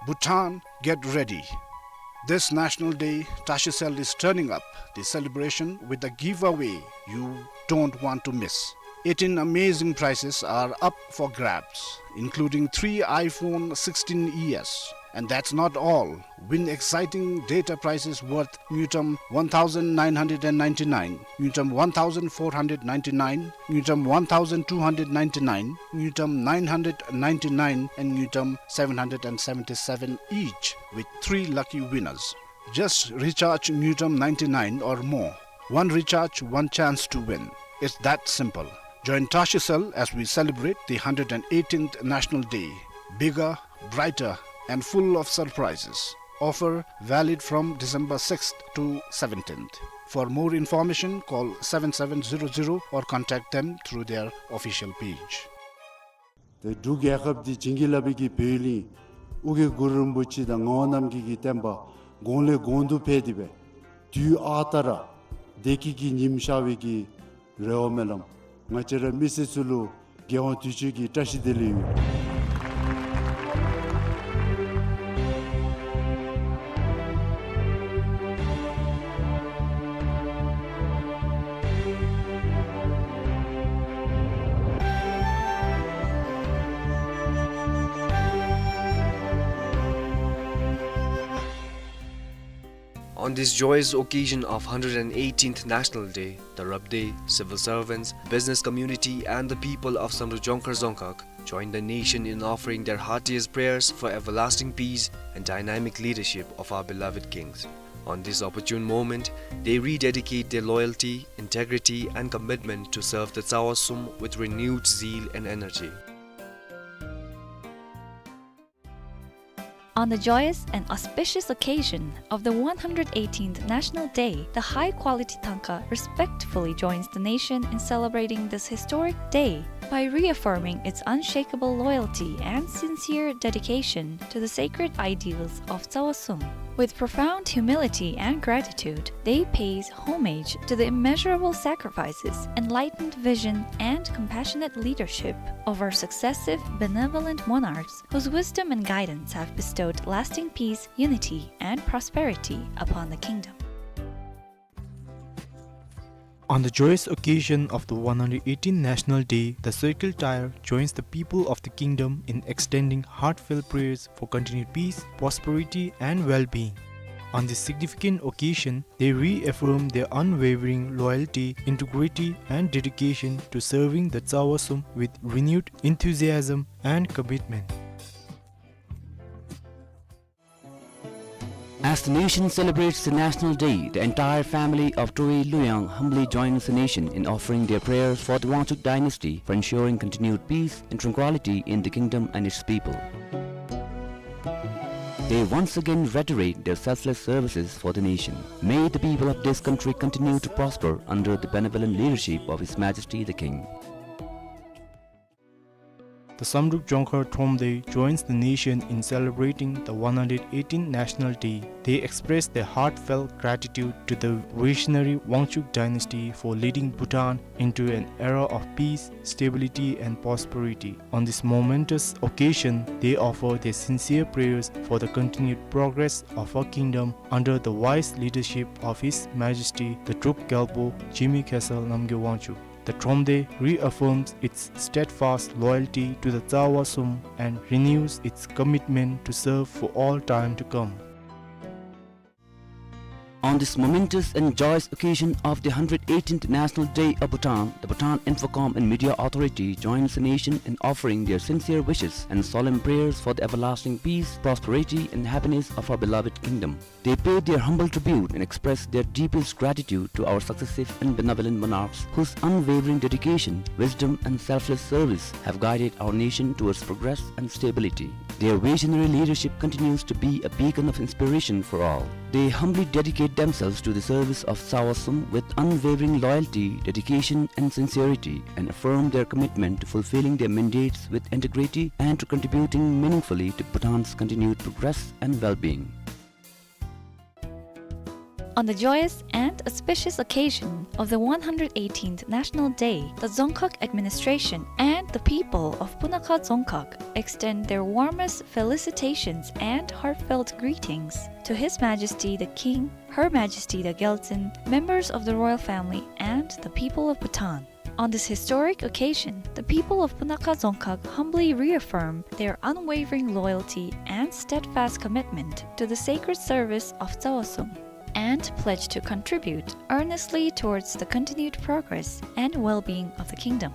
Bhutan, get ready. This National Day, Tashicel is turning up the celebration with a giveaway you don't want to miss. Eighteen amazing prizes are up for grabs, including three iPhone sixteen E S. And that's not all. Win exciting data prizes worth ngultrum one thousand nine hundred ninety-nine, ngultrum one thousand four hundred ninety-nine, ngultrum one thousand two hundred ninety-nine, ngultrum nine hundred ninety-nine, and ngultrum seven hundred seventy-seven each, with three lucky winners. Just recharge ngultrum ninety-nine or more. One recharge, one chance to win. It's that simple. Join Tashicel as we celebrate the hundred eighteenth National Day. Bigger, brighter, and full of surprises. Offer valid from December sixth to seventeenth. For more information, call seven seven zero zero or contact them through their official page. ཏེ་འབྲུག་རྒྱལ་ཁབ་འདི་བྱིན་གྱིས་བརླབས་པའི་གི་བོད་གླིང་། ཨོ་རྒྱན་གུ་རུ་རིན་པོ་ཆེ་དང་ངག་དབང་རྣམ་རྒྱལ་གྱི་བསྟན་པ་གོང་ལས་གོང་དུ་འཕེལ་ཏེ་སྦེ་དུས་ཨ་རྟག་ར་བདེ་སྐྱིད་ཀྱི་ཉིམ་ཤར་བའི་གི་རེ་བ་སྨོན་ལམ། ང་བཅས་ར་མི་སེར་ཚུ་ལུ་རྒྱལ་དབང་དུས་མཆོད་ཀྱི་བཀྲ་ཤིས་བདེ་ལེགས་ཡོད། On this joyous occasion of hundred eighteenth National Day, the Rabdey, civil servants, business community and the people of Samdrup Jongkhar Dzongkhag join the nation in offering their heartiest prayers for everlasting peace and dynamic leadership of our beloved kings. On this opportune moment, they rededicate their loyalty, integrity, and commitment to serve the Tsawa Sum with renewed zeal and energy. On the joyous and auspicious occasion of the one hundred eighteenth National Day, the High Quality Tanka respectfully joins the nation in celebrating this historic day by reaffirming its unshakable loyalty and sincere dedication to the sacred ideals of Tsawa Sum. With profound humility and gratitude, they pays homage to the immeasurable sacrifices, enlightened vision, and compassionate leadership of our successive benevolent monarchs, whose wisdom and guidance have bestowed lasting peace, unity, and prosperity upon the kingdom. On the joyous occasion of the one hundred eighteenth National Day, the Circle Tire joins the people of the kingdom in extending heartfelt prayers for continued peace, prosperity, and well-being. On this significant occasion, they reaffirm their unwavering loyalty, integrity, and dedication to serving the Tsawa Sum with renewed enthusiasm and commitment. As the nation celebrates the National Day, the entire family of Towe Luyang humbly joins the nation in offering their prayers for the Wangchuck dynasty for ensuring continued peace and tranquility in the kingdom and its people. They once again reiterate their selfless services for the nation. May the people of this country continue to prosper under the benevolent leadership of His Majesty the King. The Samdrup Jongkhar Thromde joins the nation in celebrating the one hundred eighteenth National Day. They express their heartfelt gratitude to the visionary Wangchuck dynasty for leading Bhutan into an era of peace, stability, and prosperity. On this momentous occasion, they offer their sincere prayers for the continued progress of our kingdom under the wise leadership of His Majesty the Drup Gyalpo Jigme Khesar Namgyal Wangchuck. The Thromde reaffirms its steadfast loyalty to the Tsawa Sum and renews its commitment to serve for all time to come. On this momentous and joyous occasion of the hundred eighteenth National Day of Bhutan, the Bhutan Infocom and Media Authority joins the nation in offering their sincere wishes and solemn prayers for the everlasting peace, prosperity, and happiness of our beloved kingdom. They pay their humble tribute and express their deepest gratitude to our successive and benevolent monarchs, whose unwavering dedication, wisdom, and selfless service have guided our nation towards progress and stability. Their visionary leadership continues to be a beacon of inspiration for all. They humbly dedicate themselves to the service of Tsawa Sum with unwavering loyalty, dedication, and sincerity, and affirm their commitment to fulfilling their mandates with integrity and to contributing meaningfully to Bhutan's continued progress and well-being. On the joyous and auspicious occasion of the one hundred eighteenth National Day, the Dzongkhag administration and the people of Punakha Dzongkhag extend their warmest felicitations and heartfelt greetings to His Majesty the King, Her Majesty the Gyaltsuen, members of the royal family, and the people of Bhutan. On this historic occasion, the people of Punakha Dzongkhag humbly reaffirm their unwavering loyalty and steadfast commitment to the sacred service of Tsawa Sum, and pledge to contribute earnestly towards the continued progress and well-being of the kingdom.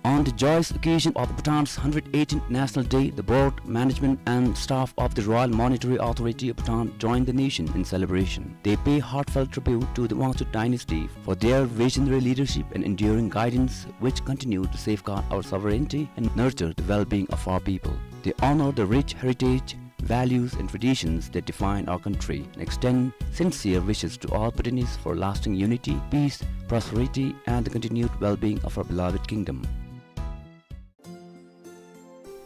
On the joyous occasion of Bhutan's hundred eighteenth National Day, the board, management and staff of the Royal Monetary Authority of Bhutan join the nation in celebration. They pay heartfelt tribute to the Wangchuck dynasty for their visionary leadership and enduring guidance, which continue to safeguard our sovereignty and nurture the well-being of our people. They honor the rich heritage, values and traditions that define our country, and extend sincere wishes to all Bhutanese for lasting unity, peace, prosperity, and the continued well-being of our beloved kingdom.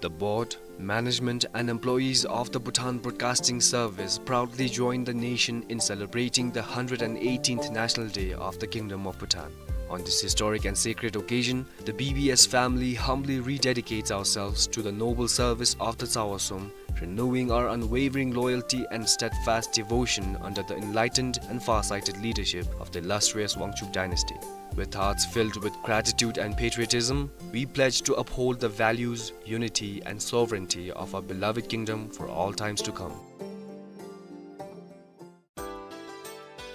The board, management, and employees of the Bhutan Broadcasting Service proudly join the nation in celebrating the hundred and eighteenth National Day of the Kingdom of Bhutan. On this historic and sacred occasion, the B B S family humbly rededicates ourselves to the noble service of the Tsawa Sum, renewing our unwavering loyalty and steadfast devotion under the enlightened and far-sighted leadership of the illustrious Wangchuck dynasty. With hearts filled with gratitude and patriotism, we pledge to uphold the values, unity, and sovereignty of our beloved kingdom for all times to come.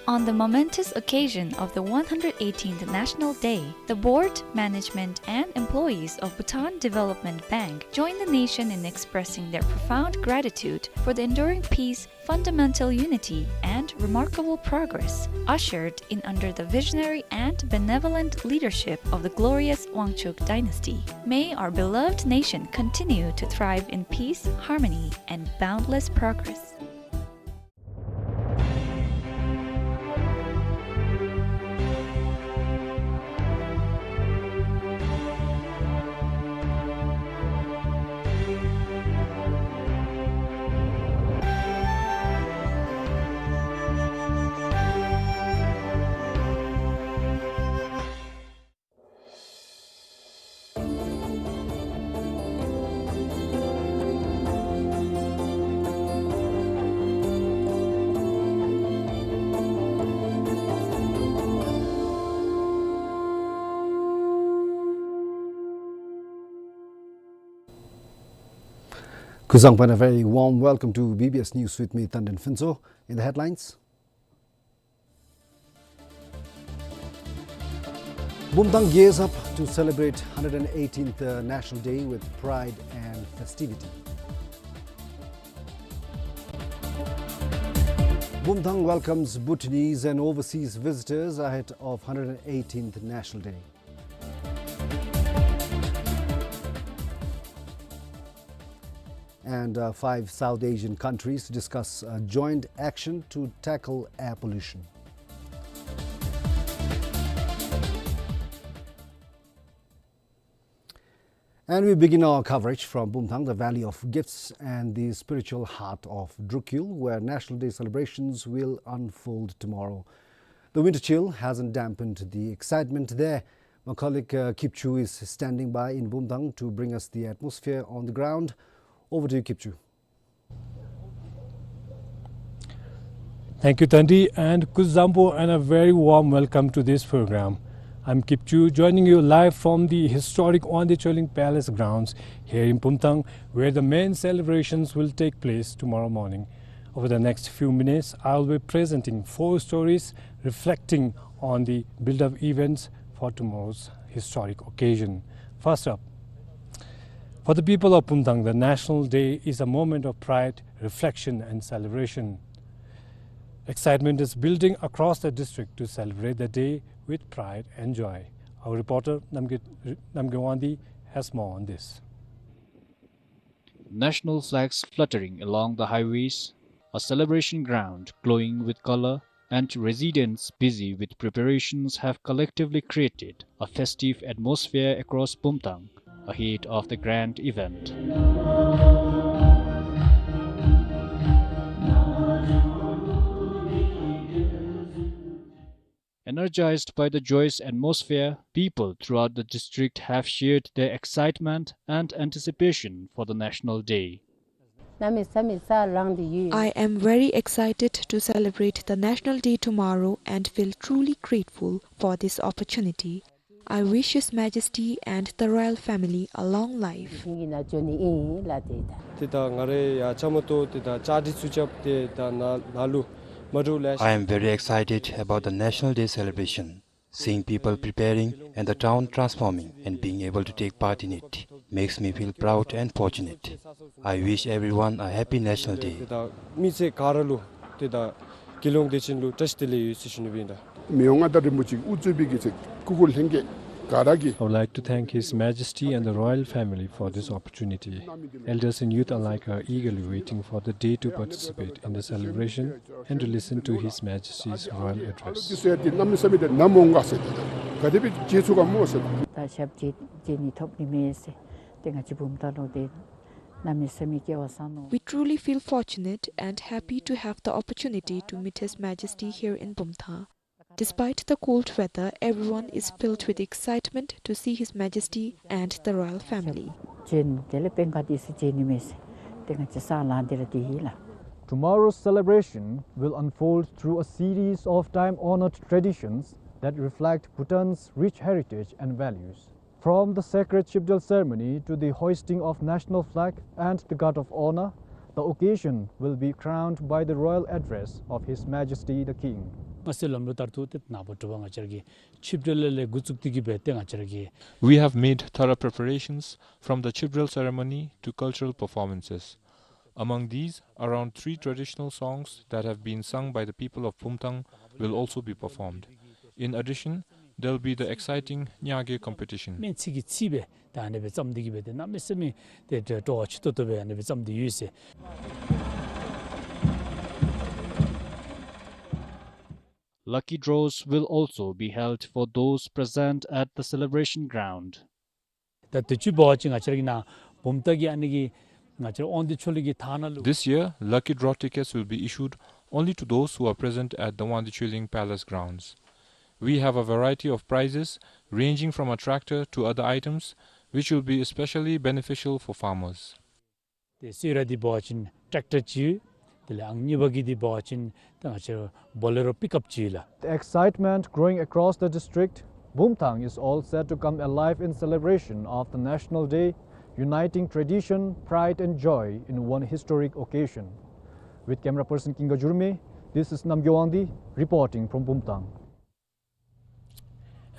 On the momentous occasion of the one hundred eighteenth National Day, the board, management, and employees of Bhutan Development Bank join the nation in expressing their profound gratitude for the enduring peace, fundamental unity, and remarkable progress ushered in under the visionary and benevolent leadership of the glorious Wangchuck dynasty. May our beloved nation continue to thrive in peace, harmony, and boundless progress. Kuzuzangpo and a very warm welcome to B B S News with me, Tandin Phuntsho. In the headlines, Bumthang gears up to celebrate hundred eighteenth National Day with pride and festivity. Bumthang welcomes Bhutanese and overseas visitors ahead of hundred eighteenth National Day. And, uh, five South Asian countries discuss, uh, joint action to tackle air pollution. And we begin our coverage from Bumthang, the Valley of Gifts and the spiritual heart of Drukyul, where National Day celebrations will unfold tomorrow. The winter chill hasn't dampened the excitement there. My colleague, uh, Kipchu is standing by in Bumthang to bring us the atmosphere on the ground. Over to you, Kipchu. Thank you, Tandi, and Kuzuzangpo, and a very warm welcome to this program. I'm Kipchu, joining you live from the historic Wangdue Choling Palace grounds here in Bumthang, where the main celebrations will take place tomorrow morning. Over the next few minutes, I'll be presenting four stories reflecting on the build-up events for tomorrow's historic occasion. First up, for the people of Bumthang, the National Day is a moment of pride, reflection, and celebration. Excitement is building across the district to celebrate the day with pride and joy. Our reporter, Namgay, Namgay Wangdi, has more on this. National flags fluttering along the highways, a celebration ground glowing with color, and residents busy with preparations have collectively created a festive atmosphere across Bumthang ahead of the grand event. Energized by the joyous atmosphere, people throughout the district have shared their excitement and anticipation for the National Day. I am very excited to celebrate the National Day tomorrow and feel truly grateful for this opportunity. I wish His Majesty and the royal family a long life. ཏེ་ད་ང་ར་ཡང་ཅ་མ་ཏོ་ཏེ་ད་ཅ་དྲི་ཚུ་རྐྱབ་སྟེ་ད་ན་ལ་ལུ་མ་འདྲཝ་ལེ་ཤ། I am very excited about the National Day celebration. Seeing people preparing and the town transforming and being able to take part in it makes me feel proud and fortunate. I wish everyone a happy National Day. ཏེ་ད་མི་སེར་ག་ར་ལུ་ཏེ་ད་དགེ་སློང་བདེ་ཆེན་ལུ་བཀྲ་ཤིས་བདེ་ལེགས་ཡོད་ཟེར་ཞུ་ནི་ཨིན་ད། མི་དབང་མངའ་བདག་རིན་པོ་ཆེ་དབུ་གཙོས་པའི་གི་ཚེ་སྐུ་འཁོར་ལྷན་རྒྱས་ག་ར་གིས། I would like to thank His Majesty and the royal family for this opportunity. Elders and youth alike are eagerly waiting for the day to participate in the celebration and to listen to His Majesty's royal address. ད་ཞབས་རྗེས་རྗེས་ནི་ཐོབ་ནི་མས་ཟེར། ཏེ་ང་བཅས་བུམ་ཐང་ལུ་ཏེ་གནམ་མེད་ས་མེད་སྐལ་བ་བཟང་ནུག། We truly feel fortunate and happy to have the opportunity to meet His Majesty here in Bumthang. Despite the cold weather, everyone is filled with excitement to see His Majesty and the royal family. རྗེས་ནི་དེ་ལས་དཔེ་ཁ་དེ་ཚུ་རྗེས་ནི་མས་ཟེར། ཏེ་ང་བཅས་ས་ལ་འདི་ར་དེ་ཨིན་ལགས། Tomorrow's celebration will unfold through a series of time-honored traditions that reflect Bhutan's rich heritage and values. From the sacred Shipdel ceremony to the hoisting of national flag and the guard of honor, the occasion will be crowned by the royal address of His Majesty the King. མ་སེ་ལམ་ལུགས་ལྟར་དུ་ཏེ་ནངས་པ་དྲོ་པ་ང་བཅས་ར་གི་ཆིབས་བསྒྲལ་ལས་འགོ་བཙུགས་ཏེ་གི་སྦེ་ཏེ་ང་བཅས་ར་གི། We have made thorough preparations from the chip drill ceremony to cultural performances. Among these, around three traditional songs that have been sung by the people of Bumthang will also be performed. In addition, there'll be the exciting Nyage competition. སྨན་ཚིག་གི་ཚིག་སྦེ་ད་ཨ་ནི་སྦེ་བརྩམས་ཏེ་གི་སྦེ་ཏེ་གནམ་མེད་ས་མེད་ཏེ་སྤྲོ་བ་ཆེ་ཏོག་ཏོ་སྦེ་ཨ་ནི་སྦེ་བརྩམས་ཏེ་ཡོད་ཟེར། Lucky draws will also be held for those present at the celebration ground. ད་དུས་ཅི་འབད་བ་ཅིན་ང་བཅས་ར་གི་ནཱ་བུམ་ཐང་གི་ཨ་ནི་གི་ང་བཅས་ར་དབང་འདུས་ཆོས་གླིང་གི་ཐང་ནང་ལུ། This year, lucky draw tickets will be issued only to those who are present at the Wangdue Chöling Palace grounds. We have a variety of prizes ranging from a tractor to other items, which will be especially beneficial for farmers. ཏེ་གསོལ་རས་འདི་འབད་བ་ཅིན་ཊེཀ་ཊར་ཅིག། དེ་ལས་ཨང་གཉིས་པ་གི་འདི་འབད་བ་ཅིན་ད་ང་བཅས་ར་བོ་ལེ་རོ་པིཀ་ཨཔ་ཅིག་ལགས། The excitement growing across the district, Bumthang is all set to come alive in celebration of the National Day, uniting tradition, pride and joy in one historic occasion. With camera person Kinga Jurme, this is Namgyo Wangdi reporting from Bumthang.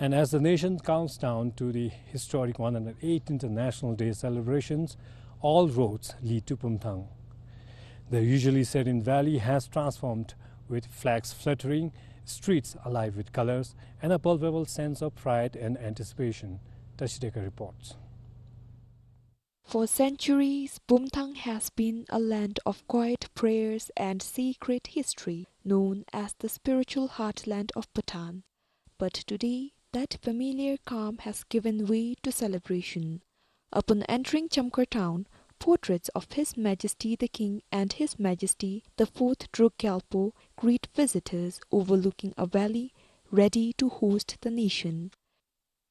And as the nation counts down to the historic one hundred eighth International Day celebrations, all roads lead to Bumthang. The usually serene valley has transformed, with flags fluttering, streets alive with colors, and a palpable sense of pride and anticipation. Tashi Deka reports. For centuries, Bumthang has been a land of quiet prayers and sacred history, known as the spiritual heartland of Bhutan. But today, that familiar calm has given way to celebration. Upon entering Chamkhar town, portraits of His Majesty the King and His Majesty the Fourth Druk Gyalpo greet visitors overlooking a valley ready to host the nation.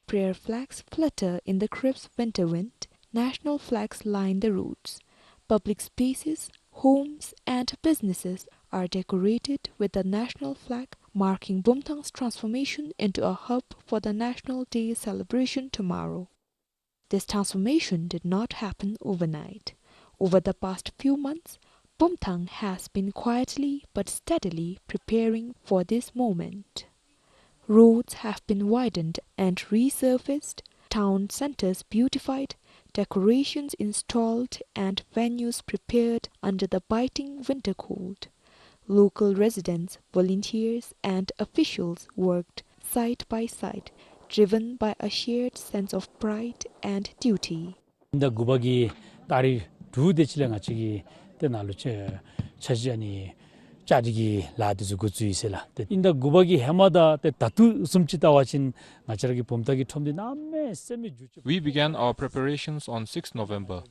Prayer flags flutter in the crisp winter wind, national flags line the roads. Public spaces, homes, and businesses are decorated with the national flag, marking Bumthang's transformation into a hub for the National Day celebration tomorrow. This transformation did not happen overnight. Over the past few months, Bumthang has been quietly but steadily preparing for this moment. Roads have been widened and resurfaced, town centers beautified, decorations installed, and venues prepared under the biting winter cold. Local residents, volunteers, and officials worked side by side, driven by a shared sense of pride and duty. དབྱིན་ཟླ་དགུ་པ་གི་ཏ་རིག་དྲུག་དེ་ཅིག་ལས་ང་བཅས་ཀྱི་ཏེ་ནཱ་ལུ་ཆ་ཆ་ཅི་ཨ་ནི་བཅའ་སྒྲིག་གི་ལཱ་དེ་ཚུ་འགོ་བཙུགས་ཡི་ཟེར་ལགས། ཏེ་དབྱིན་ཟླ་དགུ་པ་གི་ཧེ་མ་དང་ཏེ་ད་ལྟོ་བཟུམ་ཅིག་བལྟ་བ་ཅིན་ང་བཅས་ར་གི་བུམ་ཐང་གི་ཁྲོམ་འདི་གནམ་མེད་ས་མེད་འགྱུར་བཅོས། We began our preparations on sixth November.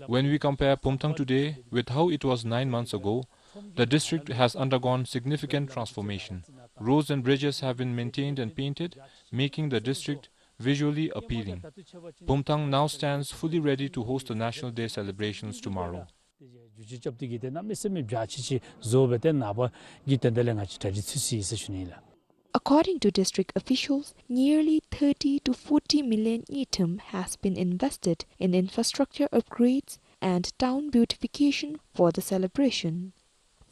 When we compare Bumthang today with how it was nine months ago, the district has undergone significant transformation. Roads and bridges have been maintained and painted, making the district visually appealing. Bumthang now stands fully ready to host the National Day celebrations tomorrow. འགྱུར་བཅོས་རྐྱབ་སྟེ་གི་ཏེ་གནམ་མེད་ས་མེད་འཇའ་ཆི་ཆི་བཟོ་སྦེ་ཏེ་ནངས་པ་གི་དོན་དག་ལས་ང་བཅས་གྲ་སྒྲིག་ཚུད་ཅི་ཡི་ཟེར་ཞུ་ནི་ལགས། According to district officials, nearly thirty to forty million ngultrum has been invested in infrastructure upgrades and town beautification for the celebration.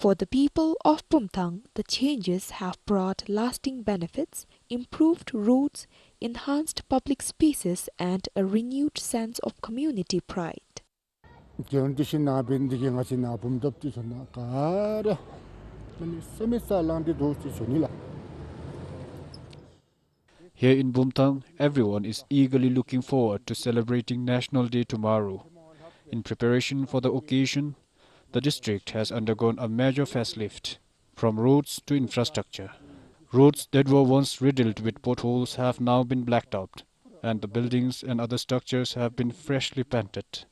For the people of Bumthang, the changes have brought lasting benefits, improved roads, enhanced public spaces, and a renewed sense of community pride. རྒྱལ་ཡོངས་འདི་ཤིང་ནགས་འབད་ནི་འདི་གིས་ང་བཅས་ནཱ་བུམ་ཐང་འདི་ཚུ་ནང་ག་ར་གནམ་མེད་ས་མེད་ས་ལང་སྟེ་འདུག་ཟེར་ཞུ་ནི་ལགས། Here in Bumthang, everyone is eagerly looking forward to celebrating National Day tomorrow. In preparation for the occasion, the district has undergone a major facelift, from roads to infrastructure. Roads that were once riddled with potholes have now been blacktopped, and the buildings and other structures have been freshly painted.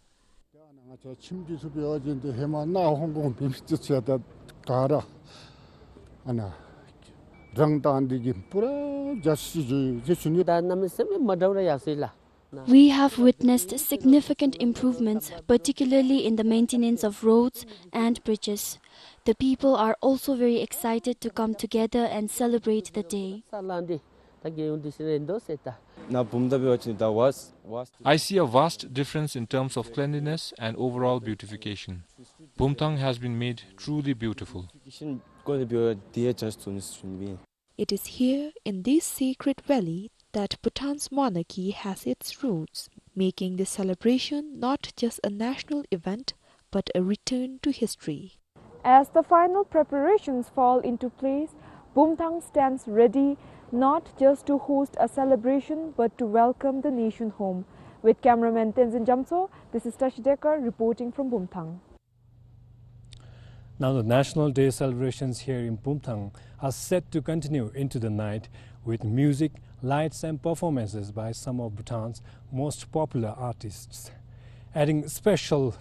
ང་བཅས་ཁྱིམ་འདི་ཚུ་འབད་བ་ཅིན་ཏེ་ཧེ་མ་ནཱ་ཧོང་ཀོང་འབད་མི་འདི་ཚུ་ཡང་ད་ག་ར་ཨ་ནཱ་རང་དང་འདི་གིས་པུ་ར་འཇའ་ཆི་ཆི་བཟོ་ཡི་ཟེར་ཞུ་ནི། ད་གནམ་མེད་ས་མེད་མ་འདྲཝ་ར་ཡར་སོ་ཡི་ལགས། We have witnessed significant improvements, particularly in the maintenance of roads and bridges. The people are also very excited to come together and celebrate the day. ས་ལང་སྟེ་ད་རྒྱལ་ཡོངས་འདི་ཤིང་རེད་འདུག་ཟེར་ད། ནཱ་བུམ་ཐང་འབད་བ་ཅིན་ད་vast, vast I see a vast difference in terms of cleanliness and overall beautification. Bumthang has been made truly beautiful. ཤིང་ཀོ་ནི་འབད་བ་འདི་ཡང་འཇའ་ཆི་བཟོ་ནི་ཟེར་ཞུ་ནི་སྦེ། It is here in this sacred valley that Bhutan's monarchy has its roots, making this celebration not just a national event but a return to history. As the final preparations fall into place, Bumthang stands ready not just to host a celebration but to welcome the nation home. With cameraman Tenzin Jamtso, this is Tashi Dekar reporting from Bumthang. Now, the National Day celebrations here in Bumthang are set to continue into the night with music, lights, and performances by some of Bhutan's most popular artists. Adding special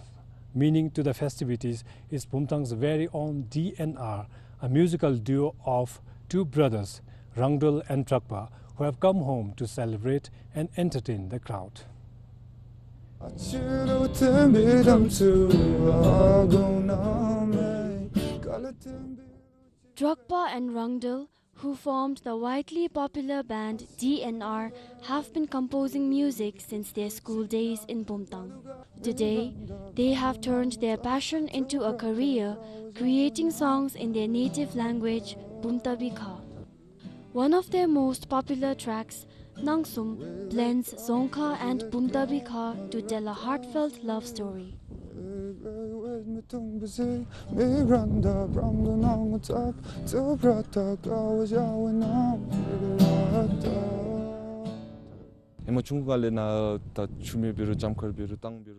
meaning to the festivities is Bumthang's very own D N R, a musical duo of two brothers, Rangdul and Drakpa, who have come home to celebrate and entertain the crowd. Drakpa and Rangdul, who formed the widely popular band D N R, have been composing music since their school days in Bumthang. Today, they have turned their passion into a career, creating songs in their native language, Bumtabikha. One of their most popular tracks, Nangsum, blends Dzongkha and Bumtabikha to tell a heartfelt love story.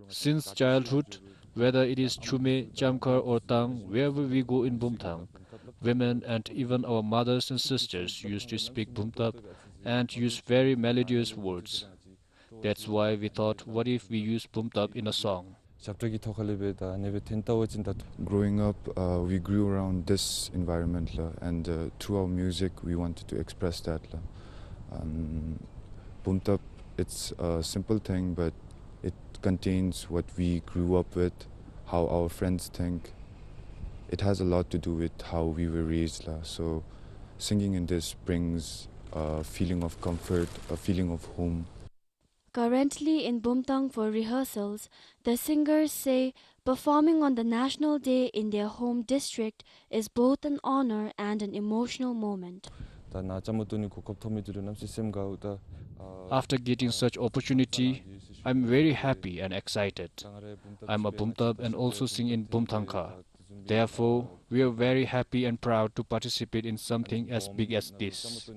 Since childhood, whether it is Chumey, Chamkhar or Tang, wherever we go in Bumthang, women and even our mothers and sisters used to speak Bumtab and use very melodious words. That's why we thought, what if we use Bumtab in a song? Growing up, uh, we grew around this environment, la, and, uh, through our music, we wanted to express that, la. Um, Bumtab, it's a simple thing, but it contains what we grew up with, how our friends think. It has a lot to do with how we were raised, la. So, singing in this brings a feeling of comfort, a feeling of home. Currently in Bumthang for rehearsals, the singers say performing on the National Day in their home district is both an honor and an emotional moment. After getting such opportunity, I'm very happy and excited. I'm a Bumtab and also sing in Bumthang kha. Therefore, we are very happy and proud to participate in something as big as this.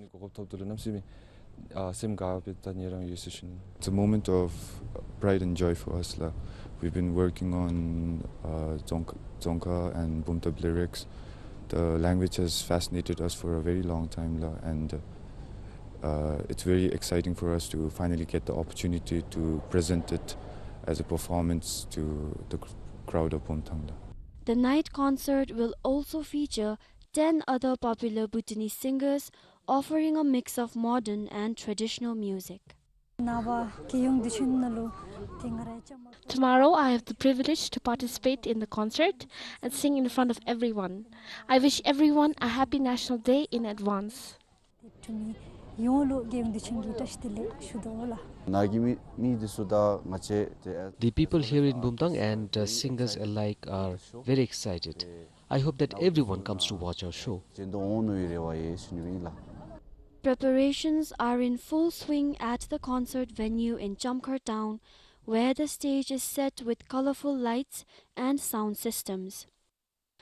It's a moment of pride and joy for us, la. We've been working on, uh, Dzong-, Dzongkha and Bumtab lyrics. The language has fascinated us for a very long time, la, and, uh, it's very exciting for us to finally get the opportunity to present it as a performance to the cr-, crowd of Bumthang, la. The night concert will also feature ten other popular Bhutanese singers, offering a mix of modern and traditional music. Tomorrow, I have the privilege to participate in the concert and sing in front of everyone. I wish everyone a happy National Day in advance. The people here in Bumthang and, uh, singers alike are very excited. I hope that everyone comes to watch our show. Preparations are in full swing at the concert venue in Chamkhar town, where the stage is set with colorful lights and sound systems.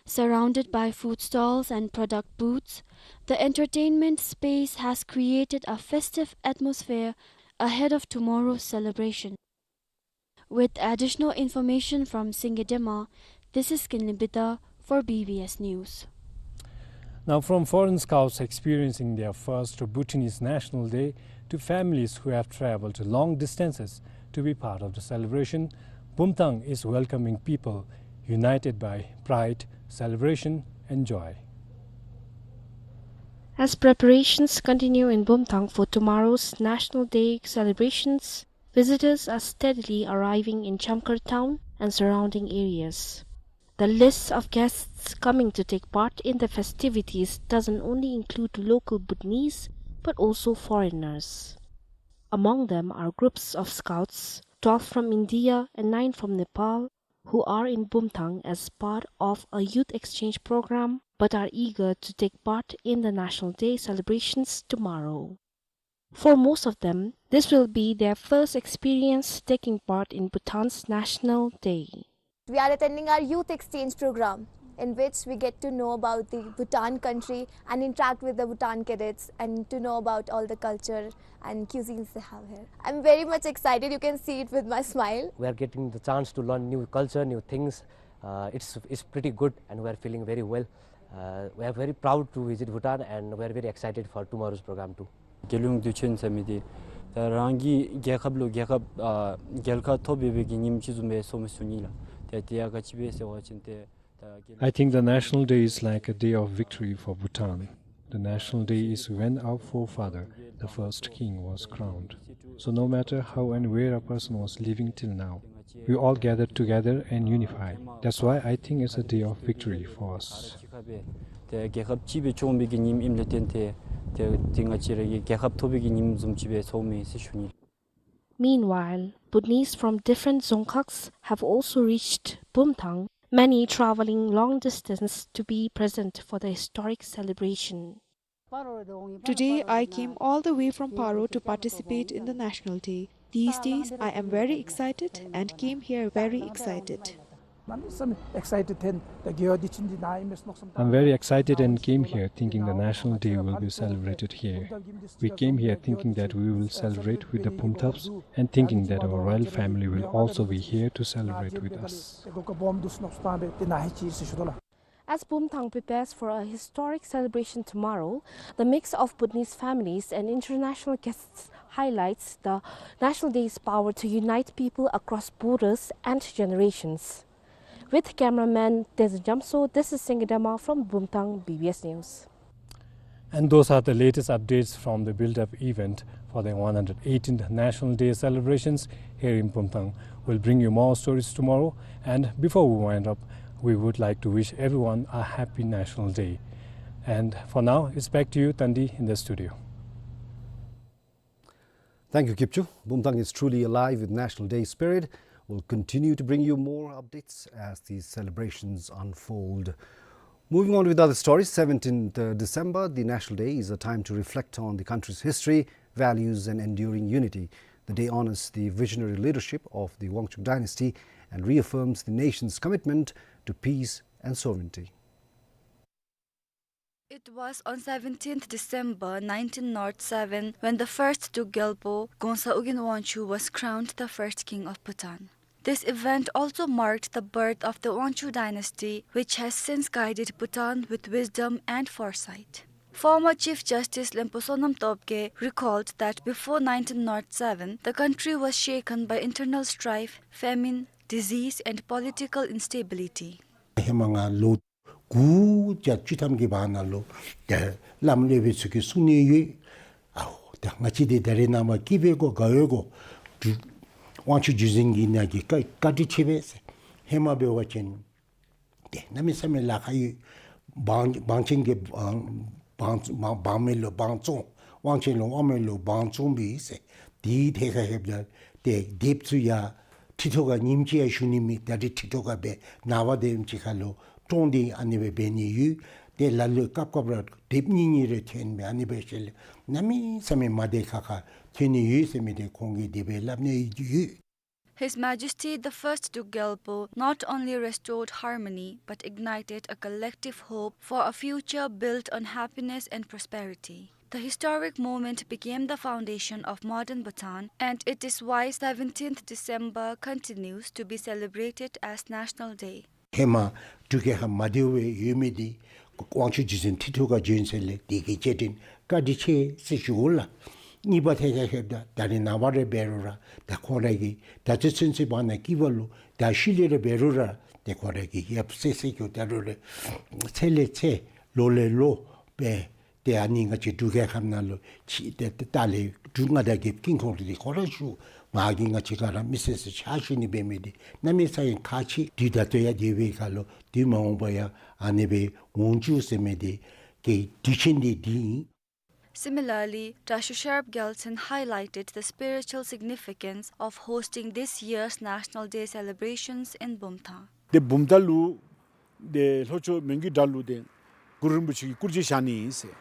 Surrounded by food stalls and product booths, the entertainment space has created a festive atmosphere ahead of tomorrow's celebration. With additional information from Singye Dema, this is Kinley Bida for B B S News. Now, from foreign scouts experiencing their first Bhutanese National Day to families who have traveled long distances to be part of the celebration, Bumthang is welcoming people united by pride, celebration, and joy. As preparations continue in Bumthang for tomorrow's National Day celebrations, visitors are steadily arriving in Chamkhar town and surrounding areas. The list of guests coming to take part in the festivities doesn't only include local Bhutanese, but also foreigners. Among them are groups of scouts, twelve from India and nine from Nepal, who are in Bumthang as part of a youth exchange program but are eager to take part in the National Day celebrations tomorrow. For most of them, this will be their first experience taking part in Bhutan's National Day. We are attending our youth exchange program, in which we get to know about the Bhutan country and interact with the Bhutan cadets and to know about all the culture and cuisines they have here. I'm very much excited. You can see it with my smile. We are getting the chance to learn new culture, new things. Uh, it's, it's pretty good and we are feeling very well. Uh, we are very proud to visit Bhutan and we are very excited for tomorrow's program too. རྒྱལ་ཡོངས་དུས་ཆེན་ཟེར་མི་འདི་ད་རང་གི་རྒྱལ་ཁབ་ལུ་རྒྱལ་ཁབ་ཨ་རྒྱལ་ཁ་ཐོབ་པའི་གི་ཉིནམ་ཅིག་བཟུམ་སྦེ་ཚོར་མི་ཚུགས་ནི་ལགས། ཏེ་དེ་ཡང་ག་ཅི་སྦེ་ཟེར་བ་ཅིན་ཏེ་ད་རྒྱལ། I think the National Day is like a day of victory for Bhutan. The National Day is when our forefather, the first king, was crowned. So no matter how and where a person was living till now, we all gathered together and unified. That's why I think it's a day of victory for us. ཏེ་རྒྱལ་ཁབ་གཅིག་སྦེ་སྐྱོང་བའི་གི་ཉིནམ་ཨིནམ་ལས་བརྟེན་ཏེ་ཏེ་ཏེ་ང་བཅས་ར་གི་རྒྱལ་ཁབ་ཐོབ་པའི་གི་ཉིནམ་བཟུམ་ཅིག་སྦེ་ཚོར་མི་ཟེར་ཞུ་ནི། Meanwhile, Bhutanese from different dzongkhags have also reached Bumthang, many traveling long distance to be present for the historic celebration. Today, I came all the way from Paro to participate in the National Day. These days, I am very excited and came here very excited. I'm very excited and came here thinking the National Day will be celebrated here. We came here thinking that we will celebrate with the Bumthangs and thinking that our royal family will also be here to celebrate with us. As Bumthang prepares for a historic celebration tomorrow, the mix of Bhutanese families and international guests highlights the National Day's power to unite people across borders and generations. With cameraman Tenzin Jamso, this is Singye Dema from Bumthang, B B S News. And those are the latest updates from the build-up event for the one hundred eighteenth National Day celebrations here in Bumthang. We'll bring you more stories tomorrow, and before we wind up, we would like to wish everyone a happy National Day. And for now, it's back to you, Tandi, in the studio. Thank you, Kipchu. Bumthang is truly alive with National Day spirit. We'll continue to bring you more updates as these celebrations unfold. Moving on with other stories, seventeenth December, the National Day, is a time to reflect on the country's history, values, and enduring unity. The day honors the visionary leadership of the Wangchuck dynasty and reaffirms the nation's commitment to peace and sovereignty. It was on seventeenth December nineteen oh seven when the first Druk Gyalpo, Gongsa Ugyen Wangchuck, was crowned the first king of Bhutan. This event also marked the birth of the Wangchuck dynasty, which has since guided Bhutan with wisdom and foresight. Former Chief Justice Lenpo Sonam Tobgay recalled that before nineteen oh seven, the country was shaken by internal strife, famine, disease, and political instability. ཧེ་མ་ང་ལོ་དགུ་བརྒྱ་བཅུ་ཐམ་གྱི་བར་ན་ལུ་ཏེ་བླམ་སློབ་དཔོན་ཚུ་གིས་གསུང་ནི་ཡོད། ཨའོ་ཏེ་ང་བཅས་འདི་ད་རེས་ནངས་པ་སྐྱིད་པས་གོ་དགའ་བས་གོ། དབང་ཕྱུག་རྗེ་བཙུན་གྱི་ནང་གི་བཀའ་བཀའ་དྲིན་ཆེ་བས་ཟེར། ཧེ་མ་འབད་བ་ཅིན་ཏེ་གནམ་མེད་ས་མེད་ལཱ་ཁག་ཡོད། འབངས་འབངས་ཆེན་གྱིས་འབངས་འབངས་འབངས་མི་ལུ་འབངས་བཙོང་། དབང་ཆེན་ལུ་དབང་མི་ལུ་འབངས་བཙོང་པས་ཟེར། དེའི་ཐད་ཁར་ལྷོདཔ་ད་ཏེ་སྡེཔ་ཚུ་ཡང་ཁྲི་ཐོག་ཁར་ཉིནམ་གཅིག་ཡང་བཞུགས་ནི་མེད། ད་རེས་ཁྲི་ཐོག་ཁར་སྦེ་ནངས་པ་དེམ་ཅིག་ཁར་ལུ་བཀྲོངས་ཏེ་ཨ་ནི་སྦེ་འབད་ནི་ཡོད། ཏེ་ལ་ལུ་སྐབས་སྐབས་ར་སྡེཔ་གཉིས་གཉིས་རེ་ཐོན་སྦེ་ཨ་ནི་སྦེ་ཞིནམ་ལས་གནམ་མེད་ས་མེད་མ་བདེ་ཁག་ཁ་ཐོན་ནི་ཡོད་ཟེར་མི་འདི་ཁོང་གིས་དེ་སྦེ་སླབ་ནི་ཡོད། His Majesty the First Druk Gyalpo not only restored harmony but ignited a collective hope for a future built on happiness and prosperity. The historic moment became the foundation of modern Bhutan, and it is why seventeenth December continues to be celebrated as National Day. ཧེ་མ་འབྲུག་རྒྱལ་ཁབ་མ་བདེཝ་སྦེ་ཡོད་མི་འདི་དབང་ཕྱུག་རྗེ་བཙུན་ཁྲི་ཐོག་ཁར་བྱོན་ཚར་ལས་དེ་གི་རྗེས་དྲན་བཀའ་དྲིན་ཆེ་ཟེར་ཞུ་དགོ་ལགས། གཉིས་པ་ཐད་ཁར་ལྷོདཔ་ད་ད་རེས་ནངས་པ་རེ་འབད་རུང་ར་ད་ཁོང་ར་གི་ད་ཚུན་ཚོད་བར་ན་སྐྱིད་པ་ལུ་ད་ཤུལ་ལས་ར་འབད་རུང་ར་ཏེ་ཁོང་ར་གི་ཡབ་སྲས་སྲས་ཀྱི་ད་རུང་ར་ཚེ་ལས་ཚེ་ལོ་ལས་ལོ་སྦེ་ཏེ་ཨ་ནི་ང་བཅས་འབྲུག་རྒྱལ་ཁབ་ནང་ལུ་ཅིག་ཏེ་ཏེ་ད་ལས་འབྲུག་མངའ་བདག་རྒྱལཔོ་ཀིང་ཀོང་རི་འདི་ཁོ་ར་བཞུགས། ང་གིས་ང་བཅས་ག་ར་མི་སེར་ཚུ་ཕྱག་ཞུ་ནི་འབད་མི་འདི་གནམ་མེད་ས་མེད་ཁག་ཆེ། དུས་ད་ལྟོ་ཡང་དེ་སྦེ་ག་ལུ་དུས་མ་འོངས་པ་ཡང་ཨ་ནི་སྦེ་འོང་བཅུག་ཟེར་མི་འདི་གི་དུས་ཆེན་འདི་འདི་ཨིན། Similarly, Dra Shu Sherab Gyaltshen highlighted the spiritual significance of hosting this year's National Day celebrations in Bumthang. ཏེ་བུམ་ཐང་ལུ་ཏེ་ལྷོ་ཕྱོགས་མོན་གྱི་དགྲ་ལུ་ཏེ་ གུ་རུ་རིན་པོ་ཆེ་གིས་བཀུར་སྟི་བཞག་ནི་ཨིན་ཟེར།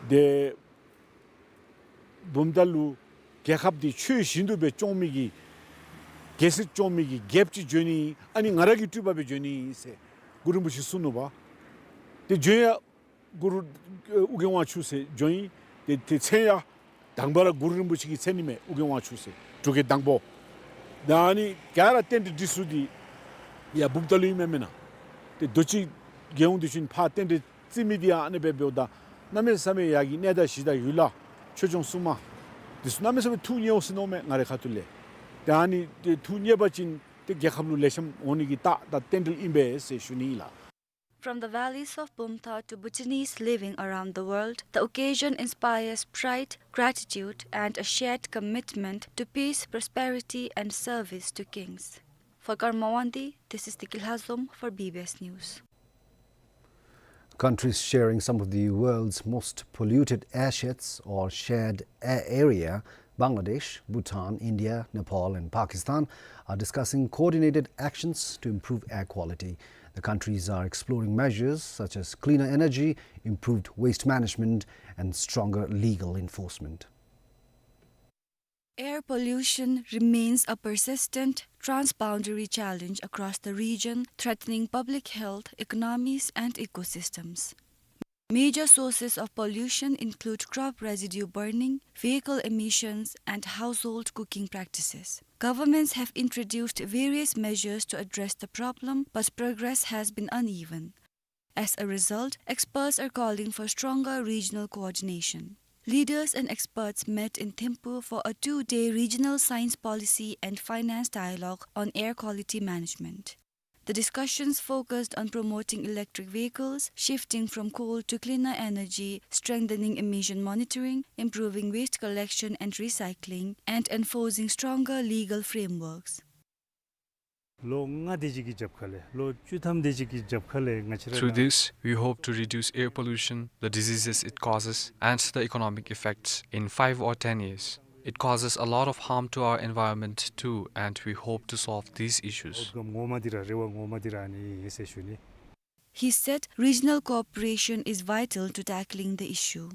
ཏེ་བུམ་ཐང་ལུ་རྒྱལ་ཁབ་འདི་ཆོས་བཞིན་དུ་སྦེ་སྐྱོང་མི་གི་རྒྱལ་སྲིད་སྐྱོང་མི་གི་རྒྱལཔོ་ཅིག་བྱོན་ནི་ཨིན། ཨ་ནི་ང་ར་གི་སྤྲུལ་པ་སྦེ་བྱོན་ནི་ཨིན་ཟེར་གུ་རུ་རིན་པོ་ཆེ་གསུངས་ནུག་པ། ཏེ་བྱོན་ཡང་གུ་རུ་ཨོ་རྒྱན་དབང་ཕྱུག་ཟེར་བྱོན་ཡི། ཏེ་ཏེ་མཚན་ཡང་དང་པ་ར་གུ་རུ་རིན་པོ་ཆེ་གི་མཚན་ཨིན་མས། ཨོ་རྒྱན་དབང་ཕྱུག་ཟེར་འབྲུག་རྒྱལ་དང་པོ། ད་ཨ་ནི་ག་ར་རྟེན་འབྲེལ་འགྲིག་ས་འདི་ཡར་བུམ་ཐང་ལུ་ཨིན་མས་མེན་ན། ཏེ་རྡོ་རྗེ་རྒྱལ་ཡོངས་དུས་ཆེན་ཕར་རྟེན་འབྲེལ་བརྩི་མི་འདི་ཡང་ཨ་ནི་སྦེ་འབདཝ་ད་གནམ་མེད་ས་མེད་ཡར་གྱི་གནས་བདག་གཞི་བདག་ཡུལ་ལྷ་ཆོས་སྐྱོང་སྲུང་མ་འདི་ཚུ་གནམ་མེད་ས་མེད་ཐུགས་མཉེས་འོང་ཟེར་མནོཝ་མས་ང་རའི་ཁ་ཐུག་ལས། ཏེ་ཨ་ནི་ཏེ་ཐུགས་མཉེས་པ་ཅིན་ཏེ་རྒྱལ་ཁབ་ལུ་ལེགས་ཤོམ་འོང་ནི་གི་རྟགས་དང་རྟེན་འབྲེལ་ཨིན་པས་ཟེར་ཞུ་ནི་ཨིན་ལགས། From the valleys of Bumthang to Bhutanese living around the world, the occasion inspires pride, gratitude, and a shared commitment to peace, prosperity, and service to kings. For Karma Wangdi, this is Tiki Lhazom for B B S News. Countries sharing some of the world's most polluted airsheds or shared air area, Bangladesh, Bhutan, India, Nepal, and Pakistan, are discussing coordinated actions to improve air quality. The countries are exploring measures such as cleaner energy, improved waste management, and stronger legal enforcement. Air pollution remains a persistent transboundary challenge across the region, threatening public health, economies, and ecosystems. Major sources of pollution include crop residue burning, vehicle emissions, and household cooking practices. Governments have introduced various measures to address the problem, but progress has been uneven. As a result, experts are calling for stronger regional coordination. Leaders and experts met in Thimphu for a two-day regional science policy and finance dialogue on air quality management. The discussions focused on promoting electric vehicles, shifting from coal to cleaner energy, strengthening emission monitoring, improving waste collection and recycling, and enforcing stronger legal frameworks. ལོ་ལྔ་དེ་ཅིག་གི་རྒྱབ་ཁ་ལས་ལོ་བཅུ་ཐམ་དེ་ཅིག་གི་རྒྱབ་ཁ་ལས་ང་བཅས་ར། Through this, we hope to reduce air pollution, the diseases it causes, and the economic effects in five or ten years. It causes a lot of harm to our environment too, and we hope to solve these issues. ངོ་མ་འདི་ར་རེ་བ་ངོ་མ་འདི་ར་ཨ་ནི་ཨིན་ཟེར་ཞུ་ནི། He said regional cooperation is vital to tackling the issue.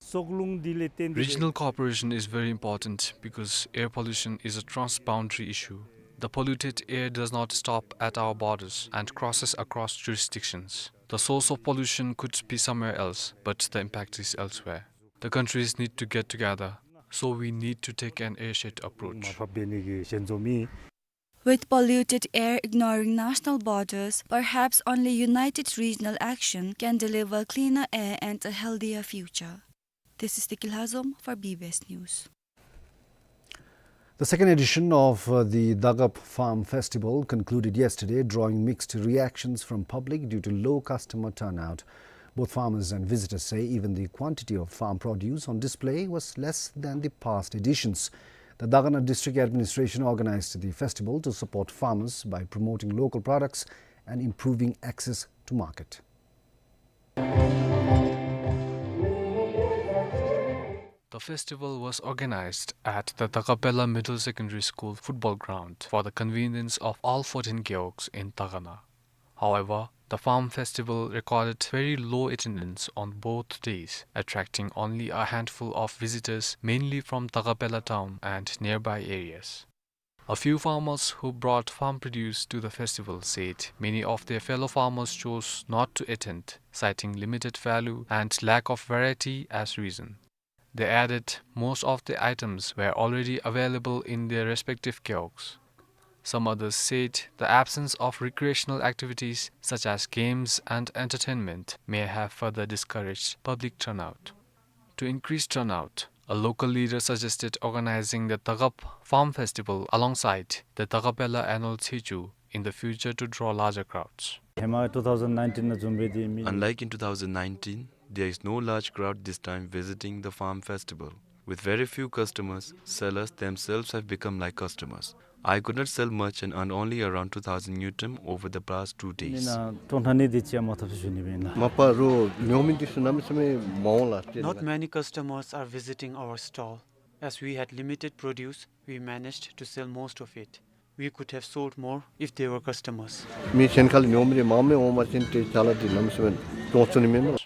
སྲོག་རླུང་འདི་ལས་བརྟེན་ཏེ། Regional cooperation is very important because air pollution is a transboundary issue. The polluted air does not stop at our borders and crosses across jurisdictions. The source of pollution could be somewhere else, but the impact is elsewhere. The countries need to get together, so we need to take an airshed approach. མར་ཕབ་འབད་ནི་གི་ཞལ་འཛོམས་ཨིན། With polluted air ignoring national borders, perhaps only united regional action can deliver cleaner air and a healthier future. This is Tiki Lhazom for B B S News. The second edition of, uh, the Dagap Farm Festival concluded yesterday, drawing mixed reactions from public due to low customer turnout. Both farmers and visitors say even the quantity of farm produce on display was less than the past editions. The Dagana District Administration organized the festival to support farmers by promoting local products and improving access to market. The festival was organized at the Dagapela Middle Secondary School football ground for the convenience of all fourteen gewogs in Dagana. However, the farm festival recorded very low attendance on both days, attracting only a handful of visitors, mainly from Dagapela town and nearby areas. A few farmers who brought farm produce to the festival said many of their fellow farmers chose not to attend, citing limited value and lack of variety as reason. They added most of the items were already available in their respective gewogs. Some others said the absence of recreational activities such as games and entertainment may have further discouraged public turnout. To increase turnout, a local leader suggested organizing the Dagap Farm Festival alongside the Dagapela Annual Theju in the future to draw larger crowds. ཧེ་མ་two thousand nineteen ནང་བཟུམ་སྦེ་འདི་མི། Unlike in two thousand nineteen, there is no large crowd this time visiting the farm festival. With very few customers, sellers themselves have become like customers. I could not sell much and earned only around two thousand ngultrum over the past two days. ཨ་ནི་ནང་སྟོང་ཕྲག་གཉིས་དེ་ཅིག་ཡང་མ་ཐོབ་ཟེར་ཞུ་ནི་ཨིན་ལགས། མ་པ་རོགས་ཉོ་མི་འདི་ཚུ་གནམ་མེད་ས་མེད་མ་འོང་ལགས། Not many customers are visiting our stall. As we had limited produce, we managed to sell most of it. We could have sold more if there were customers. མི་གཞན་ཁ་ལས་ཉོ་མི་རེ་མང་མི་འོང་མ་ཅིན་ཏེ་ཅ་ལ་འདི་གནམ་མེད་ས་མེད་གྱོང་ཚུ་ནི་མེན་ན།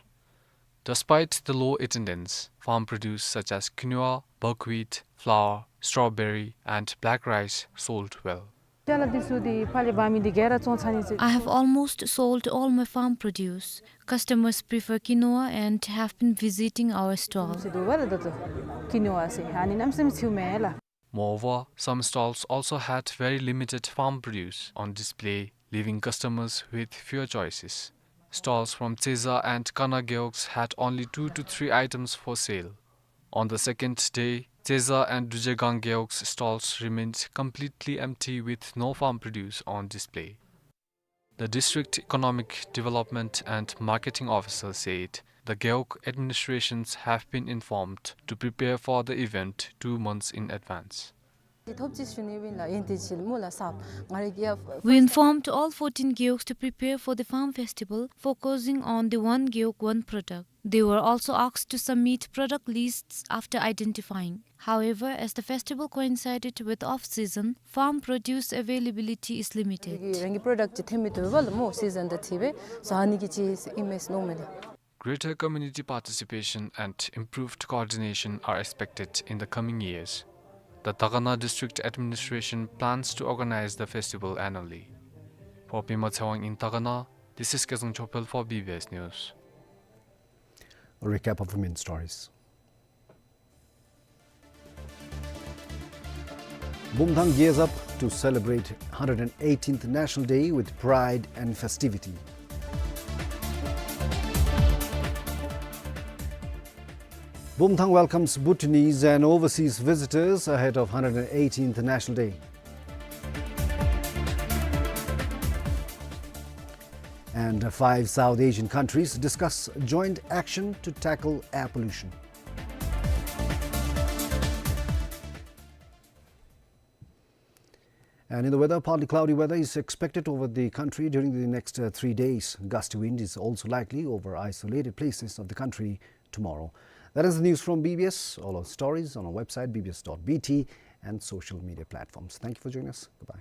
Despite the low attendance, farm produce such as quinoa, buckwheat, flour, strawberry, and black rice sold well. ཅ་ལ་འདི་ཚུ་འདི་ཕར་ལས་འབག་མི་འདི་ག་ར་བཙོང་ཚར་ནི་ཟེར། I have almost sold all my farm produce. Customers prefer quinoa and have been visiting our stall. ཟེར་འདུག་པ་ལགས། ད་ལྟོ་ཀི་ནོ་ཝ་ཟེར་ཨ་ནི་གནམ་མེད་ས་མེད་ཚིགཔ་མས་ལགས། Moreover, some stalls also had very limited farm produce on display, leaving customers with fewer choices. Stalls from Tseza and Kana Gewogs had only two to three items for sale. On the second day, Tseza and Dujegang Gewogs stalls remained completely empty with no farm produce on display. The district economic development and marketing officer said the Gewog administrations have been informed to prepare for the event two months in advance. We informed all fourteen gewogs to prepare for the farm festival, focusing on the one gewog, one product. They were also asked to submit product lists after identifying. However, as the festival coincided with off-season, farm produce availability is limited. རང་གི་རང་གི་པྲོ་ཌཀཊ་ཅིག་ཐོན་མི་བཏུབ་པས་ལགས་སྨོ། སི་ཛན་དང་འཁྲིལ་བས། སོ་ཨ་ནི་གི་ཅིག་ཨིན་མས་མནོཝ་མས་ལགས། Greater community participation and improved coordination are expected in the coming years. The Dagana District Administration plans to organize the festival annually. For Pema Tshewang in Dagana, this is Kezang Chopel for B B S News. A recap of the main stories. Bumthang gears up to celebrate hundred and eighteenth National Day with pride and festivity. Bumthang welcomes Bhutanese and overseas visitors ahead of hundred and eighteenth National Day. And five South Asian countries discuss joint action to tackle air pollution. And in the weather, partly cloudy weather is expected over the country during the next, uh, three days. Gusty wind is also likely over isolated places of the country tomorrow. That is the news from B B S. All our stories on our website, B B S dot B T, and social media platforms. Thank you for joining us. Goodbye.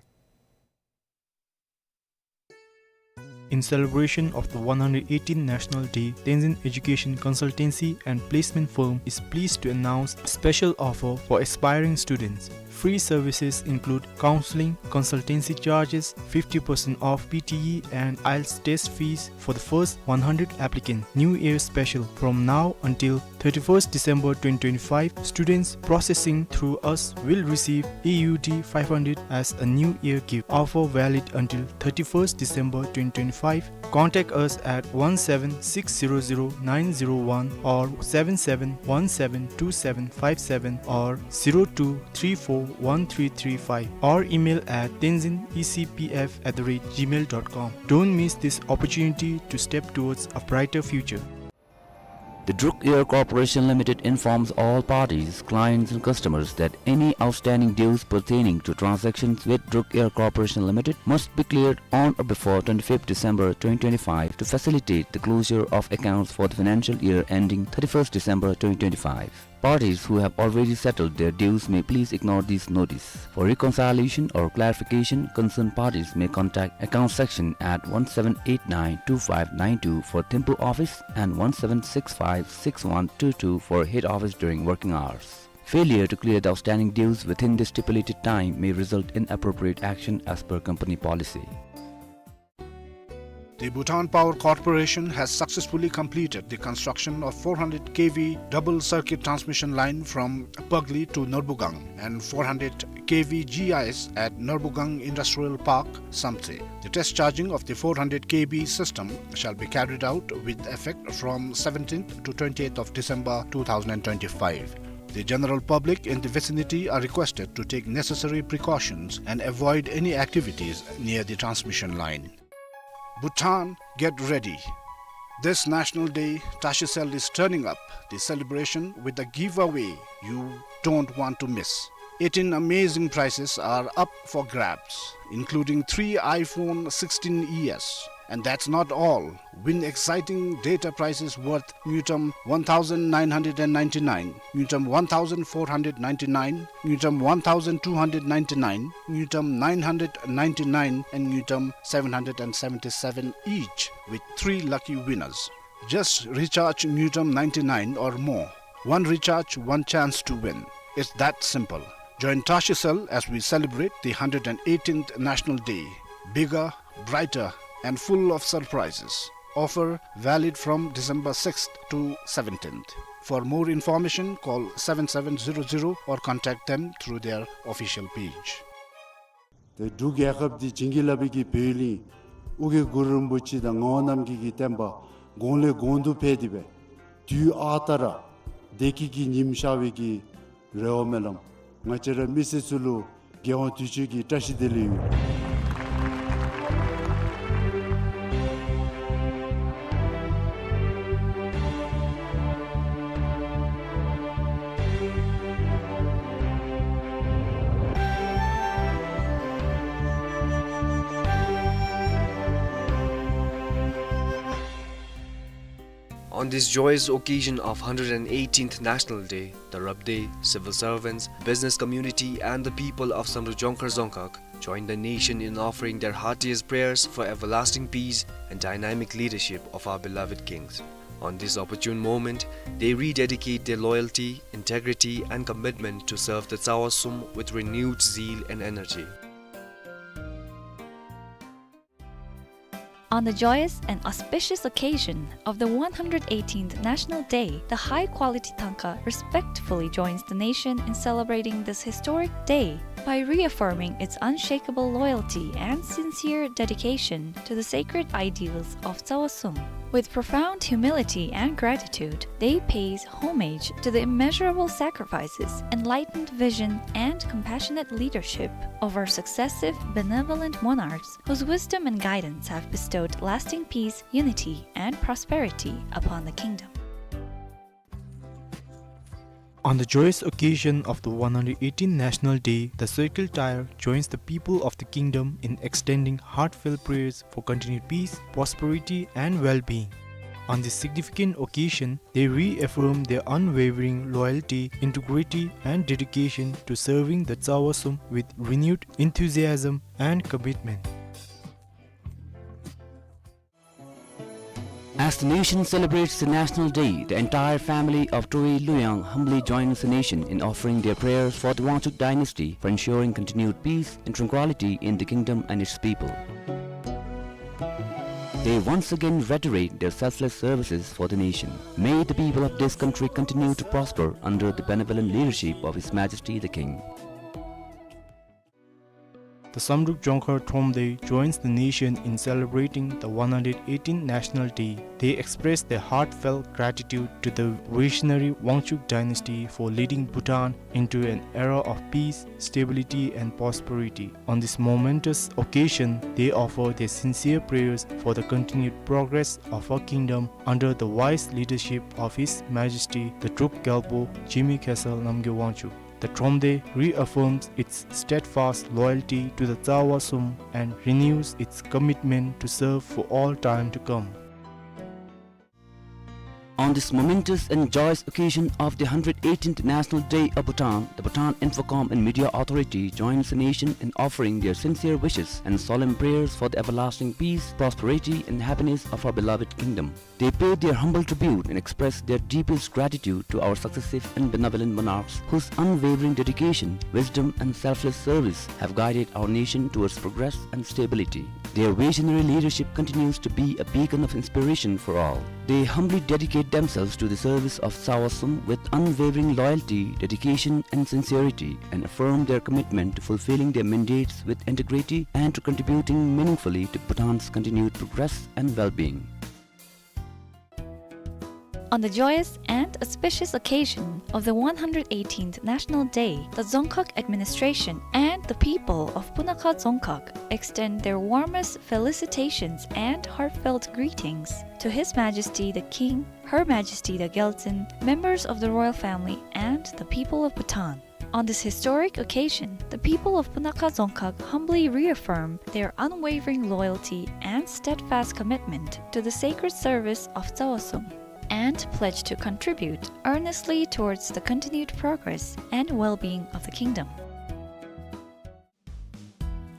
In celebration of the one hundred eighteenth National Day, Tenzin Education Consultancy and Placement Firm is pleased to announce a special offer for aspiring students. Free services include counseling, consultancy charges, fifty percent off P T E and IELTS test fees for the first one hundred applicants. New Year special. From now until thirty-first December twenty twenty-five, students processing through us will receive A U D five hundred as a New Year gift. Offer valid until thirty-first December twenty twenty-five. Contact us at one seven six zero zero nine zero one or seven seven one seven two seven five seven or zero two three four one three three five or email at tenzin E C P F at the rate gmail dot com. Don't miss this opportunity to step towards a brighter future. The Druk Air Corporation Limited informs all parties, clients and customers that any outstanding dues pertaining to transactions with Druk Air Corporation Limited must be cleared on or before twenty-fifth December twenty twenty-five to facilitate the closure of accounts for the financial year ending thirty-first December twenty twenty-five. Parties who have already settled their dues may please ignore this notice. For reconciliation or clarification, concerned parties may contact account section at one seven eight nine two five nine two for Thimphu office and one seven six five six one two two for head office during working hours. Failure to clear the outstanding dues within the stipulated time may result in appropriate action as per company policy. The Bhutan Power Corporation has successfully completed the construction of four hundred K V double circuit transmission line from Pagli to Norbugang and four hundred K V G I S at Norbugang Industrial Park, Samtse. The test charging of the four hundred K V system shall be carried out with effect from seventeenth to twentieth of December two thousand twenty-five. The general public in the vicinity are requested to take necessary precautions and avoid any activities near the transmission line. Bhutan, get ready. This National Day, Tashicel is turning up the celebration with a giveaway you don't want to miss. Eighteen amazing prizes are up for grabs, including three iPhone sixteen E S, And that's not all. Win exciting data prizes worth ngultrum one thousand nine hundred ninety-nine, ngultrum one thousand four hundred ninety-nine, ngultrum one thousand two hundred ninety-nine, ngultrum nine hundred ninety-nine, and ngultrum seven hundred seventy-seven each, with three lucky winners. Just recharge ngultrum ninety-nine or more. One recharge, one chance to win. It's that simple. Join Tashi Cell as we celebrate the hundred eighteenth National Day. Bigger, brighter, and full of surprises. Offer valid from December sixth to seventeenth. For more information, call seven seven zero zero or contact them through their official page. ཏེ་འབྲུག་རྒྱལ་ཁབ་འདི་བྱིན་གྱིས་བརླབས་པའི་གི་བོད་གླིང་ཨོ་རྒྱན་གུ་རུ་རིན་པོ་ཆེ་དང་ངག་དབང་རྣམ་རྒྱལ་གྱི་བསྟན་པ་གོང་ལས་གོང་དུ་འཕེལ་ཏེ་སྦེ་དུས་ཨ་རྟག་ར་བདེ་སྐྱིད་ཀྱི་ཉིམ་ཤར་བའི་གི་རེ་བ་སྨོན་ལམ་ང་བཅས་ར་མི་སེར་ཚུ་ལུ་རྒྱལ་དབང་དུས་མཆོད་ཀྱི་བཀྲ་ཤིས་བདེ་ལེགས་ཡོད། On this joyous occasion of hundred eighteenth National Day, the Rabdey, civil servants, business community, and the people of Samdrup Jongkhar Dzongkhag join the nation in offering their heartiest prayers for everlasting peace and dynamic leadership of our beloved kings. On this opportune moment, they rededicate their loyalty, integrity, and commitment to serve the Tsawa Sum with renewed zeal and energy. On the joyous and auspicious occasion of the one hundred eighteenth National Day, the high-quality Thangka respectfully joins the nation in celebrating this historic day by reaffirming its unshakable loyalty and sincere dedication to the sacred ideals of Tsawa Sum. With profound humility and gratitude, they pays homage to the immeasurable sacrifices, enlightened vision, and compassionate leadership of our successive benevolent monarchs, whose wisdom and guidance have bestowed lasting peace, unity, and prosperity upon the kingdom. On the joyous occasion of the one hundred eighteenth National Day, the Circle Tire joins the people of the kingdom in extending heartfelt prayers for continued peace, prosperity, and well-being. On this significant occasion, they reaffirm their unwavering loyalty, integrity, and dedication to serving the Tsawa Sum with renewed enthusiasm and commitment. As the nation celebrates the National Day, the entire family of Trowe Luwiang humbly joins the nation in offering their prayers for the Wangchuck dynasty for ensuring continued peace and tranquility in the kingdom and its people. They once again reiterate their selfless services for the nation. May the people of this country continue to prosper under the benevolent leadership of His Majesty the King. The Samdrup Jongkhar Thromde joins the nation in celebrating the one hundred eighteenth National Day. They express their heartfelt gratitude to the visionary Wangchuck dynasty for leading Bhutan into an era of peace, stability, and prosperity. On this momentous occasion, they offer their sincere prayers for the continued progress of our kingdom under the wise leadership of His Majesty the Druk Gyalpo Jigme Khesar Namgyel Wangchuck. The Thromde reaffirms its steadfast loyalty to the Tsawa Sum and renews its commitment to serve for all time to come. On this momentous and joyous occasion of the hundred eighteenth National Day of Bhutan, the Bhutan Infocom and Media Authority joins the nation in offering their sincere wishes and solemn prayers for the everlasting peace, prosperity, and happiness of our beloved kingdom. They pay their humble tribute and express their deepest gratitude to our successive and benevolent monarchs, whose unwavering dedication, wisdom, and selfless service have guided our nation towards progress and stability. Their visionary leadership continues to be a beacon of inspiration for all. They humbly dedicate themselves to the service of Tsawa Sum with unwavering loyalty, dedication, and sincerity, and affirm their commitment to fulfilling their mandates with integrity and to contributing meaningfully to Bhutan's continued progress and well-being. On the joyous and auspicious occasion of the one hundred eighteenth National Day, the Dzongkhag administration and the people of Punakha Dzongkhag extend their warmest felicitations and heartfelt greetings to His Majesty the King, Her Majesty the Gyaltsuen, members of the royal family, and the people of Bhutan. On this historic occasion, the people of Punakha Dzongkhag humbly reaffirm their unwavering loyalty and steadfast commitment to the sacred service of Tsawasom and pledge to contribute earnestly towards the continued progress and well-being of the kingdom.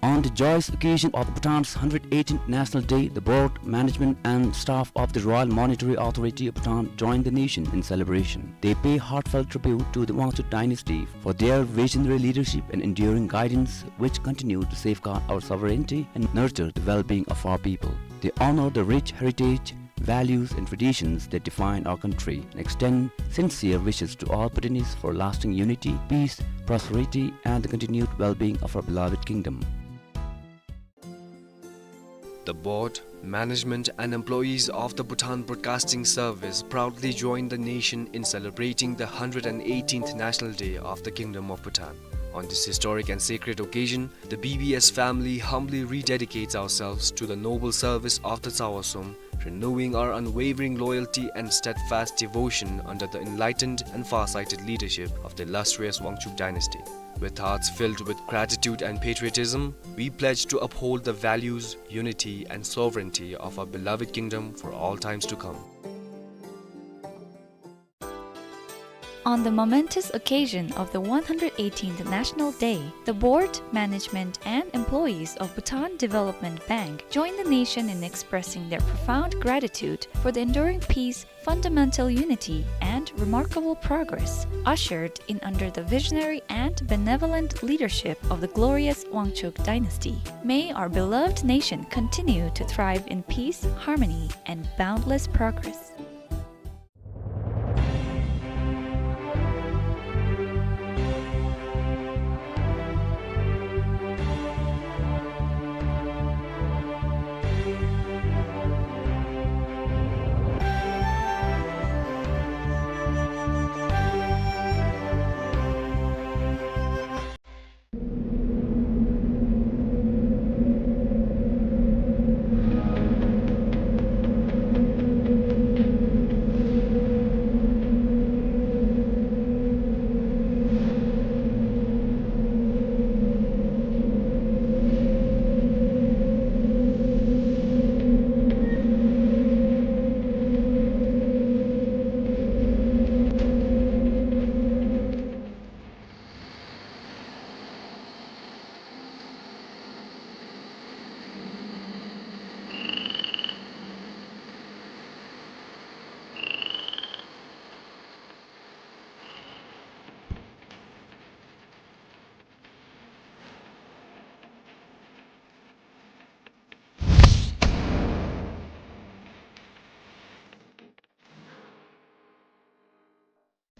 On the joyous occasion of Bhutan's hundred eighteenth National Day, the board, management and staff of the Royal Monetary Authority of Bhutan joined the nation in celebration. They pay heartfelt tribute to the Wangchuck dynasty for their visionary leadership and enduring guidance, which continue to safeguard our sovereignty and nurture the well-being of our people. They honor the rich heritage, values and traditions that define our country and extend sincere wishes to all Bhutanese for lasting unity, peace, prosperity and the continued well-being of our beloved kingdom. The board, management and employees of the Bhutan Broadcasting Service proudly join the nation in celebrating the hundred eighteenth National Day of the Kingdom of Bhutan. On this historic and sacred occasion, the B B S family humbly rededicates ourselves to the noble service of the Tsawasom, renewing our unwavering loyalty and steadfast devotion under the enlightened and far-sighted leadership of the illustrious Wangchuck dynasty. With hearts filled with gratitude and patriotism, we pledge to uphold the values, unity, and sovereignty of our beloved kingdom for all times to come. On the momentous occasion of the one hundred eighteenth National Day, the board, management, and employees of Bhutan Development Bank join the nation in expressing their profound gratitude for the enduring peace, fundamental unity, and remarkable progress ushered in under the visionary and benevolent leadership of the glorious Wangchuck dynasty. May our beloved nation continue to thrive in peace, harmony, and boundless progress.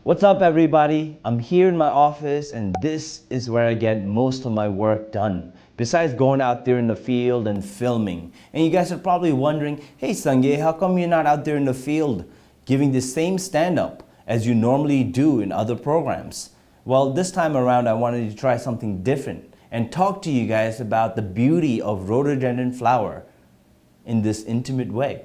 What's up, everybody? I'm here in my office, and this is where I get most of my work done, besides going out there in the field and filming. And you guys are probably wondering, "Hey, Sangay, how come you're not out there in the field giving the same stand-up as you normally do in other programs?" Well, this time around, I wanted to try something different and talk to you guys about the beauty of rhododendron flower in this intimate way.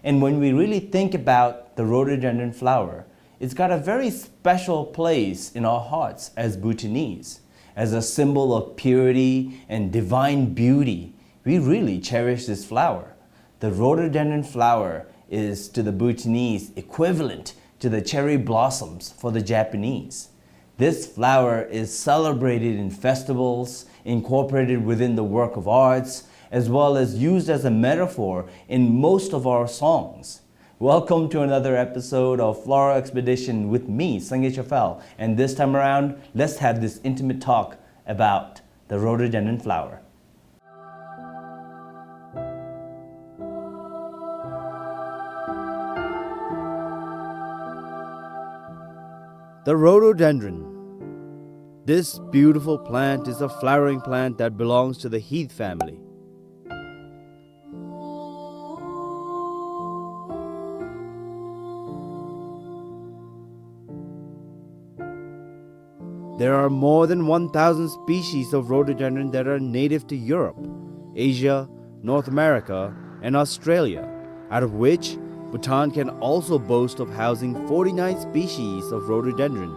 And when we really think about the rhododendron flower, it's got a very special place in our hearts as Bhutanese. As a symbol of purity and divine beauty, we really cherish this flower. The rhododendron flower is, to the Bhutanese, equivalent to the cherry blossoms for the Japanese. This flower is celebrated in festivals, incorporated within the work of arts, as well as used as a metaphor in most of our songs. Welcome to another episode of Floral Expedition with me, Sangay Chafal, and this time around, let's have this intimate talk about the rhododendron flower. The rhododendron. This beautiful plant is a flowering plant that belongs to the heath family. There are more than one thousand species of rhododendron that are native to Europe, Asia, North America, and Australia, out of which Bhutan can also boast of housing forty-nine species of rhododendron.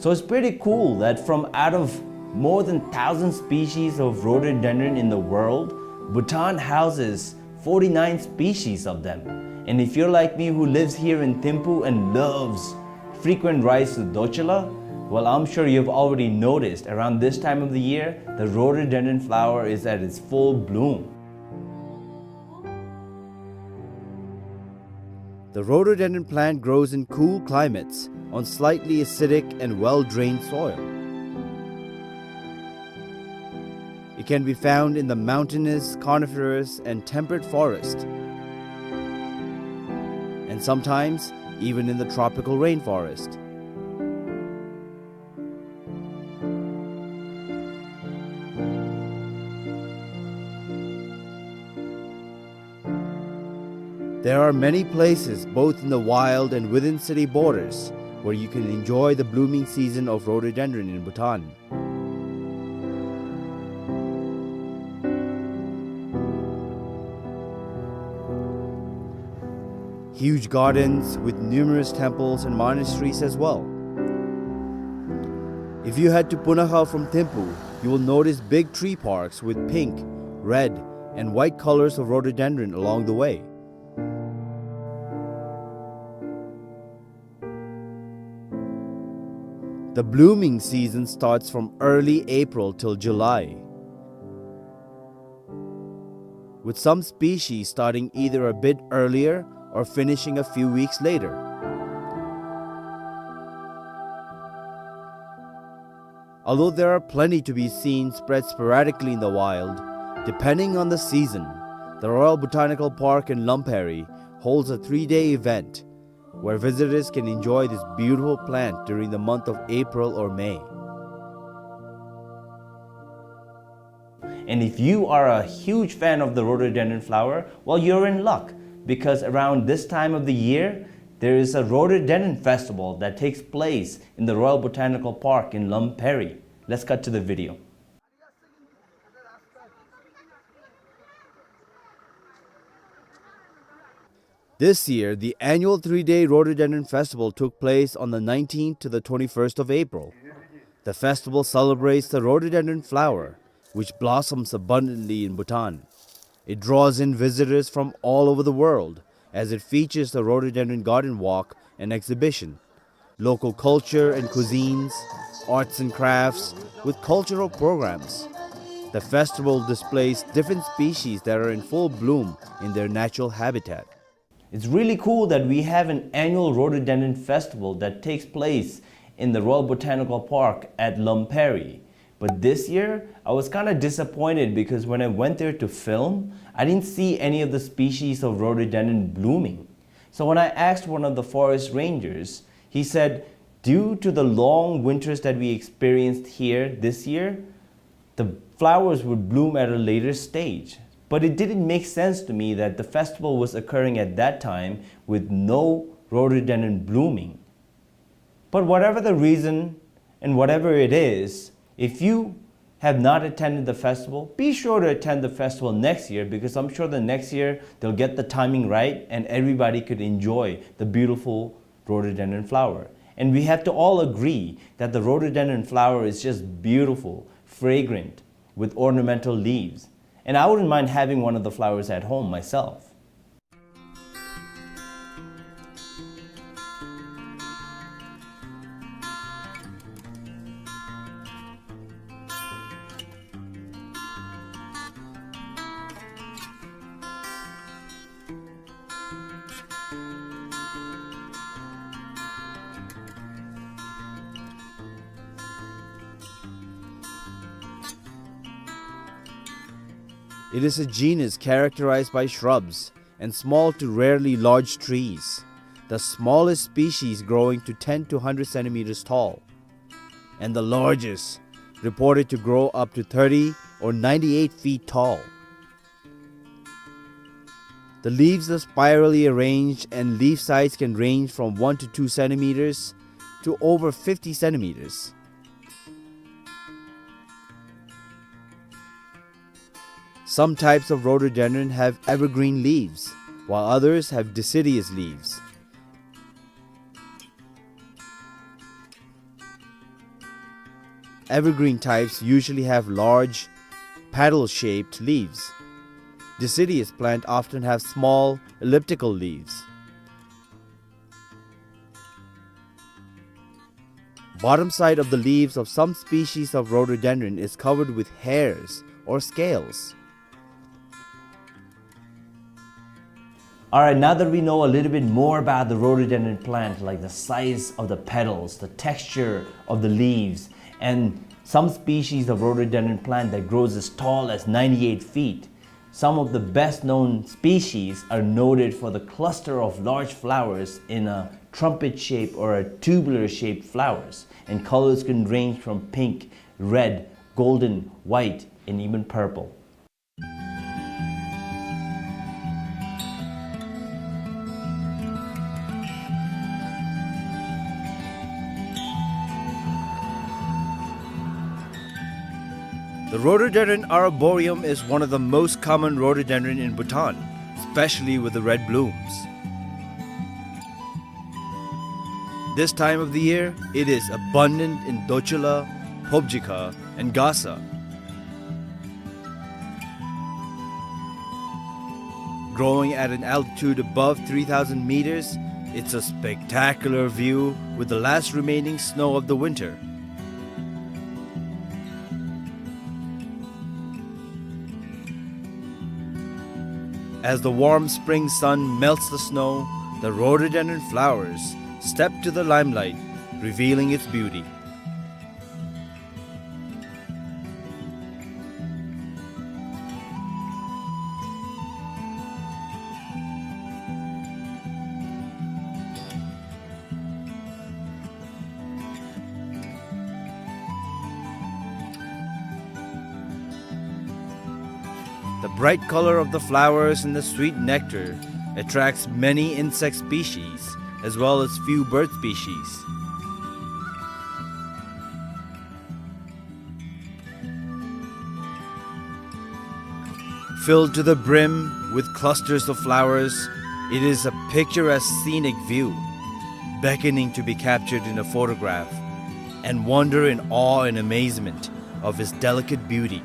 So it's pretty cool that from out of more than thousand species of rhododendron in the world, Bhutan houses forty-nine species of them. And if you're like me, who lives here in Thimphu and loves frequent rides to Dorcula, well, I'm sure you've already noticed around this time of the year, the rhododendron flower is at its full bloom. The rhododendron plant grows in cool climates on slightly acidic and well-drained soil. It can be found in the mountainous, coniferous, and temperate forest, and sometimes even in the tropical rainforest. There are many places, both in the wild and within city borders, where you can enjoy the blooming season of rhododendron in Bhutan. Huge gardens with numerous temples and monasteries as well. If you head to Punakha from Thimphu, you will notice big tree parks with pink, red, and white colors of rhododendron along the way. The blooming season starts from early April till July, with some species starting either a bit earlier or finishing a few weeks later. Although there are plenty to be seen spread sporadically in the wild, depending on the season, the Royal Botanical Park in Lamperi holds a three-day event where visitors can enjoy this beautiful plant during the month of April or May. And if you are a huge fan of the rhododendron flower, well, you're in luck, because around this time of the year, there is a rhododendron festival that takes place in the Royal Botanical Park in Lamperi. Let's cut to the video. This year, the annual three-day Rhododendron Festival took place on the nineteenth to the twenty-first of April. The festival celebrates the rhododendron flower, which blossoms abundantly in Bhutan. It draws in visitors from all over the world, as it features the Rhododendron Garden Walk and exhibition, local culture and cuisines, arts and crafts, with cultural programs. The festival displays different species that are in full bloom in their natural habitat. It's really cool that we have an annual rhododendron festival that takes place in the Royal Botanical Park at Lamperi. But this year, I was kinda disappointed because when I went there to film, I didn't see any of the species of rhododendron blooming. So when I asked one of the forest rangers, he said, due to the long winters that we experienced here this year, the flowers would bloom at a later stage. But it didn't make sense to me that the festival was occurring at that time with no rhododendron blooming. But whatever the reason and whatever it is, if you have not attended the festival, be sure to attend the festival next year, because I'm sure the next year they'll get the timing right and everybody could enjoy the beautiful rhododendron flower. And we have to all agree that the rhododendron flower is just beautiful, fragrant, with ornamental leaves. And I wouldn't mind having one of the flowers at home myself. It is a genus characterized by shrubs and small to rarely large trees, the smallest species growing to ten to hundred centimeters tall, and the largest, reported to grow up to thirty or ninety-eight feet tall. The leaves are spirally arranged and leaf size can range from one to two centimeters to over fifty centimeters. Some types of rhododendron have evergreen leaves, while others have deciduous leaves. Evergreen types usually have large, petal-shaped leaves. Deciduous plant often have small, elliptical leaves. Bottom side of the leaves of some species of rhododendron is covered with hairs or scales. All right, now that we know a little bit more about the rhododendron plant, like the size of the petals, the texture of the leaves, and some species of rhododendron plant that grows as tall as ninety-eight feet, some of the best known species are noted for the cluster of large flowers in a trumpet shape or a tubular shaped flowers, and colors can range from pink, red, golden, white, and even purple. The rhododendron arboreum is one of the most common rhododendron in Bhutan, especially with the red blooms. This time of the year, it is abundant in Dochula, Phobjikha, and Gasa. Growing at an altitude above three thousand meters, it's a spectacular view with the last remaining snow of the winter. As the warm spring sun melts the snow, the rhododendron flowers step to the limelight, revealing its beauty. The bright color of the flowers and the sweet nectar attracts many insect species as well as few bird species. Filled to the brim with clusters of flowers, it is a picturesque scenic view, beckoning to be captured in a photograph, and wonder in awe and amazement of its delicate beauty.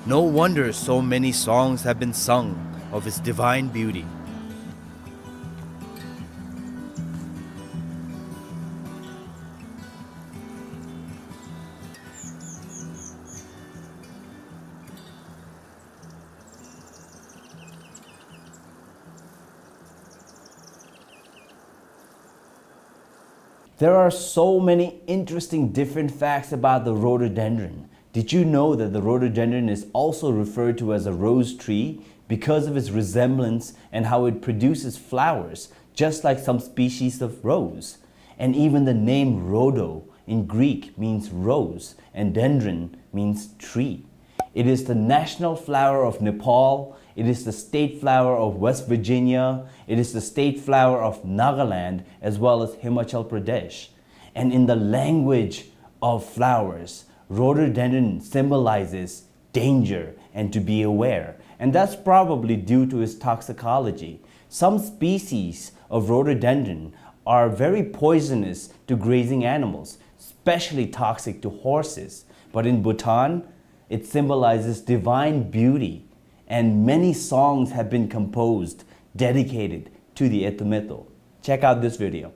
No wonder so many songs have been sung of its divine beauty. There are so many interesting different facts about the rhododendron. Did you know that the rhododendron is also referred to as a rose tree because of its resemblance and how it produces flowers, just like some species of rose? And even the name rhodo in Greek means rose, and dendron means tree. It is the national flower of Nepal. It is the state flower of West Virginia. It is the state flower of Nagaland, as well as Himachal Pradesh. And in the language of flowers, rhododendron symbolizes danger and to be aware. And that's probably due to its toxicology. Some species of rhododendron are very poisonous to grazing animals, especially toxic to horses. But in Bhutan, it symbolizes divine beauty, and many songs have been composed dedicated to the Etumeto. Check out this video.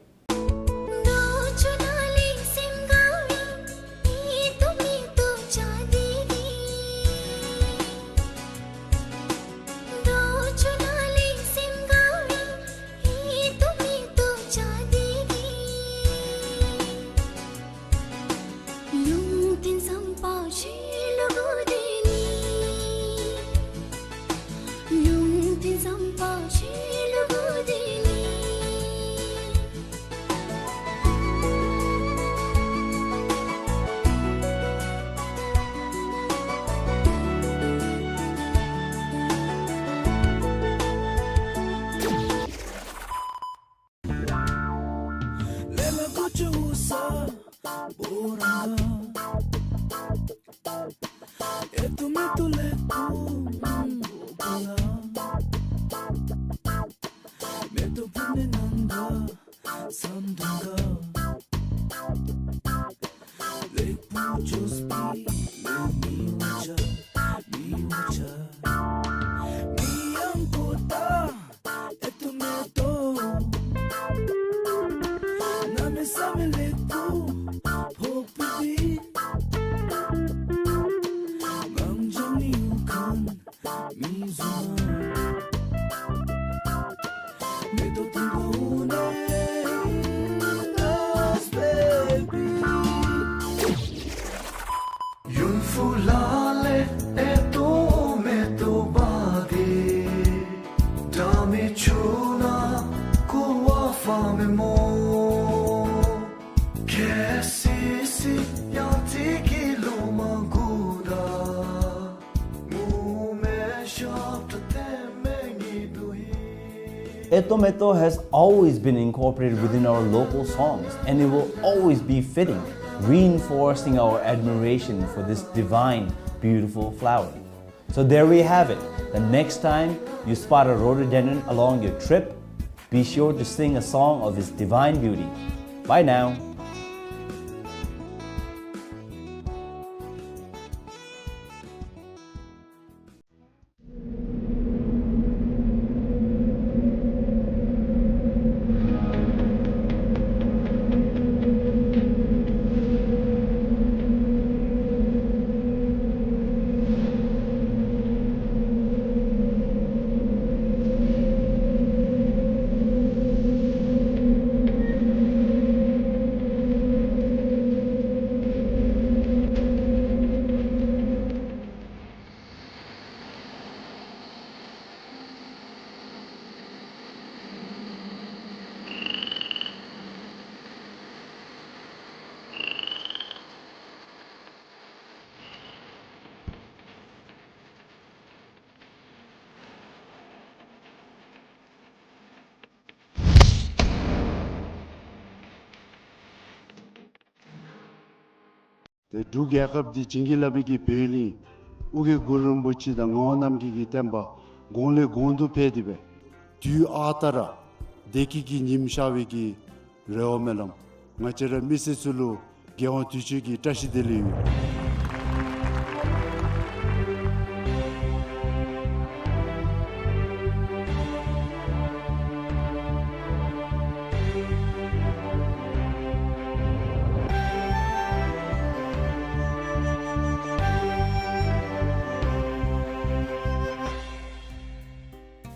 Eto Meto has always been incorporated within our local songs, and it will always be fitting, reinforcing our admiration for this divine, beautiful flower. So there we have it. The next time you spot a rhododendron along your trip, be sure to sing a song of its divine beauty. Bye now. ཏེ་འབྲུག་རྒྱལ་ཁབ་འདི་བྱིན་གྱིས་བརླབས་པའི་གི་བོད་གླིང་ཨོ་རྒྱན་གུ་རུ་རིན་པོ་ཆེ་དང་ངག་དབང་རྣམ་རྒྱལ་གྱི་བསྟན་པ་གོང་ལས་གོང་དུ་འཕེལ་ཏེ་སྦེ་དུས་ཨ་རྟག་ར་བདེ་སྐྱིད་ཀྱི་ཉིམ་ཤར་བའི་གི་རེ་བ་སྨོན་ལམ། ང་བཅས་ར་མི་སེར་ཚུ་ལུ་རྒྱལ་དབང་དུས་མཆོད་ཀྱི་བཀྲ་ཤིས་བདེ་ལེགས་ཡོད།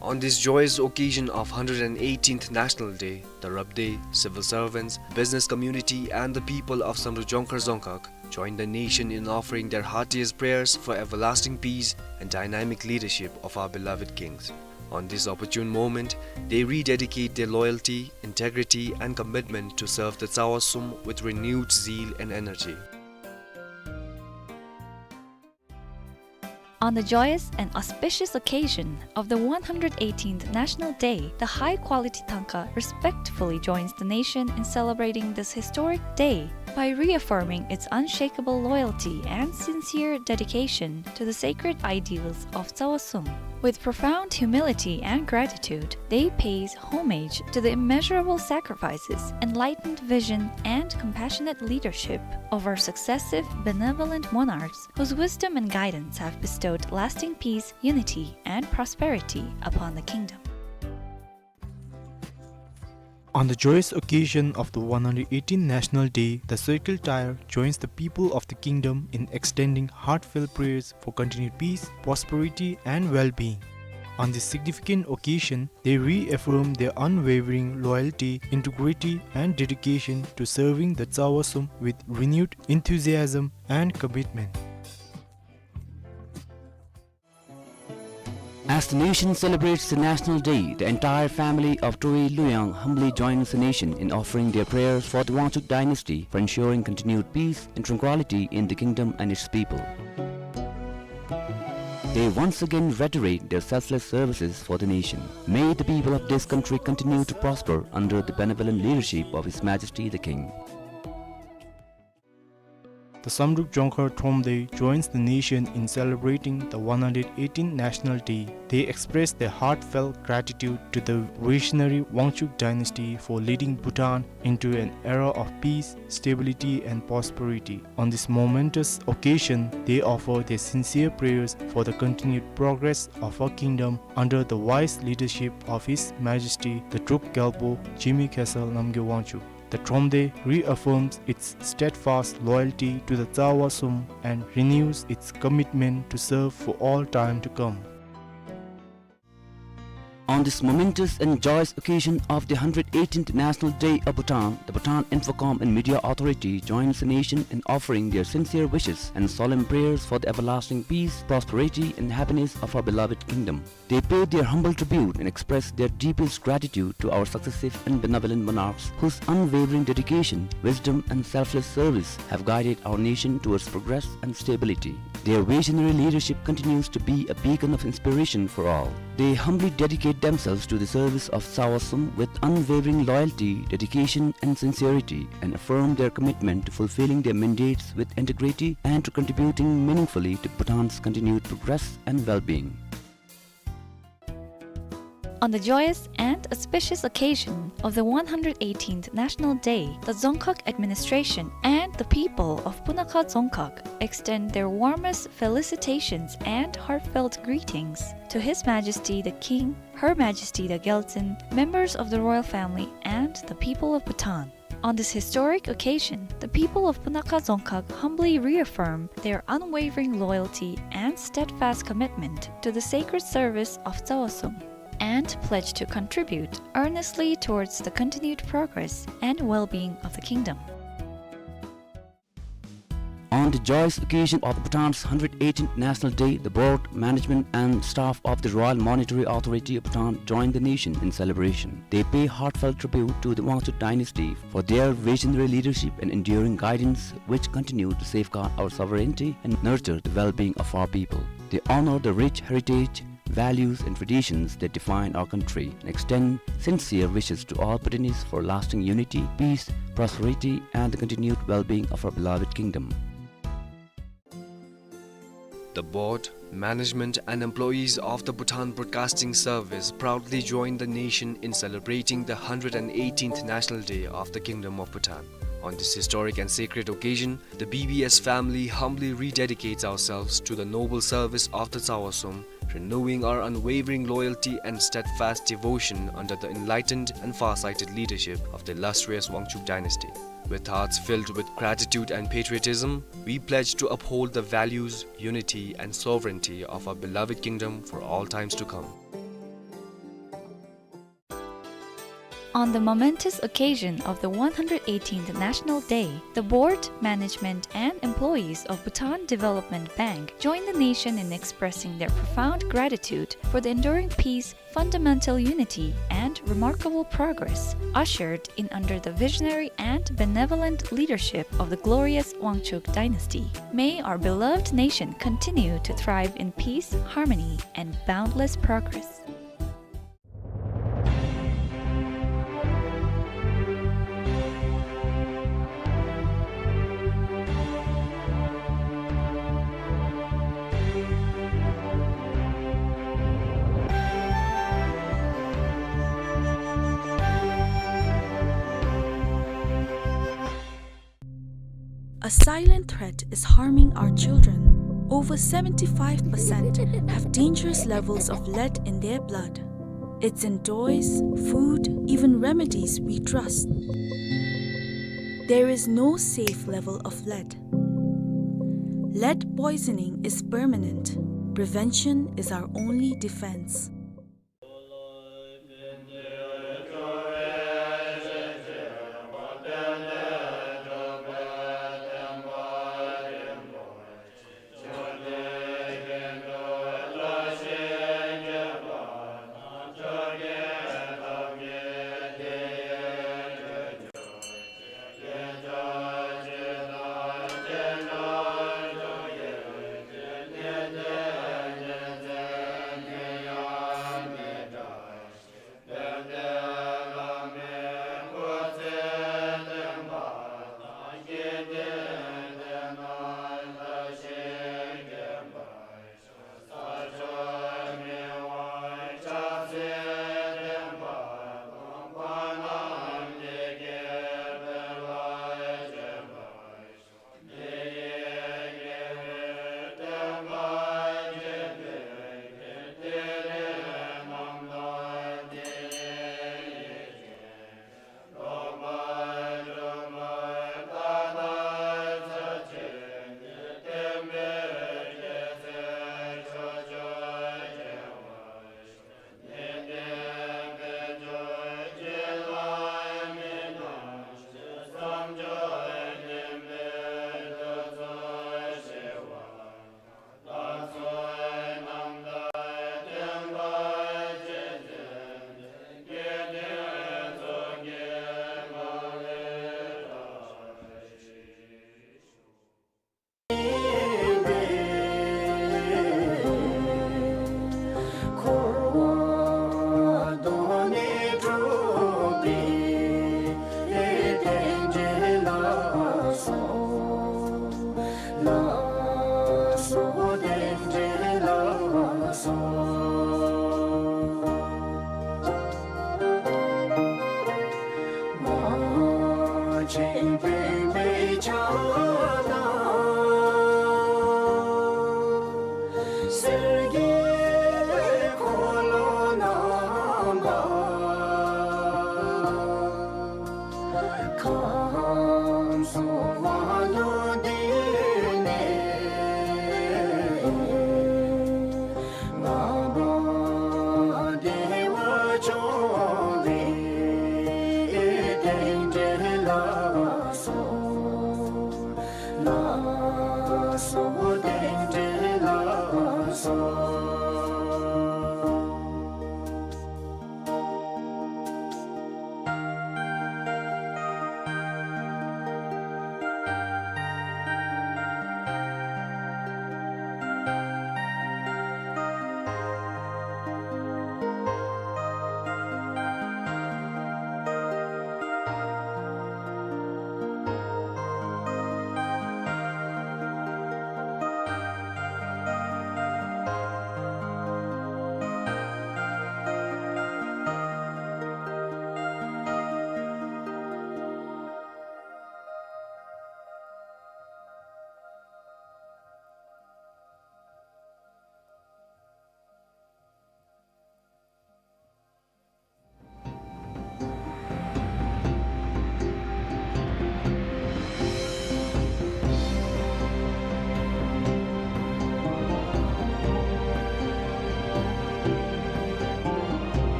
On this joyous occasion of hundred and eighteenth National Day, the Rabdey, civil servants, business community, and the people of Samdrup Jongkhar Dzongkhag joined the nation in offering their heartiest prayers for everlasting peace and dynamic leadership of our beloved kings. On this opportune moment, they rededicate their loyalty, integrity, and commitment to serve the Tsawa Sum with renewed zeal and energy. On the joyous and auspicious occasion of the one hundred eighteenth National Day, the high-quality Thangka respectfully joins the nation in celebrating this historic day by reaffirming its unshakable loyalty and sincere dedication to the sacred ideals of Tsawa Sum. With profound humility and gratitude, they pays homage to the immeasurable sacrifices, enlightened vision, and compassionate leadership of our successive benevolent monarchs whose wisdom and guidance have bestowed lasting peace, unity, and prosperity upon the kingdom. On the joyous occasion of the one hundred eighteenth National Day, the Circle Tire joins the people of the kingdom in extending heartfelt prayers for continued peace, prosperity, and well-being. On this significant occasion, they reaffirm their unwavering loyalty, integrity, and dedication to serving the Tsawa Sum with renewed enthusiasm and commitment. As the nation celebrates the National Day, the entire family of Towe Luyang humbly joins the nation in offering their prayers for the Wangchuck dynasty for ensuring continued peace and tranquility in the kingdom and its people. They once again reiterate their selfless services for the nation. May the people of this country continue to prosper under the benevolent leadership of His Majesty the King. The Samdrup Jongkhar Thromde joins the nation in celebrating the one hundred eighteenth National Day. They express their heartfelt gratitude to the visionary Wangchuck dynasty for leading Bhutan into an era of peace, stability, and prosperity. On this momentous occasion, they offer their sincere prayers for the continued progress of our kingdom under the wise leadership of His Majesty the Druk Gyalpo Jigme Khesar Namgyal Wangchuck. The Thromde reaffirms its steadfast loyalty to the Tsawa Sum and renews its commitment to serve for all time to come. On this momentous and joyous occasion of the hundred eighteenth National Day of Bhutan, the Bhutan Infocom and Media Authority joins the nation in offering their sincere wishes and solemn prayers for the everlasting peace, prosperity, and happiness of our beloved kingdom. They pay their humble tribute and express their deepest gratitude to our successive and benevolent monarchs, whose unwavering dedication, wisdom, and selfless service have guided our nation towards progress and stability. Their visionary leadership continues to be a beacon of inspiration for all. They humbly dedicate themselves to the service of Tsawa Sum with unwavering loyalty, dedication, and sincerity, and affirm their commitment to fulfilling their mandates with integrity and to contributing meaningfully to Bhutan's continued progress and well-being. On the joyous and auspicious occasion of the one hundred eighteenth National Day, the Dzongkhag administration and the people of Punakha Dzongkhag extend their warmest felicitations and heartfelt greetings to His Majesty the King, Her Majesty the Gyaltsuen, members of the royal family, and the people of Bhutan. On this historic occasion, the people of Punakha Dzongkhag humbly reaffirm their unwavering loyalty and steadfast commitment to the sacred service of Tsawa Sum, and pledge to contribute earnestly towards the continued progress and well-being of the kingdom. On the joyous occasion of Bhutan's hundred eighteenth National Day, the board, management, and staff of the Royal Monetary Authority of Bhutan join the nation in celebration. They pay heartfelt tribute to the Wangchuck dynasty for their visionary leadership and enduring guidance, which continue to safeguard our sovereignty and nurture the well-being of our people. They honor the rich heritage, values, and traditions that define our country and extend sincere wishes to all Bhutanese for lasting unity, peace, prosperity, and the continued well-being of our beloved kingdom. The board, management, and employees of the Bhutan Broadcasting Service proudly join the nation in celebrating the hundred eighteenth National Day of the Kingdom of Bhutan. On this historic and sacred occasion, the B B S family humbly rededicates ourselves to the noble service of the Tsawa Sum, renewing our unwavering loyalty and steadfast devotion under the enlightened and far-sighted leadership of the illustrious Wangchuck dynasty. With hearts filled with gratitude and patriotism, we pledge to uphold the values, unity, and sovereignty of our beloved kingdom for all times to come. On the momentous occasion of the one hundred eighteenth National Day, the board, management, and employees of Bhutan Development Bank join the nation in expressing their profound gratitude for the enduring peace, fundamental unity, and remarkable progress ushered in under the visionary and benevolent leadership of the glorious Wangchuck dynasty. May our beloved nation continue to thrive in peace, harmony, and boundless progress. A silent threat is harming our children. Over seventy-five percent have dangerous levels of lead in their blood. It's in toys, food, even remedies we trust. There is no safe level of lead. Lead poisoning is permanent. Prevention is our only defense.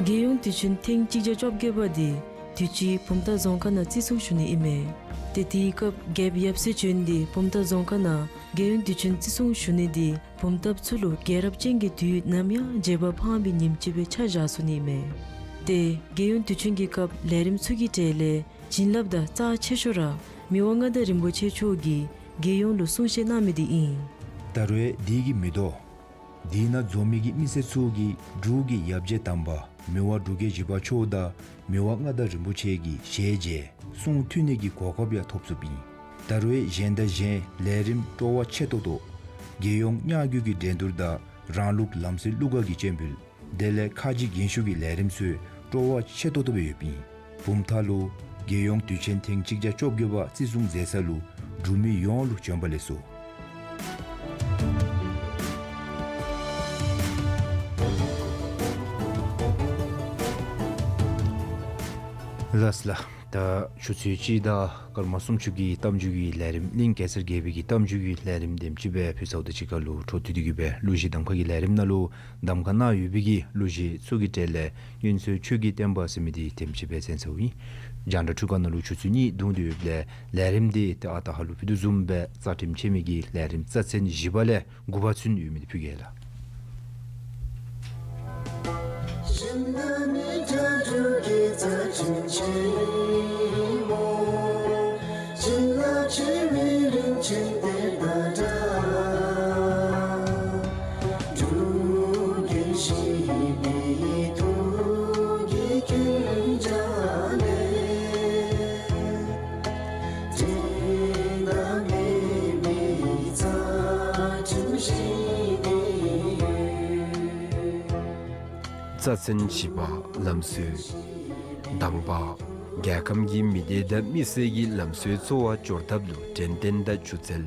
རྒྱལ་ཡོངས་དུས་ཆེན་ཐེངས་གཅིག་བརྒྱ་བཅོ་བརྒྱད་པ་འདི་དུས་ཅི་བུམ་ཐང་རྫོང་ཁག་ནང་བརྩི་སྲུང་ཞུ་ནི་ཨིན་མས། ཏེ་དེའི་སྐབས་རྒྱལཔོ་ཡབ་སྲས་བྱོན་ཏེ་བུམ་ཐང་རྫོང་ཁག་ནང་རྒྱལ་ཡོངས་དུས་ཆེན་བརྩི་སྲུང་ཞུ་ནི་འདི་བུམ་ཐངཔ་ཚུ་ལུ་རྒྱལ་རབས་ཅན་གྱི་དུས་ནམ་ཡང་བརྗེད་པ་འཕངམ་པའི་ཉིནམ་ཅིག་སྦེ་ཆ་བཞག་ཚུགས་ནི་ཨིན་མས། ཏེ་རྒྱལ་ཡོངས་དུས་ཆེན་གྱི་སྐབས་ལས་རིམ་ཚུ་གི་གྲས་ལས་བྱིན་རླབས་དང་རྩ་ཆེ་ཤོས་ར་མི་དབང་མངའ་བདག་རིན་པོ་ཆེ་མཆོག་གིས་རྒྱལ་ཡོངས་ལུ་གསུང་བཤད་གནང་མི་འདི་ཨིན། ད་རུང་དེ་གིས་མི་དོ། དེ་ནང་འཛོམས་མི་གི་མི་སེར་ཚུ་གིས་འབྲུག་གི་ཡབ་རྗེ་དམ་པ་མི་དབང་འབྲུག་རྒྱལ་བཞི་པ་མཆོག་དང་མི་དབང་མངའ་བདག་རིན་པོ་ཆེ་གི་ཞལ་མཇལ་གསུང་ཐོས་ནི་གི་གོ་སྐབས་ཡང་ཐོབ་ཚུགསཔ་ཨིན། ད་རུང་གཞན་དང་གཞན་ལས་རིམ་སྤྲོ་བ་ཆེ་ཏོག་ཏོ་རྒྱལ་ཡོངས་ཉ་རྒྱུད་ཀྱི་འགྲན་བསྡུར་དང་རང་ལུགས་ལམ་སྲོལ་གླུ་གར་གྱི་རྐྱེན་འབུལ་དེ་ལས་ཁ་རྗེ་རྒན་ཤོས་ཀྱི་ལས་རིམ་ཚུ་སྤྲོ་བ་ཆེ་ཏོག་ཏོ་སྦེ་ཡོདཔ་ཨིན། བུམ་ཐང་ལུ་རྒྱལ་ཡོངས་དུས་ཆེན་ཐེངས་གཅིག་བརྒྱ་བཅོ་བརྒྱད་པ་བརྩི་སྲུང་མཛད་ས་ལུ་འབྲུག་མི་ཡོངས་ལུ་བྱོན་པ་ལེགས་སོ། ལགས་ལགས། ད་ཆུ་ཚོད་གཅིག་དང་སྐར་མ་སུམ་ཅུ་གི་གཏམ་རྒྱུད་ཀྱི་ལས་རིམ་གླིང་གེ་སར་རྒྱལ་པོའི་གི་གཏམ་རྒྱུད་ཀྱི་ལས་རིམ་དེམ་ཅིག་སྦེ་ཕུལ་ཚརཝ་དང་གཅིག་ཁར་ལུ་འཕྲོ་མཐུད་དེ་གི་སྦེ་གླུ་གཞས་གདམ་ཁ་གི་ལས་རིམ་ནང་ལུ་གདམ་ཁ་གནང་ཡོད་པའི་གི་གླུ་གཞས་ཚུ་གི་གྲས་ལས་སྔོན་ཚེ་ཆོས་ཀྱི་བསྟན་པ་ཟེར་མི་འདི་དེམ་ཅིག་སྦེ་གསན་ཚརཝ་ཨིན། རྒྱང་བསྒྲགས་འཕྲུལ་ཁང་ནང་ལུ་ཆུ་ཚོད་གཉིས་བརྡུངས་ཏེ་ཡོདཔ་ལས་ལས་རིམ་འདི་ཏེ་ཨ་རྟག་ཧ་ལུགས་ཕུལ་དོ་བཟུམ་སྦེ་རྩ་ཁྲིམས་ཆད་མི་གི་ལས་རིམ་རྩ་ཚན་བཞི་པ་ལས་དགུ་པ་ཚུན་ཡོད་མི་འདི་ཕུལ་གེ་ལགས། རྩ་ཚན་བཞི་པ། ལམ་སྲོལ། དང་པ། རྒྱལ་ཁམས་ཀྱི་མི་སྡེ་དང་མི་སེར་གྱི་ལམ་སྲོལ་འཚོ་བ་སྐྱོང་ཐབས་ལུ་དྲན་རྟེན་དང་སྒྱུ་རྩལ།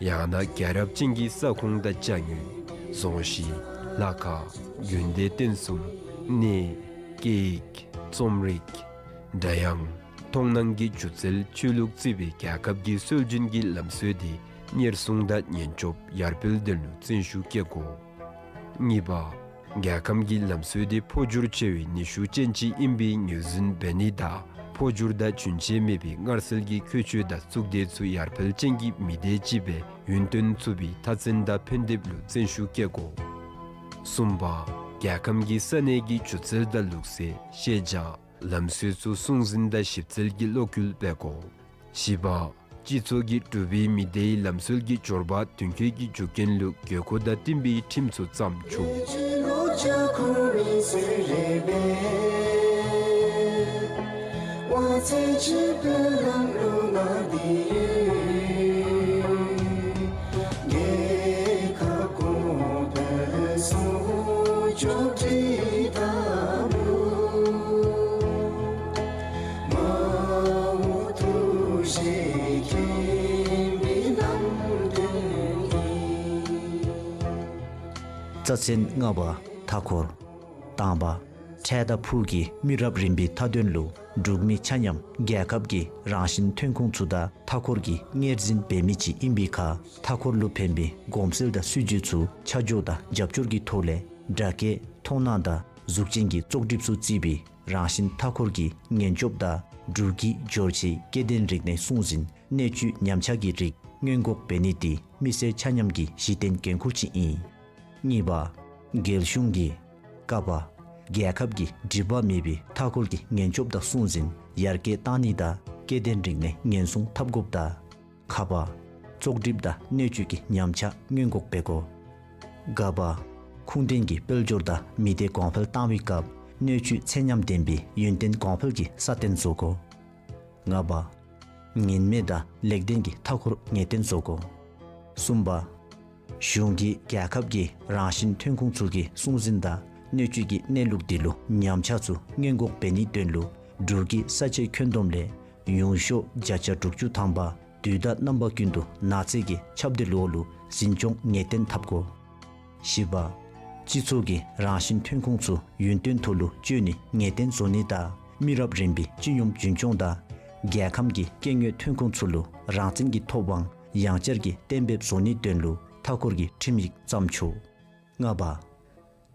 ཡང་ན་རྒྱལ་རབས་ཅན་གྱི་ས་ཁོངས་དང་ཅ་དངོས། རྫོང་གཞིས། ལྷ་ཁང་། དགོན་སྡེ་རྟེན་གསུམ། གནས། སྐད་ཡིག། རྩོམ་རིག། སྒྲ་དབྱངས། མཐོང་སྣང་གི་སྒྱུ་རྩལ། ཆོས་ལུགས་བརྩི་བའི་རྒྱལ་ཁབ་ཀྱི་སྲོལ་རྒྱུན་གྱི་ལམ་སྲོལ་དེ་གཉེར་སྲུང་དང་ཉེན་སྐྱོབ་ཡར་འཕེལ་དོན་ལུ་བརྩོན་ཤུགས་བསྐྱེད་དགོ། གཉིས་པ། རྒྱལ་ཁམས་ཀྱི་ལམ་སྲོལ་དེ་འཕོ་འགྱུར་ཆེ་བའི་ནུས་ཤུགས་ཅན་ཅིག་ཨིན་པའི་ངོས་འཛིན་འབད་ནི་དང་འཕོ་འགྱུར་དང་རྒྱུན་ཆད་མེད་པའི་མངར་གསལ་གྱི་ཁྱད་ཆོས་དང་གཙུག་སྡེ་ཚུ་ཡར་འཕེལ་ཅན་གྱི་མི་སྡེ་ཅིག་སྦེ་ཡུན་བརྟན་ཚུགས་པའི་མཐའ་ཚན་དང་ཕན་འདེབས་ལུ་བརྩོན་ཤུགས་བསྐྱེད་དགོ། གསུམ་པ། རྒྱལ་ཁམས་ཀྱི་ས་གནས་ཀྱི་སྒྱུ་རྩལ་དང་ལུགས་སྲོལ། ཤེས་བྱ། ལམ་སྲོལ་ཚུ་སྲུང་འཛིན་དང་ཞིབ་འཚོལ་གྱི་བློ་འགྱོད་འབད་དགོ། བཞི་པ། སྤྱི་ཚོགས་ཀྱིས་གྲུབ་པའི་མི་སྡེའི་ལམ་སྲོལ་གྱི་འབྱོར་པ་དོན་འཁྱོལ་གྱི་རྒྱུ་རྐྱེན་ལུ་དགོས་མཁོ་དང་བསྟུན་པའི་ཁྲིམས་ཚུ་བརྩམ་ཆོག། རྩ་ཚན་ལྔ་པ། མཐའ་འཁོར། དང་པ། འཕྲལ་དང་ཕུགས་ཀྱི་མི་རབས་རིམ་པའི་མཐའ་དོན་ལུ་འབྲུག་མི་ཆ་མཉམ་རྒྱལ་ཁབ་ཀྱི་རང་བཞིན་ཐོན་ཁུངས་ཚུ་དང་མཐའ་འཁོར་གྱི་གཉེར་འཛིན་འབད་མི་ཅིག་ཨིན་པའི་ཁར་མཐའ་འཁོར་ལུ་ཕན་པའི་གོམས་སྲོལ་དང་སྲིད་བྱུས་ཚུ་ཆ་འཇོག་དང་རྒྱབ་སྐྱོར་གྱི་ཐོག་ལས་སྒྲ་སྐད་མཐོང་སྣང་དང་གཟུགས་ཅན་གྱི་བཙོག་གྲིབ་ཚུ་བརྩིས་པའི་རང་བཞིན་མཐའ་འཁོར་གྱི་ཉེན་སྐྱོབ་དང་འབྲུག་གི་འབྱོར་ཆེའི་སྐྱེ་ལྡན་རིག་གནས་སྲུང་འཛིན་སྣོད་བཅུད་ཉམས་ཆག་གི་རིགས་སྔོན་འགོག་འབད་ནི་དེ་མི་སེར་ཆ་མཉམ་གྱི་གཞི་རྟེན་འགན་ཁུར་ཅིག་ཨིན། གཉིས་པ། རྒྱལ་གཞུང་གིས་ཀ་པ། རྒྱལ་ཁབ་ཀྱི་སྒྲིབ་པ་མེད་པའི་མཐའ་འཁོར་གྱི་ཉེན་སྐྱོབ་དང་སྲུང་འཛིན་ཡར་རྒྱས་བཏང་ནི་དང་སྐྱེ་ལྡན་རིག་གནས་ཉེན་སྲུང་འཐབ་དགོཔ་དང་། ཁ་པ། བཙོག་གྲིབ་དང་སྣོད་བཅུད་ཀྱི་ཉམས་ཆག་སྔོན་འགོག་འབད་དགོ། ག་པ། ཁུངས་ལྡན་གྱི་དཔལ་འབྱོར་དང་མི་སྡེ་གོང་འཕེལ་བཏང་བའི་སྐབས་སྣོད་བཅུད་ཚད་ཉམས་ལྡན་པའི་ཡུན་བརྟན་གོང་འཕེལ་གྱི་ས་གཏན་བཟོ་དགོ། ལྔ་པ། ངན་མེད་དང་ལེགས་ལྡན་གྱི་མཐའ་འཁོར་ངེས་གཏན་བཟོ་དགོ། གསུམ་པ། གཞུང་གིས་རྒྱལ་ཁབ་ཀྱི་རང་བཞིན་ཐོན་ཁུངས་ཚུ་གི་སྲུང་འཛིན་དང་སྣོད་བཅུད་ཀྱི་གནས་ལུགས་དེ་ལུ་ཉམས་ཆག་ཚུ་སྔོན་འགོག་འབད་ནིའི་དོན་ལུ་འབྲུག་གི་ས་ཆའི་ཁྱོན་བསྡོམས་ལས་ཡུང་ཤོས་བརྒྱ་ཆ་དྲུག་ཅུ་ཐམ་པ་དུས་དང་རྣམ་པ་ཀུན་ཏུ་ནགས་ཚལ་གྱི་ཁྱབ་གདལ་འོག་ལུ་འཛིན་སྐྱོང་ངེས་གཏན་འཐབ་དགོ། བཞི་པ། སྤྱི་ཚོགས་ཀྱི་རང་བཞིན་ཐོན་ཁུངས་ཚུ་ཡུན་བརྟན་ཐོག་ལུ་སྤྱོད་ནི་ངེས་གཏན་བཟོ་ནི་དང་མི་རབས་རིམ་པའི་སྤྱི་ཡོངས་རྒྱུན་སྐྱོང་དང་རྒྱལ་ཁམས་ཀྱི་སྐྱེ་དངོས་ཐོན་ཁུངས་ཚུ་ལུ་རང་བཙན་གྱི་ཐོབ་དབང་ཡང་བསྐྱར་གྱིས་གཏན་འབེབས་བཟོ་ནིའི་དོན་ལུ་མཐའ་འཁོར་གྱི་ཁྲིམས་ཡིག་བརྩམ་ཆོག། ལྔ་པ།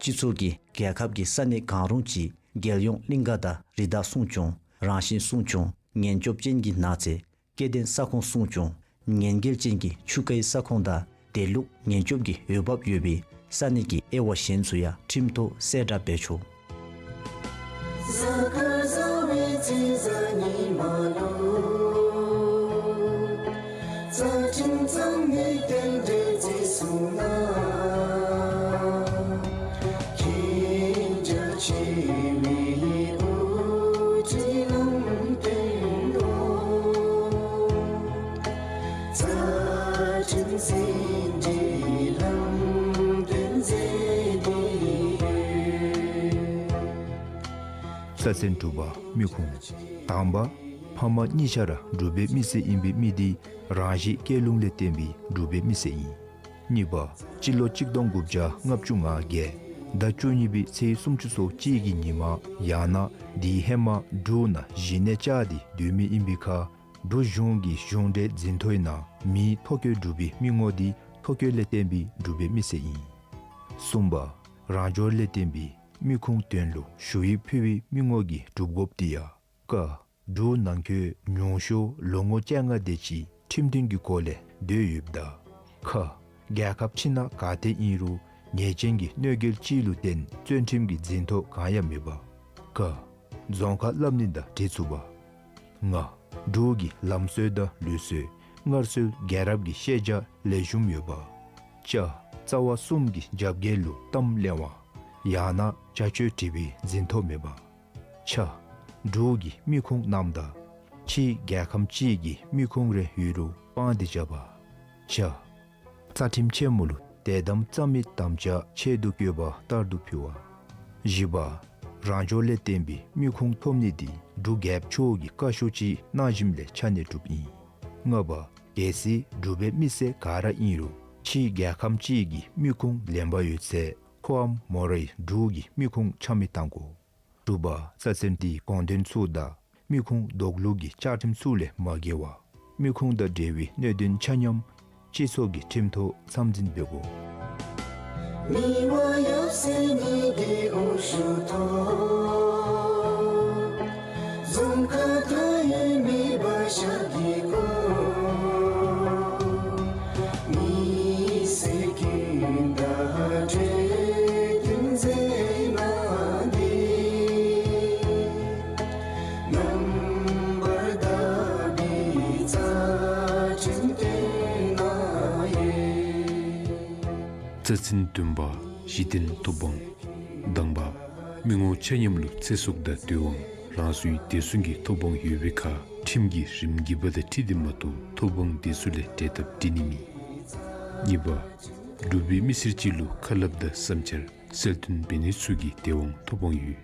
སྤྱི་ཚོགས་ཀྱིས་རྒྱལ་ཁབ་ཀྱི་ས་གནས་གང་རུང་ཅིག་ རྒྱལ་ཡོངས་གླིང་ག་དང་རི་དྭགས་སྲུང་སྐྱོང་། རང་བཞིན་སྲུང་སྐྱོང་། ཉེན་སྐྱོབ་ཅན་གྱི་ནགས་ཚལ། སྐྱེ་ལྡན་ས་ཁོངས་སྲུང་སྐྱོང་། ཉེན་འགེལ་ཅན་གྱི་ཆུ་ཁའི་ས་ཁོངས་དང་དེ་ལུགས་ཉེན་སྐྱོབ་ཀྱི་འོས་འབབ་ཡོད་པའི་ས་གནས་ཀྱི་དབྱེ་བ་གཞན་ཚུ་ཡང་ཁྲིམས་ཐོག་གསལ་བསྒྲགས་འབད་ཆོག། རྩ་ཚན་དྲུག་པ། མི་ཁུངས། དང་པ། ཕ་མ་གཉིས་ཆ་ར་འབྲུག་པའི་མི་སེར་ཨིན་པའི་མི་དེ་རང་གཞིས་སྐྱེས་ལུང་ལས་བརྟེན་པའི་འབྲུག་པའི་མི་སེར་ཨིན། གཉིས་པ། སྤྱི་ལོ་གཅིག་སྟོང་དགུ་བརྒྱ་ལྔ་བཅུ་ང་བརྒྱད་ཟླ་བཅུ་གཉིས་པའི་ཚེས་སུམ་ཅུ་སོ་གཅིག་གི་ཉིན་མ་ཡང་ན་དེའི་ཧེ་མ་འབྲུག་ནང་གཞི་གནས་བཅའ་སྟེ་སྡོད་མི་ཨིན་པའི་ཁར་འབྲུག་གཞུང་གི་གཞུང་འབྲེལ་འཛིན་ཐོ་ཡི་ནང་མིང་ཐོ་བཀོད་འབྲུག་པའི་མི་ངོ་དེ་ཐོ་བཀོད་ལས་བརྟེན་པའི་འབྲུག་པའི་མི་སེར་ཨིན། གསུམ་པ། རང་འབྱོར་ལས་བརྟེན་པའི་མི་ཁུངས་དོན་ལུ་ཞུ་ཡིག་ཕུལ་བའི་མི་ངོ་གི་སྒྲུབ་དགོཔ་དེ་ཡང་། ཀ། འབྲུག་ནང་འཁོད་ཉུང་ཤོས་ལོ་ངོ་བཅོ་ལྔ་དེ་ཅིག་ཁྲིམས་མཐུན་གྱི་སྒོ་ལས་སྡོད་ཡོདཔ་ད། ཁ། རྒྱལ་ཁབ་ཕྱི་ནང་ག་ཏེ་ཨིན་རུང་ཉེས་ཅན་གྱི་གནོད་འགེལ་ཅིག་ལུ་བརྟེན་བཙོན་ཁྲིམས་ཀྱི་འཛིན་ཐོ་གང་ཡང་མེད་པ། ག། རྫོང་ཁ་སླབ་ནི་དང་འབྲེལ་ཚུགས་པ། ང་། འབྲུག་གི་ལམ་སྲོལ་དང་ལུགས་སྲོལ་སྔར་སྲོལ་རྒྱལ་རབས་ཀྱི་ཤེས་བྱ་ལེགས་ཤོམ་ཡོད་པ། ཅ། རྩ་བ་གསུམ་གྱི་རྒྱབ་འགལ་ལུ་གཏམ་གླེང་བ་ཡང་ན་བྱ་སྤྱོད་དྲི་བའི་འཛིན་ཐོ་མེད་པ། ཆ། འབྲུག་གི་མི་ཁུངས་རྣམས་དང་ཕྱིའི་རྒྱལ་ཁམས་ཅིག་གི་མི་ཁུངས་རེ་ཡོད་རུང་སྤང་སྟེ་བཞག་པ། ཇ། རྩ་ཁྲིམས་ཆེན་མོ་ལུ་དད་དམ་རྩ་མེད་དམ་བཅའ་ཆེད་དུ་བཀོད་པ་ལྟར་དུ་ཕུལ་བ། བཞི་པ། རང་འབྱོར་ལས་བརྟེན་པའི་མི་ཁུངས་ཐོབ་ནི་དེ་འབྲུག་རྒྱལཔོ་མཆོག་གི་བཀའ་ཤོག་ཅིག་གནང་ཞིནམ་ལས་ཆ་གནས་གྲུབ་ཨིན། ལྔ་པ། གལ་སྲིད་འབྲུག་པའི་མི་སེར་ག་ར་ཨིན་རུང་ཕྱིའི་རྒྱལ་ཁམས་ཅིག་གི་མི་ཁུངས་ལེན་པ་ཡོད་ཚེ་ཁོའམ་མོ་རའི་འབྲུག་གི་མི་ཁུངས་ཆ་མེད་བཏང་དགོ། དྲུག་པ། རྩ་ཚན་དེའི་དགོངས་དོན་ཚུ་དང་མི་ཁུངས་འདོགས་ལུགས་ཀྱི་བཅའ་ཁྲིམས་ཚུ་ལས་མ་འགལ་བར་མི་ཁུངས་དང་འབྲེལ་བའི་གནད་དོན་ཆ་མཉམ་སྤྱི་ཚོགས་ཀྱི་ཁྲིམས་ཐོག་ཚམ་འཛིན་འབད་དགོ། རྩ་ཚན་བདུན་པ། གཞི་རྟེན་ཐོབ་དབང་། དང་པ། མི་ངོ་ཆ་མཉམ་ལུ་ཚེ་སྲོག་དང་དོན་དབང་རང་སོའི་བདེ་སྲུང་གི་ཐོབ་དབང་ཡོད་པའི་ཁར་ཁྲིམས་ཀྱི་རིམ་གྱིས་པ་དང་འཁྲིལ་ཏེ་མ་གཏོགས་ཐོབ་དབང་དེ་ཚུ་ལས་འབྲལ་ཐབས་འབྲི་ནི་མེད། གཉིས་པ། འབྲུག་པའི་མི་སེར་ཅིག་ལུ་ཁ་སླབ་དང་བསམ་འཆར་གསལ་སྟོན་འབད་ནི་ཚུ་གི་དད་དབང་ཐོབ་དབང་ཡོད།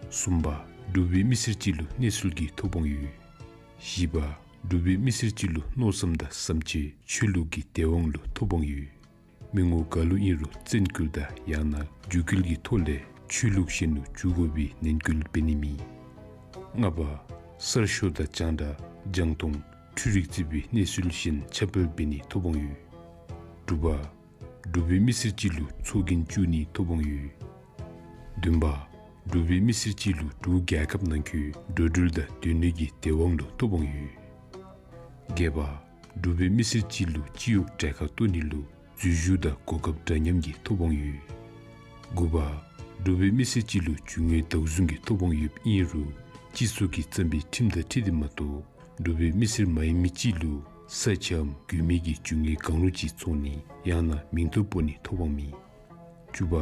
གསུམ་པ། འབྲུག་པའི་མི་སེར་ཅིག་ལུ་གནས་ཚུལ་གྱི་ཐོབ་དབང་ཡོད། བཞི་པ། འབྲུག་པའི་མི་སེར་ཅིག་ལུ་མནོ་བསམ་དང་བསམ་སྤྱོད་ཆོས་ལུགས་ཀྱི་དད་དབང་ལུ་ཐོབ་དབང་ཡོད། མི་ངོ་ག་ལུ་ཨིན་རུང་བཙན་སྐུལ་དང་ཡང་ན་རྒྱུ་སྐུལ་གྱི་ཐོག་ལས་ཆོས་ལུགས་གཞན་ལུ་འགྱུར་དགོ་པའི་ནན་སྐུལ་འབད་ནི་མེད། ལྔ་པ། གསར་ཤོག་དང་རྒྱང་བསྒྲགས་རྒྱང་མཐོང་འཕྲུལ་རིག་བརྩི་བའི་གནས་ཚུལ་གཞན་ཁྱབ་སྤེལ་འབད་ནི་ཐོབ་དབང་ཡོད། དྲུག་པ། འབྲུག་པའི་མི་སེར་ཅིག་ལུ་ཚོགས་རྒྱན་བཙུགས་ནི་ཐོབ་དབང་ཡོད། བདུན་པ། འབྲུག་པའི་མི་སེར་ཅིག་ལུ་འབྲུག་རྒྱལ་ཁབ་ནང་འཁོད་འགྲོ་འགྲུལ་དང་སྡོད་གནས་ཀྱི་དད་དབང་ལུ་ཐོབ་དབང་ཡོད། བརྒྱད་པ། འབྲུག་པའི་མི་སེར་ཅིག་ལུ་སྤྱི་གཡོག་གྲལ་ཁར་གཏོགས་ནི་ལུ་འཛུལ་ཞུགས་དང་གོ་སྐབས་འདྲ་མཉམ་གྱི་ཐོབ་དབང་ཡོད། དགུ་པ། འབྲུག་པའི་མི་སེར་ཅིག་ལུ་རྒྱུ་དངོས་བདག་བཟུང་གི་ཐོབ་དབང་ཡོདཔ་ཨིན་རུང་སྤྱི་ཚོགས་ཀྱིས་བརྩམས་པའི་ཁྲིམས་དང་འཁྲིལ་ཏེ་མ་གཏོགས་འབྲུག་པའི་མི་སེར་མ་ཡིན་མི་ཅིག་ལུ་ས་ཆའམ་དགོས་མི་གི་རྒྱུ་དངོས་གང་རུང་ཅིག་བཙོང་ནི་ཡང་ན་མིང་ཐོ་སྤོ་ནི་ཐོབ་དབང་མེད། བཅུ་པ།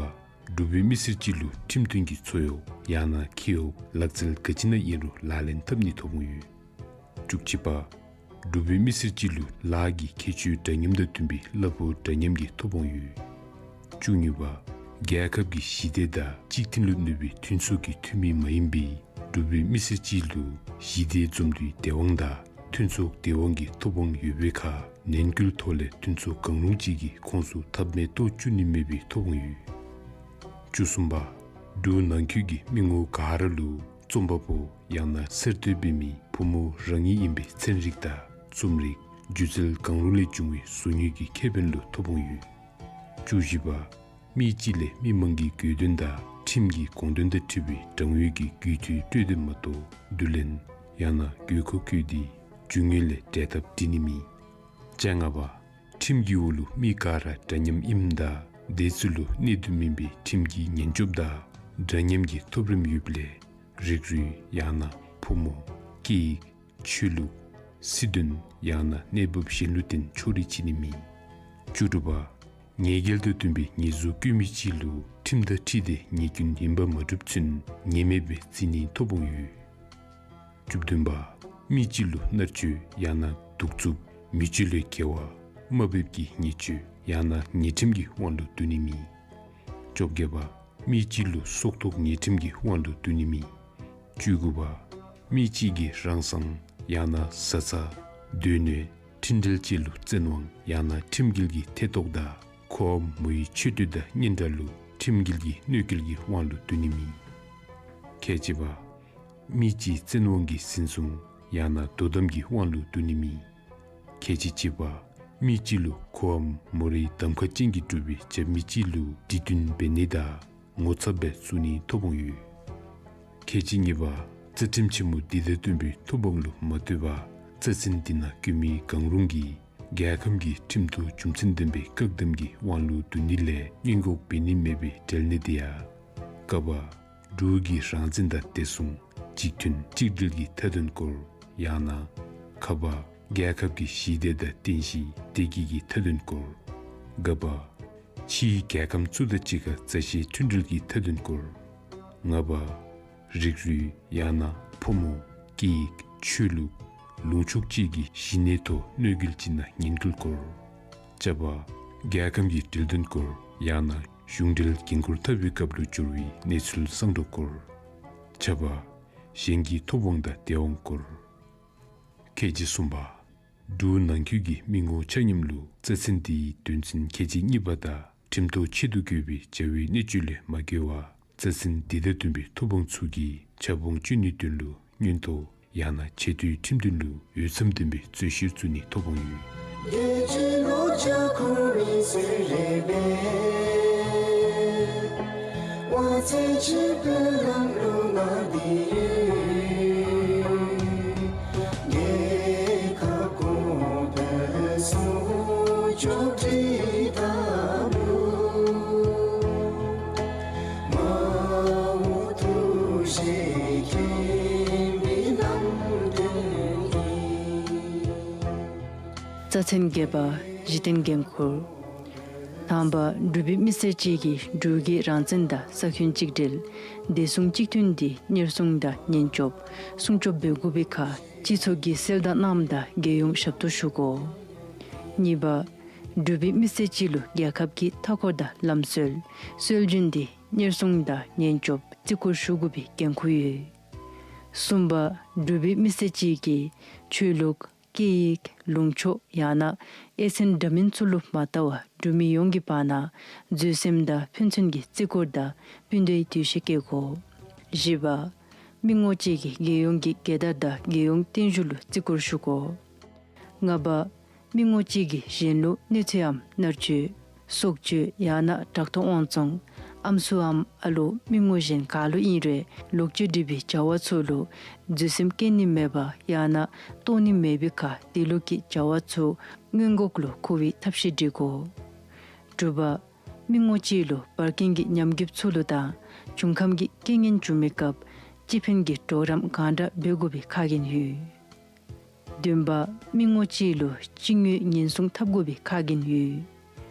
འབྲུག་པའི་མི་སེར་ཅིག་ལུ་ཁྲིམས་མཐུན་གྱི་འཚོ་གཡོག་ཡང་ན་ཁེ་གཡོག་ལག་རྩལ་ག་ཅི་ནང་ཨིན་རུང་ལག་ལེན་འཐབ་ནི་ཐོབ་དབང་ཡོད། བཅུ་གཅིག་པ། འབྲུག་པའི་མི་སེར་ཅིག་ལུ་ལཱ་གི་ཁྱད་ཆོས་འདྲ་མཉམ་དང་བསྟུན་པའི་གླ་ཕོགས་འདྲ་མཉམ་གྱི་ཐོབ་དབང་ཡོད། བཅུ་གཉིས་པ། རྒྱལ་ཁབ་ཀྱི་ཞི་བདེ་དང་གཅིག་མཐུན་ལུ་གནོད་པའི་མཐུན་ཚོགས་ཀྱི་འཐུས་མི་མ་ཡིན་པའི་འབྲུག་པའི་མི་སེར་ཅིག་ལུ་ཞི་བདེའི་འཛོམས་འདུའི་དད་དབང་དང་མཐུན་ཚོགས་དད་དབང་གི་ཐོབ་དབང་ཡོད་པའི་ཁར་ནན་སྐུལ་ཐོག་ལས་མཐུན་ཚོགས་གང་རུང་ཅིག་གི་ཁོངས་སུ་ཐབས་མེད་དུ་བཅུག་ནི་མེད་པའི་ཐོབ་དབང་ཡོད། བཅུ་གསུམ་པ། འབྲུག་ནང་འཁོད་ཀྱི་མི་ངོ་ག་ར་ལུ་རྩོམ་པ་པོ་ཡང་ན་གསར་གཏོད་འབད་མི་བུ་མོ་རང་ཉིད་ཨིན་པའི་ཚན་རིག་དང་རྩོམ་རིག་སྒྱུ་རྩལ་གང་རུང་ལས་བྱུང་བའི་བཟོ་དངོས་ཀྱི་ཁེ་ཕན་ལུ་ཐོབ་དབང་ཡོད། བཅུ་བཞི་པ། མི་གཅིག་ལས་མི་མང་གི་དགོས་དོན་དང་ ཁྲིམས་ཀྱི་དགོངས་དོན་དང་འཁྲིལ་བའི་དྲང་ཡོད་ཀྱི་རྒུད་འཐུས་སྤྲོད་དེ་མ་གཏོགས་བསྡུ་ལེན་ཡང་ན་དགོས་མཁོ་བཀོད་དེ་རྒྱུ་དངོས་ལས་འབྲས་ཐག་བྲིས་ནི་མེད། བཅོ་ལྔ་པ། ཁྲིམས་ཀྱི་འོག་ལུ་མི་ག་ར་འདྲ་མཉམ་ཨིནམ་དང་དེ་ཚུ་ལུ་གནད་དུ་སྨིན་པའི་ཁྲིམས་ཀྱི་ཉེན་སྐྱོབ་དང་འདྲ་མཉམ་གྱི་ཐོབ་རིམ་ཡོདཔ་ལས་རིགས་རུས་ཡང་ན་ཕོ་མོ་སྐད་ཡིག་ཆོས་ལུགས་སྲིད་དོན་ཡང་ན་གནས་བབ་གཞན་ལུ་བརྟེན་ཕྱོགས་རིས་ཕྱེ་ནི་མེད། བཅུ་དྲུག་པ། ཉེས་འགེལ་དང་བསྟུན་པའི་ཉེས་འཛུགས་བཀོད་མི་ཅིག་ལུ་ཁྲིམས་དང་འཁྲིལ་ཏེ་ཉེས་སྐྱོན་ཡིན་པ་མ་གྲུབ་ཚུན་ཉེས་མེད་སྦེ་རྩིས་ནིའི་ཐོབ་དབང་ཡོད། བཅུ་བདུན་པ། མི་གཅིག་ལུ་མནར་གཅོད་ཡང་ན་གདུག་རྩུབ་མི་སྤྱོད་ལས་འགལ་བ་དམའ་འབེབས་ཀྱི་ཉེས་སྤྱོད་ཡང་ན་ཉེས་ཁྲིམས་ཀྱི་དབང་ལུ་བསྡུ་ནི་མེད། བཅོ་བརྒྱད་པ། མི་གཅིག་ལུ་སྲོག་ཐོག་ཉེས་ཁྲིམས་ཀྱི་དབང་ལུ་བསྡུ་ནི་མེད། བཅུ་དགུ་པ། མི་གཅིག་གིས་རང་སང་ཡང་ན་བཟའ་ཚང་སྡོད་གནས་འཕྲིན་འབྲེལ་བཅས་ལུ་བཙན་དབང་ཡང་ན་ཁྲིམས་འགལ་གྱི་ཐེ་གཏོགས་དང་ཁོའམ་མོའི་མཆོད་རྟེན་དང་སྙན་གྲགས་ལུ་ཁྲིམས་འགལ་གྱི་གནོད་འགེལ་གྱི་དབང་ལུ་བསྡུ་ནི་མེད། ཁལ་གཅིག་པ། མི་གཅིག་བཙན་དབང་གིས་ཟིན་བཟུང་ཡང་ན་དོ་དམ་གྱི་དབང་ལུ་བསྡུ་ནི་མེད། ཁལ་གཅིག་གཅིག་པ། མི་གཅིག་ལུ་ཁོའམ་མོ་རའི་གདམ་ཁ་ཅན་གྱིས་གྲུབ་པའི་རྒྱབ་མི་གཅིག་ལུ་འདྲི་འདུན་འབད་ནི་དང་ངོ་ཚབ་སྦེ་བཙུགས་ནིའི་ཐོབ་དབང་ཡོད། ཁལ་གཅིག་གཉིས་པ། རྩ་ཁྲིམས་ཆེན་མོ་འདི་དང་བསྟུན་པའི་ཐོབ་དབང་ལུ་མ་ལྟོས་པར་རྩ་ཚན་འདི་ནང་བཀོད་མི་གང་རུང་གིས་རྒྱལ་ཁམས་ཀྱི་ཁྲིམས་ཐོག་རྒྱུ་མཚན་ལྡན་པའི་བཀག་དམ་གྱི་དབང་ལུ་བསྡུ་ནི་ལས་སྔོན་འགོག་འབད་ནི་མེད་པའི་འབྲེལ་གནད་དེ་ཡང་། ཀ་པ། འབྲུག་གི་རང་བཙན་དང་བདེ་སྲུང་གཅིག་མཐུན་གཅིག་སྒྲིལ་གྱི་མཐའ་དོན་སྐོར། ཡང་ན། ཁ་པ། རྒྱལ་ཁབ་ཀྱི་ཞི་བདེ་དང་རྟེན་གཞི་བདེ་སྐྱིད་ཀྱི་མཐའ་དོན་སྐོར། ག་པ། ཕྱིའི་རྒྱལ་ཁམས་ཚུ་དང་གཅིག་ཁར་མཛའ་བཤེས་མཐུན་འབྲེལ་གྱི་མཐའ་དོན་སྐོར། ང་པ། རིགས་རུས་ཡང་ན་ཕོ་མོ་སྐད་ཡིག་ཆོས་ལུགས་ལུང་ཕྱོགས་བཅས་ཀྱི་གཞི་གནས་ཐོག་གནོད་འགེལ་ཅིག་ན་ཉེན་ཁུལ་སྐོར། ཅ་པ། རྒྱལ་ཁམས་ཀྱི་འབྲེལ་དོན་སྐོར་ཡང་ན་གཞུང་འབྲེལ་འགན་ཁུར་འཐབ་པའི་སྐབས་ལུ་འབྱོར་བའི་གནས་ཚུལ་སང་གྲོ་སྐོར། ཇ་པ། གཞན་གྱི་ཐོབ་དབང་དང་སྡེ་དབང་སྐོར། ཁལ་གཅིག་གསུམ་པ། འབྲུག་ནང་ཁུལ་གྱི་མི་ངོ་ཆ་མཉམ་ལུ་རྩ་ཚན་འདིའི་དོན་ཚན་ཁལ་གཅིག་གཉིས་པ་དང་ཁྲིམས་ཐོག་ཆེད་དུ་བཀོད་པའི་བྱ་བའི་གནད་སྤྱོད་ལས་མ་འགལ་བར་རྩ་ཚན་འདི་དང་བསྟུན་པའི་ཐོབ་དབང་ཚུ་གི་ཁྱབ་དབང་སྤྱོད་ནིའི་དོན་ལུ་མངོན་མཐོ་ཡང་ན་ཆེས་མཐོའི་ཁྲིམས་དོན་ལུ་འོས་འཚམ་ལྡན་པའི་རྩོད་བཤེར་བཙུགས་ནིའི་ཐོབ་དབང་ཡོད། རྩ་ཚན་བརྒྱད་པ། གཞི་རྟེན་འགན་ཁུར། དང་པ། འབྲུག་པའི་མི་སེར་གཅིག་གིས་འབྲུག་གི་རང་བཙན་དང་ས་ཁྱོན་གཅིག་སྒྲིལ་བདེ་སྲུང་གཅིག་མཐུན་འདི་གཉེར་སྲུང་དང་ཉེན་སྐྱོབ་སྲུང་སྐྱོབ་འབད་དགོ་པའི་ཁར་སྤྱི་ཚོགས་ཀྱི་གསལ་བརྡ་གནངམ་དང་རྒྱལ་ཡོངས་ཞབས་ཏོག་ཞུ་དགོ། གཉིས་པ། འབྲུག་པའི་མི་སེར་གཅིག་ལུ་རྒྱལ་ཁབ་ཀྱི་མཐའ་འཁོར་དང་ལམ་སྲོལ་སྲོལ་རྒྱུན་འདི་གཉེར་སྲུང་དང་ཉེན་སྐྱོབ་བརྩི་བཀུར་ཞུ་དགོ་པའི་འགན་ཁུར་ཡོད། གསུམ་པ། འབྲུག་པའི་མི་སེར་གཅིག་གིས་ཆོས་ལུགས་སྐད་ཡིག་ལུང་ཕྱོགས་ཡང་ན་ཨེ་ཚན་འདྲ་མིན་ཚུ་ལུ་མ་ལྟ་བར་འབྲུག་མི་ཡོངས་ཀྱི་བར་ན་བཟོད་སེམས་དང་ཕན་ཚུན་གྱི་བརྩི་བཀུར་དང་སྤུན་ཟླའི་འདུ་ཤེས་བསྐྱེད་དགོ། བཞི་པ། མི་ངོ་གཅིག་གིས་རྒྱལ་ཡོངས་ཀྱི་རྒྱལ་དར་དང་རྒྱལ་ཡོངས་བརྟན་བཞུགས་ལུ་བརྩི་བཀུར་ཞུ་དགོ། ལྔ་པ། མི་ངོ་གཅིག་གིས་གཞན་ལུ་གནོད་འཚེའམ་མནར་གཅོད་སྲོག་གཅོད་ཡང་ན་དྲག་དོག་དབང་བཙོང་ཨམ་སྲུ་འམ་ཨ་ལོ་མི་ངོ་གཞན་ག་ལུ་ཨིན་རུང་ལོག་སྤྱོད་འདྲ་བའི་བྱ་བ་ཚུ་ལུ་བཟོད་སེམས་བསྐྱེད་ནི་མེད་པར་ཡང་ན་བཏོག་ནི་མེད་པའི་ཁར་དེ་ལུགས་ཀྱི་བྱ་བ་ཚུ་སྔོན་འགོག་ལུ་འཁུར་བའི་ཐབས་ཤེས་སྒྲིག་དགོ། དྲུག་པ། མི་ངོ་གཅིག་ལུ་བར་རྐྱེན་གྱི་ཉམས་རྒུདཔ་ཚུ་ལུ་དང་འབྱུང་ཁམས་ཀྱི་རྐྱེན་ངན་བྱུང་མི་སྐབས་སྤྱི་ཕན་གྱི་གྲོགས་རམ་གང་དྲག་འབད་དགོ་པའི་ཁ་འགན་ཡོད། བདུན་པ། མི་ངོ་གཅིག་ལུ་སྤྱི་དངུལ་ཉེན་སྲུང་འཐབ་དགོ་པའི་ཁ་འགན་ཡོད།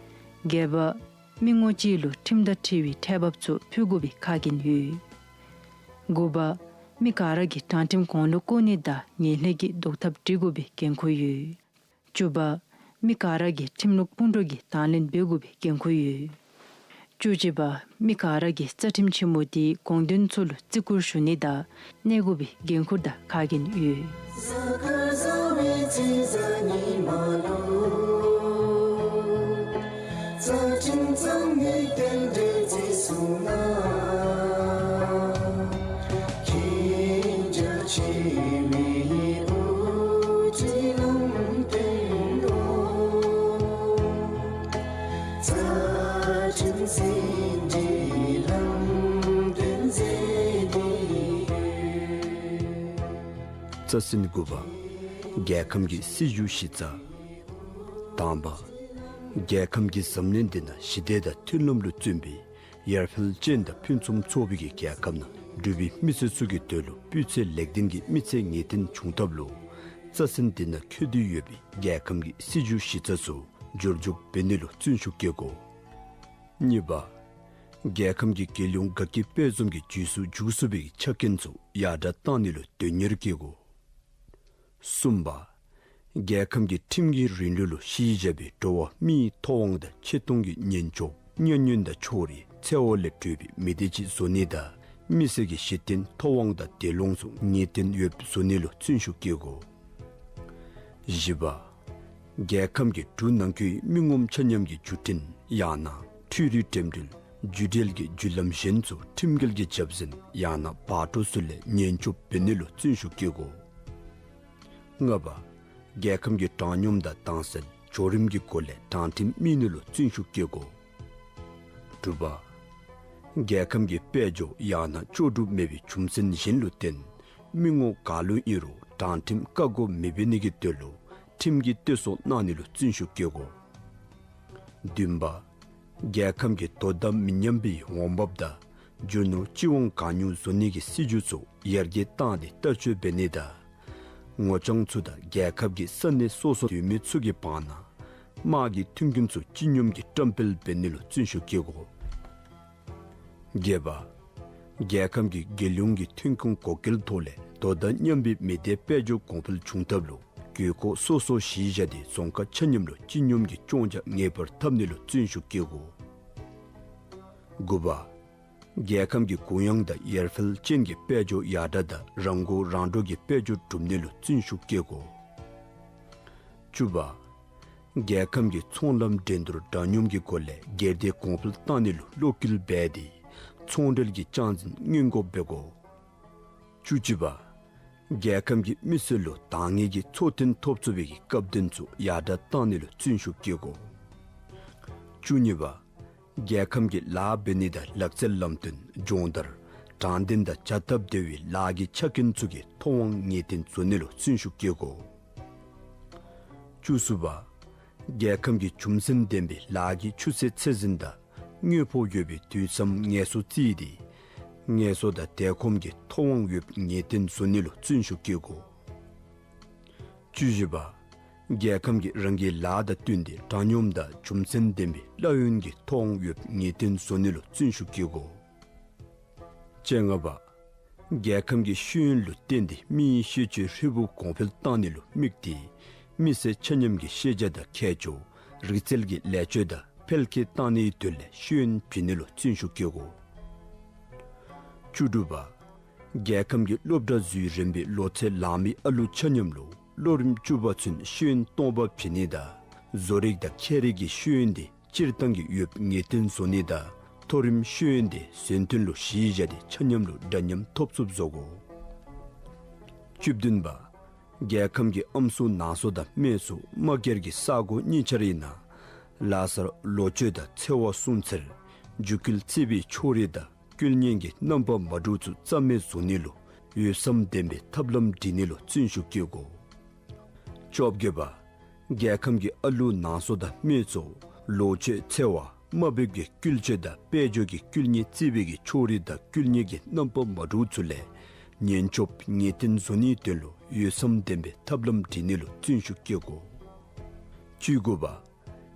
བརྒྱད་པ། མི་ངོ་གཅིག་ལུ་ཁྲིམས་དང་འཁྲིལ་བའི་ཁྲལ་འབབ་ཚུ་ཕུལ་དགོ་པའི་ཁ་འགན་ཡོད། དགུ་པ། མི་ག་ར་གིས་དྲང་ཁྲིམས་གོང་ལུ་བཀོད་ནི་དང་ངན་ལྷད་ཀྱི་བཟློག་ཐབས་སྒྲིག་དགོ་པའི་འགན་ཁུར་ཡོད། བཅུ་པ། མི་ག་ར་གིས་ཁྲིམས་ལུགས་སྤུན་གྲོགས་ཀྱི་དང་ལེན་འབད་དགོ་པའི་འགན་ཁུར་ཡོད། བཅུ་གཅིག་པ། མི་ག་ར་གིས་རྩ་ཁྲིམས་ཆེན་མོ་དེའི་དགོངས་དོན་ཚུ་ལུ་བརྩི་བཀུར་ཞུ་ནི་དང་གནས་དགོ་པའི་འགན་ཁུར་དང་ཁ་འགན་ཡོད། རྩ་ཟིན་དགུ་པ། རྒྱལ་ཁམས་ཀྱི་སྲིད་བྱུས་གཞི་རྩ། དང་པ། རྒྱལ་ཁམས་ཀྱི་འཛམ་གླིང་འདི་ན་ཞི་བདེ་དང་མཐུན་ལམ་ལུ་བརྩོན་པའི་ཡར་འཕེལ་ཅན་དང་ཕུན་སུམ་ཚོགས་པའི་གི་རྒྱལ་ཁམས་ནང་འབྲུག་པའི་མི་སེར་ཚུ་གི་དོན་ལུ་སྤུས་ཚད་ལེགས་ལྡན་གྱི་མི་ཚེ་ངེས་བརྟན་འབྱུང་ཐབས་ལུ་རྩ་ཟིན་འདི་ན་འཁོད་དེ་ཡོད་པའི་རྒྱལ་ཁམས་ཀྱི་སྲིད་བྱུས་གཞི་རྩ་ཚུ་འགྱུར་འཇུག་འབད་ནི་ལུ་བརྩོན་ཤུགས་བསྐྱེད་དགོ། གཉིས་པ། རྒྱལ་ཁམས་ཀྱི་རྒྱལ་ཡོངས་དགའ་སྐྱིད་དཔལ་འཛོམས་ཀྱི་འཇུག་སུ་འཇུག་ཚུགས་པའི་ཆ་རྐྱེན་ཚུ་ཡར་དྲགས་གཏང་ནི་ལུ་དོན་གཉེར་བསྐྱེད་དགོ། གསུམ་པ། རྒྱལ་ཁམས་ཀྱི་ཁྲིམས་ཀྱི་རིང་ལུགས་ལུ་གཞི་བཞག་པའི་འགྲོ་བ་མིའི་ཐོབ་དབང་དང་ཆེ་མཐོང་གི་ཉེན་སྐྱོབ་གཉའ་གནོན་དང་ཕྱོགས་རིས་འཚེ་བ་ལས་གྲོལ་བའི་མི་སྡེ་ཅིག་བཟོ་ནི་དང་མི་སེར་གྱི་གཞི་རྟེན་ཐོབ་དབང་དང་བདེ་ལོངས་ཚུ་ངེས་བརྟན་ཡོདཔ་བཟོ་ནི་ལུ་བརྩོན་ཤུགས་བསྐྱེད་དགོ། བཞི་པ། རྒྱལ་ཁམས་ཀྱི་འབྲུག་ནང་འཁོད་མི་ངོམ་ཆ་མཉམ་གྱི་བརྒྱུད་འཕྲིན་ཡང་ན་འཕྲུལ་རིག་འགྲེམས་སྤེལ་བརྒྱུད་འབྲེལ་གྱི་བརྒྱུད་ལམ་གཞན་ཚུ་ཁྲིམས་འགལ་གྱི་བྱ་བཟན་ཡང་ན་བར་སྤྲོད་ཚུ་ལས་ཉེན་སྐྱོབ་འབད་ནི་ལུ་བརྩོན་ཤུགས་བསྐྱེད་དགོ། ལྔ་པ། རྒྱལ་ཁམས་ཀྱི་དྲང་སྙོམས་དང་དྭངས་གསལ་འཇོག་རིམ་གྱི་སྒོ་ལས་དྲང་ཁྲིམས་སྨིན་ནི་ལུ་བརྩོན་ཤུགས་བསྐྱེད་དགོ། དྲུག་པ། རྒྱལ་ཁམས་ཀྱི་དཔལ་འབྱོར་ཡང་ན་ལྕོགས་གྲུབ་མེད་པའི་རྒྱུ་མཚན་གཞན་ལུ་བརྟེན་མི་ངོམ་ག་ལུ་ཨིན་རུང་དྲང་ཁྲིམས་བཀག་འགོག་མི་འབད་ནི་གི་དོན་ལུ་ཁྲིམས་ཀྱི་གཏད་སོ་གནང་ནི་ལུ་བརྩོན་ཤུགས་བསྐྱེད་དགོ། བདུན་པ། རྒྱལ་ཁམས་ཀྱི་དོ་ཟླ་མི་མཉམ་པའི་འོང་འབབ་དང་རྒྱུ་ནོར་སྤྱི་དབང་གང་ཉུང་བཟོ་ནི་གི་སྲིད་བྱུས་ཚུ་ཡར་རྒྱས་བཏང་སྟེ་ལྟ་སྤྱོད་འབད་ནི་དང་ངོ་རྐྱང་ཚུ་དང་རྒྱལ་ཁབ་ཀྱི་ས་གནས་སོ་སོ་འཐུས་མི་ཚུ་གི་བར་ན་དམག་གི་མཐུན་རྐྱེན་ཚུ་སྤྱི་སྙོམས་ཀྱིས་བཀྲམ་སྤེལ་འབད་ནི་ལུ་བརྩོན་ཤུགས་བསྐྱེད་དགོ། བརྒྱད་པ། རྒྱལ་ཁམས་ཀྱི་རྒྱལ་ཡོངས་ཀྱི་ཐོན་ཁུངས་བགོ་སྐལ་ཐོག་ལས་དོ་ཟླ་མཉམ་པའི་མི་སྡེ་དཔལ་འབྱོར་གོང་འཕེལ་འབྱུང་ཐབས་ལུ་དགོས་མཁོ་སོ་སོ་གཞི་བཞག་སྟེ་རྫོང་ཁག་ཆ་མཉམ་ལུ་སྤྱི་སྙོམས་ཀྱི་གཅོང་རྒྱག་ངེས་པར་འཐབ་ནི་ལུ་བརྩོན་ཤུགས་བསྐྱེད་དགོ། དགུ་པ། རྒྱལ་ཁམས་ཀྱི་གུ་ཡངས་དང་ཡར་འཕེལ་ཅན་གྱི་དཔལ་འབྱོར་ཡར་དྲགས་དང་རང་མགོ་རང་འདྲོངས་ཀྱི་དཔལ་འབྱོར་སྒྲུབ་ནི་ལུ་བརྩོན་ཤུགས་བསྐྱེད་དགོ། བཅུ་པ། རྒྱལ་ཁམས་ཀྱི་ཚོང་ལམ་འགྲན་བསྡུར་དྲང་སྙོམས་ཀྱི་སྒོ་ལས་སྒེར་སྡེ་གོང་འཕེལ་བཏང་ནི་ལུ་བློ་འགེལ་འབད་དེ་ཚོང་འབྲེལ་གྱི་ལྕགས་འཛིན་སྔོན་འགོག་འབད་དགོ། བཅུ་གཅིག་པ། རྒྱལ་ཁམས་ཀྱི་མི་སེར་ལུ་འདང་ངེས་ཀྱི་འཚོ་རྟེན་ཐོབ་ཚུགས་པའི་སྐབས་དོན་ཚུ་ཡར་དྲགས་བཏང་ནི་ལུ་བརྩོན་ཤུགས་བསྐྱེད་དགོ། བཅུ་གཉིས་པ། རྒྱལ་ཁམས་ཀྱི་ལཱ་འབད་ནི་དང་ལག་རྩལ་ལམ་སྟོན་སྦྱོང་བརྡར་དྲང་བདེན་དང་བྱ་སྟབས་བདེ་བའི་ལཱ་གི་ཆ་རྐྱེན་ཚུ་གི་ཐོབ་དབང་ངེས་བརྟན་བཟོ་ནི་ལུ་བརྩོན་ཤུགས་བསྐྱེད་དགོ། བཅུ་གསུམ་པ། རྒྱལ་ཁམས་ཀྱི་རྒྱུ་མཚན་ལྡན་པའི་ལཱ་གི་ཆུ་ཚད་ཚད་འཛིན་དང་དངོས་པོ་ཡོད་པའི་དུས་མཚམས་ངལ་གསོ་བརྩིས་ཏེ་ངལ་གསོ་དང་དལ་ཁོམ་གྱི་ཐོབ་དབང་ཡོདཔ་ངེས་བརྟན་བཟོ་ནི་ལུ་བརྩོན་ཤུགས་བསྐྱེད་དགོ། བཅུ་བཞི་པ། རྒྱལ་ཁམས་ཀྱིས་རང་གི་ལཱ་དང་བསྟུན་ཏེ་དྲང་སྙོམས་དང་རྒྱུ་མཚན་ལྡན་པའི་གླ་ཡོན་གྱི་ཐོབ་དབང་ཡོདཔ་ངེས་བརྟན་བཟོ་ནི་ལུ་བརྩོན་ཤུགས་བསྐྱེད་དགོ། བཅོ་ལྔ་པ། རྒྱལ་ཁམས་ཀྱི་ཤེས་ཡོན་ལུ་བརྟེན་ཏེ་མིའི་ཤེས་བྱའི་ཧྲིལ་པོ་གོང་འཕེལ་བཏང་ནི་ལུ་དམིགས་ཏེ་མི་སེར་ཆ་མཉམ་གྱི་ཤེས་བྱ་དང་ཁྱད་ཆོས་རིག་རྩལ་གྱི་ལེགས་བཅོས་དང་འཕེལ་རྒྱས་བཏང་ནིའི་དོན་ལས་ཤེས་ཡོན་བྱིན་ནི་ལུ་བརྩོན་ཤུགས་བསྐྱེད་དགོ། བཅུ་དྲུག་པ། རྒྱལ་ཁམས་ཀྱི་སློབ་གྲྭ་འཛུལ་རན་པའི་ལོ་ཚད་ལང་མི་ཨ་ལུ་ཆ་མཉམ་ལུ་ལོ་རིམ་བཅུ་པ་ཚུན་ཤེས་ཡོན་སྟོང་པ་བྱིན་ནི་དང་བཟོ་རིག་དང་ཁྱད་རིག་གི་ཤེས་ཡོན་དེ་སྤྱིར་བཏང་གི་ཡོདཔ་ངེས་བརྟན་བཟོ་ནི་དང་མཐོ་རིམ་ཤེས་ཡོན་དེ་སོན་དོན་ལུ་གཞི་བཞག་སྟེ་ཆ་མཉམ་ལུ་འདྲ་མཉམ་ཐོབ་ཚུགསཔ་བཟོ་དགོ། བཅུ་བདུན་པ། རྒྱལ་ཁམས་ཀྱི་ཨམ་སྲུ་ནང་སྲུ་དང་སྨད་སྲུ་དམག་སྒར་གྱི་ས་གོ་གཉིས་ཆ་རའི་ནང་ལ་སར་ལོ་མཆོད་དང་ཚེ་དབང་སྲུང་འཚེར་རྒྱུ་སྐལ་རྩིས་པའི་ཕྱོགས་རིས་དང་སྐུལ་ཉེན་གྱི་རྣམ་པ་མ་འདྲཝ་ཚུ་རྩ་མེད་བཟོ་ནི་ལུ་འོས་འཚམ་ལྡན་པའི་ཐབས་ལམ་སྒྲིག་ནི་ལུ་བརྩོན་ཤུགས་བསྐྱེད་དགོ། བཅོ་བརྒྱད་པ། རྒྱལ་ཁམས་ཀྱི་ཨ་ལུ་ནང་སྲུ་དང་སྨད་སྲུ་ལོ་མཆོད་ཚེ་དབང་དམའ་འབེབས་ཀྱི་སྐུལ་སྤྱོད་དང་དཔལ་འབྱོར་གྱི་སྐུལ་ཉེན་རྩིས་པའི་གི་ཕྱོགས་རིས་དང་སྐུལ་ཉེན་གྱི་རྣམ་པ་མ་འདྲཝ་ཚུ་ལས་ཉེན་སྐྱོབ་ངེས་བརྟན་བཟོ་ནིའི་དོན་ལུ་འོས་འཚམ་ལྡན་པའི་ཐབས་ལམ་སྒྲིག་ནི་ལུ་བརྩོན་ཤུགས་བསྐྱེད་དགོ། བཅུ་དགུ་པ།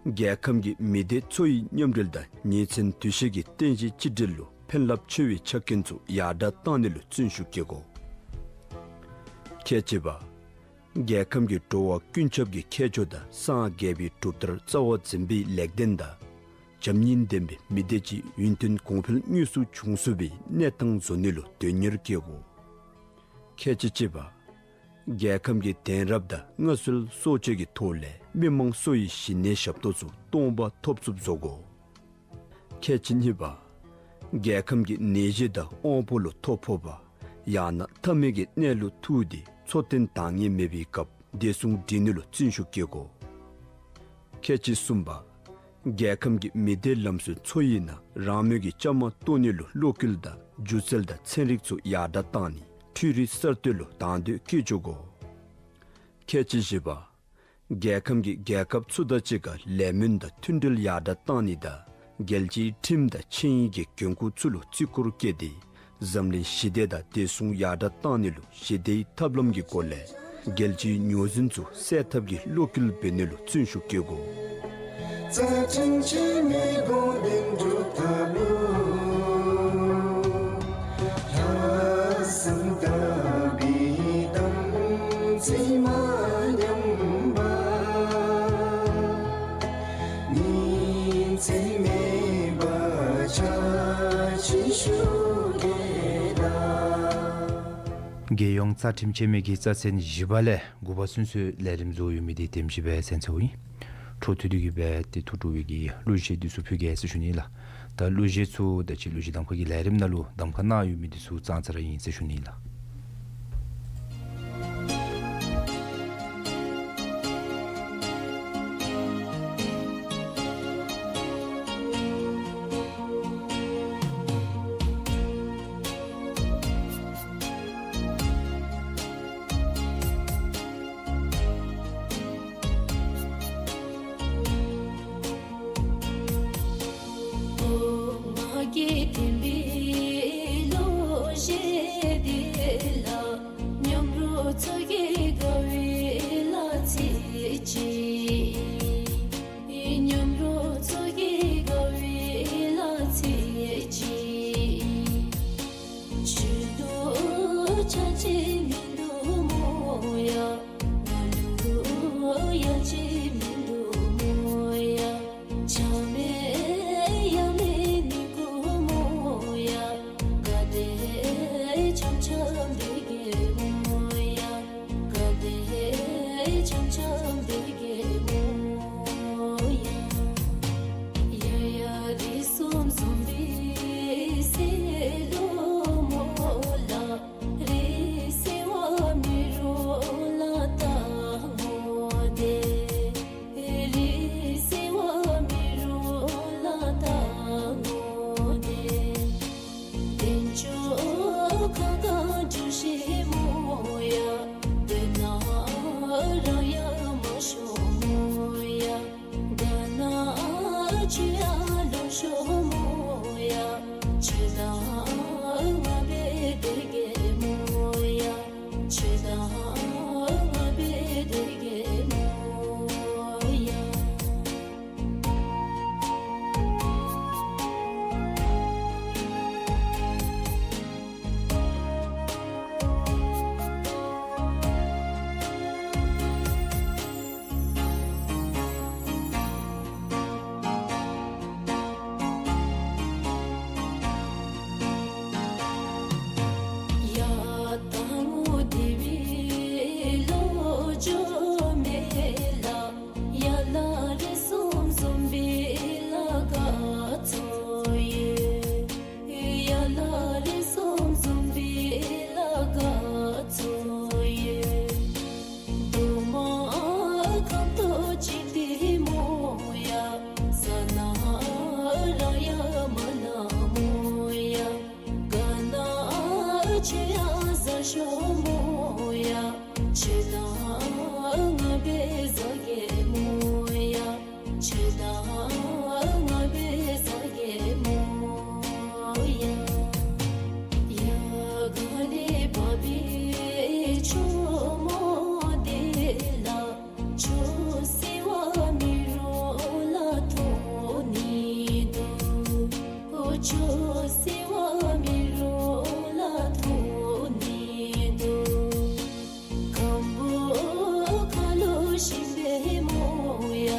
རྒྱལ་ཁམས་ཀྱི་མི་སྡེ་ཚོ་ཡི་མཉམ་འབྲེལ་དང་ཉེ་ཚན་འདུ་ཤེས་ཀྱི་རྟེན་གཞི་གཅིག་སྒྲིལ་ལུ་ཕན་རླབས་ཆེ་བའི་ཆ་རྐྱེན་ཚུ་ཡར་དྲགས་བཏང་ནི་ལུ་བརྩོན་ཤུགས་བསྐྱེད་དགོ། ཁལ་གཅིག་པ། རྒྱལ་ཁམས་ཀྱི་འགྲོ་བ་ཀུན་ཁྱབ་ཀྱི་ཁྱད་ཆོས་དང་སངས་རྒྱས་པའི་གྲུབ་མཐར་རྩ་བ་འཛིན་པའི་ལེགས་ལྡན་དང་བྱམས་སྙིང་ལྡན་པའི་མི་སྡེ་ཅིག་ཡུན་བརྟན་གོང་འཕེལ་དངོས་སུ་འབྱུང་ཚུགས་པའི་གནས་སྟངས་བཟོ་ནི་ལུ་དོན་གཉེར་བསྐྱེད་དགོ། ཁལ་གཅིག་གཅིག་པ། རྒྱལ་ཁམས་ཀྱི་དེང་རབས་དང་སྔར་སྲོལ་སྲོག་གཅོད་ཀྱི་ཐོག་ལས་མི་མང་སོ་ཡི་གཞི་གནས་ཞབས་ཏོག་ཚུ་སྟོང་པ་ཐོབ་ཚུགསཔ་བཟོ་དགོ། ཁལ་གཅིག་གཉིས་པ། རྒྱལ་ཁམས་ཀྱི་ནད་གཞི་དང་དབང་པོ་ལུ་ཐོ་ཕོག་པ་ཡང་ན་མཐའ་མའི་གི་གནས་ལུ་ཐུག་སྟེ་འཚོ་རྟེན་འདང་ངེས་མེད་པའི་སྐབས་བདེ་སྲུང་སྒྲིག་ནི་ལུ་བརྩོན་ཤུགས་བསྐྱེད་དགོ། ཁལ་གཅིག་གསུམ་པ། རྒྱལ་ཁམས་ཀྱི་མི་སྡེ་ལམ་སྲོལ་ཚོ་ཡི་ནང་རང་མོས་ཀྱི་བཅའ་མར་གཏོགས་ནི་ལུ་བློ་སྐུལ་དང་སྒྱུ་རྩལ་དང་ཚན་རིག་ཚུ་ཡར་དྲགས་བཏང་ནི་ ཀུ་རེ་གསར་གཏོད་ལུ་དང་འདོད་བསྐྱེད་འཇུག་དགོ། ཁལ་གཅིག་བཞི་པ། རྒྱལ་ཁམས་ཀྱི་རྒྱལ་ཁབ་ཚུ་དང་གཅིག་ཁར་ལས་སྨོན་དང་མཐུན་སྒྲིལ་ཡར་དྲག་གཏང་ནི་དང་རྒྱལ་སྤྱིའི་ཁྲིམས་དང་ཆིངས་ཡིག་གི་འགན་ཁུར་ཚུ་ལུ་བརྩི་བཀུར་བསྐྱེད་དེ་འཛམ་གླིང་ཞི་བདེ་དང་བདེ་སྲུང་ཡར་དྲག་གཏང་ནི་ལུ་ཞི་བདེའི་ཐབས་ལམ་གྱི་སྒོ་ལས་རྒྱལ་སྤྱིའི་རྙོག་འཛིང་ཚུ་སེལ་ཐབས་ཀྱི་བློ་འགེལ་འབད་ནི་ལུ་བརྩོན་ཤུགས་བསྐྱེད་དགོ། རྩ་ཁྲིམས་འཆལ་མེད་དགོངས་དོན་སྒྲུབ་ཐབས་ལུ། ལྷག་བསམ་དག་པའི་དམ་ཚིག་མ་ཉམས་པ། ཉིན་མཚན་མེད་པར་ཕྱག་ཕྱི་ཞུ་གེ་ལགས། རྒྱལ་ཡོངས་རྩ་ཁྲིམས་འཆལ་མེད་ཀྱི་རྩ་ཚན་བཞི་པ་ལས་དགུ་པ་ཚུན་ཚོད་ལས་རིམ་བཟོ་ཡོད་མི་འདི་དེམ་ཅིག་སྦེ་ཚར་ཚརཝ་ཨིན། འཕྲོ་མཐུད་དེ་གི་སྦེ་ཏེ་ཐུགས་སྤྲོ་བའི་གི་གླུ་གཞས་འདི་ཚུ་ཕུལ་གེ་ཟེར་ཞུ་ནི་ལགས། ད་གླུ་གཞས་ཚུ་ད་ཅི་གླུ་གཞས་གདམ་ཁ་གི་ལས་རིམ་ནང་ལུ་གདམ་ཁ་གནང་ཡོད་མི་འདི་ཚུ་ཙང་ཙ་ར་ཨིན་ཟེར་ཞུ་ནི་ལགས། ཨོཾ་མ་སྐྱེས་ཐིམ་པའི་གླུ་གཞས་འདི་ལ། མཉམ་རོགས་ཚུ་གིས་དགའ་བའི་ལ་ཚིག་ཅིག། མཉམ་རོགས་ཚུ་གིས་དགའ་བའི་ལ་ཚིག་ཅིག། ཆོས་ལུགས་ཆགས་ཅིག་མིན་འདུག་སྨོ་ཡ། ང་ལུ་ཡ་ཅིག་མིན་འདུག་སྨོ་ཡ། ཆགས་མེད་ཡ་མེད་ནི་གུ་སྨོ་ཡ། ག་དེ་འཆམ་འཆམ་སྡོད་གེ་སྨོ་ཡ། ག་དེ་འཆམ་འཆམ་སྡོད་གེ་སྨོ་ཡ། ཡ་ཡ་རིགས་གསུམ་འཛོམས་པའི་སྲིད་ལུ་སྨོ་ལགས། རིགས་སྲིད་པ་མི་རུ་ལ་བལྟ་སྨོ་དེ། རིགས་སྲིད་པ་མི་རུ་ལ་བལྟ་སྨོ་དེ། དལ་འབྱོར་གང་གང་འབྱོར་ཤིག་སྨོ་ཡ། དེ་ནང་རང་ཡང་མ་ཤོར་སྨོ་ཡ། དགའ་ན་ཆོས་ཡང་ལོག་ཤོར་སྨོ་ཡ། ཆོས་དང་ང་སྦེ་སྡོད་གེ་སྨོ་ཡ། ཆོས་དང་ང་སྦེ་སྡོད་གེ་སྨོ་ཡ། ཡ་ད་ངོ་བདེ་བའི་ལོ་འགྱོ་མེད་ལགས། ཡ་ལ་རིགས་གསུམ་འཛོམས་པའི་ལ་དགའ་ཚོར་ཡོད། ཡ་ལ་རིགས་གསུམ་འཛོམས་པའི་ལ་དགའ་ཚོར་ཡོད། གདོང་མ་ཁ་དོག་གཅིག་འདི་སྨོ་ཡ། ས་ནང་རང་ཡང་མ་ན་སྨོ་ཡ། ག་ན་ཆོས་ཡང་ཟ་ཤོག་སྨོ་ཡ། ཆོས་དང་ང་སྦེ་ཟ་གེ་སྨོ་ཡ། ཆོས་དང་ང་སྦེ་ཟ་གེ་སྨོ་ཡ། ཡ་ག་ནི་བ་བི་ཆུ་མོ་དེ་ལ། ཆུ་སྲིད་པ་མི་རུ་ལ་ཐོན་ནི་འདུག། ཆུ་སྲིད་པ་མི་རུ་ལ་ཐོན་ནི་འདུག། སྒམ་པོ་ཁ་ལུ་ཞིམ་པའི་སྨོ་ཡ།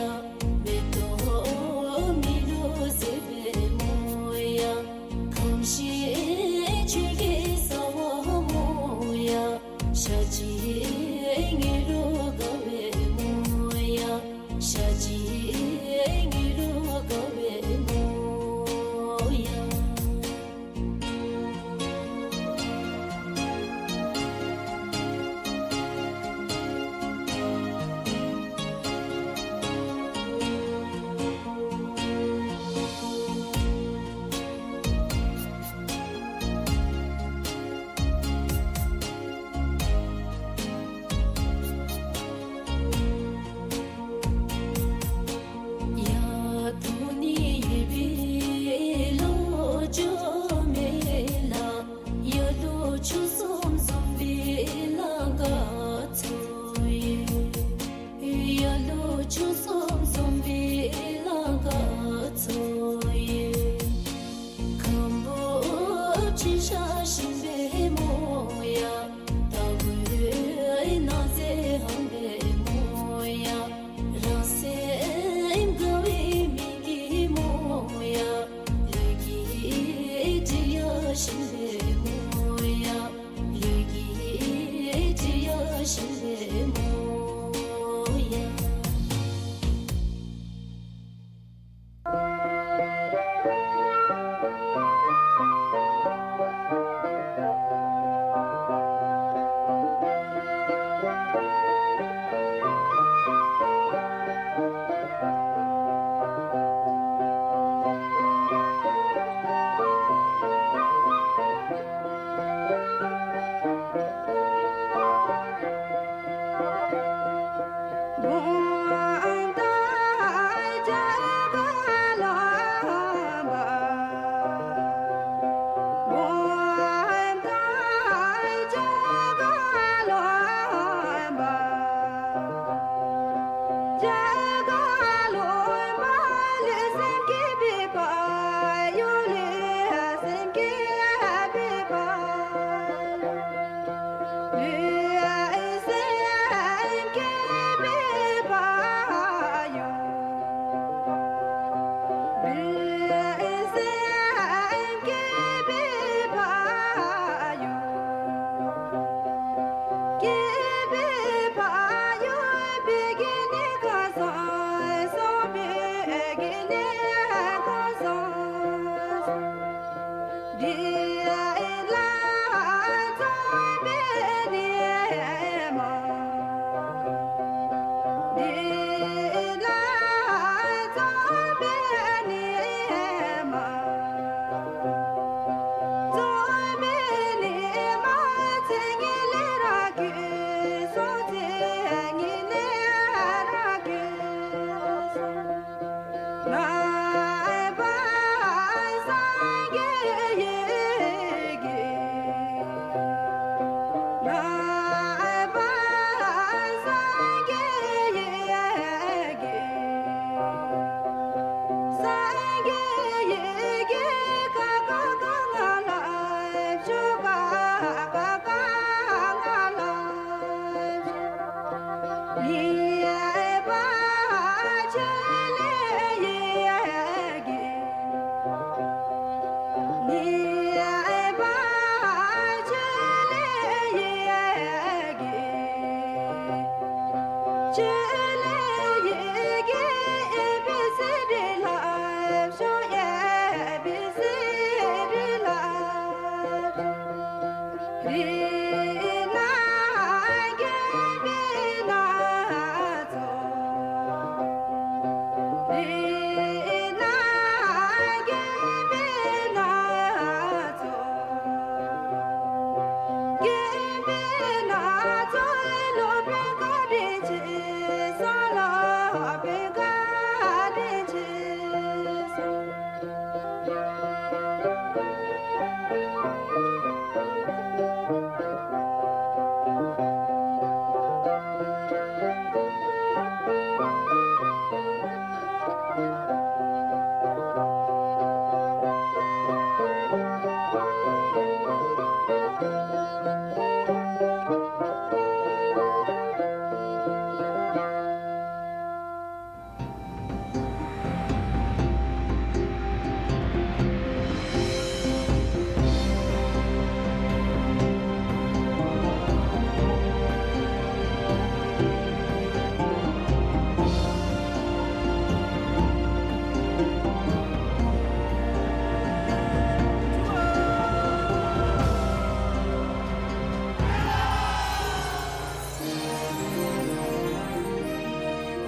མེ་ཏོག་མི་ལུ་བཟེད་པའི་སྨོ་ཡ། ཁམས་ཤིང་ཆོས་ཀྱི་ཟ་བ་སྨོ་ཡ། ཤ་ཅིག་ངེ་ལུ་དགའ་བའི་སྨོ་ཡ། ཤ་ཅིག་ངེ་ལུ་དགའ་བའི་སྨོ་ཡ།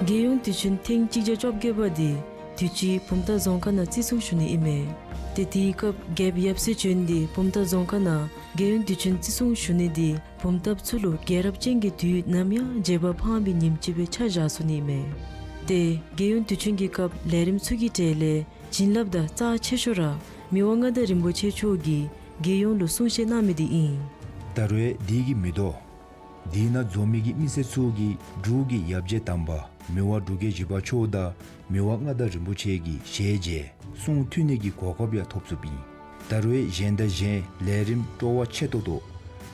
རྒྱལ་ཡོངས་དུས་ཆེན་ཐེངས་གཅིག་བརྒྱ་བཅོ་བརྒྱད་པ་འདི་དུས་ཅི་བུམ་ཐང་རྫོང་ཁག་ནང་བརྩི་སྲུང་ཞུ་ནི་ཨིན་མས། ཏེ་དེའི་སྐབས་རྒྱལཔོ་ཡབ་སྲས་བྱོན་ཏེ་བུམ་ཐང་རྫོང་ཁག་ནང་རྒྱལ་ཡོངས་དུས་ཆེན་བརྩི་སྲུང་ཞུ་ནི་འདི་བུམ་ཐངཔ་ཚུ་ལུ་རྒྱལ་རབས་ཅན་གྱི་དུས་ནམ་ཡང་བརྗེད་པ་འཕངས་པའི་ཉིནམ་ཅིག་སྦེ་ཆ་བཞག་ཚུགས་ནི་ཨིན་མས། ཏེ་རྒྱལ་ཡོངས་དུས་ཆེན་གྱི་སྐབས་ལས་རིམ་ཚུ་གི་གྲས་ལས་བྱིན་རླབས་དང་རྩ་ཆེ་ཤོས་ར་མི་དབང་མངའ་བདག་རིན་པོ་ཆེ་མཆོག་གིས་རྒྱལ་ཡོངས་ལུ་གསུང་བཤད་གནང་མི་འདི་ཨིན། ད་རུང་དེ་གིས་མི་དོ། དེ་ནང་འཛོམས་མི་གི་མི་སེར་ཚུ་གིས་འབྲུག་གི་ཡབ་རྗེ་དམ་པ་མི་དབང་འབྲུག་རྒྱལ་བཞི་པ་མཆོག་དང་མི་དབང་མངའ་བདག་རིན་པོ་ཆེ་གི་ཞལ་མཇལ་གསུང་ཐོས་ནི་གི་གོ་སྐབས་ཡང་ཐོབ་ཚུགསཔ་ཨིན། ད་རུང་གཞན་དང་གཞན་ལས་རིམ་སྤྲོ་བ་ཆེ་ཏོག་ཏོ།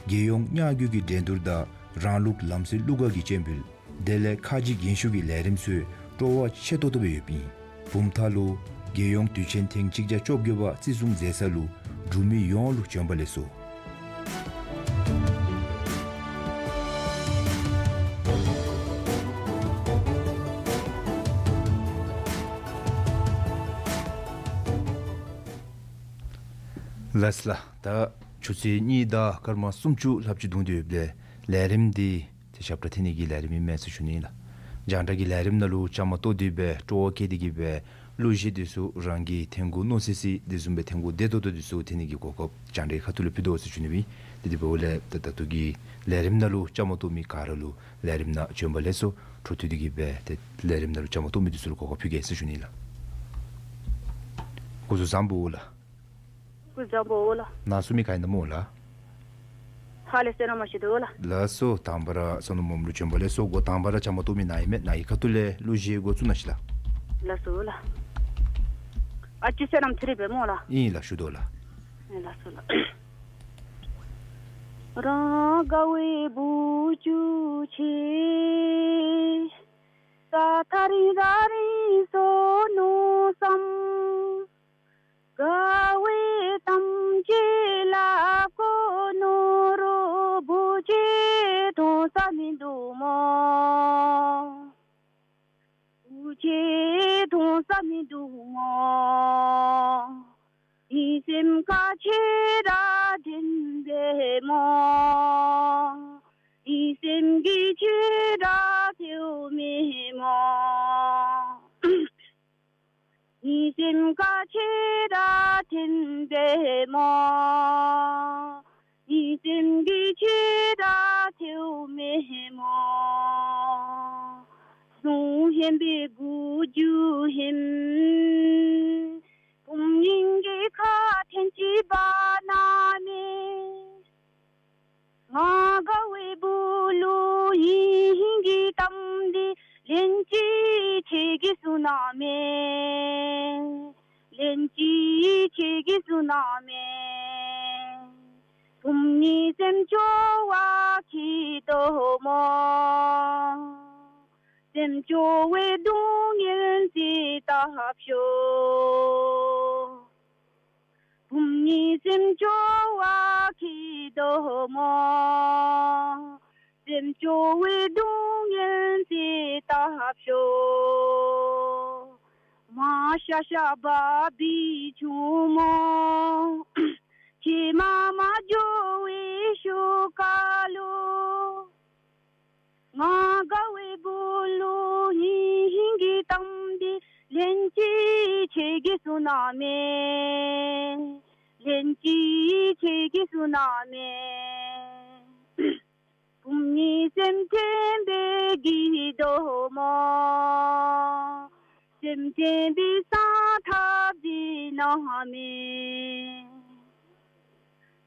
རྒྱལ་ཡོངས་ཉ་རྒོད་ཀྱི་འགྲན་བསྡུར་དང་རང་ལུགས་ལམ་སྲོལ་གླུ་གར་གྱི་སྤྱན་འབུལ། དེ་ལས་ཁ་རྗེ་རྒན་ཤོས་ཀྱི་ལས་རིམ་ཚུ་སྤྲོ་བ་ཆེ་ཏོག་ཏོ་སྦེ་ཡོདཔ་ཨིན། བུམ་ཐང་ལུ་རྒྱལ་ཡོངས་དུས་ཆེན་ཐེངས་གཅིག་བརྒྱ་བཅོ་བརྒྱད་པ་བརྩི་སྲུང་མཛད་ས་ལུ་འབྲུག་མི་ཡོངས་ལུ་བྱོན་པ་ལེགས་སོ། ལགས་ལགས། ད་ཆུ་ཚོད་གཉིས་དང་སྐར་མ་སུམ་ཅུ་ལྷགཔ་ཅིག་བརྡུངས་ཏེ་ཡོདཔ་ལས་ལས་རིམ་འདི་ཏེ་ཞབས་ཁྲ་འཐེན་ནི་གི་ལས་རིམ་ཨིན་མས་ཟེར་ཞུ་ནི་ལགས། རྒྱང་བསྒྲགས་ཀྱི་ལས་རིམ་ནང་ལུ་བཅའ་མར་གཏོགས་ཏེ་སྦེ་སྤྲོ་བ་བསྐྱེད་དེ་གིས་སྦེ་གླུ་གཞས་འདི་ཚུ་རང་གིས་འཐེན་དགོ་མནོ་སི་སི་དེ་བཟུམ་སྦེ་འཐེན་དགོ་བདེ་ཏོག་ཏོ་འདི་ཚུ་འཐེན་ནི་གི་གོ་སྐབས་རྒྱང་བསྒྲགས་ཁ་ཐུག་ལས་ཕུལ་དོ་ཟེར་ཞུ་ནི་ཨིན། ཏེ་དེ་འབདཝ་ལས་ད་ད་ལྟོ་གི་ལས་རིམ་ནང་ལུ་བཅའ་མར་གཏོགས་མི་ག་ར་ལུ་ལས་རིམ་ནང་བྱོན་པ་ལེགས་སོ། འཕྲོ་མཐུད་དེ་གིས་སྦེ་ཏེ་ལས་རིམ་ནང་ལུ་བཅའ་མར་གཏོགས་མི་འདི་ཚུ་ལུ་གོ་སྐབས་ཕུལ་གེ་ཟེར་ཞུ་ནི་ལགས། སྐུ་གཟུགས་བཟང་པོ་ལགས། སྐུ་གཟུགས་བཟང་པོ་ལགས། ནཱ་ཚུད་མི་ག་ཨིན་ན་སྨོ་ལགས། ཧ་ལས་བསོད་ནམས་ཞུ་དོ་ལགས། ལགས་སོ། དང་པ་ར་བསོད་ནམས་སྨོན་ལམ་ལུ་བྱོན་པ་ལེགས་སོ། འགོ་དང་པ་ར་བཅའ་མར་གཏོགས་མི་ནཱ་ཨིན་མས། ནཱ་གི་ཁ་ཐུག་ལས་གླུ་གཞས་འགོ་བཙུགས་གནང་ཤིག་ལགས། ལགས་སོ་ལགས། ཨ་ཅི་བསོད་ནམས་ཚེ་རིང་འབད་སྨོ་ལགས། ཨིན་ལགས། ཞུ་དོ་ལགས། ལགས་སོ་ལགས། རང་དགའ་བའི་བུ་ཆུང་ཆེ། ས་ཐག་རིང་ར་རིང་སོང་ནུག་བསམ། དགའ་བའི་གཏམ་ཅིག་སླབ་དགོ་མནོ་རུང་བུ་ཆེ་མཐོང་ས་མིན་འདུག་སྨོ། བུ་ཆེ་མཐོང་ས་མིན་འདུག་སྨོ། ངེའི་སེམས་ཁར་ཁྱེད་ར་དྲན་པས་སྨོ། ངེའི་སེམས་ཀྱིས་ཁྱེད་ར་ཐོས་མེད་སྨོ། ངེའི་སེམས་ཁར་ཁྱེད་ར་དྲན་པས་སྨོ། ངེའི་སེམས་ཀྱིས་ཁྱེད་ར་ཐོས་མེད་སྨོ། གསུང་སྙན་པའི་མགུར་མཇུག་ཧེམ། བུམོ་སྙིང་གི་ཁ་ཐེངས་གཅིག་འབག་གནང་མས། ང་དགའ་བའི་བུ་ལུ་ཡིད་སྙིང་གི་གཏམ་འདི་ལན་གཅིག་ཁྱེད་ཀྱིས་གསུང་གནང་མས། ལན་གཅིག་ཁྱེད་ཀྱིས་གསུང་གནང་མས། བུམོ་ངེའི་སེམས་སྐྱོ་བ་སྐྱེས་དོ་སྨོ། སེམས་སྐྱོ་བའི་སྡུག་བསྔལ་སེལ་ཐབས་ཤོག། བུམོ་ངེའི་སེམས་སྐྱོ་བ་སྐྱེས་དོ་སྨོ། སེམས་སྐྱོ་བའི་སྡུག་བསྔལ་སེལ་ཐབས་ཤོག། མར་ཤ་ཤ་འབབ་པའི་ཆུ་མོ། ཁྱེད་མར་མར་འགྱོ་བའི་ཤུལ་ཁ་ལུ། ང་དགའ་བའི་བུ་ལུ་ཡིད་སྙིང་གི་གཏམ་འདི་ལན་གཅིག་ཁྱེད་ཀྱིས་གསུང་གནང་མས། ལན་གཅིག་ཁྱེད་ཀྱིས་གསུང་གནང་མས། བུམོ་ངེའི་སེམས་དྲན་པས་སྐྱིད་དོ་སྨོ། སེམས་དྲན་པས་སངས་ཐབས་མཛད་གནང་མས།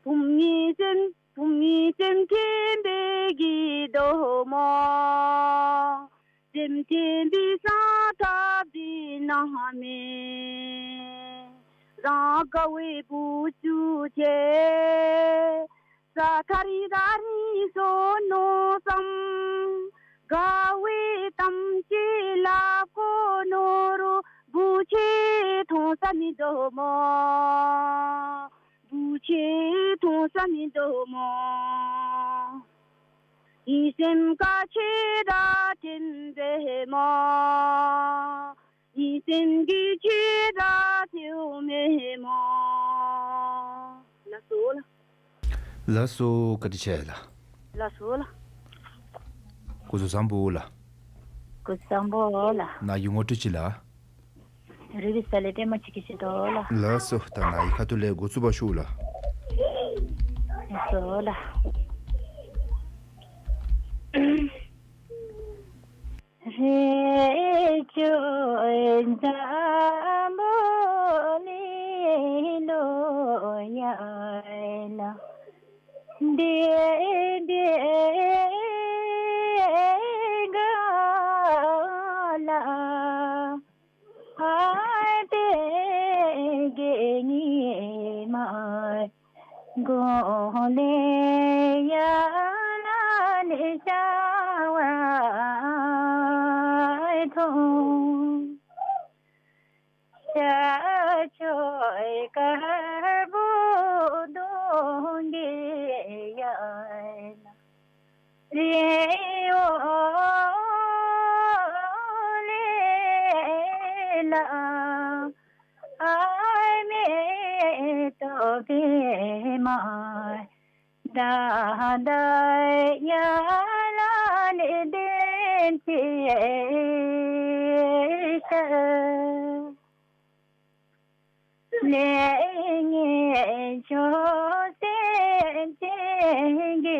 བུམོ་ངེའི་སེམས་བུམོ་ངེའི་སེམས་དྲན་པས་སྐྱིད་དོ་སྨོ། སེམས་དྲན་པས་སངས་ཐབས་མཛད་གནང་མས། རང་དགའ་བའི་བུ་ཆུང་ཆེ། ས་ཐག་རིང་ར་རིང་སོང་ནུག་བསམ། དགའ་བའི་གཏམ་ཅིག་སླབ་དགོ་མནོ་རུང་བུ་ཆེ་མཐོང་ས་མིན་འདུག་སྨོ། བུ་ཆེ་མཐོང་ས་མིན་འདུག་སྨོ། ངེའི་སེམས་ཁར་ཁྱེད་ར་དྲན་པས་སྨོ། ངེའི་སེམས་ཀྱིས་ཁྱེད་ར་ཐོས་མེད་སྨོ། ལགས་སོ་ལགས། ལགས་སོ། བཀའ་དྲིན་ཆེ་ལགས། ལགས་སོ་ལགས། སྐུ་གཟུགས་བཟང་པོ་ལགས། སྐུ་གཟུགས་བཟང་པོ་ལགས། ནཱ་གི་ངོ་སྤྲོད་ཅིག་ལགས། རི་བི་ས་ལས་པདྨ་ཆོས་སྐྱིད་ཟེར་དོ་ལགས། ལགས་སོ། ད་ནཱ་གི་ཁ་ཐུག་ལས་འགོ་བཙུགས་པར་ཞུ་ལགས། ལགས་སོ་ལགས། རི་ཁྱོད་འཛམ་བུ་གླིང་ལུ་ཡར་ལ། འདི་འདི་ག་ལ། ཨའི་པེ་གི་ཉི་མ་གུང་ལས་ཡར་ལ་ནི་ཤར་བ་མཐོང་། ཤར་ཕྱོགས་དཀར་པོ་གདོང་གི་ཡར་ལ། རི་བོ་ལས་ལ་ཨའི་མེ་ཏོག་པདྨ་ད་ད་ཡར་ལ་ནི་ལྡེམ་ཅིག་ཤར། ལས་ངན་ཕྱོགས་སེམས་ཅན་གྱི་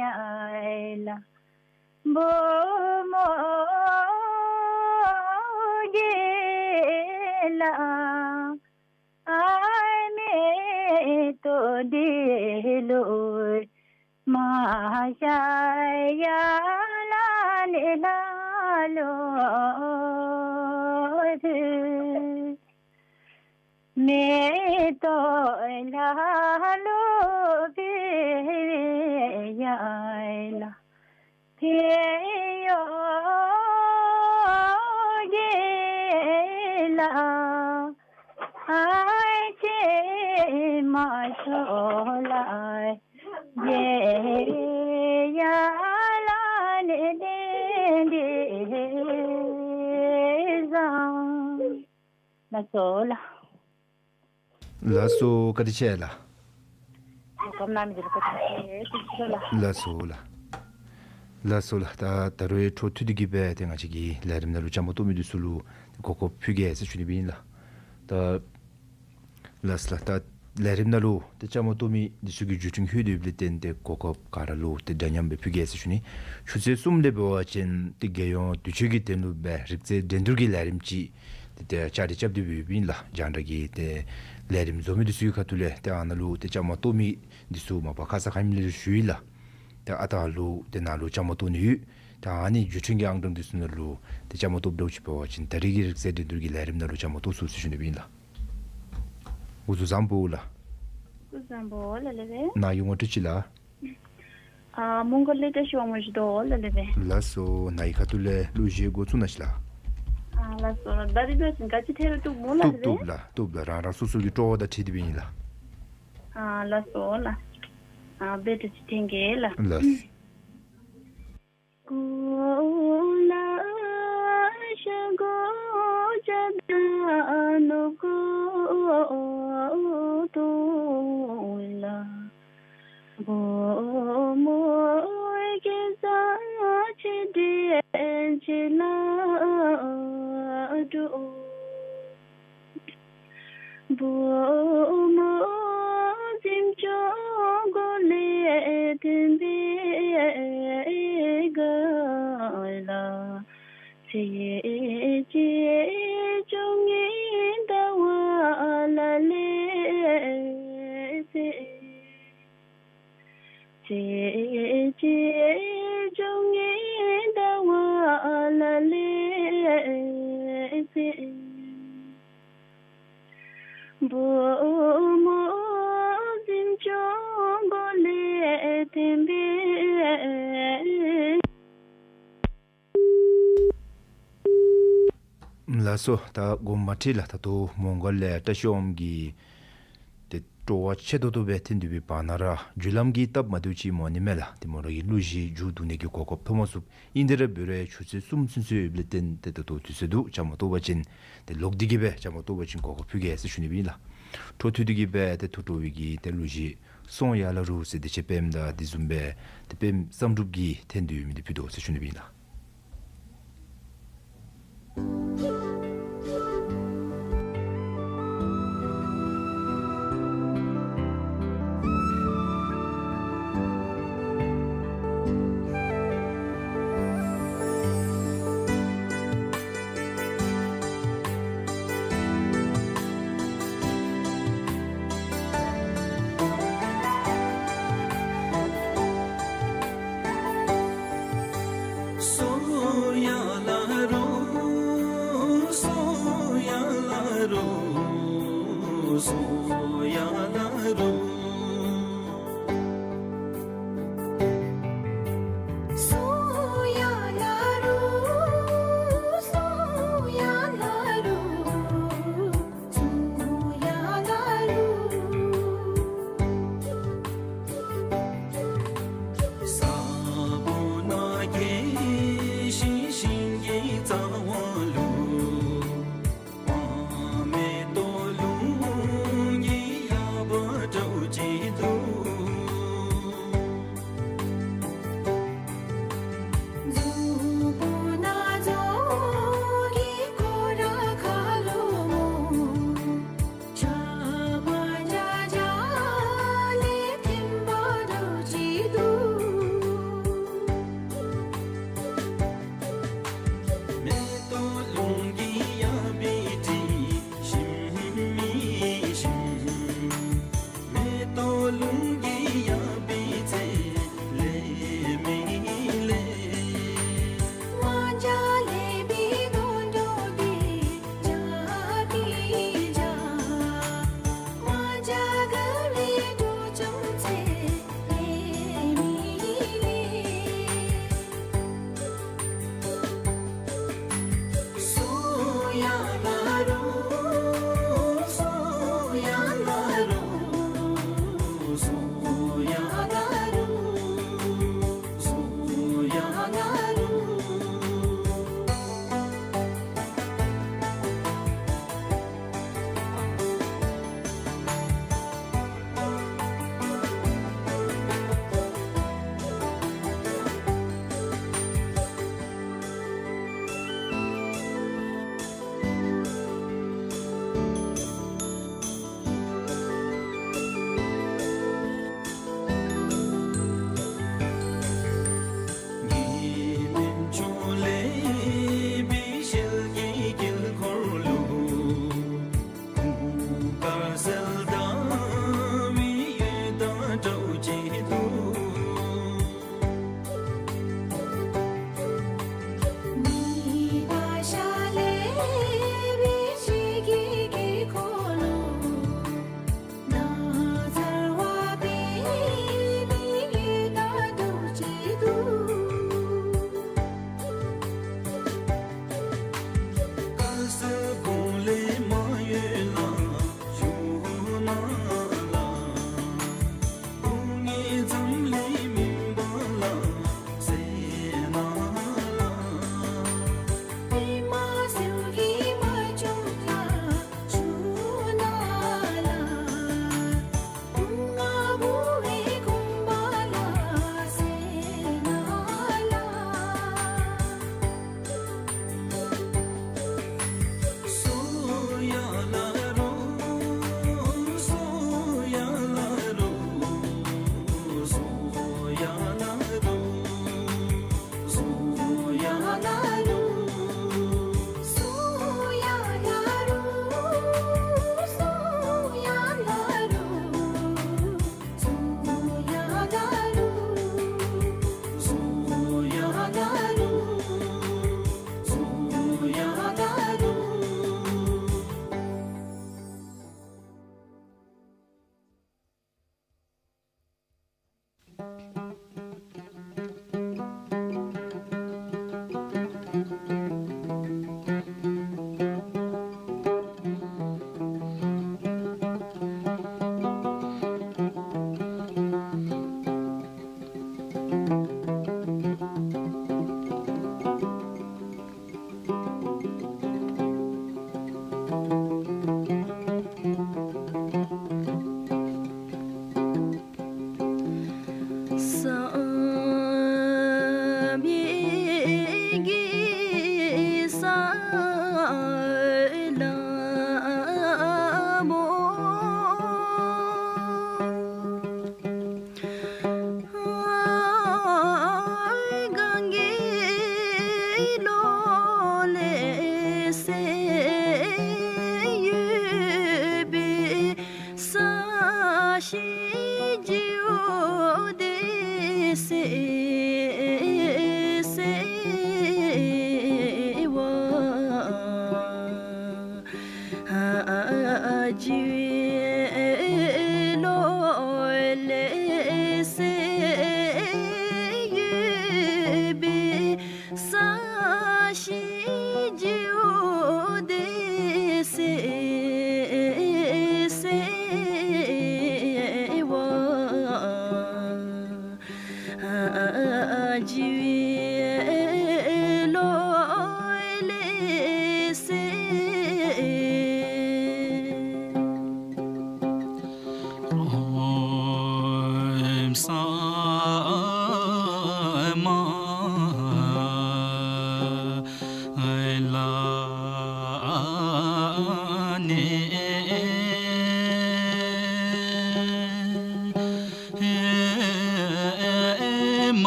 ཡར་ལ། བུམོ་གི་ལ་ཨའི་མེ་ཏོག་འདི་ལུ་མ་ཤར་ཡར་ལ་ནི་ལྷ་ལུ་ཕུལ། མེ་ཏོག་ལྷ་ལུ་ཕུལ། ལགས་སོ་ལགས། ལགས་སོ། བཀའ་དྲིན་ཆེ་ལགས། སྐུ་ཁམས་བཟང་མི་འདི་ལུ་བཀའ་དྲིན་ཆེ་ལགས། ལགས་སོ་ལགས། ལགས་སོ་ལགས། ད་ད་རུང་འཕྲོ་མཐུད་དེ་གི་སྦེ་ཏེ་ང་བཅས་ཀྱི་ལས་རིམ་ནང་ལུ་བཅའ་མར་གཏོགས་མི་འདི་ཚུ་ལུ་གོ་སྐབས་ཕུལ་གེ་ཟེར་ཞུ་ནི་སྦེ་ཨིན་ལགས། ད་ལགས་སོ་ལགས། ད་ལས་རིམ་ནང་ལུ་ཏེ་བཅའ་མར་གཏོགས་མི་འདི་ཚུ་གི་བརྒྱུད་འཕྲིན་ལྷོད་དེ་ཡོདཔ་ལས་བརྟེན་ཏེ་གོ་སྐབས་ག་ར་ལུ་ཏེ་འདྲ་མཉམ་སྦེ་ཕུལ་གེ་ཟེར་ཞུ་ནི། ཆུ་ཚོད་གསུམ་ལས་འབད་བ་ཅིན་ཏེ་རྒྱལ་ཡོངས་དུས་ཆེན་གྱི་དོན་ལུ་སྦེ་རིག་རྩལ་འགྲན་བསྡུར་གྱི་ལས་རིམ་ཅིག་ཏེ་ཏེ་བཅའ་སྒྲིག་རྐྱབ་སྟེ་སྦེ་ཡོདཔ་ཨིན་ལགས། རྒྱང་བསྒྲགས་ཀྱི་ཏེ་ལས་རིམ་བཟོ་མི་འདི་ཚུ་གི་ཁ་ཐུག་ལས། ཏེ་ཨ་ནཱ་ལུ་ཏེ་བཅའ་མར་གཏོགས་མི་འདི་ཚུ་མ་པ་ཁ་ཙ་ཁ་ཉིནམ་ལས་ཞུ་ཡི་ལགས། ཏེ་ཨ་རྟག་ལུ་ཏེ་ནཱ་ལུ་བཅའ་མར་གཏོགས་ནི་ཡོད། ཏེ་ཨ་ནི་བརྒྱུད་འཕྲིན་གྱི་ཨང་གྲངས་འདི་ཚུ་ནང་ལུ་ཏེ་བཅའ་མར་གཏོགསཔ་འདྲཝ་ཅིག་འབད་བ་ཅིན་ད་རིས་ཀྱི་རིག་རྩལ་འགྲན་བསྡུར་གྱི་ལས་རིམ་ནང་ལུ་བཅའ་མར་གཏོགས་ཚུགས་ཟེར་ཞུ་ནི་སྦེ་ཨིན་ལགས། སྐུ་གཟུགས་བཟང་པོ་ལགས། སྐུ་གཟུགས་བཟང་པོ་ལགས་ལས་སྦེ། ནཱ་གི་ངོ་སྤྲོད་ཅིག་ལགས། ཨ་མོང་སྒར་ལས་བཀྲ་ཤིས་དབང་མོ་ཟེར་དོ་ལགས་ལས་སྦེ། ལགས་སོ། ནཱ་གི་ཁ་ཐུག་ལས་གླུ་གཞས་འགོ་བཙུགས་གནང་ཤིག་ལགས། ཨ་ལགས་སོ་ལགས། ད་རིས་འབད་བ་ཅིན་ག་ཅི་ཐལ་རུང་བཏུབ་སྨོ་ལགས་ལས་སྦེ། བཏུབ་བཏུབ་ལགས། བཏུབ་ལགས། རང་རང་སོ་སོ་གི་སྤྲོ་བ་དང་འཁྲིལ་ཏེ་སྦེ་ཨིན་ལགས། ཨ་ལགས་སོ་ལགས། ཨ་འབད་བ་ཅིན་ཐོན་གེ་ལགས། ལགས། ལགས་སོ། ད་དགོངསམ་མ་ཁྲེལ་ལགས། ད་ལྟོ་མོང་སྒར་ལས་བཀྲ་ཤིས་དབང་མོ་གིས་ཏེ་སྤྲོ་བ་ཆེ་ཏོག་ཏོ་སྦེ་ཐོན་ཏེ་སྦེ་བར་ན་ར་བརྒྱུད་ལམ་གྱི་སྟབས་མ་བདེཝ་ཅིག་སྨོ་ནི་མས་ལགས། ཏེ་མོ་ར་གི་གླུ་གཞས་མཇུག་བསྡུ་ནི་གི་གོ་སྐབས་ཐོབ་མ་ཚུགས། ཨིན་དེ་ར་འབད་རུང་ཆུ་ཚོད་གསུམ་ཚུན་ཚོད་ཡོདཔ་ལས་བརྟེན་ཏེ་ད་ལྟོ་དུས་ཚོད་འདུག། བཅའ་མར་གཏོགས་པ་ཅིན་ཏེ་ལོག་སྟེ་གི་སྦེ་བཅའ་མར་གཏོགས་པ་ཅིན་གོ་སྐབས་ཕུལ་གེ་ཟེར་ཞུ་ནི་སྦེ་ཨིན་ལགས། འཕྲོ་མཐུད་དེ་གི་སྦེ་ཏེ་ཐུགས་སྤྲོ་བའི་གི་ཏེ་གླུ་གཞས་སོང་ཡར་ལ་རུ་ཟེར་དེ་ཅིག་དཔེམ་དང་དེ་བཟུམ་སྦེ་ཏེ་དཔེམ་བསམ་གྲུབ་ཀྱིས་འཐེན་ཏེ་ཡོད་མི་འདི་ཕུལ་དོ་ཟེར་ཞུ་ནི་སྦེ་ཨིན་ལགས།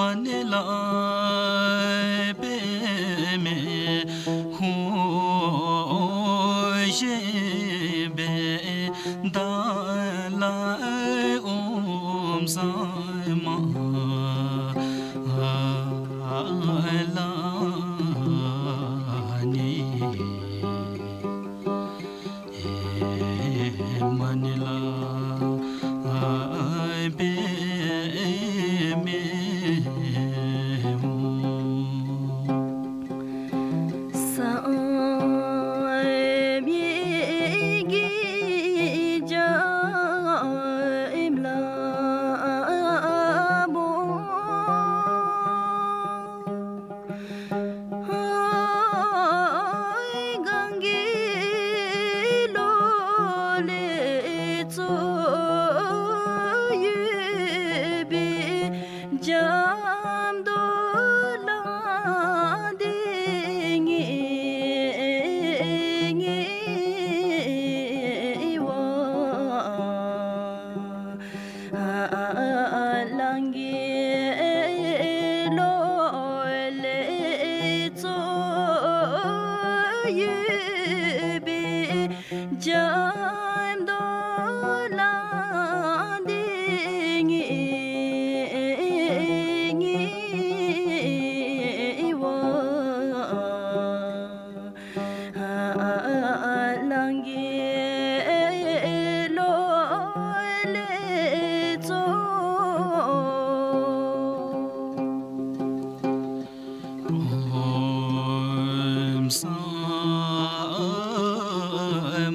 ཨ་ནི་ལ་པདྨའི་ཧཱུྃ་ཞེས་པའི་བདག་ལ་ཨོཾ་སཾ་མ་ལ་ནི། ཨེ་མ་ཎི་ལ་པདྨའི་ཧཱུྃ། ས་མེད་ཀྱི་ལྕམ་ལ་མོ། གང་གི་ལོ་ལས་ཚོགས་ཡོད་པའི་ལྕམ་དུ་ལ་འདི་ངེས་ངེས་བ། ལང་གི་ལོ་ལས་ཚོགས་ཡོད་པའི་ལྕམ་དུ་ལ་འདི་ངེས་ངེས་བ། ལང་གི་ལོ་ལས་ཚོགས་ཨོཾ་སཾ་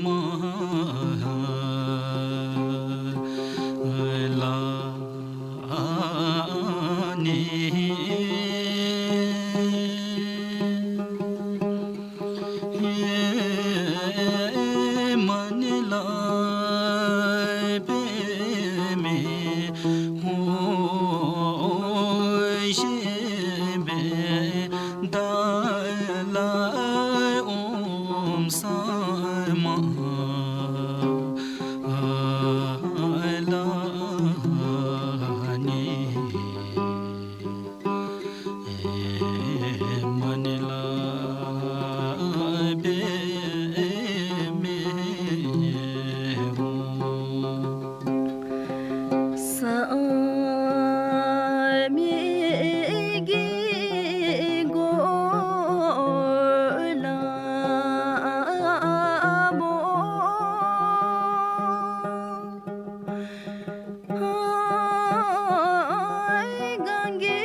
མ་ལ་ནི། ཨེ་མ་ཎི་ལ་པདྨའི་ཧཱུྃ་ཞེས་པའི་བདག་ལ་ཨོཾ་སཾ་མ་ལ་ནི། ཨེ་མ་ཎི་ལ་པདྨའི་ཧཱུྃ། ས་མེད་ཀྱི་གོ་ལ་མོ། གང་གི་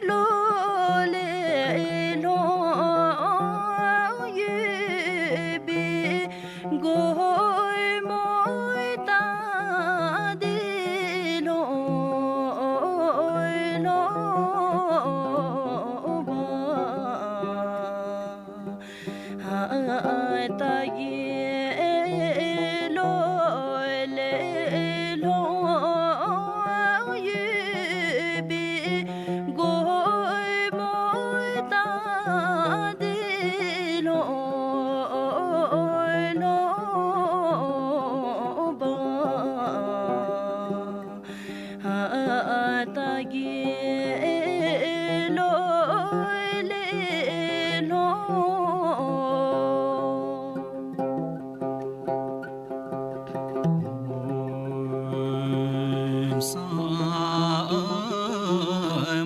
ལོ་ལས་ལྷོང་ཡོད་པའི་སྒོ་མོ་ད་འདི་ལྷོང་ལྷོང་བ། ད་གི་ལོ་ལས་ལྷོང་ཡོད་པའི་སྒོ་མོ་ད་འདི་ལྷོང་ལྷོང་བ། ད་གི་ལོ་ལས་ལྷོང་སཾ་མ་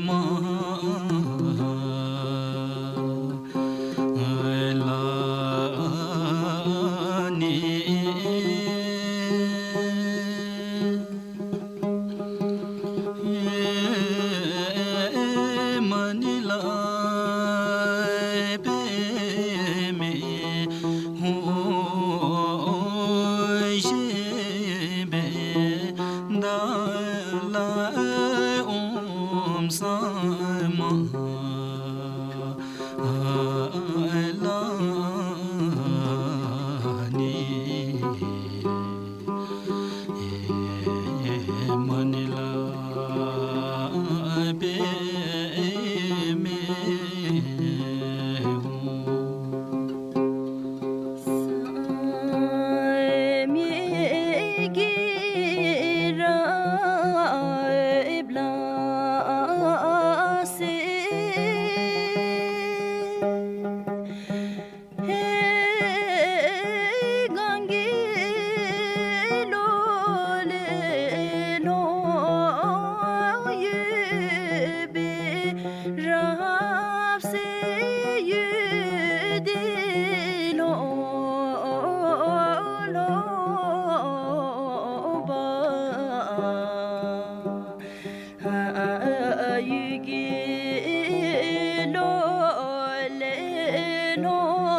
ལ་ནི། ཨེ་མ་ཎི་ལ་པདྨའི་ཧཱུྃ་ཞེས་པའི་བདག་ལ་ཨོཾ་སཾ་མ་ལ་ནི། ཨེ་མ་ཎི་ལ་པདྨའི་ཧཱུྃ། ས་མེད་ཀྱི་རབ་ལ་